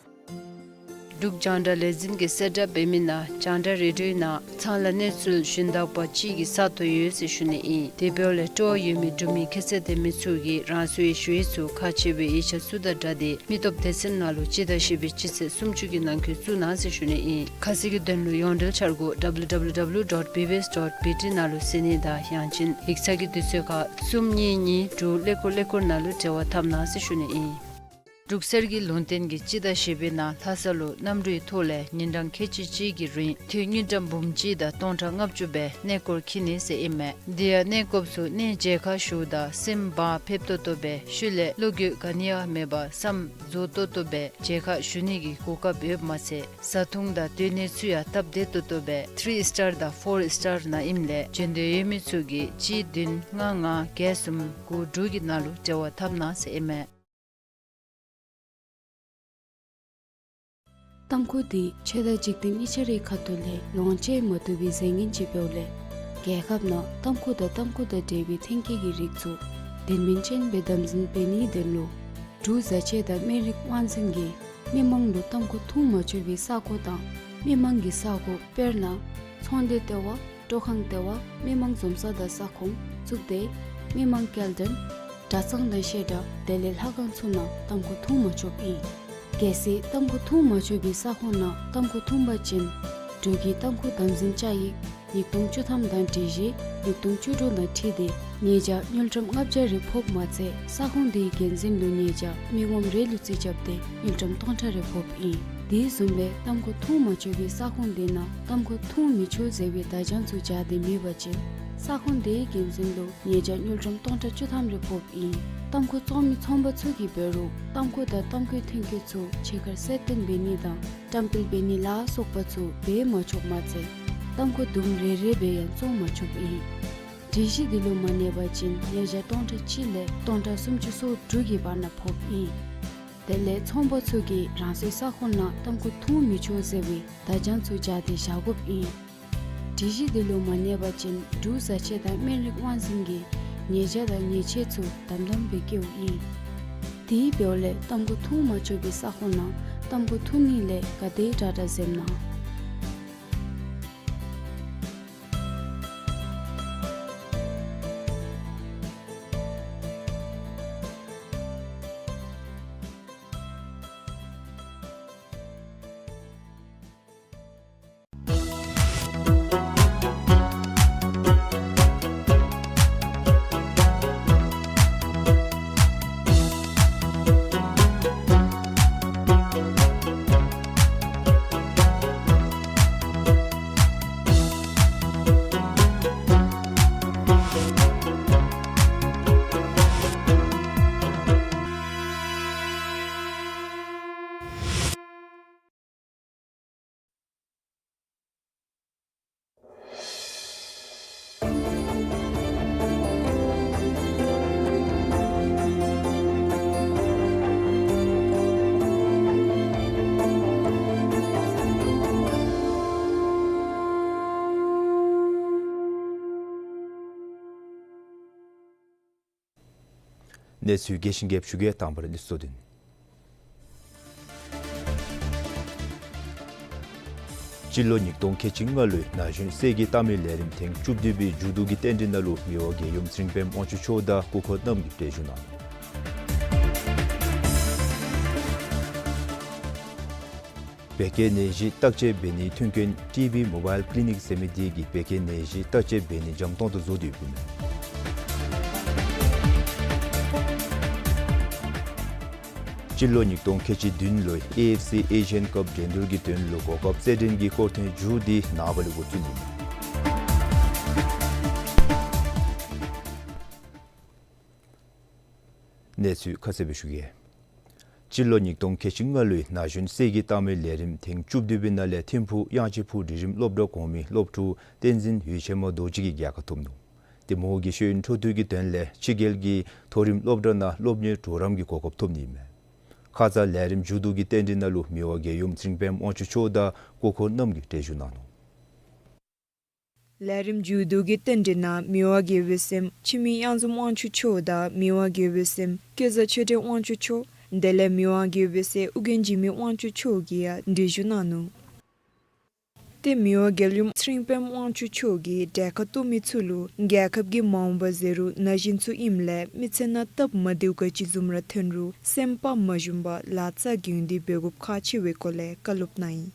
འབྲུག་རྒྱང་བསྒྲགས་ལས་འཛིན་གྱིས་གསལ་བསྒྲགས་འབད་མི་ནང་རྒྱང་བསྒྲགས་རེ་ཌིའོ་ནང་ཚང་ལ་གནས་ཚུལ་ཞུན་དག་པ་ཅིག་གི་ས་སྟོང་ཡོད་ཟེར་ཞུ་ནི་ཨིན། དེ་འབདཝ་ལས་སྤྲོ་བ་ཡོད་མི་འབྲུག་མི་ཁྱད་ཚད་ལྡན་མི་ཚུ་གིས་རང་སོའི་ཞུ་ཡིག་ཚུ་ཁག་ཆེ་བའི་ཡིག་ཆ་ཚུ་དང་སྦྲགས་ཏེ་མི་སྟོབས་སྡེ་ཚན་ནང་ལུ་སྤྱི་ཟླ་བཞི་པའི་སྤྱི་ཚེས་སུམ་ཅུ་གི་ནང་འཁོད་བཙུགས་གནང་ཟེར་ཞུ་ནི་ཨིན། ཁ་གསལ་གྱི་དོན་ལུ་ཡོངས་འབྲེལ་འཆར་སྒོ་W W W dot B B S dot B T ནང་ལུ་གཟིགས་ནི་དང་ཡང་ཅིན་ཡིག་ཚང་གི་དུས་ཚོད་ཁར་གསུམ་གཉིས་གཉིས་དྲུག་ཀླད་ཀོར་ཀླད་ཀོར་ནང་ལུ་འབྲེལ་བ་འཐབ་གནང་ཟེར་ཞུ་ནི་ཨིན། འབྲུག་གསེར་གྱི་ལུང་བསྟན་གྱིས་སྤྱི་ཟླ་བཞི་པའི་ནང་ལྷ་ས་ལུ་གནམ་གྲུའི་ཐོག་ལས་ཉིན་གྲངས་ཁལ་གཅིག་གཅིག་གི་རིང་འཐུས་དངུལ་ཀྲམ་འབུམ་གཅིག་དང་སྟོང་ཕྲག་ལྔ་བཅུ་སྦེ་གནས་སྐོར་འཁྱིད་ནི་ཟེར་ཨིན་མས། དེ་ཡང་གནས་སྐོརཔ་ཚུ་གནས་མཇལ་ཁ་ཞུཝ་ད་སེམས་བག་ཕེབས་ཏོག་ཏོ་སྦེ་ཤུལ་ལས་བློ་འགྱོད་ག་ནི་ཡང་མེད་པར་བསམ་རྫོགས་ཏོག་ཏོ་སྦེ་མཇལ་ཁ་ཞུ་ནི་གི་གོ་སྐབས་ཡོདཔ་མ་ཚད་བཟའ་འཐུང་དང་སྡོད་གནས་ཚུ་ཡང་སྟབས་བདེ་ཏོག་ཏོ་སྦེ་ཐི་རི་སི་ཊར་དང་ཕོར་སི་ཊར་ནང་ཨིནམ་ལས་བྱོན་འདོད་ཡོད་མི་ཚུ་གིས་གཅིག་བདུན་ལྔ་ལྔ་བརྒྱད་གསུམ་དགུ་དྲུག་གི་ནང་ལུ་འབྲེལ་བ་འཐབ་གནང་ཟེར་ཨིན་མས། ཏམ་ཁུ་འདི་ཆོས་དང་འཇིག་རྟེན་གཉིས་ཆ་རའི་ཁ་ཐུག་ལས་ལོངས་སྤྱོད་མ་བཏུབ་པའི་རྫས་ངན་ཅིག་འབདཝ་ལས་རྒྱལ་ཁབ་ནང་ཏམ་ཁུ་དང་ཏམ་ཁུ་དང་འབྲེལ་བའི་ཐོན་སྐྱེད་ཀྱི་རིགས་ཚུ་དོན་སྨིན་ཅན་སྦེ་དམ་འཛིན་འབད་ནིའི་དོན་ལུ་འབྲུག་བཟའ་ཆས་དང་སྨན་རིགས་དབང་འཛིན་གྱིས་མི་མང་ལུ་ཏམ་ཁུ་འཐུང་མ་ཆོག་པའི་ས་གོ་དང་མི་མང་གི་ས་གོ་དཔེར་ན་ཚོང་སྡེ་ལྟེ་བ། སྤྲོ་ཁང་ལྟེ་བ། མི་མང་འཛོམས་ས་དང་ས་ཁོངས། གཙུག་སྡེ། མི་མང་སྐྱེལ་འདྲེན། གྲྭ་ཚང་དང་བཤད་གྲྭ་དེ་ལས་ལྷ་ཁང་ཚུ་ནང་ཏམ་ཁུ་འཐུང་མ་ཆོགཔ་ཨིན། གལ་སྲིད་ཏམ་ཁུ་འཐུང་མ་ཆོག་པའི་ས་ཁོངས་ནང་ཏམ་ཁུ་འཐུང་པ་ཅིན་འབྲུག་གི་ཏམ་ཁུ་དམ་འཛིན་བཅའ་ཡིག་ཉིས་སྟོང་བཅུ་ཐམ་དང་སྒྲིག་གཞི་ཉིས་སྟོང་བཅུ་དྲུག་དང་འཁྲིལ་ཏེ་ཉེས་བྱ་དངུལ་ཀྲམ་ལྔ་བརྒྱ་རེ་ཕོགཔ་མ་ཚད་ས་ཁོངས་དེའི་འགན་འཛིན་ལུ་ཉེས་བྱ་མི་ངོམ་རེ་ལུ་རྩིས་རྐྱབ་སྟེ་དངུལ་ཀྲམ་སྟོང་ཕྲག་རེ་ཕོགཔ་ཨིན། དེ་བཟུམ་སྦེ་ཏམ་ཁུ་འཐུང་མ་ཆོག་པའི་ས་ཁོངས་དེ་ནང་ཏམ་ཁུ་འཐུང་མི་ཆོག་ཟེར་བའི་བརྡ་བྱང་ཚུ་སྦྱར་ཏེ་མེད་པ་ཅིན་ས་ཁོངས་དེའི་འགན་འཛིན་ལུ་ཉེས་བྱ་དངུལ་ཀྲམ་སྟོང་ཕྲག་བཅུ་ཐམ་རེ་ཕོགཔ་ཨིན། ཏམ་ཁུ་བཙོང་མི་ཚོང་པ་ཚུ་གིས་འབད་རུང་ཏམ་ཁུ་དང་ཏམ་ཁུའི་ཐོན་སྐྱེད་ཚུ་ཕྱི་ཁར་གསལ་སྟོན་འབད་ནི་དང་བཀྲམ་སྤེལ་འབད་ནི་ལ་སོགས་པ་ཚུ་འབད་མ་ཆོགཔ་མ་ཚད་ཏམ་ཁུ་དུམ་རེ་རེ་སྦེ་ཡང་བཙོང་མ་ཆོགཔ་ཨིན། སྒྲིག་གཞི་འདི་ལུ་མ་གནས་པ་ཅིན་ཉེས་བྱ་སྟོང་ཕྲག་གཅིག་ལས་སྟོང་ཕྲག་སུམ་ཅུ་སོ་དྲུག་གི་བར་ན་ཕོགཔ་ཨིན། དེ་ལས་ཚོང་པ་ཚུ་གིས་རང་སོའི་ས་ཁོངས་ནང་ཏམ་ཁུ་འཐུང་མི་ཆོག་ཟེར་བའི་བརྡ་བྱང་ཚུ་སྦྱར་ཏེ་བཞག་དགོཔ་ཨིན། སྒྲིག་གཞི་འདི་ལུ་མ་གནས་པ་ཅིན་འབྲུག་བཟའ་ཆས་དང་སྨན་རིགས་དབང་འཛིན་གྱིས་ཉེས་བྱ་དང་ཉེས་ཆད་ཚུ་དམ་དམ་སྦེ་བཀལཝ་ཨིན། དེ་འབདཝ་ལས་ཏམ་ཁུ་འཐུང་མ་ཆོག་པའི་ས་ཁོངས་ནང་ཏམ་ཁུ་འཐུང་ནི་ལས་ག་དེ་དྲག་དྲག་འཛེམ་གནང་། གནས་ཚུལ་རྒྱས་ཤིང་རྒྱསཔ་ཞུ་གེ། དང་པ་ར་གནས་ཚུལ་གཙོ་དོན། སྤྱི་ལོ་ཉིས་སྟོང་ཁལ་གཅིག་ལྔ་ལོའི་ན་གཞོན་གསེར་གྱི་རྟགས་མའི་ལས་རིམ་ཐེངས་བཅུ་བདུན་པའི་མཇུག་བསྡུ་གི་རྟེན་འབྲེལ་ནང་ལུ་མི་དབང་རྒྱལ་ཡུམ་ཚེ་རིང་དཔལམོ་དབང་ཕྱུག་མཆོག་དང་སྐུ་འཁོར་རྣམས་ཀྱིས་གྲལ་བཞུགས་གནང་ནུག། བད་ཀན་ནད་གཞི་བརྟག་དཔྱད་འབད་ནིའི་མཐུན་རྐྱེན་ཊི་བི་མོ་བཱའིལ་ཀི་ལི་ནིཀ་ཟེར་མི་འདི་གིས་བད་ཀན་ནད་གཞི་བརྟག་དཔྱད་འབད་ནི་འཇམ་ཏོང་ཏོ་བཟོ་སྟེ་ཡོདཔ་ཨིན་མས། སྤྱི་ལོ་ཉིས་སྟོང་ཁལ་གཅིག་བདུན་ལོའི་ཨེ་ཨེཕ་སི་ཨེ་ཤི་ཡཱན་ཀབ་འགྲན་བསྡུར་གྱི་དོན་ལུ་གོ་སྐབས་རྩེད་འགྲན་གྱི་སྐོར་ཐེངས་མཇུག་འདི་ནངས་པ་ལས་འགོ་བཙུགས་ནི་ཨིན་མས། གནས་ཚུལ་ཁ་གསལ་སྦེ་ཞུ་གེ། སྤྱི་ལོ་ཉིས་སྟོང་ཁལ་གཅིག་ལྔ་ལོའི་ན་གཞོན་གསེར་གྱི་རྟགས་མའི་ལས་རིམ་ཐེངས་བཅུ་བདུན་པའི་ནང་ལས་ཐིམ་ཕུག་དབྱངས་ཅན་ཕུག་འབྲིང་རིམ་སློབ་གྲྭ་གོང་མའི་སློབ་ཕྲུག་བསྟན་འཛིན་འོད་ཆེན་མ་རྡོ་རྗེ་གིས་རྒྱལ་ཁ་ཐོབ་ནུག། ཏེ་མོ་གིས་ཤེས་ཡོན་འཕྲོ་མཐུད་ཀྱི་དོན་ལས་ཕྱི་རྒྱལ་གྱི་མཐོ་རིམ་སློབ་གྲྭ་ནང་སློབ་གཉེར་གྲོགས་རམ་གྱི་གོ་སྐབས་ཐོབ་ནི་ཨིན་མས། ཁ་ཙ་ལས་རིམ་མཇུག་བསྡུ་གི་རྟེན་འབྲེལ་ནང་ལུ་མི་དབང་རྒྱལ་ཡུམ་ཚེ་རིང་དཔལམོ་དབང་ཕྱུག་མཆོག་དང་སྐུ་འཁོར་རྣམས་ཀྱིས་གྲལ་བཞུགས་གནང་ནུག། ལས་རིམ་མཇུག་བསྡུ་གི་རྟེན་འབྲེལ་ནང་མི་དབང་དགེ་འོས་སྲས་འཆི་མེད་གཡང་འཛོམས་དབང་ཕྱུག་མཆོག་དང་མི་དབང་དགེ་འོས་སྲས་སྐལ་བཟང་ཆོས་སྒྲོན་དབང་ཕྱུག་མཆོག་དེ་ལས་མི་དབང་དགེ་འོས་སྲས་ཨྱོན་འཇིགས་མེད་དབང་ཕྱུག་མཆོག་གིས་ཡང་གྲལ་བཞུགས་གནང་ནུག། ཏེ་མི་དབང་རྒྱལ་ཡུམ་ཚེ་རིང་དཔལམོ་དབང་ཕྱུག་མཆོག་གིས་གྲལ་ཁར་གཏོགས་མི་ཚུ་ལུ་རྒྱལ་ཁབ་ཀྱི་མ་འོངས་པ་ཟེར་རུང་ན་གཞོན་ཚུ་ཨིནམ་ལས་མི་ཚེ་ནང་སྟབས་མ་བདེཝ་ག་ཅི་བཟུམ་ར་ཐོན་རུང་སེམས་པ་མ་ཞུམ་པར་ལཱ་ཚ་གྱང་ལྡན་འབད་དགོཔ་ཁག་ཆེ་བའི་སྐོར་ལས་བཀའ་སློབ་གནང་ཡི།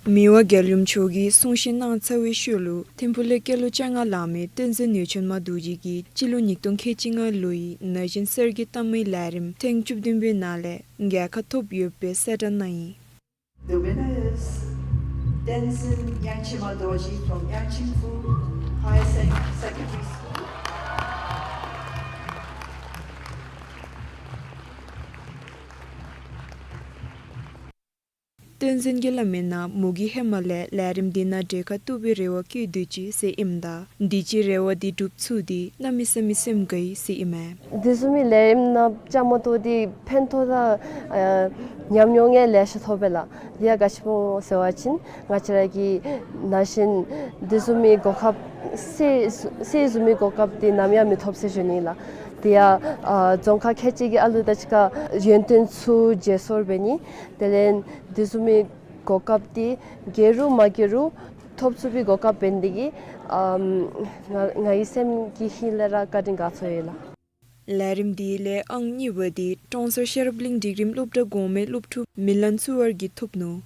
མི་དབང་རྒྱལ་ཡུམ་མཆོག་གིས་གསུང་བཤད་གནང་ཚར་བའི་ཤུལ་ལུ་ཐིམ་ཕུག་ལས་སྐྱེས་ལོ་བཅོ་ལྔ་ལང་མི་བསྟན་འཛིན་འོད་ཆེན་མ་རྡོ་རྗེ་གིས་སྤྱི་ལོ་ཉིས་སྟོང་ཁལ་གཅིག་ལྔ་ལོའི་ན་གཞོན་གསེར་གྱི་རྟགས་མའི་ལས་རིམ་ཐེངས་བཅུ་བདུན་པའི་ནང་ལས་རྒྱལ་ཁ་ཐོབ་ཡོདཔ་སྦེ་གསལ་བསྒྲགས་གནང་ཡི། The winner is Tenzin Yangchema Dorji from Yangchingpu Higher Sec- Secondary School. བསྟན་འཛིན་གྱིས་སླབ་མིའི་ནང་མོ་གིས་ཧེ་མ་ལས་ལས་རིམ་འདི་ནང་གྲལ་ཁར་གཏོགས་པའི་རེ་བ་བསྐྱེད་དོ་ཅི་ཟེར་ཨིནམ་ད་དུས་ཅི་རེ་བ་འདི་འགྲུབ་ཚུགས་ཏེ་གནམ་མེད་ས་མེད་སེམས་དགའ་ཡི་ཟེར་ཨིན་མས། འདི་བཟུམ་མའི་ལས་རིམ་ནང་བཅའ་མར་གཏོགས་ཏེ་ཕན་ཐོགས་དང་ཨ་ཉམས་མྱོང་ཡང་ལེ་ཤ་ཐོབ་པས་ལགས། དེ་ཡང་ག་ཅི་སྨོ་ཟེར་བ་ཅིན་ང་བཅས་ར་གི་ན་གཞོན་འདི་བཟུམ་མའི་གོ་སྐབས་གསེར་གསེར་བཟུམ་མའི་གོ་སྐབས་འདི་ནམ་ཡང་མི་ཐོབ་ཟེར་ཞུ་ནི་ལགས། དེ་ཡང་ཨ་རྫོང་ཁག་ཁལ་གཅིག་གི་ཨ་ལུ་དང་གཅིག་ཁར་ཡོན་ཏན་ཚུ་བརྗེ་སོར་འབད་ནི་དེ་ལས་འདི་བཟུམ་མའི་གོ་སྐབས་འདི་རྒྱལ་རུང་མ་རྒྱལ་རུང་ཐོབ་ཚུགས་པའི་གོ་སྐབས་འབད་ནི་དེ་གིས་ཨམ་ང་ངེའི་སེམས་ཀྱི་ཧིང་ལས་ར་བཀའ་དྲིན་དགའ་ཚོར་ཡོད་ལགས། ལས་རིམ་འདི་ལས་ཨང་གཉིས་པ་འདི་ཀྲོང་གསར་ཤེས་རབ་གླིང་འབྲིང་རིམ་སློབ་གྲྭ་གོང་མའི་སློབ་ཕྲུག་མི་ལན་ཚུ་བར་གྱིས་ཐོབ་ནུག།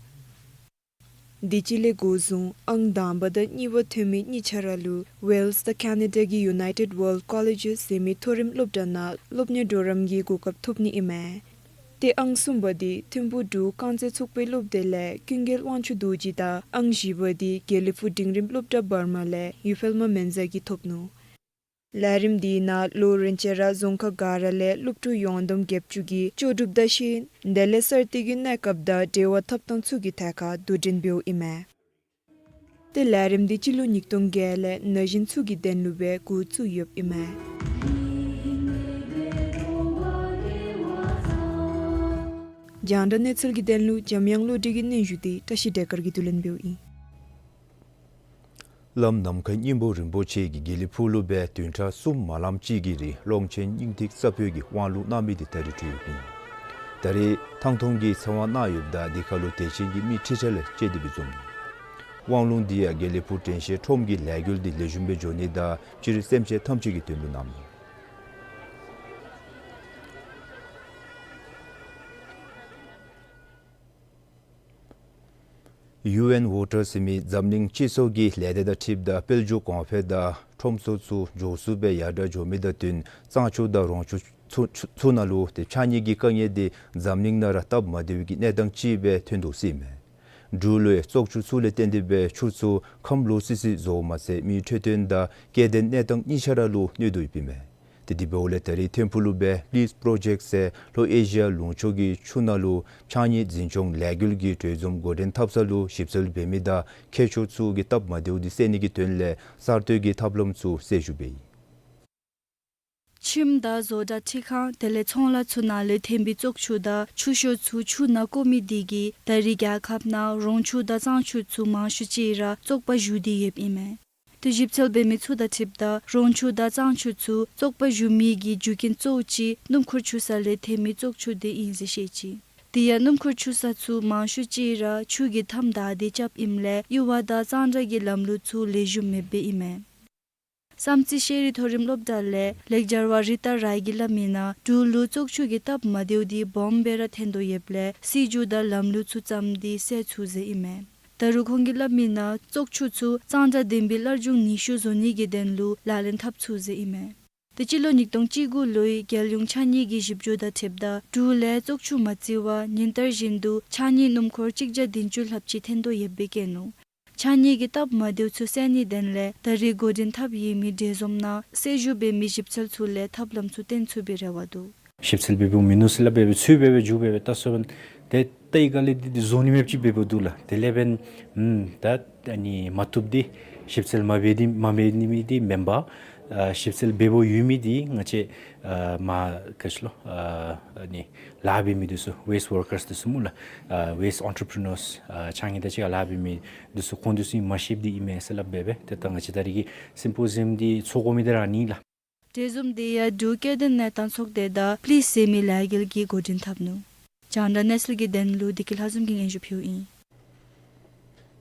དུས་ཅི་ལས་འགོ་བཟུང་ཨང་དང་པ་དང་གཉིས་པ་ཐོན་མི་གཉིས་ཆ་ར་ལུ་ཝེལསི་དང་ཁེ་ན་ཌ་གི་United World Colleges ཟེར་མི་མཐོ་རིམ་སློབ་གྲྭ་ནང་སློབ་གཉེར་གྲོགས་རམ་གྱི་གོ་སྐབས་ཐོབ་ནི་ཨིན་མས། ཏེ་ཨང་གསུམ་པ་འདི་ཐིམ་ཕུག་འབྲུག་རྐང་རྩེད་ཚོགས་པའི་སློབ་སྡེ་ལས་ཀུན་རྒྱལ་དབང་ཕྱུག་རྡོ་རྗེ་དང་ཨང་བཞི་པ་འདི་དགེ་ལེགས་ཕུག་འབྲིང་རིམ་སློབ་གྲྭ་བར་མ་ལས་ཡུ་ཕེལ་མ་མན་ཛ་གིས་ཐོབ་ནུག། ལས་རིམ་འདི་ནང་ལོ་རེ་ཆ་ར་རྫོང་ཁག་ག་ར་ལས་སློབ་ཕྲུག་ཡོངས་བསྡོམས་བརྒྱད་ཅུ་གིས་ལྕོགས་གྲུབ་དང་ཤེས་ཡོན་དེ་ལས་གསར་གཏོད་ཀྱི་གནས་སྐབས་དང་འབྲེལ་བ་ཐོབ་ཐངས་ཚུ་གི་ཐད་ཁར་དོ་འགྲན་འབདཝ་ཨིན་མས། ཏེ་ལས་རིམ་འདི་སྤྱི་ལོ་ཉིས་སྟོང་བརྒྱད་ལས་ན་གཞོན་ཚུ་གི་དོན་ལུ་སྦེ་འགོ་བཙུགས་ཡོདཔ་ཨིན་མས། རྒྱང་བསྒྲགས་གནས་ཚུལ་གྱི་དོན་ལུ་འཇམ་དབྱངས་བློ་གྲོས་ཀྱི་སྙན་ཞུ་འདི་བཀྲ་ཤིས་བདེ་སྐར་གྱིས་བསྡུ་ལེན་འབདཝ་ཨིན། བླམ་ནམ་མཁའི་སྙིང་པོ་རིན་པོ་ཆེ་གིས་དགེ་ལེགས་ཕུག་ལུ་སྦེ་བདུན་ཕྲག་གསུམ་མ་ལངམ་ཅིག་གི་རིང་ཀློང་ཆེན་སྙིང་ཐིག་ས་བོན་གྱི་དབང་ལུང་གནང་མི་འདི་ད་རིས་འཁྲུལ་ཡོདཔ་ཨིན། ད་རིས་ཐང་སྟོང་གི་ཚེ་དབང་གནང་ཡོདཔ་ད་དེ་ཁར་ལུ་དད་ཅན་གྱི་མི་ཁྲི་ཕྲག་ལས་བཅད་དེ་སྦེ་འཛོམས་ནུག། དབང་ལུང་འདི་ཡང་དགེ་ལེགས་ཕུག་དྲན་ཤེས་ཁྲོམ་གྱི་ལས་འགུལ་འདི་ལེགས་ཤོམ་སྦེ་འགྱོ་ནི་དང་སྤྱིར་སེམས་ཅན་ཐམས་ཅད་ཀྱི་དོན་ལུ་གནང་ནུག། ཡུ་ཨེན་ཝོ་ཊར་ཟེར་མི་འཛམ་གླིང་སྤྱི་ཚོགས་ཀྱི་ལས་སྡེ་དང་འཁྲིལཝ་ད་དཔལ་འབྱོར་གོང་འཕེལ་དང་ཁྲོམ་སོགས་ཚུ་མགྱོགས་སུ་སྦེ་ཡར་དྲག་འགྱོ་མི་དང་བསྟུན་གཙང་ཆུ་དང་རོང་ཆུ་ཚུ་ཚུ་ནང་ལུ་ཏེ་ཕྱགས་སྙིགས་ཀྱི་དཀའ་ངལ་འདི་འཛམ་གླིང་ནང་ར་སྟབས་མ་བདེཝ་གི་གནས་སྟངས་ཅིག་སྦེ་ཐོན་དོ་ཟེར་ཨིན་མས། འབྲུག་ལུ་བཙོག་ཆུ་ཚུ་ལས་བརྟེན་ཏེ་སྦེ་ཆུ་ཚུ་ཁམས་ལོག་སི་སི་བཟོཝ་མ་ཚད་མིའི་འཕྲོད་བསྟེན་དང་སྐྱེ་ལྡན་གནས་སྟངས་གཉིས་ཆ་ར་ལུ་གནོད་དོ་ཡོདཔ་ཨིན་མས། ཏེ་དེ་འབདཝ་ལས་ད་རིས་ཐིམ་ཕུག་ལུ་སྦེ་ལིས་པྲོ་ཇེཀཊ་ཟེར་ལྷོ་ཨེ་ཤི་ཡ་ལུང་ཕྱོགས་ཀྱི་ཆུ་ནང་ལུ་ཕྱགས་སྙིགས་འཛིན་སྐྱོང་ལས་འགུལ་གྱི་གྲོས་འཛོམས་འགོ་འདྲེན་འཐབ་ས་ལུ་ཞིབ་འཚོལ་འབད་མི་དང་མཁས་མཆོག་ཚུ་གིས་སྟབས་མ་བདེཝ་འདི་སེལ་ནི་གི་དོན་ལས་གསར་གཏོད་ཀྱི་ཐབས་ལམ་ཚུ་སེལ་ཞུ་འབད་ཡི། ཁྱིམ་དང་བཟོ་གྲྭ་ཁྲི་ཁང་དེ་ལས་ཚོང་ལཱ་ཚུ་ནང་ལས་ཐོན་པའི་བཙོག་ཆུ་དང་ཆུ་ཤོག་ཚུ་ཆུ་ནང་བཀོ་མི་འདི་གིས་ད་རིས་རྒྱལ་ཁབ་ནང་རོང་ཆུ་དང་གཙང་ཆུ་ཚུ་མང་ཤོས་ཅིག་ར་བཙོག་པ་ཞུ་སྟེ་ཡོདཔ་ཨིན་མས། ཞིབ་འཚོལ་འབད་མི་ཚུ་དང་འཁྲིལཝ་ད་རོང་ཆུ་དང་གཙང་ཆུ་ཚུ་བཙོག་པ་ཞུ་མི་གི་རྒྱུ་རྐྱེན་གཙོ་བོ་ཅིག་སྣུམ་འཁོར་འཁྱུ་ས་ལས་ཐོན་མི་བཙོག་ཆུ་དེ་ཨིན་ཟེར་བཤད་ཅི། དེ་ཡང་སྣུམ་འཁོར་འཁྱུ་ས་ཚུ་མང་ཤོས་ཅིག་ར་ཆུ་གིས་མཐའམ་བདའ་སྟེ་རྐྱབ་ཨིནམ་ལས་གཡུར་བ་དང་གཙང་སྦྲ་གི་ལམ་ལུགས་ཚུ་ལེགས་ཤོམ་མེདཔ་ཨིན་མས། བསམ་རྩེ་ཤེས་རིག་མཐོ་རིམ་སློབ་གྲྭ་ལས་ལེགས་སྦྱར་བ་རི་ཏ་རའི་གིས་སླབ་མིའི་ནང་འབྲུག་ལུ་བཙོག་ཆུ་གི་སྟབས་མ་བདེཝ་དེ་སྦོམ་སྦེ་ར་ཐོན་དོ་ཡོདཔ་ལས་སྲིད་བྱུས་དང་ལམ་ལུགས་ཚུ་བརྩམས་ཏེ་སེལ་ཚུགས་ཟེར་ཨིན་མས། ད་རུང་ཁོང་གིས་སླབ་མིའི་ནང་བཙོག་ཆུ་ཚུ་གཙང་སྦྲ་ལྡན་པའི་སླར་འབྱུང་ནུས་ཤུགས་བཟོ་ནི་གི་དོན་ལུ་ལག་ལེན་འཐབ་ཚུགས་ཟེར་ཨིན་མས། ཏེ་སྤྱི་ལོ་ཉིས་སྟོང་བཅུ་དགུ་ལོའི་རྒྱལ་ཡོངས་ཕྱགས་སྙིགས་ཀྱི་ཞིབ་འཇུག་དང་འཁྲིལཝ་ད་འབྲུག་ལས་བཙོག་ཆུ་མ་བརྩི་བར་ཉིན་ལྟར་བཞིན་དུ་ཕྱགས་སྙིགས་སྣུམ་འཁོར་གཅིག་བརྒྱ་བདུན་ཅུ་ལྷགཔ་ཅིག་ཐོན་དོ་ཡོདཔ་སྦེ་བཀོད་ནུག། ཕྱགས་སྙིགས་ཀྱི་སྟབས་མ་བདེཝ་ཚུ་སེལ་ནིའི་དོན་ལས་ད་རེས་འགོ་འདྲེན་འཐབ་ཡོད་མི་འབྲས་འཛོམས་ནང་གསལ་ཞུ་འབད་མི་ཞིབ་འཚོལ་ཚུ་ལས་ཐབས་ལམ་ཚུ་བཏོན་ཚུགས་པའི་རེ་བ་འདུག། ཞིབ་འཚོལ་འབད་འབདཝ་མིན་ནུག་ཟེར་སླབ་སྦེ་ཚུར་འབད་སྦེ་འགྱོ་སྦེ་ལྟ་སོང་། ཏེ་ཏེ་ག་ལས་འདི་འདི་བཟོ་ནི་མེདཔ་ཅིག་འབད་འབདཝ་འདུག་ལགས། དེ་ལས་འབདན་ཨམ་ད་ཨ་ནི་མ་བཏུབ་འདི་ཞིབ་འཚོལ་མ་འབད་འདི་མ་འབད་ནི་མི་འདི་མེན་པར་ཨ་ཞིབ་འཚོལ་འབད་འབདཝ་ཡོད་མི་འདི་ང་བཅས་ཨ་མ་ག་ཅི་ལོ་ཨ་ཨ་ནི་ལཱ་འབད་མི་འདི་ཚུ་ཝེསཊ་ཝར་ཀརསི་འདི་ཚུ་སྨོ་ལགས། ཨ་ཝེསཊ་ཨེན་ཊི་པི་རི་ནརསི་ཨ་ཕྱགས་སྙིགས་དང་གཅིག་ཁར་ལཱ་འབད་མི་འདི་ཚུ་ཁོང་འདི་ཚུ་ཨིན་མ་ཤེསཔ་འདི་ཨིན་མས་ཟེར་སླབ་སྦེ་སྦེ་ཏེ་ད་ང་བཅས་ད་རེས་ཀྱི་སིམ་པོ་ཟི་ཡམ་འདི་ཚོགས་དགོ་མི་འདི་ར་ཨ་ནི་ལགས། འབྲས་འཛོམས་དེ་ཡང་འབྲུག་སྐྱེ་ལྡན་གནས་སྟངས་ཚོགས་སྡེ་དང་པི་ལིསི་ཟེར་མི་ལས་འགུལ་གྱིས་འགོ་འདྲེན་འཐབ་ནུག། རྒྱང་བསྒྲགས་གནས་ཚུལ་གྱི་དོན་ལུ་བདེ་སྐྱིད་ལྷ་འཛོམས་ཀྱིས་སྙན་ཞུ་ཕུལཝ་ཨིན།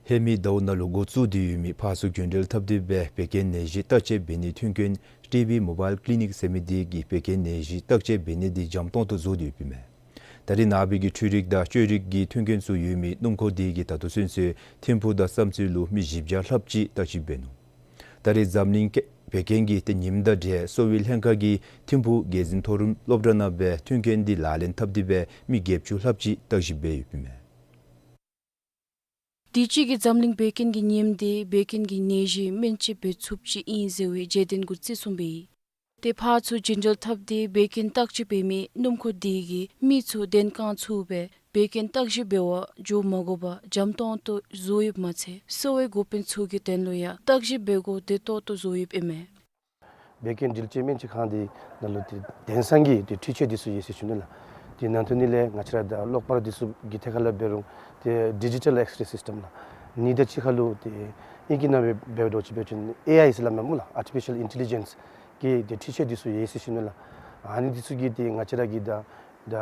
ཧེ་མའི་ཟླཝ་ནང་ལུ་འགོ་བཙུགས་ཏེ་ཡོད་མི་ཕར་ཚུར་རྒྱུན་འབྲེལ་འཐབ་སྟེ་སྦེ་བད་ཀན་ནད་གཞི་བརྟག་དཔྱད་འབད་ནིའི་མཐུན་རྐྱེན་ཊི་བི་མོ་བཱའིལ་ཀི་ལི་ནིཀ་ཟེར་མི་འདི་གིས་བད་ཀན་ནད་གཞི་བརྟག་དཔྱད་འབད་ནི་འདི་འཇམ་ཏོང་ཏོ་བཟོ་སྟེ་ཡོདཔ་ཨིན་མས། ད་རེས་ནངས་པའི་གི་འཕྲུལ་རིག་དང་བཅོས་རིག་གི་མཐུན་རྐྱེན་ཚུ་ཡོད་མི་སྣུམ་འཁོར་འདི་གིས་ད་ལྟོ་ཚུན་ཚོད་ཐིམ་ཕུག་དང་བསམ་རྩེ་ལུ་མི་བཞི་བརྒྱ་ལྷགཔ་ཅིག་བརྟག་དཔྱད་འབད་ནུག། ད་རེས་འཛམ་གླིང་བད་ཀན་གྱི་ཏེ་ཉིནམ་དང་འབྲེལ་གསོ་བའི་ལྷན་ཁག་གིས་ཐིམ་ཕུག་རྒྱལ་འཛིན་མཐོ་རིམ་སློབ་གྲྭ་ནང་སྦེ་མཐུན་རྐྱེན་འདི་ལག་ལེན་འཐབ་སྟེ་སྦེ་མི་བརྒྱད་ཅུ་ལྷགཔ་ཅིག་བརྟག་དཔྱད་འབད་ཡོདཔ་ཨིན་མས། དུས་ཅི་གི་འཛམ་གླིང་བད་ཀན་གྱི་ཉིནམ་འདི་བད་ཀན་གྱི་ནད་གཞི་སྨན་བཅོས་འབད་ཚུགསཔ་ཅིག་ཨིན་ཟེར་བའི་རྗེས་དྲན་གུ་བརྩི་སྲུང་འབད་ཡི། ཏེ་ཕར་ཚུར་རྒྱུན་འབྲེལ་འཐབ་སྟེ་བད་ཀན་བརྟག་དཔྱད་འབད་མི་སྣུམ་འཁོར་འདི་གིས་མི་ཚུ་གདན་བཀང་ཚུགས་སྦེ་བད་ཀན་བརྟག་དཔྱད་འབད་བར་འགྱོ་མ་དགོ་པར་འཇམ་ཏོང་ཏོ་བཟོ་ཡོདཔ་མ་ཚད་གསོ་བའི་འགོ་དཔོན་ཚུ་གི་དོན་ལུ་ཡང་བརྟག་དཔྱད་འབད་སྒོ་བདེ་ཏོག་ཏོ་བཟོ་ཡོདཔ་ཨིན་མས། བད་ཀན་འདྲིལ་དཔྱད་སྨན་དཔྱད་ཁང་འདི་ནང་ལུ་ཏེ་དེང་སང་གི་ཏེ་འཕྲུལ་ཆས་འདི་ཚུ་ཡོད་ཟེར་ཞུ་ནི་ལགས། དེ་ནང་དོན་ནི་ལས་ང་བཅས་ར་ད་གློག་པར་འདི་ཚུ་གི་ཐད་ཁར་ལུ་འབད་རུང་ཏེ་ཌི་ཇི་ཊལ་ཨེགསི་རེ་སིསི་ཊམ་ལགས། ཨ་ནི་དང་གཅིག་ཁར་ལུ་ཏེ་ཨིང་སྐད་ནང་སྦེ་འབདཝ་ད་ཅིག་འབད་བ་ཅིན་ཨེ་ཨའི་ཟེར་སླབ་མས་སྨོ་ལགས། ཨར་ཊི་ཕི་ཤལ་ཨིན་ཊེ་ལི་ཇེནསི་གི་ཏེ་འཕྲུལ་ཆས་འདི་ཚུ་ཡོད་ཟེར་ཞུ་ནི་ལགས། ཨ་ནི་འདི་ཚུ་གིས་ཏེ་ང་བཅས་ར་གི་ད་ད་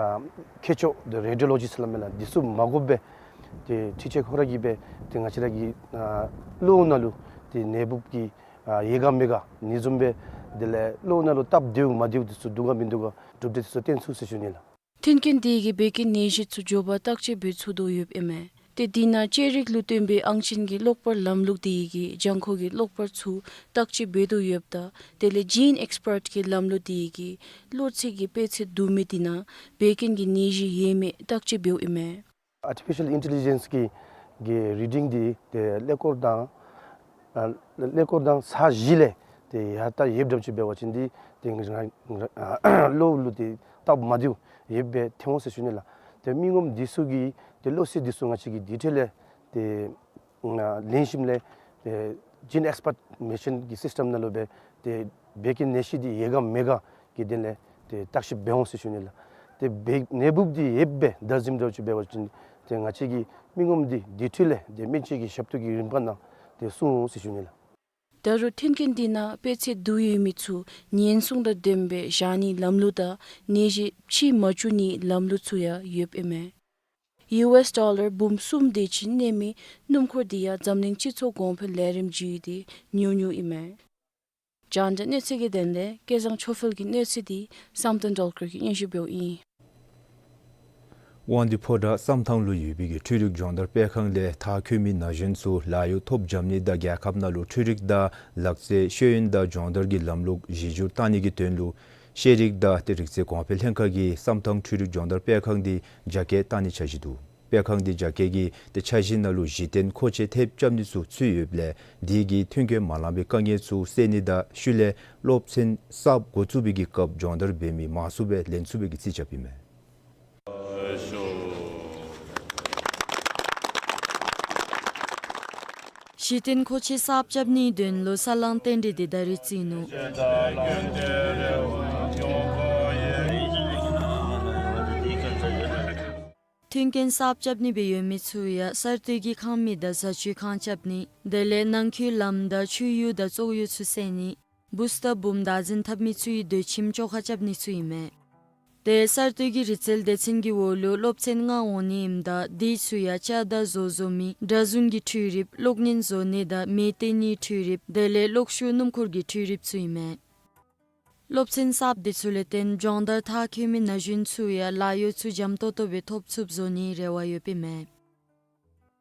མཁས་མཆོག་ཏེ་རེ་ཌི་ཡོ་ལོ་ཇི་ཟེར་སླབ་མས་ལགས། འདི་ཚུ་མ་དགོ་པར་ཏེ་འཕྲུལ་ཆས་ཁོ་ར་གིས་སྦེ་ཏེ་ང་བཅས་ར་གི་ཨ་གློཝ་ནང་ལུ་ཏེ་ནད་འབུཔ་གི་ཨ་ཡོད་ག་མེད་ག་ནི་བཟུམ་སྦེ་དེ་ལས་གློཝ་ནང་ལུ་སྟབས་བདེཝ་མ་བདེཝ་འདི་ཚུ་འདུག་ག་མིན་འདུག་ག་གྲུབ་འབྲས་འདི་ཚུ་སྟོན་ཚུགས་ཟེར་ཞུ་ནི་ལགས། མཐུན་རྐྱེན་འདི་གིས་བད་ཀན་ནད་གཞི་ཚུ་མགྱོགས་པར་བརྟག་དཔྱད་འབད་ཚུགས་དོ་ཡོདཔ་ཨིན་མས། ཏེ་དེ་ནང་བཅོས་རིག་ལུ་བརྟེན་པའི་ཨང་ཅན་གྱི་གློག་པར་ལམ་ལུགས་འདི་གིས་ལྗང་ཁུ་གི་གློག་པར་ཚུ་བརྟག་དཔྱད་འབད་དོ་ཡོདཔ་ད་དེ་ལས་ཇིན་ཨེགསི་པརཊ་གི་ལམ་ལུགས་འདི་གིས་གློ་ཚད་ཀྱི་དཔེ་ཚད་བསྡུ་མི་འདི་ནང་བད་ཀན་གྱི་ནད་གཞི་ཡོད་མེད་བརྟག་དཔྱད་འབདཝ་ཨིན་མས། ཨར་ཊི་ཕི་ཤལ་ཨིན་ཊེ་ལི་ཇེནསི་གི་གི་རི་ཌིང་འདི་ཏེ་ཀླད་ཀོར་དང་ཨ་ཀླད་ཀོར་དང་ཚར་བཞི་ལས་ཏེ་ཡར་ལྟ་ཡོདཔ་འདྲཝ་ཅིག་འབད་བ་ཅིན་འདི་ཏེ་ང་ང་གློཝ་ལུ་ཏེ་སྟབས་མ་བདེཝ་ཡོདཔ་སྦེ་ཐོན་འོང་ཟེར་ཞུ་ནི་ལགས། ཏེ་མི་ངོམ་འདི་ཚུ་གི་ཏེ་གློ་ཚད་འདི་ཚུ་ང་བཅས་ཀྱིས་དེ་འཕྲོ་ལས་ཏེ་ཨ་ལེན་ཞིནམ་ལས་ཏེ་ཇིན་ཨེགསི་པརཊ་མེ་ཤིན་གྱི་སིསི་ཊམ་ནང་ལུ་སྦེ་ཏེ་བད་ཀན་ནད་གཞི་འདི་ཡོད་ག་མེད་ག་གི་དོན་ལས་ཏེ་བརྟག་དཔྱད་འབད་འོང་ཟེར་ཞུ་ནི་ལགས། ཏེ་བད་ནད་འབུཔ་འདི་ཡོདཔ་སྦེ་བདའ་ཟུནམ་འདྲཝ་ཅིག་འབད་བ་ཅིན་ཏེ་ང་བཅས་ཀྱིས་མི་ངོམ་འདི་དེ་འཕྲོ་ལས་ཏེ་སྨན་བཅོས་ཀྱི་ཞབས་ཏོག་གི་རིམ་པ་ནང་ཏེ་སོང་འོང་ཟེར་ཞུ་ནི་ལགས། ད་རུང་མཐུན་རྐྱེན་འདི་ནང་དཔེ་ཚད་བསྡུ་ཡོད་མི་ཚུ་ཉེན་སྲུང་དང་ལྡནམ་སྦེ་བཞག་ནིའི་ལམ་ལུགས་དང་ནད་གཞི་ཕྱིས་མ་བཅུག་ནིའི་ལམ་ལུགས་ཚུ་ཡང་ཡོདཔ་ཨིན་མས། ཡུ་ཨེསི་ཌོ་ལར་འབུམ་གསུམ་དེ་ཅིག་གནས་མི་སྣུམ་འཁོར་འདི་ཡང་འཛམ་གླིང་སྤྱི་ཚོགས་གོང་འཕེལ་ལས་རིམ་བརྒྱུད་དེ་ཉོ་ཉོཝ་ཨིན་མས། རྒྱང་བསྒྲགས་གནས་ཚུལ་གྱི་དོན་ལས་སྐལ་བཟང་ཆོས་འཕེལ་གྱི་གནས་ཚུལ་འདི་བསམ་གཏན་སྒྲོལ་དཀར་གྱིས་སྙན་ཞུ་འབདཝ་ཨིན། དབང་འདུས་ཕོ་བྲང་བསམ་ཐང་ལུ་ཡོད་པའི་གི་འཕྲུལ་རིག་སྦྱོང་བརྡར་སྤེལ་ཁང་ལས་མཐར་འཁྱོལ་མི་ན་གཞོན་ཚུ་ལཱ་གཡོག་ཐོབ་འབྱམས་ནི་དང་རྒྱལ་ཁབ་ནང་ལུ་འཕྲུལ་རིག་དང་ལག་རྩལ་ཤེས་ཡོན་དང་སྦྱོང་བརྡར་གྱི་ལམ་ལུགས་གཞི་བསྒྱུར་བཏང་ནི་གི་དོན་ལུ་ཤེས་རིག་དང་ཏེ་རིག་རྩལ་གོང་འཕེལ་ལྷན་ཁག་གིས་བསམ་ཐང་འཕྲུལ་རིག་སྦྱོང་བརྡར་སྤེལ་ཁང་འདི་རྒྱ་སྐྱེད་བཏང་ནིའི་འཆར་གཞི་འདུག། སྤེལ་ཁང་འདི་རྒྱ་སྐྱེད་ཀྱི་ཏེ་འཆར་གཞི་ནང་ལུ་གཞི་རྟེན་མཁོ་ཆས་ཐེབས་རྐྱབ་ནི་ཚུ་ཚུད་ཡོདཔ་ལས་དེ་གིས་མཐུན་རྐྱེན་མ་ལང་པའི་དཀའ་ངལ་ཚུ་སེལ་ནི་དང་ཤུལ་ལས་སློབ་ཚན་གསརཔ་འགོ་བཙུགས་པའི་གི་སྐབས་སྦྱོང་བརྡར་འབད་མི་མང་སུ་སྦེ་ལེན་ཚུགས་པའི་གི་རྩིས་རྐྱབ་ཨིན་མས། གཞི་རྟེན་མཁོ་ཆས་གསརཔ་རྐྱབ་ནིའི་དོན་ལུ་ས་བསླང་རྟེན་འབྲེལ་འདི་ད་རིས་བརྩིས་ནུག། མཐུན་རྐྱེན་གསརཔ་རྐྱབ་ནི་སྦེ་ཡོད་མི་ཚུ་ཡང་གསར་གཏོད་ཀྱི་ཁང་མིག་དང་བཟའ་སྤྱོད་ཁང་རྐྱབ་ནི་དེ་ལས་ནང་འཁོད་ལམ་དང་ཆུ་གཡུར་དང་བཙོག་གཡུར་ཚུ་བསལ་ནི་བུ་སྟོབས་འབུམ་བདག་འཛིན་འཐབ་མི་ཚུ་གི་སྡོད་ཁྱིམ་བཅོ་ཁ་རྐྱབ་ནི་ཚུ་ཨིན་མས། ཏེ་གསར་གཏོད་ཀྱི་རིག་རྩལ་སྡེ་ཚན་གྱི་འོག་ལུ་སློབ་ཚན་ལྔ་འོང་ནི་ཨིནམ་ད་དེ་ཚུ་ཡང་ལྕགས་དང་བཟོ་བཟོ་མི་སྒྲ་བཟུང་གི་འཕྲུལ་རིགཔ་གློག་བརྙན་བཟོ་ནི་དང་མེ་བཏེག་ནིའི་འཕྲུལ་རིགཔ་དེ་ལས་གློག་ཤུགས་སྣུམ་འཁོར་གྱི་འཕྲུལ་རིགཔ་ཚུ་ཨིན་མས། སློབ་ཚན་གསརཔ་དེ་ཚུ་ལས་བརྟེན་སྦྱོང་བརྡར་མཐར་འཁྱོལ་མི་ན་གཞོན་ཚུ་ཡང་ལཱ་གཡོག་ཚུ་འཇམ་ཏོང་ཏོ་སྦེ་ཐོབ་ཚུགསཔ་བཟོ་ནིའི་རེ་བ་ཡོདཔ་ཨིན་མས།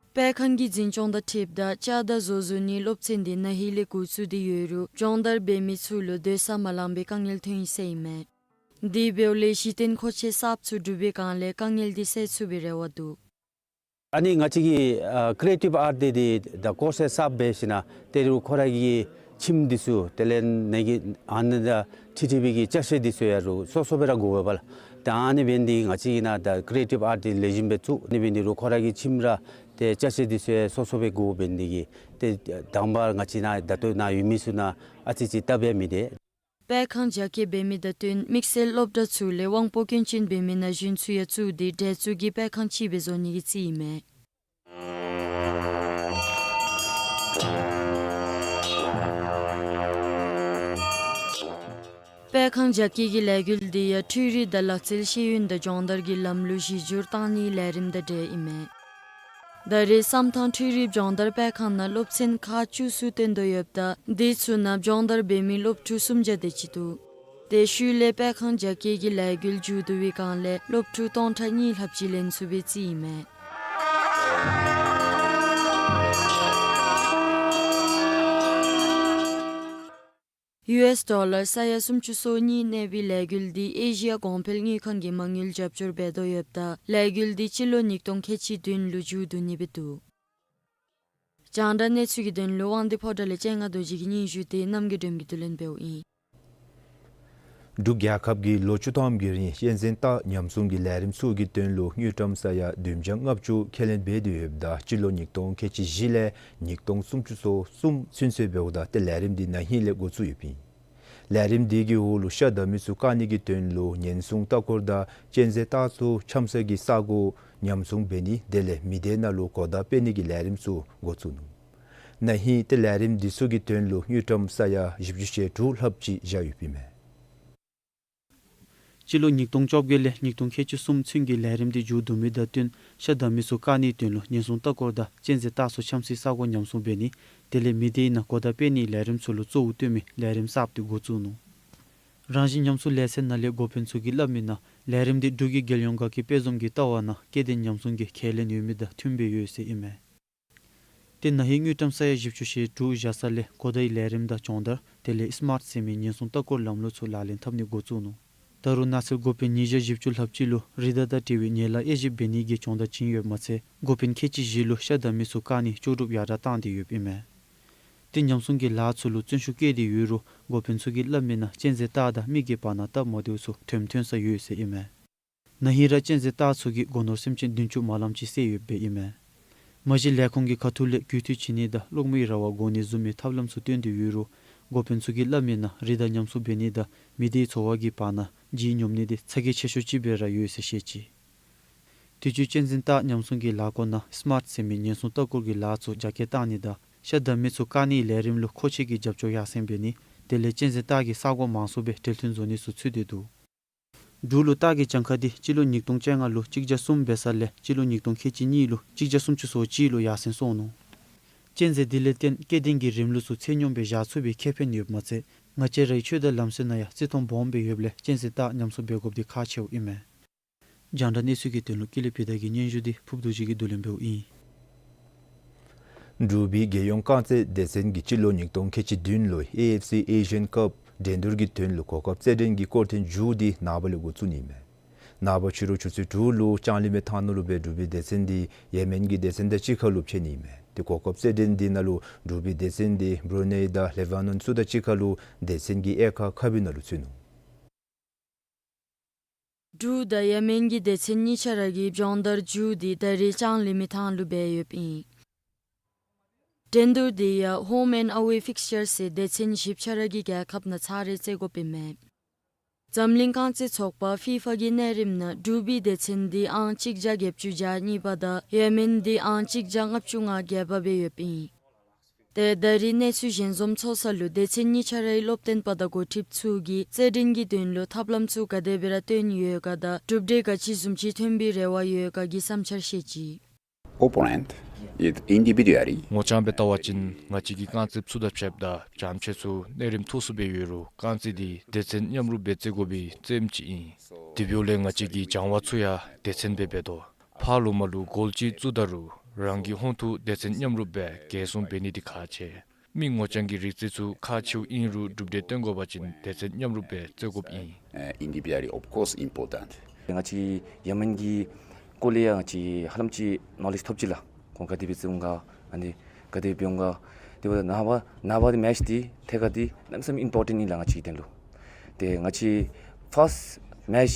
སྤེལ་ཁང་གི་འཛིན་སྐྱོང་དང་འཁྲིལཝ་ད་ལྕགས་དང་བཟོ་བཟོ་ནིའི་སློབ་ཚན་དེ་ན་ཧིང་ལས་འགོ་བཙུགས་ཏེ་ཡོད་རུང་སྦྱོང་བརྡར་འབད་མི་ཚུ་ལུ་སྡོད་ས་མ་ལང་པའི་དཀའ་ངལ་ཐོན་ཡི་ཟེར་ཨིན་མས། དེ་འབདཝ་ལས་གཞི་རྟེན་མཁོ་ཆས་གསརཔ་ཚུ་གྲུབ་པའི་སྒང་ལས་དཀའ་ངལ་དེ་སེལ་ཚུགས་པའི་རེ་བ་འདུག། ཨ་ནི་ང་བཅས་ཀྱི་ཨ་ཀི་རི་ཨེ་ཊིབ་ཨརཊ་དེ་དེ་ད་ཀོར་སི་གསརཔ་འབད་ཞིནམ་ལས་ཏེ་རུང་ཁོ་ར་གི་ཁྱིམ་འདི་ཚུ་དེ་ལས་ནཱ་གི་ཨ་ནི་ད་ཊི་ཊི་བི་གི་ཅ་ཆས་འདི་ཚུ་ཡང་རུང་སོ་སོ་སྦེ་ར་དགོ་པས་ལགས། ད་ཨ་ནི་འབད་ནི་འདི་ང་བཅས་ཀྱི་ནང་ད་ཀི་རི་ཨེ་ཊིབ་ཨརཊ་དེ་ལེགས་ཤོམ་སྦེ་བཙུགས། ཨ་ནི་འབད་ནི་འདི་རུང་ཁོ་ར་གི་ཁྱིམ་ར་ཏེ་ཅ་ཆས་འདི་ཚུ་ཡང་སོ་སོ་སྦེ་དགོ་པས། འདི་གིས་ཏེ་དང་པ་ང་བཅས་ནཱ་ད་ལྟོ་ནཱ་ཡོད་མི་ཚུ་ནང་ཨ་ཙི་ཅིག་སྟབས་ཡང་མི་བདེ། སྤེལ་ཁང་རྒྱ་སྐྱེད་འབད་མི་དང་བསྟུན་དམིགས་བསལ་སློབ་གྲྭ་ཚུ་ལས་དབང་པོ་སྐྱོན་ཅན་འབད་མི་ན་གཞོན་ཚུ་ཡང་བཙུགས་ཏེ་འདྲ་མཉམ་གྱི་སྤེལ་ཁང་ཅིག་སྦེ་བཟོ་ནི་གི་རྩིས་ཨིན་མས། སྤེལ་ཁང་རྒྱ་སྐྱེད་ཀྱི་ལས་འགུལ་འདི་ཡང་འཕྲུལ་རིག་དང་ལག་རྩལ་ཤེས་ཡོན་དང་སྦྱོང་བརྡར་གྱི་ལམ་ལུགས་གཞི་འགྱུར་བཏང་ནིའི་ལས་རིམ་དང་འབྲེལ་ཨིན་མས། ད་རེས་བསམ་ཐང་འཕྲུལ་རིག་སྦྱོང་བརྡར་སྤེལ་ཁང་ནང་སློབ་ཚན་ཁག་བཅུ་གསུམ་བཏོན་དོ་ཡོདཔ་ད་དེ་ཚུ་ནང་སྦྱོང་བརྡར་འབད་མི་སློབ་ཕྲུག་སུམ་བརྒྱ་དེ་ཅིག་འདུག། ཏེ་ཤུལ་ལས་སྤེལ་ཁང་རྒྱ་སྐྱེད་ཀྱི་ལས་འགུལ་མཇུག་བསྡུ་བའི་སྒང་ལས་སློབ་ཕྲུག་སྟོང་ཕྲག་གཉིས་ལྷགཔ་ཅིག་ལེན་ཚུགས་པའི་རྩིས་ཨིན་མས། ཡུ་ཨེས་ཌོ་ལར་ས་ཡ་སུམ་ཅུ་སོ་གཉིས་གནས་པའི་ལས་འགུལ་འདི་ཨེ་ཤི་ཡ་གོང་འཕེལ་དངུལ་ཁང་གིས་མ་དངུལ་རྒྱབ་སྐྱོར་འབད་དོ་ཡོདཔ་ད་ལས་འགུལ་འདི་སྤྱི་ལོ་ཉིས་སྟོང་ཁལ་གཅིག་བདུན་ལུ་མཇུག་བསྡུ་ནི་སྦེ་འདུག། རྒྱང་བསྒྲགས་གནས་ཚུལ་གྱི་དོན་ལུ་དབང་འདུས་ཕོ་བྲང་ལས་སྤྱན་སྔ་རྡོ་རྗེ་གི་སྙན་ཞུ་དེ་རྣམ་རྒྱལ་སྒྲོལ་མ་གིས་བསྡུ་ལེན་འབདཝ་ཨིན། འབྲུག་རྒྱལ་ཁབ་ཀྱིས་ལོ་བཅུ་ཐམ་གྱི་རིང་གཅན་གཟན་སྟག་ཉམས་སྲུང་གི་ལས་རིམ་ཚུ་གི་དོན་ལུ་དངུལ་ཀྲམ་ས་ཡ་བདུན་བརྒྱ་ལྔ་བཅུ་ཁས་ལེན་འབད་དེ་ཡོདཔ་ད་སྤྱི་ལོ་ཉིས་སྟོང་ཁལ་གཅིག་བཞི་ལས་ཉིས་སྟོང་སུམ་ཅུ་སོ་གསུམ་ཚུན་ཚོད་འབདཝ་ད་ཏེ་ལས་རིམ་འདི་ན་ཧིང་ལས་འགོ་བཙུགས་ཡོདཔ་ཨིན། ལས་རིམ་འདི་གི་འོག་ལུ་ཤ་བདའ་མི་ཚུ་བཀག་ནི་གི་དོན་ལུ་ཉེན་སྲུང་ལྟ་སྐོར་དང་གཅན་གཟན་སྟག་ཚུ་འཁྱམ་ས་གི་ས་གོ་ཉམས་སྲུང་འབད་ནི་དེ་ལས་མི་སྡེ་ནང་ལུ་གོ་བརྡ་སྤེལ་ནི་གི་ལས་རིམ་ཚུ་འགོ་བཙུགས་ནུག། ན་ཧིང་ཏེ་ལས་རིམ་འདི་ཚུ་གི་དོན་ལུ་དངུལ་ཀྲམ་ས་ཡ་བཞི་བཅུ་ཞེ་དྲུག་ལྷགཔ་ཅིག་བཞག་ཡོདཔ་ཨིན་མས། སྤྱི་ལོ་ཉིས་སྟོང་བཅོ་བརྒྱད་ལས་ཉིས་སྟོང་ཁལ་གཅིག་གསུམ་ཚུན་གྱི་ལས་རིམ་འདི་མཇུག་བསྡུ་མི་དང་བསྟུན་ཤ་བདའ་མི་ཚུ་བཀག་ནིའི་དོན་ལུ་ཉེན་སྲུང་ལྟ་སྐོར་དང་གཅན་གཟན་སྟག་ཚུ་འཁྱམ་སའི་ས་གོ་ཉམས་སྲུང་འབད་ནི་དེ་ལས་མི་སྡེའི་ནང་གོ་བརྡ་སྤེལ་ནིའི་ལས་རིམ་ཚུ་ལུ་གཙོ་བོ་བཏོན་མི་ལས་རིམ་གསརཔ་དེ་འགོ་བཙུགས་ནུག། རང་བཞིན་ཉམས་སྲུང་ལས་ཚན་ནང་ལས་འགོ་དཔོན་ཚུ་གིས་སླབ་མི་ནང་ལས་རིམ་འདི་འབྲུག་གི་རྒྱལ་ཡོངས་དགའ་སྐྱིད་དཔལ་འཛོམས་ཀྱི་ལྟ་བ་ནང་སྐྱེ་ལྡན་ཉམས་སྲུང་གི་ཁས་ལེན་ཡོད་མི་དང་མཐུན་པའི་ཡོད་ཟེར་ཨིན་མས། ཏེ་ན་ཧིང་དངུལ་ཀྲམ་ས་ཡ་བཞི་བཅུ་ཞེ་དྲུག་བཞག་ས་ལས་གོ་བརྡའི་ལས་རིམ་དང་སྦྱོང་བརྡར་དེ་ལས་སི་མཱརཊ་ཟེར་མི་ཉེན་སྲུང་ལྟ་སྐོར་ལམ་ལུགས་ཚུ་ལག་ལེན་འཐབ་ནི་འགོ་བཙུགས་ནུག། ད་རུང་ནགས་ཚལ་འགོ་དཔོན་ཉིས་བརྒྱ་བཞི་བཅུ་ལྷགཔ་ཅིག་ལུ་རི་དྭགས་དང་འབྲེལ་བའི་ཉེས་ལ་དབྱེ་ཞིབ་འབད་ནི་གི་སྦྱོང་བརྡར་བྱིན་ཡོདཔ་མ་ཚད་འགོ་དཔོན་ཁལ་གཅིག་བཞི་ལུ་ཤ་བདའ་མི་ཚུ་བཀག་ནི་ལྕོགས་གྲུབ་ཡར་དྲགས་བཏང་སྟེ་ཡོདཔ་ཨིན་མས། ཏེ་ཉམས་སྲུང་གི་ལཱ་ཚུ་ལུ་བརྩོན་ཤུགས་བསྐྱེད་དེ་ཡོད་རུང་འགོ་དཔོན་ཚུ་གིས་སླབ་མི་ནང་གཅན་གཟན་སྟག་དང་མི་གི་བར་ན་སྟབས་མ་བདེཝ་ཚུ་དོན་ཐོན་ས་ཡོད་ཟེར་ཨིན་མས། ན་ཧིང་ར་གཅན་གཟན་སྟག་ཚུ་གིས་སྒོ་ནོར་སེམས་ཅན་བདུན་ཅུ་མ་ལངམ་ཅིག་བསད་ཡོདཔ་ཨིན་མས། མ་གཞི་ལས་ཁུངས་ཀྱི་ཁ་ཐུག་ལས་རྒུད་འཐུས་བྱིན་ནི་དང་གློག་མེའི་ར་བ་བཀོ་ནི་བཟུམ་མའི་ཐབས་ལམ་ཚུ་བཏོན་ཏེ་ཡོད་རུང་འགོ་དཔོན་ཚུ་གིས་སླབ་མི་ནང་རི་དྭགས་ཉམས་སྲུང་འབད་ནི་དང་མི་སྡེའི་འཚོ་བ་གི་བར་ན་ལྗིད་སྙོམས་ནི་དེ་ཚ་གྱང་ཆེ་ཤོས་ཅིག་སྦེ་ར་ཡོད་ཟེར་བཤད་ཅི། དུས་ཅི་གཅན་གཟན་སྟག་ཉམས་སྲུང་གི་ལཱ་སྐོར་ནང་སི་མཱརཊ་ཟེར་མི་ཉེན་སྲུང་ལྟ་སྐོར་གྱི་ལཱ་ཚུ་རྒྱ་སྐྱེད་བཏང་ནི་དང་ཤ་བདའ་མི་ཚུ་བཀག་ནིའི་ལས་རིམ་ལུ་མཁོ་ཆས་ཀྱི་རྒྱབ་སྐྱོར་ཡར་སེང་འབད་ནི་དེ་ལས་གཅན་གཟན་སྟག་གིས་ས་གོ་མང་སུ་སྦེ་འབྲེལ་མཐུད་བཟོ་ནི་ཚུ་ཚུད་དེ་འདུག། འབྲུག་ལུ་སྟག་གི་གྱངས་ཁ་འདི་སྤྱི་ལོ་ཉིས་སྟོང་བཅོ་ལྔ་ལུ་གཅིག་བརྒྱ་གསུམ་འབད་ས་ལས་སྤྱི་ལོ་ཉིས་སྟོང་ཁལ་གཅིག་གཉིས་ལུ་གཅིག་བརྒྱ་སུམ་ཅུ་སོ་གཅིག་ལུ་ཡར་སེང་སོང་ནུག། གཅན་གཟན་འདི་ལས་བརྟེན་སྐྱེ་ལྡན་གྱི་རིམས་ལུགས་ཚུ་ཚད་སྙོམས་སྦེ་བཞག་ཚུགས་པའི་ཁེ་ཕན་ཡོདཔ་མ་ཚད་ང་བཅས་རའི་ཆོས་དང་ལམ་སྲོལ་ནང་ཡང་བརྩི་མཐོང་སྦོམ་སྦེ་ཡོདཔ་ལས་གཅན་གཟན་སྟག་ཉམས་གསོ་འབད་དགོཔ་འདི་ཁག་ཆེཝ་ཨིན་མས། རྒྱང་བསྒྲགས་གནས་ཚུལ་གྱི་དོན་ལུ་ཀུན་ལེགས་བི་དྷ་གི་སྙན་ཞུ་འདི་ཕུརཔ་རྡོ་རྗེ་གིས་བསྡུ་ལེན་འབདཝ་ཨིན། འབྲུག་པའི་རྒྱལ་ཡོངས་རྐང་རྩེད་སྡེ་ཚན་གྱིས་སྤྱི་ལོ་ཉིས་སྟོང་ཁལ་གཅིག་བདུན་ལོའི་ཨེ་ཨེཕ་སི་ཨེ་ཤི་ཡན་ཀབ་འགྲན་བསྡུར་གྱི་དོན་ལུ་གོ་སྐབས་རྩེད་འགྲན་གྱི་སྐོར་ཐེངས་མཇུག་འདི་ནངས་པ་ལས་འགོ་བཙུགས་ནི་ཨིན་མས། ནངས་པ་ཕྱི་རུ་ཆུ་ཚོད་དྲུག་ལུ་ལྕང་གླིང་མི་ཐང་ནང་ལུ་སྦེ་འབྲུག་པའི་སྡེ་ཚན་འདི་ཡེ་མེན་གྱི་སྡེ་ཚན་དང་གཅིག་ཁར་ལུ་ཕྱད་ནི་ཨིན་མས། ཏེ་གོ་སྐབས་རྩེད་འགྲན་འདི་ནང་ལུ་འབྲུག་པའི་སྡེ་ཚན་འདི་བྷྲུ་ནེ་དང་ལེ་བྷ་ནོན་ཚུ་དང་གཅིག་ཁར་ལུ་སྡེ་ཚན་གྱི་དབྱེ་ཁག་ཁག་པའི་ནང་ལུ་ཚུད་ནུག། འབྲུག་དང་ཡེ་མེན་གྱི་སྡེ་ཚན་གཉིས་ཆ་ར་གི་སྦྱོང་བརྡར་མཇུག་འདི་ད་རེས་ལྕང་གླིང་མི་ཐང་ལུ་འབད་ཡོདཔ་ཨིན། འགྲན་བསྡུར་འདི་ཡང་ཧོམ་ཨེནཌ་ཨ་ཝེ་ཕིགས་ཅར་ཟེར་སྡེ་ཚན་བཞི་ཆ་ར་གིས་རྒྱལ་ཁབ་ནང་ཚར་རེ་རྩེད་དགོཔ་ཨིན་མས། འཛམ་གླིང་རྐང་རྩེད་ཚོགས་པ་ཕི་ཕ་གི་གནས་རིམ་ནང་འབྲུག་པའི་སྡེ་ཚན་འདི་ཨང་གཅིག་བརྒྱ་བརྒྱད་ཅུ་གྱ་གཉིས་པ་དང་ཡེ་མེན་འདི་ཨང་གཅིག་བརྒྱ་ལྔ་བཅུ་ང་བརྒྱད་པ་སྦེ་ཡོདཔ་ཨིན། ཏེ་ད་རིས་གནས་ཚུལ་ཞལ་འཛོམས་ཚོགས་ས་ལུ་སྡེ་ཚན་གཉིས་ཆ་རའི་སློབ་སྟོན་པ་དང་འགོ་ཁྲིདཔ་ཚུ་གིས་རྩེད་འགྲན་གྱི་དོན་ལུ་ཐབས་ལམ་ཚུ་ག་དེ་སྦེ་ར་སྟོན་ཡོད་ག་དང་གྲུབ་འབྲས་ག་ཅི་བཟུམ་ཅིག་ཐོན་པའི་རེ་བ་ཡོད་ག་གི་བསམ་འཆར་བཤད་ཅི། Opponent is individually. སྔོ་ལྗང་སྦེ་བལྟ་བ་ཅིན་ང་བཅས་ཀྱི་རྐང་རྩེདཔ་ཚུ་དང་ཕྱདཔ་ད་བྱམས་ཆེ་ཚུ་གནས་རིམ་མཐོ་སུ་སྦེ་ཡོད་རུང་རྐང་རྩེད་འདི་སྡེ་ཚན་མཉམ་རུབ་སྦེ་རྩེད་དགོ་པའི་རྩེདམོ་ཅིག་ཨིན། དེ་འབདཝ་ལས་ང་བཅས་ཀྱིས་སྦྱང་བ་ཚུ་ཡང་སྡེ་ཚན་སྦེ་འབད་དོ། ཕར་ལོགས་མར་ལུ་གོལ་ཅིག་བཙུགས་ད་རུང་རང་གི་ཧོང་ཐུག་སྡེ་ཚན་མཉམ་རུབ་སྦེ་གེ་སྲུང་འབད་ནི་འདི་ཁག་ཆེ། མི་སྔོ་ལྗང་གི་རིག་རྩལ་ཚུ་ཁག་ཆེཝ་ཨིན་རུང་གྲུབ་འབྲས་སྟོན་དགོ་པ་ཅིན་སྡེ་ཚན་མཉམ་རུབ་སྦེ་རྩེད་དགོཔ་ཨིན། Uh, individually, of course, important. ང་བཅས་ཡེ་མེན་གྱི་སྐོར་ལས་ཡང་ང་བཅས་ཧ་ལམ་ཅིག་ནོ་ལེཇ་ཐོབ་ཅི་ལགས། ཁོང་ག་དེ་སྦེ་རྩེད་འོང་ག་ཨ་ནི་ག་དེ་སྦེ་འབད་འོང་ག། དེ་འབདཝ་ད་ནངས་པ་ནངས་པ་འདི་མེཆ་འདི་ཐད་ཀར་འདི་གནམ་མེད་ས་མེད་ཨིམ་པོར་ཊེནཊ་ཨིན་ལགས་ང་བཅས་ཀྱི་དོན་ལུ། ཏེ་ང་བཅས་ཕཱསཊ་མེཆ་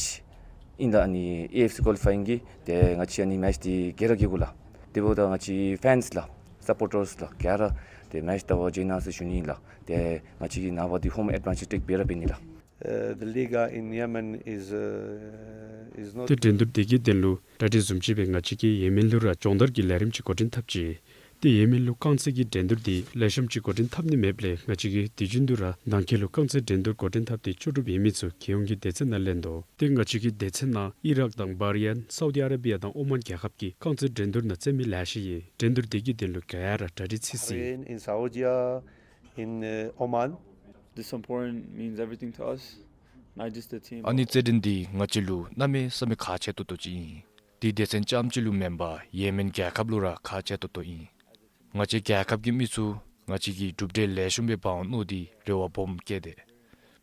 ཨིན་ལགས་ཨ་ནི་ཨེ་ཨེཕ་སི་ཀོ་ལི་ཕའི་ཡིང་གི། ཏེ་ང་བཅས་ཨ་ནི་མེཆ་འདི་རྒྱལ་ར་རྒྱལ་དགོ་ལགས། དེ་འབདཝ་ད་ང་བཅས་ཕེནསི་ལགས་སཔོར་ཊརསི་ལགས་ག་ར་ཏེ་མེཆ་བལྟ་བར་འགྱོ་གནང་ཟེར་ཞུ་ནི་ཨིན་ལགས། ཏེ་ང་བཅས་ཀྱིས་ནངས་པ་འདི་ཧོམ་ཨེཌ་ཝེན་ཊེཇ་ཊེཀ་འབད་ར་འབད་ནི་ལགས། Uh, the Liga in Yemen is, uh, is not. ཏེ་འགྲན་བསྡུར་འདི་གི་དོན་ལུ་གྲ་སྒྲིག་བཟུམ་ཅིག་སྦེ་ང་བཅས་ཀྱིས་ཡེ་མེན་ལུ་ར་སྦྱོང་བརྡར་གྱི་ལས་རིམ་ཅིག་འགོ་འདྲེན་འཐབ་ཅི། ཏེ་ཡེ་མེན་ལུ་རྐང་རྩེད་ཀྱི་འགྲན་བསྡུར་འདི་ལེགས་ཤོམ་ཅིག་འགོ་འདྲེན་འཐབ་ནི་མེདཔ་ལས་ང་བཅས་ཀྱིས་དུས་རྒྱུན་དུ་ར་ནང་འཁོད་ལུ་རྐང་རྩེད་འགྲན་བསྡུར་འགོ་འདྲེན་འཐབ་སྟེ་ལྕོགས་གྲུབ་ཡོད་མི་ཚུ་རྒྱལ་ཡོངས་ཀྱི་སྡེ་ཚན་ནང་ལེན་དོ། ཏེ་ང་བཅས་ཀྱི་སྡེ་ཚན་ནང་ཨི་རཱག་དང་བྷ་རེ་ཨན་སའུ་ཌི་ཨ་རེ་བི་ཡ་དང་ཨོ་མཱན་རྒྱལ་ཁབ་ཀྱི་རྐང་རྩེད་འགྲན་བསྡུར་ནང་རྩེད་མི་ལེ་ཤ་ཡོད། འགྲན་བསྡུར་འདི་གི་དོན་ལུ་ག་ར་གྲ་སྒྲིག་ཚར་ཅི། Bahrain, in Saudi, in, uh, Oman. This tournament means everything to us, not just the team. ཨ་ནི་རྩེད་འགྲན་འདི་ང་བཅས་ལུ་གནམ་མེད་ས་མེད་ཁག་ཆེ་ཏོག་ཏོ་ཅིག་ཨིན། འདི་སྡེ་ཚན་རྐྱངམ་ཅིག་ལུ་མེན་པར་ཡེ་མེན་རྒྱལ་ཁབ་ལུ་ར་ཁག་ཆེ་ཏོག་ཏོ་ཨིན། ང་བཅས་རྒྱལ་ཁབ་ཀྱི་མི་ཚུ་ང་བཅས་ཀྱིས་གྲུབ་འབྲས་ལེགས་ཤོམ་སྦེ་འབག་འོང་མནོ་སྟེ་རེ་བ་སྦོམ་བསྐྱེད་དེ།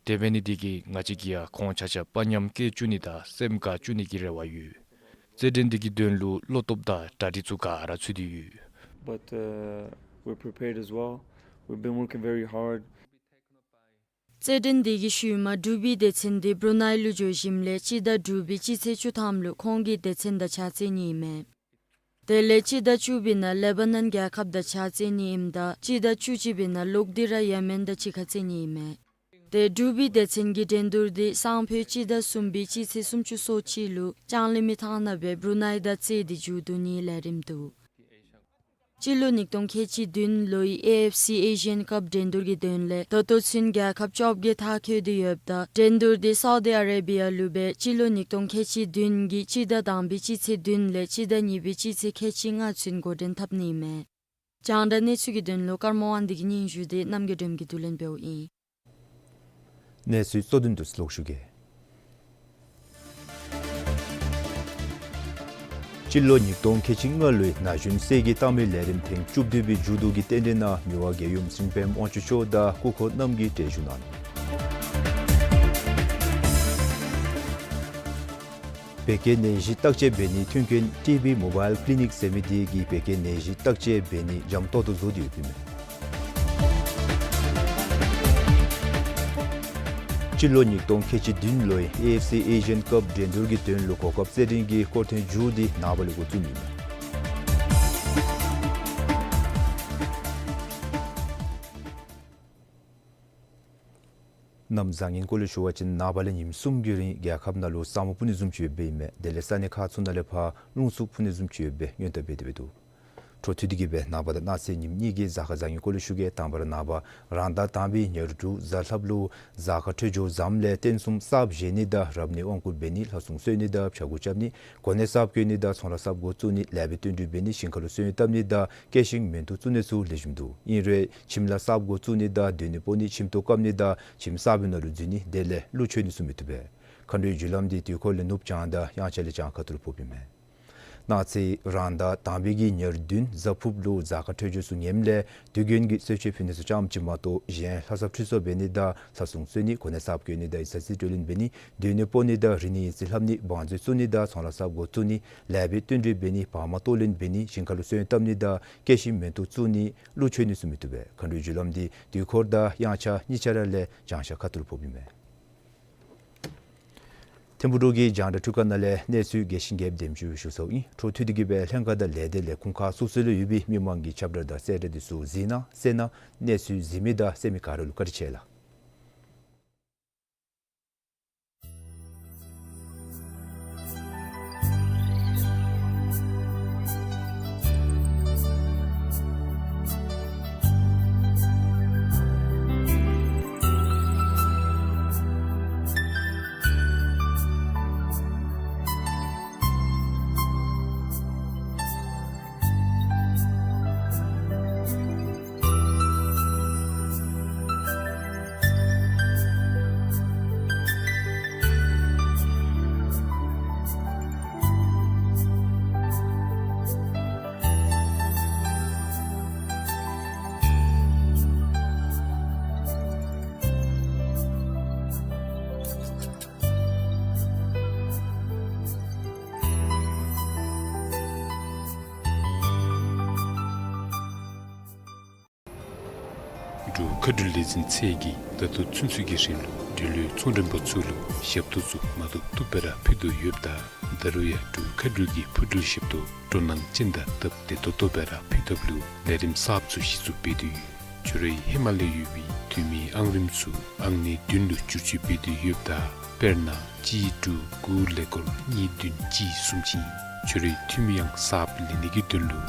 དེ་འབད་ནི་འདི་གིས་ང་བཅས་ཀྱིས་ཡང་ཁོང་ཆ་ཁྱབ་དཔའ་ཉམས་བསྐྱེད་བཅུག་ནི་དང་སེམས་དགའ་བཅུག་ནི་གི་རེ་བ་ཡོད། རྩེད་འགྲན་འདི་གི་དོན་ལུ་བློ་སྟོབས་དང་གྲ་སྒྲིག་ཚུ་ག་ར་ཚུད་དེ་ཡོད། But, uh, we're prepared as well. We've been working very hard. རྩེད་འགྲན་འདི་གི་ཤུལ་མ་འབྲུག་པའི་སྡེ་ཚན་འདི་བུ་རུ་ནའི་ལུ་འགྱོ་ཞིནམ་ལས་སྤྱི་ཟླ་དྲུག་པའི་སྤྱི་ཚེས་བཅུ་ཐམ་ལུ་ཁོང་གི་སྡེ་ཚན་དང་གཅིག་ཁར་རྩེད་ནི་ཨིན་མས། དེ་ལས་སྤྱི་ཟླ་བཅུ་པའི་ནང་ལེ་བྷ་ནཱན་རྒྱལ་ཁབ་དང་གཅིག་ཁར་རྩེད་ནི་ཨིནམ་ད་སྤྱི་ཟླ་བཅུ་གཅིག་པའི་ནང་ལོག་སྟེ་ར་ཡེ་མེན་དང་གཅིག་ཁར་རྩེད་ནི་ཨིན་མས། ཏེ་འབྲུག་པའི་སྡེ་ཚན་གྱི་འགྲན་བསྡུར་འདི་སང་ཕོད་སྤྱི་ཟླ་གསུམ་པའི་སྤྱི་ཚེས་སུམ་ཅུ་སོ་གཅིག་ལུ་ལྕང་གླིང་མི་ཐང་ནང་སྦེ་བུ་རུ་ནའི་དང་རྩེད་དེ་མཇུག་བསྡུ་ནིའི་ལས་རིམ་འདུག། སྤྱི་ལོ་ཉིས་སྟོང་ཁལ་གཅིག་བདུན་ལོའི་ཨེ་ཨེཕ་སི་ཨེ་ཤི་ཡཱན་ཀབ་འགྲན་བསྡུར་གྱི་དོན་ལས་ད་ལྟོ་ཚུན་རྒྱལ་ཁབ་བཅོ་བརྒྱད་མཐར་འཁྱོལ་ཏེ་ཡོདཔ་ད་འགྲན་བསྡུར་འདི་སའུ་ཌི་ཨ་རེ་བི་ཡ་ལུ་སྦེ་སྤྱི་ལོ་ཉིས་སྟོང་ཁལ་གཅིག་བདུན་གྱི་སྤྱི་ཟླ་དང་པའི་སྤྱི་ཚེས་བདུན་ལས་སྤྱི་ཟླ་གཉིས་པའི་སྤྱི་ཚེས་ཁལ་གཅིག་ལྔ་ཚུན་འགོ་འདྲེན་འཐབ་ནི་ཨིན་མས། རྒྱང་བསྒྲགས་གནས་ཚུལ་གྱི་དོན་ལུ་ཀརྨ་དབང་འདུས་ཀྱི་སྙན་ཞུ་འདི་རྣམ་རྒྱལ་སྒྲོལ་མ་གིས་བསྡུ་ལེན་འབདཝ་ཨིན། གནས་ཚུལ་གཙོ་དོན་དུ་ལོག་ཞུ་གེ། སྤྱི་ལོ་ཉིས་སྟོང་ཁལ་གཅིག་ལྔ་ལོའི་ན་གཞོན་སྲས་ཀྱི་རྟགས་མའི་ལས་རིམ་ཐེངས་བཅུ་བདུན་པའི་མཇུག་བསྡུ་གི་རྟེན་འབྲེལ་ནང་མི་དབང་རྒྱལ་ཡུམ་ཞིང་སྤེལ་དབང་ཕྱུག་མཆོག་དང་སྐུ་འཁོར་རྣམས་ཀྱིས་གྲལ་བཞུགས་གནང་། བད་ཀན་ནད་གཞི་བརྟག་དཔྱད་འབད་ནིའི་མཐུན་རྐྱེན་ཊི་བི་མོ་བཱའིལ་ཀི་ལི་ནིཀ་ཟེར་མི་འདི་གིས་བད་ཀན་ནད་གཞི་བརྟག་དཔྱད་འབད་ནི་འཇམ་ཏོག་ཏོ་བཟོ་སྟེ་ཡོདཔ་ཨིན་མས། སྤྱི་ལོ་ཉིས་སྟོང་ཁལ་གཅིག་བདུན་ལོའི་ཨེ་ཨེཕ་སི་ཨེ་ཤི་ཡཱན་ཀབ་འགྲན་བསྡུར་གྱི་དོན་ལུ་གོ་སྐབས་རྩེད་འགྲན་གྱི་སྐོར་ཐེངས་མཇུག་འདི་ནངས་པ་ལས་འགོ་བཙུགས་ནི་ཨིན་མས། གནམ་བཟང་ངན་སྐོར་ལས་ཞུ་བ་ཅིན་ནངས་པ་ལས་ཉིནམ་གསུམ་གྱི་རིང་རྒྱལ་ཁབ་ནང་ལུ་ས་སྨུག་སྤུབ་ནི་བཟུམ་ཅིག་ཡོདཔ་ཨིན་མས། དེ་ལས་ས་གནས་ཁག་ཚུ་ནང་ལས་ཕར་རླུང་འཚུབ་འཕུ་ནི་བཟུམ་ཅིག་ཡོད་པའི་སྔོན་བརྡ་འབད་དེ་འབད་འདུག། འཕྲོ་མཐུད་དེ་གིས་སྦེ་ནངས་པ་དང་གནངས་ཚེ་ཉིནམ་གཉིས་ཀྱི་གཟའ་སྐར་བཟང་ངན་སྐོར་ལས་ཞུ་གེ། དང་པ་ར་ནངས་པ་རང་ཟླ་དང་པའི་ཉེར་དྲུག་གཟའ་ལྷགཔ་ལུ་གཟའ་སྐར་འཕྲོད་སྦྱོར་བཟངམ་ལས་རྟེན་གསུམ་གསརཔ་བཞེངས་ནི་དང་རབ་གནས་དབང་བསྐུར་འབད་ནི་ལྷ་སྲུང་གསོལ་ནི་དང་ཕྱག་འགུགས་རྐྱབ་ནི་གོ་གནས་གསརཔ་བསྐོ་ནི་དང་ཚོང་ལཱ་གསརཔ་འགོ་བཙུགས་ནི་ལེགས་པའི་བསྟུན་གྲོས་འབད་ནི་ཞིང་ཁ་ལུ་གསོལ་ནི་བཏབ་ནི་དང་སྐྱེད་ཤིང་མེ་ཏོག་བཙུགས་ནི་ཚུ་ལེགས་ཤོམ་འདུག། ཨིན་རུང་ཁྱིམ་ལཱ་གསརཔ་འགོ་བཙུགས་ནི་དང་སྡོད་གནས་སྤོ་ནི་ཁྱིམ་ཐོག་བཀབ་ནི་དང་ཁྱིམ་གསར་པའི་ནང་ལུ་འཛུལ་ནི་དེ་ལས་གླུ་མཆོད་ནི་ཚུ་མི་བཏུབ་པས། མཁའ་འགྲོའི་རྒྱུ་ལམ་འདི་དུས་འཁོར་ལས་ནུབ་བྱང་དང་དབྱངས་འཆར་ལས་བྱང་ཁ་ཐུག་ལུ་ཕོགཔ་ཨིན་མས། གནངས་ཚེ་རང་ཟླ་དང་པའི་གི་ཉེར་བདུན་གཟའ་ཕུརཔ་ལུ་གཟའ་སྐར་འཕྲོད་སྦྱོར་ཚུ་ངནམ་ལས་དུས་རྒྱུན་གྱི་གསོལ་མཆོད་ཕུལ་ནི་ཚུ་རྐྱངམ་ཅིག་མ་གཏོགས་གཞན་ལྷ་ས་ཁྲུས་གསོལ་འབད་ནི་དང་ལྷ་སྲུང་གསོལ་ནི་གོ་གནས་གསརཔ་བསྐོ་ནི་དང་ཡིག་ཚང་རྩིས་སྤྲོད་ལེན་འབད་ནི་སྡོད་གནས་སྤོ་ནི་དང་རིག་གནས་ཡིག་རྩིས་ལྷབ་ནི་བང་མཛོད་བཙུགས་ནི་དང་ཚོང་ལཱ་གསརཔ་འགོ་བཙུགས་ནི་ལེགས་པའི་བསྟུན་གྲོས་འབད་ནི་བར་མ་གཏོགས་ལེན་འབད་ནི་ཞིང་ཁ་ལུ་གསོལ་བཏབ་ནི་དང་སྐྱེད་ཤིང་མེ་ཏོག་བཙུགས་ནི་གླུ་མཆོད་ནི་ཚུ་མི་བཏུབ་པས། མཁའ་འགྲོའི་རྒྱུ་ལམ་འདི་དུས་འཁོར་དང་དབྱངས་འཆར་གཉིས་ཆ་ར་ལས་བྱང་ཤར་ཁ་ཐུག་ལུ་ཕོགཔ་ཨིན་མས། ཐིམ་ཕུག་འབྲུག་གི་རྒྱང་བསྒྲགས་འཕྲུལ་ཁང་ནང་ལས་གནས་ཚུལ་རྒྱས་ཤིང་རྒྱསཔ་དེམ་ཅིག་ཞུ་ཚརཝ་ཨིན། འཕྲོ་མཐུད་དེ་གིས་སྦེ་ལྷན་ཁག་དང་ལས་སྡེ་ལས་ཁུངས་ཁག་སོ་སོ་ལུ་ཡོད་པའི་མི་མང་གི་ཁྱབ་བསྒྲགས་དང་གསལ་བསྒྲགས་འདི་ཚུ་གཟིགས་གནང་གསན་གནང་། གནས་ཚུལ་གཟིགས་མི་དང་གསན་མི་ག་ར་ལུ་བཀའ་དྲིན་ཆེ་ལགས། འབྲུག་མཁའ་འགྲུལ་ལས་འཛིན་ཚད་ཀྱིས་ད་ལྟོ་ཚུན་ཚོད་ཀྱི་རིང་ལུ་འབྲེལ་ཡོད་ཚོང་མགྲོན་པ་ཚུ་ལུ་ཞབས་ཏོག་ཚུ་མ་བཏུབ་བཏུབ་སྦེ་ར་ཕུལ་དོ་ཡོདཔ་ད་ད་རུང་ཡང་འབྲུག་མཁའ་འགྲུལ་གྱི་འཕུར་འགྲུལ་ཞབས་ཏོག་སྤྲོ་སྣང་ཅན་དང་སྟབས་བདེ་ཏོག་ཏོ་སྦེ་ར་ཕུལ་ཐབས་ལུ་ལས་རིམ་གསརཔ་ཚུ་གཞི་བཙུགས་འབད་དེ་ཡོད། ཁྱོད་རའི་ཧེ་མ་ལས་ཡོད་པའི་འཐུས་མིའི་ཨང་རིམ་ཚུ་ཨང་གནས་བདུན་ལུ་བསྒྱུར་བཅོས་འབད་དེ་ཡོདཔ་ད་དཔེར་ན་གཅིག་དྲུག་དགུ་ཀླད་ཀོར་གཉིས་བདུན་གཅིག་གསུམ་ཅིག་ཨིན། ཁྱོད་རའི་འཐུས་མི་ཨང་གསརཔ་ལེན་ནི་གི་དོན་ལུ་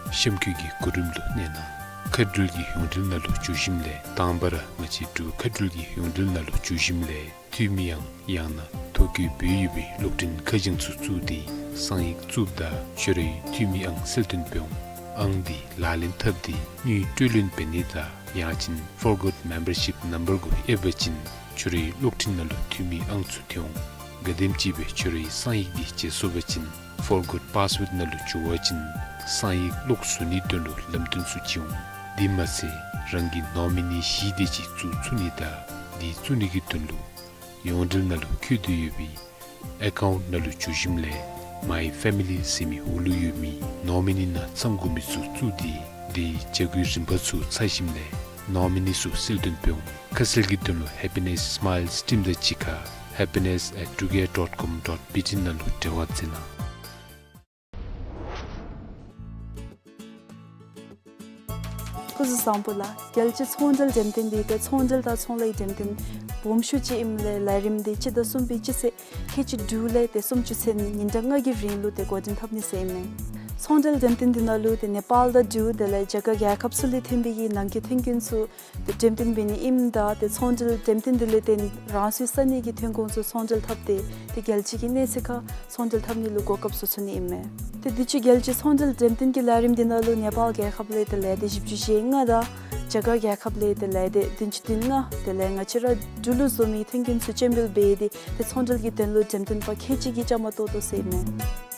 གཤམ་འཁོད་ཀྱི་གོ་རིམ་ལུ་གནས་གནང་། མཁའ་འགྲུལ་གྱི་ཡོངས་འབྲེལ་ནང་ལུ་འགྱོ་ཞིནམ་ལས་དང་པ་ར་ང་བཅས་འབྲུག་མཁའ་འགྲུལ་གྱི་ཡོངས་འབྲེལ་ནང་ལུ་འགྱོ་ཞིནམ་ལས་འཐུས་མི་ཨང་ཡང་ན་ཐོ་བཀོད་འབད་ཡོད་པའི་གློག་འཕྲིན་ཁ་བྱང་ཚུ་བཙུགས་ཏེ་གསང་ཡིག་བཙུགསཔ་ད་ཁྱོད་རའི་འཐུས་མི་ཨང་གསལ་སྟོན་འབད་འོང་། ཨང་འདི་ལག་ལེན་འཐབ་སྟེ་དངུལ་སྤྲོད་ལེན་འབད་ནི་དང་ཡང་ཅིན་Forgot Membership Number གུ་ཨེབ་པ་ཅིན་ཁྱོད་རའི་གློག་འཕྲིན་ནང་ལུ་འཐུས་མི་ཨང་ཚུ་ཐོན་འོང་། ག་དེམ་ཅིག་སྦེ་ཁྱོད་རའི་གསང་ཡིག་འདི་བརྗེད་སོང་པ་ཅིན་Forgot Password ནང་ལུ་འགྱོ་བ་ཅིན་གསང་ཡིག་ལོག་བཟོ་ནིའི་དོན་ལུ་ལམ་སྟོན་ཚུ་བྱིན་འོང་། དེ་མ་ཚད་རང་གི་ནོ་མི་ནི་བཞི་དེ་ཅིག་བཙུགས་ཚུགས་ནི་དང་དེ་བཙུགས་ནི་གི་དོན་ལུ་ཡོངས་འབྲེལ་ནང་ལུ་བཀོད་དེ་ཡོད་པའི་ཨེ་ཀའུནཊ་ནང་ལུ་འགྱོ་ཞིནམ་ལས་མའི་ཕེ་མི་ལི་ཟེར་མི་འོག་ལུ་ཡོད་མི་ནོ་མི་ནི་ནང་ཚང་དགོ་མི་ཚུ་བཙུགས་ཏེ་དེའི་བྱ་སྒོའི་རིམ་པ་ཚུ་ཚར་ཞིནམ་ལས་ནོ་མི་ནི་ཚུ་གསལ་སྟོན་འབད་འོང་། ཁ་གསལ་གྱི་དོན་ལུ་Happiness Smiles Team དང་གཅིག་ཁར་happiness at drukair dot com dot B T ནང་ལུ་འབྲེལ་བ་མཛད་གནང་། སྐུ་གཟུགས་བཟང་པོ་ལགས། རྒྱལ་སྤྱིའི་ཚོང་འབྲེལ་འགྲེམས་སྟོན་འདི་ཏེ་ཚོང་འབྲེལ་དང་ཚོང་ལཱའི་འགྲེམས་སྟོན་སྦོམ་ཤོས་ཅིག་ཨིནམ་ལས་ལས་རིམ་འདི་སྤྱི་ཟླ་གསུམ་པའི་སྤྱི་ཚེས་ཁལ་གཅིག་དྲུག་ལས་ཏེ་སུམ་ཅུ་ཚུན་ཉིན་གྲངས་ལྔ་གི་རིང་ལུ་ཏེ་འགོ་འདྲེན་འཐབ་ནི་ཟེར་ཨིན་མས། ཚོང་འབྲེལ་འགྲེམས་སྟོན་འདི་ནང་ལུ་ཏེ་ནེ་པཱལ་དང་འབྲུག་དེ་ལས་རྒྱ་གར་རྒྱལ་ཁབ་ཚུ་ལས་ཐོན་པའི་གི་ནང་འཁོད་ཐོན་ཁུངས་ཚུ་ཏེ་འགྲེམས་སྟོན་འབད་ནི་ཨིནམ་ད་ཏེ་ཚོང་འབྲེལ་འགྲེམས་སྟོན་འདི་ལས་ཏེ་རང་སོའི་ས་གནས་ཀྱི་ཐོན་ཁུངས་ཚུ་ཚོང་འབྲེལ་འཐབ་སྟེ་ཏེ་རྒྱལ་སྤྱི་གི་གནས་ཚད་ཁར་ཚོང་འབྲེལ་འཐབ་ནི་ལུ་གོ་སྐབས་བཟོ་ཚུགས་ནི་ཨིན་མས། ཏེ་དུས་ཅི་རྒྱལ་སྤྱིའི་ཚོང་འབྲེལ་འགྲེམས་སྟོན་གྱི་ལས་རིམ་འདི་ནང་ལུ་ནེ་པཱལ་རྒྱལ་ཁབ་ལས་ཏེ་ལས་སྡེ་བཞི་བཅུ་ཞེ་ལྔ་དང་རྒྱ་གར་རྒྱལ་ཁབ་ལས་ཏེ་ལས་སྡེ་བདུན་ཅུ་དོན་ལྔ་དེ་ལས་ང་བཅས་ར་འབྲུག་ལུ་བཟོ་མི་ཐོན་ཁུངས་ཚུ་སྤྱན་འབུལ་འབད་དེ་ཏེ་ཚོང་འབྲེལ་གྱི་དོན་ལུ་འགྲེམས་སྟོན་པ་ཁལ་གཅིག་གིས་བཅའ་མར་གཏོགས་དོ་ཟེར་ཨིན་མས།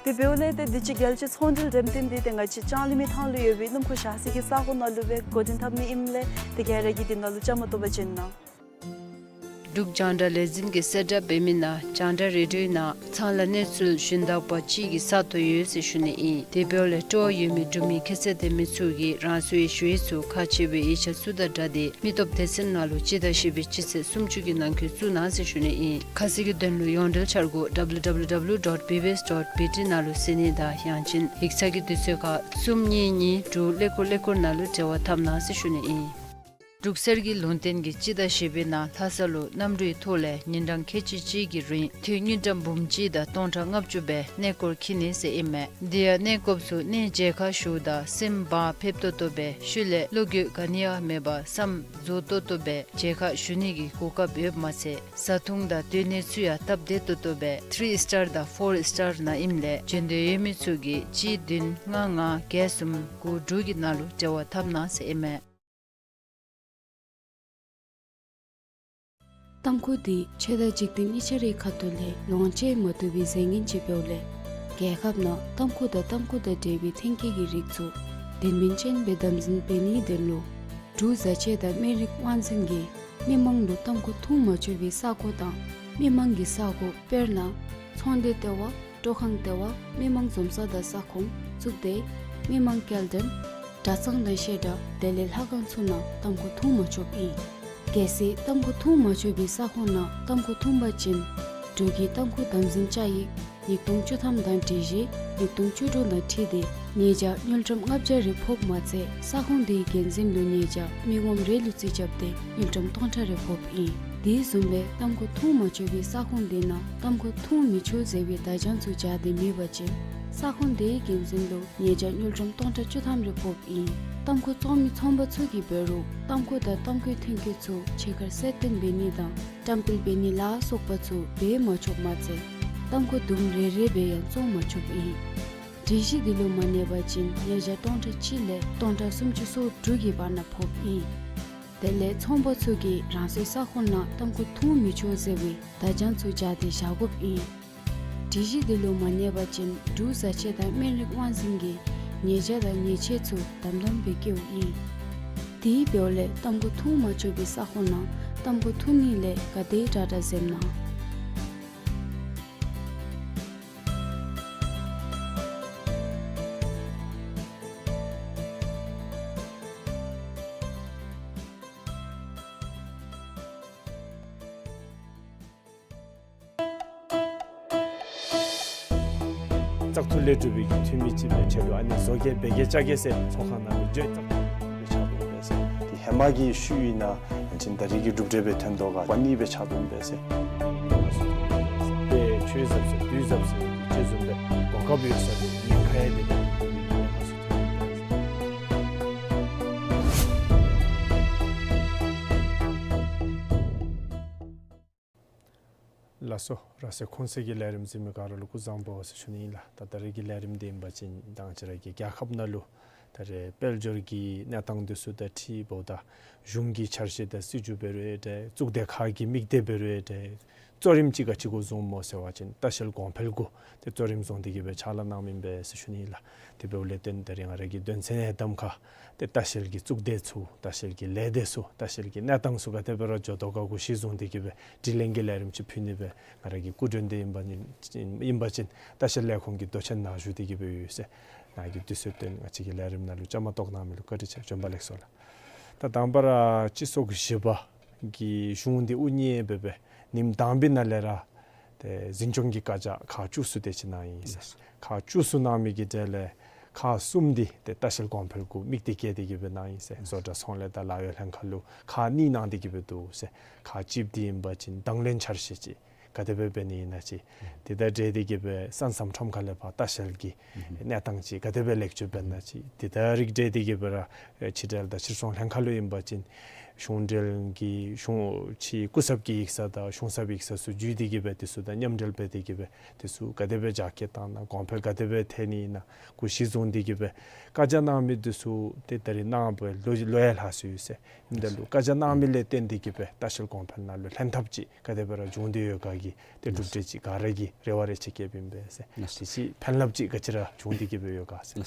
དེ་འབདཝ་ལས་ཏེ་དུས་ཅི་རྒྱལ་སྤྱིའི་ཚོང་འབྲེལ་འགྲེམས་སྟོན་འདི་ཏེ་ང་བཅས་ལྕང་གླིང་མི་ཐང་ལུ་ཡོད་པའི་སྣུམ་འཁོར་བཞག་ས་གི་ས་གོ་ནང་ལུ་སྦེ་འགོ་འདྲེན་འཐབ་ནི་ཨིནམ་ལས་ཏེ་ག་ར་གིས་འདི་ནང་ལུ་བཅའ་མར་གཏོགས་པར་བྱོན་གནང་། འབྲུག་རྒྱང་བསྒྲགས་ལས་འཛིན་གྱིས་གསལ་བསྒྲགས་འབད་མི་ནང་རྒྱང་བསྒྲགས་རེ་ཌིའོ་ནང་ཚང་ལ་གནས་ཚུལ་ཞུན་དག་པ་ཅིག་གི་ས་སྟོང་ཡོད་ཟེར་ཞུ་ནི་ཨིན། དེ་འབདཝ་ལས་སྤྲོ་བ་ཡོད་མི་འབྲུག་མི་ཁྱད་ཚད་ལྡན་མི་ཚུ་གིས་རང་སོའི་ཞུ་ཡིག་ཚུ་ཁག་ཆེ་བའི་ཡིག་ཆ་ཚུ་དང་སྦྲགས་ཏེ་མི་སྟོབས་སྡེ་ཚན་ནང་ལུ་སྤྱི་ཟླ་བཞི་པའི་སྤྱི་ཚེས་སུམ་ཅུ་གི་ནང་འཁོད་བཙུགས་གནང་ཟེར་ཞུ་ནི་ཨིན། ཁ་གསལ་གྱི་དོན་ལུ་ཡོངས་འབྲེལ་འཆར་སྒོ་W W W dot B B S dot B T ནང་ལུ་གཟིགས་ནི་དང་ཡང་ཅིན་ཡིག་ཚང་གི་དུས་ཚོད་ཁར་གསུམ་གཉིས་གཉིས་དྲུག་ཀླད་ཀོར་ཀླད་ཀོར་ནང་ལུ་འབྲེལ་བ་འཐབ་གནང་ཟེར་ཞུ་ནི་ཨིན། འབྲུག་གསེར་གྱི་ལུང་བསྟན་གྱིས་སྤྱི་ཟླ་བཞི་པའི་ནང་ལྷ་ས་ལུ་གནམ་གྲུའི་ཐོག་ལས་ཉིན་གྲངས་ཁལ་གཅིག་གཅིག་གི་རིང་དུས་དངུལ་ཀྲམ་འབུམ་གཅིག་དང་སྟོང་ཕྲག་ལྔ་བཅུ་སྦེ་གནས་སྐོར་འཁྱིད་ནི་ཟེར་ཨིན་མས། དེ་ཡང་གནས་སྐོརཔ་ཚུ་གནས་མཇལ་ཁ་ཞུཝ་ད་སེམས་བག་ཕེབས་ཏོག་ཏོ་སྦེ་ཤུལ་ལས་བློ་འགྱོད་ག་ནི་ཡང་མེད་པར་བསམ་རྫོགས་ཏོག་ཏོ་སྦེ་མཇལ་ཁ་ཞུ་ནི་གི་གོ་སྐབས་ཡོདཔ་མ་ཚད་བཟའ་འཐུང་དང་སྡོད་གནས་ཚུ་ཡང་སྟབས་བདེ་ཏོག་ཏོ་སྦེ་ཐི་རི་སི་ཊར་དང་ཕོར་སི་ཊར་ནང་ཨིནམ་ལས་འབྱོན་འདོད་ཡོད་མི་ཚུ་གིས་གཅིག་བདུན་ལྔ་ལྔ་བརྒྱད་གསུམ་དགུ་དྲུག་གི་ནང་ལུ་འབྲེལ་བ་འཐབ་གནང་ཟེར་ཨིན་མས། ཏམ་ཁུ་འདི་ཆོས་དང་འཇིག་རྟེན་གཉིས་ཆ་རའི་ཁ་ཐུག་ལས་ལོངས་སྤྱོད་མ་བཏུབ་པའི་རྫས་ངན་ཅིག་འབདཝ་ལས་རྒྱལ་ཁབ་ནང་ཏམ་ཁུ་དང་ཏམ་ཁུ་དང་འབྲེལ་བའི་ཐོན་སྐྱེད་ཀྱི་རིགས་ཚུ་དོན་སྨིན་ཅན་སྦེ་དམ་འཛིན་འབད་ནིའི་དོན་ལུ་འབྲུག་བཟའ་ཆས་དང་སྨན་རིགས་དབང་འཛིན་གྱིས་མི་མང་ལུ་ཏམ་ཁུ་འཐུང་མ་ཆོག་པའི་ས་གོ་དང་མི་མང་གི་ས་གོ་དཔེར་ན་ཚོང་སྡེ་ལྟེ་བ། སྤྲོ་ཁང་ལྟེ་བ། མི་མང་འཛོམས་ས་དང་ས་ཁོངས་བཙུགས་ཏེ་མི་མང་སྐྱེལ་འདྲེན་གྲྭ་ཚང་དང་བཤད་གྲྭ་དེ་ལས་ལྷ་ཁང་ཚུ་ནང་ཏམ་ཁུ་འཐུང་མ་ཆོགཔ་ཨིན། གལ་སྲིད་ཏམ་ཁུ་འཐུང་མ་ཆོག་པའི་ས་ཁོངས་ནང་ཏམ་ཁུ་འཐུང་པ་ཅིན་འབྲུག་གི་ཏམ་ཁུ་དམ་འཛིན་བཅའ་ཡིག་ཉིས་སྟོང་བཅུ་ཐམ་དང་སྒྲིག་གཞི་ཉིས་སྟོང་བཅུ་དྲུག་དང་འཁྲིལ་ཏེ་ཉེས་བྱ་དངུལ་ཀྲམ་ལྔ་བརྒྱ་རེ་ཕོགཔ་མ་ཚད་ས་ཁོངས་དེའི་འགན་འཛིན་ལུ་ཉེས་བྱ་མི་ངོམ་རེ་ལུ་རྩིས་རྐྱབ་སྟེ་དངུལ་ཀྲམ་སྟོང་ཕྲག་རེ་ཕོགཔ་ཨིན། དེ་བཟུམ་སྦེ་ཏམ་ཁུ་འཐུང་མ་ཆོག་པའི་ས་ཁོངས་དེ་ནང་ཏམ་ཁུ་འཐུང་མི་ཆོག་ཟེར་བའི་བརྡ་བྱང་ཚུ་སྦྱར་ཏེ་མེད་པ་ཅིན་ས་ཁོངས་དེའི་འགན་འཛིན་ལུ་ཉེས་བྱ་དངུལ་ཀྲམ་སྟོང་ཕྲག་བཅུ་ཐམ་རེ་ཕོགཔ་ཨིན། ཏམ་ཁུ་བཙོང་མི་ཚོང་པ་ཚུ་གིས་འབད་རུང་ཏམ་ཁུ་དང་ཏམ་ཁུའི་ཐོན་སྐྱེད་ཚུ་ཕྱི་ཁར་གསལ་སྟོན་འབད་ནི་དང་བཀྲམ་སྤེལ་འབད་ནི་ལ་སོགས་པ་ཚུ་འབད་མ་ཆོགཔ་མ་ཚད་ཏམ་ཁུ་དུམ་རེ་རེ་སྦེ་ཡང་བཙོང་མ་ཆོགཔ་ཨིན། སྒྲིག་གཞི་འདི་ལུ་མ་གནས་པ་ཅིན་ཉེས་བྱ་སྟོང་ཕྲག་གཅིག་ལས་སྟོང་ཕྲག་སུམ་ཅུ་སོ་དྲུག་གི་བར་ན་ཕོགཔ་ཨིན། དེ་ལས་ཚོང་པ་ཚུ་གིས་རང་སོའི་ས་ཁོངས་ནང་ཏམ་ཁུ་འཐུང་མི་ཆོག་ཟེར་བའི་བརྡ་བྱང་ཚུ་སྦྱར་ཏེ་བཞག་དགོཔ་ཨིན། སྒྲིག་གཞི་འདི་ལུ་མ་གནས་པ་ཅིན་འབྲུག་བཟའ་ཆས་དང་སྨན་རིགས་དབང་འཛིན་གྱིས་ཉེས་བྱ་དང་ཉེས་ཆད་ཚུ་དམ་དམ་སྦེ་བཀལཝ་ཨིན། དེ་འབདཝ་ལས་ཏམ་ཁུ་འཐུང་མ་ཆོག་པའི་ས་ཁོངས་ནང་ཏམ་ཁུ་འཐུང་ནི་ལས་ག་དེ་དྲག་དྲག་འཛེམ་གནང་། བཙག་འཐུ་ལས་གྲུབ་པའི་གི་འཐུས་མི་ཅིག་སྦེ་ཆ་ལུ་ཨ་ནི་བཟོ་བཀོད་འབད་གེ་བཅའ་གེ་ཟེར་ཚོགས་ཁང་ནང་ལུ་བརྗོད་བཏང་སྦེ་ཆགས་དོ་ཨིན་པས་ཟེར། ཏེ་ཧེ་མ་གི་ཤུལ་ཨིན་ན་ཨ་ནི་ད་རེས་ཀྱི་གྲུབ་འབྲས་སྦེ་ཐོན་དོ་ག་པ་ནི་སྦེ་ཆགས་དོ་ཨིན་པས་ཟེར། ཏེ་ཆོས་ཟབ་ཟེར་དུས་ཟབ་ཟེར་གྱི་ཅིག་བཟུམ་སྦེ་གོ་སྐབས་ཡོད་ས་ལུ་ཉེན་ཁ་ཡང་དེ་ལས་ཉེན་ཁ་ཚུ་ཐོན་ཨིན་པས་ཟེར། ལགས་སོ། ར་སའི་ཁོང་སའི་གི་ལས་རིམ་གཟིགས་མི་ག་ར་ལུ་སྐུ་གཟུགས་བཟང་པོ་ཟེར་ཞུ་ནི་ཨིན་ལགས། ད་ད་རེས་ཀྱི་ལས་རིམ་འདི་ཨིན་པ་ཅིན་ད་ང་བཅས་ར་གི་རྒྱལ་ཁབ་ནང་ལུ་ད་རེས་དཔལ་འབྱོར་གྱི་གནས་སྟངས་འདི་ཚུ་དང་འཁྲིལཝ་ད་གཞུང་གི་འཆར་གཞི་དང་སྲིད་བྱུས་འབད་རུང་འདྲ་གཙུག་སྡེ་ཁག་གི་དམིགས་གཏད་འབད་རུང་འདྲ་གཙོ་རིམ་ཅིག་ག་ཅི་གུ་བཟུངམ་སྨོ་ཟེར་བ་ཅིན་ལྟ་བཤལ་གོང་འཕེལ་གུ་ཏེ་གཙོ་རིམ་བཟུང་སྟེ་གི་སྦེ་ཕྱག་ལཱ་གནངམ་ཨིན་པས་ཟེར་ཞུ་ནི་ཨིན་ལགས། དེ་འབདཝ་ལས་བརྟེན་ད་རེས་ང་ར་གི་དོན་ཚན་ཡང་གདམ་ཁ་ཏེ་ལྟ་བཤལ་གྱི་གཙུག་སྡེ་ཚུ་ལྟ་བཤལ་གྱི་ལས་སྡེ་ཚུ་ལྟ་བཤལ་གྱི་གནས་སྟངས་ཚུ་ག་དེ་སྦེ་ར་འགྱོ་དོ་ག་གུ་གཞི་བཟུང་སྟེ་གི་སྦེ་དྲི་ལན་གྱི་ལས་རིམ་ཅིག་ཕུལ་ནི་སྦེ་ང་ར་གི་སྐུ་མགྲོན་འདི་ཨིན་པ་ཨིན་པ་ཅིན་ལྟ་བཤལ་ལས་ཁུངས་ཀྱི་མདོ་ཆེན་ནཱ་བཞུགས་ཏེ་གི་སྦེ་ཡོད་ཟེར། ནཱ་གིས་དུས་ཚོད་བཏོན་ང་བཅས་ཀྱི་ལས་རིམ་ནང་ལུ་བཅའ་མར་གཏོགས་གནང་མི་ལུ་བཀའ་དྲིན་ཆེ། བྱོན་པ་ལེགས་སོ་ལགས། ད་དང་པ་ར་སྤྱི་ཚོགས་ཀྱི་བཞི་པ་གི་གཞུང་འདི་དབུ་བརྙེས་སྦེ་སྦེ་ཉིནམ་དང་པའི་ནང་ལས་ར་ཏེ་འཛིན་སྐྱོང་གི་བཀའ་རྒྱ་ཁག་བཅུ་གསུམ་དེ་ཅིག་གནང་ཡི་ཟེར། ཁག་བཅུ་གསུམ་གནང་མི་གི་གྲས་ལས་ཁག་གསུམ་འདི་ཏེ་ལྟ་བཤལ་གོང་འཕེལ་གུ་དམིགས་གཏད་བསྐྱེད་དེ་གི་སྦེ་གནང་ཡི་ཟེར། བཟོ་གྲྭ་ཚོང་ལས་དང་ལཱ་གཡོག་ལྷན་ཁག་ལུ་ཁག་གཉིས་གནང་སྟེ་གི་སྦེ་འདུག་ཟེར། ཁག་གཅིག་འདི་ཨིན་པ་ཅིན་དང་ལེན་འཆར་གཞི་ཅིག་ག་དེ་སྦེ་འབད་ནི་ཨིན་ན་ཅིག། དེ་དང་འབྲེལ་ཏེ་གི་སྦེ་ས་མཚམས་ཁྲོམ་ཁ་ལས་ཕར་ལྟ་བཤལ་གྱི་གནས་སྟངས་ཅིག་ག་དེ་སྦེ་ལེགས་བཅོས་འབད་ན་ཅིག། དེ་དང་རིགས་བསྒྲེས་ཏེ་གི་སྦེ་ར་ཕྱི་འབྲེལ་དང་ཕྱིར་ཚོང་ལྷན་ཁག་ལུ་ཨིན་པ་ཅིན་གཞུང་འབྲེལ་གྱི་གཞུང་ཕྱི་སྐུ་ཚབ་ཀྱི་ཡིག་ཚང་དང་གཞུང་ཚབ་ཡིག་ཚང་ཚུ་བརྒྱུད་དེ་གི་སྦེ་དེ་ཚུ་དང་མཉམ་འབྲེལ་འབད་དེ་གི་སྦེ་དེ་ཚུ་ག་དེ་སྦེ་རྒྱ་སྐྱེད་བཏང་ན་གོང་འཕེལ་ག་དེ་སྦེ་ཐལ་ནི་ཨིན་ན་གུ་གཞི་བཟུང་སྟེ་གི་སྦེ་བཀའ་རྒྱ་གནང་མི་དེ་ཚུ་ཏེ་ད་རེས་གནངམ་ལུ་ལོ་ཡང་ལྷག་སོ་ཡི་ཟེར། ཨིནམ་ད་ལུ་བཀའ་རྒྱ་གནང་མི་ལས་བརྟེན་ཏེ་གི་སྦེ་ལྟ་བཤལ་གོང་འཕེལ་ནང་ལུ་ལྷན་ཐབས་ཅིག་ག་དེ་སྦེ་ར་བྱུང་སྟེ་ཡོད་ག་གི་ཏེ་གྲུབ་འབྲས་ཅིག་ག་ར་གིས་རེ་བ་རེ་ཆེ་བསྐྱེདཔ་ཨིན་པས་ཟེར། དེ་ཅིག་ཕན་རླབས་ཅིག་ག་ཅི་ར་བྱུང་སྟེ་གི་སྦེ་ཡོད་ག་ཟེར།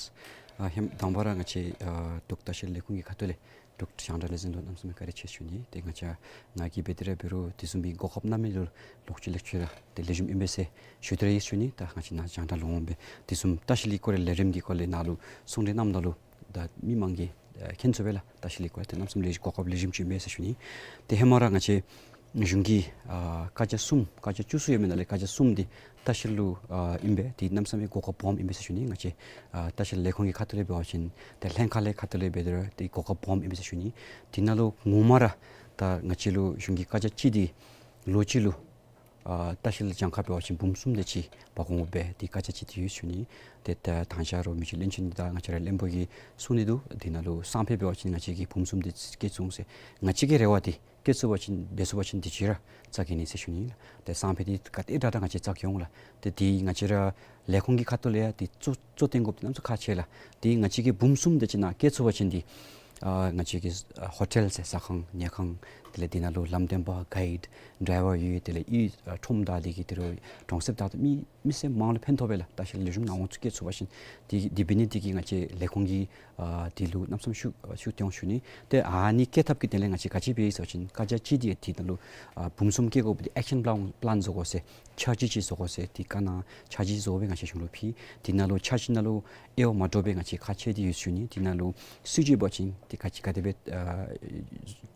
ཨ་ཧེ་མ་དང་པ་ར་ང་བཅས་ཨ་འབྲུག་ལྟ་བཤལ་ལས་ཁུངས་ཀྱི་ཁ་ཐུག་ལས་འབྲུག་རྒྱང་བསྒྲགས་ལས་འཛིན་ལུ་གནམ་མེད་ས་མེད་བཀའ་དྲིན་ཆེ་ཞུ་ནི། ཏེ་ང་བཅས་ང་གིས་འབད་དེ་ར་འབད་རུང་དེ་བཟུམ་མའི་གོ་སྐབས་གནང་མི་ལུ་ལོག་ཅི་ལེགས་ཤོམ་ར་ཏེ་ལེགས་ཤོམ་ཨིན་པས་ཟེར་ཞུ་སྟེ་ར་ཡོད་ཞུ་ནི། ད་ང་བཅས་ནཱ་རྒྱང་བསྒྲགས་ལུ་འོང་སྦེ་དེ་བཟུམ་ལྟ་བཤལ་གྱི་སྐོར་ལས་ལས་རིམ་གྱི་སྐོར་ལས་ནཱ་ལུ་གསུང་གྲོས་གནངམ་ད་ལུ་ད་མི་མང་གིས་ཨ་མཁྱེན་ཚུགས་པས་ལགས། ལྟ་བཤལ་གྱི་སྐོར་ལས་ཏེ་གནམ་མེད་ས་མེད་ལེགས་གོ་སྐབས་ལེགས་ཤོམ་ཅིག་ཨིན་པས་ཟེར་ཞུ་ནི། ཏེ་ཧེ་མ་ར་ང་བཅས་གཞུང་གི་ཨ་བཀའ་རྒྱ་གསུམ་བཀའ་རྒྱ་བཅུ་གསུམ་ཡོད་མི་ནང་ལས་བཀའ་རྒྱ་གསུམ་འདི་ལྟ་བཤལ་ལུ་ཨ་ཨིན་པས། ཏེ་གནམ་མེད་ས་མེད་གོ་སྐབས་སྦོམ་ཨིན་པས་ཟེར་ཞུ་ནི། ང་བཅས་ཨ་ལྟ་བཤལ་ལས་ཁུངས་ཀྱི་ཁ་ཐུག་ལས་འབད་བ་ཅིན་ཏེ་ལྷན་ཁག་ལས་ཁ་ཐུག་ལས་འབད་དེ་ར་ཏེ་གོ་སྐབས་སྦོམ་ཨིན་པས་ཟེར་ཞུ་ནི། དེ་ནང་ལུ་ངོ་མ་ར་ད་ང་བཅས་ལུ་གཞུང་གི་བཀའ་རྒྱ་གཅིག་འདི་ལོ་གཅིག་ལུ་ཨ་ལྟ་བཤལ་གྱངས་ཁ་འབད་བ་ཅིན་འབུམ་གསུམ་དེ་ཅིག་འབག་འོང་སྦེ་ཏེ་བཀའ་རྒྱ་ཅིག་ཏེ་ཡོད་ཞུ་ནི། ཏེ་ད་དང་ཞག་རོགས་མི་རྗེ་བློན་ཆེན་དང་ང་བཅས་ར་བློན་པོ་གིས་གསུང་ནི་འདུག། དེ་ནང་ལུ་སང་ཕོད་འབད་བ་ཅིན་ང་བཅས་ཀྱིས་འབུམ་གསུམ་དེ་ཅིག་སྐྱེད་ཚུགས་འོང་ཟེར། ང་བཅས་ཀྱི་རེ་བ་འདི་སྐྱེད་ཚུགས་པ་ཅིན་འབད་ཚུགས་པ་ཅིན་དུས་ཅི་ར་རྩ་འགེངས་ནི་ཟེར་ཞུ་ནི་ལགས། ཏེ་སང་ཕོད་འདི་ག་དེ་དྲག་དྲག་ང་བཅས་རྩ་འགེངས་འོང་ལགས། ཏེ་འདི་ང་བཅས་ར་ལས་ཁུངས་ཀྱི་ཁ་ཐུག་ལས་ཡང་འདི་གཙོ་གཙོ་བཏོན་དགོཔ་འདི་གནམ་མེད་ས་མེད་ཁག་ཆེ་ལགས། འདི་ང་བཅས་ཀྱིས་འབུམ་གསུམ་དེ་ཅིག་ནང་སྐྱེད་ཚུགས་པ་ཅིན་འདི་ཨ་ང་བཅས་ཀྱི་ཨ་ཧོ་ཊེལ་ཟེར་ཟ་ཁང་ཉལ་ཁང་དེ་ལས་འདི་ནང་ལུ་ལམ་སྟོན་པ་གའིཌ་ཌའི་ཝར་ཡོད། དེ་ལས་ཨི་ཨ་ཁྲོམ་བདའ་སྟེ་གི་ཏེ་རོགས་གྲོང་གསེབ་བདའ་སྟེ་མི་མི་སེར་མང་ལུ་ཕན་ཐོགས་པས་ལགས། ལྟ་བཤལ་ལེགས་ཤོམ་གནང་འོང་ཚུ་སྐྱེད་ཚུགས་པ་ཅིན་འདི་འདི་འབད་ནི་འདི་གིས་ང་བཅས་ལས་ཁུངས་ཀྱིས་ཨ་འདི་ལུ་གནམ་མེད་ས་མེད་ཤུགས་ཤུགས་བཏོན་ཞུ་ནི། ཏེ་ཨ་ནི་སྐྱེད་ཐབས་ཀྱི་དོན་ལས་ང་བཅས་ག་ཅི་འབད་ཡི་ཟེར་བ་ཅིན་བཀའ་རྒྱ་གཅིག་འདི་འདི་ནང་ལུ་ཨ་འབུམ་གསུམ་སྐྱེད་དགོཔ་འདི་ཨེག་ཤན་པ་ལཱན་པ་ལཱན་བཟོ་དགོ་ཟེར་འཆར་གཞི་ཅིག་བཟོ་དགོ་ཟེར་འདི་བཀའ་གནང་འཆར་གཞི་བཟོ་སྦེ་ང་བཅས་གཞུང་ལུ་ཕུལ། འདི་ནང་ལུ་འཆར་གཞི་ནང་ལུ་དབྱེ་བ་མ་འདྲཝ་སྦེ་ང་བཅས་ཁག་ཆེ་སྟེ་ཡོད་ཞུ་ནི། འདི་ནང་ལུ་སྲིད་བྱུས་འབད་བ་ཅིན་འདི་ག་ཅི་ག་དེ་སྦེ་ཨ་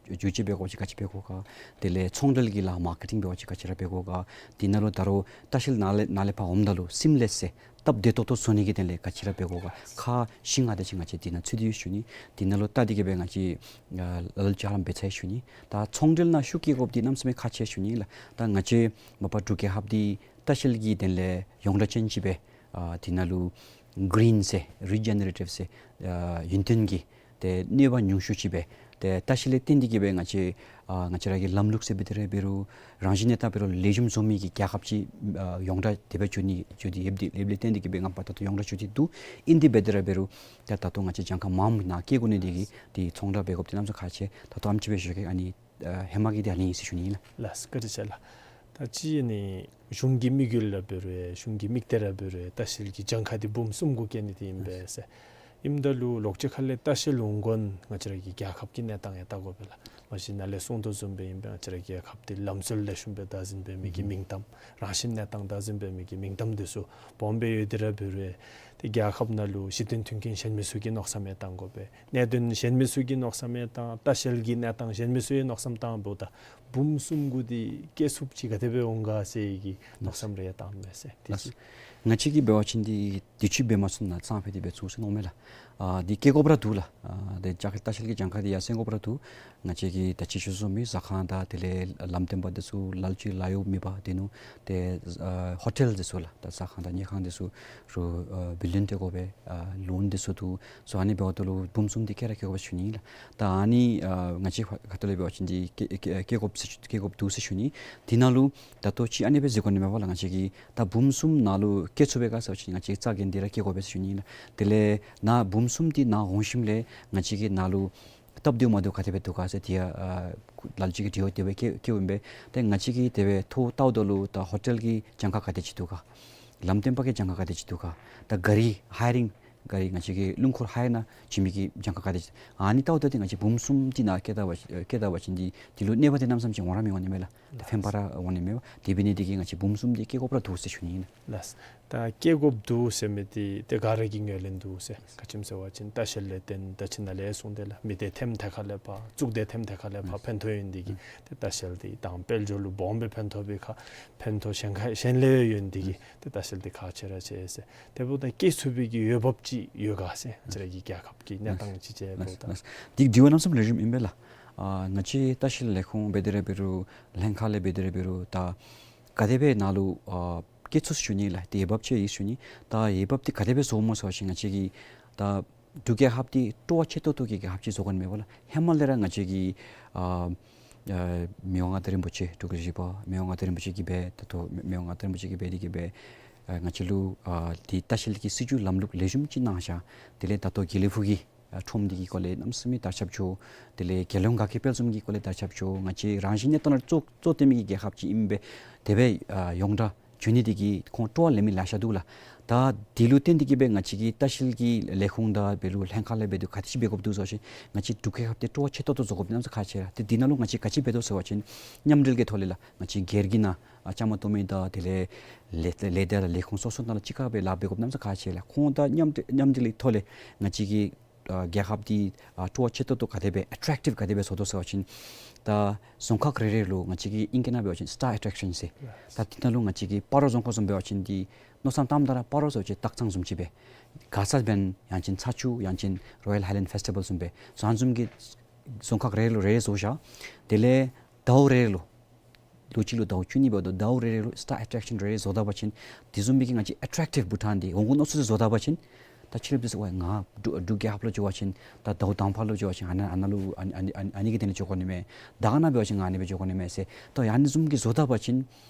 བསྒྱུར་བཅོས་འབད་དགོཔ་ཅིག་ག་ཅི་འབད་དགོ་ག། དེ་ལས་ཚོང་འབྲེལ་གྱི་ལཱ་མར་ཀེ་ཊིང་འབད་དགོཔ་ཅིག་ག་ཅི་ར་འབད་དགོ་ག། འདི་ནང་ལུ་ད་རུང་ལྟ་བཤལ་ནང་ལས་ནང་ལས་ཕར་འོངམ་ད་ལུ་སིམ་ལེསི་ཟེར་སྟབས་བདེ་ཏོག་ཏོ་བཟོ་ནི་གི་དོན་ལས་ག་ཅི་ར་འབད་དགོ་ག། ཁག་བཞི་ལྔ་དེ་ཅིག་ང་བཅས་འདི་ནང་ཚུད་དེ་ཡོད་ཞུ་ནི། འདི་ནང་ལུ་བལྟ་སྟེ་གི་སྦེ་ང་བཅས་ཨ་ལ་ལུ་ཅ་ལ་འབད་ཚར་ཞུ་ནི། ད་ཚོང་འབྲེལ་ནང་ཤུགས་བསྐྱེད་དགོཔ་འདི་གནམ་མེད་ས་མེད་ཁག་ཆེ་ཞུ་ནི་ལགས། ད་ང་བཅས་མ་པ་འབྲུག་རྒྱལ་ཁབ་འདི་ལྟ་བཤལ་གྱི་དོན་ལས་ཡོངས་གྲགས་ཅན་ཅིག་སྦེ་ཨ་འདི་ནང་ལུ་གི་རིན་ཟེར་རི་ཇེ་ནེ་རེ་ཊིབ་ཟེར་ཨ་ཡུན་བརྟན་གྱི་ཏེ་གནོད་པ་ཉུང་ཤོས་ཅིག་སྦེ་ཏེ་ལྟ་བཤལ་ལས་བརྟེན་ཏེ་གི་སྦེ་ང་བཅས་ཨ་ང་བཅས་ར་གི་ལམ་ལུགས་ཟེར་འབད་དེ་ར་འབད་རུང་རང་བཞིན་གནས་སྟངས་འབད་རུང་ལེགས་ཤོམ་བཟོ་མི་གི་རྒྱལ་ཁབ་ཅིག་ཨ་ཡོངས་གྲགས་དེ་སྦེ་འགྱོ་ནི་འགྱོ་སྟེ་ཡོདཔ་འདི་ལེབ་ལེ་བརྟེན་ཏེ་གི་སྦེ་ང་བཅས་ད་ལྟོ་ཡོངས་གྲགས་འགྱོ་སྟེ་འདུག། ཨིན་དེ་འབད་དེ་ར་འབད་རུང་ཏེ་ད་ལྟོ་ང་བཅས་གྱངས་ཁ་མངམ་ནང་སྐྱེལ་དགོ་ནི་དེ་གིས་ཏེ་ཚོང་འབྲེལ་འབད་དགོཔ་འདི་གནམ་མེད་ས་མེད་ཁག་ཆེ། ད་ལྟོ་ཨ་ནེམ་ཅིག་སྦེ་ཞུ་གེ། ཨ་ནི་ཨ་ཧེ་མ་གི་འདི་ཨ་ནི་ཨིན་ཟེར་ཞུ་ནི་ཨིན་ལགས། ལགས་སོ་བཀའ་དྲིན་ཆེ་ལགས། ད་ཅི་ཨ་ནི་གཞུང་གི་དམིགས་ཡུལ་ར་འབད་རུང་གཞུང་གི་དམིགས་གཏད་ར་འབད་རུང་ལྟ་བཤལ་གྱི་གྱངས་ཁ་འདི་འབུམ་གསུམ་གུ་བསྐྱེད་ནི་འདི་ཨིན་པས་ཟེར། ཨིནམ་ད་ལུ་ལོག་ཅི་ཁ་ལས་ལྟ་བཤལ་འོང་དགོ་ན་ང་བཅས་ར་གི་རྒྱལ་ཁབ་ཀྱི་གནས་སྟངས་ཡང་བལྟ་དགོ་པས་ལགས། མ་གཞི་ནཱ་ལས་གསུང་དོ་བཟུམ་སྦེ་ཨིན་པས། ང་བཅས་ར་རྒྱལ་ཁབ་འདི་ལམ་སྲོལ་ལེགས་ཤོམ་སྦེ་བདག་འཛིན་འབད་མི་གི་མིང་གཏམ་རང་བཞིན་གནས་སྟངས་བདག་འཛིན་འབད་མི་གི་མིང་གཏམ་འདི་ཚུ་སྦོམ་སྦེ་ཡོད་དེ་ར་འབད་རུང་ཏེ་རྒྱལ་ཁབ་ནང་ལུ་གཞི་རྟེན་མཐུན་རྐྱེན་གཞན་མི་ཚུ་གིས་མནོ་བསམ་ཡང་བཏང་དགོ་པས། གནད་དོན་གཞན་མི་ཚུ་གིས་མནོ་བསམ་ཡང་བཏང་ལྟ་བཤལ་གྱི་གནས་སྟངས་གཞན་མི་ཚུ་ཡང་མནོ་བསམ་བཏངམ་ད་འབུམ་གསུམ་གུ་འདི་སྐྱེད་ཚུགསཔ་ཅིག་ག་དེ་སྦེ་འོང་ག་ཟེར་གྱི་མནོ་བསམ་རེ་ཡང་བཏངམ་མས་ཟེར། དེ་ཅིག། ང་བཅས་ཀྱིས་འབད་བ་ཅིན་འདི་དུས་ཅི་འབད་མ་ཚུགས་ན་གཙང་སྦེ་འདི་འབད་ཚུགས་ཟེར་མནོཝ་མས་ལགས། ཨ་འདི་སྐྱེ་དགོཔ་ར་འདུག་ལགས། ཨ་འདི་ལྕགས་ལྟ་བཤལ་གྱི་གྱངས་ཁ་འདི་ཡར་སེང་དགོཔ་ར་འདུག། ང་བཅས་ཀྱིས་ད་ཅི་ཞུ་བཟུམ་སྦེ་ཟ་ཁང་དང་དེ་ལས་ལམ་སྟོན་པ་འདི་ཚུ་ལཱ་ལུ་ཅིག་ལཱ་གཡོག་མེད་པར་དེ་ནང་ཏེ་ཨ་ཧོ་ཊེལ་འདི་ཚུ་ལགས། ད་ཟ་ཁང་དང་ཉལ་ཁང་འདི་ཚུ་རུ་ཨ་བི་ལིང་སྟོན་དགོ་པས། ཨ་ལོན་འདི་ཚུ་འདུག། སོ་ཨ་ནི་འབདཝ་ད་ལུ་འབུམ་གསུམ་འདི་བསྐྱེད་ར་བསྐྱེད་དགོ་པས་ཟེར་ཞུ་ནི་ལགས། ད་ཨ་ནི་ཨ་ང་བཅས་ཁ་ཐུག་ལས་འབད་བ་ཅིན་འདི་བསྐྱེད་བསྐྱེད་བསྐྱེད་དགོཔ་ཟེར་ཞུ་བསྐྱེད་དགོཔ་འདུག་ཟེར་ཞུ་ནི། དེ་ནང་ལུ་ད་ལྟོ་ཅིག་ཨ་ནི་སྦེ་ཟེར་དགོ་ནི་མས་པ་ལགས། ང་བཅས་ཀྱིས་ད་འབུམ་གསུམ་ནང་ལུ་བསྐྱེད་ཚུགས་པས་ག་ཟེར་བ་ཅིན་ང་བཅས་རྩ་འགེངས་ཏེ་ར་བསྐྱེད་དགོ་པས་ཟེར་ཞུ་ནི་ལགས། དེ་ལས་ནཱ་འབུམ་གསུམ་འདི་ནཱ་འོང་ཞིནམ་ལས་ང་བཅས་ཀྱིས་ནཱ་ལུ་སྟབས་བདེཝ་མ་བདེཝ་ག་དེ་སྦེ་འདུག་ག་ཟེར་དེ་ཡང་ཨ་ལཱ་ལུ་ཅིག་གིས་དྲི་བ་དེ་སྦེ་བསྐྱེད་བསྐྱེདཔ་ཨིན་པས། ཏེ་ང་བཅས་ཀྱིས་དེ་སྦེ་ཐོ་བལྟཝ་ད་ལུ་ད་ཧོ་ཊེལ་གྱི་གྱངས་ཁ་ག་དེ་ཅིག་འདུག་ག། ལམ་སྟོན་པ་གི་གྱངས་ཁ་ག་དེ་ཅིག་འདུག་ག། ད་ག་རི་ཧའི་རིང་ག་རི་ང་བཅས་ཀྱིས་སྣུམ་འཁོར་ཧའི་ར་ནང་བྱིན་མི་གི་གྱངས་ཁ་ག་དེ་ཅིག། ཨ་ནི་བལྟཝ་ད་འདི་ང་བཅས་འབུམ་གསུམ་འདི་ནཱ་བསྐྱེད་ད་བ་བསྐྱེད་ད་བ་ཅིན་འདི་འདི་ལུ་གནོད་པ་འདི་གནམ་མེད་ས་མེད་ཅིག་འོང་ར་མི་འོང་ནི་མས་ལགས། ད་ཕན་པ་ར་འོང་ནི་མས་པ། དེ་འབད་ནི་འདི་གིས་ང་བཅས་འབུམ་གསུམ་འདི་བསྐྱེད་དགོཔ་ར་འདུག་ཟེར་ཞུ་ནི་ཨིན། ལགས། ད་བསྐྱེད་དགོཔ་འདུག་ཟེར་མི་འདི་ཏེ་ག་ར་གིས་ངོས་ལེན་འདུག་ཟེར། ག་ཅི་སྨོ་ཟེར་བ་ཅིན་ལྟ་བཤལ་ལས་བརྟེན་ད་ཅི་ནཱ་ལས་གསུངས་ཏེ་ལགས། མི་སྡེ་ཐེམ་ཐེ་ཁ་ལས་ཕར་གཙུག་སྡེ་ཐེམ་ཐེ་ཁ་ལས་ཕར་ཕན་ཐོགས་ཡོད་ནི་འདི་གིས་ཏེ་ལྟ་བཤལ་འདི་དང་དཔལ་འབྱོར་ལུ་སྦོམ་སྦེ་ཕན་ཐོགས་པའི་ཁ་ཕན་ཐོགས་གཞན་ཁ་གཞན་ལས་ཡོད་ནི་འདི་གིས་ཏེ་ལྟ་བཤལ་འདི་ཁག་ཆེ་ར་ཆེ་ཟེར། དེ་འབདཝ་ད་བསྐྱེད་ཚུགས་པའི་གི་འོས་འབབ་ཅིག་ཡོད་ག་ཟེར། ང་བཅས་ར་གི་རྒྱལ་ཁབ་ཀྱི་གནས་སྟངས་ཅིག་བྱས་འབདཝ་ད། འདི་འདི་བ་གནམ་མེད་ས་མེད་ལེགས་ཤོམ་ཨིན་པས་ལགས། ཨ་ང་བཅས་ལྟ་བཤལ་ལས་ཁུངས་འབད་དེ་ར་འབད་རུང་ལྷན་ཁག་ལས་འབད་དེ་ར་འབད་རུང་ད་ག་དེ་སྦེ་ནཱ་ལུ་ཨ་བསྐྱེད་ཚུགས་ཞུ་ནི་ལགས། ཏེ་འོས་འབབ་ཅིག་ཡོད་ཞུ་ནི། ད་འོས་འབབ་འདི་ག་དེ་སྦེ་བཟོཝ་སྨོ་ཟེར་བ་ཅིན་ང་བཅས་ཀྱིས་ད་འབྲུག་རྒྱལ་ཁབ་འདི་སྤྲོ་བ་ཆེ་ཏོག་ཏོ་གི་རྒྱལ་ཁབ་ཅིག་བཟོ་དགོ་ནི་མས་པ་ལགས། ཧེ་མ་ལས་ར་ང་བཅས་ཀྱིས་ཨ་ཨ་མི་དབང་མངའ་བདག་རིན་པོ་ཆེ་འབྲུག་རྒྱལ་བཞི་པ་མི་དབང་མངའ་བདག་རིན་པོ་ཆེ་གིས་སྦེ་ད་ལྟོ་མི་དབང་མངའ་བདག་རིན་པོ་ཆེ་གིས་སྦེ་འདི་གིས་སྦེ་ཨ་ང་བཅས་ལུ་ཨ་འདི་ལྟ་བཤལ་གྱི་སྲིད་བྱུས་ལམ་ལུགས་ལེགས་ཤོམ་ཅིག་གནང་བཞག། དེ་ལས་ད་ལྟོ་དགེ་ལེགས་ཕུག་གི་ཨ་ཁྲོམ་འདི་གི་སྐོར་ལས་གནམ་མེད་ས་མེད་དར་ཁྱབ་འགྱོ། དེ་ལས་རྒྱལ་ཡོངས་དགའ་སྐྱིད་དཔལ་འཛོམས་ཀྱི་སྐོར་ལས་དར་ཁྱབ་འགྱོ། ང་བཅས་རང་བཞིན་གནས་སྟངས་ལུ་གཙོ་གཙོ་བཏོན་མི་གི་རྒྱལ་ཁབ་ཅིག་ཨིན་པས། དེ་སྦེ་ཨ་ཡོངས་གྲགས་འགྱོ་ནི་འདི་གིས་ཁོང་སྤྲོ་བ་ལེན་མི་ལེ་ཤ་འདུག་ལགས། ད་འདི་ལུ་བརྟེན་ཏེ་གིས་སྦེ་ང་བཅས་ཀྱིས་ལྟ་བཤལ་གྱི་ལས་ཁུངས་དང་འབད་རུང་ལྷན་ཁག་ལས་འབད་རུང་ག་དེ་ཅིག་འབད་དགོཔ་འདུག་ཟེར་བ་ཅིན་ང་བཅས་འབྲུག་རྒྱལ་ཁབ་འདི་སྤྲོ་བ་ཆེ་ཏོག་ཏོ་བཟོ་དགོཔ་འདི་གནམ་མེད་ས་མེད་ཁག་ཆེ་ལགས། ཏེ་འདི་ནང་ལུ་ང་བཅས་ག་ཅི་འབད་དོ་ཟེར་བ་ཅིན་མཉམ་འབྲེལ་གྱི་ཐོག་ལས་ལགས། ང་བཅས་སྒེར་གྱི་ནང་ཨ་བཅའ་མར་གཏོགས་མི་དང་དེ་ལས་ལས་ལས་སྡེ་དང་ལས་ཁུངས་སོ་སོ་ནང་ལུ་གཅིག་ཁར་སྦེ་ལཱ་འབད་དགོཔ་གནམ་མེད་ས་མེད་ཁག་ཆེ་ལགས། ཁོང་དང་མཉམ་འབྲེལ་མཉམ་འབྲེལ་གྱི་ཐོག་ལས་ང་བཅས་ཀྱིས་ཨ་རྒྱལ་ཁབ་འདི་ཨ་སྤྲོ་བ་ཆེ་ཏོག་ཏོ་ག་དེ་སྦེ་ཨེ་ཊེག་ཊིབ་ག་དེ་སྦེ་བཟོ་དོ་ཟེར་བ་ཅིན་ད་རྫོང་ཁག་རེ་རེ་ལུ་ང་བཅས་ཀྱིས་ཨིང་སྐད་ནང་འབད་བ་ཅིན་སི་ཊར་ཨེ་ཊེག་ཤཱན་ཟེར། ད་འདི་ནང་ལུ་ང་བཅས་ཀྱིས་སྤ་རོ་རྫོང་ཁག་བཟུམ་འབད་བ་ཅིན་འདི་མནོ་བསམ་བཏངམ་ད་ར་སྤ་རོ་ཟེར་བ་ཅིན་སྟག་ཚང་བཟུམ་ཅིག་སྦེ། མགར་ས་བན་ཡང་ཅིན་ཚ་ཆུ་ཡང་ཅིན་རོ་ཡལ་ཧའི་ལེནཌ་ཕེསི་ཊི་བཱལ་བཟུམ་སྦེ། སོ་ཨ་ནི་བཟུམ་གྱི་རྫོང་ཁག་རེ་རེ་ལུ་རེ་རེ་བཟོ་བཞག། དེ་ལས་ཟླཝ་རེ་རེ་ལུ་ལོ་གཅིག་ལུ་ཟླཝ་བཅུ་གཉིས་འབདཝ་ད་ཟླཝ་རེ་རེ་ལུ་སི་ཊར་ཨེ་ཊེག་ཤཱན་རེ་རེ་བཟོ་ད་པ་ཅིན་དེ་བཟུམ་མའི་གི་ང་བཅས་ཨེ་ཊེག་ཊིབ་བྷུ་ཊཱན་འདི་འོང་དགོ་མནོ་ཚུལ་བཟོ་ད་པ་ཅིན་ད་ཕྱི་རྒྱལ་ཁབ་འདི་ཚུ་ཝའི་ང་འབྲུག་འབྲུག་རྒྱལ་ཁབ་ལུ་འགྱོ་བ་ཅིན་ད་ཟླཝ་དང་པ་ལུ་འགྱོ་བ་ཅིན་ཨ་ནཱ་ཨ་ནཱ་ལུ་ཨ་ནི་ཨ་ནི་ཨ་ནི་ཨ་ནི་གི་དོན་ལས་འགྱོ་དགོ་ནི་མས། ད་ག་ནང་འབད་བ་ཅིན་ང་ཨ་ནི་སྦེ་འགྱོ་དགོ་ནི་མས་ཟེར། ད་ཨ་ནི་བཟུམ་གྱི་བཟོ་ད་པ་ཅིན་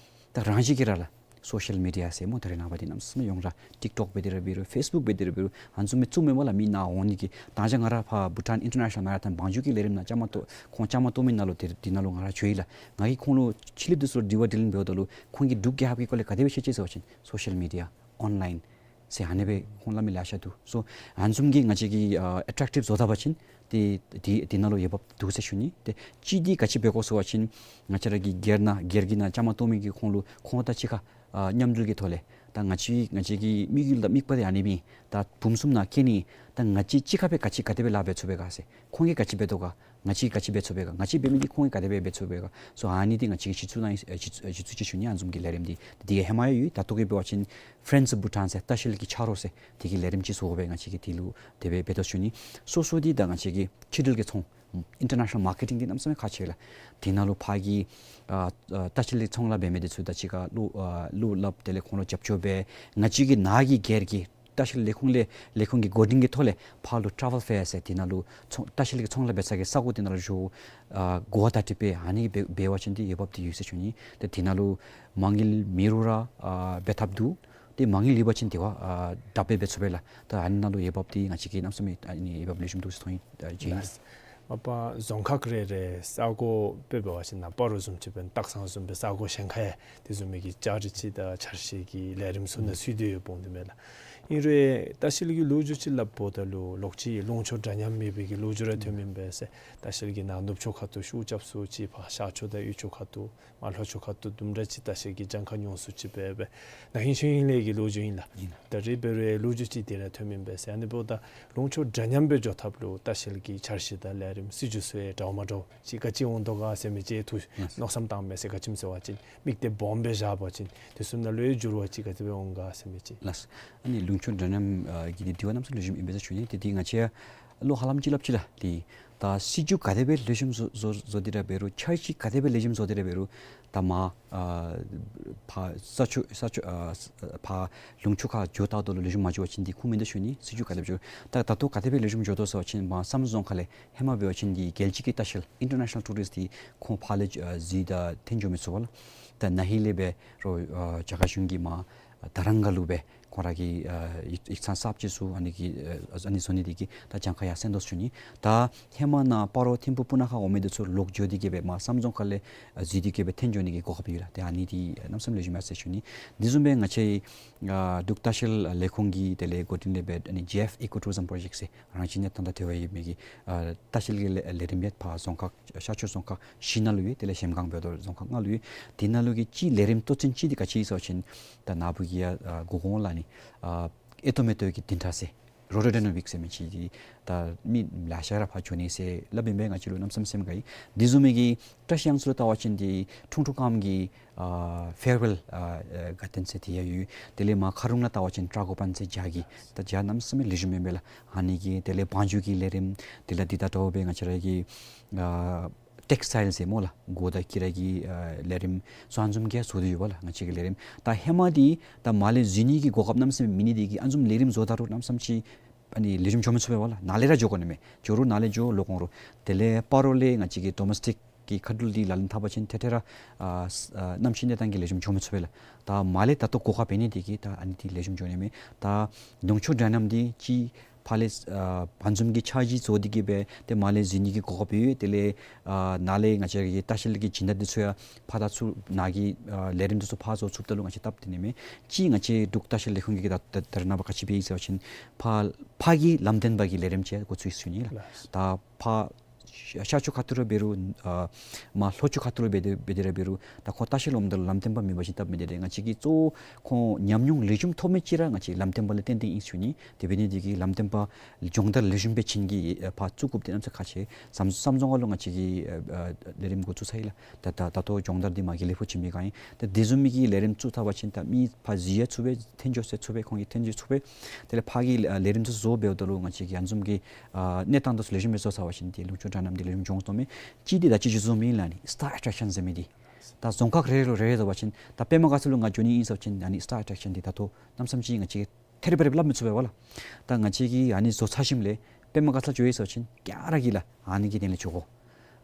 ད་རང་བཞིན་གྱིས་ར་ལགས། སོ་ཤལ་མི་ཌི་ཡ་ཟེར་སྨོ་ད་རེས་ནངས་པ་འདི་གནམ་མེད་ས་མེད་ཡོངས་གྲགས་ཊིཀ་ཊོཀ་འབད་དེ་ར་འབད་རུང་ཕེསི་བུཀ་འབད་དེ་ར་འབད་རུང་ཨ་ནི་བཟུམ་མའི་བཙུགས་མས་པ་ལགས། མི་ནཱ་འོང་ནི་གི། ད་ཅི་ང་ར་ཕར་བྷུ་ཊཱན་ཨིན་ཊར་ནེ་ཤ་ནལ་མེ་ར་ཐོན་བང་རྒྱུག་གི་ལས་རིམ་ནང་བཅའ་མར་གཏོགས་ཁོང་བཅའ་མར་གཏོགས་མི་ནང་ལུ་དེ་འདི་ནང་ལུ་ང་ར་འགྱོ་ཡི་ལགས། ང་གིས་ཁོང་ལུ་ཕྱི་གླིངཔ་འདི་ཚུ་དྲི་བ་དྲིས་ལན་འབདཝ་ད་ལུ་ཁོང་གིས་འབྲུག་རྒྱལ་ཁབ་ཀྱི་སྐོར་ལས་ག་དེ་སྦེ་ཤེས་ཅི་ཟེར་བ་ཅིན་སོ་ཤལ་མི་ཌི་ཡ་ཨོན་ལཱའིན་ཟེར་ཨ་ནི་སྦེ་ཁོང་སླབ་མི་ལེ་ཤ་འདུག། སོ་ཨ་ནི་བཟུམ་གྱི་ང་བཅས་ཀྱིས་ཨ་ཨེ་ཊེག་ཊིབ་བཟོ་ད་པ་ཅིན་ཏེ་དེ་དེ་ནང་ལུ་འོས་འབབ་འདུག་ཟེར་ཞུ་ནི། ཏེ་གཅིག་འདི་ག་ཅི་འབད་དགོ་ཟེར་བ་ཅིན་ང་བཅས་ར་གི་སྒེར་ནང་སྒེར་གྱི་ནང་བཅའ་མར་གཏོགས་མི་གི་ཁོང་ལུ་ཁོང་དང་གཅིག་ཁར་ཨ་མཉམ་འབྲེལ་གྱི་ཐོག་ལས་ད་ང་བཅས་ང་བཅས་ཀྱི་དམིགས་ཡུལ་དང་དམིགས་པ་འདི་ཨ་ནི་མས། ད་འབུམ་གསུམ་ནང་བསྐྱལ་ནི་ད་ང་བཅས་གཅིག་ཁར་སྦེ་ག་ཅི་ག་དེ་སྦེ་ལཱ་འབད་ཚུགས་པས་ག་ཟེར། ཁོང་གིས་ག་ཅི་འབད་དོ་ག། ང་བཅས་ག་ཅི་འབད་ཚུགས་པས་ག། ང་བཅས་འབད་མི་འདི་ཁོང་གིས་ག་དེ་སྦེ་འབད་ཚུགས་པས་ག། སོ་ཨ་ནི་འདི་ང་བཅས་ཀྱིས་གཞི་བཙུགས་གནང་ཡི་གཞི་བཙུགས་གཞི་བཙུགས་ཅིག་ཞུ་ནི། ཨ་ནི་བཟུམ་གྱི་ལས་རིམ་འདི་འདི་ཧེ་མ་ཡང་ཡོད། ད་ལྟོ་གི་འབད་བ་ཅིན་ཕེ་རེནཌསི་ཨོཕ་བྷུ་ཊཱན་ཟེར་ལྟ་བཤལ་གྱི་ཆ་རོགས་ཟེར་དེ་གི་ལས་རིམ་ཅིག་བཟོ་དགོ་པས། ང་བཅས་ཀྱིས་དེ་ལུ་དེ་སྦེ་འབད་དོ་ཞུ་ནི། སོ་སོ་འདི་ད་ང་བཅས་ཀྱི་ཕྱི་འབྲེལ་གྱི་ཚོང་ཨིན་ཊར་ནེ་ཤ་ནལ་མར་ཀེ་ཊིང་འདི་གནམ་མེད་ས་མེད་ཁག་ཆེ་ལགས། དེ་ནང་ལུ་ཕར་གྱི་ཨ་ཨ་ལྟ་བཤལ་གྱི་ཚོང་ལཱ་འབད་མི་འདི་ཚུ་དང་གཅིག་ཁར་བློ་ཨ་བློ་སླབ། དེ་ལས་ཁོང་ལུ་རྒྱབ་སྐྱོར་འབད། ང་བཅས་ཀྱི་ནཱ་གི་སྒེར་གྱི་ལྟ་བཤལ་ལས་ཁུངས་ལས་ལས་ཁུངས་ཀྱི་འགོ་འདྲེན་གྱི་ཐོག་ལས་ཕར་ལུ་ཊེ་རེ་ཝེལ་ཕེར་ཟེར་དེ་ནང་ལུ་ཚོང་ལྟ་བཤལ་གྱི་ཚོང་ལཱ་འབད་ས་གི་ས་གོ་དེ་ནང་ལུ་འགྱོ། ཨ་གོ་བརྡ་སྤྲོད་པའི་ཨ་ནི་འབད་འབད་བ་ཅིན་འདི་འོས་འབབ་འདི་ཡོད་ཟེར་ཞུ་ནི། ཏེ་དེ་ནང་ལུ་མ་དངུལ་མེད་རུང་ར་ཨ་འབད་ཐབས་འདུག། ཏེ་མ་དངུལ་ཡོད་པ་ཅིན་དེ་བ་ཨ་དྲག་སྦེ་འབད་ཚུགས་པས་ལགས། ད་ཨ་ནི་ནང་ལུ་འོས་འབབ་འདི་ང་བཅས་ཀྱིས་གནམ་མེད་ས་མེད་ཨ་ནི་འོས་འབབ་ལེགས་ཤོམ་འདུག་ཟེར་མཐོང་ཡི། ཨ་ཅི་ཨིན། ལགས། མ་པ་རྫོང་ཁག་རེ་རེ་ས་གོ་དཔེ་འབད་བ་ཅིན་ནཱ་སྤ་རོ་བཟུམ་ཅིག་འབད་སྟག་ཚང་བཟུམ་སྦེ་ས་གོ་གཞན་ཁར་ཡང་དེ་བཟུམ་མའི་གི་བཅའ་སྒྲིག་ཅིག་དང་འཆར་གཞི་གི་ལས་རིམ་ཚུ་ནང་ཚུད་དེ་ཡོདཔ་འོང་དོ་མས་ལགས། ཨིན་རུང་ལྟ་བཤལ་གྱི་ལོ་རྒྱུས་ཅིག་སླབ་འོངམ་ད་ལུ་ལོག་ཅིག་ལུང་ཕྱོགས་འདྲ་མཉམ་མེད་པའི་གི་ལོ་རྒྱུས་ར་ཐོནམ་ཨིན་པས་ཟེར། ལྟ་བཤལ་གྱི་ནང་ནུབ་ཕྱོགས་ཁ་ཐུག་ཤུགས་རྐྱབ་སུ་ཅིག་ཕར་ཤར་ཕྱོགས་དང་དབུས་ཕྱོགས་ཁ་ཐུག་མར་ལྷོ་ཕྱོགས་ཁ་ཐུག་དུམ་གྲ་ཅིག་ལྟ་བཤལ་གྱི་གྱངས་ཁ་ཉུང་སུ་ཅིག་སྦེ་སྦེ་ན་ཧིང་ཤུལ་ཧིང་ལས་ཀྱི་ལོ་རྒྱུས་ཨིན་ལགས། ཨིན་ལགས། ད་རེས་འབད་རུང་ལོ་རྒྱུས་ཅིག་དེ་ར་ཐོནམ་ཨིན་པས་ཟེར། ཨ་ནི་འབདཝ་ད་ལུང་ཕྱོགས་འདྲ་མཉམ་སྦེ་འགྱོ་ཐབས་ལུ་ལྟ་བཤལ་གྱི་འཆར་གཞི་དང་ལས་རིམ་སྲིད་བྱུས་ཚུ་ཡང་འདྲཝ་མ་འདྲཝ་ཅིག་ག་ཅི་འོང་དོ་ག་ཟེར་མི་ཅིག་ཐུགས་ལགས། མནོ་བསམ་བཏངམ་མས་ཟེར། ག་ཅི་སྨོ་ཟེར་བ་ཅིན་དམིགས་གཏད་སྦོམ་སྦེ་བཞག་པ་ཅིན་དེ་ཚུ་ནང་ལུ་ཡང་འགྱུར་བ་ཅིག་ག་དེ་སྦེ་འོང་ག་ཟེར་མི་ཅིག་ལགས། ཨ་ནི་ལུང་ཕྱོགས་འདྲ་མཉམ་ཨ་གི་འདི་དྲི་བ་གནམ་མེད་ས་མེད་ལེགས་ཤོམ་ཨིན་པས་ཟེར་ཞུ་ནི། ཏེ་འདི་ང་བཅས་ལུ་ཧ་ལམ་ཅིག་སླབ་ཅི་ལགས། ཏེ་ད་སྲིད་བྱུས་ག་དེ་སྦེ་ལེགས་ཤོམ་བཟོ་བཟོ་བཟོ་སྟེ་ར་འབད་རུང་འཆར་གཞི་ག་དེ་སྦེ་ལེགས་ཤོམ་བཟོ་སྟེ་ར་འབད་རུང་ད་མར་ཨ་ཕར་ས་ཕྱོགས་ས་ཕྱོགས་ཨ་ཕར་ལུང་ཕྱོགས་ཁར་འགྱོ་ད་ལྟོ་ལུ་ལེགས་ཤོམ་མ་འགྱོ་བ་ཅིན་འདི་ཁུངས་མིན་འདུག་ཞུ་ནི། སྲིད་བྱུས་ག་དེ་སྦེ་འགྱོ་ད་ད་ལྟོ་ག་དེ་སྦེ་ལེགས་ཤོམ་འགྱོ་དོ་ཟེར་བ་ཅིན་མར་བསམ་རྫོང་ཁག་ལས་ཧེ་མ་འབད་བ་ཅིན་འདི་རྒྱལ་སྤྱི་གི་ལྟ་བཤལ་ཨིན་ཊར་ནེ་ཤ་ནཱལ་ཊུ་རིསཊ་འདི་ཁོང་ཕར་ལས་ཨ་གཟིགས་དང་ཐོན་འགྱོ་མི་ཚུགས་པས་ལགས། ད་ན་ཧིང་ལས་འབད་རུང་ཨ་རྒྱ་གར་གཞུང་གིས་མར་དར་རང་ག་ལུ་སྦེ་ཁོང་ར་གི་ཨ་ཡིག་ཡིག་ཚང་གསརཔ་ཅིག་ཚུ་ཨ་ནི་གི་ཨ་ཨ་ནི་བཟོ་ནི་དེ་གིས་ད་གྱངས་ཁ་ཡར་སེང་དོ་ཞུ་ནི། ད་ཧེ་མ་ནཱ་སྤ་རོ་ཐིམ་ཕུ་སྤུ་ན་ཁ་འོང་མི་དེ་ཚུ་ལོག་འགྱོ་སྟེ་གི་སྦེ་མར་བསམ་རྫོང་ཁག་ལས་ཨ་གཟིགས་ཏེ་གི་སྦེ་ཐོན་འགྱོ་ནི་གི་གོ་སྐབས་ཡོད་ལགས། ཏེ་ཨ་ནི་འདི་གནམ་མེད་ས་མེད་ལེགས་ཤོམ་ཡོད་ཟེར་ཞུ་ནི། འདི་བཟུམ་སྦེ་ང་བཅས་ཨ་འབྲུག་ལྟ་བཤལ་ལས་ཁུངས་ཀྱིས་དེ་ལས་འགོ་འདྲེན་ལས་འབད་ཨ་ནི་ཇེ་ཨེཕ་ཨི་ཀོ་ཊུ་རི་ཛམ་པྲོ་ཇེཀཊ་ཟེར་རང་བཞིན་གནས་སྟངས་དང་འབྲེལ་བ་ཡོད་མི་གི་ཨ་ལྟ་བཤལ་གྱི་ལས་ལས་རིམ་ཡང་ཕར་རྫོང་ཁག་ཤར་ཕྱོགས་རྫོང་ཁག་བཞི་ནང་ལུ་ཡོད། དེ་ལས་གཞལམ་སྒང་འབདཝ་ད་རྫོང་ཁག་ལྔ་ལུ་ཡོད། དེ་ནང་ལུ་གི་གཅིག་ལས་རིམ་གཙོ་ཆེན་གཅིག་འདི་ག་ཅི་ཨིན་ཟེར་བ་ཅིན་ད་ནཱ་བུ་གིས་ཡང་ཨ་གོ་གོ་འོང་ལགས། ཨ་ནི་ཨ་ཨེ་ཏོ་མེ་ཏོ་གི་བདུན་ཕྲག་ཟེར་རོ་ཌོ་ཌའི་ན་མིཀ་ཟེར་མི་ཅིག་འདི་ད་མི་ལེ་ཤ་ར་ཕར་འགྱོ་ནི་ཟེར་སླབ་ཨིན་པས། ང་བཅས་ལུ་གནམ་མེད་ས་མེད་སེམས་དགའ་ཡི། དེ་བཟུམ་མའི་གི་བཀྲིས་གཡང་ས་ལུ་བལྟ་བ་ཅིན་འདི་ཁྲུང་ཁྲུང་ཀམ་གྱི་ཨ་ཕེར་ཝེལ་ཨ་ཨ་གར་ཌེན་ཟེར་དེ་ཡང་ཡོད། དེ་ལས་མར་ཁ་རུང་ལུ་བལྟ་བ་ཅིན་ཊ་གོ་པཱན་ཟེར་རྒྱ་གི་ད་རྒྱ་གནམ་མེད་ས་མེད་ལེགས་ཤོམ་ཨིན་པས་ལགས། ཨ་ནི་གི་དེ་ལས་བང་རྒྱུག་གི་ལས་རིམ་དེ་ལས་འདི་ད་འདྲཝ་སྦེ་ང་བཅས་ར་གི་ཨ་ཊེགསི་ཊའིལ་ཟེར་སྨོ་ལགས། གོ་དང་དཀྱི་ར་གི་ཨ་ལས་རིམ་ཚུ་ཨ་ནི་བཟུམ་གྱི་བཟོ་སྟེ་ཡོད་པས་ལགས། ང་བཅས་ཀྱི་ལས་རིམ་ད་ཧེ་མ་འདི་ད་མར་ལས་གཟིགས་ནི་གི་གོ་སྐབས་གནམ་མེད་ས་མེད་མེད་ནི་དེ་གིས་ཨ་ནི་བཟུམ་ལས་རིམ་བཟོ་ད་རུང་གནམ་མེད་ས་མེད་ཅིག་ཨ་ནི་ལེགས་ཤོམ་འགྱོ་མི་ཚུགས་པས་ལགས། ནཱ་ལས་ར་འགྱོ་དགོ་ནི་མས། འགྱོ་རུང་ནཱ་ལས་འགྱོ་ལོག་འོང་རུང་། དེ་ལས་སྤ་རོ་ལས་ང་བཅས་ཀྱི་ཌོ་མེསི་ཊིཀ་གི་ཁ་འདུལ་འདི་ལག་ལེན་འཐབ་པ་ཅིན་ཐེངས་ཐེངས་ར་ཨ་གནམ་གཤིས་གནས་སྟངས་ཀྱིས་ལེགས་ཤོམ་འགྱོ་མི་ཚུགས་པས་ལགས། ད་མར་ལས་ད་ལྟོ་གོ་སྐབས་ཡོད་ནི་དེ་གིས་ད་ཨ་ནི་འདི་ལེགས་ཤོམ་འགྱོ་ནི་མས། ད་ལུང་ཕྱོགས་འདྲ་མཉམ་འདི་ཅིག་ཕར་ལས་ཨ་བང་རྫུམ་གྱི་འཆར་གཞི་བཟོ་སྟེ་གི་སྦེ་ཏེ་མར་ལས་གཟིགས་ནི་གི་གོ་སྐབས་ཡོད། དེ་ལས་ཨ་ནཱ་ལས་ང་བཅས་ཀྱི་ལྟ་བཤལ་གྱི་སྦྱིན་བདག་འདི་ཚུ་ཡང་ཕར་ད་ཚུར་ནཱ་གི་ཨ་ལས་རིམ་འདི་ཚུ་ཕར་བཟོ་ཚུགསཔ་ད་ལུ་ང་བཅས་སྟབས་བདེ་ནི་མས། ཅིག་ང་བཅས་འབྲུག་ལྟ་བཤལ་ལས་ཁུངས་ཀྱིས་ད་ད་ད་རེས་ནངས་པ་ག་ཅི་འབད་ཡི་ཟེར་བ་ཅིན་ཕར་ཕར་གྱི་ལམ་སྟོན་པ་གི་ལས་རིམ་ཅིག་འགོ་བཙུགས་ཡི་ཟེར་ཞུ་ནི་ལགས། ལགས། ད་ཕར་ཤར་ཕྱོགས་ཁ་ཐུག་ལུ་འབད་རུང་ཨ་མར་ལྷོ་ཕྱོགས་ཁ་ཐུག་ལུ་འབད་དེ་འབད་དེ་ར་འབད་རུང་ད་ཁོང་ལྟ་བཤལ་འོངམ་ད་ལུ་ལམ་སྟོན་པ་མེད་པ་ཅིན་སྟབས་མི་བདེ། ཏེ་ང་བཅས་ཀྱིས་གཙོ་བོ་ཁོང་ཉམས་མྱོང་ལེགས་ཤོམ་ཐོབ་མི་ཅིག་ར་ང་བཅས་ལམ་སྟོན་པ་ལུ་བརྟེན་ཏེ་ཨིན་ཟེར་ཞུ་ནི། དེ་འབད་ནི་དེ་གིས་ལམ་སྟོན་པ་སྦྱོང་བརྡར་ལེགས་ཤོམ་སྦེ་བྱིན་གེ་ཨེ་ཕར་བཙུགས་དགོཔ་འདི་གནམ་མེད་ས་མེད་ཁག་ཆེ། བསམ་བསམ་རྫོང་ཁག་ལུ་ང་བཅས་ཀྱིས་ཨ་ཨ་ལས་རིམ་འགོ་བཙུགས་ཚར་ཡི་ལགས། ད་ད་ད་ལྟོ་སྦྱོང་བརྡར་འདི་མ་གི་ལེགས་པོ་བྱིན་པའི་སྒང་ཨིན། ད་དེ་བཟུམ་མའི་གི་ལས་རིམ་བཙུགས་ཚར་བ་ཅིན་ད་མི་ཕར་གཟིགས་ཡང་ཚུགས་པས། ཐོན་འགྱོ་ཡང་ཚུགས་པས། ཁོང་གིས་ཐོན་འགྱོ་ཡང་ཚུགས་པས། དེ་ལས་ཕར་གྱི་ཨ་ལས་རིམ་འདི་ཚུ་བཟོ་འབདཝ་ད་ལུ་ང་བཅས་ཀྱིས་ཨ་ནི་བཟུམ་གྱི་ཨ་གནས་སྟངས་འདི་ཚུ་ལེགས་ཤོམ་སྦེ་བཟོ་ཚར་བ་ཅིན་ཏེ་ལུང་ཕྱོགས་འདྲ་མཉམ་འདི་ལེགས་ཤོམ་འགྱོ་འོང་དོ་མས། གཅིག་འདི་ད་ཅི་ཞུ་བཟུམ་ཨིན་ལགས། ཨ་ནི་སི་ཊར་ཨེ་ཊེཀ་ཤཱན་ཟེར་མི་འདི་ད་རྫོང་ཁག་རེ་རེ་ལུ་རེ་རེ་བཟོ་བ་ཅིན་ད་པདྨ་དགའ་ཚལ་ལུ་ང་འགྱོ་ནི་ཨིན་ཟེར་བ་ཅིན་ཨ་ནི་སི་ཊར་ཨེ་ཊེཀ་ཤཱན་འདི་ད་ལྟོ་གནམ་མེད་ས་མེད་ཅིག་ང་བཅས་ཀྱིས་ཐེ་རེ་བེ་རེ་སླབ་མི་ཚུགས་པས་ལགས། ད་ང་བཅས་ཀྱིས་ཨ་ནི་བཟོ་ཚར་ཞིནམ་ལས་པདྨ་དགའ་ཚལ་འགྱོ་ཡི་ཟེར་བ་ཅིན་ག་ར་གིས་ལགས་ཨ་ནི་གི་དོན་ལས་འགྱོ་དགོ།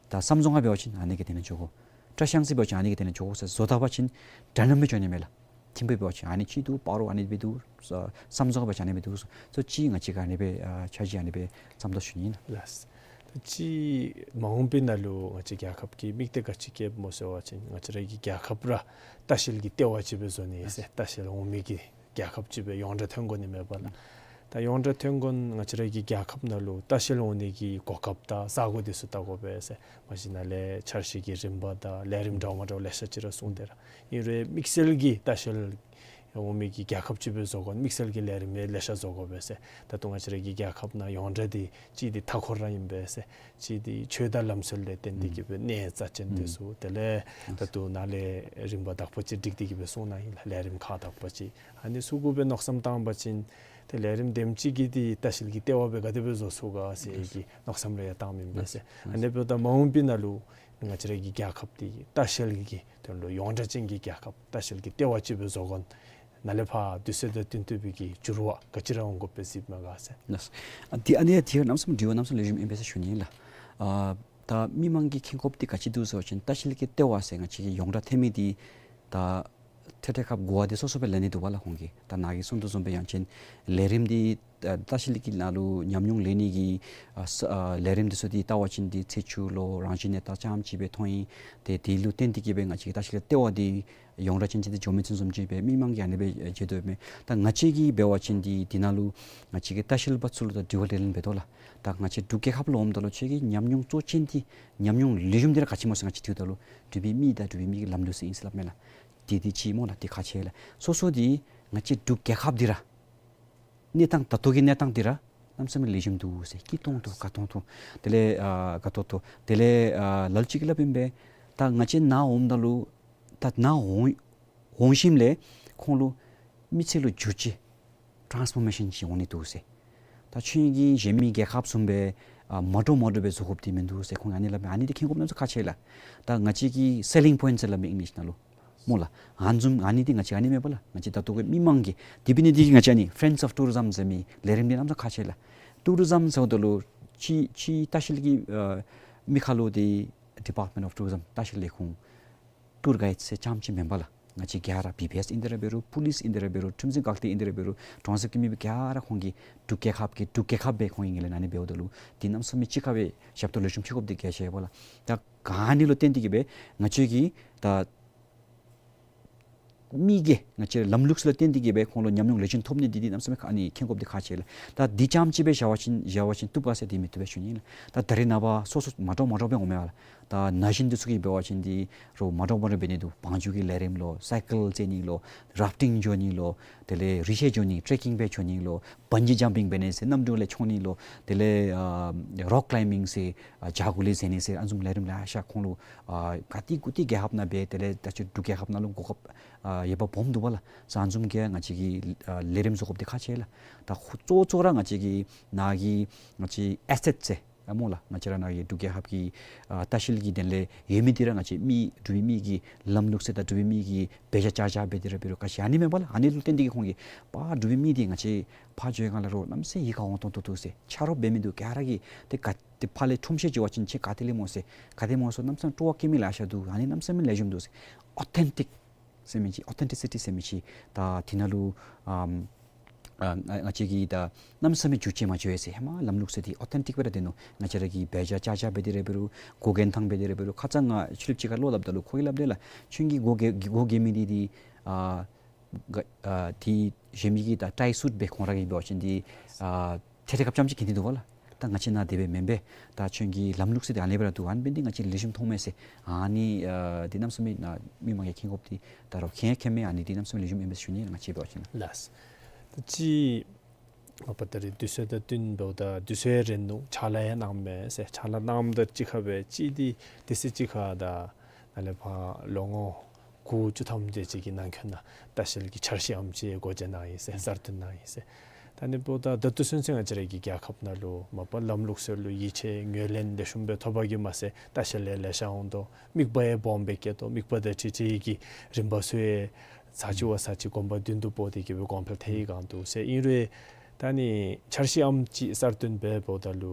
ད་བསམ་རྫོང་ཁ་འབད་བ་ཅིན་ཨ་ནི་གི་དོན་ལས་འགྱོ་དགོ། བཀྲིས་གཡང་ས་འབད་བ་ཅིན་ཨ་ནི་གི་དོན་ལས་འགྱོ་དགོ་ཟེར་བཟོ་ད་པ་ཅིན་འདྲ་མཉམ་སྦེ་འགྱོ་ནི་མས་ལགས། ཐིམ་ཕུ་འབད་བ་ཅིན་ཨ་ནི་ཅིག་འདུག། སྤ་རོ་ཨ་ནི་སྦེ་འདུག། ཨ་བསམ་རྫོང་ཁ་འབད་བ་ཅིན་ཨ་ནི་སྦེ་འདུག་ཟེར་ཅིག་ང་བཅས་ཀྱིས་ཨ་ནི་སྦེ་ཨ་འཆར་གཞི་ཨ་ནི་སྦེ་བརྩམ་དོ་ཞུ་ནི་ཨིན་ལགས། ལགས། ད་ཅི་མ་འོངས་པའི་ནང་ལུ་ང་བཅས་རྒྱལ་ཁབ་ཀྱིས་དམིགས་གཏད་ག་ཅི་བསྐྱེདཔ་སྨོ་ཟེར་བ་ཅིན་ང་བཅས་ར་གི་རྒྱལ་ཁབ་ར་ལྟ་བཤལ་གྱི་ལྟེ་བ་ཅིག་སྦེ་བཟོ་ནི་ཟེར། ལྟ་བཤལ་འོང་མི་གི་རྒྱལ་ཁབ་ཅིག་སྦེ་ཡོངས་གྲགས་ཐོན་དགོ་ནི་མས་པ་ལགས། ད་ཡོངས་གྲགས་ཐོན་དགོ་ན་ང་བཅས་ར་གི་རྒྱལ་ཁབ་ནང་ལུ་ལྟ་བཤལ་འོང་ནི་གི་གོ་སྐབས་དང་ས་གོ་འདི་ཚུ་བལྟ་དགོ་པས་ཟེར་མ་གཞི་ནཱ་ལས་འཆར་གཞི་གི་རིམ་པ་དང་ལས་རིམ་འདྲཝ་མ་འདྲཝ་ལེ་ཤ་ཅིག་ར་གསུངས་ཏེ་ར། ཨིན་རུང་དམིགས་བསལ་གྱི་ལྟ་བཤལ་འོང་མི་གི་རྒྱལ་ཁབ་ཅིག་སྦེ་བཟོ་དགོ་ན་དམིགས་བསལ་གྱི་ལས་རིམ་ཡང་ལེ་ཤ་བཟོ་དགོ་པས་ཟེར། ད་ལྟོ་ང་བཅས་ར་གི་རྒྱལ་ཁབ་ནང་ཡོངས་གྲགས་འདི་གཅིག་འདི་མཐའ་འཁོར་ར་ཨིན་པས་ཟེར། གཅིག་འདི་ཆོས་དང་ལམ་སྲོལ་ལས་བརྟེན་ཏེ་གི་སྦེ་གནས་རྩ་ཅན་འདི་ཚུ། དེ་ལས་ད་ལྟོ་ནཱ་ལས་རིམ་པ་དག་པ་ཅིག་སྒྲིག་སྟེ་གི་སྦེ་གསུངས་གནང་ཡི་ལགས། ལས་རིམ་ཁག་དག་པ་ཅིག་ཨ་ནི་ཚུ་གུ་སྦེ་མནོ་བསམ་བཏང་པ་ཅིན་ཏེ་ལས་རིམ་དེམ་ཅིག་གིས་འདི་ལྟ་བཤལ་གྱི་ལྟེ་བ་སྦེ་ག་དེ་སྦེ་བཟོ་ཚུགས་ག་ཟེར་གྱི་མནོ་བསམ་རེ་ཡང་བཏངམ་ཨིན་པས་ཟེར། ཨ་ནི་འབདཝ་ད་མ་འོངས་པའི་ནང་ལུ་ང་བཅས་ར་གི་རྒྱལ་ཁབ་འདི་ལྟ་བཤལ་གྱི་དོན་ལུ་ཡོངས་གྲགས་ཅན་གྱི་རྒྱལ་ཁབ་ལྟ་བཤལ་གྱི་ལྟེ་བ་ཅིག་སྦེ་བཟོ་དགོ་ན་ནཱ་ལས་ཕར་དུས་ཚོད་དང་བསྟུན་ཏེ་སྦེ་གི་འགྱུར་བ་ག་ཅི་ར་འོང་དགོཔ་སྦེ་གཟིགསཔ་མས་ག་ཟེར། ལགས། ཨ་འདི་ཨ་ནི་ཡང་འདི་གནམ་མེད་ས་མེད་དྲི་བ་གནམ་མེད་ས་མེད་ལེགས་ཤོམ་ཨིན་པས་ཟེར་ཞུ་ནི་ཨིན་ལགས། ཨ་ད་མི་མང་གིས་མཁྱེན་དགོཔ་འདི་ག་ཅི་འདུག་ཟེར་བ་ཅིན་ལྟ་བཤལ་གྱི་ལྟེ་བ་ཟེར་ང་བཅས་ཀྱི་ཡོངས་གྲགས་ཐོན་མི་འདི་ད་ ཐད་ཐད་ཁར་གོ་བ་འདི་སོ་སོ་སྦེ་ལེན་ནི་འདུག་པ་ལགས་ཁོང་གིས། ད་ནཱ་གིས་གསུང་དོ་བཟུམ་སྦེ་ཡང་ཅིན་ལས་རིམ་འདི་ཨ་ལྟ་བཤལ་གྱི་ནང་ལུ་ཉམས་མྱོང་ལེན་ནི་གི་ཨ་ས་ཨ་ལས་རིམ་འདི་ཚུ་འདི་བལྟ་བ་ཅིན་འདི་ཚེས་བཅུ་ལུ་རང་བཞིན་གནས་སྟངས་ཙམ་ཅིག་སྦེ་མཐོང་ཡི། ཏེ་དེ་ལུ་བརྟེན་ཏེ་གིས་སྦེ་ང་བཅས་ཀྱི་ལྟ་བཤལ་ལྟེ་བ་འདི་ཡོངས་གྲགས་ཅན་ཅིག་འདི་འགྱོ་མི་ཚུན་བཟུམ་ཅིག་སྦེ་མི་མང་གིས་ཨ་ནི་སྦེ་མཇལ་དོ་མས། ད་ང་བཅས་ཀྱིས་འབད་བ་ཅིན་འདི་འདི་ནང་ལུ་ང་བཅས་ཀྱི་ལྟ་བཤལ་པ་ཚུ་ལུ་ད་དྲི་བ་དྲིས་ལན་འབད་དོ་ལགས། ད་ང་བཅས་འབྲུག་རྒྱལ་ཁབ་ལུ་འོངམ་ད་ལུ་ཁྱོད་ཀྱི་ཉམས་མྱོང་གཙོ་ཅན་འདི་ཉམས་མྱོང་ལེགས་ཤོམ་འདི་ར་ག་ཅི་སྨོ་ཟེར་ང་བཅས་དྲིཝ་ད་ལུ་འབྲུག་པའི་མི་དང་འབྲུག་པའི་མི་གི་ལམ་ལུགས་ཟེར་ཨིན་ཟེར་སླབ་མས་ལགས། འདི་འདི་ཅིག་སྨོ་ལགས། འདི་ཁག་ཆེ་ལགས། སོ་སོ་འདི་ང་བཅས་འབྲུག་རྒྱལ་ཁབ་འདི་ར་གནས་སྟངས་ད་ལྟོ་གི་གནས་སྟངས་འདི་ར་གནམ་མེད་ས་མེད་ལེགས་ཤོམ་འདུག་ཟེར་སྐྱིད་ཏོང་ཏོ་དགའ་ཏོང་ཏོ་དེ་ལས་ཨ་དགའ་ཏོག་ཏོ་དེ་ལས་ཨ་ལ་ལུ་ཅིག་གིས་སླབ་ཨིན་པས། ད་ང་བཅས་ནཱ་འོངམ་ད་ལུ་ད་ནཱ་འོང་འོང་ཞིནམ་ལས་ཁོང་ལུ་མི་ཚེ་ལུ་འགྱུར་བཅོས་ཊཱནསི་ཕོར་མེ་ཤཱན་ཅིག་འོང་ནི་འདུག་ཟེར། ད་ཁྱོད་ཀྱིས་གཞན་མི་རྒྱལ་ཁབ་བཟུམ་སྦེ་ཨ་མ་འདྲཝ་མ་འདྲཝ་སྦེ་བཟོ་དགོཔ་འདི་མིན་འདུག་ཟེར་ཁོང་ཨ་ནི་སླབ་མས། ཨ་ནི་འདི་མཁྱེན་དགོཔ་ནམ་ཚ་ཁག་ཆེ་ལགས། ད་ང་བཅས་ཀྱི་སེ་ལིང་པོའིནཊ་ཟེར་སླབ་མས་ཨིང་ལིཤ་ནང་ལུ་སྨོ་ལགས། ཨ་ནི་བཟུམ་ཨ་ནི་འདི་ང་བཅས་ཨ་ནི་མེན་པ་ལགས། ང་བཅས་ད་ལྟོ་གི་མི་མང་གིས་དེ་འབད་ནི་འདི་གིས་ང་བཅས་ཨ་ནི་ཕྲེནཌསི་ཨོཕ་ཊུ་རི་ཛིམ་ཟེར་མི་ལས་རིམ་འདི་གནམ་ས་ཁག་ཆེ་ལགས། ཊུ་རི་ཛིམ་ཟེརཝ་ད་ལུ་ཕྱི་ཕྱི་ལྟ་བཤལ་གྱི་ཨ་མི་ཁ་ལུ་འདི་ཌི་པཱརཊ་མེནཊ་ཨོཕ་ཊུ་རི་ཛིམ་ལྟ་བཤལ་ལས་ཁུངས་ཊུར་གའིཌ་ཟེར་རྐྱངམ་ཅིག་མེན་པ་ལགས། ང་བཅས་ག་ར་བི་བི་ཨེསི་ཨིན་ཏེ་ར་འབད་རུང་པོ་ལིསི་ཨིན་ཏེ་ར་འབད་རུང་ཁྲིམས་འཛིན་འགག་སྡེ་ཨིན་ཏེ་ར་འབད་རུང་གྲོང་གསེབ་ཀྱི་མི་སྦེ་ག་ར་ཁོང་གིས་འབྲུག་རྒྱལ་ཁབ་ཀྱི་འབྲུག་རྒྱལ་ཁབ་སྦེ་ཁོང་གིས་ངོས་ལེན་ཨ་ནི་འབདཝ་ད་ལུ་འདི་གནམ་མེད་ས་མེད་ཅིག་ཁར་སྦེ་ཞབས་ཏོག་ལེགས་ཤོམ་ཅིག་དགོཔ་འདི་གལ་ཆེ་བས་ལགས། ད་ག་ཨ་ནི་ལུ་བརྟེན་ཏེ་གིས་སྦེ་ང་བཅས་ཀྱི་ད་མི་གིས་ང་བཅས་ལམ་ལུགས་ལུ་བརྟེན་ཏེ་གིས་སྦེ་ཁོང་ལུ་ཉམས་མྱོང་ལེགས་ཤོམ་ཐོབ་ནི་འདི་འདི་གནམ་མེད་ས་མེད་ཁག་ཨ་ནི་མཁྱེན་དགོཔ་འདི་ཁག་ཆེ་ལགས། ད་འདི་རྐྱངམ་ཅིག་སྦེ་བཞག་པ་ཅིན་བཞག་པ་ཅིན་བཏུབ་ག་ཟེར་འདི་མི་བཏུབ་པས་ཞུ་ནི་ལགས། ད་ད་རེས་ནངས་པ་སོ་སོ་མ་འདྲཝ་མ་འདྲཝ་སྦེ་འོང་མས་ལགས། ད་ན་གཞོན་འདི་ཚུ་གིས་འབད་བ་ཅིན་འདི་རོགས་མ་འདྲཝ་མ་འདྲཝ་འབད་ནི་འདུག། བང་རྒྱུག་གི་ལས་རིམ་ལོ་སའི་ཀལ་རྩེ་ནི་ལོ་རཱཕ་ཊིང་འགྱོ་ནི་ལོ་དེ་ལས་རི་ཁྲོད་འགྱོ་ནི་ཊེ་ཀིང་སྦེ་འགྱོ་ནི་ལོ་བཱན་ཇི་ཇམ་པིང་འབད་ནི་ཟེར་གནམ་གྲུ་ལས་མཆོང་ནི་ལོ་དེ་ལས་ཨ་རོག་ཀ་ལའིམ་བིང་ཟེར་ཨ་བྱག་གུ་ལས་འཛེག་ནི་ཟེར་ཨ་ནི་བཟུམ་ལས་རིམ་ལེ་ཤ་ཁོང་ལུ་ཨ་ག་ཏེ་གུ་ཏེ་རྒྱལ་ཁབ་ནང་འབད་དེ་ལས་ད་ཅི་འབྲུག་རྒྱལ་ཁབ་ནང་ལུ་གོ་སྐབས་ཨ་ཡོདཔ་སྦོམ་འདུག་པ་ལགས། ས་ཨ་ནི་བཟུམ་གྱི་ང་བཅས་ཀྱིས་ཨ་ལས་རིམ་བཟོ་དགོཔ་འདི་ཁག་ཆེ་ལགས། ད་ཁོ་གཙོ་བོ་གཙོ་བོ་ར་ང་བཅས་ཀྱི་ནཱ་གི་ང་བཅས་ཨེ་སེཊ་ཟེར་ཨ་སྨོ་ལགས། ང་བཅས་ར་ནཱ་གི་འབྲུག་རྒྱལ་ཁབ་ཀྱི་ཨ་ལྟ་བཤལ་གྱི་དོན་ལས་ཡོད་མི་འདི་ར་ང་བཅས་མི་འབྲུག་པའི་མི་གི་ལམ་ལུགས་ཟེར་ད་འབྲུག་པའི་མི་གི་འབད་བཞག་བྱ་བཞག་འབད་དེ་ར་འབད་རུང་ག་ཅི་ཨ་ནི་མེན་པ་ལགས། ཨ་ནི་ལུ་བརྟེན་ཏེ་གིས་ཁོང་གིས་པ་འབྲུག་པའི་མི་འདི་ང་བཅས་ཕར་འགྱོ་ཡི་ག་ལགས་རོགས་གནམ་མེད་ས་མེད་ཡིད་ཁར་འོང་ཏོང་ཏོ་འདུག་ཟེར། ཆ་རོགས་འབད་མི་འདུག། ག་ར་གིས་ཏེ་ག་ཏེ་ཕར་ལས་ཁྲོམ་བཤལ་འགྱོ་བ་ཅིན་ཁྱོད་ག་ཏེ་ལས་སྨོ་ཟེར་ག་ཏེ་སྨོ་ཟེར་གནམ་མེད་ས་མེད་སྤྲོ་བ་བསྐྱེད་མི་ལེ་ཤ་འདུག། ཨ་ནི་གནམ་མེད་ས་མེད་ལེགས་ཤོམ་འདུག་ཟེར། ཨོ་ཐེན་ཊིཀ་ཟེར་མི་ཅིག་ཨོ་ཐེན་ཊི་སི་ཊི་ཟེར་མི་ཅིག་ད་འདི་ནང་ལུ་ཨམ་ཨ་ང་ང་བཅས་ཀྱིས་ད་གནམ་མེད་ས་མེད་འགྱུར་བཅོས་མ་འགྱོ་བས་ཟེར། ཧེ་མ་ལམ་ལུགས་ཟེར་འདི་ཨོ་ཐེན་ཊིཀ་སྦེ་ར་སྡོད་ནུག། ང་བཅས་ར་གིས་འབད་བཞག་བྱ་བཞག་འབད་དེ་ར་འབད་རུང་གོ་གྱོན་ཐངས་འབད་དེ་ར་འབད་རུང་ཁ་ཙ་ང་ཆུ་ལུགཔ་ཅིག་ཁར་བློ་སླབ་ད་ལུ་ཁོ་གིས་སླབ་དེས་ལགས། ཁྱོད་ཀྱིས་གོ་གྱོན་གོ་གྱོན་མི་འདི་འདི་ཨ་ག་ཨ་འདི་གཞན་མི་གིས་ད་ཊའི་སུཊ་སྦེ་ཁོང་ར་གིས་འབད་བ་ཅིན་འདི་ཨ་ཐད་ཐད་ཁར་རྐྱངམ་ཅིག་གྱོན་ཏེ་འདུག་པ་ལགས། ད་ང་བཅས་ནཱ་དེ་སྦེ་མེན་པས། ད་ཁྱོད་ཀྱི་ལམ་ལུགས་ཟེར་འདི་ཨ་ནི་སྦེ་ར་འདུག། ཨ་ནི་འབད་ནི་འདི་ང་བཅས་ལེགས་ཤོམ་མཐོང་མས་ཟེར། ཨ་ནི་ཨ་འདི་གནམ་མེད་ས་མེད་ནཱ་མི་མང་གིས་མཁྱེན་དགོཔ་འདི་ད་རོགས་མཁྱེན་མཁྱེན་མས། ཨ་ནི་འདི་གནམ་མེད་ས་མེད་ལེགས་ཤོམ་ཨིན་པས་ཞུ་ནི་ལགས། ང་བཅས་འབད་བ་ཅིན་ལགས། ལགས། ད་ཅི་མ་པ་ད་རེས་དུས་ཚོད་དང་བསྟུན་འབདཝ་ད་དུས་ཚོད་རན་ནུག། ཕྱག་ལཱ་ཡང་གནངམ་མས་ཟེར། ཕྱག་ལཱ་གནངམ་དང་གཅིག་ཁར་སྦེ་ཅིག་འདི་དུས་ཚོད་ཅིག་ཁར་ད་ནཱ་ལས་ཕར་ལོ་ངོ་དགུ་བཅུ་ཐམ་དེ་ཅིག་གི་ནང་འཁོད་ནང་ལྟ་བཤལ་གྱི་འཆར་གཞི་ཨམ་ཅིག་སྒོ་འབྱེད་གནང་ཡི་ཟེར། གསར་བཏོན་གནང་ཡི་ཟེར། ད་ཨ་ནི་འབདཝ་ད་ད་ལྟོ་ཚུན་ཚོད་ང་བཅས་ར་གི་རྒྱལ་ཁབ་ནང་ལུ་མ་པ་ལམ་ལུགས་ཟེར་ལུ་ཡིད་ཆེས་ངོས་ལེན་ལེགས་ཤོམ་སྦེ་ཐོབ་པ་གིས་མ་ཚད་ལྟ་བཤལ་ཡང་ལེ་ཤ་འོང་དོ། མིག་དཔེ་ཡང་སྦོམ་སྦེ་བསྐྱེད་དོ། མིག་དཔེ་དང་འཁྲིལ་འཁྲིལ་གྱི་རིམ་པ་ཚུ་ཡང་ཚར་གཅིག་བ་ཚར་གཅིག་གོམ་པ་མདུན་དུ་སྤོ་སྟེ་གིས་སྦེ་གོང་འཕེལ་ཐལ་ཡི་གང་འདུག་ཟེར། ཨིན་རུང་ད་ཨ་ནི་འཆར་གཞི་ཨམ་ཅིག་གསར་བཏོན་འབད་འབདཝ་ད་ལུ་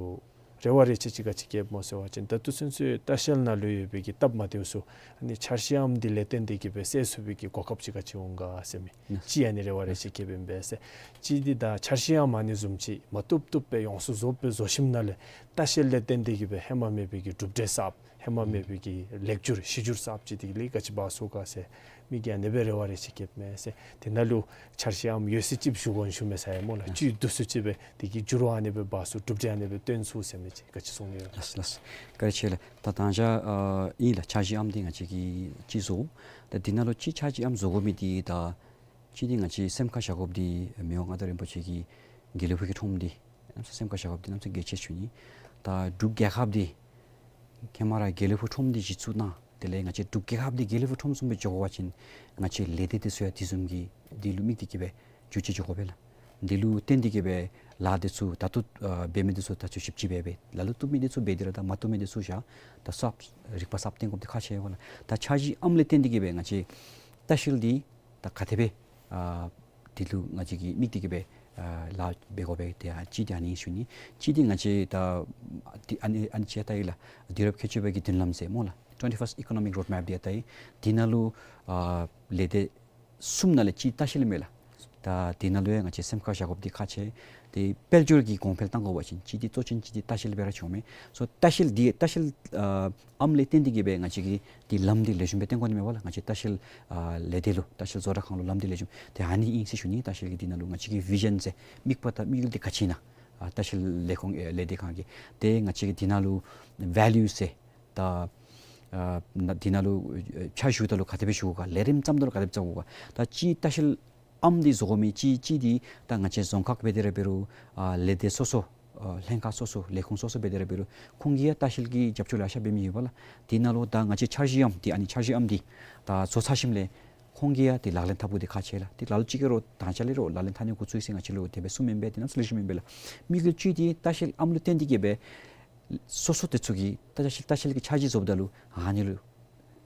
རེ་བ་རེ་ཆེ་ཅིག་ག་ཅི་བསྐྱེདཔ་སྨོ་ཟེར་བ་ཅིན་ད་ལྟོ་ཚུན་ཚོད་ལྟ་བཤལ་ནང་ལུ་ཡོད་པའི་གི་སྟབས་མ་བདེཝ་ཚུ་ཨ་ནི་འཆར་གཞི་ཨམ་འདི་ལས་བརྟེན་ཏེ་གིས་སྦེ་སེལ་ཚུགས་པའི་གི་གོ་སྐབས་ཅིག་ག་ཅི་འོང་ག་ཟེར་མི་ཅིག་ཨ་ནི་རེ་བ་རེ་ཆེ་བསྐྱེདཔ་ཨིན་པས་ཟེར། གཅིག་འདི་ད་འཆར་གཞི་ཨམ་ཨ་ནི་བཟུམ་ཅིག་མ་བཏུབ་བཏུབ་སྦེ་ཡོངས་སུ་རྫོགསཔ་སྦེ་བཟོ་ཞིནམ་ལས་ལྟ་བཤལ་ལས་བརྟེན་ཏེ་གིས་སྦེ་ཧེ་མ་མེད་པའི་གི་གྲུབ་འབྲས་གསརཔ་ཧེ་མ་མེད་པའི་གི་ལེགས་བསྒྱུར་གཞི་བསྒྱུར་གསརཔ་ཅིག་འདི་ལས་ག་ཅི་འབད་ཚུགས་ག་ཟེར་མི་གིས་ཨ་ནི་སྦེ་རེ་བ་རེ་ཆེ་བསྐྱེདཔ་མས་ཟེར། དེ་ནང་ལུ་འཆར་གཞི་ཨམ་ཡོད་ཚད་ཅིག་ཞུ་དགོ་ཞུ་མི་ཟེར་ཡི་སྨོ་ལགས། ཨ་བཅུད་བསྡུ་ཚུགས་ཅིག་སྦེ་དེ་གི་འགྱུར་བ་ཨ་ནི་སྦེ་འབད་ཚུགས་གྲུབ་འབྲས་ཨ་ནི་སྦེ་སྟོན་ཚུགས་ཟེར་མི་ཅིག་ག་ཅི་གསུང་ནི་ཡོད། ལགས་ལགས། བཀའ་དྲིན་ཆེ་ལགས། ད་ད་ཅི་ཨ་ཨིན་ལགས། འཆར་གཞི་ཨམ་འདི་ང་བཅས་ཀྱིས་ཅིག་བཟོ། ད་འདི་ནང་ལུ་ཅིག་འཆར་གཞི་ཨམ་བཟོ་དགོ་མི་འདི་ད་ཅིག་འདི་ང་བཅས་སེམས་ཁར་བཞག་དགོཔ་འདི་མི་དབང་མངའ་བདག་རིན་པོ་ཆེ་གི་དགེ་ལེགས་ཕུག་གི་ཁྲོམ་འདི་གནམ་མེད་ས་མེད་སེམས་ཁར་བཞག་དགོཔ་འདི་གནམ་མེད་ས་མེད་གལ་ཆེ་ཞུ་ནི། ད་འབྲུག་རྒྱལ་ཁབ་འདི་ཧེ་མ་ར་དགེ་ལེགས་ཕུག་ཁྲོམ་འདི་གཞི་བཙུགས་གནང་། དེ་ལས་ང་བཅས་འབྲུག་རྒྱལ་ཁབ་འདི་དགེ་ལེགས་ཕུག་ཁྲོམ་བཟུམ་སྦེ་འགྱོ་དགོ་པ་ཅིན་ང་བཅས་ལས་སྡེ་འདི་ཚུ་ཡང་དེ་བཟུམ་གྱི་འདི་ལུ་དམིགས་ཏེ་གིས་སྦེ་འགྱུར་བཅོས་འགྱོ་དགོ་པས་ལགས། འདི་ལུ་བརྟེན་ཏེ་གིས་སྦེ་ལཱ་འདི་ཚུ་ད་ལྟོ་ཨ་འབད་མི་འདི་ཚུ་ད་ལྟོ་ཞིབ་དཔྱད་འབད་འབད་ལ་ལུ་བཏུབ་མི་འདི་ཚུ་འབད་དེ་ར་ད་མ་བཏུབ་མི་འདི་ཚུ་བཞག་ད་གསརཔ་རིག་པ་གསརཔ་བཏོན་དགོཔ་འདི་ཁག་ཆེ་བས་ལགས། ད་འཆར་གཞི་ཨམ་ལས་བརྟེན་ཏེ་གིས་སྦེ་ང་བཅས་ལྟ་བཤལ་འདི་ད་ག་དེ་སྦེ་ཨ་འདི་ལུ་ང་བཅས་ཀྱིས་དམིགས་ཏེ་གིས་སྦེ་ཨ་ལཱ་འབད་དགོ་པས། དེ་ཡང་གཅིག་འདི་ཨ་ནི་ཞུ་ནི། གཅིག་འདི་ང་བཅས་ད་འདི་ཨ་ནི་ཨ་ནི་ཅིག་ཡང་ལྟ་ཡི་ལགས། དུས་རབས་ཁྱད་ཆོས་པའི་གི་མདུན་ལམ་ཟེར་སྨོ་ལགས། ཊུ་ཝེན་ཊི་ཕརསིཊ་ཨི་ཀོ་ནོ་མིག་རོཌ་མེཔ་འདི་ཡང་ལྟ་ཡི། འདི་ནང་ལུ་ཨ་ལས་སྡེ་ གསུམ་ནང་ལས་གཅིག་ལྟ་བཤལ་ཨིན་མས་ལགས། ད་དེ་ནང་ལུ་ཡང་ང་བཅས་སེམས་ཁར་བཞག་དགོཔ་འདི་ཁག་ཆེ། ཏེ་དཔལ་འབྱོར་གྱི་གོང་འཕེལ་གཏང་དགོ་པ་ཅིན་གཅིག་འདི་གཙོ་ཆེན་གཅིག་འདི་ལྟ་བཤལ་སྦེ་ར་འགྱོ་མས། སོ་ལྟ་བཤལ་འདི་ལྟ་བཤལ་ཨ་ཨམ་ལས་བརྟེན་ཏེ་གིས་སྦེ་ང་བཅས་ཀྱིས་འདི་ལམ་འདི་ལེགས་ཤོམ་སྦེ་བཏོན་དགོ་ནི་མས་པ་ལགས། ང་བཅས་ལྟ་བཤལ་ཨ་ལས་སྡེ་ལུ་ལྟ་བཤལ་བཟོ་གྲྭ་ཁང་ལུ་ལམ་འདི་ལེགས་ཤོམ་ཏེ་ཨ་ནི་ཨིན་ཟེར་ཞུ་ནི། ལྟ་བཤལ་གྱི་འདི་ནང་ལུ་ང་བཅས་ཀྱི་བི་ཞཱན་ཟེར་དམིགས་པ་དང་དམིགས་ཡུལ་འདི་ག་ཅི་ཨིན་ན། ཨ་ལྟ་བཤལ་ལས་ཁུངས་ཨེ་ལས་སྡེ་ཁང་གི་ཏེ་ང་བཅས་ཀྱི་འདི་ནང་ལུ་ཝེ་ལུ་ཟེར་ད་ཨ་ན་འདི་ནང་ལུ་ཨེ་ཕྱག་ཞུཝ་ད་ལུ་ག་དེ་སྦེ་ཞུ་དགོ་ག། ལས་རིམ་བརྩམ་ད་ལུ་ག་དེ་སྦེ་བརྩམ་དགོ་ག། ད་གཅིག་ལྟ་བཤལ་ཨམ་འདི་བཟོ་དགོ་མི་གཅིག་གཅིག་འདི་ད་ང་བཅས་རྫོང་ཁག་འབད་དེ་ར་འབད་རུང་ཨ་ལས་སྡེ་སོ་སོ་ཨ་ལྷན་ཁག་སོ་སོ་ལས་ཁུངས་སོ་སོ་འབད་དེ་ར་འབད་རུང་ཁོང་གིས་ཡང་ལྟ་བཤལ་གྱི་རྒྱབ་སྐྱོར་ལེ་ཤ་འབད་མི་ཡོད་པ་ལགས། འདི་ནང་ལུ་ད་ང་བཅས་འཆར་གཞི་ཨམ་འདི་ཨ་ནི་འཆར་གཞི་ཨམ་འདི་ད་བཟོ་ཚར་ཞིནམ་ལས་ཁོང་གིས་ཡང་འདི་ལག་ལེན་འཐབ་དགོཔ་འདི་ཁག་ཆེ་ལགས། འདི་ལ་ལུ་ཅིག་གིས་ར་དང་ཅ་ལས་ར་ལག་ལེན་འཐབ་ནི་འགོ་བཙུགས་ཡི་ཟེར་ང་བཅས་ལུ་དེ་སྦེ་གསུངམ་ཨིན་པས། འདི་གནམ་མེད་ས་མེད་ལེགས་ཤོམ་ཨིན་པས་ལགས། དམིགས་ཡུལ་གཅིག་འདི་ལྟ་བཤལ་ཨམ་ལུ་བརྟེན་ཏེ་གིས་སྦེ་སོ་སོ་དེ་ཚུ་གིས་ལྟ་བཤལ་ལྟ་བཤལ་གྱི་འཆར་གཞི་བཟོཝ་ད་ལུ་ཨ་ནི་ལུ་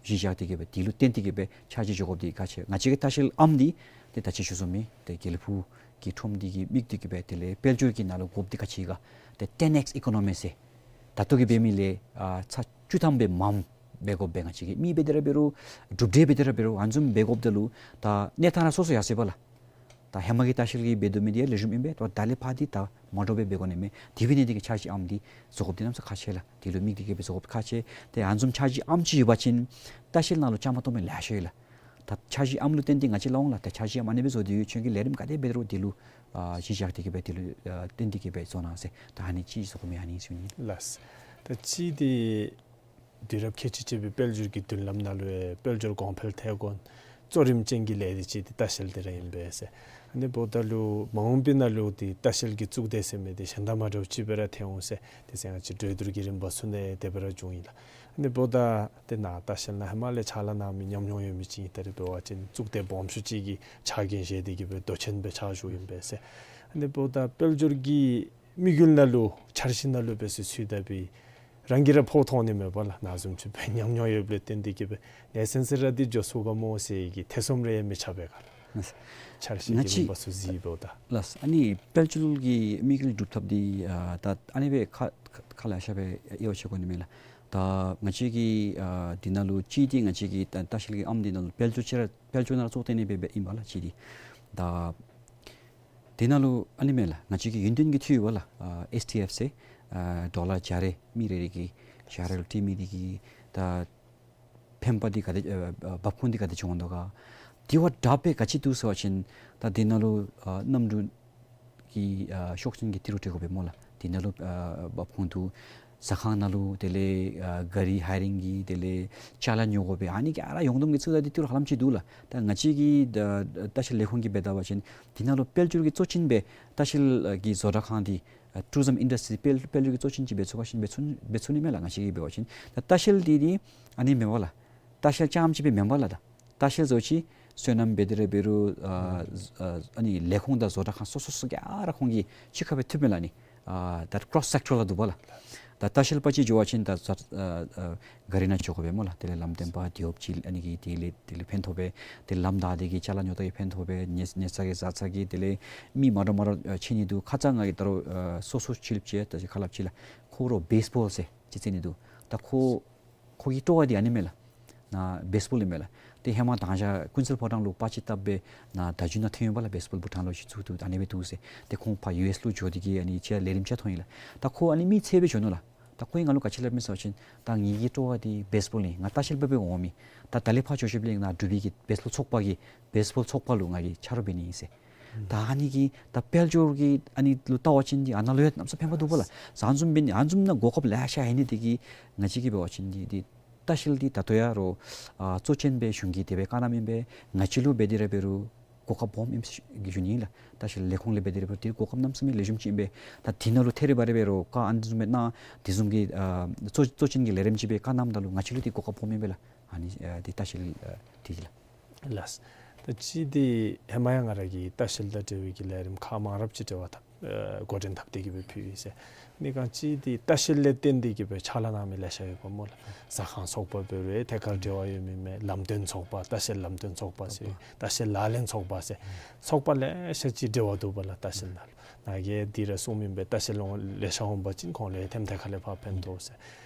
གཞི་བཞག་སྟེ་གིས་སྦེ་འདི་ལུ་བརྟེན་ཏེ་གིས་སྦེ་འཆར་གཞི་བཟོ་དགོཔ་འདི་ཁག་ཆེ། ང་བཅས་ཀྱི་ལྟ་བཤལ་ཨམ་འདི་ཏེ་ད་ཅི་ཞུ་ཞུ་མི་ཏེ་དགེ་ལེགས་ཕུག་གི་ཁྲོམ་འདི་གིས་དམིགས་ཏེ་གིས་སྦེ་དེ་ལས་དཔལ་འབྱོར་གྱི་ནང་ལུ་དགོཔ་འདི་ག་ཅི་ག་ཏེ་ཊེན་ཨེགསི་ཨི་ཀོ་ནོ་མི་ཟེར་ད་ལྟོ་གི་འབད་མི་ལས་ཨ་ཚར་བཅུ་ཐམ་སྦེ་མངམ་འབད་དགོཔ་སྦེ་ང་བཅས་ཀྱིས་མི་འབད་དེ་ར་འབད་རུང་གྲུབ་འབྲས་འབད་དེ་ར་འབད་རུང་ཨ་ནི་བཟུམ་འབད་དགོཔ་ད་ལུ་ད་གནས་སྟངས་ར་སོ་སོ་ཡར་སོ་ཡི་པ་ལགས། ད་ཧེ་མ་གི་ལྟ་བཤལ་གྱིས་འབད་དོ་མི་འདི་ཡང་ལེགས་ཤོམ་ཨིན་པས། ད་ད་ལས་ཕར་འདི་ད་མ་འདྲཝ་སྦེ་འབད་དགོ་ནི་མས། དེ་འབད་ནི་འདི་གིས་འཆར་གཞི་ཨམ་འདི་བཟོ་དགོཔ་འདི་གནམ་མེད་ས་མེད་ཁག་ཆེ་ལགས། འདི་ལུ་དམིགས་ཏེ་གིས་སྦེ་བཟོ་དགོཔ་ཁག་ཆེ། ཏེ་ཨ་ནི་བཟུམ་འཆར་གཞི་ཨམ་ཅིག་ཡོད་པ་ཅིན་ལྟ་བཤལ་ནང་ལུ་བཅའ་མར་གཏོགས་མི་ལེ་ཤ་ཡོད་ལགས། ད་འཆར་གཞི་ཨམ་ལུ་བརྟེན་ཏེ་ང་བཅས་སླབ་འོང་ལགས། ད་འཆར་གཞི་ཨམ་ཨ་ནི་སྦེ་བཟོ་སྟེ་ཡོད། ཁྱོད་ཀྱིས་ལས་རིམ་ག་དེ་འབད་རུང་འདི་ལུ་ཨ་གཞི་བཞག་སྟེ་གིས་སྦེ་འདི་ལུ་ཨ་བརྟེན་ཏེ་གིས་སྦེ་བཟོ་གནང་ཟེར་ད་ཨ་ནི་ཅིག་བཟོ་དགོ་མི་ཨ་ནི་ཞུ་ནི། ལགས། ད་གཅིག་འདི་དུས་རབས་ཁལ་གཅིག་གཅིག་པའི་དཔལ་འབྱོར་གྱི་མདུན་ལམ་ནང་ལུ་ཡང་དཔལ་འབྱོར་གོང་འཕེལ་ཐལ་འགོ་གཙོ་རིམ་ཅན་གྱི་ལས་སྡེ་ཅིག་འདི་ལྟ་བཤལ་འདི་ར་ཨིན་པས་ཟེར། ཨ་ནི་འབདཝ་ད་ལུ་མ་འོངས་པའི་ནང་ལུ་འདི་ལྟ་བཤལ་གྱི་གཙུག་སྡེ་ཟེར་མི་འདི་གཞན་དང་མ་འདྲཝ་ཅིག་སྦེ་ར་ཐོན་འོང་ཟེར་དེ་ཟེར་ང་བཅས་གྲོས་བསྡུར་གྱི་རིམ་པ་ཚུ་ནང་དེ་སྦེ་ར་བྱུང་ཡི་ལགས། ཨ་ནི་འབདཝ་ད་དེ་ནང་ལྟ་བཤལ་ནང་ཧེ་མ་ལས་ཕྱག་ལཱ་གནང་མི་ཉམས་མྱོང་ཡོད་མི་ཅིག་ཨིན། ད་རེས་འབད་བ་ཅིན་གཙུག་སྡེ་སྦོམ་ཤོས་ཅིག་གི་ཕྱག་འགན་བཞེས་ཏེ་གིས་སྦེ་མདོ་ཆེན་སྦེ་ཕྱག་ཞུ་ཡི་ཨིན་པས་ཟེར། ཨ་ནི་འབདཝ་ད་དཔལ་འབྱོར་གྱི་དམིགས་ཡུལ་ནང་ལུ་འཆར་གཞི་ནང་ལུ་འབད་ཟེར་ཚུད་ད་འབད་རང་གིས་ར་ཕོག་ཐོགས་ནི་མས་པ་ལགས། ནཱ་བཟུམ་ཅིག་སྦེ་ཉམས་མྱོང་ཡོདཔ་ལས་བརྟེན་ཏེ་གིས་སྦེ་ལས་ཚན་ཚུ་ར་འདི་འགྱོ་ཚུགས་ག་སྨོ་ཟེར་གྱི་ཐེ་ཚོམ་རེ་ཡང་མི་ཆགས་པས་ག་ལགས། འཆར་གཞི་ང་གི་རིམ་པ་ཚུ་གཟིགས་འབདཝ་ད། ལགས། ཨ་ནི་དཔལ་འབྱོར་གྱི་དམིགས་ཡུལ་སྒྲུབ་ཐབས་འདི་ཨ་ད་ཨ་ནི་སྦེ་ཁ་ཁ་ལེ་ཤ་སྦེ་དབྱེ་བ་ཕྱེ་དགོ་ནི་མས་ལགས། ད་ང་བཅས་ཀྱི་ཨ་འདི་ནང་ལུ་གཅིག་འདི་ང་བཅས་ཀྱི་ལྟ་ལྟ་བཤལ་གྱི་ཨམ་འདི་ནང་ལུ་དཔལ་འབྱོར་ཅིག་ར་དཔལ་འབྱོར་ནང་ར་གཙོ་བོ་བཏོན་ནི་སྦེ་སྦེ་ཨིན་པ་ལགས་གཅིག་འདི། ད་དེ་ནང་ལུ་ཨ་ནི་མས་ལགས། ང་བཅས་ཀྱི་ཡུན་བརྟན་གྱི་འཐུས་ཡོད་པ་ལགས། ཨ་ཨེས་ཊི་ཨེཕ་ཟེར་ཨ་ཌོ་ལར་བརྒྱ་རེ་མི་རེ་རེ་གིས་བརྒྱ་རེ་ལུ་སྤྲོད་མི་འདི་གིས་ད་ཕན་པ་འདི་ག་དེ་ཨ་ཨ་འབབ་ཁུངས་འདི་ག་དེ་བྱུང་དོ་ག། དེ་བ་དྲག་པའི་ག་ཅི་འདུག་ཟེར་བ་ཅིན་ད་དེ་ནང་ལུ་ཨ་གནམ་གྲུ་གི་ཨ་ཤོག་འཛིན་གྱི་ཏི་རུ་སྤྲོད་དགོ་པས་སྨོ་ལགས། དེ་ནང་ལུ་ཨ་འབབ་ཁུངས་འདུག། ཟ་ཁང་ནང་ལུ་དེ་ལས་ཨ་ག་རི་ཧའི་རིང་གི་དེ་ལས་ཅ་ལ་ཉོ་དགོ་པས། ཨ་ནི་ག་ར་ཡོངས་བསྡོམས་ཀྱི་ཚུ་ད་འདི་ཏི་རུ་ཧ་ལམ་ཅིག་འདུག་ལགས། ད་ང་བཅས་ཀྱི་ད་ལྟ་བཤལ་ལས་ཁུངས་ཀྱིས་འབད་ད་པ་ཅིན་དེ་ནང་ལུ་དཔལ་འབྱོར་གྱི་གཙོ་ཆེན་སྦེ་ལྟ་བཤལ་གྱི་བཟོ་གྲྭ་ཁང་འདི་ཨ་ཊུ་རི་ཛིམ་ཨིན་ཌསི་ཊི་རི་དཔལ་དཔལ་འབྱོར་གྱི་གཙོ་ཆེན་ཅིག་འབད་ཚུགས་ག་ཅིན་འབད་ཚུགས་འབད་ཚུགས་ནི་མས་ལགས། ང་བཅས་ཀྱིས་འབད་བ་ཅིན་ད་ལྟ་བཤལ་འདི་འདི་ཨ་ནི་མེན་པ་ལགས། ལྟ་བཤལ་རྐྱངམ་ཅིག་སྦེ་མེན་པ་ལགས། ད་ལྟ་བཤལ་ཟེར་བ་ཅིན་སོ་ནམ་འབད་དེ་ར་འབད་རུང་ཨ་ཨ་ཨ་ནི་ལས་ཁུངས་དང་བཟོ་གྲྭ་ཁང་སོ་སོ་སོ་ག་ར་ཁོང་གིས་གཅིག་ཁར་སྦེ་འཐུས་མས་ལགས་ནི། ཨ་ད་ཀོརོསི་སེཀ་ཊོ་རཱལ་འདུག་པ་ལགས། ད་ལྟ་བཤལ་པ་ཅིག་འགྱོ་བ་ཅིན་ད་ཨ་ཨ་ག་རི་ནང་འགྱོ་དགོ་པས་སྨོ་ལགས། དེ་ལས་ལམ་སྟོན་པ་དེ་འོབ་ཅིག་ཨ་ནི་གིས་དེ་ལས་དེ་ལས་ཕན་ཐོགས་པས། དེ་ལམ་བདའ་སྟེ་གིས་ཅ་ལ་ཉོ་ད་གིས་ཕན་ཐོགས་པས། ཉལ་ཉལ་ས་གི་བཟའ་ས་གི་དེ་ལས་མི་མ་འདྲཝ་མ་འདྲཝ་ཨ་ཕྱད་ནི་འདུག། ཁ་ཙ་ང་གིས་ད་རུང་ཨ་སོ་སོ་ཅིག་སླབ་ཅི། ད་ཅི་ཁ་སླབ་ཅི་ལགས། ཁོ་ར་བེསི་བོལ་ཟེར་ཅིག་རྩེད་ནི་འདུག། ད་ཁོ་ཁོ་གི་སྤྲོ་བ་འདི་ཨ་ནི་མས་ལགས། ནཱ་བེསི་བོལ་ཨིན་མས་ལགས། ཏེ་ཧེ་མ་དང་ཞག་ཀུན་གསལ་ཕོ་བྲང་ལུ་པར་ཅིག་བཏབ་སྦེ་ནཱ་ད་རྒྱུན་ནང་ཐོན་ཡོདཔ་ལགས། བེསི་བོལ་བུ་ཕྲུག་ལུ་ཅིག་བཙུགས་འདུག། ཨ་ནི་སྦེ་འདུག་ཟེར། ཏེ་ཁོང་ཕར་ཡུ་ཨེསི་ལུ་འགྱོ་སྟེ་གིས་ཨ་ནི་ཅིག་ལས་རིམ་ཅིག་མཐོང་ཡི་ལགས། ད་ཁོ་ཨ་ནི་མི་ཚད་སྦེ་འགྱོ་ནུག་ལགས། ད་ཁོ་གིས་ང་ལུ་ག་ཅི་སླབ་མས་ཟེར་བ་ཅིན་ད་ངེ་གི་སྤྲོ་བ་འདི་བེསི་བོལ་ཨིན། ང་ལྟ་བཤལ་པ་སྦེ་འོང་མི། ད་ད་ལས་ཕར་འགྱོ་ཞིནམ་ལས་ནཱ་འབྲུག་པའི་གི་བེསི་བོལ་ཚོགས་པ་གི་བེསི་བོལ་ཚོགས་པ་ལུ་ང་གིས་ཆ་རོགས་འབད་ནི་ཨིན་ཟེར། ད་ཨ་ནི་གིས་ད་དཔལ་འབྱོར་གྱི་ཨ་ནི་ལུ་བལྟ་བ་ཅིན་འདི་ཨ་ནཱ་ལུ་ཡང་གནམ་མེད་ས་མེད་ཕན་པ་འདུག་པ་ལགས། ཨ་ནི་བཟུམ་འབད་ནི་ཨ་ནི་བཟུམ་ནང་གོ་སྐབས་ལེ་ཤ་ཡོད་ནི་འདི་གིས་ང་བཅས་ཀྱིས་འབད་བ་ཅིན་འདི་འདི་ལྟ་བཤལ་འདི་ད་ལྟོ་ཡང་ར་ཨ་གཙོ་ཆེན་སྦེ་གཞུང་གིས་དེ་སྦེ་བཀའ་གནངམ་ཨིན་པས། ང་བཅས་ལུ་འབད་དེ་ར་འབད་རུང་གོ་སྐབས་སྦོམ་ཨིནམ་སྦེ་ཞུ་ནི་ལགས། ལྟ་བཤལ་ལས་ཁུངས་ལས་འབད་དེ་ར་འབད་རུང་འདི་གོ་སྐབས་གནམ་མེད་ས་མེད་ལེགས་ཤོམ་ཅིག་ཨིན་པས། ད་འདི་ནང་ལུ་ཐད་རི་བ་རི་སྦེ་ར་བཀའ་ཨ་ནི་བཟུམ་སྦེ་གནང་འདི་བཟུམ་གྱི་ཨ་གཙོ་གཙོ་ཆེན་གྱི་ལས་རིམ་ཅིག་སྦེ་བཀའ་གནངམ་ད་ལུ་ང་བཅས་ལུ་འདི་གོ་སྐབས་སྦོམ་ཨིན་པས་ལགས། ཨ་ནི་ཨ་འདི་ལྟ་བཤལ་ཨ་འདི་ལགས། ལགས། ད་གཅིག་འདི་ཧེ་མ་ཡང་ང་ར་གིས་ལྟ་བཤལ་དང་འབྲེལ་བའི་གི་ལས་རིམ་ཁག་མང་རབས་ཅིག་འབྲེལ་བ་འཐབ་ཨ་འགོ་འདྲེན་འཐབ་སྟེ་གིས་སྦེ་ཕུལ་ཡི་ཟེར། ཨ་ནི་གང་གཅིག་འདི་ལྟ་བཤལ་ལས་བརྟེན་ཏེ་གིས་སྦེ་ཕྱག་ལཱ་གནང་མི་ལེ་ཤ་ཡོད་པ་སྨོ་ལགས། ཟ་ཁང་ཚོགས་པ་འབད་རུང་ཐད་ཀར་འབྲེལ་བ་ཡོད་མི་མས། ལམ་སྟོན་ཚོགས་པ་ལྟ་བཤལ་ལམ་སྟོན་ཚོགས་པ་ཟེར་ལྟ་བཤལ་ལག་ལེན་ཚོགས་པ་ཟེར་ཚོགས་པ་ལེ་ཤ་ཅིག་འབྲེལ་བ་འདུག་པ་ལགས། ལྟ་བཤལ་ནང་ལུ་ནཱ་གིས་འདི་ར་གསུངམ་ཨིན་པས། ལྟ་བཤལ་ལུ་ལེ་ཤ་འོང་པ་ཅིན་ཁོང་ལུ་ཡང་ཐེམ་ཐད་ཁ་ལས་ཕར་ཕན་ཐོགས་ཟེར།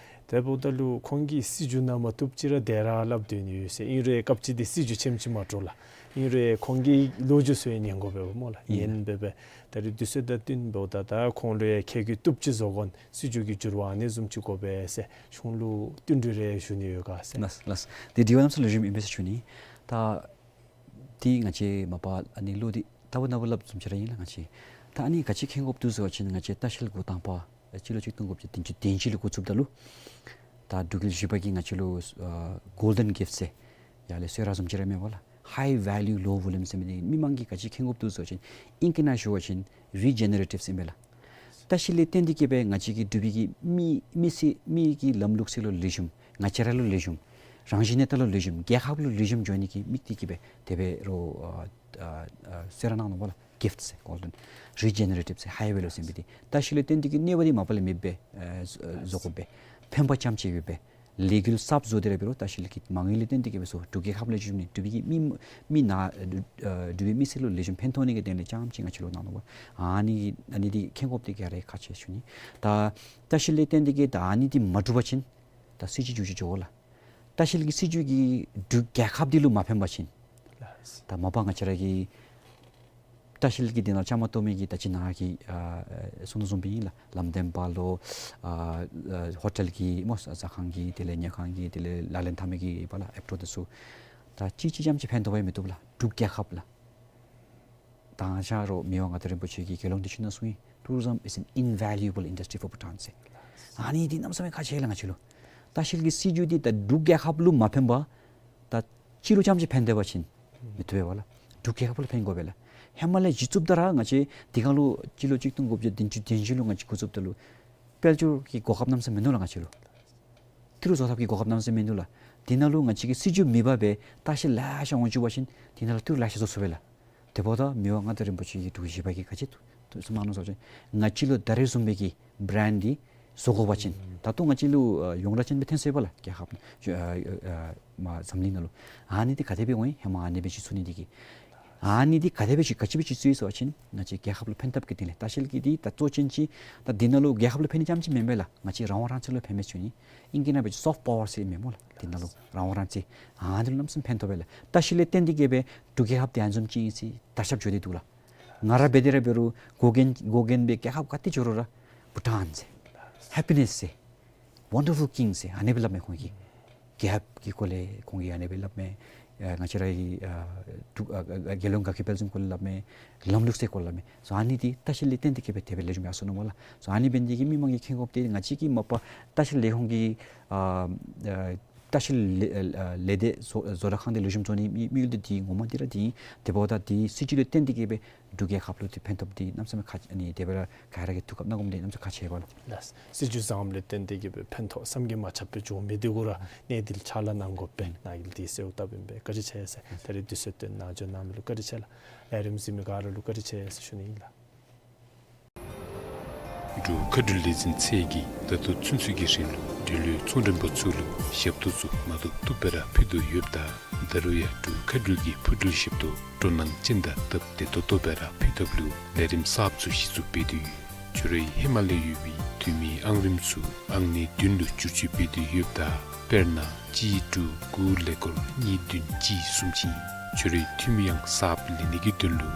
དེ་འབདཝ་ད་ལུ་ཁོང་གིས་སྲིད་བྱུས་ནང་མ་བཏུབ་ཅི་ར་དེ་ར་སླབ་སྡོད་ནི་ཡོད་ཟེར། ཨིན་རུང་སྐབས་ཅིག་འདི་སྲིད་བྱུས་ཆེམ་ཅིག་མ་འདྲཝ་ལགས། ཨིན་རུང་ཁོང་གི་ལོ་རྒྱུས་ཚུ་ཡང་ཉན་དགོ་པས་སྨོ་ལགས། ཨིན། ཉན་སྦེ་སྦེ་ད་རིས་དུས་ཚོད་དང་བསྟུན་འབདཝ་ད་ད་ཁོང་ལུ་ཡང་ཁེ་གི་བཏུབ་ཅིག་བཟོ་དགོ་ནི། སྲིད་བྱུས་ཀྱི་འགྱུར་བ་ཨ་ནི་བཟུམ་ཅིག་དགོ་པས་ཟེར་གཞུང་ལུ་བསྟུན་གྲོས་རེ་ཞུ་ནི་ཡོད་ག་ཟེར། ལགས་ལགས། དེ་དྲི་བ་གནམ་ས་ལེགས་ཤོམ་ཨིན་པས་ཟེར་ཞུ་ནི། ད་འདི་ང་བཅས་མ་པ་ཨ་ནི་ལོ་འདི་ད་བུ་ན་བུ་སླབ་བཟུམ་ཅིག་ར་ཨིན་ལགས། ང་བཅས་ད་ཨ་ནི་ག་ཅི་མཁྱེན་དགོཔ་འདུག་ཟེར་བ་ཅིན་ང་བཅས་ལྟ་བཤལ་འགོ་དང་པ་སྤྱི་ལོ་གཅིག་སྟོང་དགུ་བརྒྱ་བདུན་ཅུ་དོན་གཅིག་ལུ་འགོ་བཙུགསཔ་ད་ལུ་ད་འབྲུག་རྒྱལ་བཞི་པ་གིས་ང་བཅས་ལུ་ཨ་Golden Gift ཟེར་ཡར་ལས་གསོལ་རས་བཟུམ་ཅིག་ར་མས་པ་ལགས། High value low volume ཟེར་མི་འདི་མི་མང་གིས་ག་ཅི་མཁྱེན་དགོཔ་འདུག་ཟེར་བ་ཅིན་ཨིང་སྐད་ནང་ཞུ་བ་ཅིན་རི་ཇེ་ནེ་རེ་ཊིབ་ཟེར་མས་ལགས། ལྟ་བཤལ་ལས་བརྟེན་ཏེ་གིས་སྦེ་ང་བཅས་ཀྱི་འབྲུག་པའི་གི་མི་མི་སེར་མི་གི་ལམ་ལུགས་སྲོལ་ལུ་ལེགས་ཤོམ་ང་བཅས་ར་ལུ་ལེགས་ཤོམ་རང་བཞིན་གནས་སྟངས་ལུ་ལེགས་ཤོམ་རྒྱལ་ཁབ་ལུ་ལེགས་ཤོམ་འགྱོ་ནི་གི་དམིགས་གཏད་ཀྱིས་སྦེ་དེ་སྦེ་རོགས་ཨ་ཨ་ཨ་གསོལ་རས་གནང་ནུག་པ་ལགས། གིཕ་ཊི་ཟེར་གོལ་ཌེན་རི་ཇེ་ནེ་རེ་ཊིབ་ཟེར་ཧའི་ཝེ་ལུ་ཟེར་མི་འདི་ལྟ་བཤལ་ལས་བརྟེན་ཏེ་གིས་གནོད་པ་འདི་མ་པ་ལས་མེདཔ་སྦེ་ཨ་བཟོ་དགོ་པས། ཕན་པ་རྐྱངམ་ཅིག་སྦེ་ལས་འགུལ་གསརཔ་བཟོ་སྟེ་ར་འབད་རུང་ལྟ་བཤལ་གྱི་མ་དངུལ་ལས་བརྟེན་ཏེ་གིས་སྦེ་བཟོ། འབྲུག་རྒྱལ་ཁབ་ལུ་ལེགས་ཤོམ་ནི་འབྲུག་པའི་གི་མི་མི་ན་ཨ་འབྲུག་པའི་མི་སེར་ལུ་ལེགས་ཤོམ་ཕན་ཐོགས་ནི་གི་དོན་ལས་རྐྱངམ་ཅིག་ང་བཅས་ལུ་གནང་ནུག་པ། ཨ་ནི་ཨ་ནི་འདི་མཁྱེན་དགོཔ་འདི་ག་ར་ཁག་ཆེ་ཞུ་ནི། ད་ལྟ་བཤལ་ལས་བརྟེན་ཏེ་གིས་ད་ཨ་ནི་འདི་མ་འགྲུབ་པ་ཅིན་ད་སྲིད་བྱུས་འགྱུར་བཅོས་འགྱོ་དགོ་ལགས། ལྟ་བཤལ་གྱི་སྲིད་བྱུས་ཀྱིས་འབྲུག་རྒྱལ་ཁབ་འདི་ལུ་མ་ཕན་པ་ཅིན་ད་མ་པ་ང་བཅས་ར་གི་ལྟ་བཤལ་གྱི་འདི་ནང་བཅའ་མར་གཏོགས་མི་གི་ད་ཅི་ནཱ་གི་ཨ་གསུང་དོ་བཟུམ་སྦེ་ཨིན་ལགས། ལམ་སྟོན་པ་ལོ་ཨ་ཨ་ཧོ་ཊེལ་གྱི་སྨོ་ཟ་ཁང་གི་དེ་ལས་ཉལ་ཁང་གི་དེ་ལས་ལག་ལེན་འཐབ་མི་གི་པ་ལགས་ཨེབ་ཊོ་འདི་ཚུ་ད་གཅིག་གཅིག་རྐྱངམ་ཅིག་ཕན་ཐོགས་པས་མི་བཏུབ་ལགས། འབྲུག་རྒྱལ་ཁབ་ལགས། ད་ང་བཅས་ར་མི་དབང་མངའ་བདག་རིན་པོ་ཆེ་གིས་དགེ་སློང་དྲི་ཆུ་ནང་གསུངས་ཡི། Tourism is an invaluable industry for Bhutan ཟེར། ཨ་ནི་འདི་གནམ་མེད་ས་མེད་ཁག་ཆེ་ལགས་ང་བཅས་ལུ། ལྟ་བཤལ་གྱི་སྲིད་བྱུས་འདི་ད་འབྲུག་རྒྱལ་ཁབ་ལུ་མ་ཕན་པར་ད་སྤྱི་ལུ་རྐྱངམ་ཅིག་ཕན་སྡོད་པ་ཅིན་མི་བཏུབ་པས་པ་ལགས། འབྲུག་རྒྱལ་ཁབ་ལུ་ཕན་དགོ་པས་ལགས། ཧེ་མ་ལས་གཞི་བཙུགསཔ་ད་ར་ང་བཅས་འདི་གང་ལུ་སྤྱི་ལོ་གཅིག་སྟོང་དགུ་བརྒྱ་བདུན་ཅུ་དོན་གཅིག་ལུ་ང་བཅས་འགོ་བཙུགསཔ་ད་ལུ་དཔལ་འབྱོར་གྱི་གོ་སྐབས་གནམ་མེད་ས་མེད་མིན་ནུག་ལགས་ང་བཅས་ལུ། ཏི་རུ་བཟོ་ཐབས་ཀྱི་གོ་སྐབས་གནམ་མེད་ས་མེད་མིན་ནུག་ལགས། འདི་ནང་ལུ་ང་བཅས་ཀྱི་སྲིད་བྱུས་མེད་པར་སྦེ་ལྟ་བཤལ་ལེ་ཤ་འོང་བཅུག་པ་ཅིན་འདི་ནང་ལུ་ཏི་རུ་ལེ་ཤ་བཟོ་ཚུགས་པས་ལགས། དེ་འབདཝ་ད་མི་དབང་མངའ་བདག་རིན་པོ་ཆེ་གིས་འབྲུག་བཞི་པ་གིས་ག་ཅི་ཐུགས་ཐུགས་བསམ་གནང་ནུག་ཟེར་བ་ཅིན་ང་བཅས་ལུ་ད་རེས་བཟུམ་སྦེ་གི་བི་རེནཌ་འདི་བཟོ་དགོ་པ་ཅིན་ད་ལྟོ་ང་བཅས་ལུ་ཨ་ཡོངས་གྲགས་ཅན་སྦེ་ཐོན་སོ་ཡི་པ་ལགས། རྒྱལ་ཁབ་ཨ་ཨ་མ་འཛམ་གླིང་ནང་ལུ་ཨ་ནི་འདི་ག་དེ་སྦེ་འོང་ཡི། ཧེ་མ་ཨ་ནི་སྦེ་ཅིག་བཙུགས་ནི་འདི་གིས་ཨ་ནི་འདི་ག་དེ་སྦེ་ཅིག་ག་ཅི་སྦེ་ཅིག་བཙུགས་ཡི་ཟེར་བ་ཅིན་ང་བཅས་རྒྱལ་ཁབ་ལུ་ཕན་ཐབས་ཀྱི་དོན་ལས། ལྟ་བཤལ་གྱི་འདི་ད་གཙོ་ཅན་ཅིག་ད་འདི་ནང་ལུ་རྒྱལ་ཁབ་ལུ་ཕན་ནི་རྐྱངམ་ཅིག་མེན་པས་ལགས། ང་བཅས་རང་དབང་རང་བཙན་ལུ་ཕན་མས་ཞུ་ནི། ཨིང་སྐད་ནང་འབད་བ་ཅིན་སོཕཊ་པ་ཝར་ཟེར་མས་སྨོ་ལགས། འདི་ནང་ལུ་རང་དབང་རང་བཙན་ཨ་ནི་ལུ་གནམ་མེད་ས་མེད་ཕན་ཐོགས་པས་ལགས། ལྟ་བཤལ་ལས་བརྟེན་ཏེ་གིས་སྦེ་འབྲུག་རྒྱལ་ཁབ་འདི་ཨ་ནི་བཟུམ་ཅིག་ཨིན་ཟེར་དར་ཁྱབ་འགྱོ་སྟེ་འདུག་ལགས། ང་ར་འབད་དེ་ར་འབད་རུང་གོ་རྒྱན་གོ་རྒྱན་སྦེ་རྒྱལ་ཁབ་ག་ཏེ་འགྱོ་རུང་ར་བྷུ་ཊཱན་ཟེར་ཧེ་པི་ནེས་ཟེར་ཝན་ཌར་ཕུལ་ཀིང་ཟེར་ཨ་ནི་སྦེ་སླབ་མས། ཁོང་གིས་རྒྱལ་ཁབ་ཀྱི་སྐོར་ལས་ཁོང་གིས་ཨ་ནི་སྦེ་སླབ་མས། ཨ་ང་བཅས་ར་གི་ཨ་འབྲུག་ཨ་ཨ་རྒྱལ་ཡོངས་དགའ་སྐྱིད་དཔལ་འཛོམས་སྐོར་ལས་སླབ་མས། ལམ་ལུགས་སྲོལ་སྐོར་ལས་སླབ་མས། སོ་ཨ་ནི་འདི་ལྟ་བཤལ་ལས་བརྟེན་ཏེ་གིས་སྦེ་དེ་སྦེ་ལེགས་ཤོམ་ཡར་སོ་ནུག་སྨོ་ལགས། སོ་ཨ་ནི་འབད་ནི་འདི་གིས་མི་མང་གིས་མཁྱེན་དགོཔ་འདི་ང་བཅས་ཀྱི་མ་པ་ལྟ་བཤལ་ལས་ཁུངས་ཀྱི་ཨ་ཨ་ལྟ་བཤལ་ལས་ཨ་ལས་སྡེ་བཟོ་བཟོ་གྲྭ་ཁང་འདི་ལེགས་ཤོམ་བཟོ་ནི་དམིགས་དམིགས་ཡུལ་འདི་འདི་ངོ་མ་འདི་ར་འདི་ཨིན། དེ་འབདཝ་ད་འདི་སྲིད་བྱུས་ལུ་བརྟེན་ཏེ་གིས་སྦེ་འབྲུག་རྒྱལ་ཁབ་ལུ་འདི་ཕན་ཐོགས་འདི་གནམ་མེད་ས་མེད་ཁག་ཨ་ནི་དེ་སྦེ་ར་ག་ར་གིས་ཐུགས་ཁར་བསྣམ་དགོཔ་འདི་གནམ་མེད་ས་མེད་ཁག་ཆེ་བས་ལགས། ལགས། སྲིད་བྱུས་བཟང་པོ་ལས་བརྟེན་ཏེ་གིས་སྦེ་ཕན་ཐོགས་བསམ་གྱིས་མ་ཁྱབ་པའི་འབྱུང་མི་འདི་གུ་ར་གནས་འདི་ལུ་ཕྱག་ལཱ་གནང་དགོ་པས། ནཱ་གིས་འདི་གསོལཝ་བཏབ་ཨིན་པས། བཀའ་དྲིན་ཆེ་ཟེར། ད་རིས་དུས་ཚོད་བཏོན་གནང་འགྱོ་གནང་མི་ལུ་བཀའ་དྲིན་ཆེ་ལགས། ལས་རིམ་གཟིགས་མི་ག་ར་ལུ་བཀའ་དྲིན་ཆེ་ཟེར་ཞུ་ནི་ཨིན་ལགས། འབྲུག་མཁའ་འགྲུལ་ལས་འཛིན་ཚད་ཀྱིས་ད་ལྟོ་ཚུན་ཚོད་ཀྱི་རིང་ལུ་འགྲུལ་བློན་ཚོང་མགྲོན་པ་ཚུ་ལུ་ཞབས་ཏོག་ཚུ་མ་བཏུབ་བཏུབ་སྦེ་ར་ཕུལ་དོ་ཡོདཔ་ད་ད་རུང་ཡང་འབྲུག་མཁའ་འགྲུལ་གྱི་འཕུར་གྲུའི་ཞབས་ཏོག་སྤྲོ་སྣང་ཅན་དང་སྟབས་བདེ་ཏོག་ཏོ་སྦེ་ར་ཕུལ་ཐབས་ལུ་ལས་རིམ་གསརཔ་ཚུ་གཞི་བཙུགས་འབད་དེ་ཡོད། ཁྱོད་རའི་ཧེ་མ་ལས་ཡོད་པའི་འཐུས་མིའི་ཨང་རིམ་ཚུ་ཨང་གནས་བདུན་ལུ་བསྒྱུར་བཅོས་འབད་དེ་ཡོདཔ་ད་དཔེར་ན་གཅིག་དྲུག་དགུ་ཀླད་ཀོར་གཉིས་བདུན་གཅིག་གསུམ་ཅིག་ཨིན། ཁྱོད་རའི་འཐུས་མིའི་ཨང་གསརཔ་ལེན་ནི་གི་དོན་ལུ་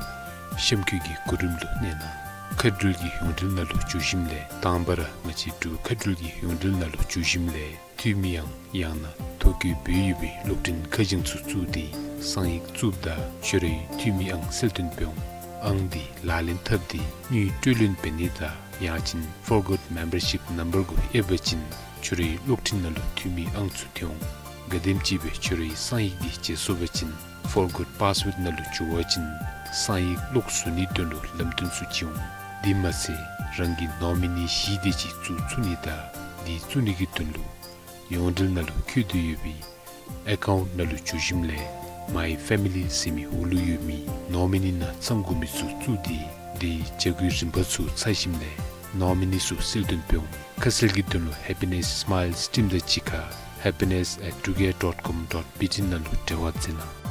གཤམ་འཁོད་ཀྱི་གོ་རིམ་ལུ་གནས་གནང་། མཁའ་འགྲུལ་གྱི་ཡོངས་འབྲེལ་ནང་ལུ་འགྱོ་ཞིནམ་ལས་དང་པ་ར་ང་བཅས་འབྲུག་མཁའ་འགྲུལ་གྱི་ཡོངས་འབྲེལ་ནང་ལུ་འགྱོ་ཞིནམ་ལས་འཐུས་མིའི་ཨང་ཡང་ན་ཐོ་བཀོད་འབད་ཡོད་པའི་གློག་འཕྲིན་ཁ་བྱང་ཚུ་བཙུགས་ཏེ་གསང་ཡིག་བཙུགསཔ་ད་ཁྱོད་རའི་འཐུས་མིའི་ཨང་གསལ་སྟོན་འབད་འོང་། ཨང་འདི་ལག་ལེན་འཐབ་སྟེ་དངུལ་སྤྲོད་ལེན་འབད་ནི་དང་ཡང་ཅིན་Forgot Membership Number གུ་ཨེབ་པ་ཅིན་ཁྱོད་རའི་གློག་འཕྲིན་ནང་ལུ་འཐུས་མིའི་ཨང་ཚུ་ཐོན་འོང་། ག་དེམ་ཅིག་སྦེ་ཁྱོད་རའི་གསང་ཡིག་འདི་བརྗེ་སོང་པ་ཅིན་Forgot Password ནང་ལུ་འགྱོ་བ་ཅིན་གསང་ཡིག་ལོག་བཟོ་ནིའི་དོན་ལུ་ལམ་སྟོན་ཚུ་བྱིན་འོང་། འདི་མ་ཚད་རང་གི་ནོ་མི་ནི་བཞི་དེ་ཅིག་བཙུགས་ཚུགས་ནི་དང་འདི་བཙུགས་ནི་གི་དོན་ལུ་ཡོངས་འབྲེལ་ནང་ལུ་བཀོད་དེ་ཡོད་པའི་ཨེ་ཀའུནཊ་ནང་ལུ་འགྱོ་ཞིནམ་ལས་My Family ཟེར་མི་འོག་ལུ་ཡོད་མི་ནོ་མི་ནི་ནང་ཚང་དགོ་མི་ཚུ་བཙུགས་ཏེ་དེའི་བྱ་སྒོའི་རིམ་པ་ཚུ་ཚར་ཞིནམ་ལས་ནོ་མི་ནི་ཚུ་གསལ་སྟོན་འབད་འོང་། ཁ་གསལ་གྱི་དོན་ལུ་Happiness Smiles Team དང་གཅིག་ཁར་happiness at drugair dot com dot B T ནང་ལུ་འབྲེལ་བ་མཛད་གནང་།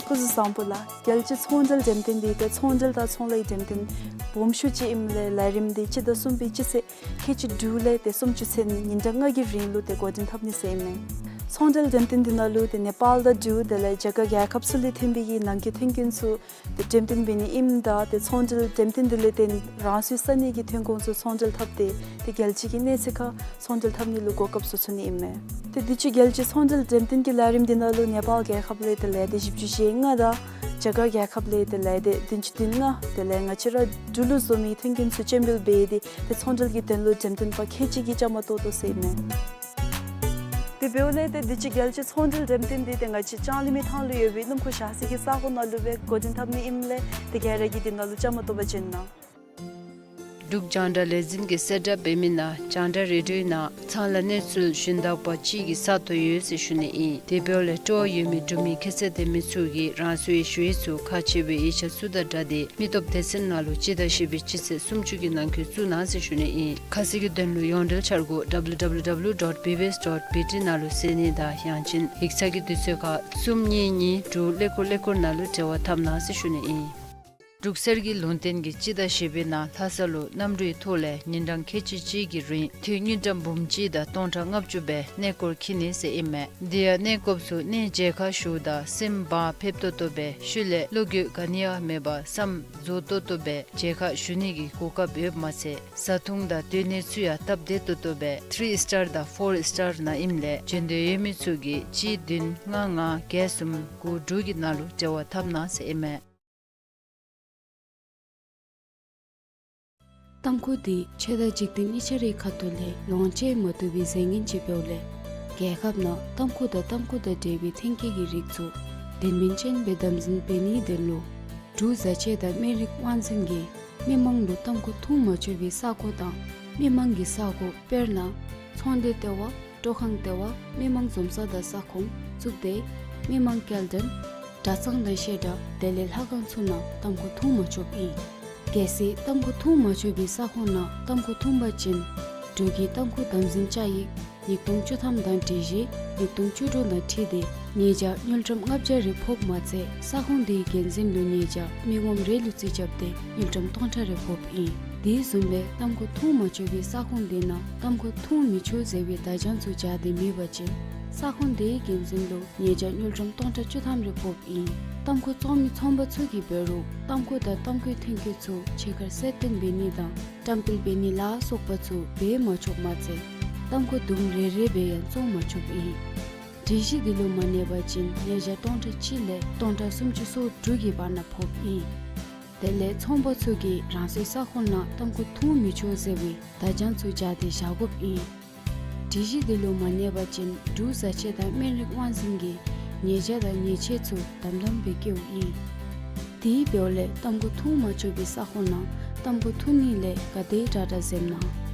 སྐུ་གཟུགས་བཟང་པོ་ལགས། རྒྱལ་སྤྱིའི་ཚོང་འབྲེལ་འགྲེམས་སྟོན་འདི་ཏེ་ཚོང་འབྲེལ་དང་ཚོང་ལས་འགྲེམས་སྟོན་ འོགམ་ཤུལ་ཅིག་ཨིནམ་ལས་ལས་རིམ་འདི་སྤྱི་ཟླ་གསུམ་པའི་སྤྱི་ཚེས་ཁལ་གཅིག་དྲུག་ལས་ཏེ་སུམ་ཅུ་ཚུན་ཉིན་གྲངས་ལྔ་གི་རིང་ལུ་ཏེ་འགོ་འདྲེན་འཐབ་ནི་ཟེར་ཨིན་མས། ཚོང་འབྲེལ་འགྲེམས་སྟོན་འདི་ནང་ལུ་ཏེ་ནེ་པཱལ་དང་འབྲུག་དེ་ལས་རྒྱ་གར་རྒྱལ་ཁབ་ཚུ་ལས་ཐོན་པའི་གི་ནང་འཁོད་ཐོན་སྐྱེད་ཚུ་ཏེ་འགྲེམས་སྟོན་འབད་ནི་ཨིནམ་ད་ཏེ་ཚོང་འབྲེལ་འགྲེམས་སྟོན་འདི་ལས་ཏེ་རང་སོའི་ས་གནས་ཀྱི་ཐོན་ཁུངས་ཚུ་ཚོང་འབྲེལ་འཐབ་སྟེ་ཏེ་རྒྱལ་སྤྱི་གི་གནས་ཚད་ཁར་ཚོང་འབྲེལ་འཐབ་ནི་ལུ་གོ་སྐབས་བཟོ་ཚུགས་ནི་ཨིན་མས། ཏེ་དུས་ཅི་རྒྱལ་སྤྱིའི་ཚོང་འབྲེལ་འགྲེམས་སྟོན་གྱི་ལས་རིམ་འདི་ནང་ལུ་ནེ་པཱལ་རྒྱལ་ཁབ་ལས་ཏེ་ལས་སྡེ་བཞི་བཅུ་ཞེ་ལྔ་དང་རྒྱ་གར་རྒྱལ་ཁབ་ལས་ཏེ་ལས་སྡེ་བདུན་ཅུ་དོན་ལྔ་དེ་ལས་ང་བཅས་ར་འབྲུག་ལུ་བཟོ་མི་ཐོན་སྐྱེད་ཚུ་སྤྱན་འབུལ་འབད་དེ་ཏེ་ཚོང་འབྲེལ་གྱི་དོན་ལུ་འགྲེམས་སྟོན་པ་ཁལ་གཅིག་གིས་བཅའ་མར་གཏོགས་དོ་ཟེར་ཨིན་མས། དེ་འབདཝ་ལས་ཏེ་དུས་ཅི་རྒྱལ་སྤྱིའི་ཚོང་འབྲེལ་འགྲེམས་སྟོན་འདི་ཏེ་ང་བཅས་ལྕང་གླིང་མི་ཐང་ལུ་ཡོད་པའི་སྣུམ་འཁོར་བཞག་སའི་གི་ས་གོ་ནང་ལུ་སྦེ་འགོ་འདྲེན་འཐབ་ནི་ཨིནམ་ལས་ཏེ་ག་ར་གིས་འདི་ནང་ལུ་བཅའ་མར་གཏོགས་པར་བྱོན་གནང་། འབྲུག་རྒྱང་བསྒྲགས་ལས་འཛིན་གྱིས་གསལ་བསྒྲགས་འབད་མི་ནང་རྒྱང་བསྒྲགས་རེ་ཌིའོ་ནང་ཚང་ལ་གནས་ཚུལ་ཞུན་དག་པ་ཅིག་གི་ས་སྟོང་ཡོད་ཟེར་ཞུ་ནི་ཨིན། དེ་འབདཝ་ལས་སྤྲོ་བ་ཡོད་མི་འབྲུག་མི་ཁྱད་ཚད་ལྡན་མི་ཚུ་གིས་རང་སོའི་ཞུ་ཡིག་ཚུ་ཁག་ཆེ་བའི་ཡིག་ཆ་ཚུ་དང་སྦྲགས་ཏེ་མི་སྟོབས་སྡེ་ཚན་ནང་ལུ་སྤྱི་ཟླ་བཞི་པའི་སྤྱི་ཚེས་སུམ་ཅུ་གི་ནང་འཁོད་བཙུགས་གནང་ཟེར་ཞུ་ནི་ཨིན། ཁ་གསལ་གྱི་དོན་ལུ་ཡོངས་འབྲེལ་འཆར་སྒོ་W W W dot B B S dot B T ནང་ལུ་གཟིགས་ནི་དང་ཡང་ཅིན་ཡིག་ཚང་གི་དུས་ཚོད་ཁར་གསུམ་གཉིས་གཉིས་དྲུག་ཀླད་ཀོར་ཀླད་ཀོར་ནང་ལུ་འབྲེལ་བ་འཐབ་གནང་ཟེར་ཞུ་ནི་ཨིན། འབྲུག་གསེར་གྱི་ལུང་བསྟན་གྱིས་སྤྱི་ཟླ་བཞི་པའི་ནང་ལྷ་ས་ལུ་གནམ་གྲུའི་ཐོག་ལས་ཉིན་གྲངས་ཁལ་གཅིག་གཅིག་གི་རིང་ཏིལ་དངུལ་ཀྲམ་འབུམ་གཅིག་དང་སྟོང་ཕྲག་ལྔ་བཅུ་སྦེ་གནས་སྐོར་འཁྱིད་ནི་ཟེར་ཨིན་མས། དེ་ཡང་གནས་སྐོརཔ་ཚུ་གནས་མཇལ་ཁ་ཞུཝ་ད་སེམས་བག་ཕེབས་ཏོག་ཏོ་སྦེ་ཤུལ་ལས་བློ་འགྱོད་ག་ནི་ཡང་མེད་པར་བསམ་རྫོགས་ཏོག་ཏོ་སྦེ་མཇལ་ཁ་ཞུ་ནི་གི་གོ་སྐབས་ཡོདཔ་མ་ཚད་བཟའ་འཐུང་དང་སྡོད་གནས་ཚུ་ཡང་སྟབས་བདེ་ཏོག་ཏོ་སྦེ་ཐི་རི་སི་ཊར་དང་ཕོར་སི་ཊར་ནང་ཨིནམ་ལས་འབྱོན་འདོད་ཡོད་མི་ཚུ་གིས་གཅིག་བདུན་ལྔ་ལྔ་བརྒྱད་གསུམ་དགུ་དྲུག་གི་ནང་ལུ་འབྲེལ་བ་འཐབ་གནང་ཟེར་ཨིན་མས། ཏམ་ཁུ་འདི་ཆོས་དང་འཇིག་རྟེན་གཉིས་ཆ་རའི་ཁ་ཐུག་ལས་ལོངས་སྤྱོད་མ་བཏུབ་པའི་རྫས་ངན་ཅིག་འབདཝ་ལས་རྒྱལ་ཁབ་ནང་ཏམ་ཁུ་དང་ཏམ་ཁུ་དང་འབྲེལ་བའི་ཐོན་སྐྱེད་ཀྱི་རིགས་ཚུ་དོན་སྨིན་ཅན་སྦེ་དམ་འཛིན་འབད་ནིའི་དོན་ལུ་འབྲུག་བཟའ་ཆས་དང་སྨན་རིགས་དབང་འཛིན་གྱིས་མི་མང་ལུ་ཏམ་ཁུ་འཐུང་མ་ཆོག་པའི་ས་གོ་དང་མི་མང་གི་ས་གོ་དཔེར་ན་ཚོང་སྡེ་ལྟེ་བ་སྤྲོ་ཁང་ལྟེ་བ་མི་མང་འཛོམས་ས་དང་ས་ཁོངས་གཙུག་སྡེ་མི་མང་སྐྱེལ་འདྲེན་གྲྭ་ཚང་དང་བཤད་གྲྭ་དེ་ལས་ལྷ་ཁང་ཚུ་ནང་ཏམ་ཁུ་འཐུང་མ་ཆོགཔ་ཨིན། གལ་སྲིད་ཏམ་ཁུ་འཐུང་མ་ཆོག་པའི་ས་ཁོངས་ནང་ཏམ་ཁུ་འཐུང་པ་ཅིན་འབྲུག་གི་ཏམ་ཁུ་དམ་འཛིན་བཅའ་ཡིག་ཉིས་སྟོང་བཅུ་ཐམ་དང་སྒྲིག་གཞི་ཉིས་སྟོང་བཅུ་དྲུག་དང་འཁྲིལ་ཏེ་ཉེས་བྱ་དངུལ་ཀྲམ་ལྔ་བརྒྱ་རེ་ཕོགཔ་མ་ཚད་ས་ཁོངས་དེའི་འགན་འཛིན་ལུ་ཉེས་བྱ་མི་ངོམ་རེ་ལུ་རྩིས་རྐྱབ་སྟེ་དངུལ་ཀྲམ་སྟོང་ཕྲག་རེ་ཕོགཔ་ཨིན། དེ་བཟུམ་སྦེ་ཏམ་ཁུ་འཐུང་མ་ཆོག་པའི་ས་ཁོངས་དེ་ནང་ཏམ་ཁུ་འཐུང་མི་ཆོག་ཟེར་བའི་བརྡ་བྱང་ཚུ་སྦྱར་ཏེ་མེད་པ་ཅིན་ས་ཁོངས་དེའི་འགན་འཛིན་ལུ་ཉེས་བྱ་དངུལ་ཀྲམ་སྟོང་ཕྲག་བཅུ་ཐམ་རེ་ཕོགཔ་ཨིན། ཏམ་ཁུ་བཙོང་མི་ཚོང་པ་ཚུ་གིས་འབད་རུང་ཏམ་ཁུ་དང་ཏམ་ཁུའི་ཐོན་སྐྱེད་ཚུ་ཕྱི་ཁར་གསལ་སྟོན་འབད་ནི་དང་བཀྲམ་སྤེལ་འབད་ནི་ལ་སོགས་པ་ཚུ་འབད་མ་ཆོགཔ་མ་ཚད་ཏམ་ཁུ་དུམ་རེ་རེ་སྦེ་ཡང་བཙོང་མ་ཆོགཔ་ཨིན། སྒྲིག་གཞི་འདི་ལུ་མ་གནས་པ་ཅིན་ཉེས་བྱ་སྟོང་ཕྲག་གཅིག་ལས་སྟོང་ཕྲག་སུམ་ཅུ་སོ་དྲུག་གི་བར་ན་ཕོགཔ་ཨིན། དེ་ལས་ཚོང་པ་ཚུ་གིས་རང་སོའི་ས་ཁོངས་ནང་ཏམ་ཁུ་འཐུང་མི་ཆོག་ཟེར་བའི་བརྡ་བྱང་ཚུ་སྦྱར་ཏེ་བཞག་དགོཔ་ཨིན། སྒྲིག་གཞི་འདི་ལུ་མ་གནས་པ་ཅིན་འབྲུག་བཟའ་ཆས་དང་སྨན་རིགས་དབང་འཛིན་གྱིས་ཉེས་བྱ་དང་ཉེས་ཆད་ཚུ་དམ་དམ་སྦེ་བཀལཝ་ཨིན། དེ་འབདཝ་ལས་ཏམ་ཁུ་འཐུང་མ་ཆོག་པའི་ས་ཁོངས་ནང་ཏམ་ཁུ་འཐུང་ནི་ལས་ག་དེ་དྲག་དྲག་འཛེམ་གནང་།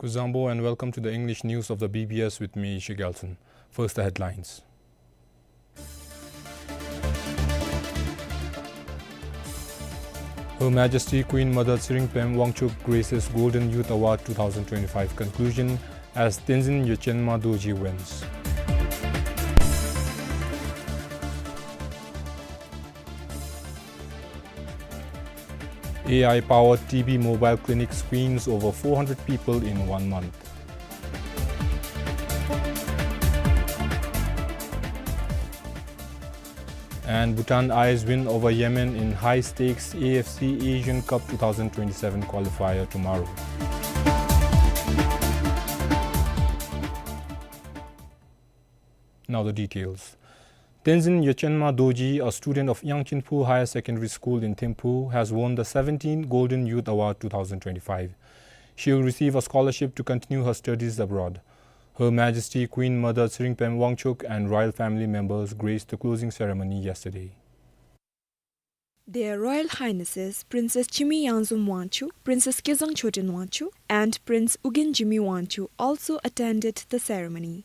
Zangpo and welcome to the English news of the B B S with me, Shigelson. First, the headlines. Her Majesty Queen Mother Tshering Pem Wangchuck graces Golden Youth Award two thousand twenty-five conclusion as Tenzin Yochenma Dorji wins. A I-powered T B mobile clinic screens over four hundred people in one month. And Bhutan Eyes win over Yemen in high-stakes A F C Asian Cup two thousand twenty-seven qualifier tomorrow. Now the details. Tenzin Yochenma Dorji, a student of Yangchinphu Higher Secondary School in Thimphu, has won the seventeenth Golden Youth Award two thousand twenty-five. She will receive a scholarship to continue her studies abroad. Her Majesty Queen Mother Tshering Pem Wangchuck and royal family members graced the closing ceremony yesterday. Their Royal Highnesses Princess Chimi Yangzom Wangchuck, Princess Kezang Choten Wangchuck, and Prince Ugyen Jimi Wangchuck also attended the ceremony.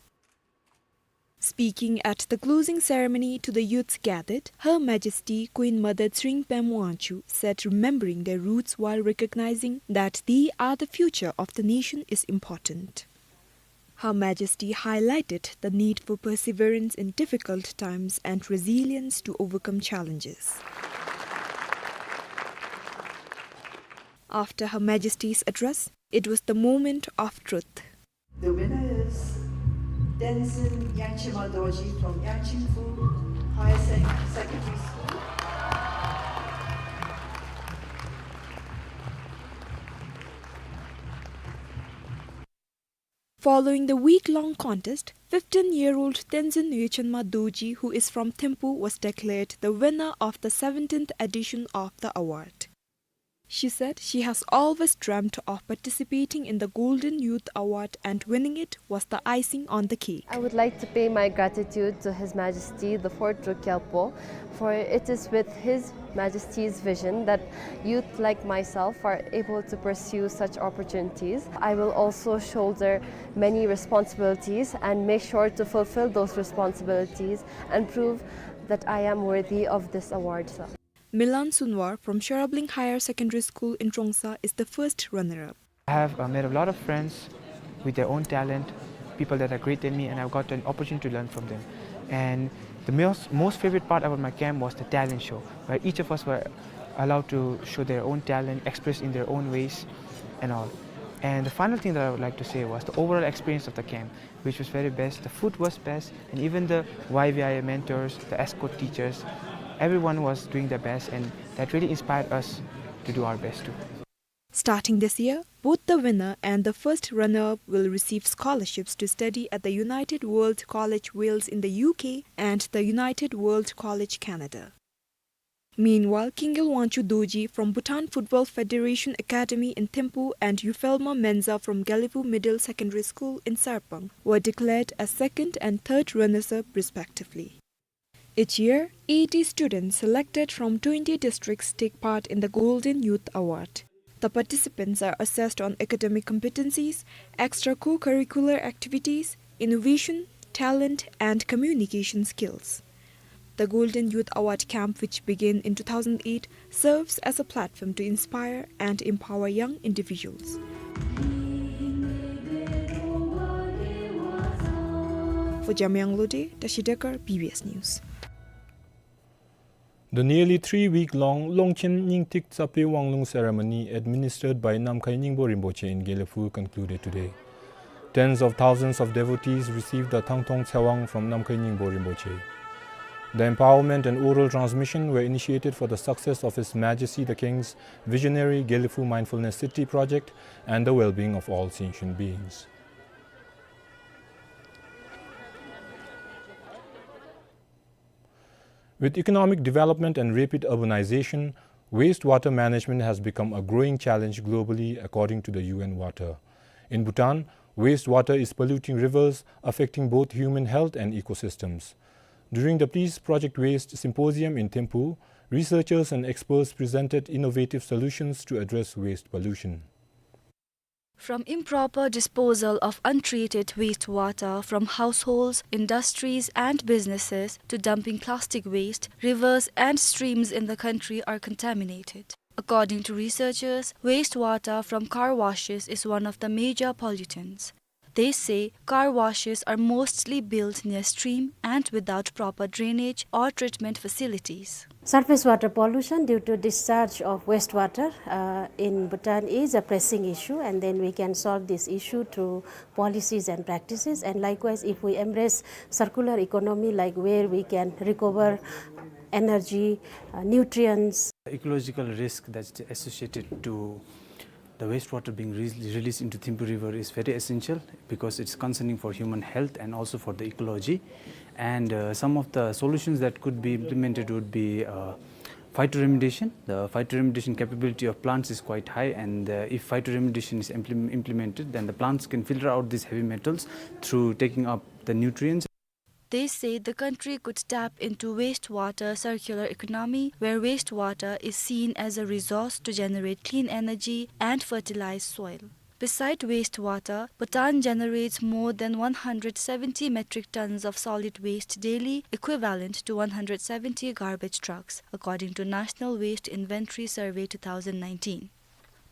Speaking at the closing ceremony to the youths gathered, Her Majesty Queen Mother Tshering Pem Wangchuck said remembering their roots while recognizing that they are the future of the nation is important. Her Majesty highlighted the need for perseverance in difficult times and resilience to overcome challenges. After Her Majesty's address, it was the moment of truth. The winner is Tenzin Yangchima Dorji from Yangchingfu Higher Sec-, Secondary School. Following the week-long contest, fifteen-year-old Tenzin Yochenma Dorji, who is from Thimphu, was declared the winner of the seventeenth edition of the award. She said she has always dreamt of participating in the Golden Youth Award and winning it was the icing on the cake. I would like to pay my gratitude to His Majesty the Fourth Druk Gyalpo, for it is with His Majesty's vision that youth like myself are able to pursue such opportunities. I will also shoulder many responsibilities and make sure to fulfill those responsibilities and prove that I am worthy of this award, sir. Milan Sunwar from Shorabling Higher Secondary School in Trongsa is the first runner-up. I have, uh, made a lot of friends with their own talent, people that are great than me, and I've got an opportunity to learn from them. And the most, most favorite part about my camp was the talent show, where each of us were allowed to show their own talent, express in their own ways and all. And the final thing that I would like to say was the overall experience of the camp, which was very best. The food was best, and even the Y V I A mentors, the escort teachers, everyone was doing their best, and that really inspired us to do our best too. Starting this year, both the winner and the first runner-up will receive scholarships to study at the United World College Wales in the U K and the United World College Canada. Meanwhile, Kingel Wangchuck Dorji from Bhutan Football Federation Academy in Thimphu and Eufelma Mensah from Gelephu Middle Secondary School in Sarpang were declared as second and third runners-up respectively. Each year, eighty students selected from twenty districts take part in the Golden Youth Award. The participants are assessed on academic competencies, extra co-curricular activities, innovation, talent, and communication skills. The Golden Youth Award Camp, which began in two thousand eight, serves as a platform to inspire and empower young individuals. For Jamyang Lode, Tashi Dekar, B B S News. The nearly three-week-long Longchen Nyingtik Tsape Wanglung ceremony administered by Namkhai Nyingpo Rinpoche in Gelephu concluded today. Tens of thousands of devotees received the Thangthong Tsewang from Namkhai Nyingpo Rinpoche. The empowerment and oral transmission were initiated for the success of His Majesty the King's visionary Gelephu Mindfulness City project and the well-being of all sentient beings. With economic development and rapid urbanization, wastewater management has become a growing challenge globally, according to the U N Water. In Bhutan, wastewater is polluting rivers, affecting both human health and ecosystems. During the Please Protect Waste Symposium in Thimphu, researchers and experts presented innovative solutions to address waste pollution. From improper disposal of untreated wastewater from households, industries, and businesses to dumping plastic waste, rivers and streams in the country are contaminated. According to researchers, wastewater from car washes is one of the major pollutants. They say car washes are mostly built near stream and without proper drainage or treatment facilities. Surface water pollution due to discharge of wastewater, uh, in Bhutan is a pressing issue, and then we can solve this issue through policies and practices. And likewise, if we embrace circular economy, like where we can recover energy, uh, nutrients. Ecological risk that's associated to the wastewater being re-, released into Thimphu River is very essential because it's concerning for human health and also for the ecology. And, uh, some of the solutions that could be implemented would be, uh, phytoremediation. The phytoremediation capability of plants is quite high, and, uh, if phytoremediation is implem-, implemented, then the plants can filter out these heavy metals through taking up the nutrients. They say the country could tap into wastewater circular economy, where wastewater is seen as a resource to generate clean energy and fertilize soil. Beside wastewater, Bhutan generates more than one hundred seventy metric tons of solid waste daily, equivalent to one hundred seventy garbage trucks, according to National Waste Inventory Survey two thousand nineteen.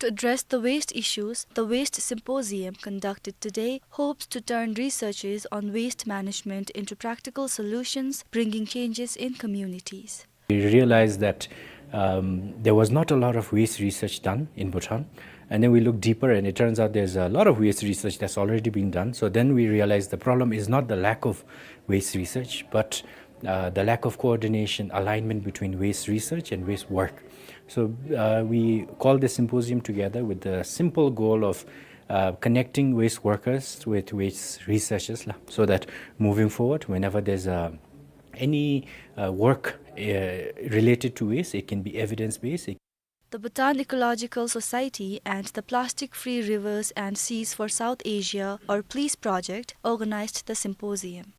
To address the waste issues, the Waste Symposium conducted today hopes to turn researches on waste management into practical solutions, bringing changes in communities. We realized that, um, there was not a lot of waste research done in Bhutan. And then we looked deeper, and it turns out there's a lot of waste research that's already been done. So then we realized the problem is not the lack of waste research, but, uh, the lack of coordination, alignment between waste research and waste work. So, uh, we call this symposium together with the simple goal of, uh, connecting waste workers with waste researchers, la, so that moving forward, whenever there's, uh, any, uh, work, uh, related to waste, it can be evidence-based. The Bhutan Ecological Society and the Plastic Free Rivers and Seas for South Asia, or PLEASE project, organized the symposium.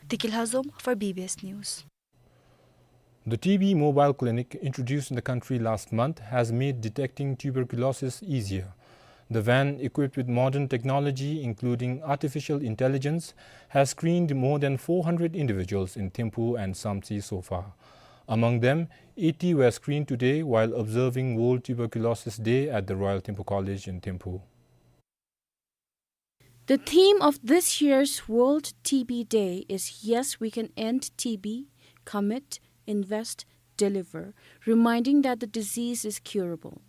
Tikil Hazom for B B S News. The T B mobile clinic introduced in the country last month has made detecting tuberculosis easier. The van, equipped with modern technology, including artificial intelligence, has screened more than four hundred individuals in Thimphu and Samtse so far. Among them, eighty were screened today while observing World Tuberculosis Day at the Royal Thimphu College in Thimphu. The theme of this year's World T B Day is "Yes, we can end T B, commit, invest, deliver," reminding that the disease is curable.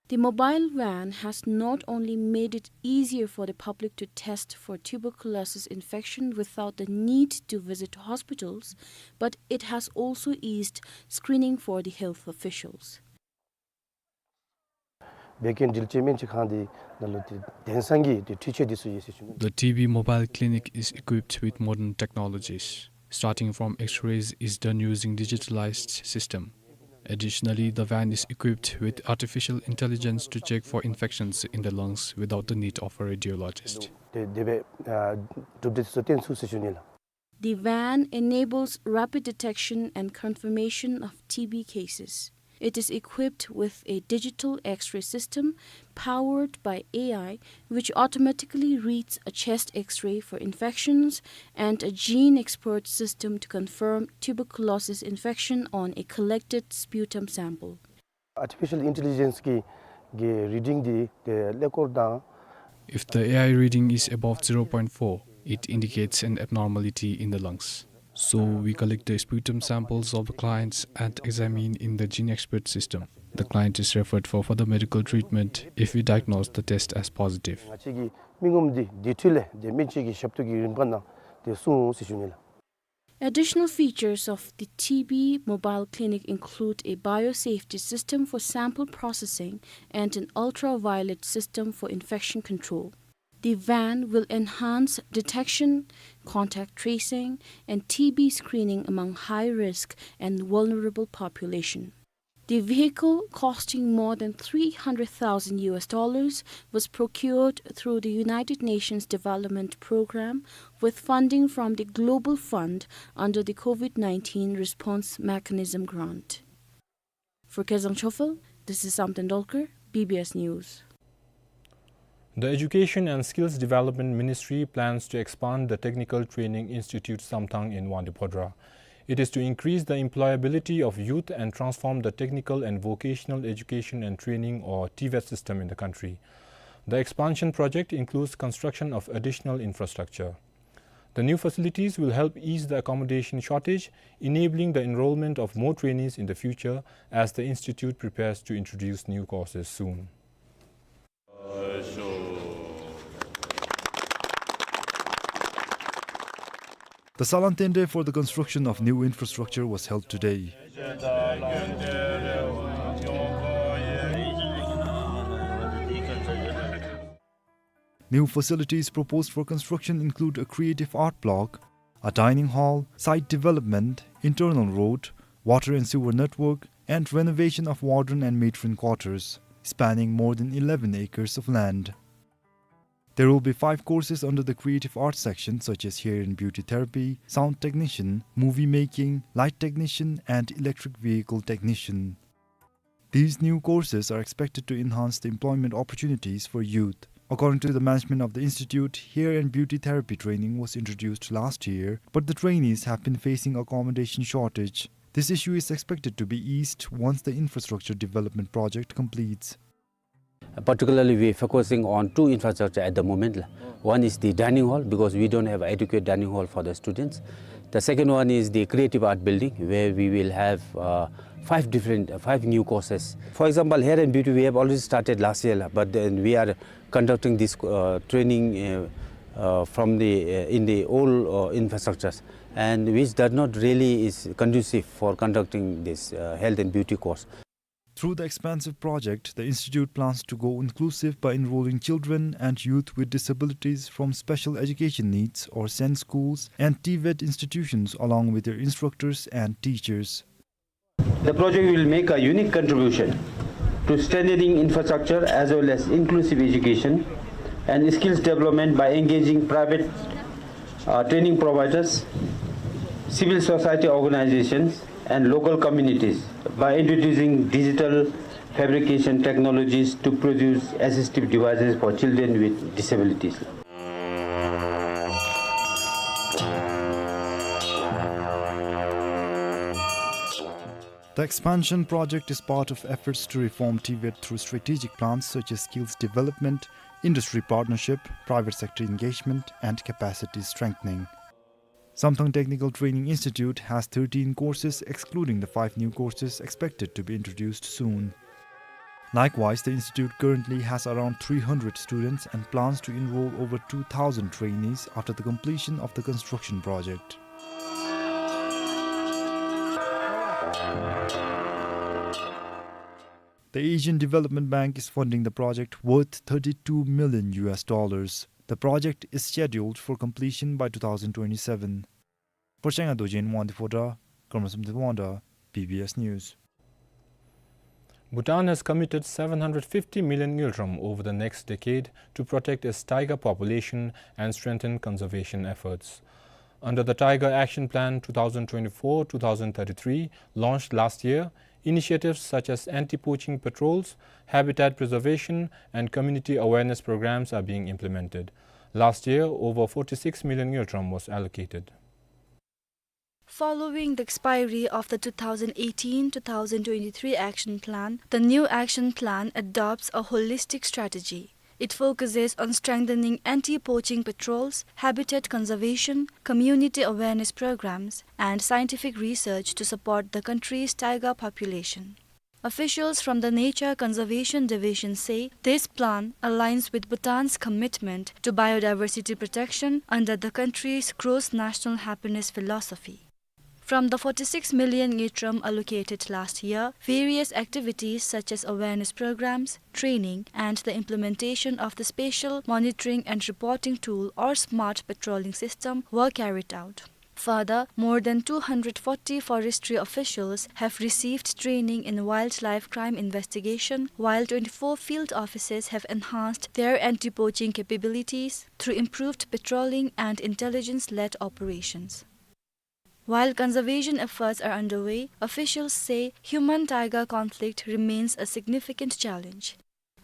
The mobile van has not only made it easier for the public to test for tuberculosis infection without the need to visit hospitals, but it has also eased screening for the health officials. བད་ཀན་དྲིལ་ཅན་སྨན་བཅོས་ཁང་འདི་ནང་ལུ་ཏེ་དེང་སང་གི་ཏེ་འཕྲུལ་ཆས་འདི་ཚུ་ཡོད་ཟེར་ཞུ་ནི། The T B mobile clinic is equipped with modern technologies. Starting from X-rays is done using digitalized system. Additionally, the van is equipped with artificial intelligence to check for infections in the lungs without the need of a radiologist. ཏེ་དེ་སྦེ་ཨ་གྲུབ་འབྲས་འདི་ཚུ་བཏོན་ཚུགས་ཟེར་ཞུ་ནི་ལགས། The van enables rapid detection and confirmation of T B cases. It is equipped with a digital X-ray system powered by A I, which automatically reads a chest X-ray for infections and a gene expert system to confirm tuberculosis infection on a collected sputum sample. Artificial intelligence གི་གི་རི་ཌིང་འདི་ཏེ་ཀླད་ཀོར་དང་། If the A I reading is above zero point four, it indicates an abnormality in the lungs. So we collect the sputum samples of the clients and examine in the gene expert system. The client is referred for further medical treatment if we diagnose the test as positive. ང་བཅས་ཀྱི་མི་ངོམ་འདི་དེ་འཕྲོ་ལས་ཏེ་སྨན་བཅོས་ཀྱི་ཞབས་ཏོག་གི་རིམ་པ་ནང་ཏེ་སོང་ཟེར་ཞུ་ནི་ལགས། Additional features of the T B mobile clinic include a biosafety system for sample processing and an ultraviolet system for infection control. The van will enhance detection, contact tracing, and T B screening among high-risk and vulnerable population. The vehicle, costing more than three hundred thousand U S dollars, was procured through the United Nations Development Programme with funding from the Global Fund under the COVID nineteen Response Mechanism Grant. For Kezang Chofel, this is Samten Dolkar, B B S News. The Education and Skills Development Ministry plans to expand the Technical Training Institute Samthang in Wangdue Phodrang. It is to increase the employability of youth and transform the technical and vocational education and training, or TVET, system in the country. The expansion project includes construction of additional infrastructure. The new facilities will help ease the accommodation shortage, enabling the enrollment of more trainees in the future as the institute prepares to introduce new courses soon. The Salantende for the construction of new infrastructure was held today. New facilities proposed for construction include a creative art block, a dining hall, site development, internal road, water and sewer network, and renovation of warden and matron quarters, spanning more than eleven acres of land. There will be five courses under the creative arts section, such as hair and beauty therapy, sound technician, movie making, light technician, and electric vehicle technician. These new courses are expected to enhance the employment opportunities for youth. According to the management of the institute, hair and beauty therapy training was introduced last year, but the trainees have been facing accommodation shortage. This issue is expected to be eased once the infrastructure development project completes. Particularly, we are focusing on two infrastructure at the moment. One is the dining hall, because we don't have adequate dining hall for the students. The second one is the creative art building, where we will have, uh, five different, uh, five new courses. For example, hair and beauty, we have already started last year, but then we are conducting this, uh, training, uh, uh, from the, uh, in the old, uh, infrastructures, and which does not really is conducive for conducting this, uh, health and beauty course. Through the expansive project, the institute plans to go inclusive by enrolling children and youth with disabilities from special education needs, or SEND schools, and TVET institutions, along with their instructors and teachers. The project will make a unique contribution to strengthening infrastructure as well as inclusive education and skills development by engaging private, uh, training providers, civil society organizations, and local communities by introducing digital fabrication technologies to produce assistive devices for children with disabilities. The expansion project is part of efforts to reform TVET through strategic plans such as skills development, industry partnership, private sector engagement, and capacity strengthening. Samthang Technical Training Institute has thirteen courses, excluding the five new courses expected to be introduced soon. Likewise, the institute currently has around three hundred students and plans to enroll over two thousand trainees after the completion of the construction project. The Asian Development Bank is funding the project worth thirty-two million U S dollars. The project is scheduled for completion by two thousand twenty-seven. For Changa Dorji in Wangdue Phodrang, Karma Samten Wangda, B B S News. Bhutan has committed seven hundred fifty million ngultrum over the next decade to protect its tiger population and strengthen conservation efforts. Under the Tiger Action Plan two thousand twenty-four two thousand thirty-three, launched last year, initiatives such as anti-poaching patrols, habitat preservation, and community awareness programs are being implemented. Last year, over forty-six million ngultrum was allocated. Following the expiry of the two thousand eighteen two thousand twenty-three Action Plan, the new Action Plan adopts a holistic strategy. It focuses on strengthening anti-poaching patrols, habitat conservation, community awareness programs, and scientific research to support the country's tiger population. Officials from the Nature Conservation Division say this plan aligns with Bhutan's commitment to biodiversity protection under the country's Gross National Happiness Philosophy. From the forty-six million ngultrum allocated last year, various activities such as awareness programs, training, and the implementation of the Spatial Monitoring and Reporting Tool, or SMART patrolling system, were carried out. Further, more than two hundred forty forestry officials have received training in wildlife crime investigation, while twenty-four field officers have enhanced their anti-poaching capabilities through improved patrolling and intelligence-led operations. While conservation efforts are underway, officials say human-tiger conflict remains a significant challenge.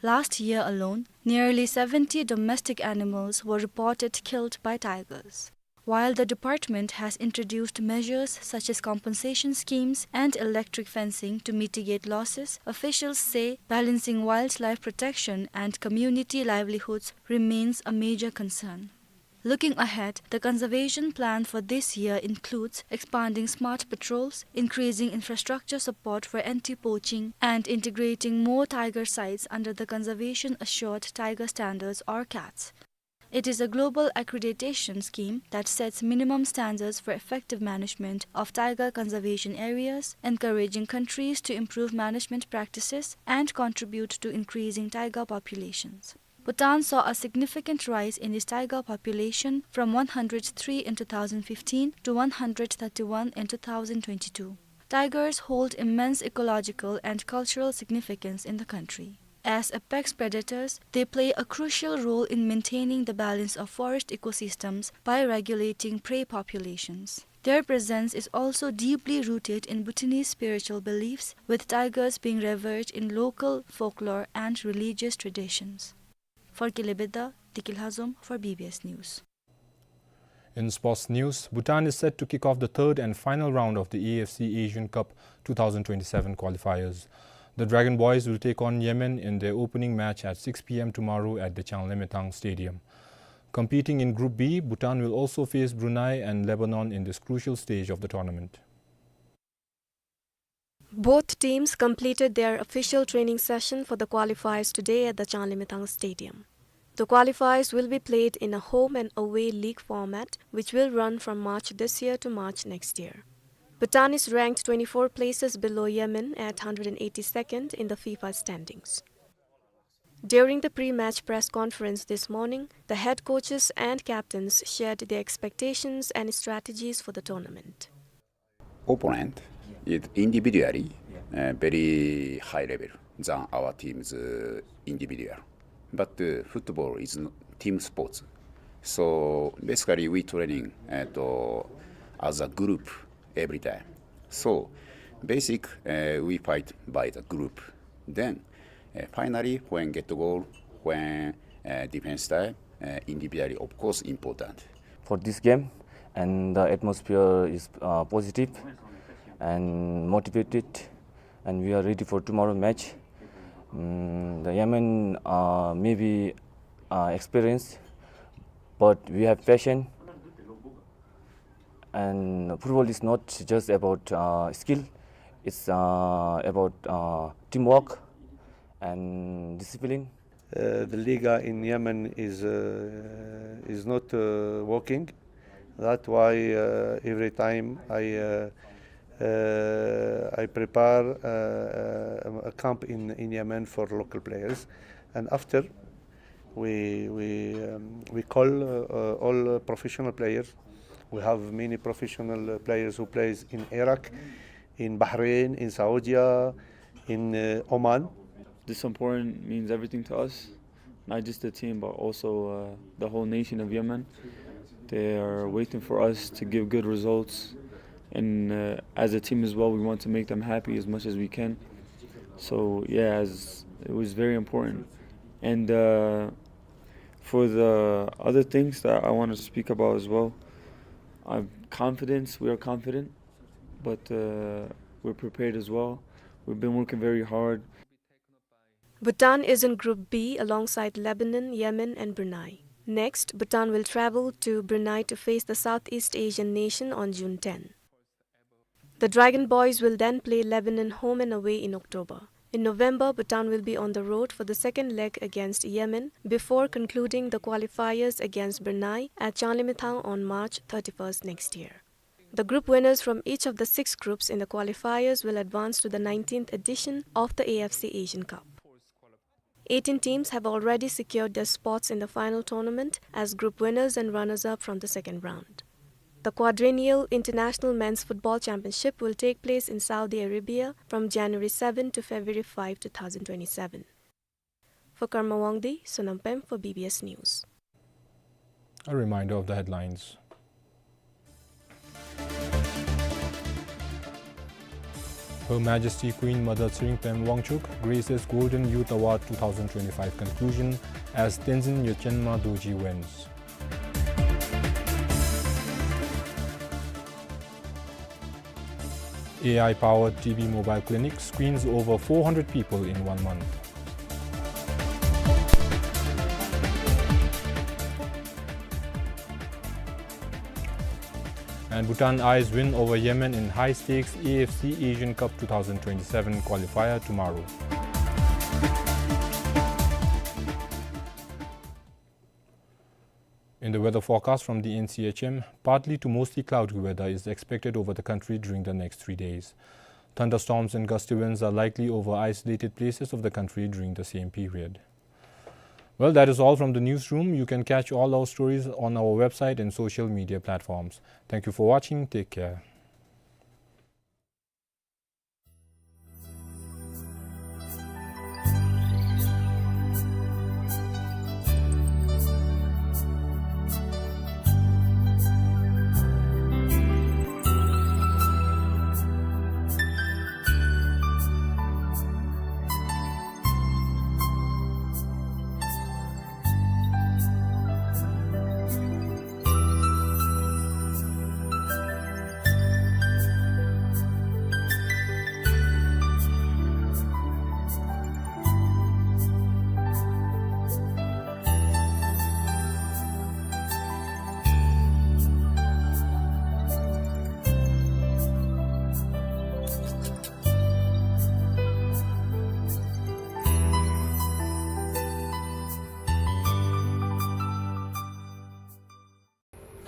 Last year alone, nearly seventy domestic animals were reported killed by tigers. While the department has introduced measures such as compensation schemes and electric fencing to mitigate losses, officials say balancing wildlife protection and community livelihoods remains a major concern. Looking ahead, the conservation plan for this year includes expanding smart patrols, increasing infrastructure support for anti-poaching, and integrating more tiger sites under the Conservation Assured Tiger Standards, or cats. It is a global accreditation scheme that sets minimum standards for effective management of tiger conservation areas, encouraging countries to improve management practices and contribute to increasing tiger populations. Bhutan saw a significant rise in its tiger population from one hundred three in two thousand fifteen to one hundred thirty-one in two thousand twenty-two. Tigers hold immense ecological and cultural significance in the country. As apex predators, they play a crucial role in maintaining the balance of forest ecosystems by regulating prey populations. Their presence is also deeply rooted in Bhutanese spiritual beliefs, with tigers being revered in local folklore and religious traditions. For Kelebeda, Dikil Hazom for B B S News. In sports news, Bhutan is set to kick off the third and final round of the A F C Asian Cup two thousand twenty-seven qualifiers. The Dragon Boys will take on Yemen in their opening match at six P M tomorrow at the Changlimithang Stadium. Competing in Group B, Bhutan will also face Brunei and Lebanon in this crucial stage of the tournament. Both teams completed their official training session for the qualifiers today at the Changlimithang Stadium. The qualifiers will be played in a home and away league format, which will run from March this year to March next year. Bhutan is ranked twenty-four places below Yemen at hundred and eighty-second in the FIFA standings. During the pre-match press conference this morning, the head coaches and captains shared their expectations and strategies for the tournament. Opponent is individually, uh, very high level than our team's, uh, individual. But, uh, football is n-, team sports. So basically we training, uh, to, as a group every time. So basic, uh, we fight by the group. Then, uh, finally, when get the goal, when, uh, defense time, uh, individually, of course, important. For this game, and the atmosphere is, uh, positive and motivated, and we are ready for tomorrow match. Mm, the Yemen, uh, may be, uh, experienced, but we have passion. And football is not just about, uh, skill, it's, uh, about, uh, teamwork and discipline. Uh, the Liga in Yemen is, uh, is not, uh, working. That's why, uh, every time I, uh, uh, I prepare, uh, a camp in, in Yemen for local players. And after, we, we, um, we call, uh, uh, all, uh, professional players. We have many professional, uh, players who plays in Iraq, in Bahrain, in Saudi, in, uh, Oman. This important, means everything to us, not just the team, but also, uh, the whole nation of Yemen. They are waiting for us to give good results. And, uh, as a team as well, we want to make them happy as much as we can. So, yeah, as, it was very important. And, uh, for the other things that I want to speak about as well, I'm confident, we are confident, but, uh, we're prepared as well. We've been working very hard. Bhutan is in Group B alongside Lebanon, Yemen, and Brunei. Next, Bhutan will travel to Brunei to face the Southeast Asian nation on June ten. The Dragon Boys will then play Lebanon home and away in October. In November, Bhutan will be on the road for the second leg against Yemen before concluding the qualifiers against Brunei at Changlimithang on March thirty-first next year. The group winners from each of the six groups in the qualifiers will advance to the nineteenth edition of the A F C Asian Cup. Eighteen teams have already secured their spots in the final tournament as group winners and runners-up from the second round. The quadrennial International Men's Football Championship will take place in Saudi Arabia from January seven to February five, two thousand twenty-seven. For Karma Wangdi, Sonam Pem for B B S News. A reminder of the headlines. Her Majesty Queen Mother Tshering Pembe Wangchuck graces Golden Youth Award two thousand twenty-five conclusion as Tenzin Yodkyenma Dorji wins. A I-powered T B mobile clinic screens over four hundred people in one month. And Bhutan Eyes win over Yemen in high-stakes A F C Asian Cup two thousand twenty-seven qualifier tomorrow. In the weather forecast from the N C H M, partly to mostly cloudy weather is expected over the country during the next three days. Thunderstorms and gusty winds are likely over isolated places of the country during the same period. Well, that is all from the newsroom. You can catch all our stories on our website and social media platforms. Thank you for watching. Take care.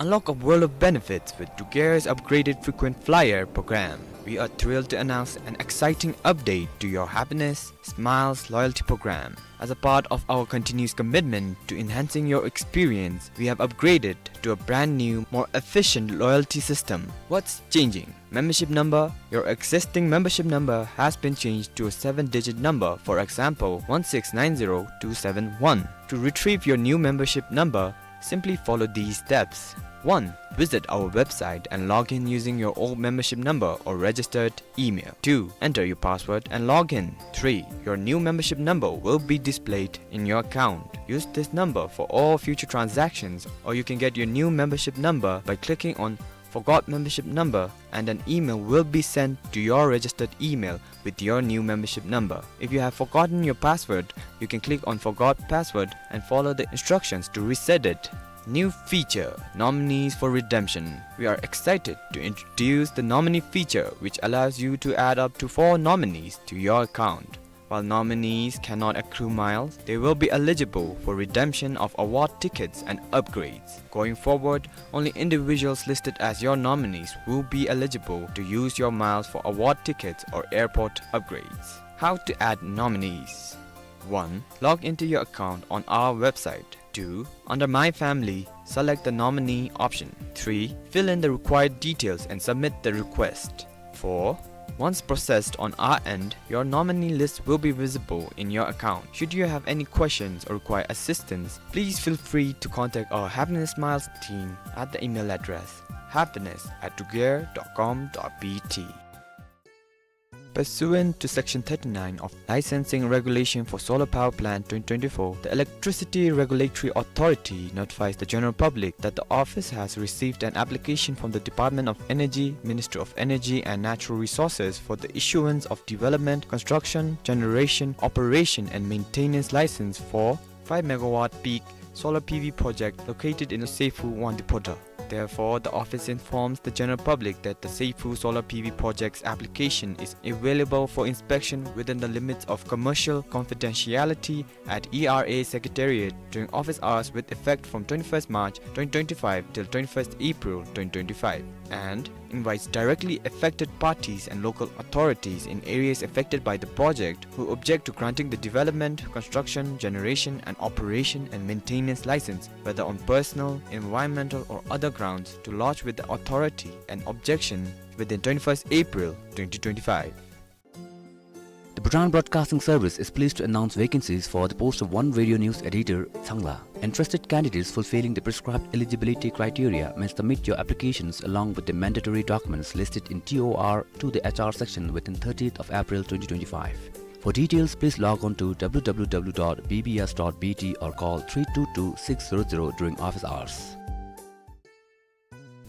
Unlock a world of benefits with Dugair's upgraded frequent flyer program. We are thrilled to announce an exciting update to your Happiness Smiles loyalty program. As a part of our continuous commitment to enhancing your experience, we have upgraded to a brand new, more efficient loyalty system. What's changing? Membership number. Your existing membership number has been changed to a seven-digit number, for example, one six nine zero two seven one. To retrieve your new membership number, simply follow these steps. One. Visit our website and log in using your old membership number or registered email. Two. Enter your password and log in. Three. Your new membership number will be displayed in your account. Use this number for all future transactions, or you can get your new membership number by clicking on Forgot Membership Number, and an email will be sent to your registered email with your new membership number. If you have forgotten your password, you can click on Forgot Password and follow the instructions to reset it. New feature, Nominees for Redemption. We are excited to introduce the nominee feature, which allows you to add up to four nominees to your account. While nominees cannot accrue miles, they will be eligible for redemption of award tickets and upgrades. Going forward, only individuals listed as your nominees will be eligible to use your miles for award tickets or airport upgrades. How to add nominees. One. Log into your account on our website. Two. Under My Family, select the nominee option. Three. Fill in the required details and submit the request. Four. Once processed on our end, your nominee list will be visible in your account. Should you have any questions or require assistance, please feel free to contact our Happiness Smiles team at the email address happiness at dugair dot com dot B T. Pursuant to Section thirty-nine of Licensing Regulation for Solar Power Plant twenty twenty-four, the Electricity Regulatory Authority notifies the general public that the office has received an application from the Department of Energy, Ministry of Energy and Natural Resources for the issuance of development, construction, generation, operation and maintenance license for five megawatt peak solar P V project located in the Seifu Wangdue Phodrang. Therefore, the office informs the general public that the Seifu solar P V project's application is available for inspection within the limits of commercial confidentiality at E R A Secretariat during office hours with effect from twenty-first March twenty twenty-five till twenty-first April twenty twenty-five, and invites directly affected parties and local authorities in areas affected by the project who object to granting the development, construction, generation, and operation and maintenance license, whether on personal, environmental, or other grounds, to lodge with the authority an objection within twenty-first April twenty twenty-five. The Bhutan Broadcasting Service is pleased to announce vacancies for the post of one radio news editor, Changla. Interested candidates fulfilling the prescribed eligibility criteria may submit your applications along with the mandatory documents listed in T O R to the H R section within thirtieth of April twenty twenty-five. For details, please log on to W W W dot B B S dot B T or call three two two six zero zero during office hours.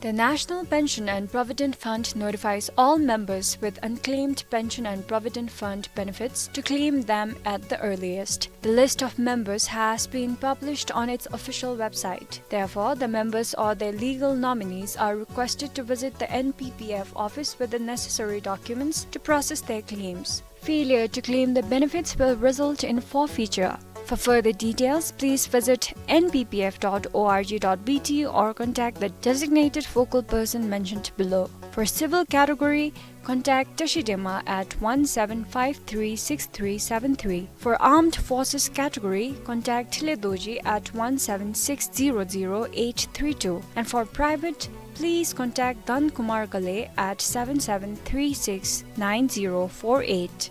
The National Pension and Provident Fund notifies all members with unclaimed pension and provident fund benefits to claim them at the earliest. The list of members has been published on its official website. Therefore, the members or their legal nominees are requested to visit the N P P F office with the necessary documents to process their claims. Failure to claim the benefits will result in forfeiture. For further details, please visit N P P F dot O R G dot B T or contact the designated focal person mentioned below. For civil category, contact Tashi Dema at one seven five three six three seven three. For armed forces category, contact Thile Dorji at one seven six zero zero eight three two. And for private, please contact Dan Kumar Ghale at seven seven three six nine zero four eight.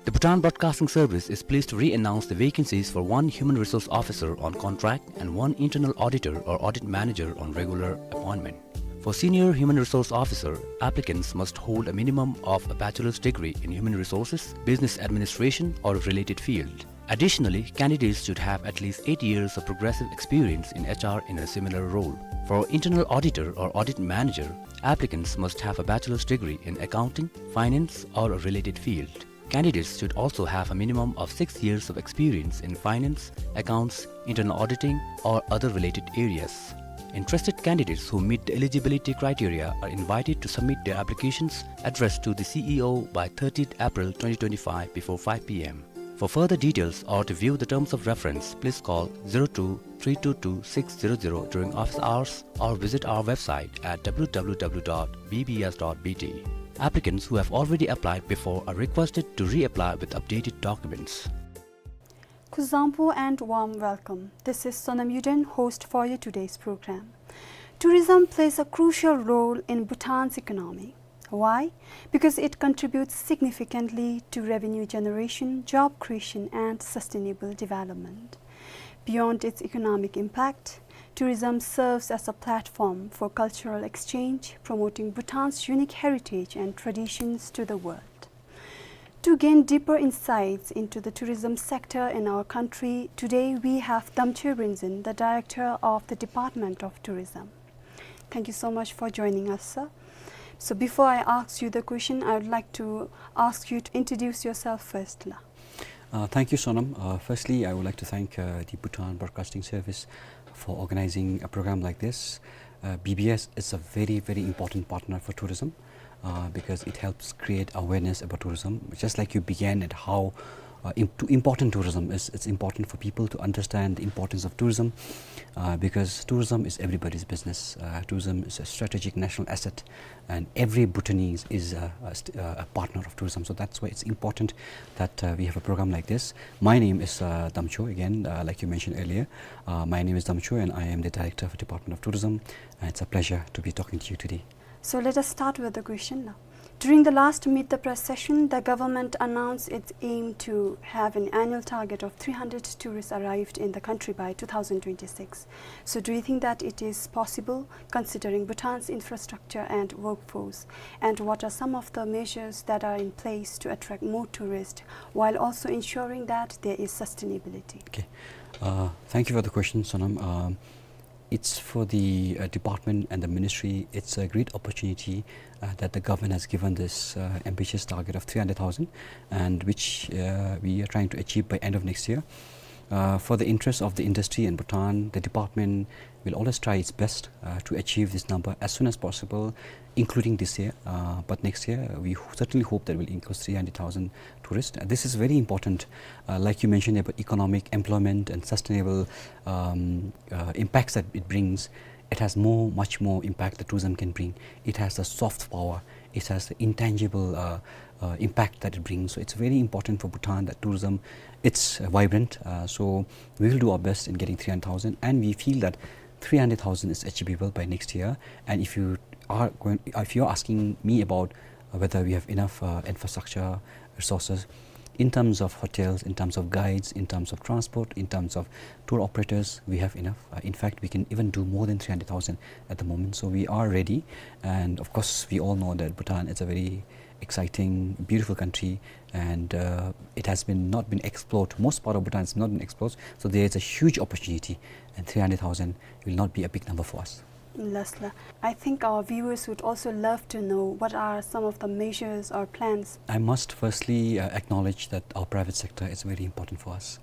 The Bhutan Broadcasting Service is pleased to re-announce the vacancies for one human resource officer on contract and one internal auditor or audit manager on regular appointment. For senior human resource officer, applicants must hold a minimum of a bachelor's degree in human resources, business administration, or a related field. Additionally, candidates should have at least eight years of progressive experience in H R in a similar role. For internal auditor or audit manager, applicants must have a bachelor's degree in accounting, finance, or a related field. Candidates should also have a minimum of six years of experience in finance, accounts, internal auditing, or other related areas. Interested candidates who meet the eligibility criteria are invited to submit their applications addressed to the C E O by thirtieth April twenty twenty-five before five P M. For further details or to view the terms of reference, please call zero two three two two six zero zero during office hours or visit our website at W W W dot B B S dot B T. Applicants who have already applied before are requested to reapply with updated documents. Kuzuzangpo and warm welcome. This is Sonam Yuden, host for your today's program. Tourism plays a crucial role in Bhutan's economy. Why? Because it contributes significantly to revenue generation, job creation, and sustainable development. Beyond its economic impact, tourism serves as a platform for cultural exchange, promoting Bhutan's unique heritage and traditions to the world. To gain deeper insights into the tourism sector in our country, today we have Damchoi Rinzin, the Director of the Department of Tourism. Thank you so much for joining us, sir. So before I ask you the question, I would like to ask you to introduce yourself first, la. Uh, thank you, Sonam. Uh, firstly, I would like to thank, uh, the Bhutan Broadcasting Service for organizing a program like this. Uh, B B S is a very, very important partner for tourism, uh, because it helps create awareness about tourism. Just like you began at how, uh, im-, to important tourism is, it's important for people to understand the importance of tourism, uh, because tourism is everybody's business. Uh, tourism is a strategic national asset, and every Bhutanese is a, a st-, a partner of tourism. So that's why it's important that, uh, we have a program like this. My name is, uh, Damchoi again, uh, like you mentioned earlier. Uh, my name is Damchoi, and I am the Director of the Department of Tourism. And it's a pleasure to be talking to you today. So let us start with the question now. During the last Meet the Press session, the government announced its aim to have an annual target of three hundred tourists arrived in the country by two thousand twenty-six. So do you think that it is possible, considering Bhutan's infrastructure and workforce? And what are some of the measures that are in place to attract more tourists while also ensuring that there is sustainability? Okay. Uh, thank you for the question, Sonam. Um, it's for the, uh, department and the ministry, it's a great opportunity, uh, that the government has given this, uh, ambitious target of three hundred thousand, and which, uh, we are trying to achieve by end of next year. Uh, for the interest of the industry and Bhutan, the department will always try its best, uh, to achieve this number as soon as possible, including this year. Uh, but next year, we ho-, certainly hope that we'll increase three hundred thousand tourists. Uh, this is very important, uh, like you mentioned about economic, employment, and sustainable, um, uh, impacts that it brings. It has more, much more impact that tourism can bring. It has the soft power. It has the intangible, uh, uh, impact that it brings. So it's very important for Bhutan that tourism, it's, uh, vibrant. Uh, so we will do our best in getting three hundred thousand, and we feel that three hundred thousand is achievable by next year. And if you are going, if you're asking me about, uh, whether we have enough, uh, infrastructure, resources. In terms of hotels, in terms of guides, in terms of transport, in terms of tour operators, we have enough. Uh, in fact, we can even do more than three hundred thousand at the moment. So we are ready. And of course, we all know that Bhutan is a very exciting, beautiful country, and, uh, it has been, not been explored. Most part of Bhutan has not been explored. So there is a huge opportunity, and three hundred thousand will not be a big number for us. Lasla. I think our viewers would also love to know what are some of the measures or plans. I must firstly, uh, acknowledge that our private sector is very important for us.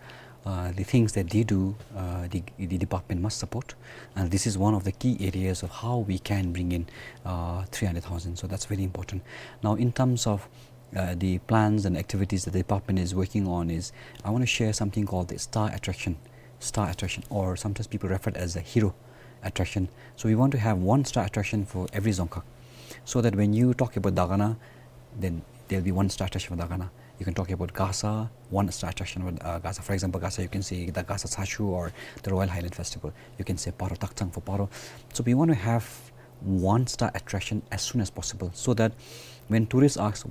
Uh, the things that they do, uh, the, the department must support. And this is one of the key areas of how we can bring in, uh, three hundred thousand. So that's very important. Now, in terms of, uh, the plans and activities that the department is working on is, I want to share something called the star attraction. Star attraction, or sometimes people refer it as a hero attraction. So we want to have one star attraction for every Dzongkhag, so that when you talk about Dagana, then there'll be one star attraction for Dagana. You can talk about Gasa, one star attraction for, uh, Gasa. For example, Gasa, you can say the Gasa Tsachu or the Royal Highland Festival. You can say Paro, Takchang for Paro. So we want to have one star attraction as soon as possible, so that when tourists ask,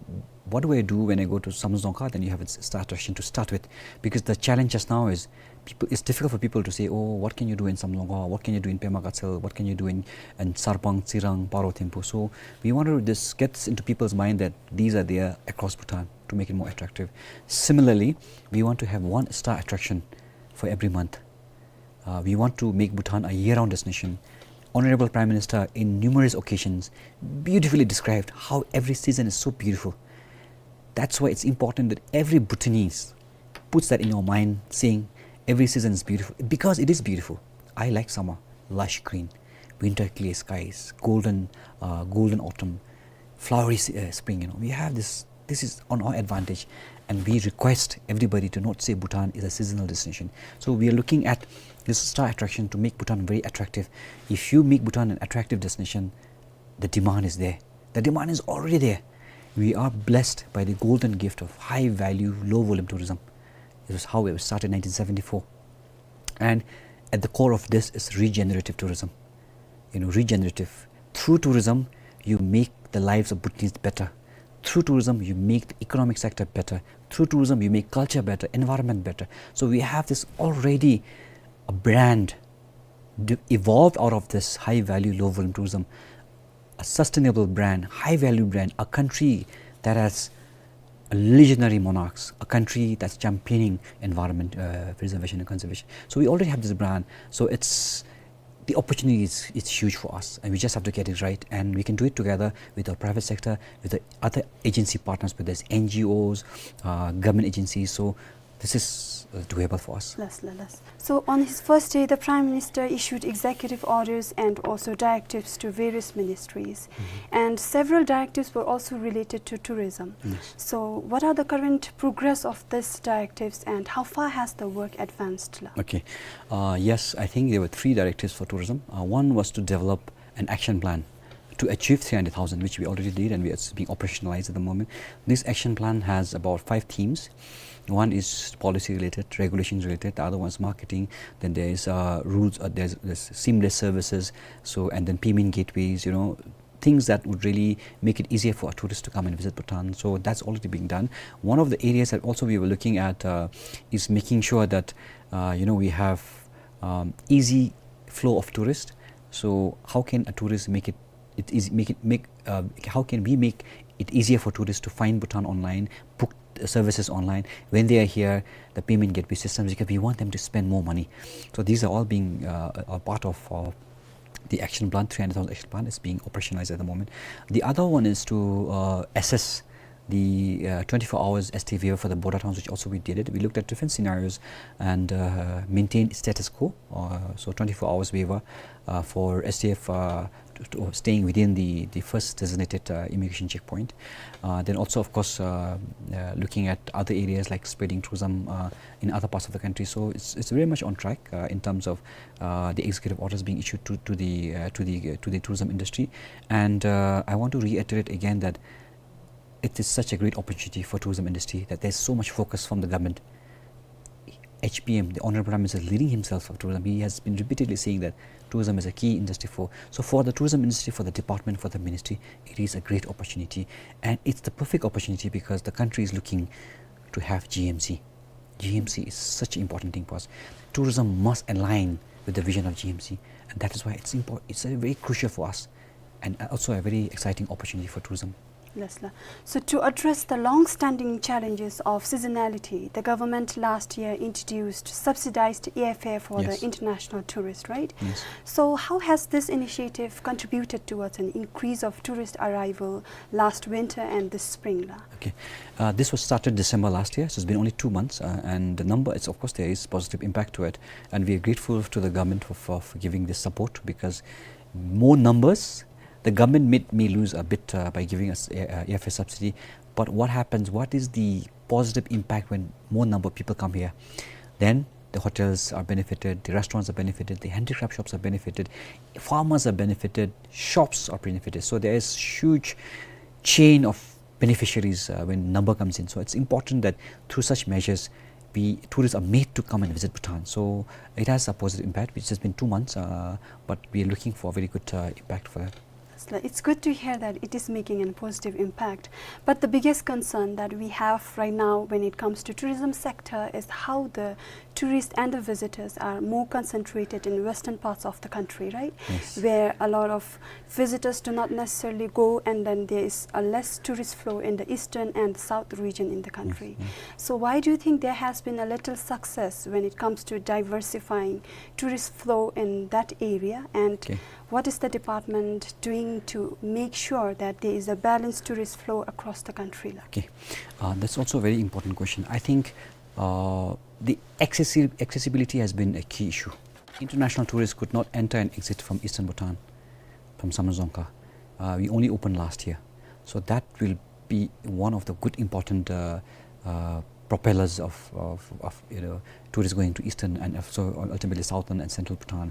"What do I do when I go to Samdrup Dzongkhag?" then you have a s-, star attraction to start with. Because the challenge just now is people, it's difficult for people to say, "Oh, what can you do in Samdrup Dzongkhag? What can you do in Pema Gatshel? What can you do in, in Sarpang, Tsirang, Paro, Thimphu?" So we want to just get this into people's mind that these are there across Bhutan to make it more attractive. Similarly, we want to have one star attraction for every month. Uh, we want to make Bhutan a year-round destination. Honorable Prime Minister, in numerous occasions, beautifully described how every season is so beautiful. That's why it's important that every Bhutanese puts that in our mind, saying, "Every season is beautiful," because it is beautiful. I like summer, lush green, winter, clear skies, golden, uh, golden autumn, flowery s-, uh, spring. You know, we have this. This is on our advantage, and we request everybody to not say Bhutan is a seasonal destination. So we are looking at this star attraction to make Bhutan very attractive. If you make Bhutan an attractive destination, the demand is there. The demand is already there. We are blessed by the golden gift of high value, low volume tourism. It was how it was started in nineteen seventy-four. And at the core of this is regenerative tourism. You know, regenerative. Through tourism, you make the lives of Bhutanese better. Through tourism, you make the economic sector better. Through tourism, you make culture better, environment better. So we have this already a brand d-, evolved out of this high value, low volume tourism, a sustainable brand, high value brand, a country that has a legendary monarchs, a country that's championing environment, uh, preservation and conservation. So we already have this brand. So it's, the opportunity is, it's huge for us, and we just have to get it right. And we can do it together with our private sector, with the other agency partners, whether it's N G Os, uh, government agencies. So this is, uh, doable for us. Lasla, lasla. So on his first day, the Prime Minister issued executive orders and also directives to various ministries. Mm-hmm. And several directives were also related to tourism. Yes. So what are the current progress of these directives and how far has the work advanced, la? Okay. Uh, yes, I think there were three directives for tourism. Uh, one was to develop an action plan to achieve three hundred thousand, which we already did, and we are being operationalized at the moment. This action plan has about five themes. One is policy related, regulations related. The other one is marketing. Then there is, uh, rules. Uh, there's, there's seamless services. So, and then payment gateways. You know, things that would really make it easier for a tourist to come and visit Bhutan. So that's already being done. One of the areas that also we were looking at, uh, is making sure that, uh, you know, we have, um, easy flow of tourists. So how can a tourist make it, it is, make it, make, uh, how can we make it easier for tourists to find Bhutan online, book, uh, services online? When they are here, the payment gateway systems, because we want them to spend more money. So these are all being, uh, a part of, uh, the action plan, three hundred thousand action plan is being operationalized at the moment. The other one is to, uh, assess the, uh, twenty-four hours S T waiver for the border towns, which also we did it. We looked at different scenarios and, uh, maintained status quo. Uh, so twenty-four hours waiver, uh, for S T F, uh, to, to staying within the, the first designated, uh, immigration checkpoint. Uh, then also, of course, uh, uh, looking at other areas like spreading tourism, uh, in other parts of the country. So it's, it's very much on track, uh, in terms of, uh, the executive orders being issued to, to the, uh, to the, to the tourism industry. And, uh, I want to reiterate again that it is such a great opportunity for tourism industry that there's so much focus from the government. H P M, the Honorable Prime Minister, is leading himself for tourism. He has been repeatedly saying that tourism is a key industry for, so for the tourism industry, for the department, for the ministry, it is a great opportunity. And it's the perfect opportunity because the country is looking to have G M C. G M C is such an important thing for us. Tourism must align with the vision of G M C, and that is why it's impor-, it's a very crucial for us, and also a very exciting opportunity for tourism. Yes, sir. So to address the long-standing challenges of seasonality, the government last year introduced subsidized airfare for the Yes. international tourists, right? Yes. So how has this initiative contributed towards an increase of tourist arrival last winter and this spring, la? Okay. Uh, this was started December last year, so it's been only two months, uh, and the number, it's, of course, there is positive impact to it, and we are grateful to the government for, for, for giving this support, because more numbers, the government may, may lose a bit, uh, by giving us air, uh, airfare subsidy, but what happens, what is the positive impact when more number of people come here? Then the hotels are benefited, the restaurants are benefited, the handicraft shops are benefited, farmers are benefited, shops are benefited. So there is huge chain of beneficiaries, uh, when number comes in. So it's important that through such measures, we, tourists are made to come and visit Bhutan. So it has a positive impact, which has been two months, uh, but we are looking for a very good, uh, impact for that. It's li-, it's good to hear that it is making a positive impact. But the biggest concern that we have right now when it comes to tourism sector is how the tourists and the visitors are more concentrated in western parts of the country, right? Yes. Where a lot of visitors do not necessarily go, and then there is a less tourist flow in the eastern and south region in the country. Yes, yes. So why do you think there has been a little success when it comes to diversifying tourist flow in that area? And Okay. what is the department doing to make sure that there is a balanced tourist flow across the country, la? Okay. Uh, that's also a very important question. I think, uh, the accessi-, accessibility has been a key issue. International tourists could not enter and exit from eastern Bhutan, from Samdrup Dzongkha. Uh, we only opened last year. So that will be one of the good important, uh, uh, propellers of, of, of, you know, tourists going to eastern and also ultimately southern and central Bhutan.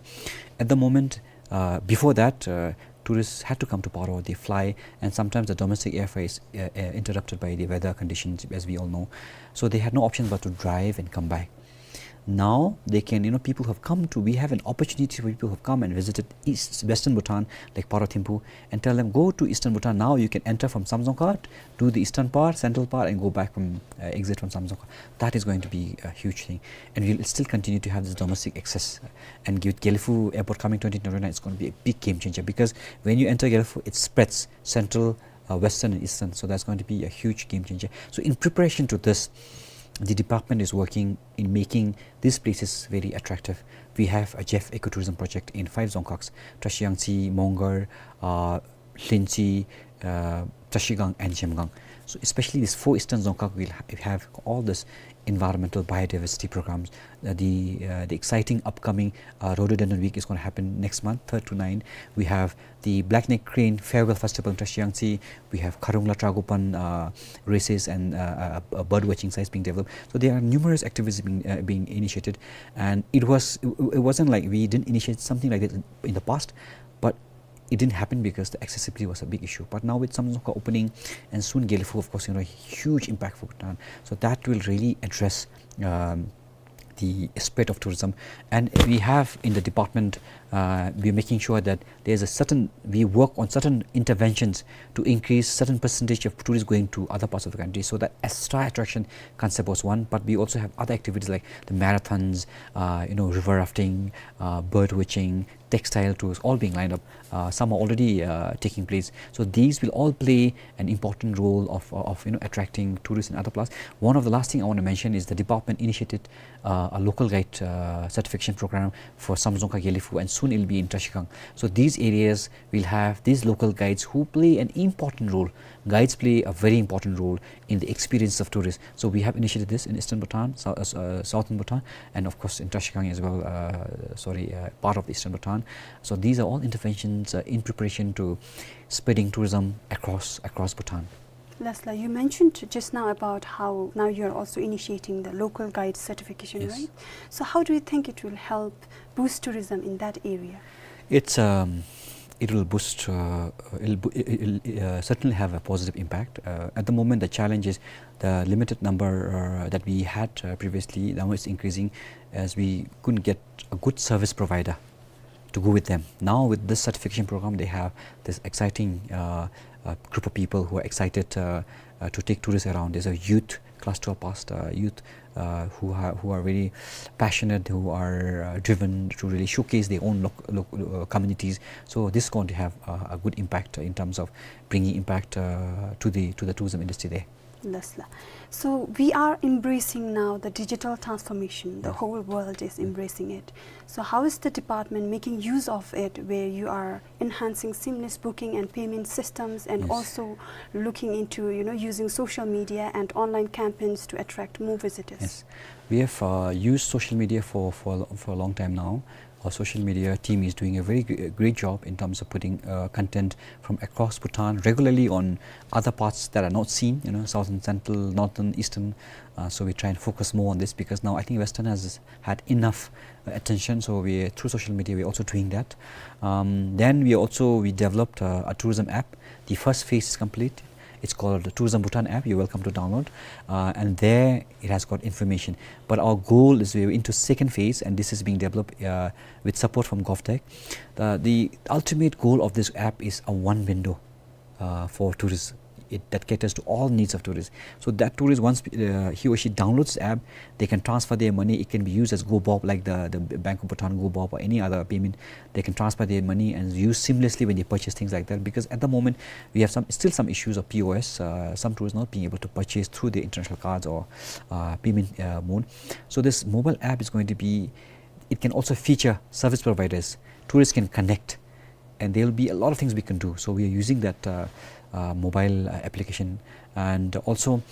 At the moment, uh, before that, uh, tourists had to come to Paro, they fly, and sometimes the domestic airfare is, uh, uh, interrupted by the weather conditions, as we all know. So they had no option but to drive and come back. Now they can, you know, people who have come to, we have an opportunity for people who have come and visited East, Western Bhutan, like Paro Thimphu, and tell them, "Go to Eastern Bhutan now. You can enter from Samdrup Dzongkha, do the eastern part, central part, and go back from, uh, exit from Samdrup Dzongkha." That is going to be a huge thing. And we'll still continue to have this domestic access. And with Gelephu Airport coming twenty twenty-nine, it's gonna be a big game changer, because when you enter Gelephu, it spreads central, uh, western and eastern. So that's going to be a huge game changer. So in preparation to this, the department is working in making these places very attractive. We have a J E F ecotourism project in five Dzongkhag, Trashiyangtse, Mongar, uh, Lhintsey, uh, Trashigang and Zhemgang. So especially these four eastern Dzongkhag will ha-, have all this environmental biodiversity programs. Uh, the, uh, the exciting upcoming, uh, Rhododendron Week is gonna happen next month, third to nine. We have the Black Neck Crane Farewell Festival in Trashiyangtse. We have Kharungla Tragopan, uh, races and, uh, uh, uh, bird watching sites being developed. So there are numerous activities being, uh, being initiated, and it was, it, it wasn't like we didn't initiate something like that in, in the past, but it didn't happen because the accessibility was a big issue. But now with Samdrup Dzongkha opening and soon Gelephu, of course, you know, huge impact for Bhutan. So that will really address, um, the spread of tourism. And we have in the department, uh, we're making sure that there's a certain, we work on certain interventions to increase certain percentage of tourists going to other parts of the country. So the extra attraction concept was one, but we also have other activities like the marathons, uh, you know, river rafting, uh, bird watching, textile tours, all being lined up. Uh, some are already, uh, taking place. So these will all play an important role of, of, you know, attracting tourists and other plus. One of the last thing I want to mention is the department initiated, uh, a local guide, uh, certification program for Samdrup Dzongkha, Gelephu, and soon it'll be in Trashigang. So these areas will have these local guides who play an important role. Guides play a very important role in the experience of tourists. So we have initiated this in Eastern Bhutan, Sou-, uh, uh, Southern Bhutan, and of course in Trashigang as well, uh, sorry, uh, part of Eastern Bhutan. So these are all interventions, uh, in preparation to spreading tourism across, across Bhutan. Lesla, you mentioned just now about how now you're also initiating the local guide certification, Yes. right? So how do you think it will help boost tourism in that area? It's, um, it will boost, uh, uh, it'll, bo- it- it'll uh, certainly have a positive impact. Uh, at the moment, the challenge is the limited number uh, that we had uh, previously. Now it's increasing as we couldn't get a good service provider to go with them. Now, with this certification program, they have this exciting uh, uh, group of people who are excited uh, uh, to take tourists around. There's a youth, class twelve passed uh, youth uh, who, ha- who are very passionate, who are uh, driven to really showcase their own loc- loc- uh, communities. So this is going to have uh, a good impact in terms of bringing impact uh, to the to the tourism industry there. Yes, sir. So we are embracing now the digital transformation. The Yes. Whole world is embracing it. So how is the department making use of it, where you are enhancing seamless booking and payment systems, and Yes. also looking into, you know, using social media and online campaigns to attract more visitors? Yes, we have uh, used social media for, for for a long time now. Our social media team is doing a very gr- great job in terms of putting uh, content from across Bhutan regularly on other parts that are not seen, you know, southern, central, northern, eastern. Uh, so we try and focus more on this because now I think Western has had enough uh, attention. So we, through social media, we're also doing that. Um, then we also we developed uh, a tourism app. The first phase is complete. It's called the Tourism Bhutan app. You're welcome to download. Uh, and there it has got information. But our goal is we're into second phase, and this is being developed uh, with support from GovTech. Uh, the ultimate goal of this app is a one window uh, for tourists. It, that caters to all needs of tourists. So that tourist, once uh, he or she downloads the app, they can transfer their money. It can be used as GoBob, like the, the Bank of Bhutan GoBob or any other payment. They can transfer their money and use seamlessly when they purchase things like that. Because at the moment, we have some still some issues of P O S, uh, some tourists not being able to purchase through the international cards or uh, payment uh, mode. So this mobile app is going to be, it can also feature service providers. Tourists can connect, and there will be a lot of things we can do. So we are using that uh, uh, mobile uh, application, and also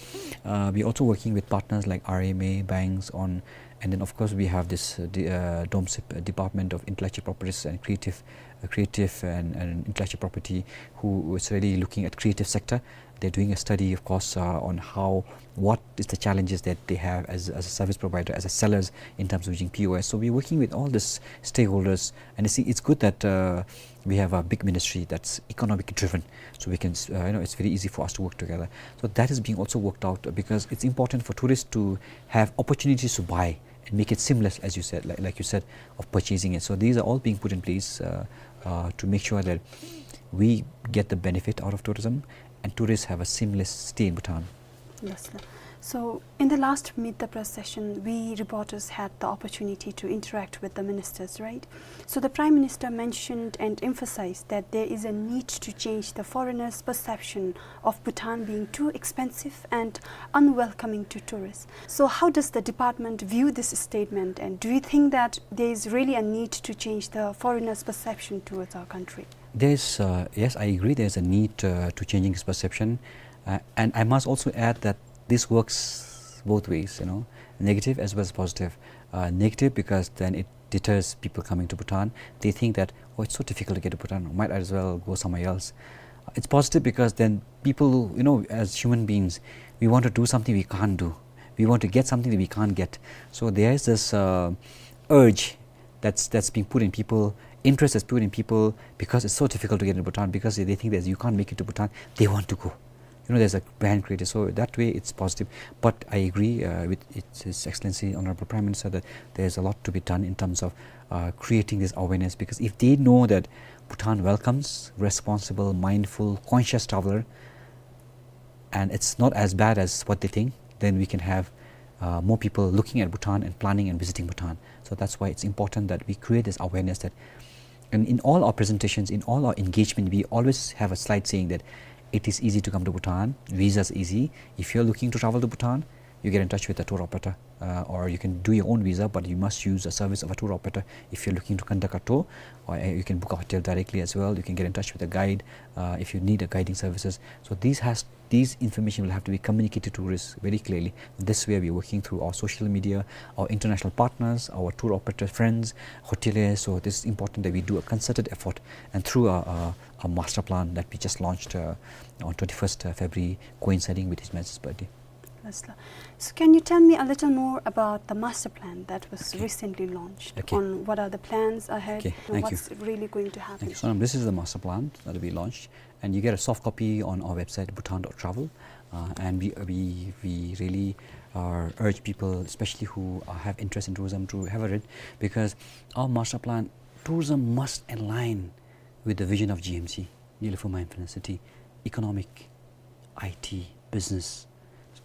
uh, we're also working with partners like R M A, banks on, and then of course we have this uh, the uh, DOMSIP, uh, Department of Intellectual Properties and Creative, uh, Creative and, and Intellectual Property, who is really looking at creative sector. They're doing a study, of course, uh, on how, what is the challenges that they have as, as a service provider, as a sellers in terms of using P O S. So we're working with all these stakeholders, and it's, it's good that uh, we have a big ministry that's economic driven, so we can, uh, you know, it's very easy for us to work together. So that is being also worked out because it's important for tourists to have opportunities to buy and make it seamless, as you said, like, like you said, of purchasing it. So these are all being put in place uh, uh, to make sure that we get the benefit out of tourism and tourists have a seamless stay in Bhutan. Yes, sir. So, in the last Meet the Press session, we reporters had the opportunity to interact with the ministers, right? So, the Prime Minister mentioned and emphasized that there is a need to change the foreigners' perception of Bhutan being too expensive and unwelcoming to tourists. So, how does the department view this statement, and do you think that there is really a need to change the foreigners' perception towards our country? There's, uh, yes, I agree, there's a need uh, to changing this perception. Uh, and I must also add that this works both ways, you know, negative as well as positive. Uh, negative because then it deters people coming to Bhutan. They think that, oh, it's so difficult to get to Bhutan, might as well go somewhere else. It's positive because then people, you know, as human beings, we want to do something we can't do. We want to get something that we can't get. So there is this uh, urge that's that's being put in people, interest that's put in people because it's so difficult to get into Bhutan, because they think that you can't make it to Bhutan, they want to go. You know, there's a brand created. So that way it's positive. But I agree uh, with its, His Excellency Honorable Prime Minister that there's a lot to be done in terms of uh, creating this awareness, because if they know that Bhutan welcomes responsible, mindful, conscious traveler, and it's not as bad as what they think, then we can have uh, more people looking at Bhutan and planning and visiting Bhutan. So that's why it's important that we create this awareness that, and in all our presentations, in all our engagement, we always have a slide saying that it is easy to come to Bhutan, visa is easy. If you're looking to travel to Bhutan, you get in touch with a tour operator, uh, or you can do your own visa, but you must use a service of a tour operator. If you're looking to conduct a tour, or uh, you can book a hotel directly as well. You can get in touch with a guide uh, if you need a guiding services. So these has these information will have to be communicated to tourists very clearly. This way, we're working through our social media, our international partners, our tour operator friends, hoteliers. So this is important that we do a concerted effort, and through a, a, a master plan that we just launched uh, on twenty-first February, coinciding with His Majesty's birthday. Yes, sir. So can you tell me a little more about the master plan that was Okay. recently launched? Okay. On what are the plans ahead Okay, and thank you. what's really going to happen? Thank you, Sonam. This is the master plan that we launched, and you get a soft copy on our website, bhutan dot travel. Uh, and we, we, we really, uh, urge people, especially who, uh, have interest in tourism, to have a read, because our master plan, tourism must align with the vision of G M C, Neelofer Mindfulness City, economic, I T, business.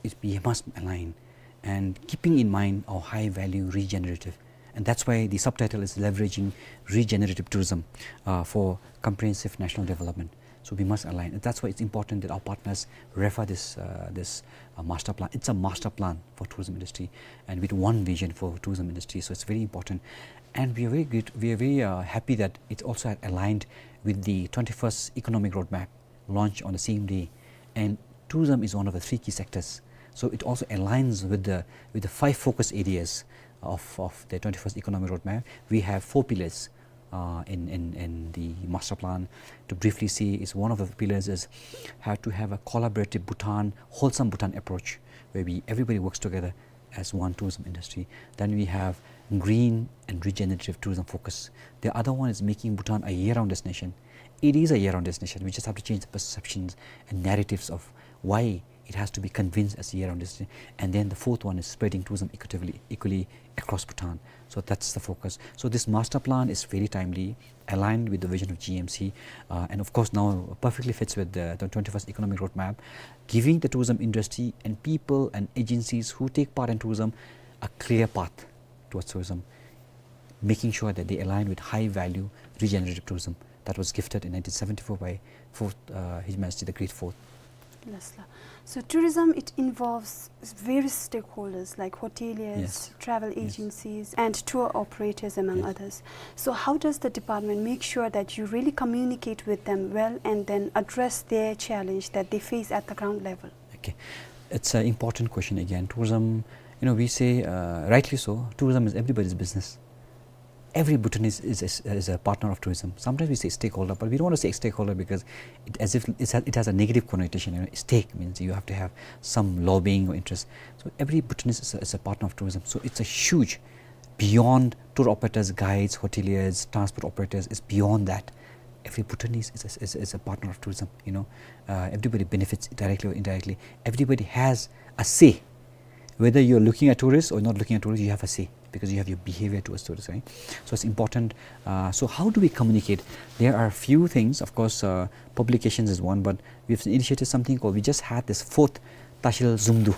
It, we must align, and keeping in mind our high value regenerative. And that's why the subtitle is Leveraging Regenerative Tourism, uh, for Comprehensive National Development. So we must align. And that's why it's important that our partners refer this, uh, this, uh, master plan. It's a master plan for tourism industry and with one vision for tourism industry. So it's very important. And we are very good, we are very, uh, happy that it's also aligned with the twenty-first Economic Roadmap launched on the same day. And tourism is one of the three key sectors. So it also aligns with the, with the five focus areas of, of the twenty-first Economic Roadmap. We have four pillars, uh, in, in, in the master plan. To briefly say, is one of the pillars is have to have a collaborative Bhutan, wholesome Bhutan approach, where we, everybody works together as one tourism industry. Then we have green and regenerative tourism focus. The other one is making Bhutan a year-round destination. It is a year-round destination. We just have to change the perceptions and narratives of why it has to be convinced as a year-round destination. And then the fourth one is spreading tourism equitably, equally across Bhutan. So that's the focus. So this master plan is very timely, aligned with the vision of G M C, uh, and of course now perfectly fits with the, the twenty-first Economic Roadmap, giving the tourism industry and people and agencies who take part in tourism a clear path towards tourism, making sure that they align with high value regenerative tourism that was gifted in nineteen seventy-four by fourth, uh, His Majesty the Great Fourth. Yes, sir. So tourism, it involves various stakeholders like hoteliers, Yes. travel Yes. agencies, and tour operators, among Yes. others. So how does the department make sure that you really communicate with them well and then address their challenge that they face at the ground level? Okay. It's an important question again. Tourism, you know, we say, uh, rightly so, tourism is everybody's business. Every Bhutanese is, is, is a partner of tourism. Sometimes we say stakeholder, but we don't want to say stakeholder because it, as if it's a, it has a negative connotation. You know, stake means you have to have some lobbying or interest. So every Bhutanese is a, is a partner of tourism. So it's a huge, beyond tour operators, guides, hoteliers, transport operators, is beyond that. Every Bhutanese is a, is, is a partner of tourism, you know. Uh, everybody benefits directly or indirectly. Everybody has a say. Whether you're looking at tourists or not looking at tourists, you have a say because you have your behavior towards tourists, right? So it's important. Uh, so how do we communicate? There are a few things. Of course, uh, publications is one, but we've initiated something called, we just had this fourth Tashil Zumdu.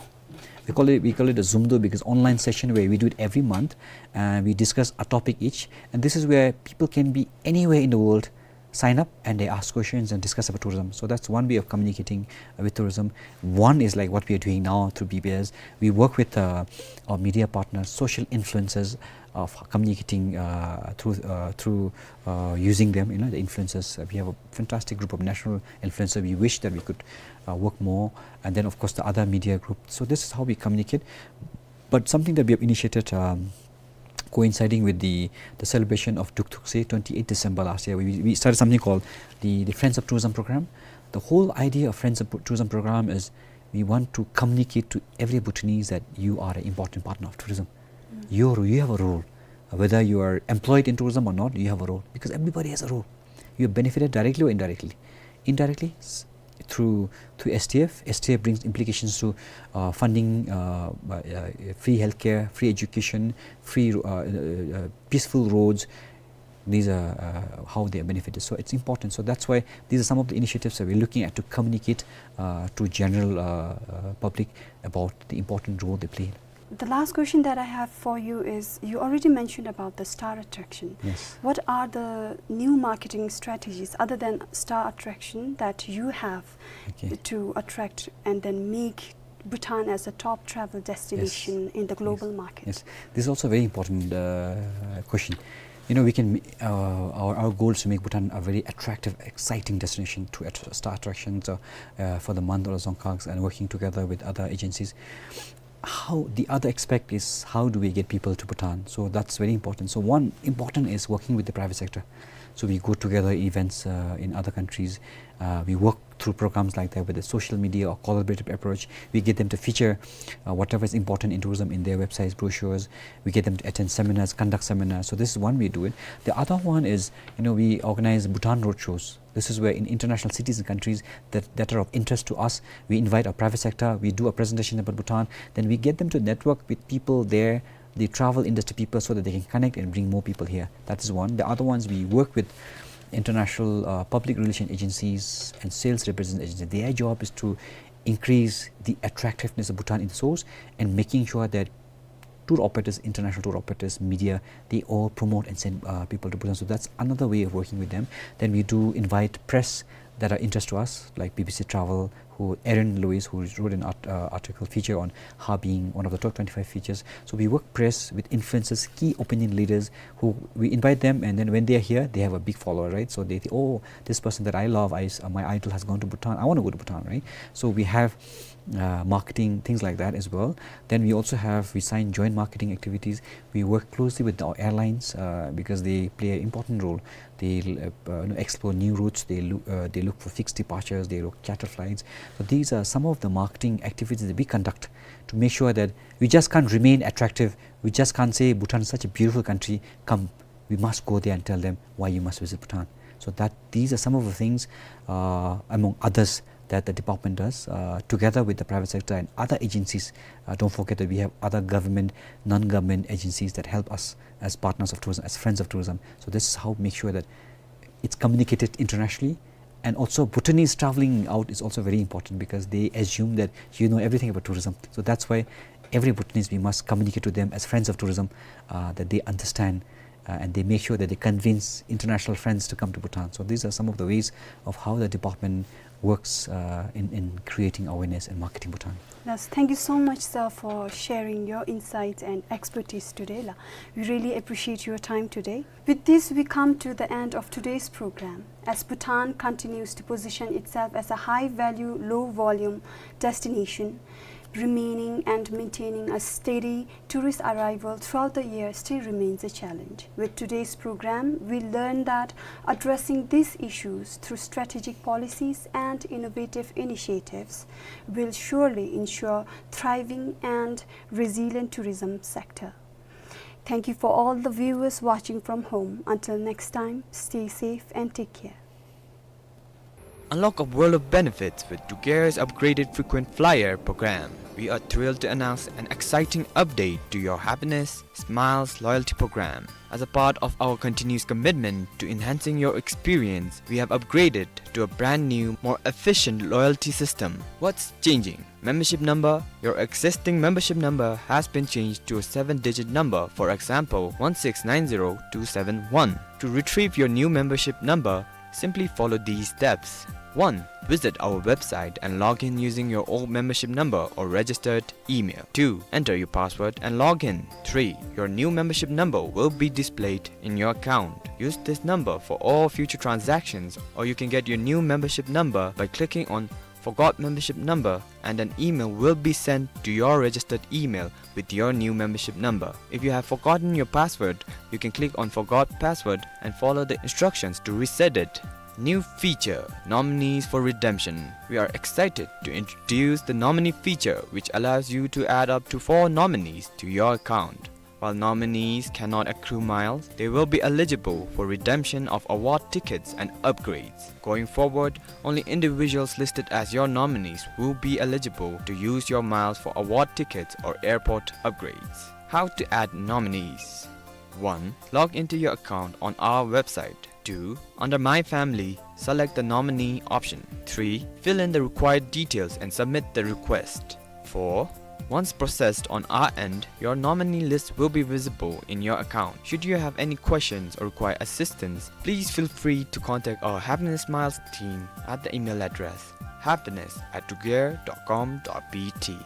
We call it, we call it a Zumdu because online session where we do it every month, and we discuss a topic each. And this is where people can be anywhere in the world, sign up, and they ask questions and discuss about tourism. So that's one way of communicating, uh, with tourism. One is like what we are doing now through B B S. We work with, uh, our media partners, social influencers, of communicating, uh, through, uh, through, uh, using them, you know, the influencers. Uh, we have a fantastic group of national influencers. We wish that we could, uh, work more. And then, of course, the other media group. So this is how we communicate. But something that we have initiated, um, coinciding with the, the celebration of Duktuk Sey, twenty-eighth December last year, we, we started something called the, the Friends of Tourism program. The whole idea of Friends of Tourism program is we want to communicate to every Bhutanese that you are an important partner of tourism. Mm. You're, you have a role. Whether you are employed in tourism or not, you have a role because everybody has a role. You are benefited directly or indirectly. Indirectly, s-, through, through S T F. S T F brings implications to, uh, funding, uh, uh, uh, free healthcare, free education, free, uh, uh, uh, peaceful roads. These are, uh, how they are benefited. So it's important. So that's why these are some of the initiatives that we're looking at to communicate, uh, to general, uh, uh, public about the important role they play. The last question that I have for you is, you already mentioned about the star attraction. Yes. What are the new marketing strategies other than star attraction that you have Okay. to attract and then make Bhutan as a top travel Yes. destination in the Yes. global market? Yes. This is also a very important, uh, question. You know, we can, uh, our, our goal is to make Bhutan a very attractive, exciting destination to at-, star attractions, uh, uh, for the Mandalay Dzongkhags and working together with other agencies. How, the other aspect is, how do we get people to Bhutan? So that's very important. So one important is working with the private sector. So we go together events, uh, in other countries. Uh, we work through programs like that, with a social media or collaborative approach. We get them to feature, uh, whatever is important in tourism in their websites, brochures. We get them to attend seminars, conduct seminars. So this is one way to do it. The other one is, you know, we organize Bhutan roadshows. This is where in international cities and countries that, that are of interest to us, we invite our private sector, we do a presentation about Bhutan, then we get them to network with people there, the travel industry people, so that they can connect and bring more people here. That is one. The other ones, we work with international, uh, public relation agencies and sales representative agencies. Their job is to increase the attractiveness of Bhutan in the source and making sure that tour operators, international tour operators, media, they all promote and send, uh, people to Bhutan. So that's another way of working with them. Then we do invite press that are interest to us, like B B C Travel, who Aaron Lewis, who wrote an art-, uh, article feature on Harbin, one of the top twenty-five features. So we work press with influencers, key opinion leaders, who we invite them, and then when they are here, they have a big follower, right? So they think, "Oh, this person that I love, I s-, uh, my idol has gone to Bhutan. I wanna go to Bhutan," right? So we have, uh, marketing, things like that as well. Then we also have, we sign joint marketing activities. We work closely with the airlines, uh, because they play an important role. They, uh, uh, you know, explore new routes. They loo-, uh, they look for fixed departures. They look charter flights. So these are some of the marketing activities that we conduct to make sure that we just can't remain attractive. We just can't say, "Bhutan is such a beautiful country. Come, we must go there and tell them why you must visit Bhutan." So that, these are some of the things, uh, among others, that the department does, uh, together with the private sector and other agencies. Uh, don't forget that we have other government, non-government agencies that help us as partners of tourism, as friends of tourism. So this is how we make sure that it's communicated internationally. And also, Bhutanese traveling out is also very important because they assume that you know everything about tourism. So that's why every Bhutanese, we must communicate to them as friends of tourism, uh, that they understand, uh, and they make sure that they convince international friends to come to Bhutan. So these are some of the ways of how the department works, uh, in, in creating awareness and marketing Bhutan. Yes, thank you so much, sir, for sharing your insights and expertise today, la. We really appreciate your time today. With this, we come to the end of today's program. As Bhutan continues to position itself as a high-value, low-volume destination, remaining and maintaining a steady tourist arrival throughout the year still remains a challenge. With today's program, we learn that addressing these issues through strategic policies and innovative initiatives will surely ensure thriving and resilient tourism sector. Thank you for all the viewers watching from home. Until next time, stay safe and take care. Unlock a world of benefits with Dugair's upgraded frequent flyer program. We are thrilled to announce an exciting update to your Happiness Smiles loyalty program. As a part of our continuous commitment to enhancing your experience, we have upgraded to a brand new, more efficient loyalty system. What's changing? Membership number. Your existing membership number has been changed to a seven-digit number, for example, one six nine zero two seven one. To retrieve your new membership number, simply follow these steps. One. Visit our website and log in using your old membership number or registered email. Two. Enter your password and log in. Three. Your new membership number will be displayed in your account. Use this number for all future transactions, or you can get your new membership number by clicking on Forgot Membership Number, and an email will be sent to your registered email with your new membership number. If you have forgotten your password, you can click on Forgot Password and follow the instructions to reset it. New feature, Nominees for Redemption. We are excited to introduce the nominee feature, which allows you to add up to four nominees to your account. While nominees cannot accrue miles, they will be eligible for redemption of award tickets and upgrades. Going forward, only individuals listed as your nominees will be eligible to use your miles for award tickets or airport upgrades. How to add nominees. One. Log into your account on our website. Two. Under My Family, select the nominee option. Three. Fill in the required details and submit the request. Four. Once processed on our end, your nominee list will be visible in your account. Should you have any questions or require assistance, please feel free to contact our Happiness Smiles team at the email address happiness at dugair dot com dot B T.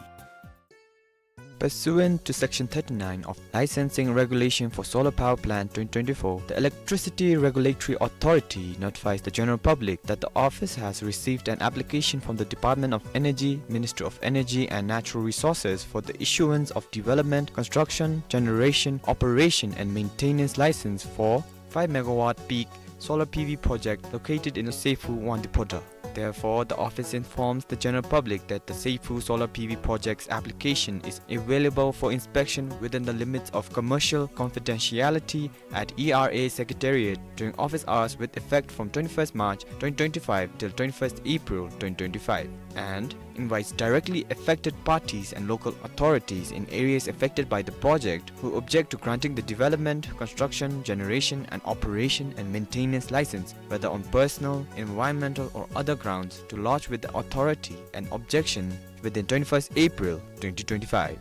Pursuant to Section thirty-nine of Licensing Regulation for Solar Power Plant twenty twenty-four, the Electricity Regulatory Authority notifies the general public that the office has received an application from the Department of Energy, Ministry of Energy and Natural Resources for the issuance of development, construction, generation, operation and maintenance license for five megawatt peak solar P V project located in the Seifu Wangdue Phodrang. Therefore, the office informs the general public that the Seifu Solar P V project's application is available for inspection within the limits of commercial confidentiality at E R A Secretariat during office hours with effect from twenty-first March twenty twenty-five till twenty-first April twenty twenty-five, and invites directly affected parties and local authorities in areas affected by the project who object to granting the development, construction, generation, and operation and maintenance license, whether on personal, environmental, or other grounds, to lodge with the authority an objection within twenty-first April twenty twenty-five.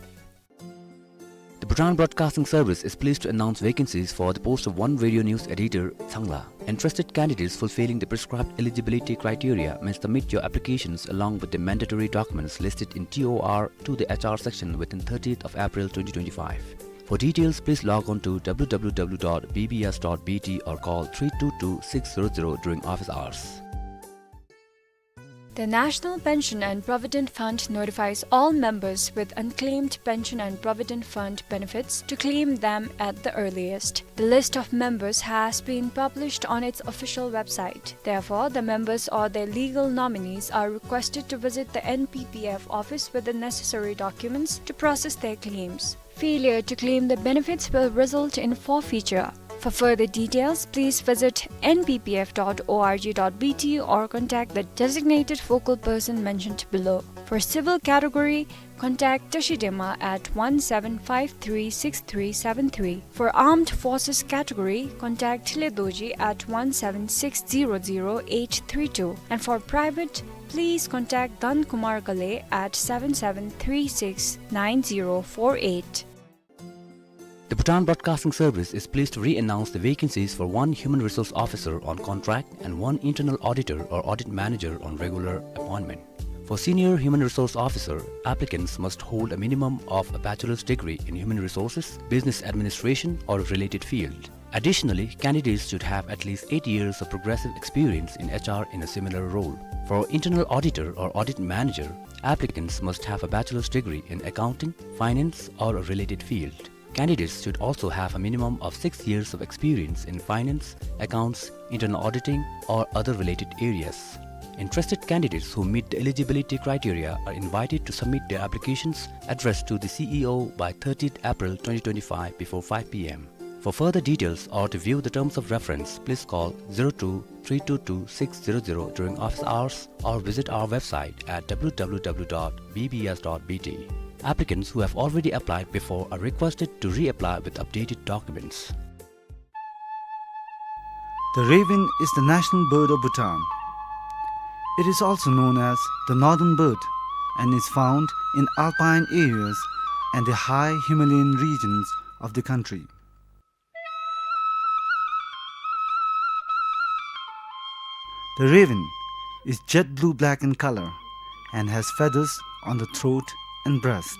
The Bhutan Broadcasting Service is pleased to announce vacancies for the post of one radio news editor, Changla. Interested candidates fulfilling the prescribed eligibility criteria may submit your applications along with the mandatory documents listed in T O R to the H R section within thirtieth of April twenty twenty-five. For details, please log on to W W W dot B B S dot B T or call three two two six zero zero during office hours. The National Pension and Provident Fund notifies all members with unclaimed pension and provident fund benefits to claim them at the earliest. The list of members has been published on its official website. Therefore, the members or their legal nominees are requested to visit the N P P F office with the necessary documents to process their claims. Failure to claim the benefits will result in forfeiture. For further details, please visit N P P F dot O R G dot B T or contact the designated focal person mentioned below. For civil category, contact Tashi Dema at one seven five three six three seven three. For armed forces category, contact Thile Dorji at one seven six zero zero eight three two. And for private, please contact Dhan Kumar Ghale at seven seven three six nine zero four eight. The Bhutan Broadcasting Service is pleased to re-announce the vacancies for one human resource officer on contract and one internal auditor or audit manager on regular appointment. For senior human resource officer, applicants must hold a minimum of a bachelor's degree in human resources, business administration, or a related field. Additionally, candidates should have at least eight years of progressive experience in H R in a similar role. For internal auditor or audit manager, applicants must have a bachelor's degree in accounting, finance, or a related field. Candidates should also have a minimum of six years of experience in finance, accounts, internal auditing, or other related areas. Interested candidates who meet the eligibility criteria are invited to submit their applications addressed to the C E O by thirtieth April twenty twenty-five before five P M. For further details or to view the terms of reference, please call zero two three two two six zero zero during office hours or visit our website at W W W dot B B S dot B T. Applicants who have already applied before are requested to reapply with updated documents. The raven is the national bird of Bhutan. It is also known as the northern bird and is found in alpine areas and the high Himalayan regions of the country. The raven is jet blue-black in color and has feathers on the throat and breast.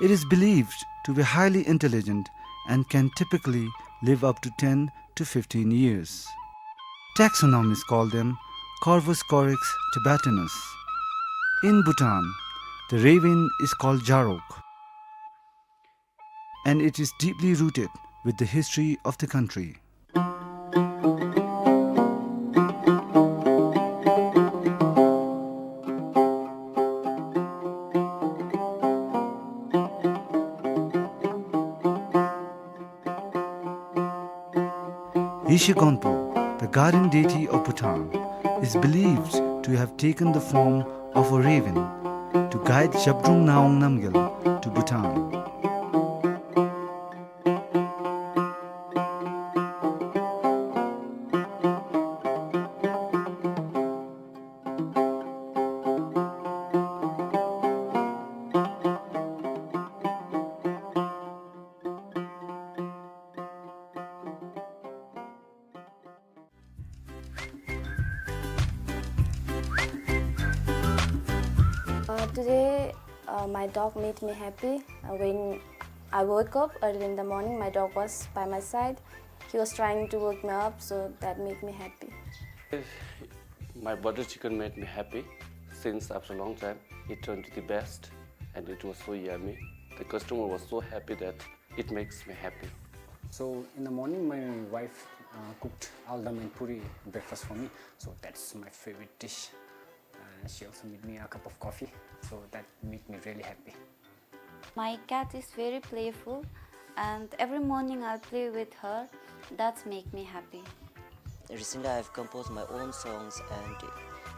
It is believed to be highly intelligent and can typically live up to ten to fifteen years. Taxonomists call them Corvus corax tibetanus. In Bhutan, the raven is called Jarok, and it is deeply rooted with the history of the country. Yeshe Gonpo, the guardian deity of Bhutan, is believed to have taken the form of a raven to guide Zhabdrung Ngawang Namgyal to Bhutan. Uh, today, uh, my dog made me happy. Uh, when I woke up early in the morning, my dog was by my side. He was trying to wake me up, so that made me happy. My butter chicken made me happy since after a long time. It turned to the best, and it was so yummy. The customer was so happy that it makes me happy. So in the morning, my wife uh, cooked aldam and puri breakfast for me. So that's my favorite dish. Uh, she also made me a cup of coffee. So that made me really happy. My cat is very playful, and every morning I'll play with her. That's make me happy. Recently, I've composed my own songs, and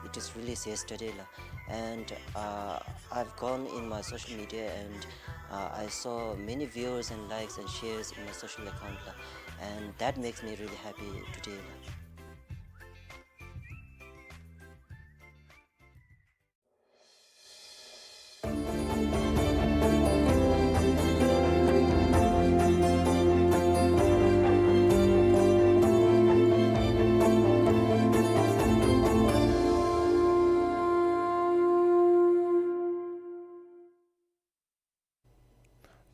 it is released yesterday, la. And, uh, I've gone in my social media, and, uh, I saw many viewers and likes and shares in my social account, la. And that makes me really happy today, la.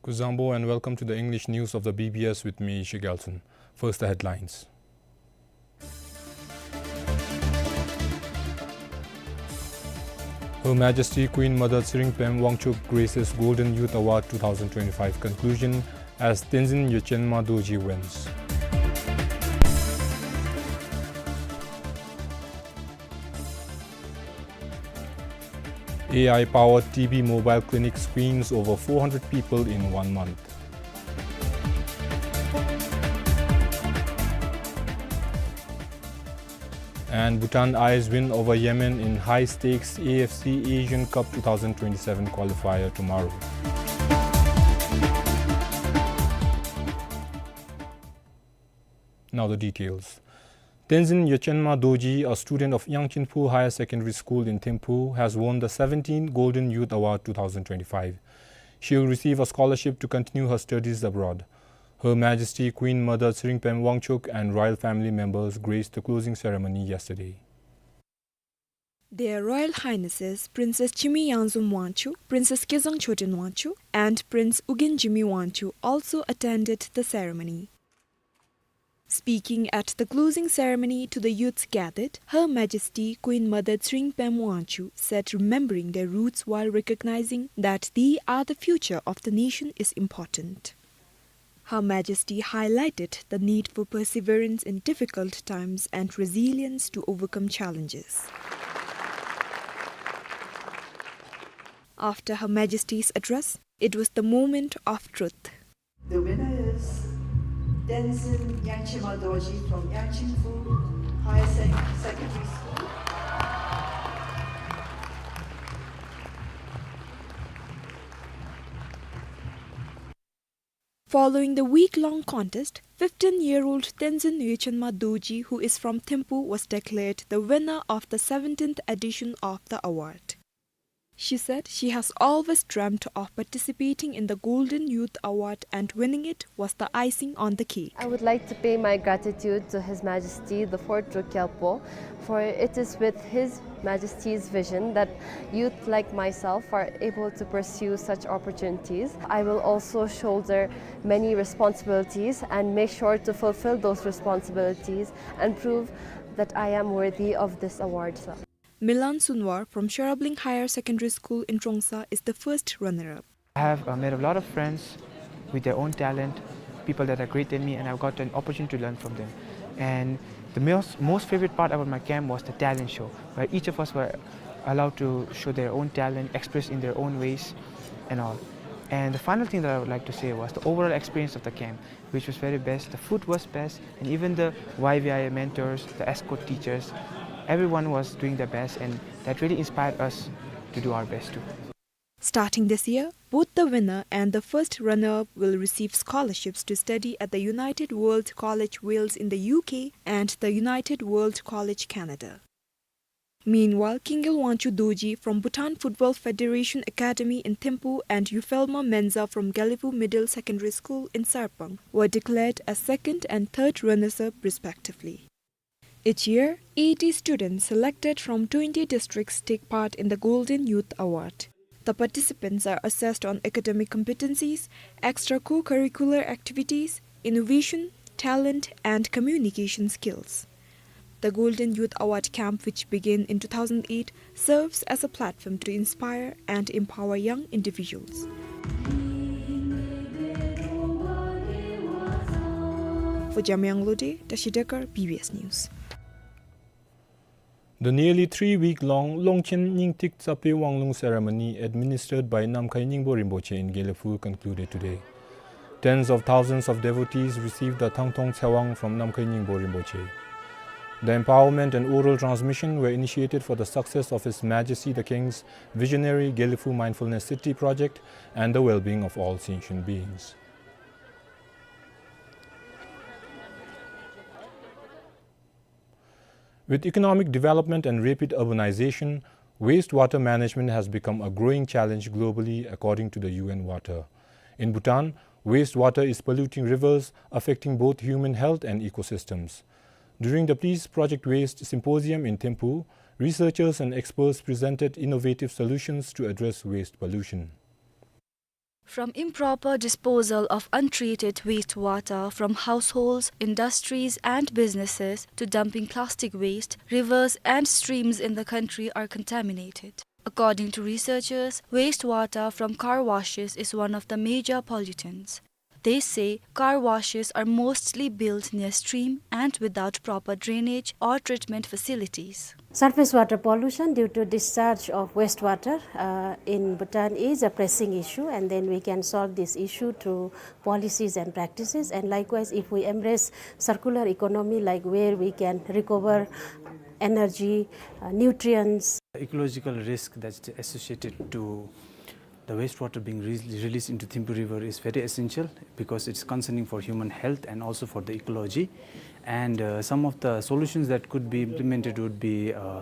Kuzuzangpo and welcome to the English news of the B B S with me, Shigalson. First, the headlines. Her Majesty Queen Mother Tshering Pem Wangchuck graces Golden Youth Award two thousand twenty-five conclusion as Tenzin Yechenma Dorji wins. A I-powered T B mobile clinic screens over four hundred people in one month. And Bhutan Eyes win over Yemen in high-stakes A F C Asian Cup two thousand twenty-seven qualifier tomorrow. Now the details. Tenzin Yechenma Dorji, a student of Yangchinphu Higher Secondary School in Thimphu, has won the seventeenth Golden Youth Award two thousand twenty-five. She will receive a scholarship to continue her studies abroad. Her Majesty Queen Mother Tshering Pem Wangchuck and royal family members graced the closing ceremony yesterday. Their Royal Highnesses Princess Chimi Yangzom Wangchuck, Princess Kezang Choten Wangchuck, and Prince Ugyen Jimi Wangchuck also attended the ceremony. Speaking at the closing ceremony to the youths gathered, Her Majesty Queen Mother Tshering Pem Wangchuck said remembering their roots while recognizing that they are the future of the nation is important. Her Majesty highlighted the need for perseverance in difficult times and resilience to overcome challenges. After Her Majesty's address, it was the moment of truth. The winner is Tenzin Yangchema Dorji from Yangchingpu Higher Sec-, Secondary School. Following the week-long contest, fifteen-year-old Tenzin Yechenma Dorji, who is from Thimphu, was declared the winner of the seventeenth edition of the award. She said she has always dreamt of participating in the Golden Youth Award, and winning it was the icing on the cake. I would like to pay my gratitude to His Majesty the Fourth Druk Gyalpo, for it is with His Majesty's vision that youth like myself are able to pursue such opportunities. I will also shoulder many responsibilities and make sure to fulfill those responsibilities and prove that I am worthy of this award, sir. Milan Sunwar from Shorabling Higher Secondary School in Trongsa is the first runner-up. I have, uh, made a lot of friends with their own talent, people that are greater than me, and I've got an opportunity to learn from them. And the most, most favorite part about my camp was the talent show, where each of us were allowed to show their own talent, express in their own ways and all. And the final thing that I would like to say was the overall experience of the camp, which was very best. The food was best, and even the Y V I A mentors, the escort teachers, everyone was doing their best, and that really inspired us to do our best too. Starting this year, both the winner and the first runner-up will receive scholarships to study at the United World College Wales in the U K and the United World College Canada. Meanwhile, Kingel Wangchuck Dorji from Bhutan Football Federation Academy in Thimphu and Yuphelma Mensah from Gelephu Middle Secondary School in Sarpang were declared as second and third runners-up respectively. Each year, eighty students selected from twenty districts take part in the Golden Youth Award. The participants are assessed on academic competencies, extra co-curricular activities, innovation, talent, and communication skills. The Golden Youth Award Camp, which began in two thousand eight, serves as a platform to inspire and empower young individuals. For Jamyang Lode, Tashi Dekar, B B S News. The nearly three-week-long Longchen Nyingtik Tsapeh Wanglung ceremony, administered by Namkhai Nyingpo Rinpoche in Gelephu, concluded today. Tens of thousands of devotees received the Thangthong Tsewang from Namkhai Nyingpo Rinpoche. The empowerment and oral transmission were initiated for the success of His Majesty the King's visionary Gelephu Mindfulness City project and the well-being of all sentient beings. With economic development and rapid urbanization, wastewater management has become a growing challenge globally, according to the U N Water. In Bhutan, wastewater is polluting rivers, affecting both human health and ecosystems. During the Please Protect Waste Symposium in Thimphu, researchers and experts presented innovative solutions to address waste pollution. From improper disposal of untreated wastewater from households, industries, and businesses to dumping plastic waste, rivers and streams in the country are contaminated. According to researchers, wastewater from car washes is one of the major pollutants. They say car washes are mostly built near stream and without proper drainage or treatment facilities. Surface water pollution due to discharge of wastewater, uh, in Bhutan is a pressing issue, and then we can solve this issue through policies and practices. And likewise, if we embrace circular economy, like where we can recover energy, uh, nutrients. Ecological risk that's associated to the wastewater being re-, released into Thimphu River is very essential because it's concerning for human health and also for the ecology. And, uh, some of the solutions that could be implemented would be, uh,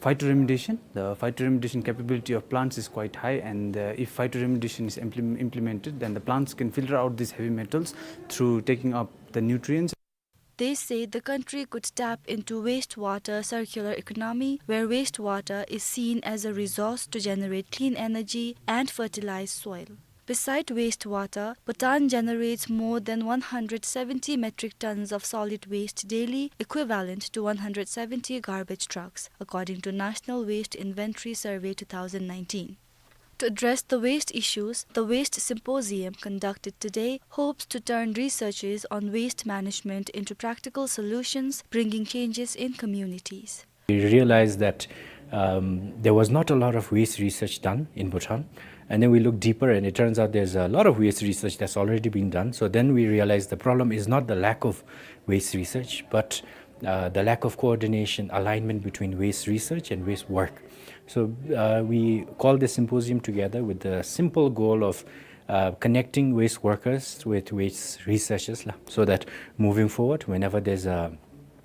phytoremediation. The phytoremediation capability of plants is quite high, and, uh, if phytoremediation is implem-, implemented, then the plants can filter out these heavy metals through taking up the nutrients. They say the country could tap into wastewater circular economy, where wastewater is seen as a resource to generate clean energy and fertilize soil. Beside wastewater, Bhutan generates more than one hundred seventy metric tons of solid waste daily, equivalent to one hundred seventy garbage trucks, according to National Waste Inventory Survey two thousand nineteen. To address the waste issues, the Waste Symposium conducted today hopes to turn researches on waste management into practical solutions, bringing changes in communities. We realized that, um, there was not a lot of waste research done in Bhutan. And then we looked deeper, and it turns out there's a lot of waste research that's already been done. So then we realized the problem is not the lack of waste research, but uh, the lack of coordination, alignment between waste research and waste work. So, uh, we call this symposium together with the simple goal of, uh, connecting waste workers with waste researchers, la, so that moving forward, whenever there's, uh,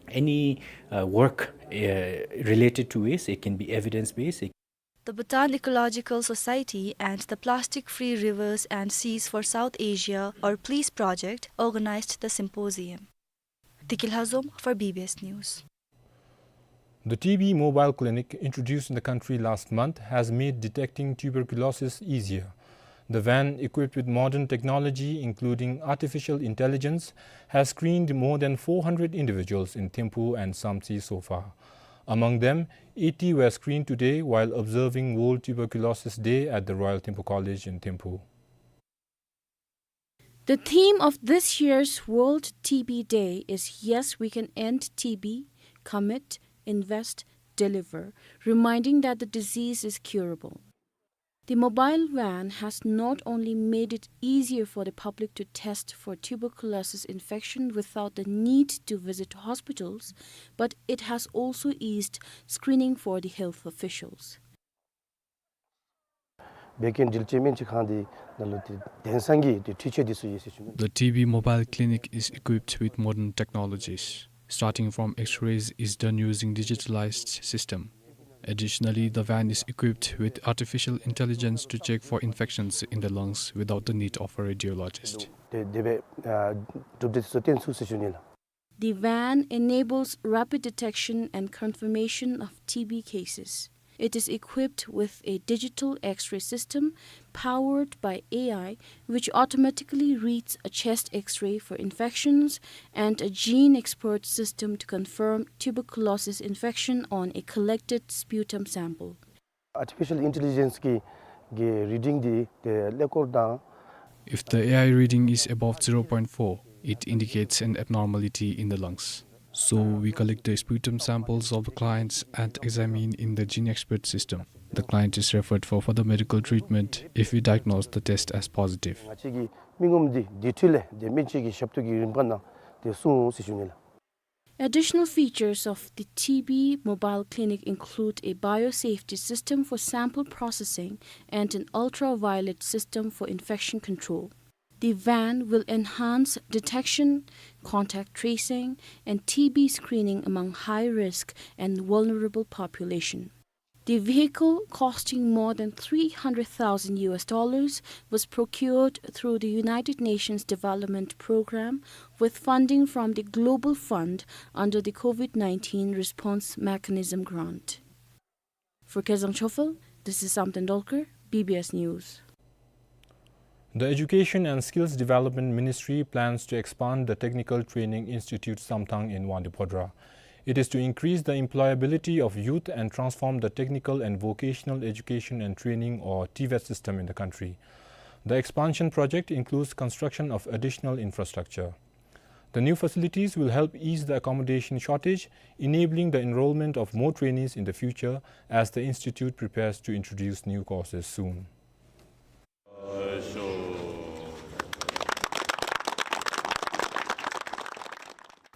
any, uh, work, uh, related to waste, it can be evidence-based. The Bhutan Ecological Society and the Plastic Free Rivers and Seas for South Asia, or PLEASE project, organized the symposium. Dikil Hazom for B B S News. The T B mobile clinic introduced in the country last month has made detecting tuberculosis easier. The van, equipped with modern technology, including artificial intelligence, has screened more than four hundred individuals in Thimphu and Samtse so far. Among them, eighty were screened today while observing World Tuberculosis Day at the Royal Thimphu College in Thimphu. The theme of this year's World T B Day is Yes, We Can End T B, Commit, Invest, Deliver, reminding that the disease is curable. The mobile van has not only made it easier for the public to test for tuberculosis infection without the need to visit hospitals, but it has also eased screening for the health officials. བད་ཀན་འདྲིལ་ཅན་མི་ཅིག་ཁང་འདི་ནང་ལུ་ཏེ་དེང་སང་གི་ཏེ་འཕྲུལ་ཆས་འདི་ཚུ་ཡོད་ཟེར་ཞུ་ནི། The T B mobile clinic is equipped with modern technologies, starting from X-rays is done using digitalized system. Additionally, the van is equipped with artificial intelligence to check for infections in the lungs without the need of a radiologist. ཏེ་དེ་སྦེ་ཨ་གྲུབ་འབྲས་འདི་ཚུ་བཏོན་ཚུགས་ཟེར་ཞུ་ནི་ལགས། The van enables rapid detection and confirmation of T B cases. It is equipped with a digital X-ray system powered by A I, which automatically reads a chest X-ray for infections and a gene expert system to confirm tuberculosis infection on a collected sputum sample. Artificial intelligence གི་གི་རི་ཌིང་འདི་ཏེ་ཀླད་ཀོར་དང་། If the A I reading is above zero point four, It indicates an abnormality in the lungs. So we collect the sputum samples of the clients and examine in the GeneXpert system. The client is referred for further medical treatment if we diagnose the test as positive. ང་བཅས་ཀྱི་མི་ངོམ་འདི་འདི་འཕྲོ་ལས་ཏེ་སྨན་བཅོས་ཀྱི་ཞབས་ཏོག་གི་རིམ་པ་ནང་ཏེ་སོང་ཟེར་ཞུ་ནི་ལགས། Additional features of the T B mobile clinic include a biosafety system for sample processing and an ultraviolet system for infection control. The van will enhance detection, contact tracing, and T B screening among high-risk and vulnerable population. The vehicle, costing more than three hundred thousand U S dollars, was procured through the United Nations Development Programme with funding from the Global Fund under the COVID nineteen Response Mechanism Grant. For Kezang Chofel, this is Samten Dolkar, B B S News. The Education and Skills Development Ministry plans to expand the Technical Training Institute Samthang in Wangdue Phodrang. It is to increase the employability of youth and transform the technical and vocational education and training, or TVET system, in the country. The expansion project includes construction of additional infrastructure. The new facilities will help ease the accommodation shortage, enabling the enrollment of more trainees in the future as the institute prepares to introduce new courses soon.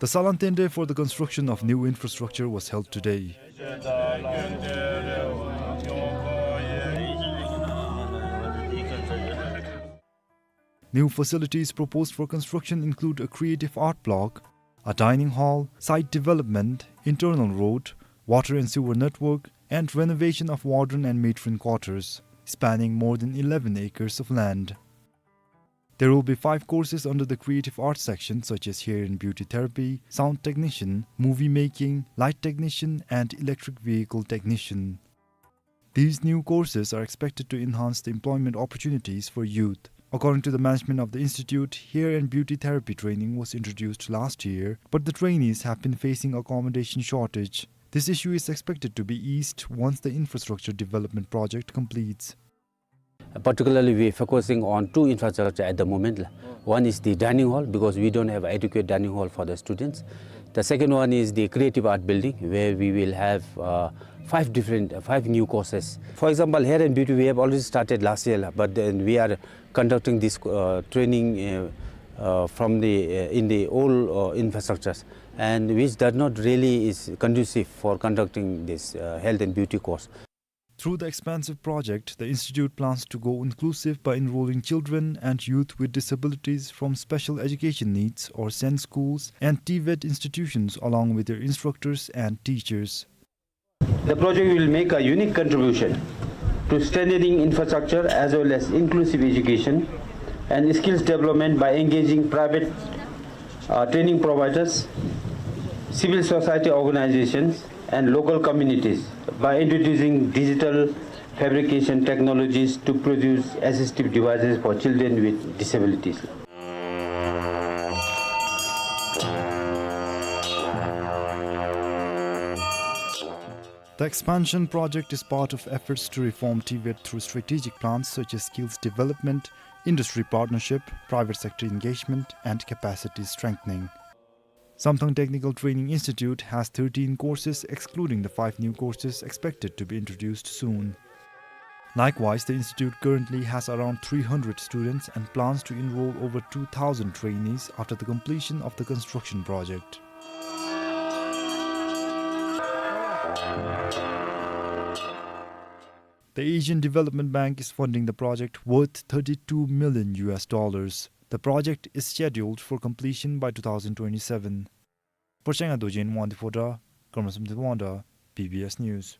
The Salam Tender for the construction of new infrastructure was held today. New facilities proposed for construction include a creative art block, a dining hall, site development, internal road, water and sewer network, and renovation of warden and matron quarters, spanning more than eleven acres of land. There will be five courses under the creative arts section, such as hair and beauty therapy, sound technician, movie making, light technician, and electric vehicle technician. These new courses are expected to enhance the employment opportunities for youth. According to the management of the institute, hair and beauty therapy training was introduced last year, but the trainees have been facing accommodation shortage. This issue is expected to be eased once the infrastructure development project completes. Particularly, we are focusing on two infrastructure at the moment. One is the dining hall, because we don't have adequate dining hall for the students. The second one is the creative art building, where we will have, uh, five different, uh, five new courses. For example, hair and beauty, we have already started last year, but then we are conducting this, uh, training, uh, uh, from the, uh, in the old, uh, infrastructures, and which does not really is conducive for conducting this, uh, health and beauty course. Through the expansive project, the institute plans to go inclusive by enrolling children and youth with disabilities from special education needs, or SEND, schools and TVET institutions, along with their instructors and teachers. The project will make a unique contribution to strengthening infrastructure as well as inclusive education and skills development by engaging private, uh, training providers, civil society organizations, and local communities by introducing digital fabrication technologies to produce assistive devices for children with disabilities. The expansion project is part of efforts to reform TVET through strategic plans such as skills development, industry partnership, private sector engagement, and capacity strengthening. Samthang Technical Training Institute has thirteen courses, excluding the five new courses expected to be introduced soon. Likewise, the institute currently has around three hundred students and plans to enroll over two thousand trainees after the completion of the construction project. The Asian Development Bank is funding the project worth thirty-two million U S dollars. The project is scheduled for completion by two thousand twenty-seven. Porchanga Dojen, Wangdue Phodrang, Karma Samten Wangdue, B B S News.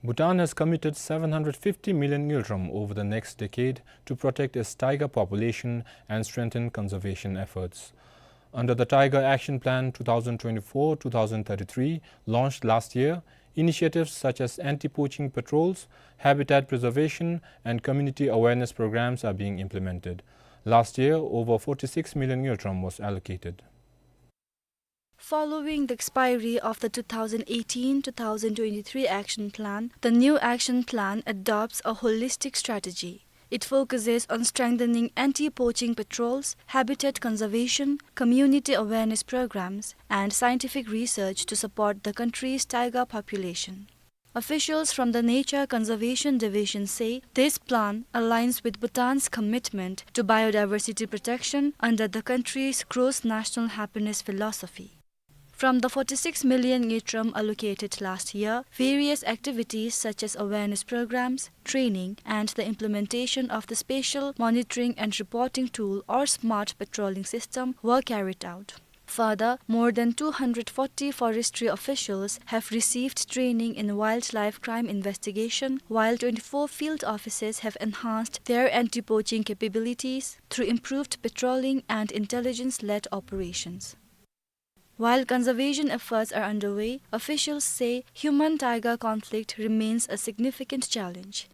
Bhutan has committed seven hundred fifty million ngultrum over the next decade to protect its tiger population and strengthen conservation efforts. Under the Tiger Action Plan two thousand twenty-four two thousand thirty-three, launched last year, initiatives such as anti-poaching patrols, habitat preservation, and community awareness programs are being implemented. Last year, over forty-six million ngultrum was allocated. Following the expiry of the two thousand eighteen two thousand twenty-three action plan, the new action plan adopts a holistic strategy. It focuses on strengthening anti-poaching patrols, habitat conservation, community awareness programs, and scientific research to support the country's tiger population. Officials from the Nature Conservation Division say this plan aligns with Bhutan's commitment to biodiversity protection under the country's Gross National Happiness philosophy. From the forty-six million ngultrum allocated last year, various activities such as awareness programs, training, and the implementation of the Spatial Monitoring and Reporting Tool, or SMART patrolling system, were carried out. Further, more than two hundred forty forestry officials have received training in wildlife crime investigation, while twenty-four field officers have enhanced their anti-poaching capabilities through improved patrolling and intelligence-led operations. While conservation efforts are underway, officials say human-tiger conflict remains a significant challenge.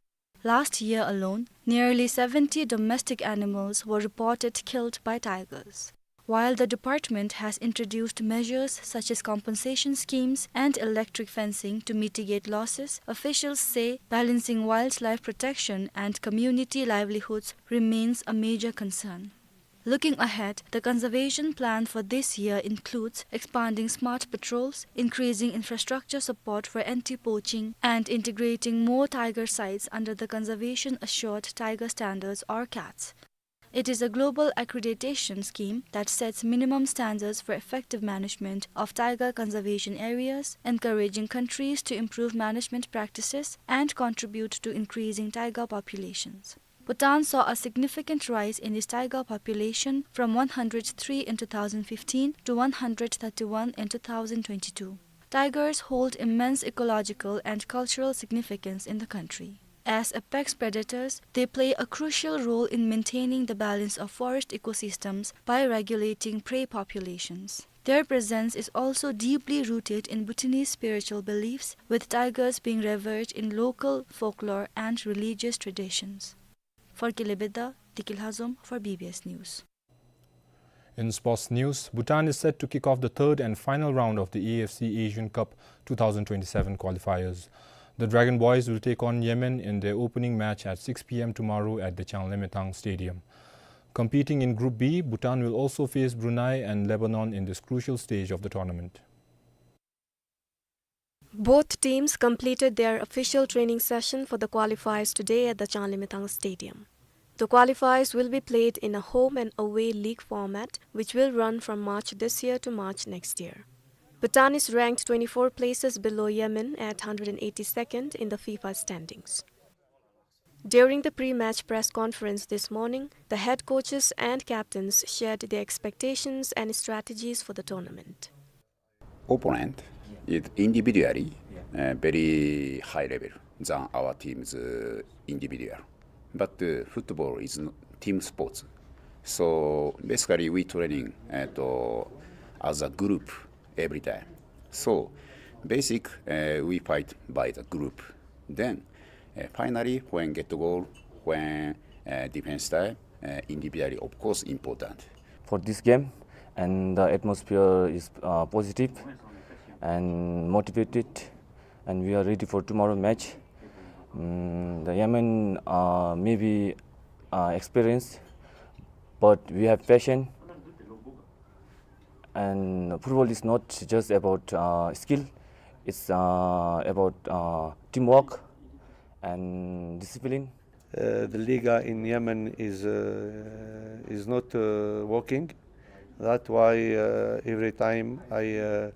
Last year alone, nearly seventy domestic animals were reported killed by tigers. While the department has introduced measures such as compensation schemes and electric fencing to mitigate losses, officials say balancing wildlife protection and community livelihoods remains a major concern. Looking ahead, the conservation plan for this year includes expanding SMART patrols, increasing infrastructure support for anti-poaching, and integrating more tiger sites under the Conservation Assured Tiger Standards, or CATS. It is a global accreditation scheme that sets minimum standards for effective management of tiger conservation areas, encouraging countries to improve management practices and contribute to increasing tiger populations. Bhutan saw a significant rise in its tiger population from one hundred three in two thousand fifteen to one hundred thirty-one in two thousand twenty-two. Tigers hold immense ecological and cultural significance in the country. As apex predators, they play a crucial role in maintaining the balance of forest ecosystems by regulating prey populations. Their presence is also deeply rooted in Bhutanese spiritual beliefs, with tigers being revered in local folklore and religious traditions. For Kelebeda, Dikil Hazom for B B S News. In sports news, Bhutan is set to kick off the third and final round of the A F C Asian Cup two thousand twenty-seven qualifiers. The Dragon Boys will take on Yemen in their opening match at six p m tomorrow at the Changlimethang Stadium. Competing in Group B, Bhutan will also face Brunei and Lebanon in this crucial stage of the tournament. Both teams completed their official training session for the qualifiers today at the Changlimethang Stadium. The qualifiers will be played in a home and away league format, which will run from March this year to March next year. Bhutan is ranked twenty-four places below Yemen at hundred and eighty-second in the FIFA standings. During the pre-match press conference this morning, the head coaches and captains shared their expectations and strategies for the tournament. Opponent is individually, uh, very high level than our team's, uh, individual. But, uh, football is n-, team sports. So basically we training, uh, to, as a group every time. So basic, uh, we fight by the group. Then, uh, finally, when get the goal, when, uh, defense time, uh, individually, of course, important. For this game, and the atmosphere is, uh, positive and motivated, and we are ready for tomorrow match. Mm, the Yemen, uh, may be, uh, experienced, but we have passion. And football is not just about, uh, skill, it's, uh, about, uh, teamwork and discipline. Uh, the Liga in Yemen is, uh, is not, uh, working. That's why, uh, every time I, uh,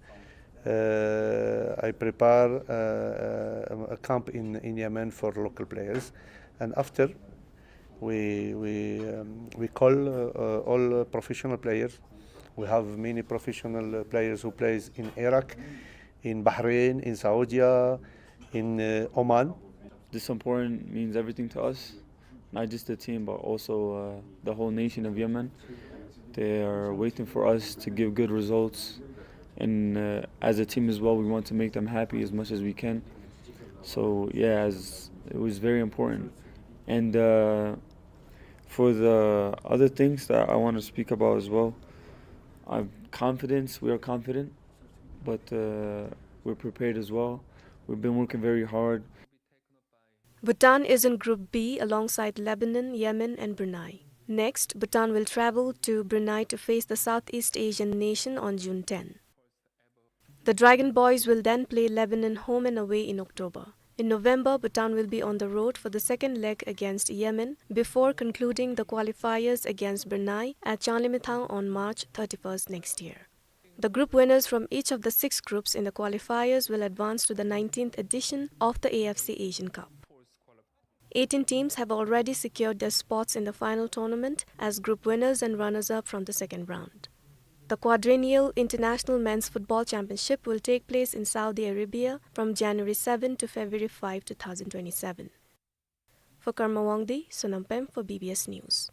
uh, I prepare, uh, uh, a camp in, in Yemen for local players. And after, we, we, um, we call, uh, uh, all, uh, professional players. We have many professional, uh, players who plays in Iraq, in Bahrain, in Saudi, in, uh, Oman. This important means everything to us, not just the team, but also, uh, the whole nation of Yemen. They are waiting for us to give good results, and, uh, as a team as well, we want to make them happy as much as we can. So yeah, as, it was very important. And, uh, for the other things that I want to speak about as well, I'm confident, we are confident, but, uh, we're prepared as well. We've been working very hard. Bhutan is in Group B alongside Lebanon, Yemen and Brunei. Next, Bhutan will travel to Brunei to face the Southeast Asian nation on June ten. The Dragon Boys will then play Lebanon home and away in October. In November, Bhutan will be on the road for the second leg against Yemen before concluding the qualifiers against Brunei at Changlimithang on March thirty-first next year. The group winners from each of the six groups in the qualifiers will advance to the nineteenth edition of the A F C Asian Cup. Eighteen teams have already secured their spots in the final tournament as group winners and runners-up from the second round. The Quadrennial International Men's Football Championship will take place in Saudi Arabia from January seven to February five, two thousand twenty-seven. For Karma Wangdi, Sonam Pem for B B S News.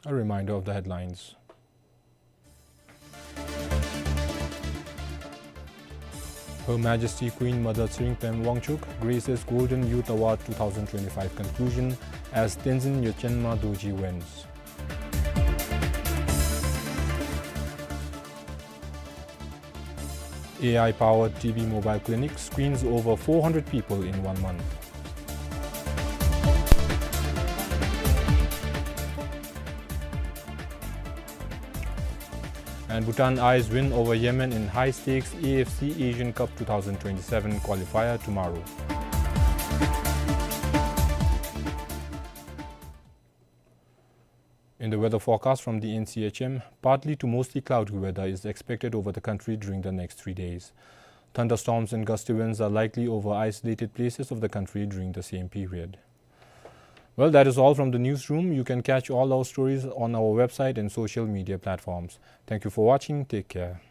A reminder of the headlines. Her Majesty Queen Mother Tshering Pem Wangchuck graces Golden Youth Award two thousand twenty-five conclusion as Tenzin Yodkyanma Dorji wins. A I-powered T B mobile clinic screens over four hundred people in one month. And Bhutan Eyes win over Yemen in high-stakes A F C Asian Cup two thousand twenty-seven qualifier tomorrow. In the weather forecast from the N C H M, partly to mostly cloudy weather is expected over the country during the next three days. Thunderstorms and gusty winds are likely over isolated places of the country during the same period. Well, that is all from the newsroom. You can catch all our stories on our website and social media platforms. Thank you for watching. Take care.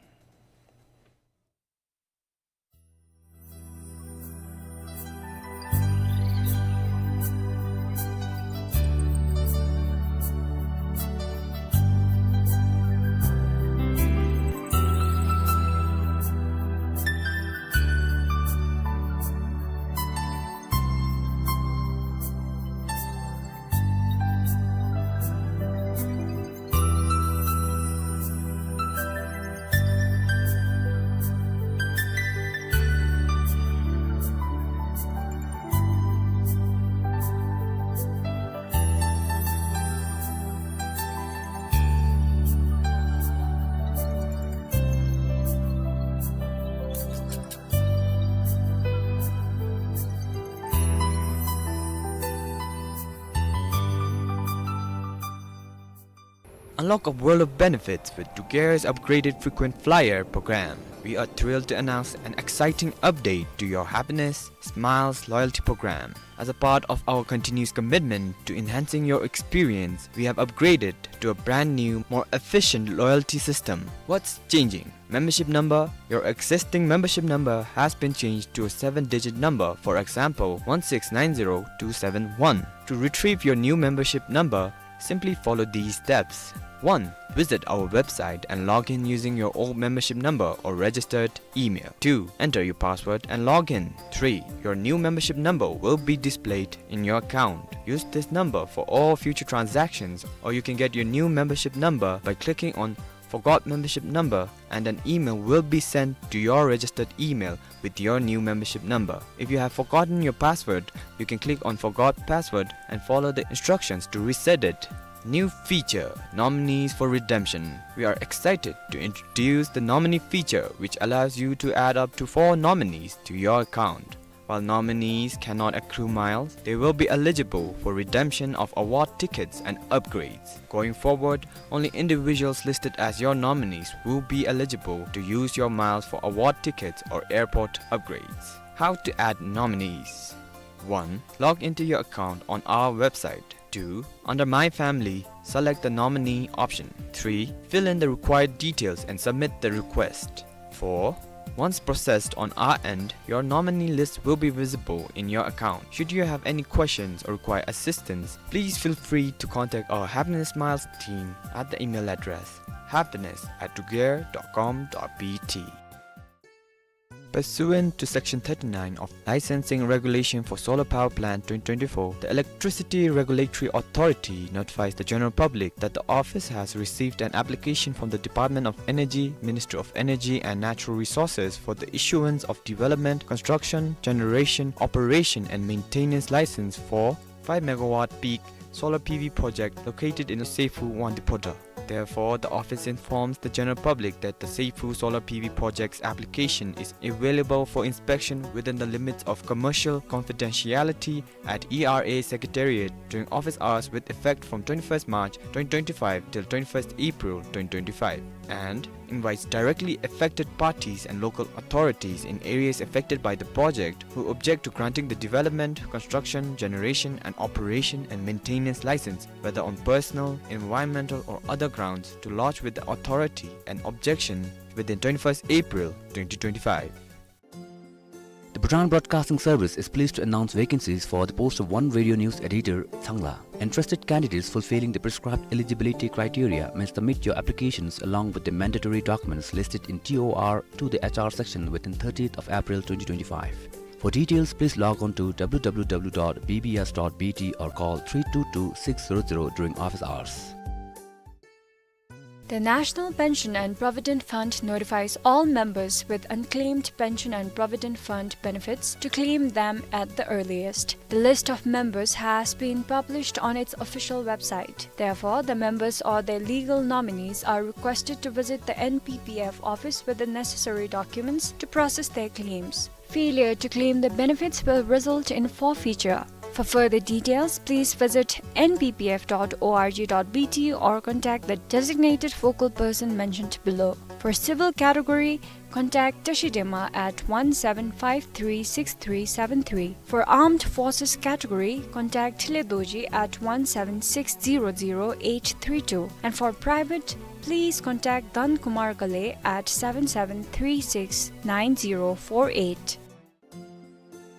Unlock a world of benefits with Dugair's upgraded frequent flyer program. We are thrilled to announce an exciting update to your Happiness Smiles loyalty program. As a part of our continuous commitment to enhancing your experience, we have upgraded to a brand new, more efficient loyalty system. What's changing? Membership number. Your existing membership number has been changed to a seven-digit number, for example, one six nine zero two seven one. To retrieve your new membership number, simply follow these steps. One. Visit our website and log in using your old membership number or registered email. Two. Enter your password and log in. Three. Your new membership number will be displayed in your account. Use this number for all future transactions, or you can get your new membership number by clicking on Forgot Membership Number, and an email will be sent to your registered email with your new membership number. If you have forgotten your password, you can click on Forgot Password and follow the instructions to reset it. New feature, Nominees for Redemption. We are excited to introduce the nominee feature, which allows you to add up to four nominees to your account. While nominees cannot accrue miles, they will be eligible for redemption of award tickets and upgrades. Going forward, only individuals listed as your nominees will be eligible to use your miles for award tickets or airport upgrades. How to add nominees. One. Log into your account on our website. Two. Under My Family, select the nominee option. Three. Fill in the required details and submit the request. Four. Once processed on our end, your nominee list will be visible in your account. Should you have any questions or require assistance, please feel free to contact our Happiness Smiles team at the email address happiness at dugair dot com dot B T. Pursuant to Section thirty-nine of Licensing Regulation for Solar Power Plant twenty twenty-four, the Electricity Regulatory Authority notifies the general public that the office has received an application from the Department of Energy, Ministry of Energy and Natural Resources for the issuance of development, construction, generation, operation and maintenance license for five megawatt peak solar P V project located in the Seifu Wangdue Phodrang. Therefore, the office informs the general public that the Seifu solar P V project's application is available for inspection within the limits of commercial confidentiality at E R A Secretariat during office hours with effect from twenty-first March twenty twenty-five till twenty-first April twenty twenty-five, and invites directly affected parties and local authorities in areas affected by the project who object to granting the development, construction, generation and operation and maintenance license, whether on personal, environmental or other grounds, to lodge with the authority an objection within twenty-first April twenty twenty-five. The Bhutan Broadcasting Service is pleased to announce vacancies for the post of one radio news editor, Changla. Interested candidates fulfilling the prescribed eligibility criteria may submit your applications along with the mandatory documents listed in T O R to the H R section within thirtieth of April twenty twenty-five. For details, please log on to W W W dot B B S dot B T or call three two two six zero zero during office hours. The National Pension and Provident Fund notifies all members with unclaimed pension and provident fund benefits to claim them at the earliest. The list of members has been published on its official website. Therefore, the members or their legal nominees are requested to visit the N P P F office with the necessary documents to process their claims. Failure to claim the benefits will result in forfeiture. For further details, please visit N P P F dot O R G dot B T or contact the designated focal person mentioned below. For civil category, contact Tashi Dema at one seven five three six three seven three. For armed forces category, contact Thile Dorji at one seven six zero zero eight three two. And for private, please contact Dan Kumar Ghale at seven seven three six nine zero four eight.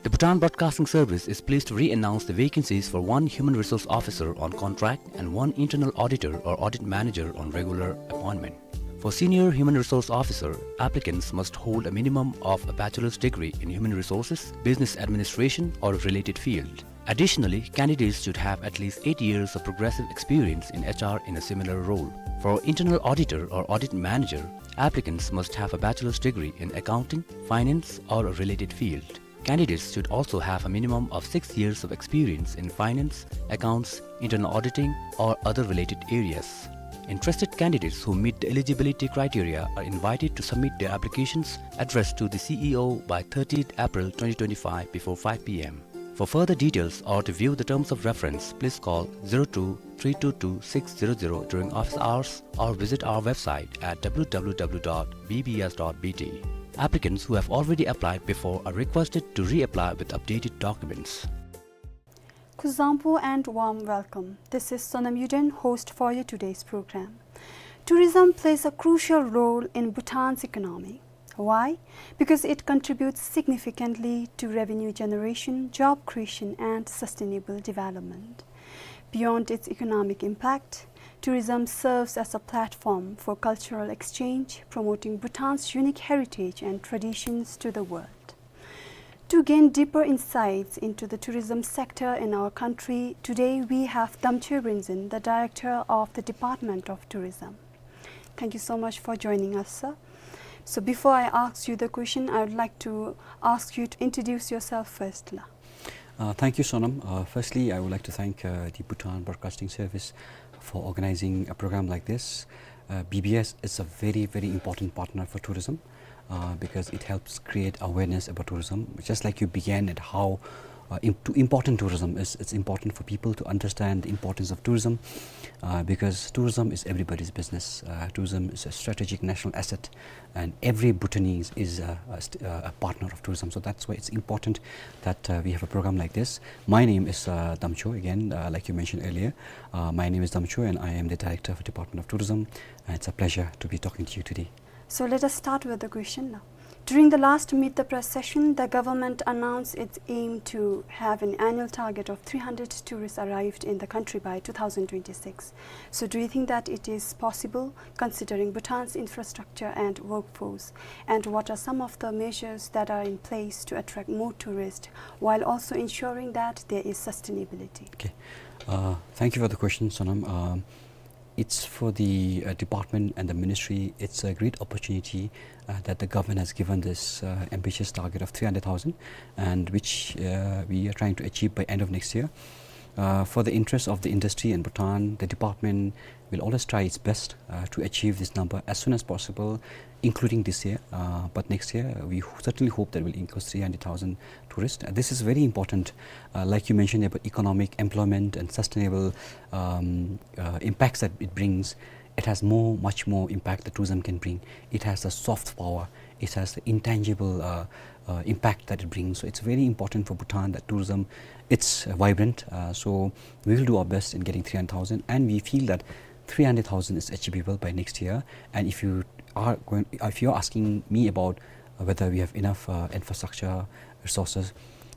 The Bhutan Broadcasting Service is pleased to re-announce the vacancies for one human resource officer on contract and one internal auditor or audit manager on regular appointment. For senior human resource officer, applicants must hold a minimum of a bachelor's degree in human resources, business administration, or a related field. Additionally, candidates should have at least eight years of progressive experience in H R in a similar role. For internal auditor or audit manager, applicants must have a bachelor's degree in accounting, finance, or a related field. Candidates should also have a minimum of six years of experience in finance, accounts, internal auditing, or other related areas. Interested candidates who meet the eligibility criteria are invited to submit their applications addressed to the C E O by thirtieth April twenty twenty-five before five P M. For further details or to view the terms of reference, please call zero two three two two six zero zero during office hours or visit our website at W W W dot B B S dot B T. Applicants who have already applied before are requested to reapply with updated documents. Kuzuzangpo and warm welcome. This is Sonam Yuden, host for your today's program. Tourism plays a crucial role in Bhutan's economy. Why? Because it contributes significantly to revenue generation, job creation, and sustainable development. Beyond its economic impact, tourism serves as a platform for cultural exchange, promoting Bhutan's unique heritage and traditions to the world. To gain deeper insights into the tourism sector in our country, today we have Damchoi Rinzin, the Director of the Department of Tourism. Thank you so much for joining us, sir. So before I ask you the question, I would like to ask you to introduce yourself first, la. Uh, thank you, Sonam. Uh, firstly, I would like to thank, uh, the Bhutan Broadcasting Service for organizing a program like this. Uh, B B S is a very, very important partner for tourism, uh, because it helps create awareness about tourism. Just like you began at how, uh, im-, to important tourism is, it's important for people to understand the importance of tourism, uh, because tourism is everybody's business. Uh, tourism is a strategic national asset, and every Bhutanese is a, a st-, uh, a partner of tourism. So that's why it's important that, uh, we have a program like this. My name is, uh, Damchoi again, uh, like you mentioned earlier. Uh, my name is Damchoi, and I am the Director of the Department of Tourism. And it's a pleasure to be talking to you today. So let us start with the question now. During the last Meet the Press session, the government announced its aim to have an annual target of three hundred tourists arrived in the country by two thousand twenty-six. So do you think that it is possible, considering Bhutan's infrastructure and workforce? And what are some of the measures that are in place to attract more tourists while also ensuring that there is sustainability? Okay. Uh, thank you for the question, Sonam. Um, it's for the, uh, department and the ministry. It's a great opportunity, uh, that the government has given this, uh, ambitious target of three hundred thousand, and which, uh, we are trying to achieve by end of next year. Uh, for the interest of the industry and Bhutan, the department will always try its best, uh, to achieve this number as soon as possible, including this year. Uh, but next year, we ho-, certainly hope that we'll increase three hundred thousand tourists. Uh, this is very important, uh, like you mentioned about economic, employment, and sustainable, um, uh, impacts that it brings. It has more, much more impact that tourism can bring. It has the soft power. It has the intangible, uh, uh, impact that it brings. So it's very important for Bhutan that tourism, it's, uh, vibrant. Uh, so we will do our best in getting three hundred thousand, and we feel that three hundred thousand is achievable by next year. And if you are going, if you're asking me about whether we have enough, uh, infrastructure, resources,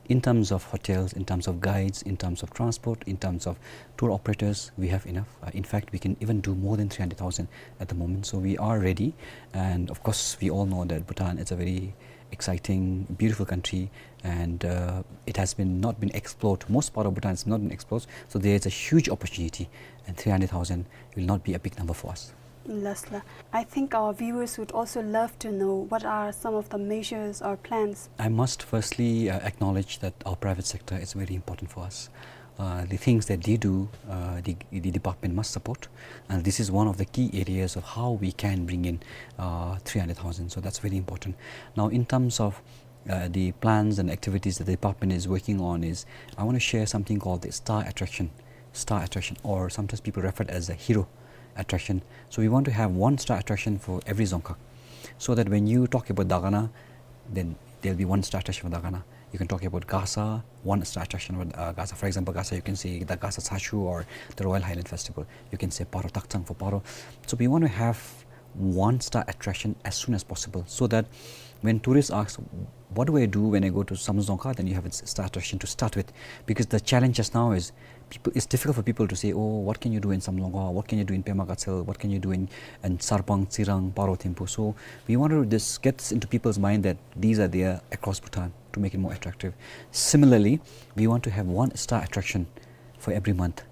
in terms of hotels, in terms of guides, in terms of transport, in terms of tour operators, we have enough. Uh, in fact, we can even do more than three hundred thousand at the moment. So we are ready. And of course, we all know that Bhutan is a very exciting, beautiful country, and, uh, it has been, not been explored. Most part of Bhutan has not been explored. So there is a huge opportunity, and three hundred thousand will not be a big number for us. Lasla. I think our viewers would also love to know what are some of the measures or plans. I must firstly, uh, acknowledge that our private sector is very important for us. Uh, the things that they do, uh, the, the department must support, and this is one of the key areas of how we can bring in, uh, three hundred thousand. So that's very important. Now, in terms of, uh, the plans and activities that the department is working on is, I want to share something called the star attraction. Star attraction, or sometimes people refer it as a hero attraction. So we want to have one star attraction for every dzongkhag, so that when you talk about Dagana, then there'll be one star attraction for Dagana. You can talk about Gasa, one star attraction for, uh, Gasa. For example, Gasa, you can say the Gasa Chachu or the Royal Highland Festival. You can say Paro, Takchang for Paro. So we want to have one star attraction as soon as possible, so that when tourists ask, "What do I do when I go to Samdrup Dzongkhag?" then you have a s-, star attraction to start with. Because the challenge just now is people, it's difficult for people to say, "Oh, what can you do in Samdrup Dzongkhag? What can you do in Pema Gatshel? What can you do in, in Sarpang, Tsirang, Paro, Thimphu?" So we want to just get this into people's mind that these are there across Bhutan to make it more attractive. Similarly, we want to have one star attraction for every month.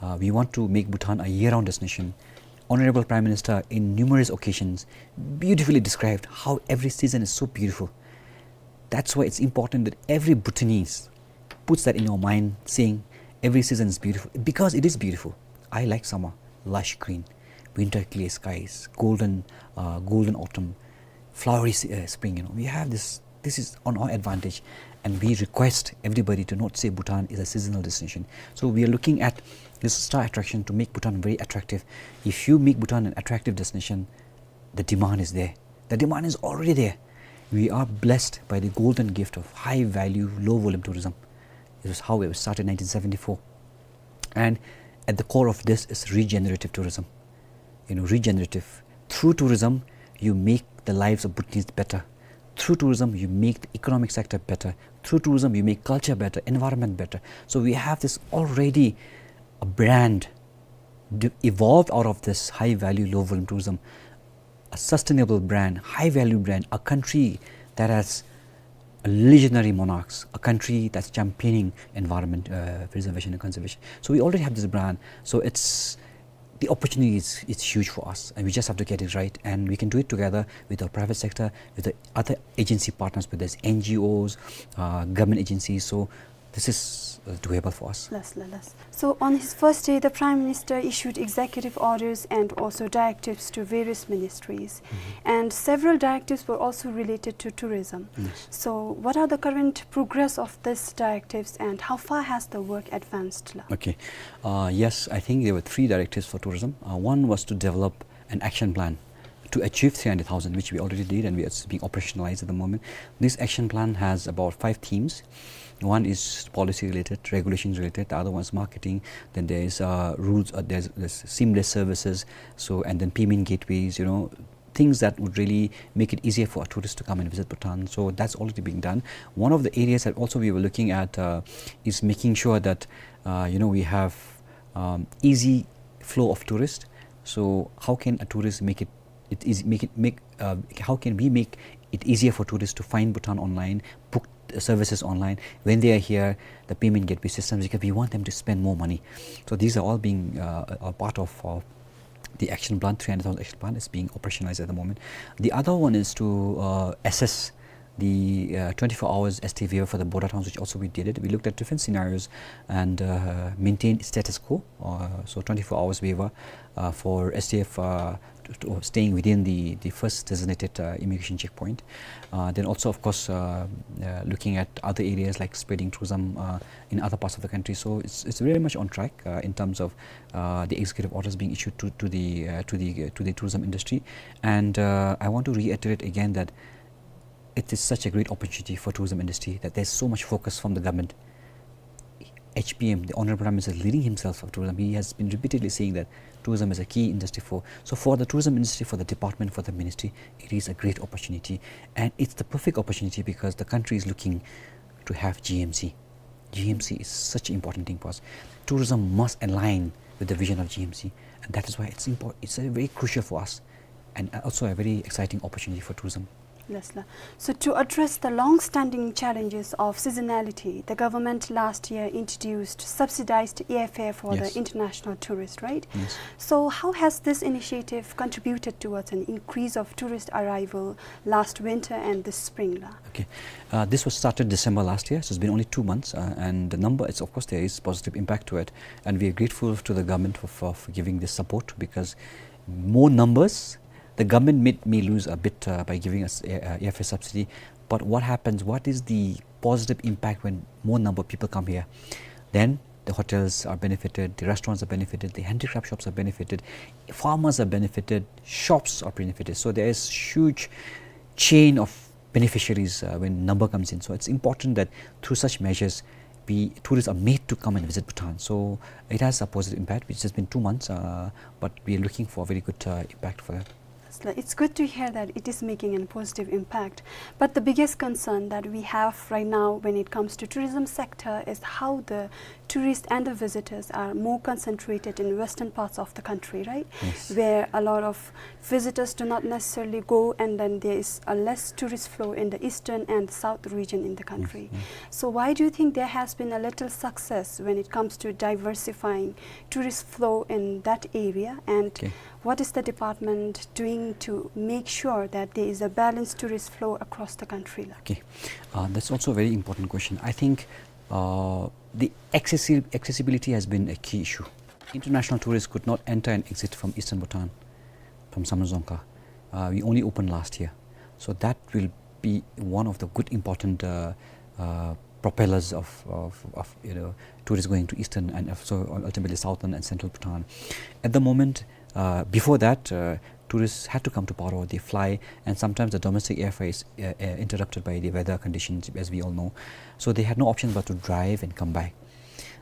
Uh, we want to make Bhutan a year-round destination. Honorable Prime Minister, in numerous occasions, beautifully described how every season is so beautiful. That's why it's important that every Bhutanese puts that in our mind, saying every season is beautiful, because it is beautiful. I like summer, lush green, winter clear skies, golden, uh, golden autumn, flowery se-, uh, spring. You know, we have this. This is on our advantage, and we request everybody to not say Bhutan is a seasonal destination. So we are looking at this star attraction to make Bhutan very attractive. If you make Bhutan an attractive destination, the demand is there. The demand is already there. We are blessed by the golden gift of high value, low volume tourism. It was how it was started in nineteen seventy-four. And at the core of this is regenerative tourism. You know, regenerative. Through tourism, you make the lives of Bhutanese better. Through tourism, you make the economic sector better. Through tourism, you make culture better, environment better. So we have this already a brand d-, evolved out of this high value, low volume tourism, a sustainable brand, high value brand, a country that has a legendary monarchs, a country that's championing environment, uh, preservation and conservation. So we already have this brand. So it's, the opportunity is, it's huge for us, and we just have to get it right. And we can do it together with our private sector, with the other agency partners, whether it's N G Os, uh, government agencies. So this is, uh, doable for us. Lasla, lasla. So on his first day, the Prime Minister issued executive orders and also directives to various ministries. Mm-hmm. And several directives were also related to tourism. Yes. So what are the current progress of these directives and how far has the work advanced la? Okay. Uh, yes, I think there were three directives for tourism. Uh, one was to develop an action plan to achieve three hundred thousand, which we already did, and we are s-, being operationalized at the moment. This action plan has about five themes. One is policy related, regulations related. The other one is marketing. Then there is, uh, rules. Uh, there's, there's seamless services. So, and then payment gateways. You know, things that would really make it easier for a tourist to come and visit Bhutan. So that's already being done. One of the areas that also we were looking at, uh, is making sure that, uh, you know, we have, um, easy flow of tourists. So how can a tourist make it, it is, make it, make, uh, how can we make it easier for tourists to find Bhutan online, book, uh, services online, when they are here, the payment gateway systems, because we want them to spend more money. So these are all being, uh, a part of, uh, the action plan, three hundred thousand action plan is being operationalized at the moment. The other one is to, uh, assess the, uh, twenty-four hours S T waiver for the border towns, which also we did it. We looked at different scenarios and, uh, maintained status quo. Uh, so twenty-four hours waiver, uh, for S T F, uh, to, to staying within the, the first designated, uh, immigration checkpoint. Uh, then also, of course, uh, uh, looking at other areas like spreading tourism, uh, in other parts of the country. So it's, it's very much on track, uh, in terms of, uh, the executive orders being issued to, to the, uh, to the, uh, to the tourism industry. And, uh, I want to reiterate again that it is such a great opportunity for tourism industry that there's so much focus from the government. H P M, the Honorable Prime Minister, is leading himself of tourism. He has been repeatedly saying that tourism is a key industry for, so for the tourism industry, for the department, for the ministry, it is a great opportunity. And it's the perfect opportunity because the country is looking to have G M C. G M C is such an important thing for us. Tourism must align with the vision of G M C, and that is why it's impor-, it's a very crucial for us, and also a very exciting opportunity for tourism. Yes, la. So to address the long-standing challenges of seasonality, the government last year introduced subsidized airfare for the Yes. international tourist, right? Yes. So how has this initiative contributed towards an increase of tourist arrival last winter and this spring, la? Okay. Uh, this was started December last year, so it's been only two months, uh, and the number, it's, of course, there is positive impact to it, and we are grateful to the government for, for, for giving this support, because more numbers, the government may, may lose a bit, uh, by giving us air, uh, airfare subsidy, but what happens, what is the positive impact when more number of people come here? Then the hotels are benefited, the restaurants are benefited, the handicraft shops are benefited, farmers are benefited, shops are benefited. So there is huge chain of beneficiaries, uh, when number comes in. So it's important that through such measures, we, tourists are made to come and visit Bhutan. So it has a positive impact, which has been two months, uh, but we are looking for a very good, uh, impact for that. It's li-, it's good to hear that it is making a positive impact. But the biggest concern that we have right now when it comes to tourism sector is how the tourists and the visitors are more concentrated in western parts of the country, right? Yes. Where a lot of visitors do not necessarily go, and then there is a less tourist flow in the eastern and south region in the Yes, country. Yes. So why do you think there has been a little success when it comes to diversifying tourist flow in that area? And Okay. what is the department doing to make sure that there is a balanced tourist flow across the country, la? Okay. Uh, that's also a very important question. I think, uh, the accessi-, accessibility has been a key issue. International tourists could not enter and exit from eastern Bhutan, from Samdrup Dzongkha. Uh, we only opened last year. So that will be one of the good important, uh, uh, propellers of, of, of, you know, tourists going to eastern and also ultimately southern and central Bhutan. At the moment, uh, before that, uh, tourists had to come to Paro, they fly, and sometimes the domestic airfare is, uh, uh, interrupted by the weather conditions, as we all know. So they had no option but to drive and come back.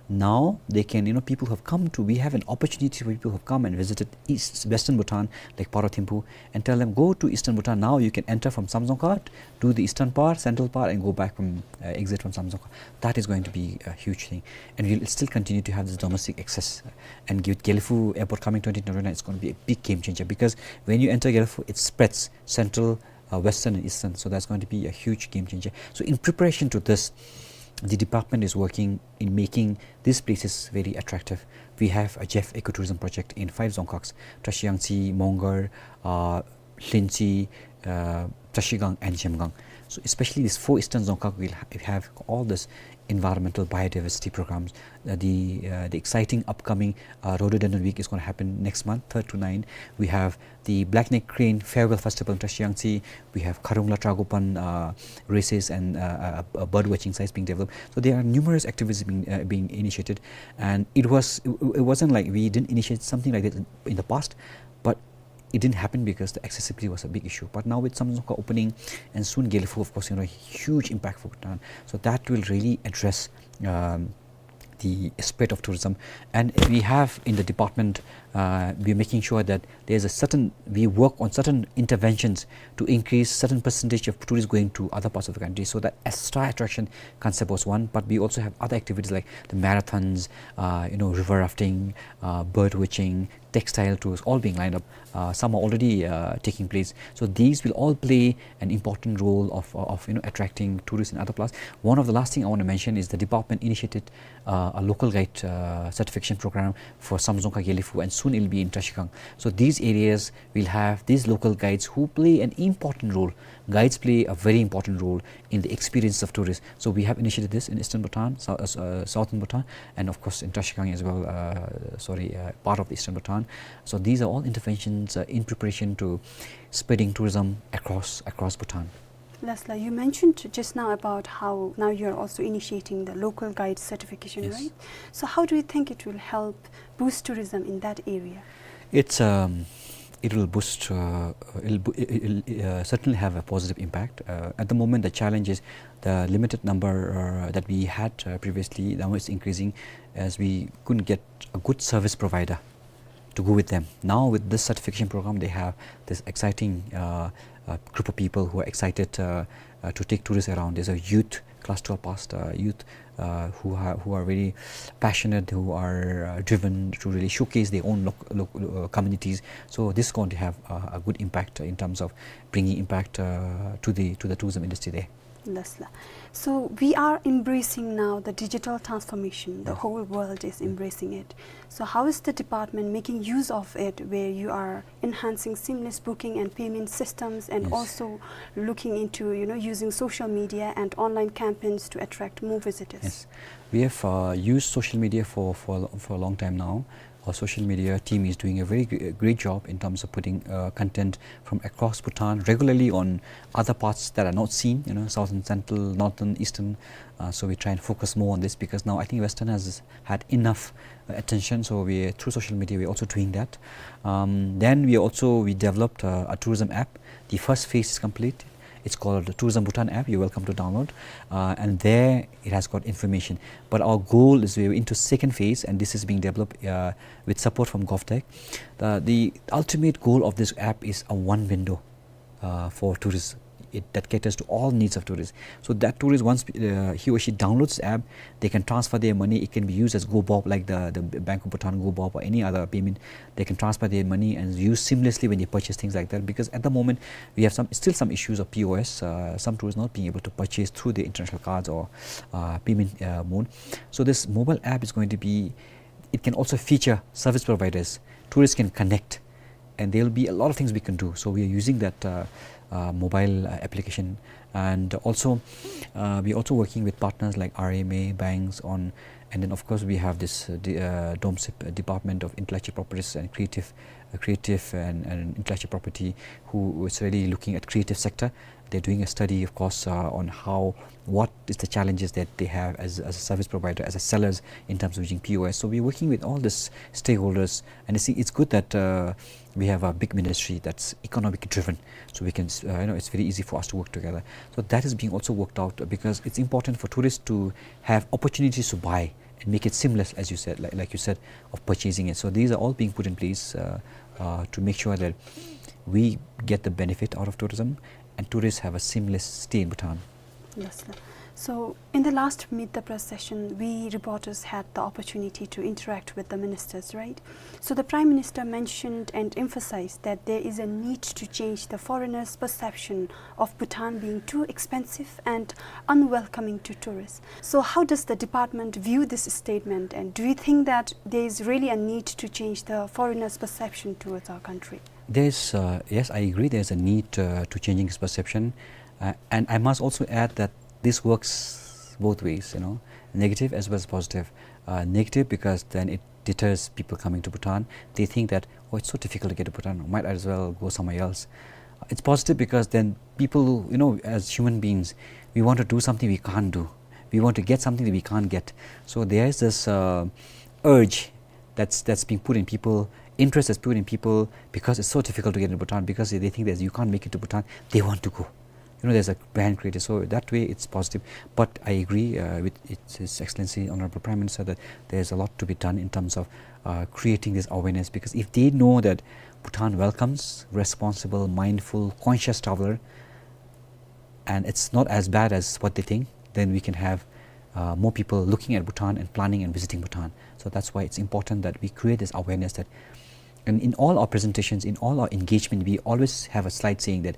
Now they can, you know, people who have come to, we have an opportunity for people who have come and visited East, Western Bhutan, like Paro Thimphu, and tell them, "Go to Eastern Bhutan now. You can enter from Samdrup Dzongkha, do the eastern part, central part, and go back from, uh, exit from Samdrup Dzongkha." That is going to be a huge thing. And we'll still continue to have this domestic access. And with Gelephu Airport coming twenty twenty-nine, it's gonna be a big game changer, because when you enter Gelephu, it spreads central, uh, western and eastern. So that's going to be a huge game changer. So in preparation to this, the department is working in making these places very attractive. We have a Jeff Ecotourism project in five Dzongkhags: Trashiyangtse, Mongar, uh, Lhintsey, uh, Trashigang and Zhemgang. So especially these four eastern Dzongkhag will ha-, have all this environmental biodiversity programs. Uh, the, uh, the exciting upcoming, uh, Rhododendron Week is gonna happen next month, third to nine. We have the Black Neck Crane Farewell Festival in Trashiyangtse. We have Kharungla Tragopan, uh, races and, uh, uh, uh, bird watching sites being developed. So there are numerous activities being, uh, being initiated, and it was, it, it wasn't like we didn't initiate something like this in, in the past, but it didn't happen because the accessibility was a big issue. But now with Samdrup Dzongkha opening and soon Gelephu, of course, you know, huge impact for Bhutan. So that will really address, um, the spread of tourism. And we have in the department, uh, we're making sure that there's a certain, we work on certain interventions to increase certain percentage of tourists going to other parts of the country. So that extra attraction concept was one, but we also have other activities like the marathons, uh, you know, river rafting, uh, bird watching, textile tours, all being lined up. Uh, some are already, uh, taking place. So these will all play an important role of, of, you know, attracting tourists in other parts. One of the last thing I want to mention is the department initiated, uh, a local guide, uh, certification program for Samdzongkha, Gelephu, and soon it'll be in Trashigang. So these areas will have these local guides who play an important role. Guides play a very important role in the experience of tourists. So we have initiated this in Eastern Bhutan, Sou-, uh, Southern Bhutan, and of course in Trashigang as well, uh, sorry, uh, part of Eastern Bhutan. So these are all interventions, uh, in preparation to spreading tourism across, across Bhutan. Lasla, you mentioned just now about how now you're also initiating the local guide certification, yes, right? So how do you think it will help boost tourism in that area? It's, um, it will boost, uh, it'll, bo- it'll, it'll, uh, certainly have a positive impact. Uh, at the moment, the challenge is the limited number, uh, that we had, uh, previously. Now it's increasing as we couldn't get a good service provider to go with them. Now, with this certification program, they have this exciting, uh, uh, group of people who are excited, uh, uh, to take tourists around. There's a youth, class twelve passed, uh, youth, uh, who ha- who are very passionate, who are, uh, driven to really showcase their own loc- loc- uh, communities. So this is going to have, uh, a good impact in terms of bringing impact, uh, to the, to the tourism industry there. Lasla. So we are embracing now the digital transformation. The, yes, whole world is, mm, embracing it. So how is the department making use of it, where you are enhancing seamless booking and payment systems and, yes, also looking into, you know, using social media and online campaigns to attract more visitors? Yes. We have, uh, used social media for, for, for a long time now. Our social media team is doing a very gr- great job in terms of putting, uh, content from across Bhutan regularly on other parts that are not seen, you know, southern, central, northern, eastern. Uh, so we try and focus more on this because now I think Western has had enough, uh, attention. So we, through social media, we're also doing that. Um, then we also, we developed, uh, a tourism app. The first phase is complete. It's called the Tourism Bhutan app. You're welcome to download. Uh, and there it has got information. But our goal is we're into second phase, and this is being developed, uh, with support from GovTech. Uh, the ultimate goal of this app is a one window, uh, for tourists. It, that caters to all needs of tourists. So that tourist, once, uh, he or she downloads the app, they can transfer their money. It can be used as GoBob, like the, the Bank of Bhutan GoBob or any other payment. They can transfer their money and use seamlessly when they purchase things like that. Because at the moment, we have some, still some issues of P O S, uh, some tourists not being able to purchase through the international cards or, uh, payment, uh, mode. So this mobile app is going to be, it can also feature service providers. Tourists can connect, and there will be a lot of things we can do. So we are using that, uh, uh, mobile, uh, application, and also, uh, we're also working with partners like R M A, banks on, and then of course we have this, uh, the, uh, DOMCIP, uh, Department of Intellectual Properties and Creative, uh, Creative and, and Intellectual Property, who is really looking at creative sector. They're doing a study, of course, uh, on how, what is the challenges that they have as, as a service provider, as a sellers in terms of using P O S. So we're working with all these stakeholders, and you see, it's good that, uh, we have a big ministry that's economic driven, so we can, uh, you know, it's very easy for us to work together. So that is being also worked out because it's important for tourists to have opportunities to buy and make it seamless, as you said, like, like you said, of purchasing it. So these are all being put in place, uh, uh, to make sure that we get the benefit out of tourism and tourists have a seamless stay in Bhutan. Yes, sir. So, in the last Meet the Press session, we reporters had the opportunity to interact with the ministers, right? So, the Prime Minister mentioned and emphasized that there is a need to change the foreigners' perception of Bhutan being too expensive and unwelcoming to tourists. So, how does the department view this statement, and do you think that there is really a need to change the foreigners' perception towards our country? There's, uh, yes, I agree, there's a need, uh, to changing his perception. Uh, and I must also add that this works both ways, you know, negative as well as positive. Uh, negative because then it deters people coming to Bhutan. They think that, "Oh, it's so difficult to get to Bhutan. Might as well go somewhere else." It's positive because then people, you know, as human beings, we want to do something we can't do. We want to get something that we can't get. So there is this, uh, urge that's, that's being put in people, interest that's put in people because it's so difficult to get into Bhutan, because they think that you can't make it to Bhutan, they want to go. you know, there's a brand created. So that way, it's positive. But I agree, uh, with His Excellency Honorable Prime Minister that there's a lot to be done in terms of, uh, creating this awareness, because if they know that Bhutan welcomes responsible, mindful, conscious traveler, and it's not as bad as what they think, then we can have, uh, more people looking at Bhutan and planning and visiting Bhutan. So that's why it's important that we create this awareness that, and in all our presentations, in all our engagement, we always have a slide saying that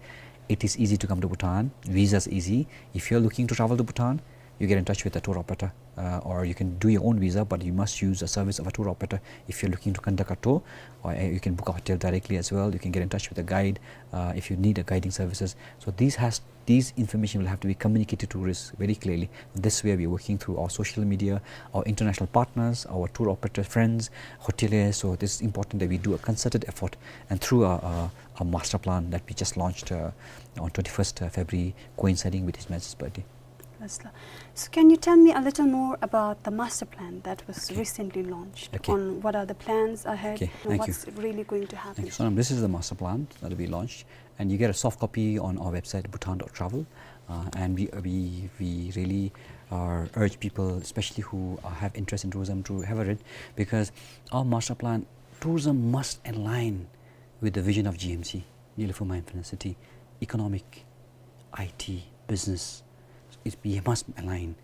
it is easy to come to Bhutan, visa is easy. If you're looking to travel to Bhutan, you get in touch with a tour operator, uh, or you can do your own visa, but you must use the service of a tour operator. If you're looking to conduct a tour, or, uh, you can book a hotel directly as well. You can get in touch with a guide, uh, if you need a guiding services. So these has, these information will have to be communicated to tourists very clearly. This way, we're working through our social media, our international partners, our tour operator friends, hoteliers. So this is important that we do a concerted effort, and through a, a, a master plan that we just launched, uh, on twenty-first February, coinciding with His Majesty's birthday. Lasla. So can you tell me a little more about the master plan that was Okay. recently launched? Okay. On what are the plans ahead Okay, and thank you. what's really going to happen? Thank you, Sonam. This is the master plan that we launched, and you get a soft copy on our website, bhutan dot travel. Uh, and we, we, we really, uh, urge people, especially who, uh, have interest in tourism, to have a read, because our master plan, tourism must align with the vision of G M C, Neuleu Phuenmai Infinite City, economic, I T, business. It, we must align,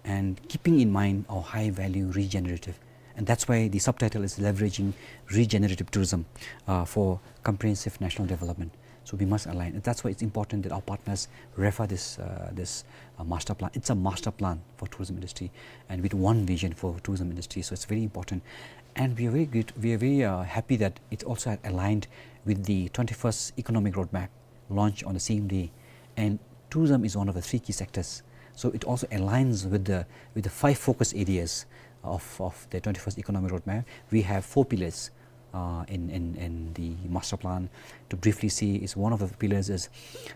and keeping in mind our high value regenerative. And that's why the subtitle is leveraging regenerative tourism, uh, for comprehensive national development. So we must align. And that's why it's important that our partners refer this, uh, this, uh, master plan. It's a master plan for tourism industry, and with one vision for tourism industry. So it's very important. And we are very good, we are very, uh, happy that it's also aligned with the twenty-first Economic Roadmap, launched on the same day. And tourism is one of the three key sectors. So it also aligns with the, with the five focus areas of, of the twenty-first Economic Roadmap. We have four pillars, uh, in, in, in the master plan. To briefly say, is one of the pillars is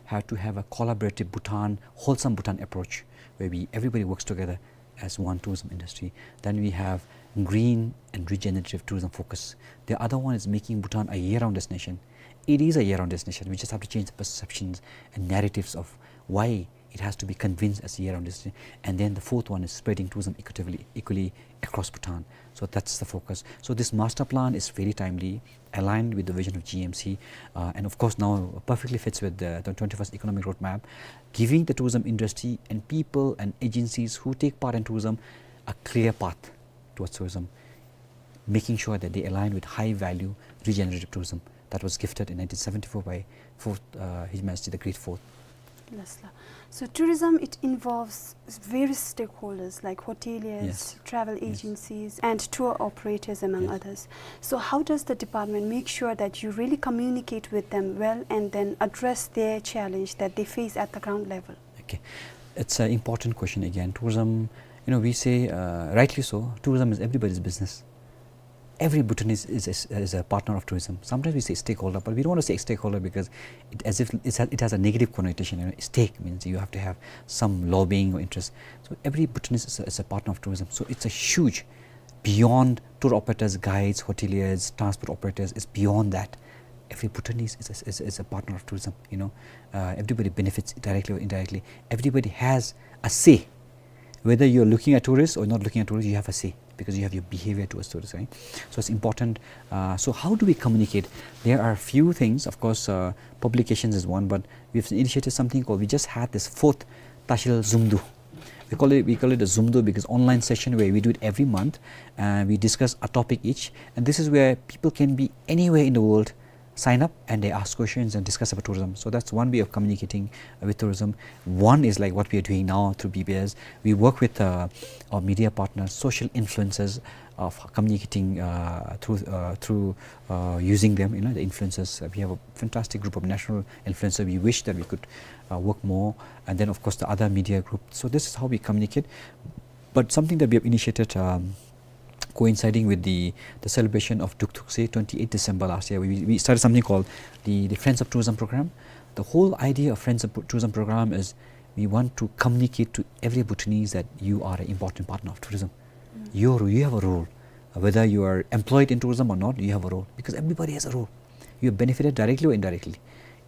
how to have a collaborative Bhutan, wholesome Bhutan approach, where we, everybody works together as one tourism industry. Then we have green and regenerative tourism focus. The other one is making Bhutan a year-round destination. It is a year-round destination. We just have to change the perceptions and narratives of why it has to be convinced as a year-round destination. And then the fourth one is spreading tourism equitably, equally across Bhutan. So that's the focus. So this master plan is very timely, aligned with the vision of G M C, uh, and of course now perfectly fits with the, the twenty-first Economic Roadmap, giving the tourism industry and people and agencies who take part in tourism a clear path towards tourism, making sure that they align with high value regenerative tourism that was gifted in nineteen seventy-four by fourth, uh, His Majesty the Great Fourth. Lasla. So tourism, it involves various stakeholders like hoteliers, Yes. travel Yes. agencies, and tour operators, among Yes. others. So how does the department make sure that you really communicate with them well and then address their challenge that they face at the ground level? Okay. It's an important question again. Tourism, you know, we say, uh, rightly so, tourism is everybody's business. Every Bhutanese is, is, is a partner of tourism. Sometimes we say stakeholder, but we don't want to say stakeholder because it, as if it's a, it has a negative connotation. You know, stake means you have to have some lobbying or interest. So every Bhutanese is a, is a partner of tourism. So it's a huge, beyond tour operators, guides, hoteliers, transport operators, it's beyond that. Every Bhutanese is a, is, is a partner of tourism, you know. Uh, everybody benefits directly or indirectly. Everybody has a say. Whether you're looking at tourists or not looking at tourists, you have a say because you have your behavior towards tourists, right? So it's important. Uh, so how do we communicate? There are a few things. Of course, uh, publications is one, but we've initiated something called, we just had this fourth Tashil Zomdo. We call it, we call it a Zomdo because online session where we do it every month, and we discuss a topic each. And this is where people can be anywhere in the world, sign up, and they ask questions and discuss about tourism. So that's one way of communicating, uh, with tourism. One is like what we are doing now through B B S. We work with, uh, our media partners, social influencers, of communicating, uh, through, uh, through, uh, using them. You know, the influencers. Uh, we have a fantastic group of national influencers. We wish that we could, uh, work more. And then, of course, the other media group. So this is how we communicate. But something that we have initiated, um, coinciding with the, the celebration of Duktuk Sey, twenty-eighth December last year, we, we started something called the, the Friends of Tourism program. The whole idea of Friends of Tourism program is we want to communicate to every Bhutanese that you are an important partner of tourism. Mm. You, you have a role. Uh, whether you are employed in tourism or not, you have a role because everybody has a role. You are benefited directly or indirectly.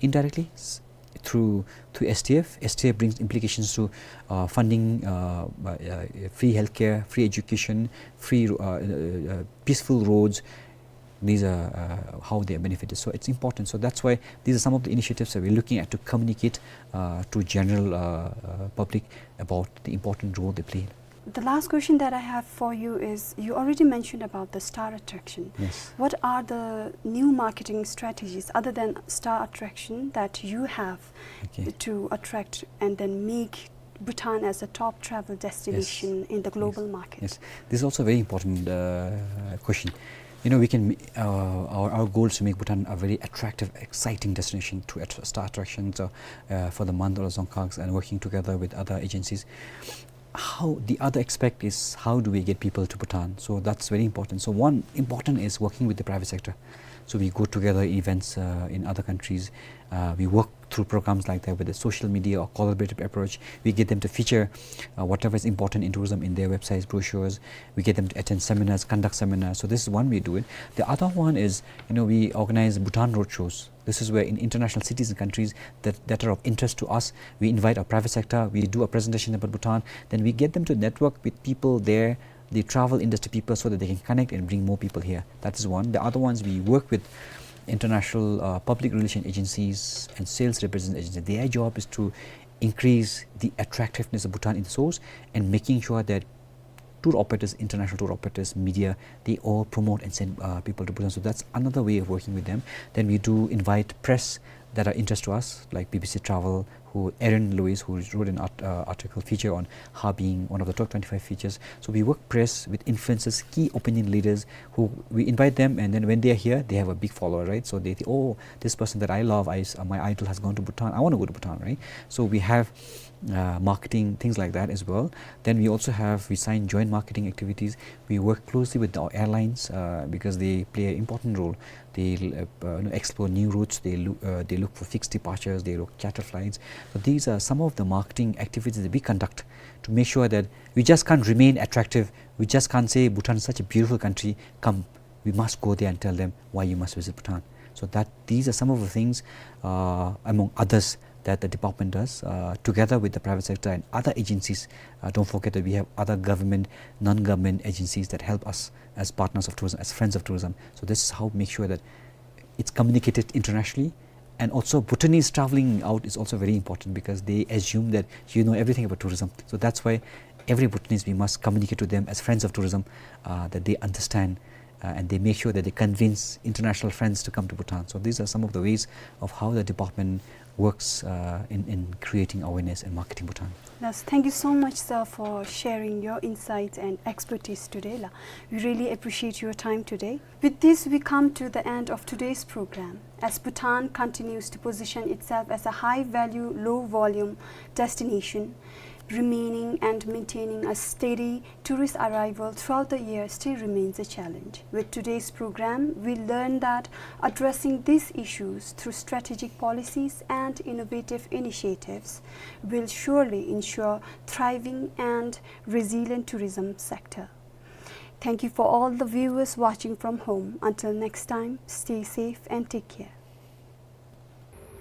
Indirectly, s-, through, through S T F. S T F brings implications to, uh, funding, uh, uh, uh, free healthcare, free education, free, uh, uh, uh, peaceful roads. These are, uh, how they are benefited. So it's important. So that's why these are some of the initiatives that we're looking at to communicate, uh, to general, uh, uh, public about the important role they play. The last question that I have for you is, you already mentioned about the star attraction. Yes. What are the new marketing strategies other than star attraction that you have, okay, to attract and then make Bhutan as a top travel destination, yes, in the global, yes, market? Yes, this is also a very important, uh, question. You know, we can, uh, our, our goal is to make Bhutan a very attractive, exciting destination to att-, star attractions, uh, uh, for the Mandalay Dzongkhags and working together with other agencies. How, the other aspect is, how do we get people to Bhutan? So that's very important. So one important is working with the private sector. So we go together events, uh, in other countries. Uh, we work through programs like that with a social media or collaborative approach. We get them to feature, uh, whatever is important in tourism in their websites, brochures. We get them to attend seminars, conduct seminars. So this is one way to do it. The other one is, you know, we organize Bhutan roadshows. This is where in international cities and countries that, that are of interest to us, we invite our private sector, we do a presentation about Bhutan, then we get them to network with people there, the travel industry people, so that they can connect and bring more people here. That is one. The other ones, we work with international, uh, public relation agencies and sales representative agencies. Their job is to increase the attractiveness of Bhutan in the source and making sure that tour operators, international tour operators, media, they all promote and send, uh, people to Bhutan. So that's another way of working with them. Then we do invite press that are interest to us, like B B C Travel, who Aaron Lewis, who wrote an art-, uh, article feature on Harbin, one of the top twenty-five features. So we work press with influencers, key opinion leaders, who we invite them, and then when they are here, they have a big follower, right? So they think, "Oh, this person that I love, I s-, uh, my idol has gone to Bhutan. I wanna go to Bhutan," right? So we have, uh, marketing, things like that as well. Then we also have, we sign joint marketing activities. We work closely with our airlines, uh, because they play an important role. They, uh, uh, you know, explore new routes. They look, uh, they look for fixed departures. They look charter flights. So these are some of the marketing activities that we conduct to make sure that we just can't remain attractive. We just can't say, "Bhutan is such a beautiful country. Come." We must go there and tell them why you must visit Bhutan. So that, these are some of the things, uh, among others, that the department does, uh, together with the private sector and other agencies. Uh, don't forget that we have other government, non-government agencies that help us as partners of tourism, as friends of tourism. So this is how we make sure that it's communicated internationally. And also, Bhutanese traveling out is also very important because they assume that you know everything about tourism. So that's why every Bhutanese, we must communicate to them as friends of tourism, uh, that they understand, uh, and they make sure that they convince international friends to come to Bhutan. So these are some of the ways of how the department works, uh, in, in creating awareness and marketing Bhutan. Yes, thank you so much, sir, for sharing your insights and expertise today, la. We really appreciate your time today. With this, we come to the end of today's program. As Bhutan continues to position itself as a high-value, low-volume destination, remaining and maintaining a steady tourist arrival throughout the year still remains a challenge. With today's program, we learn that addressing these issues through strategic policies and innovative initiatives will surely ensure thriving and resilient tourism sector. Thank you for all the viewers watching from home. Until next time, stay safe and take care.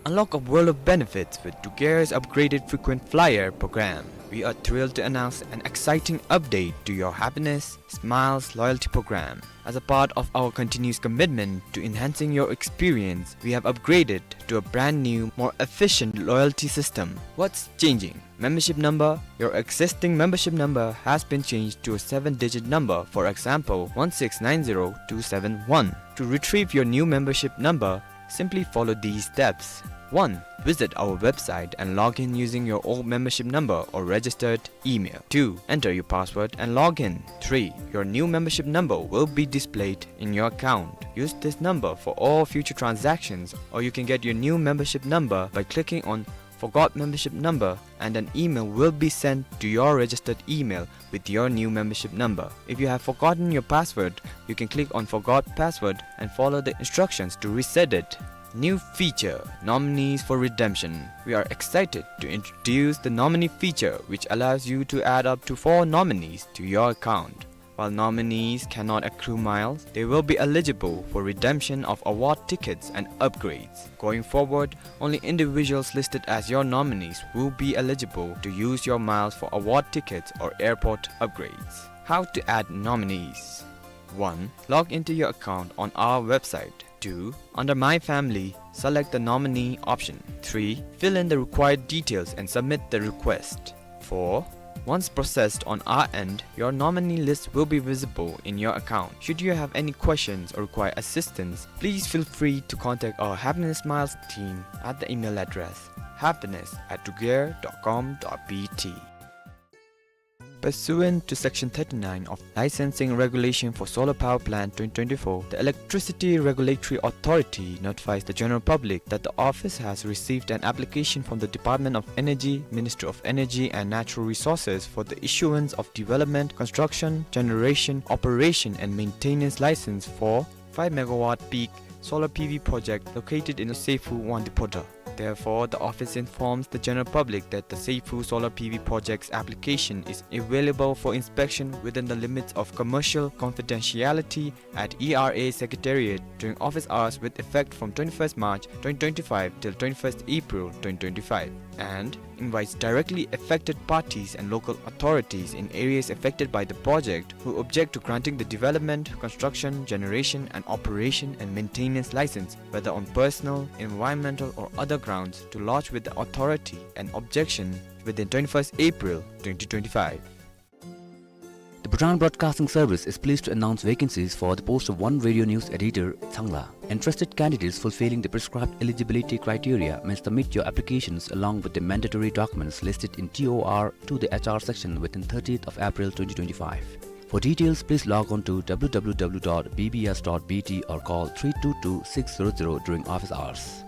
Unlock a world of benefits with Tukare's upgraded frequent flyer program. We are thrilled to announce an exciting update to your happiness, smiles, loyalty program. As a part of our continuous commitment to enhancing your experience, we have upgraded to a brand new, more efficient loyalty system. What's changing? Membership number. Your existing membership number has been changed to a seven-digit number, for example, one six nine zero two seven one. To retrieve your new membership number, simply follow these steps. One. Visit our website and log in using your old membership number or registered email. Two. Enter your password and log in. Three. Your new membership number will be displayed in your account. Use this number for all future transactions, or you can get your new membership number by clicking on Forgot Membership Number, and an email will be sent to your registered email with your new membership number. If you have forgotten your password, you can click on Forgot Password and follow the instructions to reset it. New feature, Nominees for Redemption. We are excited to introduce the nominee feature, which allows you to add up to four nominees to your account. While nominees cannot accrue miles, they will be eligible for redemption of award tickets and upgrades. Going forward, only individuals listed as your nominees will be eligible to use your miles for award tickets or airport upgrades. How to add nominees. One. Log into your account on our website. Two. Under My Family, select the nominee option. Three. Fill in the required details and submit the request. Four. Once processed on our end, your nominee list will be visible in your account. Should you have any questions or require assistance, please feel free to contact our Happiness Miles team at the email address happiness at tuger dot com dot B T. Pursuant to Section thirty-nine of Licensing Regulation for Solar Power Plant twenty twenty-four, the Electricity Regulatory Authority notifies the general public that the office has received an application from the Department of Energy, Ministry of Energy and Natural Resources for the issuance of development, construction, generation, operation and maintenance license for five megawatt peak solar P V project located in the Seifu Wandipoda. Therefore, the office informs the general public that the Seifu solar P V project's application is available for inspection within the limits of commercial confidentiality at E R A Secretariat during office hours with effect from twenty-first March twenty twenty-five till twenty-first April twenty twenty-five, and invites directly affected parties and local authorities in areas affected by the project who object to granting the development, construction, generation, and operation and maintenance license, whether on personal, environmental, or other grounds, to lodge with the authority an objection within twenty-first April twenty twenty-five. The Bhutan Broadcasting Service is pleased to announce vacancies for the post of one radio news editor, Changla. Interested candidates fulfilling the prescribed eligibility criteria may submit your applications along with the mandatory documents listed in T O R to the H R section within thirtieth of April twenty twenty-five. For details, please log on to W W W dot B B S dot B T or call three two two six zero zero during office hours.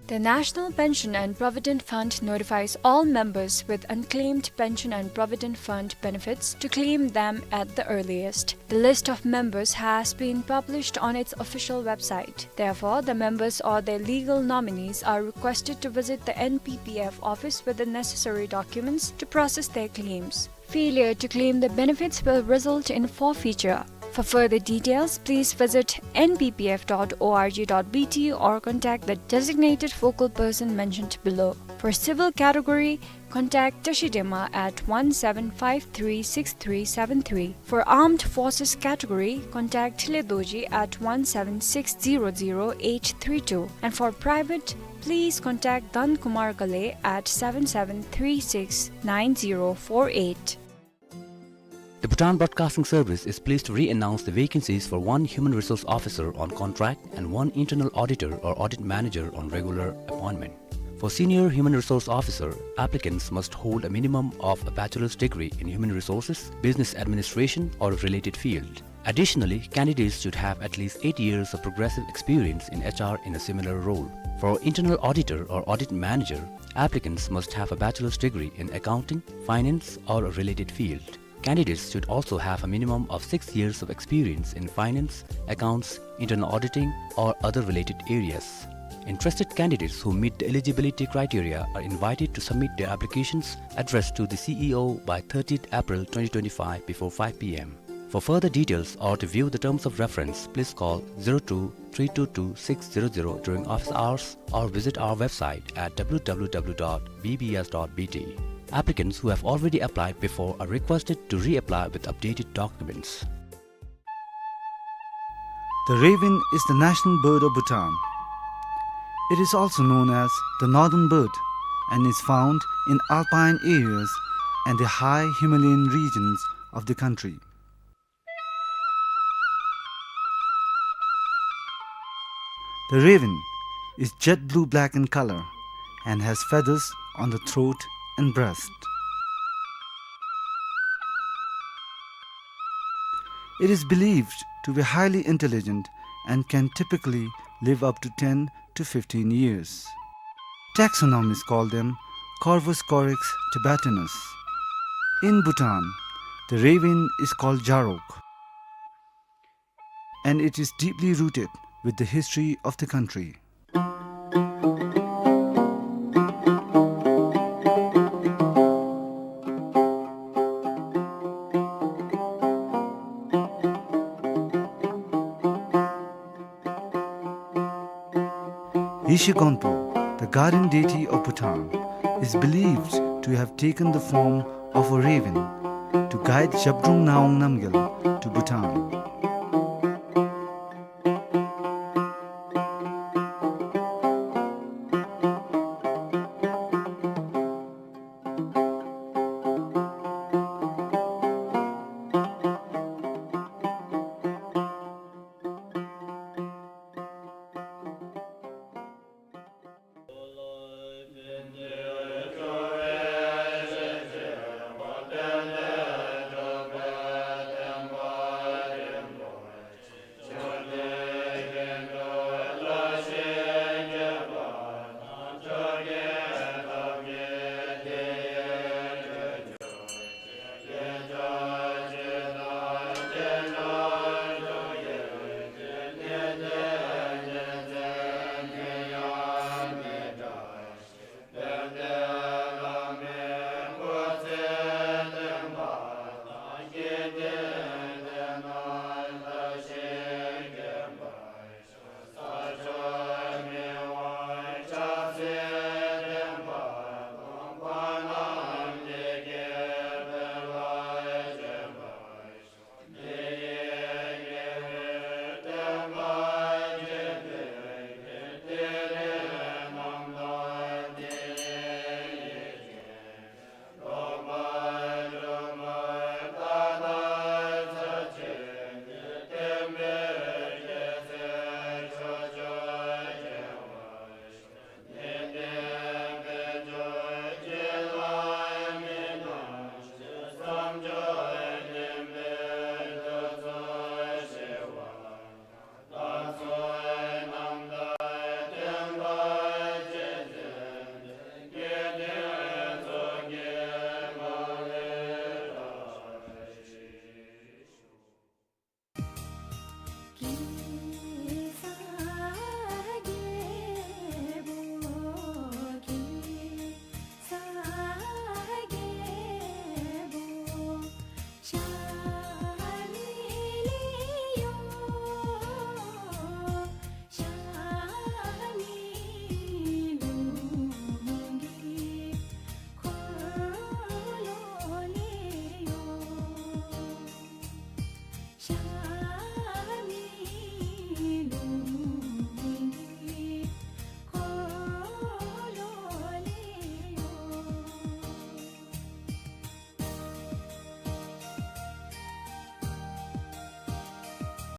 The National Pension and Provident Fund notifies all members with unclaimed pension and provident fund benefits to claim them at the earliest. The list of members has been published on its official website. Therefore, the members or their legal nominees are requested to visit the N P P F office with the necessary documents to process their claims. Failure to claim the benefits will result in forfeiture. For further details, please visit N P P F dot O R G dot B T or contact the designated focal person mentioned below. For civil category, contact Tashi Dema at one seven five three six three seven three. For armed forces category, contact Thile Dorji at one seven six zero zero eight three two. And for private, please contact Dan Kumar Ghale at seven seven three six nine zero four eight. The Bhutan Broadcasting Service is pleased to re-announce the vacancies for one Human Resource Officer on contract and one Internal Auditor or Audit Manager on regular appointment. For Senior Human Resource Officer, applicants must hold a minimum of a bachelor's degree in human resources, business administration, or a related field. Additionally, candidates should have at least eight years of progressive experience in H R in a similar role. For Internal Auditor or Audit Manager, applicants must have a bachelor's degree in accounting, finance, or a related field. Candidates should also have a minimum of six years of experience in finance, accounts, internal auditing, or other related areas. Interested candidates who meet the eligibility criteria are invited to submit their applications addressed to the C E O by thirtieth April twenty twenty-five before five P M. For further details or to view the terms of reference, please call zero two three two two six zero zero during office hours or visit our website at W W W dot B B S dot B T. Applicants who have already applied before are requested to reapply with updated documents. The raven is the national bird of Bhutan. It is also known as the northern bird and is found in alpine areas and the high Himalayan regions of the country. The raven is jet blue-black in color and has feathers on the throat and breast. It is believed to be highly intelligent and can typically live up to ten to fifteen years. Taxonomists call them Corvus corax tibetanus. In Bhutan, the raven is called Jarok, and it is deeply rooted with the history of the country. Yeshe Gonpo, the guardian deity of Bhutan, is believed to have taken the form of a raven to guide Zhabdrung Ngawang Namgyal to Bhutan.